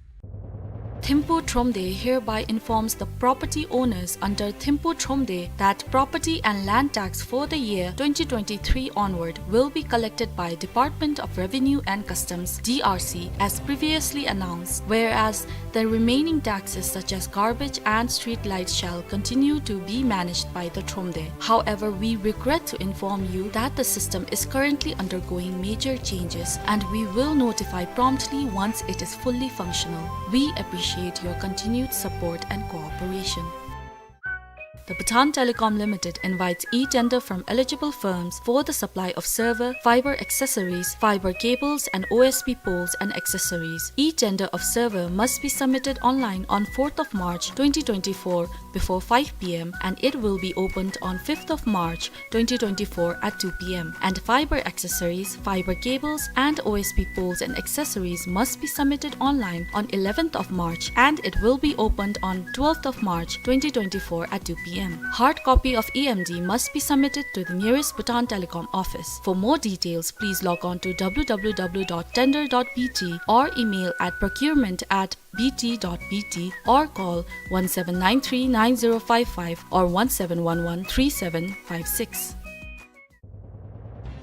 Thimphu Thromde hereby informs the property owners under Thimphu Thromde that property and land tax for the year twenty twenty-three onward will be collected by Department of Revenue and Customs, D R C, as previously announced, whereas the remaining taxes such as garbage and street lights shall continue to be managed by the Thromde. However, we regret to inform you that the system is currently undergoing major changes and we will notify promptly once it is fully functional. We appreciate your continued support and cooperation. The Bhutan Telecom Limited invites e-tender from eligible firms for the supply of server, fiber accessories, fiber cables and O S P poles and accessories. E-tender of server must be submitted online on fourth of March twenty twenty-four before five P M and it will be opened on fifth of March twenty twenty-four at two P M. And fiber accessories, fiber cables and O S P poles and accessories must be submitted online on eleventh of March and it will be opened on twelfth of March twenty twenty-four at two P M. Hard copy of E M D must be submitted to the nearest Bhutan Telecom office. For more details, please log on to W W W dot tender dot B T or email at procurement at B T dot B T or call one seven nine three nine zero five five or one seven one one three seven five six.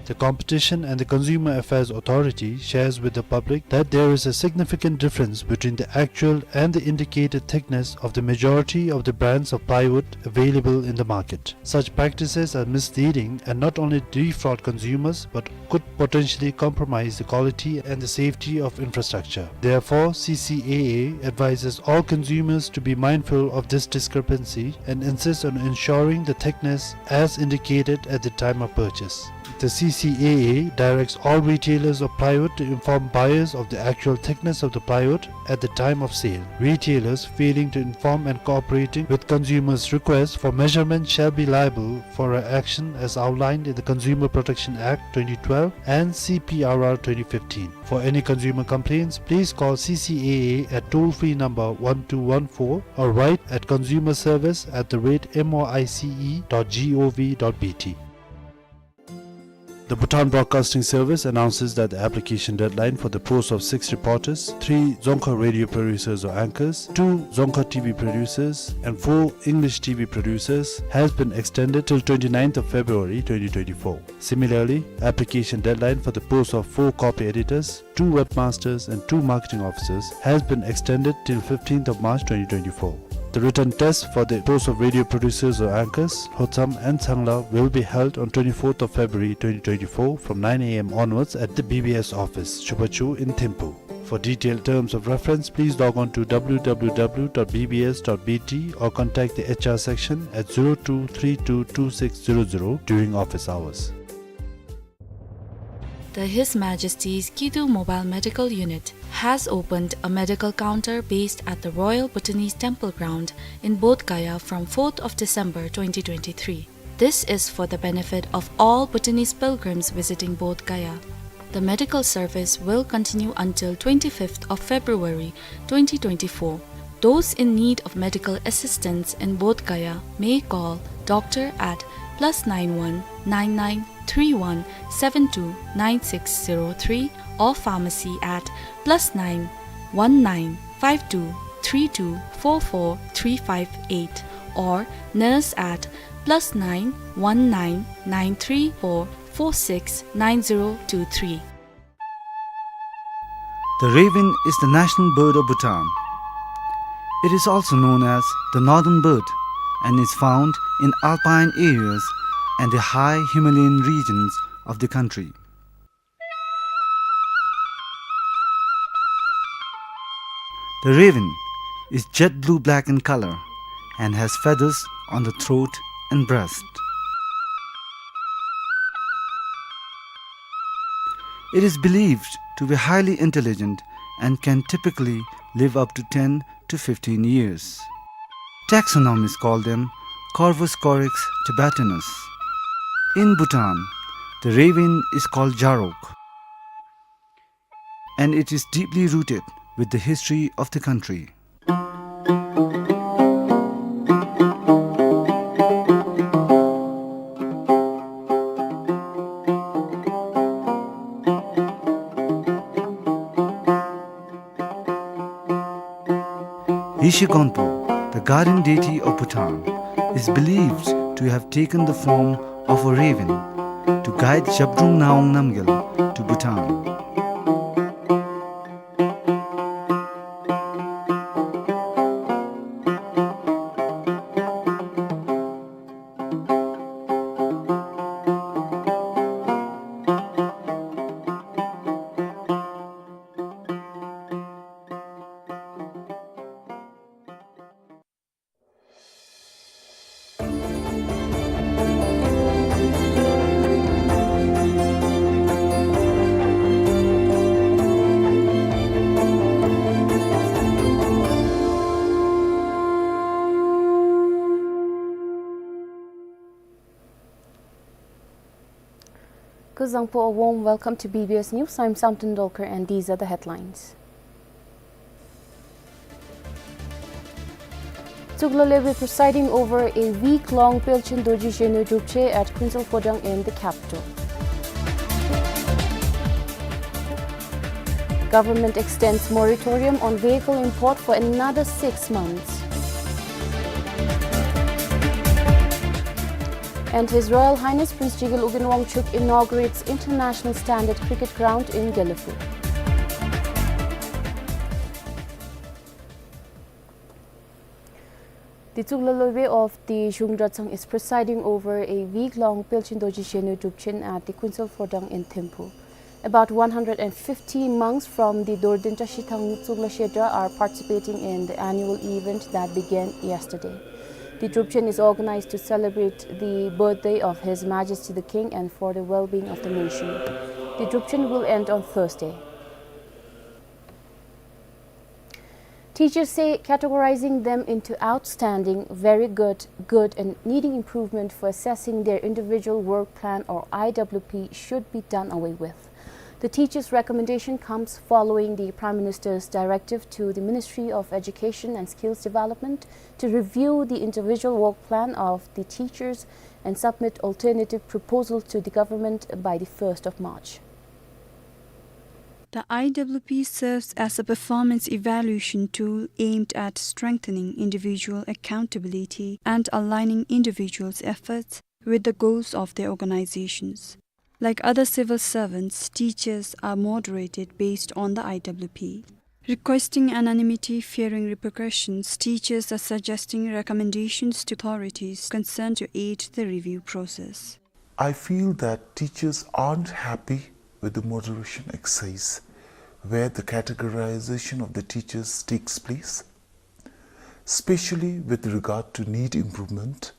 The Competition and the Consumer Affairs Authority shares with the public that there is a significant difference between the actual and the indicated thickness of the majority of the brands of plywood available in the market. Such practices are misleading and not only defraud consumers but could potentially compromise the quality and the safety of infrastructure. Therefore, C C A A advises all consumers to be mindful of this discrepancy and insists on ensuring the thickness as indicated at the time of purchase. The C C A A directs all retailers of plywood to inform buyers of the actual thickness of the plywood at the time of sale. Retailers failing to inform and cooperating with consumers' requests for measurement shall be liable for an action as outlined in the Consumer Protection Act twenty twelve and C P R R twenty fifteen. For any consumer complaints, please call C C A A at toll-free number one two one four or write at consumer service at the rate M O I C E dot G O V dot B T. The Bhutan Broadcasting Service announces that the application deadline for the post of six reporters, three Dzongkha radio producers or anchors, two Dzongkha T V producers, and four English T V producers has been extended till twenty-ninth of February twenty twenty-four. Similarly, application deadline for the post of four copy editors, two webmasters, and two marketing officers has been extended till fifteenth of March twenty twenty-four. The written test for the post of radio producers or anchors, Lhotsam and Tsangla, will be held on twenty-fourth of February twenty twenty-four from nine A M onwards at the B B S office, Chubachu in Thimphu. For detailed terms of reference, please log on to W W W dot B B S dot B T or contact the H R section at zero two three two two six zero zero during office hours. The His Majesty's Kidu Mobile Medical Unit has opened a medical counter based at the Royal Bhutanese Temple Ground in Bodh Gaya from fourth of December twenty twenty-three. This is for the benefit of all Bhutanese pilgrims visiting Bodh Gaya. The medical service will continue until twenty-fifth of February twenty twenty-four. Those in need of medical assistance in Bodh Gaya may call doctor at plus nine one nine nine three one seven two nine six zero three or pharmacy at plus nine one nine five two three two four four three five eight or nurse at plus nine one nine nine three four four six nine zero two three. The raven is the national bird of Bhutan. It is also known as the northern bird and is found in alpine areas and the high Himalayan regions of the country. The raven is jet blue-black in color and has feathers on the throat and breast. It is believed to be highly intelligent and can typically live up to ten to fifteen years. Taxonomists call them Corvus corax tibetanus. In Bhutan, the raven is called jarok, and it is deeply rooted with the history of the country. Yeshe Gonpo, the guardian deity of Bhutan, is believed to have taken the form of a raven to guide Zhabdrung Ngawang Namgyal to Bhutan. Kuzuzangpo, a warm welcome to B B S News. I'm Samten Dolkar and these are the headlines. Tsuklalewe presiding over a week-long Pelchen Dorji Zhenu Drupchen at Kuensel Phodang in the capital. Government extends moratorium on vehicle import for another six months. And His Royal Highness Prince Jigil Ugyen Wangchuck inaugurates international standard cricket ground in Gelephu. The Tsuklalewe of the Zhung Dratshang is presiding over a week-long Pelchen Dorji Zhenu Drupchen at the Kuensel Phodang in Thimphu. About one hundred and fifty monks from the Dorden Trashithang Tsukla Kshetra are participating in the annual event that began yesterday. The Drupchen is organized to celebrate the birthday of His Majesty the King and for the well-being of the nation. The Drupchen will end on Thursday. Teachers say categorizing them into outstanding, very good, good, and needing improvement for assessing their individual work plan or I W P should be done away with. The teachers' recommendation comes following the Prime Minister's directive to the Ministry of Education and Skills Development to review the individual work plan of the teachers and submit alternative proposal to the government by the first of March. The I W P serves as a performance evaluation tool aimed at strengthening individual accountability and aligning individuals' efforts with the goals of their organizations. Like other civil servants, teachers are moderated based on the I W P. Requesting anonymity, fearing repercussions, teachers are suggesting recommendations to authorities concerned to aid the review process. I feel that teachers aren't happy with the moderation exercise where the categorization of the teachers takes place, especially with regard to need improvement.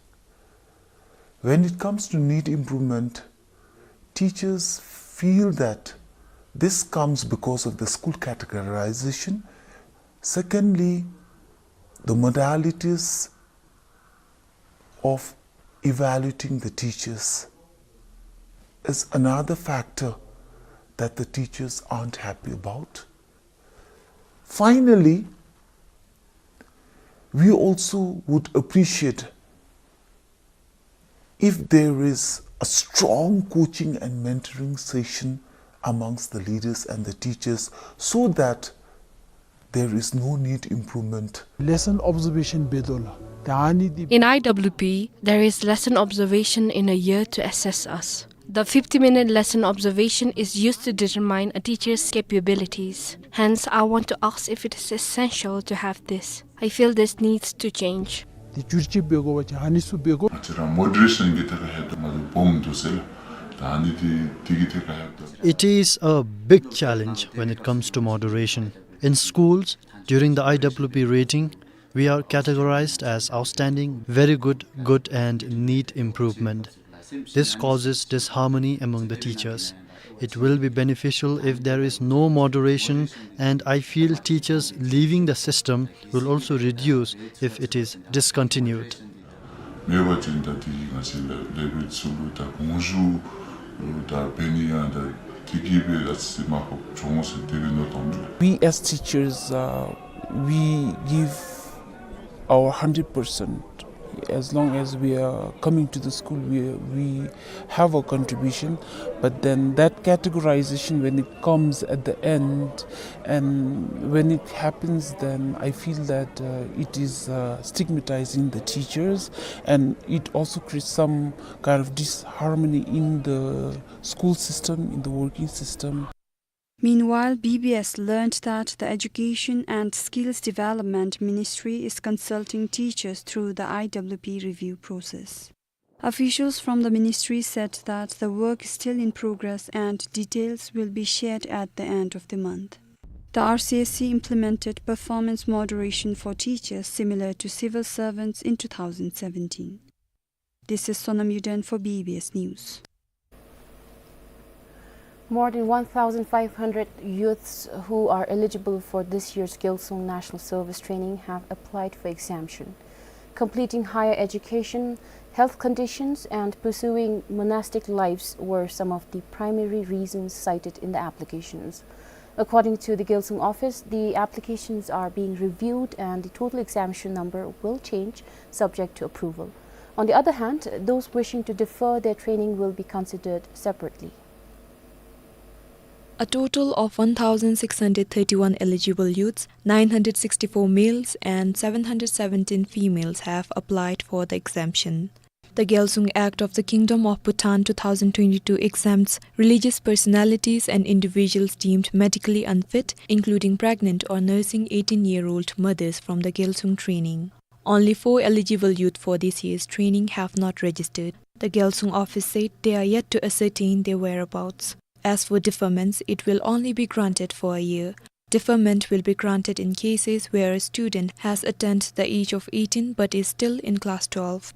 When it comes to need improvement, teachers feel that this comes because of the school categorization. Secondly, the modalities of evaluating the teachers is another factor that the teachers aren't happy about. Finally, we also would appreciate if there is a strong coaching and mentoring session amongst the leaders and the teachers so that there is no need improvement. Lesson observation འབད་དོ་ལགས། ད་ཨ་ནི་འདི In I W P, there is lesson observation in a year to assess us. The fifty-minute lesson observation is used to determine a teacher's capabilities. Hence, I want to ask if it is essential to have this. I feel this needs to change. དེ་བསྒྱུར་བཅོས་འབད་དགོ་པ་ཅིན་ཨ་ནི་ཚུ་འབད་དགོ། ང་བཅས་ར་མོ་ཊི་རེ་ཤཱན་གྱི་ཐད་ཁར་ལྷོདཔ་ད་ང་བཅས་སྦོམ་འདུག་ཟེར་ལགས། ད་ཨ་ནི་དེ་དེ་གི་ཐད་ཁར་ལྷོདཔ་ད། It is a big challenge when it comes to moderation. In schools, during the I W P rating, we are categorized as outstanding, very good, good, and need improvement. This causes disharmony among the teachers. It will be beneficial if there is no moderation, and I feel teachers leaving the system will also reduce if it is discontinued. མེད་པ་ཅིན་ད་དེ་གིས་ང་བཅས་ལེ་ལེ་བེལ་ཚུ་ལུ་ད་དགོངས་ཞུ་ད་འབད་ནི་ཡང་ད་དེ་གིས་འབད་ད་ཅིག་མར་ཕབ་འགྱོ་འོང་ཟེར་དེ་སྦེ་མནོ་དོ་ཨིན་ལགས། We as teachers, uh, we give our hundred percent. As long as we are coming to the school, we, we have a contribution. But then that categorization, when it comes at the end, and when it happens, then I feel that, uh, it is, uh, stigmatizing the teachers, and it also creates some kind of disharmony in the school system, in the working system. Meanwhile, B B S learned that the Education and Skills Development Ministry is consulting teachers through the I W P review process. Officials from the ministry said that the work is still in progress and details will be shared at the end of the month. The R C S C implemented performance moderation for teachers similar to civil servants in two thousand seventeen. This is Sonam Yuden for B B S News. More than one thousand five hundred youths who are eligible for this year's Gyaltsung National Service Training have applied for exemption. Completing higher education, health conditions, and pursuing monastic lives were some of the primary reasons cited in the applications. According to the Gyaltsung office, the applications are being reviewed and the total exemption number will change subject to approval. On the other hand, those wishing to defer their training will be considered separately. A total of one thousand six hundred thirty-one eligible youths, nine hundred sixty-four males and seven hundred seventeen females, have applied for the exemption. The Gyaltsung Act of the Kingdom of Bhutan two thousand twenty-two exempts religious personalities and individuals deemed medically unfit, including pregnant or nursing eighteen-year-old mothers, from the Gyaltsung training. Only four eligible youth for this year's training have not registered. The Gyaltsung office said they are yet to ascertain their whereabouts. As for deferments, it will only be granted for a year. Deferment will be granted in cases where a student has attained the age of eighteen but is still in class twelve.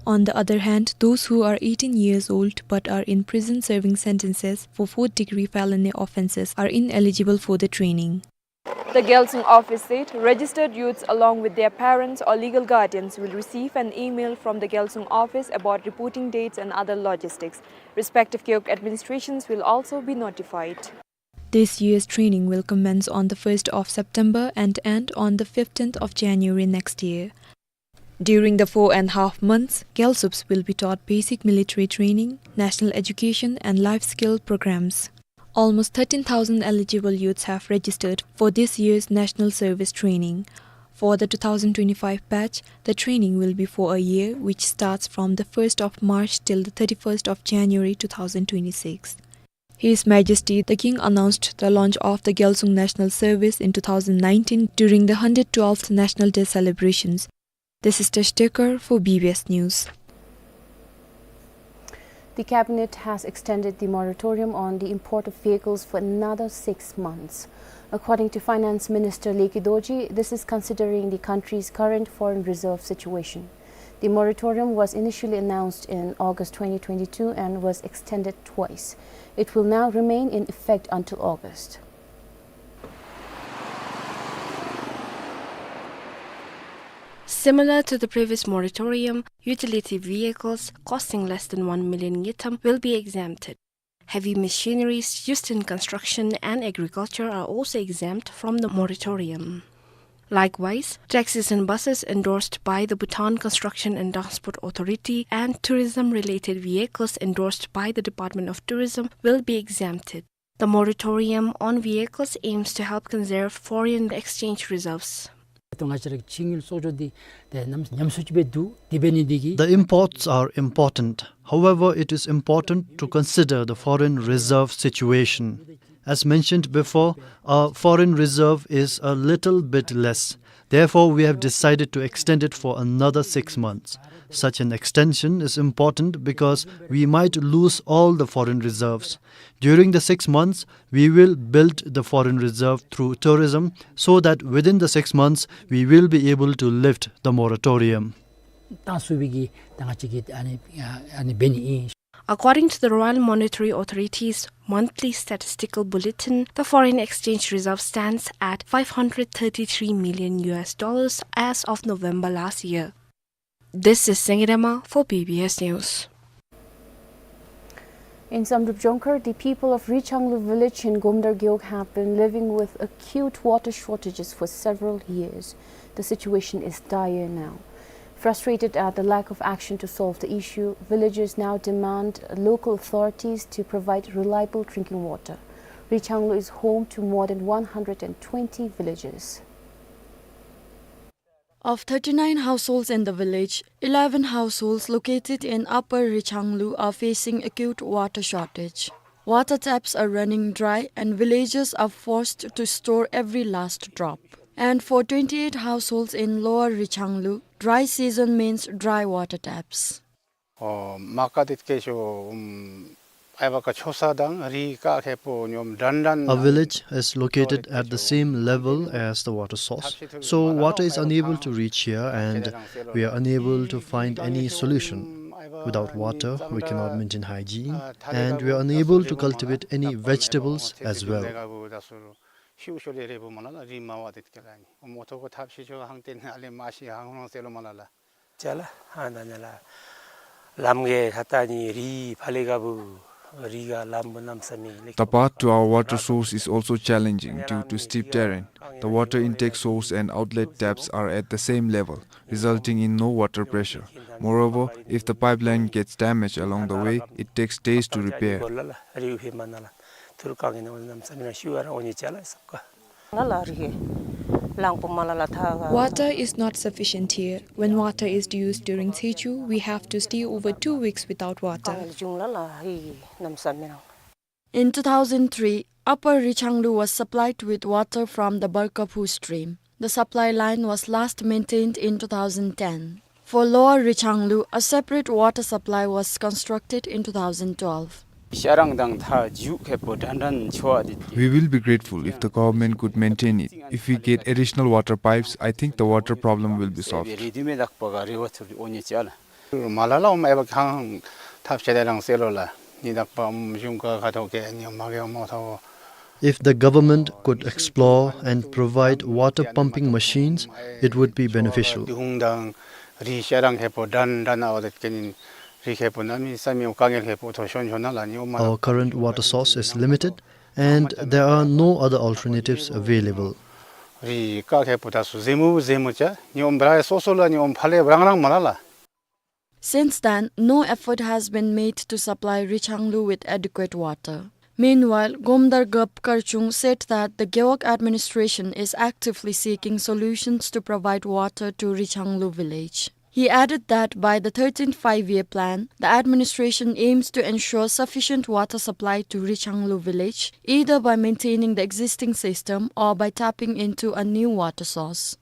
On the other hand, those who are eighteen years old but are in prison serving sentences for fourth degree felony offences are ineligible for the training. The Gyaltsung office said registered youths along with their parents or legal guardians will receive an email from the Gyaltsung office about reporting dates and other logistics. Respective Gewog administrations will also be notified. This year's training will commence on the first of September and end on the fifteenth of January next year. During the four and a half months, Gyaltsubs will be taught basic military training, national education, and life skill programs. Almost thirteen thousand eligible youths have registered for this year's national service training. For the two thousand twenty-five batch, the training will be for a year, which starts from the first of March till the thirty-first of January two thousand twenty-six. His Majesty the King announced the launch of the Gyaltsung National Service in two thousand nineteen during the hundred twelfth National Day celebrations. This is Tash Tekar for B B S News. The cabinet has extended the moratorium on the import of vehicles for another six months. According to Finance Minister Leki Dorji, this is considering the country's current foreign reserve situation. The moratorium was initially announced in August twenty twenty-two and was extended twice. It will now remain in effect until August. Similar to the previous moratorium, utility vehicles costing less than one million ngultrum will be exempted. Heavy machineries used in construction and agriculture are also exempt from the moratorium. Likewise, taxis and buses endorsed by the Bhutan Construction and Transport Authority and tourism-related vehicles endorsed by the Department of Tourism will be exempted. The moratorium on vehicles aims to help conserve foreign exchange reserves. ཏེ་ང་བཅས་ར་ཕྱི་དངུལ་གསོག་འཇོག་འདི་ཏེ་ཉམས་ཉམས་སུ་ཅིག་སྦེ་འདུག། དེ་འབད་ནི་འདི་གིས། The imports are important. However, it is important to consider the foreign reserve situation. As mentioned before, our foreign reserve is a little bit less. Therefore, we have decided to extend it for another six months. Such an extension is important because we might lose all the foreign reserves. During the six months, we will build the foreign reserve through tourism so that within the six months, we will be able to lift the moratorium. ཏང་སུ་བི་གི་ཏང་ཅིག་གི་ཨ་ནི་ཨ་ནི་འབད་ནི་ཨིན། According to the Royal Monetary Authority's monthly statistical bulletin, the foreign exchange reserve stands at five hundred thirty-three million U S dollars as of November last year. This is Sengirema for B B S News. In Samdrup Jongkhar, the people of Richanglu village in Gomdar Gewog have been living with acute water shortages for several years. The situation is dire now. Frustrated at the lack of action to solve the issue, villagers now demand local authorities to provide reliable drinking water. Richanglu is home to more than one hundred and twenty villages. Of thirty-nine households in the village, eleven households located in Upper Richanglu are facing acute water shortage. Water taps are running dry and villagers are forced to store every last drop. And for twenty-eight households in Lower Richanglu, dry season means dry water taps. ཨོ་མ་ཀ་དེ་སྐད་ཤོ་ཨམ་ཨའི་བ་ཀ་ཆོ་ས་དང་རི་ཀ་ཁེ་པོ་ཉོམ་དྲན་དྲན། Our village is located at the same level as the water source, so water is unable to reach here and we are unable to find any solution. Without water, we cannot maintain hygiene and we are unable to cultivate any vegetables as well. ཤུ་ཤོ་ལེ་རེ་བུ་མ་ལ་ལ་རི་མ་བ་དེ་སྐད་ལ་ནི་མོ་ཐོ་གོ་ཐབས་ཤེས་ཤོ་ཧང་ཏེན་ཨ་ལེ་མ་ཤི་ཧང་ཧོང་སེ་ལོ་མ་ལ་ལ། ཅ་ལ་ཧ་ན་ཉ་ལ་ལམ་གེ་ཧ་ཏ་ནི་རི་ཕ་ལེ་ག་བུ་རི་ག་ལམ་བུ་ནམ་ས་མི་ལེ། The path to our water source is also challenging due to steep terrain. The water intake source and outlet taps are at the same level, resulting in no water pressure. Moreover, if the pipeline gets damaged along the way, it takes days to repair. ཐུར་ཀ་གི་ནང་ནམ་ས་མི་ན་ཤུ་ཨ་ར་ཨོ་ཉི་ཅ་ལ་སོ་ཀ། ལ་ལ་རི་གེ་ལང་པོ་མ་ལ་ལ་ཐ་ག། Water is not sufficient here. When water is due during Tshechu, we have to stay over two weeks without water. ཀ་ལ་ཇུང་ལ་ལ་རི་གེ་ནམ་ས་མི་རང་། In two thousand three, Upper Richanglu was supplied with water from the Barkaphu stream. The supply line was last maintained in two thousand ten. For Lower Richanglu, a separate water supply was constructed in two thousand twelve. ཤ་རང་དང་ཐ་ཇུ་ཁེ་པོ་དྲན་དྲན་ཆོ་ཨ་དི། We will be grateful if the government could maintain it. If we get additional water pipes, I think the water problem will be solved. རི་དུ་མེ་དག་པ་ག་རི་བ་ཐུར་ཨོ་ཉི་ཅ་ལ། མ་ལ་ལ་ཨོམ་ཨེ་བ་ཁང་ཐབས་ཤེས་དེ་རང་སེ་ལོ་ལ་ནི་དག་པ་ཨོམ་ཞུང་ཀ་ཁ་ཐོ་ཀེ་ནི་མ་གེ་ཨོམ་ཐོ། If the government could explore and provide water pumping machines, it would be beneficial. དུང་དང་རི་ཤ་རང་ཧེ་པོ་དྲན་དྲན་ཨོ་དེ་ཀེ་ནི་རི་ཧེ་པོ་ན་མི་ས་མི་ཨོ་དཀའ་ངལ་ཧེ་པོ་ཐོ་ཤོན་ཤོན་ན་ལ་ནི་ཨོ་མ། Our current water source is limited and there are no other alternatives available. རི་ཀ་ཧེ་པོ་ད་སུ་ཟེ་མུ་ཟེ་མུ་ཅ་ནི་ཨོམ་བྲ་སོ་སོ་ལ་ནི་ཨོམ་ཕ་ལེ་རང་རང་མ་ལ་ལ། Since then, no effort has been made to supply Richanglu with adequate water. Meanwhile, Gomdar Gap Karchung said that the Gewog administration is actively seeking solutions to provide water to Richanglu village. He added that by the thirteenth Five-Year Plan, the administration aims to ensure sufficient water supply to Richanglu village, either by maintaining the existing system or by tapping into a new water source.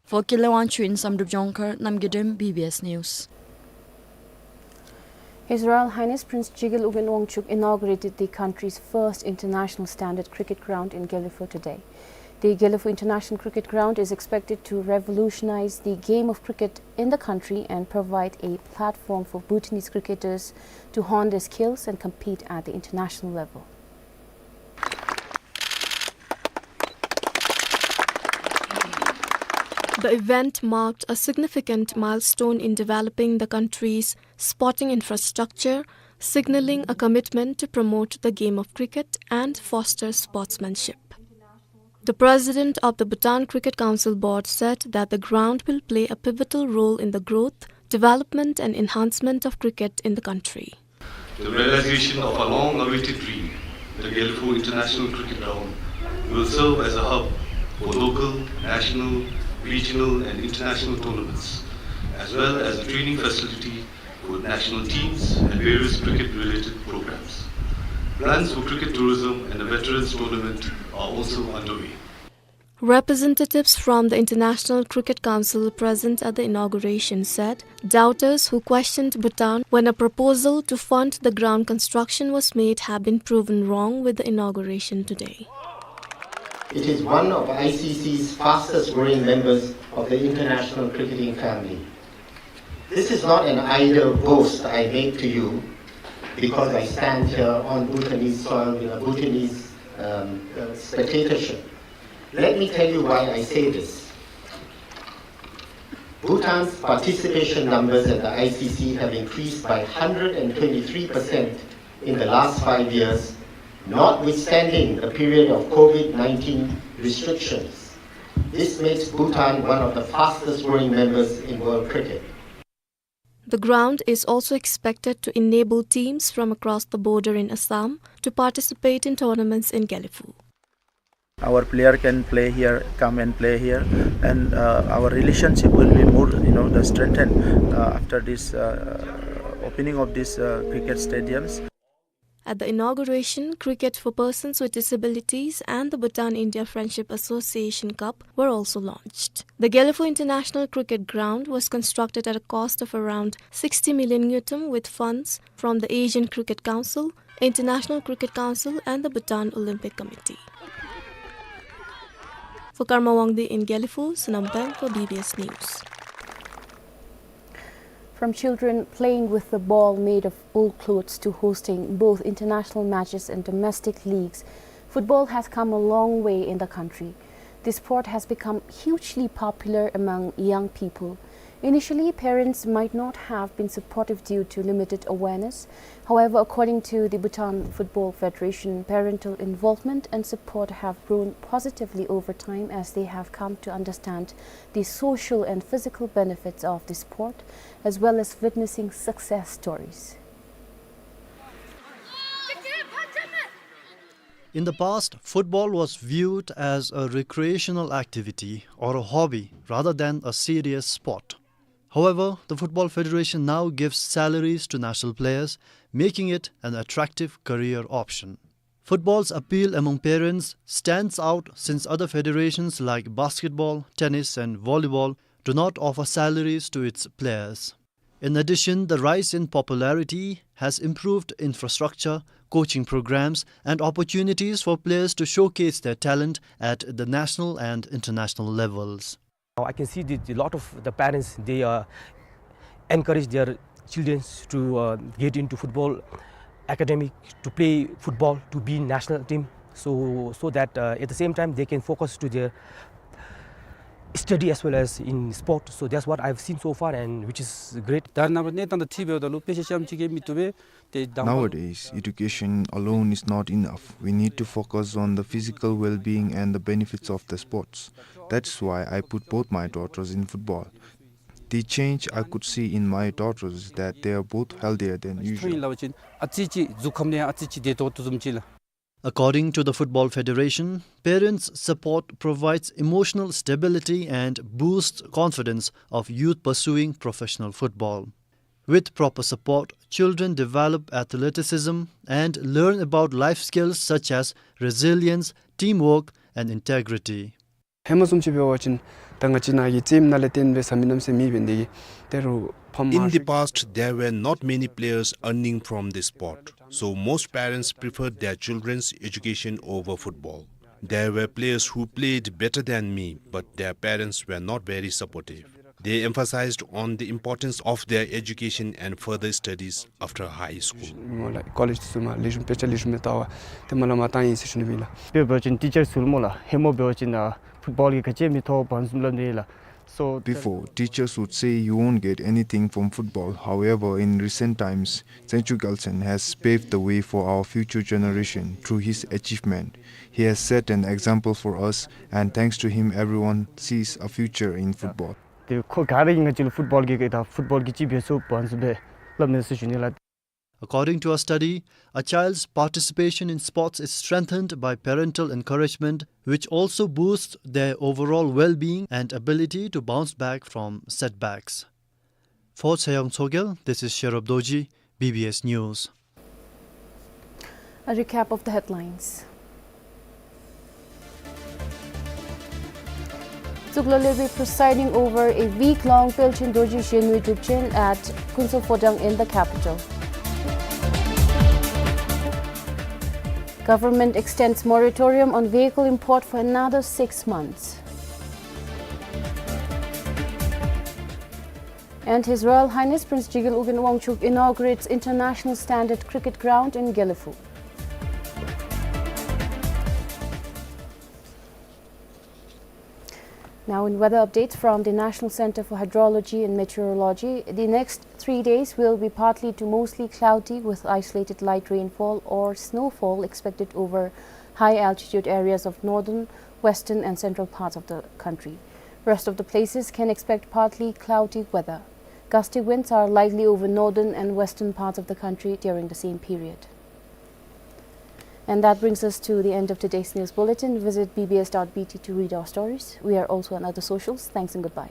For Kile Wangchuk in Samdrup Jongkhar, Namgay Dem, B B S News. His Royal Highness Prince Jigel Ugyen Wangchuck inaugurated the country's first international standard cricket ground in Gelephu today. The Gelephu International Cricket Ground is expected to revolutionize the game of cricket in the country and provide a platform for Bhutanese cricketers to hone their skills and compete at the international level. The event marked a significant milestone in developing the country's sporting infrastructure, signaling a commitment to promote the game of cricket and foster sportsmanship. The president of the Bhutan Cricket Council Board said that the ground will play a pivotal role in the growth, development and enhancement of cricket in the country. The realization of our long-awaited dream, the Gelephu International Cricket Ground, will serve as a hub for local, national, regional and international tournaments, as well as a training facility for national teams and various cricket-related programs. Plans for cricket tourism and a veterans tournament are also underway. Representatives from the International Cricket Council present at the inauguration said doubters who questioned Bhutan when a proposal to fund the ground construction was made have been proven wrong with the inauguration today. It is one of I C C's fastest growing members of the international cricketing family. This is not an idle boast I make to you because I stand here on Bhutanese soil with a Bhutanese, um, uh, spectatorship. Let me tell you why I say this. Bhutan's participation numbers at the I C C have increased by hundred and twenty-three percent in the last five years, notwithstanding the period of COVID nineteen restrictions. This makes Bhutan one of the fastest growing members in world cricket. The ground is also expected to enable teams from across the border in Assam to participate in tournaments in Gelephu. Our player can play here, come and play here, and, uh, our relationship will be more, you know, the strengthened, uh, after this, uh, opening of these, uh, cricket stadiums. At the inauguration, cricket for persons with disabilities and the Bhutan India Friendship Association Cup were also launched. The Gelephu International Cricket Ground was constructed at a cost of around sixty million ngultrum with funds from the Asian Cricket Council, International Cricket Council, and the Bhutan Olympic Committee. For Karma Wangdi in Gelephu, Sonam Deng for B B S News. From children playing with the ball made of old clothes to hosting both international matches and domestic leagues, football has come a long way in the country. This sport has become hugely popular among young people. Initially, parents might not have been supportive due to limited awareness. However, according to the Bhutan Football Federation, parental involvement and support have grown positively over time as they have come to understand the social and physical benefits of the sport, as well as witnessing success stories. In the past, football was viewed as a recreational activity or a hobby rather than a serious sport. However, the Football Federation now gives salaries to national players, making it an attractive career option. Football's appeal among parents stands out since other federations like basketball, tennis, and volleyball do not offer salaries to its players. In addition, the rise in popularity has improved infrastructure, coaching programs, and opportunities for players to showcase their talent at the national and international levels. Now I can see the, the lot of the parents, they, uh, encourage their children to, uh, get into football academy, to play football, to be in national team. So, so that, uh, at the same time they can focus to their study as well as in sport. So that's what I've seen so far and which is great. ད་རེས་ནངས་པ་གནས་སྟངས་དང་འཁྲིལ་འབདཝ་ད་ལུ་དཔེ་ཆ་རྐྱངམ་ཅིག་གིས་མི་བཏུབ་པས། ཏེ་དང་པ། Nowadays, education alone is not enough. We need to focus on the physical well-being and the benefits of the sports. That's why I put both my daughters in football. The change I could see in my daughters is that they are both healthier than usual. ཐོན་ཡི་སླབ་པ་ཅིན་ཨ་ཙི་ཅིག་གཟུགས་ཁམས་ལུ་ཡང་ཨ་ཙི་ཅིག་བདེ་ཏོག་ཏོ་བཟུམ་ཅིག་ལགས། According to the Football Federation, parents' support provides emotional stability and boosts confidence of youth pursuing professional football. With proper support, children develop athleticism and learn about life skills such as resilience, teamwork, and integrity. ཧེ་མ་བཟུམ་ཅིག་འབད་བ་ཅིན་ད་ང་བཅས་ནཱ་གི་རྩེདམོ་ནང་ལས་བརྟེན་སྦེ་བཟའ་མི་གནམ་མེད་ས་མེད་མེད་པས་དེ་གིས། དེ་རུང་ཕམ། In the past, there were not many players earning from this sport, so most parents preferred their children's education over football. There were players who played better than me, but their parents were not very supportive. They emphasized on the importance of their education and further studies after high school. སྨོ་ལགས། ཀོ་ལེཇ་ཚུ་མར་ལེགས་ཤོམ་དཔེ་ཆ་ལེགས་ཤོམ་སྦེ་བལྟ་བར་ཏེ་མར་ལས་མར་བཏང་ཡི་ཟེར་ཞུ་ནི་ཨིན་ལགས། དཔེར་འབད་བ་ཅིན་ཊི་ཅར་ཚུ་སྨོ་ལགས། ཧེ་མ་འབད་བ་ཅིན་ཨ་ཕུཊ་བཱོལ་གྱིས་ག་ཅི་མི་ཐོབ་པ་བཟུམ་སླབ་ནི་ཨིན་ལགས། So Before, teachers would say you won't get anything from football. However, in recent times, Tsenchuk Gyaltsen has paved the way for our future generation through his achievement. He has set an example for us, and thanks to him, everyone sees a future in football. ཏེ་ཁོ་ག་ར་གིས་ང་བཅས་ལུ་ཕུཊ་བཱོལ་གྱི་ད་ཕུཊ་བཱོལ་གྱིས་ཅིག་འབད་ཚུགས་པ་བཟུམ་སྦེ་སླབ་མས་ཟེར་ཞུ་ནི་ལགས། According to a study, a child's participation in sports is strengthened by parental encouragement, which also boosts their overall well-being and ability to bounce back from setbacks. For Chayong Tshogel, this is Sherub Dorji, B B S News. A recap of the headlines. Tshogla Lebi presiding over a week-long Pelchen Dorji Shenmue Drukchen at Kunsho Phodang in the capital. Government extends moratorium on vehicle import for another six months. And His Royal Highness Prince Jigil Ugyen Wangchuck inaugurates international standard cricket ground in Gelephu. Now in weather updates from the National Center for Hydrology and Meteorology, the next three days will be partly to mostly cloudy with isolated light rainfall or snowfall expected over high altitude areas of northern, western and central parts of the country. Rest of the places can expect partly cloudy weather. Gusty winds are likely over northern and western parts of the country during the same period. And that brings us to the end of today's news bulletin. Visit B B S dot B T to read our stories. We are also on other socials. Thanks and goodbye.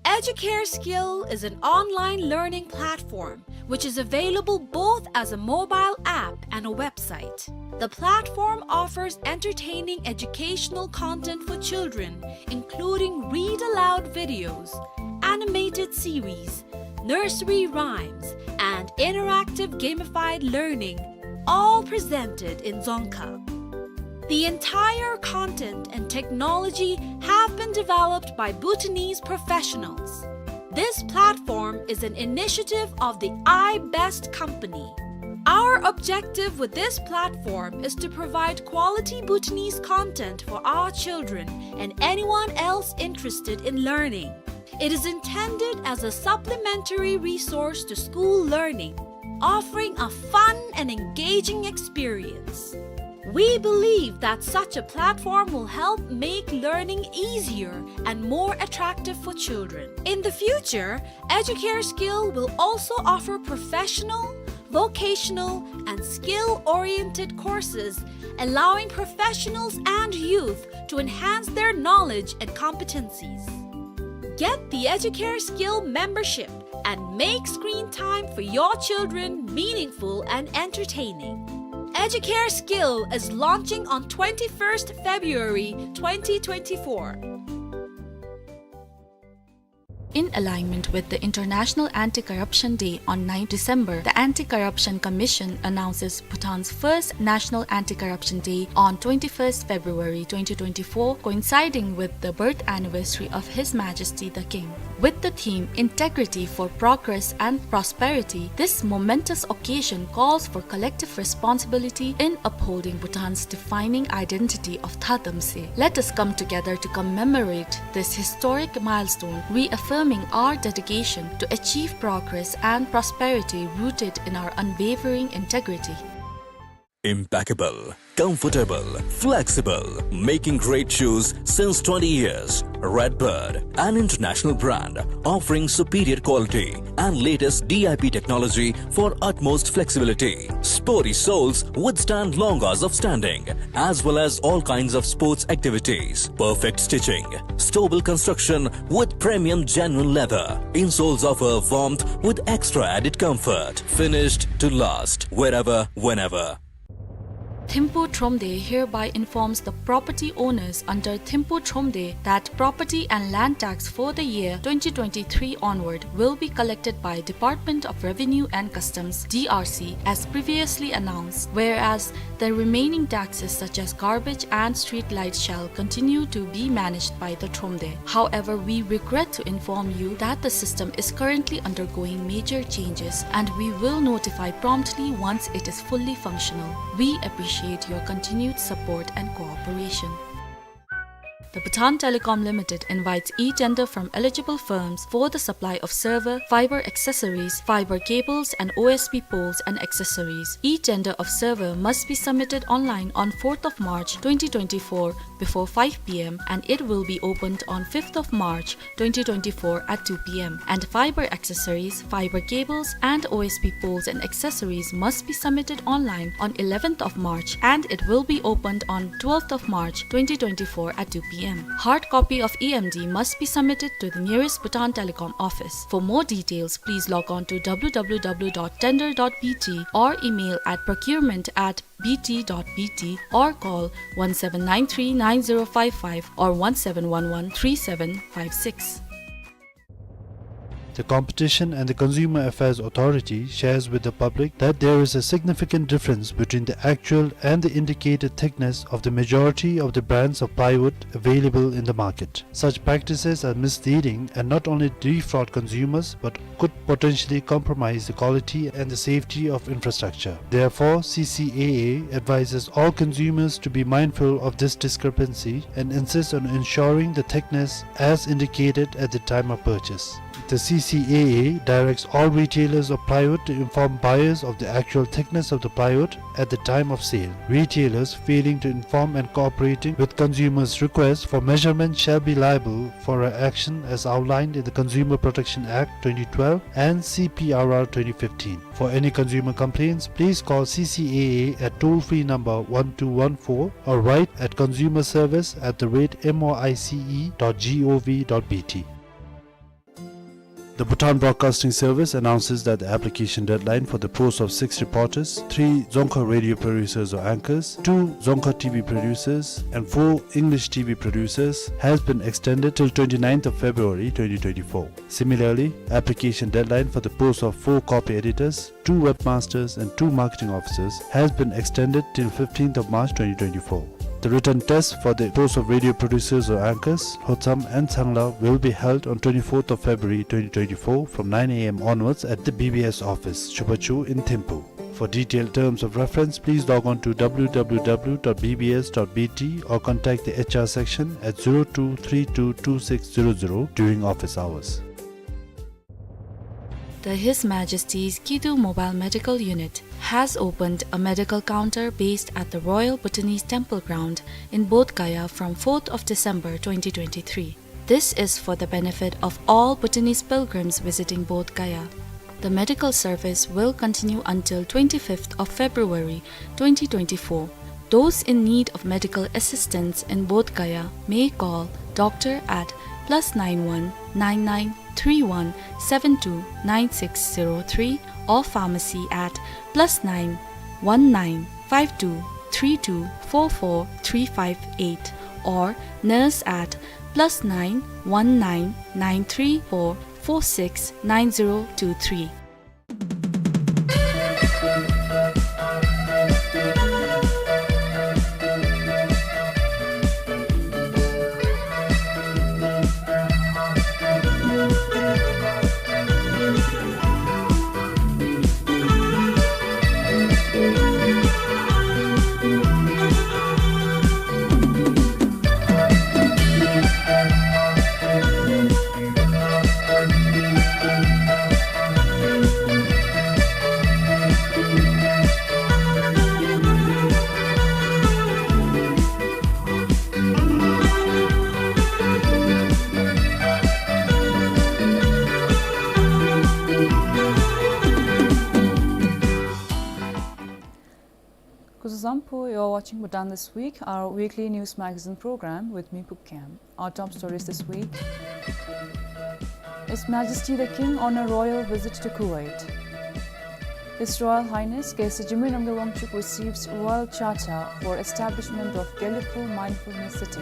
Educare Skill is an online learning platform which is available both as a mobile app and a website. The platform offers entertaining educational content for children, including read-aloud videos, animated series, nursery rhymes, and interactive gamified learning, all presented in Dzongkha. The entire content and technology have been developed by Bhutanese professionals. This platform is an initiative of the iBest company. Our objective with this platform is to provide quality Bhutanese content for our children and anyone else interested in learning. It is intended as a supplementary resource to school learning, offering a fun and engaging experience. We believe that such a platform will help make learning easier and more attractive for children. In the future, Educare Skill will also offer professional, vocational, and skill-oriented courses, allowing professionals and youth to enhance their knowledge and competencies. Get the Educare Skill membership and make screen time for your children meaningful and entertaining. Educare Skill is launching on twenty-first February twenty twenty-four. In alignment with the International Anti-Corruption Day on ninth December, the Anti-Corruption Commission announces Bhutan's first National Anti-Corruption Day on twenty-first February twenty twenty-four, coinciding with the birth anniversary of His Majesty the King. With the theme Integrity for Progress and Prosperity, this momentous occasion calls for collective responsibility in upholding Bhutan's defining identity of Thatamse. Let us come together to commemorate this historic milestone, reaffirming our dedication to achieve progress and prosperity rooted in our unwavering integrity. Impeccable, comfortable, flexible, making great shoes since twenty years. Redbird, an international brand offering superior quality and latest D I P technology for utmost flexibility. Sporty soles withstand long hours of standing, as well as all kinds of sports activities. Perfect stitching, stable construction with premium genuine leather. Insoles offer warmth with extra added comfort. Finished to last, wherever, whenever. Thimphu Thromde hereby informs the property owners under Thimphu Thromde that property and land tax for the year twenty twenty-three onward will be collected by Department of Revenue and Customs, D R C, as previously announced, whereas the remaining taxes such as garbage and street lights shall continue to be managed by the Thromde. However, we regret to inform you that the system is currently undergoing major changes and we will notify promptly once it is fully functional. We appreciate your continued support and cooperation. The Bhutan Telecom Limited invites e-tender from eligible firms for the supply of server, fiber accessories, fiber cables, and O S P poles and accessories. E-tender of server must be submitted online on fourth of March twenty twenty-four before five P M and it will be opened on fifth of March twenty twenty-four at two P M. And fiber accessories, fiber cables, and O S P poles and accessories must be submitted online on eleventh of March and it will be opened on twelfth of March twenty twenty-four at two P M. Hard copy of E M D must be submitted to the nearest Bhutan Telecom office. For more details, please log on to W W W dot tender dot B T or email at procurement at B T dot B T or call one seven nine three nine zero five five or one seven one one three seven five six. The Competition and the Consumer Affairs Authority shares with the public that there is a significant difference between the actual and the indicated thickness of the majority of the brands of plywood available in the market. Such practices are misleading and not only defraud consumers but could potentially compromise the quality and the safety of infrastructure. Therefore, C C A A advises all consumers to be mindful of this discrepancy and insists on ensuring the thickness as indicated at the time of purchase. The C C A A directs all retailers of plywood to inform buyers of the actual thickness of the plywood at the time of sale. Retailers failing to inform and cooperating with consumers' requests for measurement shall be liable for an action as outlined in the Consumer Protection Act twenty twelve and C P R R twenty fifteen. For any consumer complaints, please call C C A A at toll-free number one two one four or write at consumer service at the rate M O I C E dot G O V dot B T. The Bhutan Broadcasting Service announces that the application deadline for the post of six reporters, three Dzongkha radio producers or anchors, two Dzongkha T V producers, and four English T V producers has been extended till twenty-ninth of February twenty twenty-four. Similarly, application deadline for the post of four copy editors, two webmasters, and two marketing officers has been extended till fifteenth of March twenty twenty-four. The written test for the post of radio producers or anchors, Hotsam and Tsangla, will be held on twenty-fourth of February twenty twenty-four from nine A M onwards at the B B S office, Chubachu in Thimphu. For detailed terms of reference, please log on to W W W dot B B S dot B T or contact the H R section at zero two three two two six zero zero during office hours. The His Majesty's Kidu Mobile Medical Unit has opened a medical counter based at the Royal Bhutanese Temple Ground in Bodh Gaya from fourth of December twenty twenty-three. This is for the benefit of all Bhutanese pilgrims visiting Bodh Gaya. The medical service will continue until twenty-fifth of February twenty twenty-four. Those in need of medical assistance in Bodh Gaya may call doctor at plus nine one nine nine three one seven two nine six zero three or pharmacy at plus nine one nine five two three two four four three five eight or nurse at plus nine one nine nine three four four six nine zero two three. Kuzuzangpo, you are watching Bhutan This Week, our weekly news magazine program with me, Pukkem. Our top stories this week. His Majesty the King on a royal visit to Kuwait. His Royal Highness Gesar Jigme Namgyal Wangchuck receives Royal Charter for establishment of Gelephu Mindfulness City.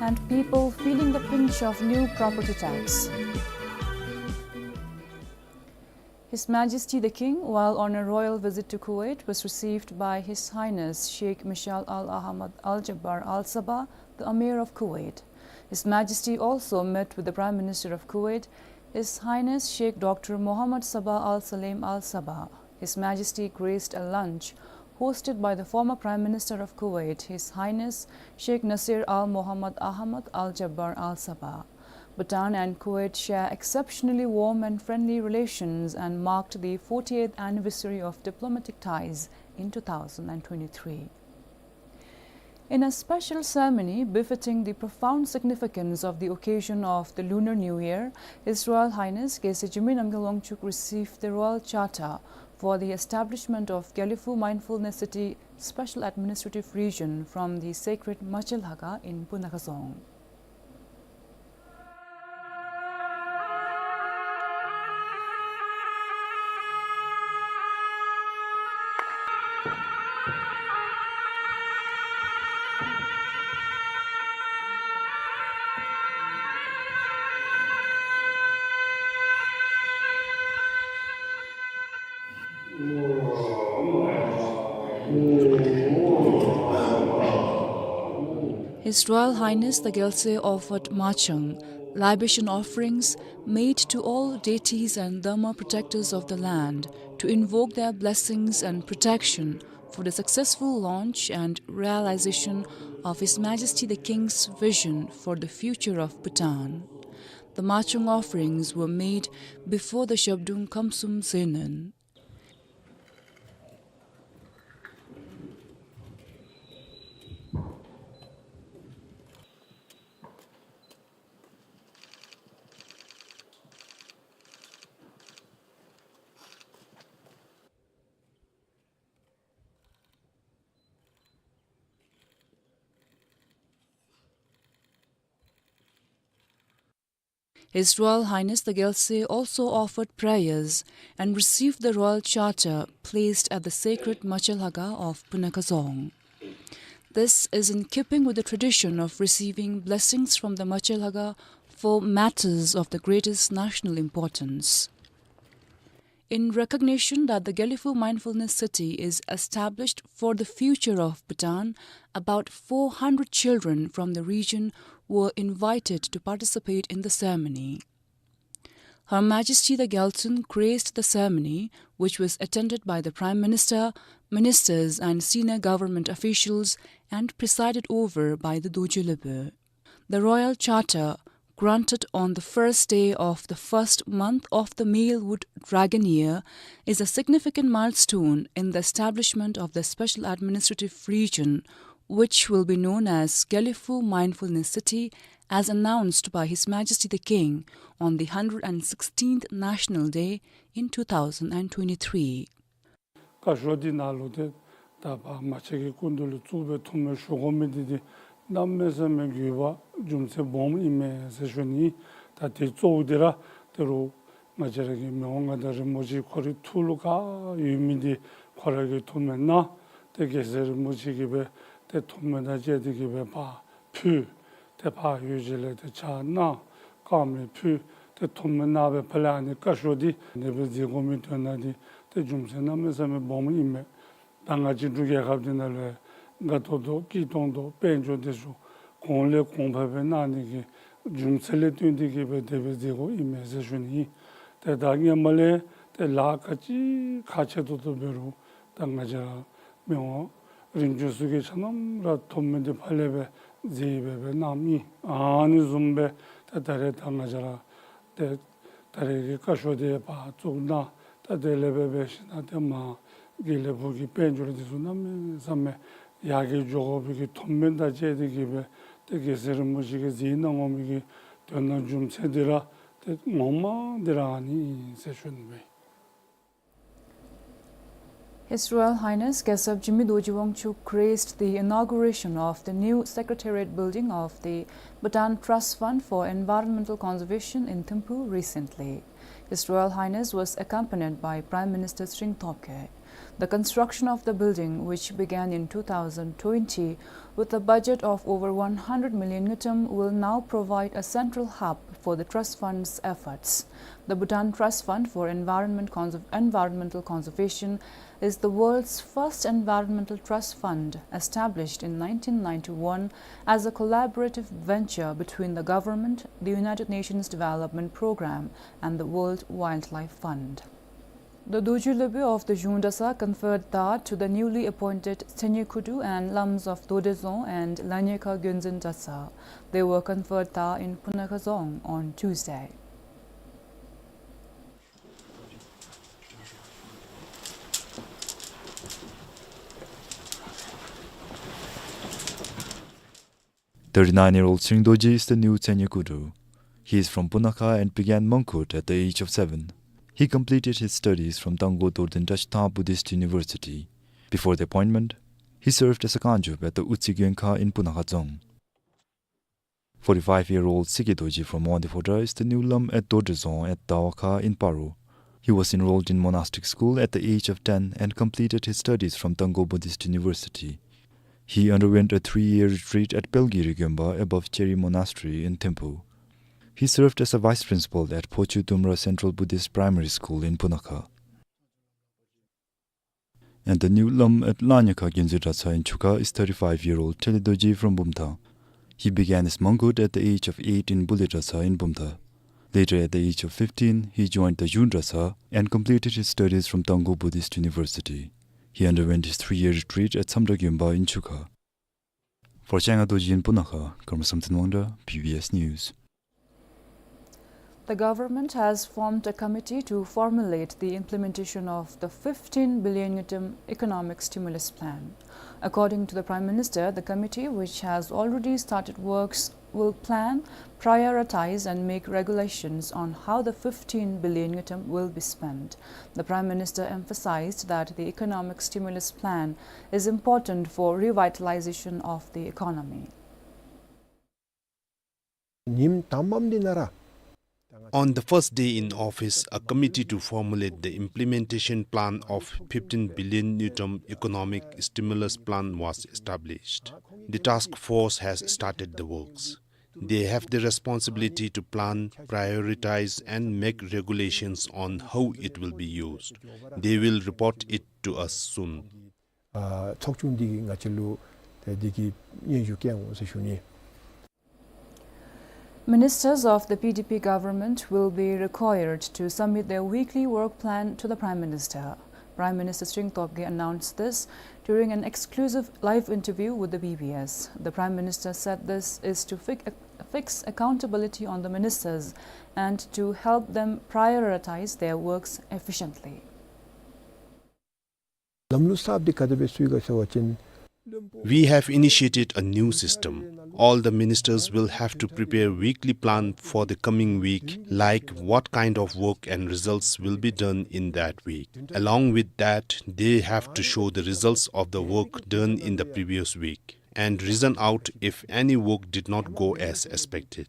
And people feeling the pinch of new property tax. His Majesty the King, while on a royal visit to Kuwait, was received by His Highness Sheikh Mishal Al Ahmad Al Jabbar Al Sabah, the Emir of Kuwait. His Majesty also met with the Prime Minister of Kuwait, His Highness Sheikh Doctor Mohammad Sabah Al Saleem Al Sabah. His Majesty graced a lunch hosted by the former Prime Minister of Kuwait, His Highness Sheikh Nasir Al Mohammad Ahmad Al Jabbar Al Sabah. Bhutan and Kuwait share exceptionally warm and friendly relations and marked the forty-eighth anniversary of diplomatic ties in two thousand and twenty-three. In a special ceremony befitting the profound significance of the occasion of the Lunar New Year, His Royal Highness Gesar Jigme Namgyal Wangchuck received the Royal Charter for the establishment of Gelephu Mindfulness City Special Administrative Region from the sacred Machel Haga in Punakha Dzong. His Royal Highness the Gyaltswe offered machang, libation offerings made to all deities and dharma protectors of the land, to invoke their blessings and protection for the successful launch and realization of His Majesty the King's vision for the future of Bhutan. The machang offerings were made before the Zhabdrung Khamsum Zenan. His Royal Highness the Gyaltswe also offered prayers and received the Royal Charter placed at the sacred Machel Haga of Punakha Dzong. This is in keeping with the tradition of receiving blessings from the Machel Haga for matters of the greatest national importance. In recognition that the Gelephu Mindfulness City is established for the future of Bhutan, about four hundred children from the region were invited to participate in the ceremony. Her Majesty the Gyaltsuen graced the ceremony, which was attended by the Prime Minister, ministers and senior government officials and presided over by the Dorje Lobö. The Royal Charter, granted on the first day of the first month of the malewood dragon year, is a significant milestone in the establishment of the Special Administrative Region, which will be known as Gelephu Mindfulness City, as announced by His Majesty the King on the hundred and sixteenth National Day in two thousand and twenty-three. བཀའ་ཤོག་འདི་ནང་ལུ་ཏེ་ད་ཕར་མ་ཆེན་གྱི་སྐུ་མདུན་ལུ་བཙུགས་སྦེ་ཐུགས་སྨོན་ཞུ་དགོ་མི་འདི་ཏེ་གནམ་མེད་ས་མེད་དགོས་པ་རྒྱུ་མཚན་སྦོམ་ཨིན་མས་ཟེར་ཞུ་ནི། ད་དེ་གཙོ་བོ་འདི་ར་ཏེ་རུང་ང་བཅས་ར་གི་མི་དབང་མངའ་བདག་རིན་པོ་ཆེ་ཁོ་རའི་ཐུགས་ལུ་ག་ཡོད་མི་འདི་ཁོ་ར་གིས་ཐུགས་སྨོན་གནང་། ཏེ་རྒྱལ་སྲས་རིན་པོ་ཆེ་གིས་སྦེ་ཏེ་ཐུགས་སྨོན་དང་བཅས་ཏེ་གིས་སྦེ་ཕར་ཕུལ། ཏེ་ཕར་ཡོད་ཅིག་ལས་ཏེ་ཕྱག་གནང་། དཀར་མེ་ཕུལ། ཏེ་ཐུགས་སྨོན་གནང་སྦེ་ཕར་ལས་ཨ་ནི་བཀའ་ཤོག་འདི་ནེ་སྦེ་མཛད་དགོ་མི་དོན་དག་འདི་ཏེ་རྒྱུ་མཚན་གནམ་མེད་ས་མེད་སྦོམ་ཨིན་མས། ད་ང་བཅས་འབྲུག་རྒྱལ་ཁབ་འདི་ནང་ལུ་དགའ་ཏོག་ཏོ་སྐྱིད་ཏོང་ཏོ་དཔལ་འབྱོར་འདི་ཚུ་གོང་ལས་གོང་འཕེལ་སྦེ་གནང་ནི་གི་རྒྱུ་མཚན་ལས་བརྟེན་ཏེ་གིས་སྦེ་དེ་སྦེ་མཛད་དགོཔ་ཨིན་མས་ཟེར་ཞུ་ནི་ཨིན། ཏེ་ད་སྔོན་མ་ལས་ཏེ་ལཱ་ག་ཅི་ཁག་ཆེ་ཏོག་ཏོ་འབད་རུང་ད་ང་བཅས་ར་མི་དབང་རིམ་བྱོན་ཚུ་གིས་ཆ་མཉམ་ར་ཐུགས་སྨོན་འདི་ཕར་ལས་སྦེ་མཛད་སྦེ་སྦེ་གནངམ་ཨིན། ཨ་ནི་བཟུམ་སྦེ་ད་ད་རེས་ད་ང་བཅས་ར་ཏེ་ད་རེས་ཀྱི་བཀའ་ཤོག་འདི་ཕར་བཙུགས་གནང་། ད་དེ་ལས་སྦེ་འབད་ཞིནམ་ད་ཏེ་མར་དགེ་ལེགས་ཕུག་གི་དཔལ་འབྱོར་འདི་ཚུ་གནམ་མེད་ས་མེད་ཡར་རྒྱས་འགྱོ་དགོ་པའི་གི་ཐུགས་སྨོན་དང་བཅས་ཏེ་གིས་སྦེ་ཏེ་རྒྱལ་སྲས་རིན་པོ་ཆེ་གིས་མཛད་གནང་དགོ་མི་གི་དོན་དག་རྒྱུ་མཚན་འདི་ར་ཏེ་ངོ་མ་འདི་ར་ཨ་ནི་ཨིན་ཟེར་ཞུ་ནི་ཨིན་པས། His Royal Highness Gesar Jigme Dorji Wangchuck graced the inauguration of the new Secretariat building of the Bhutan Trust Fund for Environmental Conservation in Thimphu recently. His Royal Highness was accompanied by Prime Minister Tshering Tobgay. The construction of the building, which began in two thousand twenty with a budget of over one hundred million ngultrum, will now provide a central hub for the trust fund's efforts. The Bhutan Trust Fund for Environment Conser-, Environmental Conservation is the world's first environmental trust fund, established in nineteen ninety-one as a collaborative venture between the government, the United Nations Development Programme, and the World Wildlife Fund. The Dorji Lhobe of the Zhung Dratshang conferred dha to the newly appointed Tsenye Khudu and Lams of Dodezong and Lanyekha Gyonzin Dratshang. They were conferred dha in Punakha Dzong on Tuesday. Thirty-nine-year-old Tshering Dorji is the new Tsenye Khudu. He is from Punakha and began Mangkhut at the age of seven. He completed his studies from Tangkhul Dorten Drashitha Buddhist University. Before the appointment, he served as a Kangdrup at the Utsi Gyonkha in Punakha Dzong. Forty-five-year-old Sikhe Dorji from Wangdue Phodrang is the new Lam at Dodezong at Dawakha in Paro. He was enrolled in monastic school at the age of ten and completed his studies from Tangkhul Buddhist University. He underwent a three-year retreat at Pelgiri Gyonpa above Cheri Monastery in Thimphu. He served as a vice principal at Phochu Tumra Central Buddhist Primary School in Punakha. And the new Lam at Lanyekha Gyonzin Dratshang in Chukha is thirty-five-year-old Thele Dorji from Bumthang. He began his Mangkhut at the age of eight in Bule Dratshang in Bumthang. Later, at the age of fifteen, he joined the Zhung Dratshang and completed his studies from Tangkhul Buddhist University. He underwent his three-year retreat at Samdra Gyonpa in Chukha. For Changa Dorji in Punakha, Karma Samten Wangdra, B B S News. The government has formed a committee to formulate the implementation of the fifteen billion ngultrum economic stimulus plan. According to the Prime Minister, the committee, which has already started works, will plan, prioritize and make regulations on how the fifteen billion ngultrum will be spent. The Prime Minister emphasized that the economic stimulus plan is important for revitalization of the economy. ཉིནམ་དང་པམ་འདི་ནང་ར། On the first day in office, a committee to formulate the implementation plan of fifteen billion ngultrum economic stimulus plan was established. The task force has started the works. They have the responsibility to plan, prioritize, and make regulations on how it will be used. They will report it to us soon. ཨ་ཚོགས་ཆུང་འདི་གིས་ང་བཅས་ལུ་ཏེ་འདི་གི་སྙན་ཞུ་བསྐྱལ་འོང་ཟེར་ཞུ་ནི། Ministers of the P D P government will be required to submit their weekly work plan to the Prime Minister. Prime Minister Tshering Tobgay announced this during an exclusive live interview with the B B S. The Prime Minister said this is to fix, fix accountability on the ministers and to help them prioritize their works efficiently. ལམ་ལུགས་གསརཔ་འདི་ག་དེ་སྦེ་བཟོ་ཡི་ག་ཟེར་བ་ཅིན། We have initiated a new system. All the ministers will have to prepare weekly plan for the coming week, like what kind of work and results will be done in that week. Along with that, they have to show the results of the work done in the previous week and reason out if any work did not go as expected.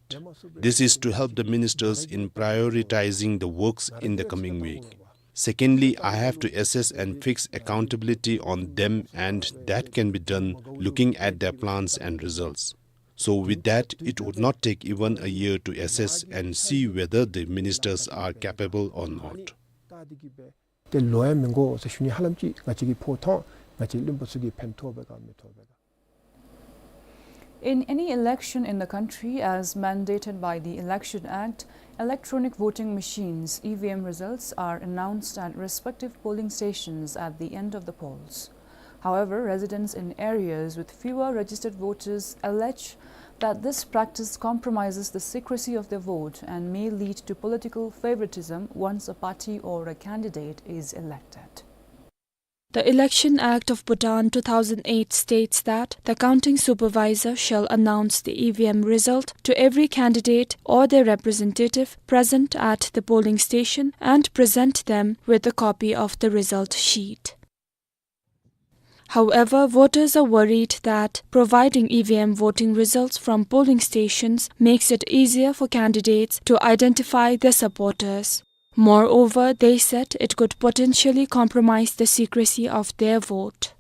This is to help the ministers in prioritizing the works in the coming week. Secondly, I have to assess and fix accountability on them, and that can be done looking at their plans and results. So with that, it would not take even a year to assess and see whether the ministers are capable or not. ཏེ་ལོ་ཡང་མི་འགོར་ཟེར་ཞུ་ནི། ཧ་ལམ་ཅིག་ང་བཅས་ཀྱིས་ཕོག་ཐོགས་ང་བཅས་བློན་པོ་ཚུ་གིས་ཕན་ཐོགས་པས་ག་མི་ཐོགས་པས་ག། In any election in the country, as mandated by the Election Act, electronic voting machines, E V M, results are announced at respective polling stations at the end of the polls. However, residents in areas with fewer registered voters allege that this practice compromises the secrecy of their vote and may lead to political favoritism once a party or a candidate is elected. The Election Act of Bhutan two thousand eight states that the counting supervisor shall announce the E V M result to every candidate or their representative present at the polling station and present them with a copy of the result sheet. However, voters are worried that providing E V M voting results from polling stations makes it easier for candidates to identify their supporters. Moreover, they said it could potentially compromise the secrecy of their vote.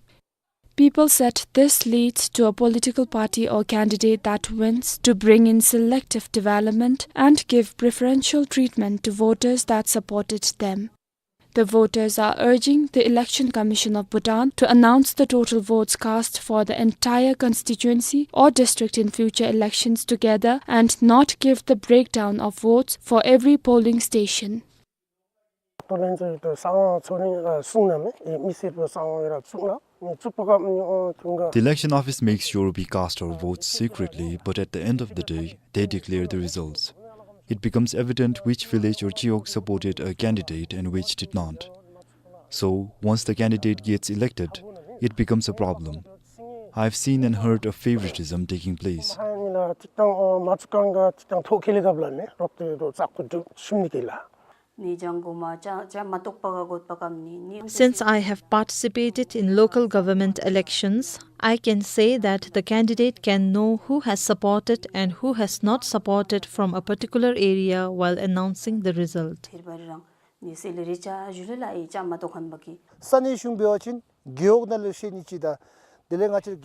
People said this leads to a political party or candidate that wins to bring in selective development and give preferential treatment to voters that supported them. The voters are urging the Election Commission of Bhutan to announce the total votes cast for the entire constituency or district in future elections together and not give the breakdown of votes for every polling station. The election office makes sure we cast our votes secretly, but at the end of the day, they declare the results. It becomes evident which village or chiwog supported a candidate and which did not. So, once the candidate gets elected, it becomes a problem. I've seen and heard of favoritism taking place. Since I have participated in local government elections, I can say that the candidate can know who has supported and who has not supported from a particular area while announcing the result.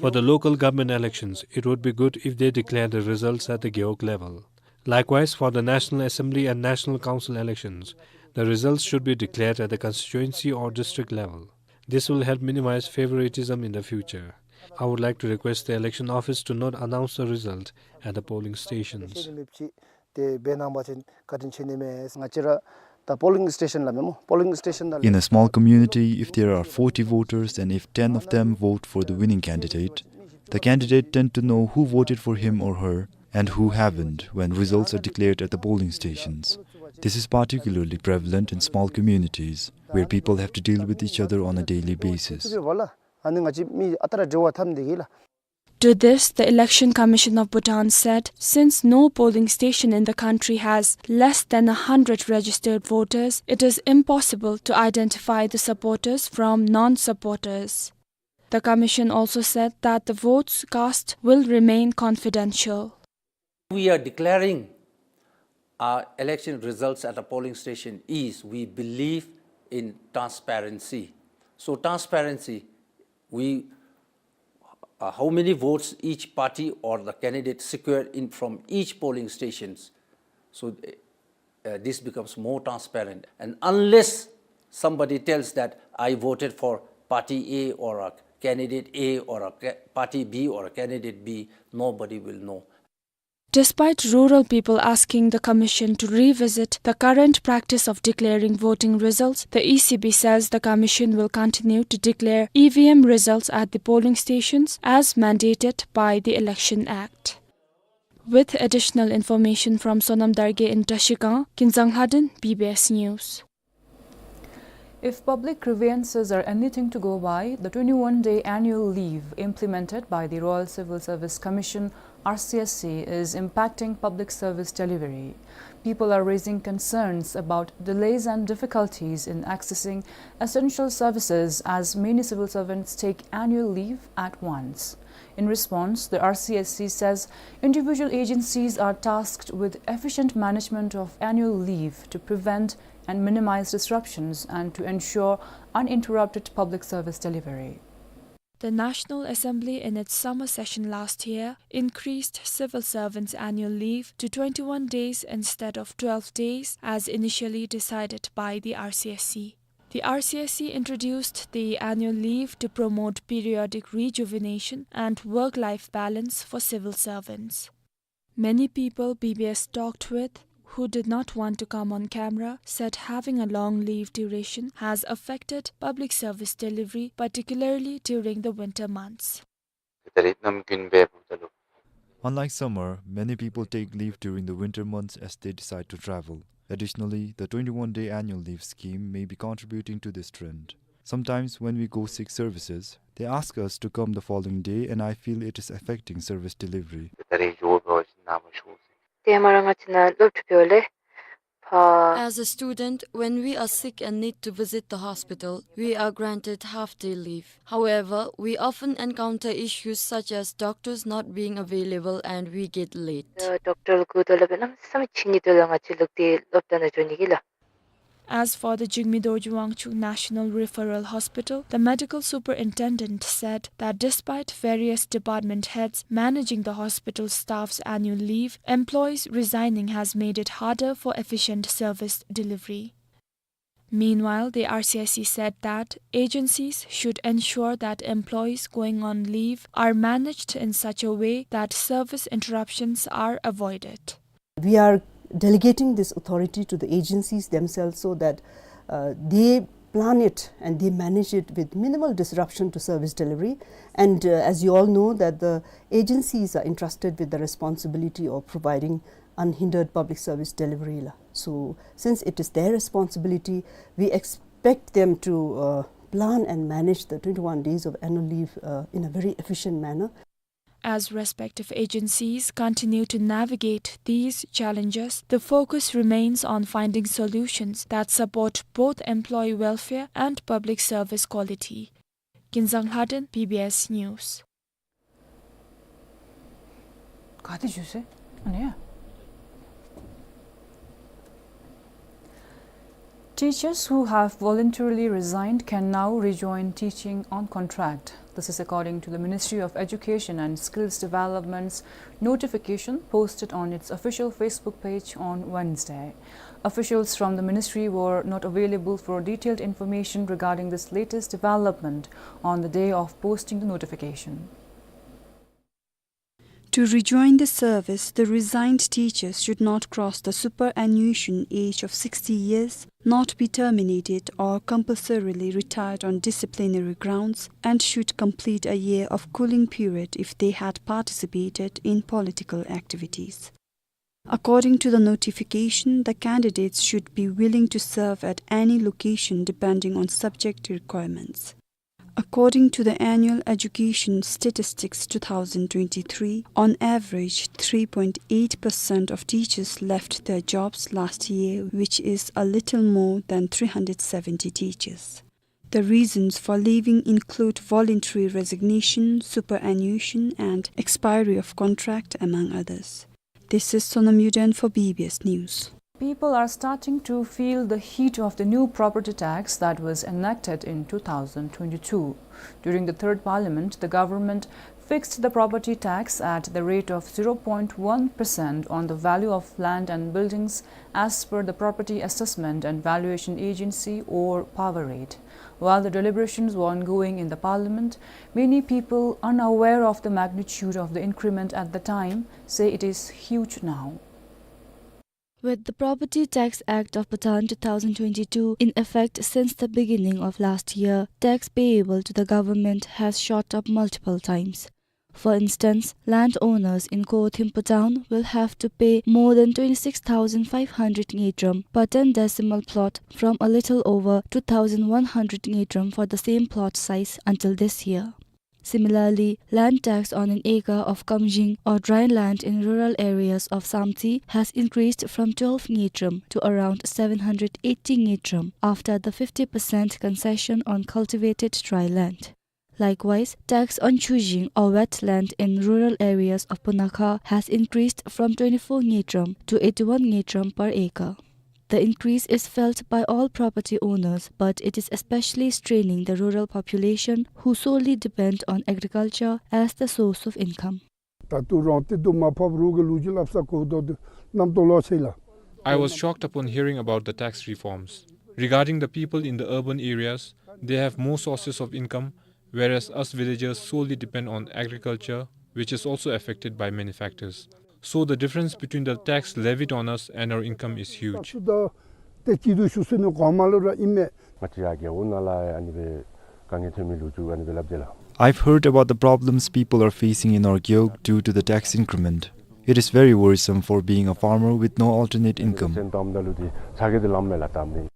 For the local government elections, it would be good if they declare the results at the gewog level. Likewise, for the National Assembly and National Council elections, the results should be declared at the constituency or district level. This will help minimize favoritism in the future. I would like to request the election office to not announce the result at the polling stations. In a small community, if there are forty voters and if ten of them vote for the winning candidate, the candidate tend to know who voted for him or her and who haven't when results are declared at the polling stations. This is particularly prevalent in small communities, where people have to deal with each other on a daily basis. To this, the Election Commission of Bhutan said, since no polling station in the country has less than a hundred registered voters, it is impossible to identify the supporters from non-supporters. The commission also said that the votes cast will remain confidential. We are declaring our election results at a polling station is we believe in transparency. So transparency, we, uh, how many votes each party or the candidate secured in from each polling stations. So, uh, this becomes more transparent. And unless somebody tells that I voted for party A or a candidate A or a ca-, party B or a candidate B, nobody will know. Despite rural people asking the commission to revisit the current practice of declaring voting results, the E C B says the commission will continue to declare E V M results at the polling stations as mandated by the Election Act. With additional information from Sonam Dargay in Trashigang, Kinzang Lhaden, B B S News. If public grievances are anything to go by, the twenty-one day annual leave implemented by the Royal Civil Service Commission, R C S C, is impacting public service delivery. People are raising concerns about delays and difficulties in accessing essential services as many civil servants take annual leave at once. In response, the R C S C says individual agencies are tasked with efficient management of annual leave to prevent and minimize disruptions and to ensure uninterrupted public service delivery. The National Assembly, in its summer session last year, increased civil servants' annual leave to twenty-one days instead of twelve days, as initially decided by the R C S C. The R C S C introduced the annual leave to promote periodic rejuvenation and work-life balance for civil servants. Many people B B S talked with who did not want to come on camera said having a long leave duration has affected public service delivery, particularly during the winter months. Unlike summer, many people take leave during the winter months as they decide to travel. Additionally, the twenty-one day annual leave scheme may be contributing to this trend. Sometimes when we go seek services, they ask us to come the following day, and I feel it is affecting service delivery. As a student, when we are sick and need to visit the hospital, we are granted half-day leave. However, we often encounter issues such as doctors not being available and we get late. Doctor ལུ་སྒུག་དོ་ལ་སྦེ་གནམ་མེད་ས་མེད་འཕྱིན་ནི་འདུག་ལགས། ང་བཅས་ལུ་ཏེ་སློབ་གྲྭ་ནང་འགྱོ་ནི་གི་ལགས། As for the Jigme Dorji Wangchuck National Referral Hospital, the medical superintendent said that despite various department heads managing the hospital staff's annual leave, employees resigning has made it harder for efficient service delivery. Meanwhile, the R C I C said that agencies should ensure that employees going on leave are managed in such a way that service interruptions are avoided. We are delegating this authority to the agencies themselves so that, uh, they plan it and they manage it with minimal disruption to service delivery. And, uh, as you all know, that the agencies are entrusted with the responsibility of providing unhindered public service delivery la. So, since it is their responsibility, we expect them to, uh, plan and manage the twenty-one days of annual leave, uh, in a very efficient manner. As respective agencies continue to navigate these challenges, the focus remains on finding solutions that support both employee welfare and public service quality. Kinzang Lhaden, B B S News. ག་དེ་ཞུ་ཟེར། ཨ་ནི་ཡ། Teachers who have voluntarily resigned can now rejoin teaching on contract. This is according to the Ministry of Education and Skills Development's notification posted on its official Facebook page on Wednesday. Officials from the ministry were not available for detailed information regarding this latest development on the day of posting the notification. To rejoin the service, the resigned teachers should not cross the superannuation age of sixty years, not be terminated or compulsorily retired on disciplinary grounds, and should complete a year of cooling period if they had participated in political activities. According to the notification, the candidates should be willing to serve at any location depending on subject requirements. According to the Annual Education Statistics two thousand twenty-three, on average, three point eight percent of teachers left their jobs last year, which is a little more than three hundred seventy teachers. The reasons for leaving include voluntary resignation, superannuation, and expiry of contract, among others. This is Sonam Yuden for B B S News. People are starting to feel the heat of the new property tax that was enacted in two thousand twenty-two. During the third parliament, the government fixed the property tax at the rate of zero point one percent on the value of land and buildings as per the Property Assessment and Valuation Agency, or PAVA rate. While the deliberations were ongoing in the parliament, many people unaware of the magnitude of the increment at the time say it is huge now. With the Property Tax Act of Bhutan two thousand twenty-two in effect since the beginning of last year, tax payable to the government has shot up multiple times. For instance, landowners in Kothimpur town will have to pay more than twenty-six thousand five hundred ngultrum per ten decimal plot from a little over two thousand one hundred ngultrum for the same plot size until this year. Similarly, land tax on an acre of kamjing or dry land in rural areas of Samtse has increased from twelve ngultrum to around seven hundred eighty ngultrum after the fifty percent concession on cultivated dry land. Likewise, tax on chujing or wet land in rural areas of Punakha has increased from twenty-four ngultrum to eighty-one ngultrum per acre. The increase is felt by all property owners, but it is especially straining the rural population who solely depend on agriculture as the source of income. ད་ལྟོ་རང་བདེ་སྡུག་མ་ཕབ་རོགས་ཀྱི་ལོ་རྒྱུས་སླབ་ས་གོ་དོ་དུ་རྣམ་རྟོག་ལོག་ཆེ་ལ། I was shocked upon hearing about the tax reforms. Regarding the people in the urban areas, they have more sources of income, whereas us villagers solely depend on agriculture, which is also affected by many factors. So the difference between the tax levied on us and our income is huge. ད་ལྟོ་ད་ཏེ་སྐྱིད་སྡུག་ཞུ་ས་ནི་གོང་མ་ལུ་ར་ཨིན་མས། ང་བཅས་རྒེད་འོག་ནང་ལས་ཨ་ནི་སྦེ་དཀའ་ངལ་ཐོན་མི་ལོ་རྒྱུས་ཨ་ནི་སྦེ་སླབ་དེས་ལགས། I've heard about the problems people are facing in our gewog due to the tax increment. It is very worrisome for being a farmer with no alternate income. སེམས་གཏམ་ད་ལུ་དེ་ཚ་གྱང་དེ་ལངམ་མས་ལགས་གཏམ་དེ།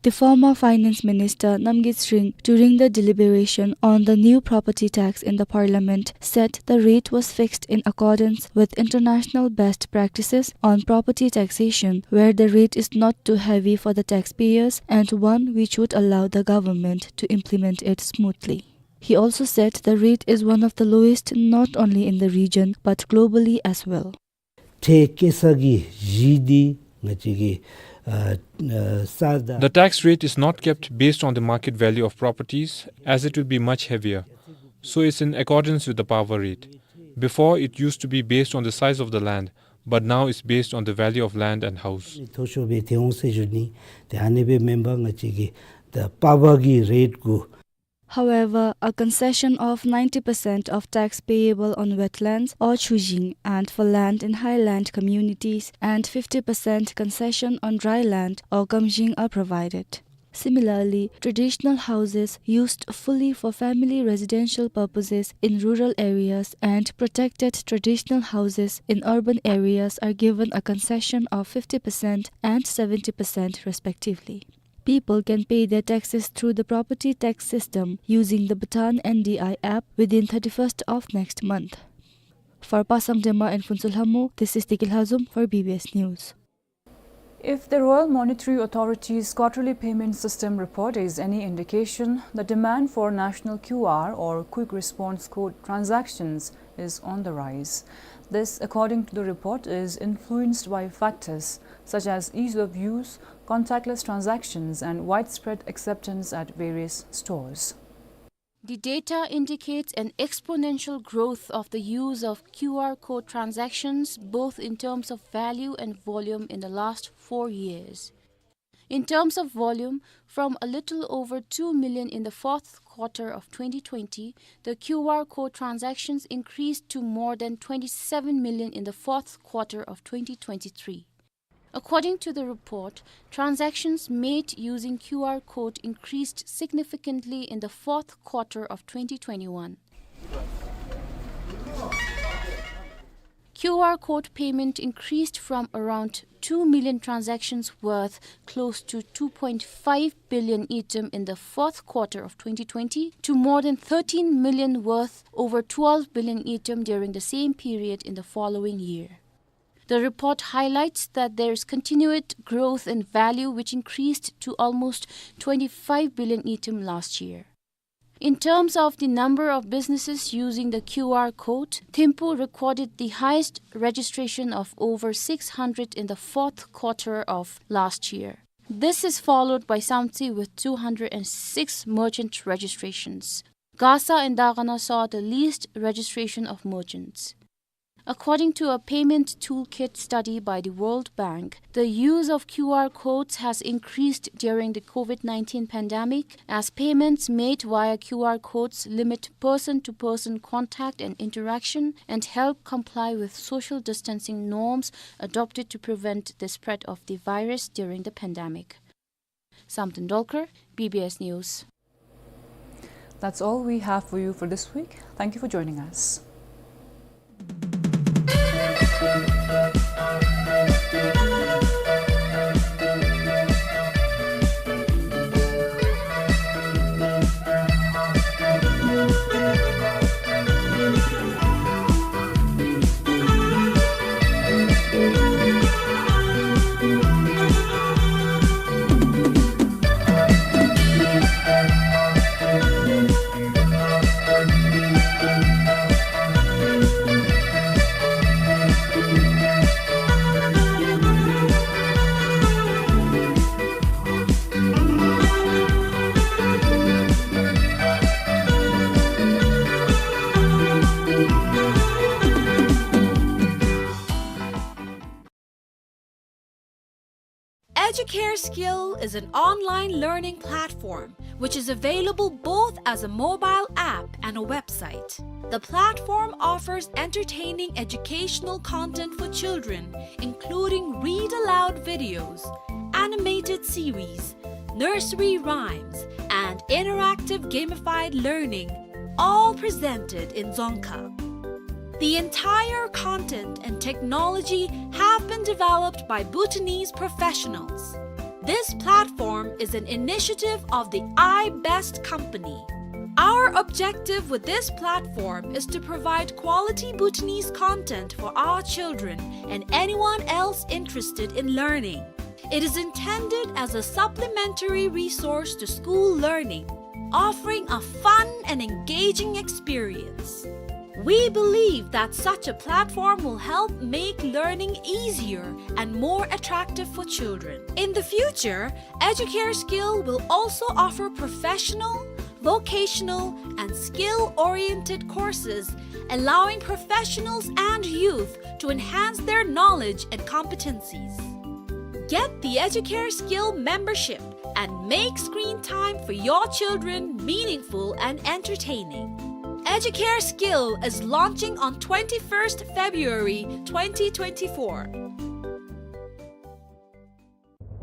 The former Finance Minister Namgyel Sring, during the deliberation on the new property tax in the parliament, said the rate was fixed in accordance with international best practices on property taxation, where the rate is not too heavy for the taxpayers and one which would allow the government to implement it smoothly. He also said the rate is one of the lowest not only in the region but globally as well. ཁྲལ་བཀལ་ས་གི་གཞི་འདི་ང་བཅས་ཀྱི་ Uh, uh, ས་དང་། The tax rate is not kept based on the market value of properties, as it will be much heavier. So it's in accordance with the power rate. Before, it used to be based on the size of the land, but now it's based on the value of land and house. མཐོ་ཤོས་སྦེ་ཐལ་འོང་ཟེར་ཞུ་ནི། ཏེ་ཨ་ནི་སྦེ་མེན་པར་ང་བཅས་ཀྱི་ད་པ་བར་གྱི་རེཊ་གུ། However, a concession of ninety percent of tax payable on wetlands or chuxing and for land in highland communities and fifty percent concession on dry land or gamxing are provided. Similarly, traditional houses used fully for family residential purposes in rural areas and protected traditional houses in urban areas are given a concession of fifty percent and seventy percent respectively. People can pay their taxes through the property tax system using the Bhutan N D I app within thirty-first of next month. For Pasang Dema and Phuntsholhamo, this is Deki Lhazom for B B S News. If the Royal Monetary Authority's quarterly payment system report is any indication, the demand for national Q R or quick response code transactions is on the rise. This, according to the report, is influenced by factors such as ease of use, contactless transactions, and widespread acceptance at various stores. The data indicates an exponential growth of the use of Q R code transactions, both in terms of value and volume, in the last four years. In terms of volume, from a little over two million in the fourth quarter of twenty twenty, the Q R code transactions increased to more than twenty-seven million in the fourth quarter of twenty twenty-three. According to the report, transactions made using Q R code increased significantly in the fourth quarter of twenty twenty-one. Q R code payment increased from around two million transactions worth close to two point five billion ngultrum in the fourth quarter of twenty twenty to more than thirteen million worth over twelve billion ngultrum during the same period in the following year. The report highlights that there is continued growth in value, which increased to almost twenty-five billion ngultrum last year. In terms of the number of businesses using the Q R code, Thimphu recorded the highest registration of over six hundred in the fourth quarter of last year. This is followed by Samtse with two hundred and six merchant registrations. Gasa and Dagana saw the least registration of merchants. According to a payment toolkit study by the World Bank, the use of Q R codes has increased during the COVID nineteen pandemic, as payments made via Q R codes limit person-to-person contact and interaction and help comply with social distancing norms adopted to prevent the spread of the virus during the pandemic. Samten Dolkar, B B S News. That's all we have for you for this week. Thank you for joining us. Educare Skill is an online learning platform which is available both as a mobile app and a website. The platform offers entertaining educational content for children, including read aloud videos, animated series, nursery rhymes, and interactive gamified learning, all presented in Dzongkha. The entire content and technology have been developed by Bhutanese professionals. This platform is an initiative of the iBest company. Our objective with this platform is to provide quality Bhutanese content for our children and anyone else interested in learning. It is intended as a supplementary resource to school learning, offering a fun and engaging experience. We believe that such a platform will help make learning easier and more attractive for children. In the future, Educare Skill will also offer professional, vocational, and skill-oriented courses, allowing professionals and youth to enhance their knowledge and competencies. Get the Educare Skill membership and make screen time for your children meaningful and entertaining. Educare Skill is launching on twenty-first February twenty twenty-four.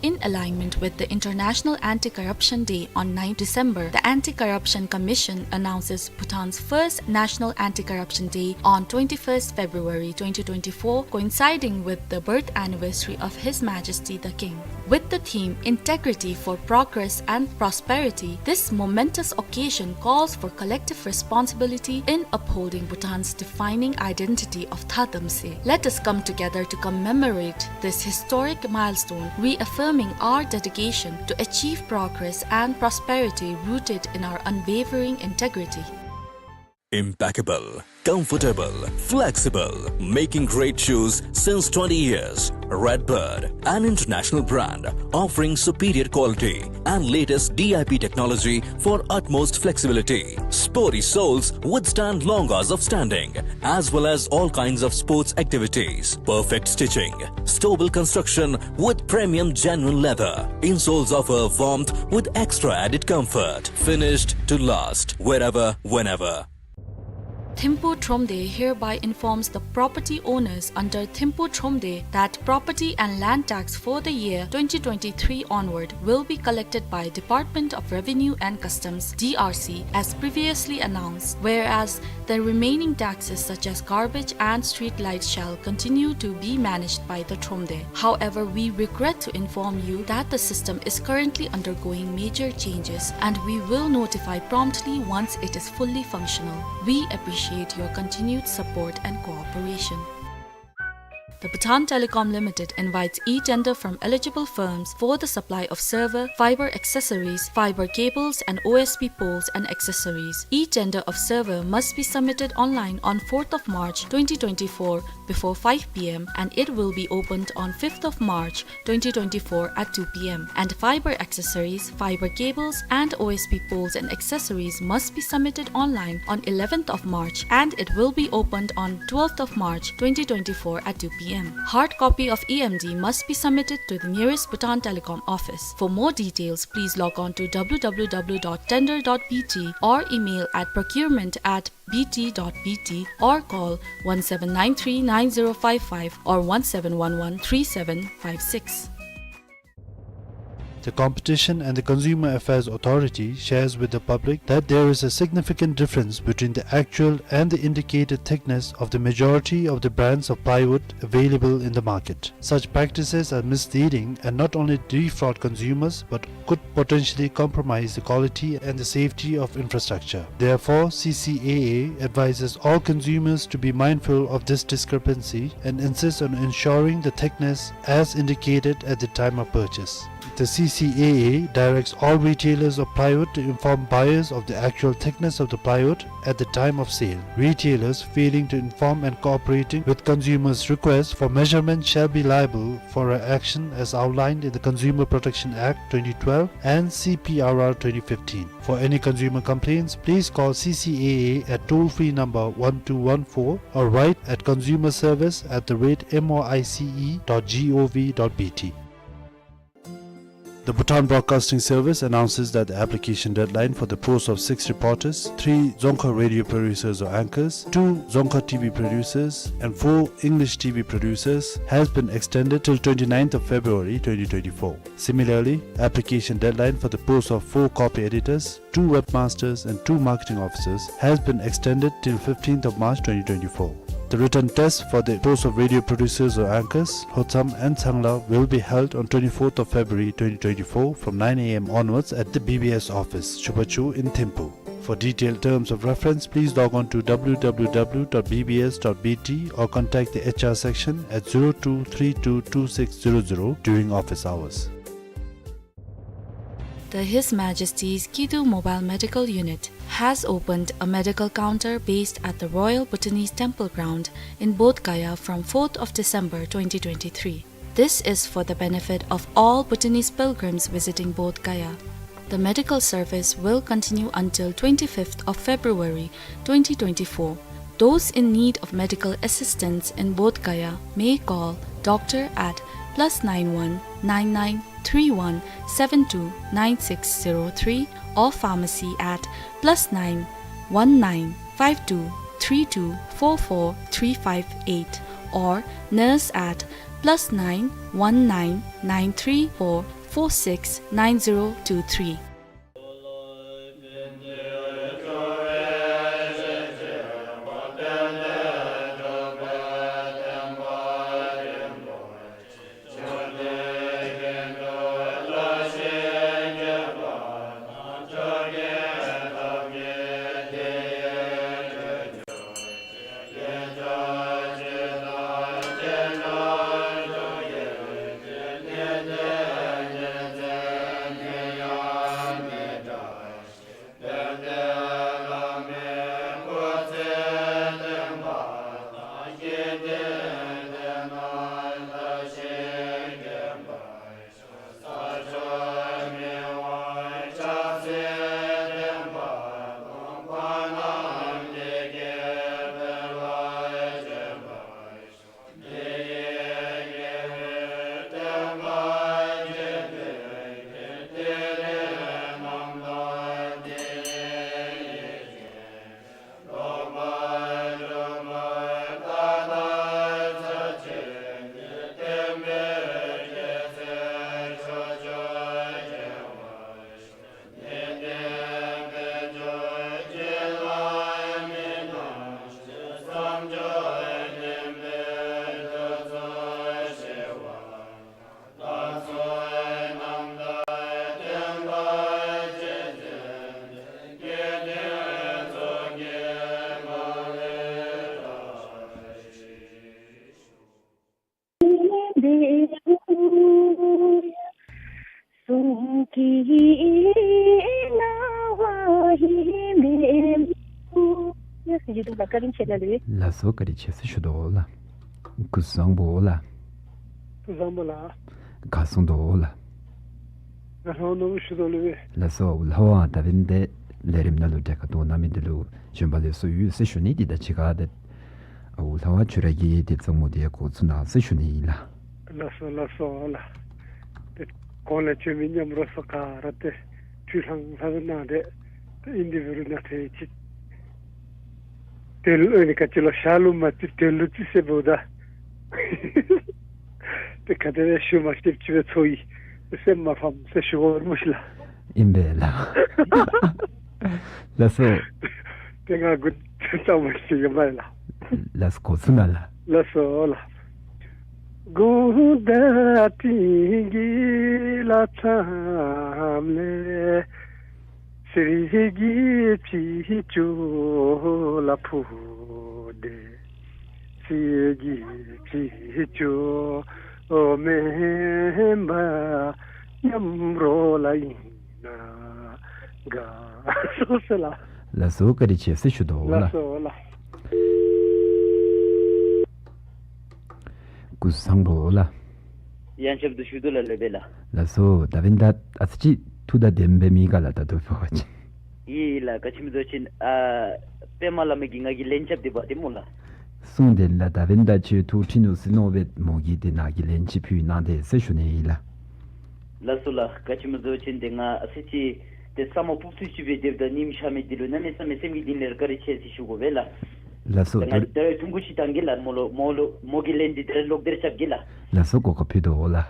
In alignment with the International Anti-Corruption Day on ninth December, the Anti-Corruption Commission announces Bhutan's first National Anti-Corruption Day on twenty-first February twenty twenty-four, coinciding with the birth anniversary of His Majesty the King. With the theme Integrity for Progress and Prosperity, this momentous occasion calls for collective responsibility in upholding Bhutan's defining identity of Thadamse. Let us come together to commemorate this historic milestone, reaffirming our dedication to achieve progress and prosperity rooted in our unwavering integrity. Impeccable, comfortable, flexible, making great shoes since twenty years. Redbird, an international brand offering superior quality and latest D I P technology for utmost flexibility. Sporty soles withstand long hours of standing, as well as all kinds of sports activities. Perfect stitching, stable construction with premium genuine leather. Insoles offer warmth with extra added comfort. Finished to last, wherever, whenever. Thimphu Thromde hereby informs the property owners under Thimphu Thromde that property and land tax for the year twenty twenty-three onward will be collected by Department of Revenue and Customs, D R C, as previously announced, whereas the remaining taxes such as garbage and street lights shall continue to be managed by the Thromde. However, we regret to inform you that the system is currently undergoing major changes and we will notify promptly once it is fully functional. We appreciate your continued support and cooperation. The Bhutan Telecom Limited invites e-tender from eligible firms for the supply of server, fiber accessories, fiber cables, and O S P poles and accessories. E-tender of server must be submitted online on fourth of March twenty twenty-four before five P M, and it will be opened on fifth of March twenty twenty-four at two P M, and fiber accessories, fiber cables, and O S P poles and accessories must be submitted online on eleventh of March, and it will be opened on twelfth of March twenty twenty-four at two P M. Hard copy of E M D must be submitted to the nearest Bhutan Telecom office. For more details, please log on to W W W dot tender dot B T or email at procurement at B T dot B T or call one seven nine three nine zero five five or one seven one one three seven five six. The Competition and the Consumer Affairs Authority shares with the public that there is a significant difference between the actual and the indicated thickness of the majority of the brands of plywood available in the market. Such practices are misleading and not only defraud consumers but could potentially compromise the quality and the safety of infrastructure. Therefore, C C A A advises all consumers to be mindful of this discrepancy and insists on ensuring the thickness as indicated at the time of purchase. The C C A A directs all retailers of plywood to inform buyers of the actual thickness of the plywood at the time of sale. Retailers failing to inform and cooperating with consumers' requests for measurement shall be liable for an action as outlined in the Consumer Protection Act twenty twelve and C P R R twenty fifteen. For any consumer complaints, please call C C A A at toll-free number one two one four or write at consumer service at the rate M O I C E dot G O V dot B T. The Bhutan Broadcasting Service announces that the application deadline for the post of six reporters, three Dzongkha radio producers or anchors, two Dzongkha T V producers, and four English T V producers has been extended till twenty-ninth of February twenty twenty-four. Similarly, application deadline for the post of four copy editors, two webmasters, and two marketing officers has been extended till fifteenth of March twenty twenty-four. The written test for the post of radio producers or anchors, Lhotsam and Changla, will be held on twenty-fourth of February twenty twenty-four from nine A M onwards at the B B S office, Shubachu in Thimphu. For detailed terms of reference, please log on to W W W dot B B S dot B T or contact the H R section at zero two three two two six zero zero during office hours. The His Majesty's Kidu Mobile Medical Unit has opened a medical counter based at the Royal Bhutanese Temple Ground in Bodh Gaya from fourth of December twenty twenty-three. This is for the benefit of all Bhutanese pilgrims visiting Bodh Gaya. The medical service will continue until twenty-fifth of February twenty twenty-four. Those in need of medical assistance in Bodh Gaya may call doctor at plus nine one nine nine three one seven two nine six zero three or pharmacy at plus nine one nine five two three two four four three five eight or nurse at plus nine one nine nine three four four six nine zero two three. ལགས་སོ། བཀའ་དྲིན་ཆེ་ཟེར་ཞུ་དོ་ལགས། སྐུ་གཟུགས་བཟང་པོ་ལགས། སྐུ་གཟུགས་བཟང་པོ་ལགས། ག་སོང་དོ་ལགས། ང་ལྷ་བ་ནོར་བུ་ཞུ་དོ་ལགས་པས། ལགས་སོ། ལྷ་བ་ད་བན་དེ་ལས་རིམ་ནང་ལུ་གྲལ་ཁར་འདུག་ནི་མི་འདི་ལུ་བྱོན་པ་ལེགས་སོ་ཡོད་ཟེར་ཞུ་ནི། དེ་དང་གཅིག་ཁར་དེ་ཨའུ་ལྷ་བ་ཁྱོད་ར་གིས་དེ་གཟིགས་མོ་དེ་འགོ་བཙུགས་གནང་ཟེར་ཞུ་ནི་ཨིན་ལགས། ལགས་སོ་ལགས་སོ་ལགས། དེ་གོང་ལས་བྱོན་མི་མཉམ་རོགས་ཚུ་ག་ར་དེ་ཁྲུས་ལྷང་ལྷང་གནང་སྟེ་དེ་ཨིན་དེ་འབད་རུང་ནཱ་ཏེ་ཅིག་དེ་ལུ་ཨ་ནི་ག་ཅི་ལོ་ཞག་ལུ་མ་ཅིག་དེ་ལུ་ཅིག་ཟེར་འབདཝ་ད་དེ་ག་དེ་སྦེ་ཞུ་མ་ཤེས་ཅིག་སྦེ་ཚོར་ཡི། སེམས་མ་ཕམ་ཟེར་ཞུ་དགོ་པས་སྨོ་ཤིག་ལགས། ཨིན་པས་ལགས། ལགས་སོ། དེ་ང་མགུ་ཙམ་ཅིག་ཡོད་མས་ལགས། ལགས་སོ། འགོ་བཙུགས་གནང་ལགས། ལགས་སོ་ལགས། དགུང་ཟླ་སྤྲིན་གྱི་ལྷ་མཚམས་ལས། གསེར་གྱི་བྱི་ཅུང་ལ་འཕུར་ཏེ། གསེར་གྱི་བྱི་ཅུང་མེན་པར་མཉམ་རོགས་ལ་ཨིན་ན་དགའ་སོ་ཟེར་ལགས། ལགས་སོ། བཀའ་དྲིན་ཆེ་ཟེར་ཞུ་དོ་ལགས། ལགས་སོ་ལགས། སྐུ་གཟུགས་བཟང་པོ་ལགས། ཡང་ཞབས་ཏོག་ཞུ་དོ་ལགས་ལེགས་པས་ལགས། ལགས་སོ། ད་བན་ད་ཨ་ཙི་ཅིག་ཐུགས་དང་ལྡནམ་སྦེ་མེད་ག་ལགས། ད་ལྟོ་འབད་བ་ཅིན། ཡེ་ལགས། ག་ཅི་སྨོ་ཟེར་བ་ཅིན་ཨ་པདྨ་བླ་མ་གིས་ང་གི་ལན་རྐྱབ་སྟེ་འབག་སྟེ་སྨོ་ལགས། གསུངས་ཏེ་ལགས། ད་བན་ད་ཁྱོད་ཐུགས་ཁྲིད་ནུག་ཟེར་མནོ་སྦེ་མོ་གིས་དེ་ནཱ་གི་ལན་ཅིག་ཕུལ་གནང་སྟེ་ཟེར་ཞུ་ནི་ཨིན་ལགས། ལགས་སོ་ལགས། ག་ཅི་སྨོ་ཟེར་བ་ཅིན་དེ་ང་ཨ་ཙི་ཅིག་དེ་བསམ་པ་སྤུབ་ཚུགས་ཅིག་སྦེ་སྡོདཔ་ད་ཉིནམ་ཤར་མི་འདི་ལུ་གནམ་མེད་ས་མེད་སེམས་ཀྱི་གཏིང་ལས་བཀའ་དྲིན་ཆེ་ཟེར་ཞུ་དགོ་པས་ལགས། ལགས་སོ། ད་ང་ད་ད་རེས་ཐུང་ཀུ་ཅིག་བཏང་གེ་ལགས། མོ་ལུ་མོ་ལུ་མོ་གི་ལན་འདི་ད་རེས་ལོག་སྟེ་ར་རྐྱབ་གེ་ལགས། ལགས་སོ། གོ་སྐབས་ཕུལ་དོ་ལགས།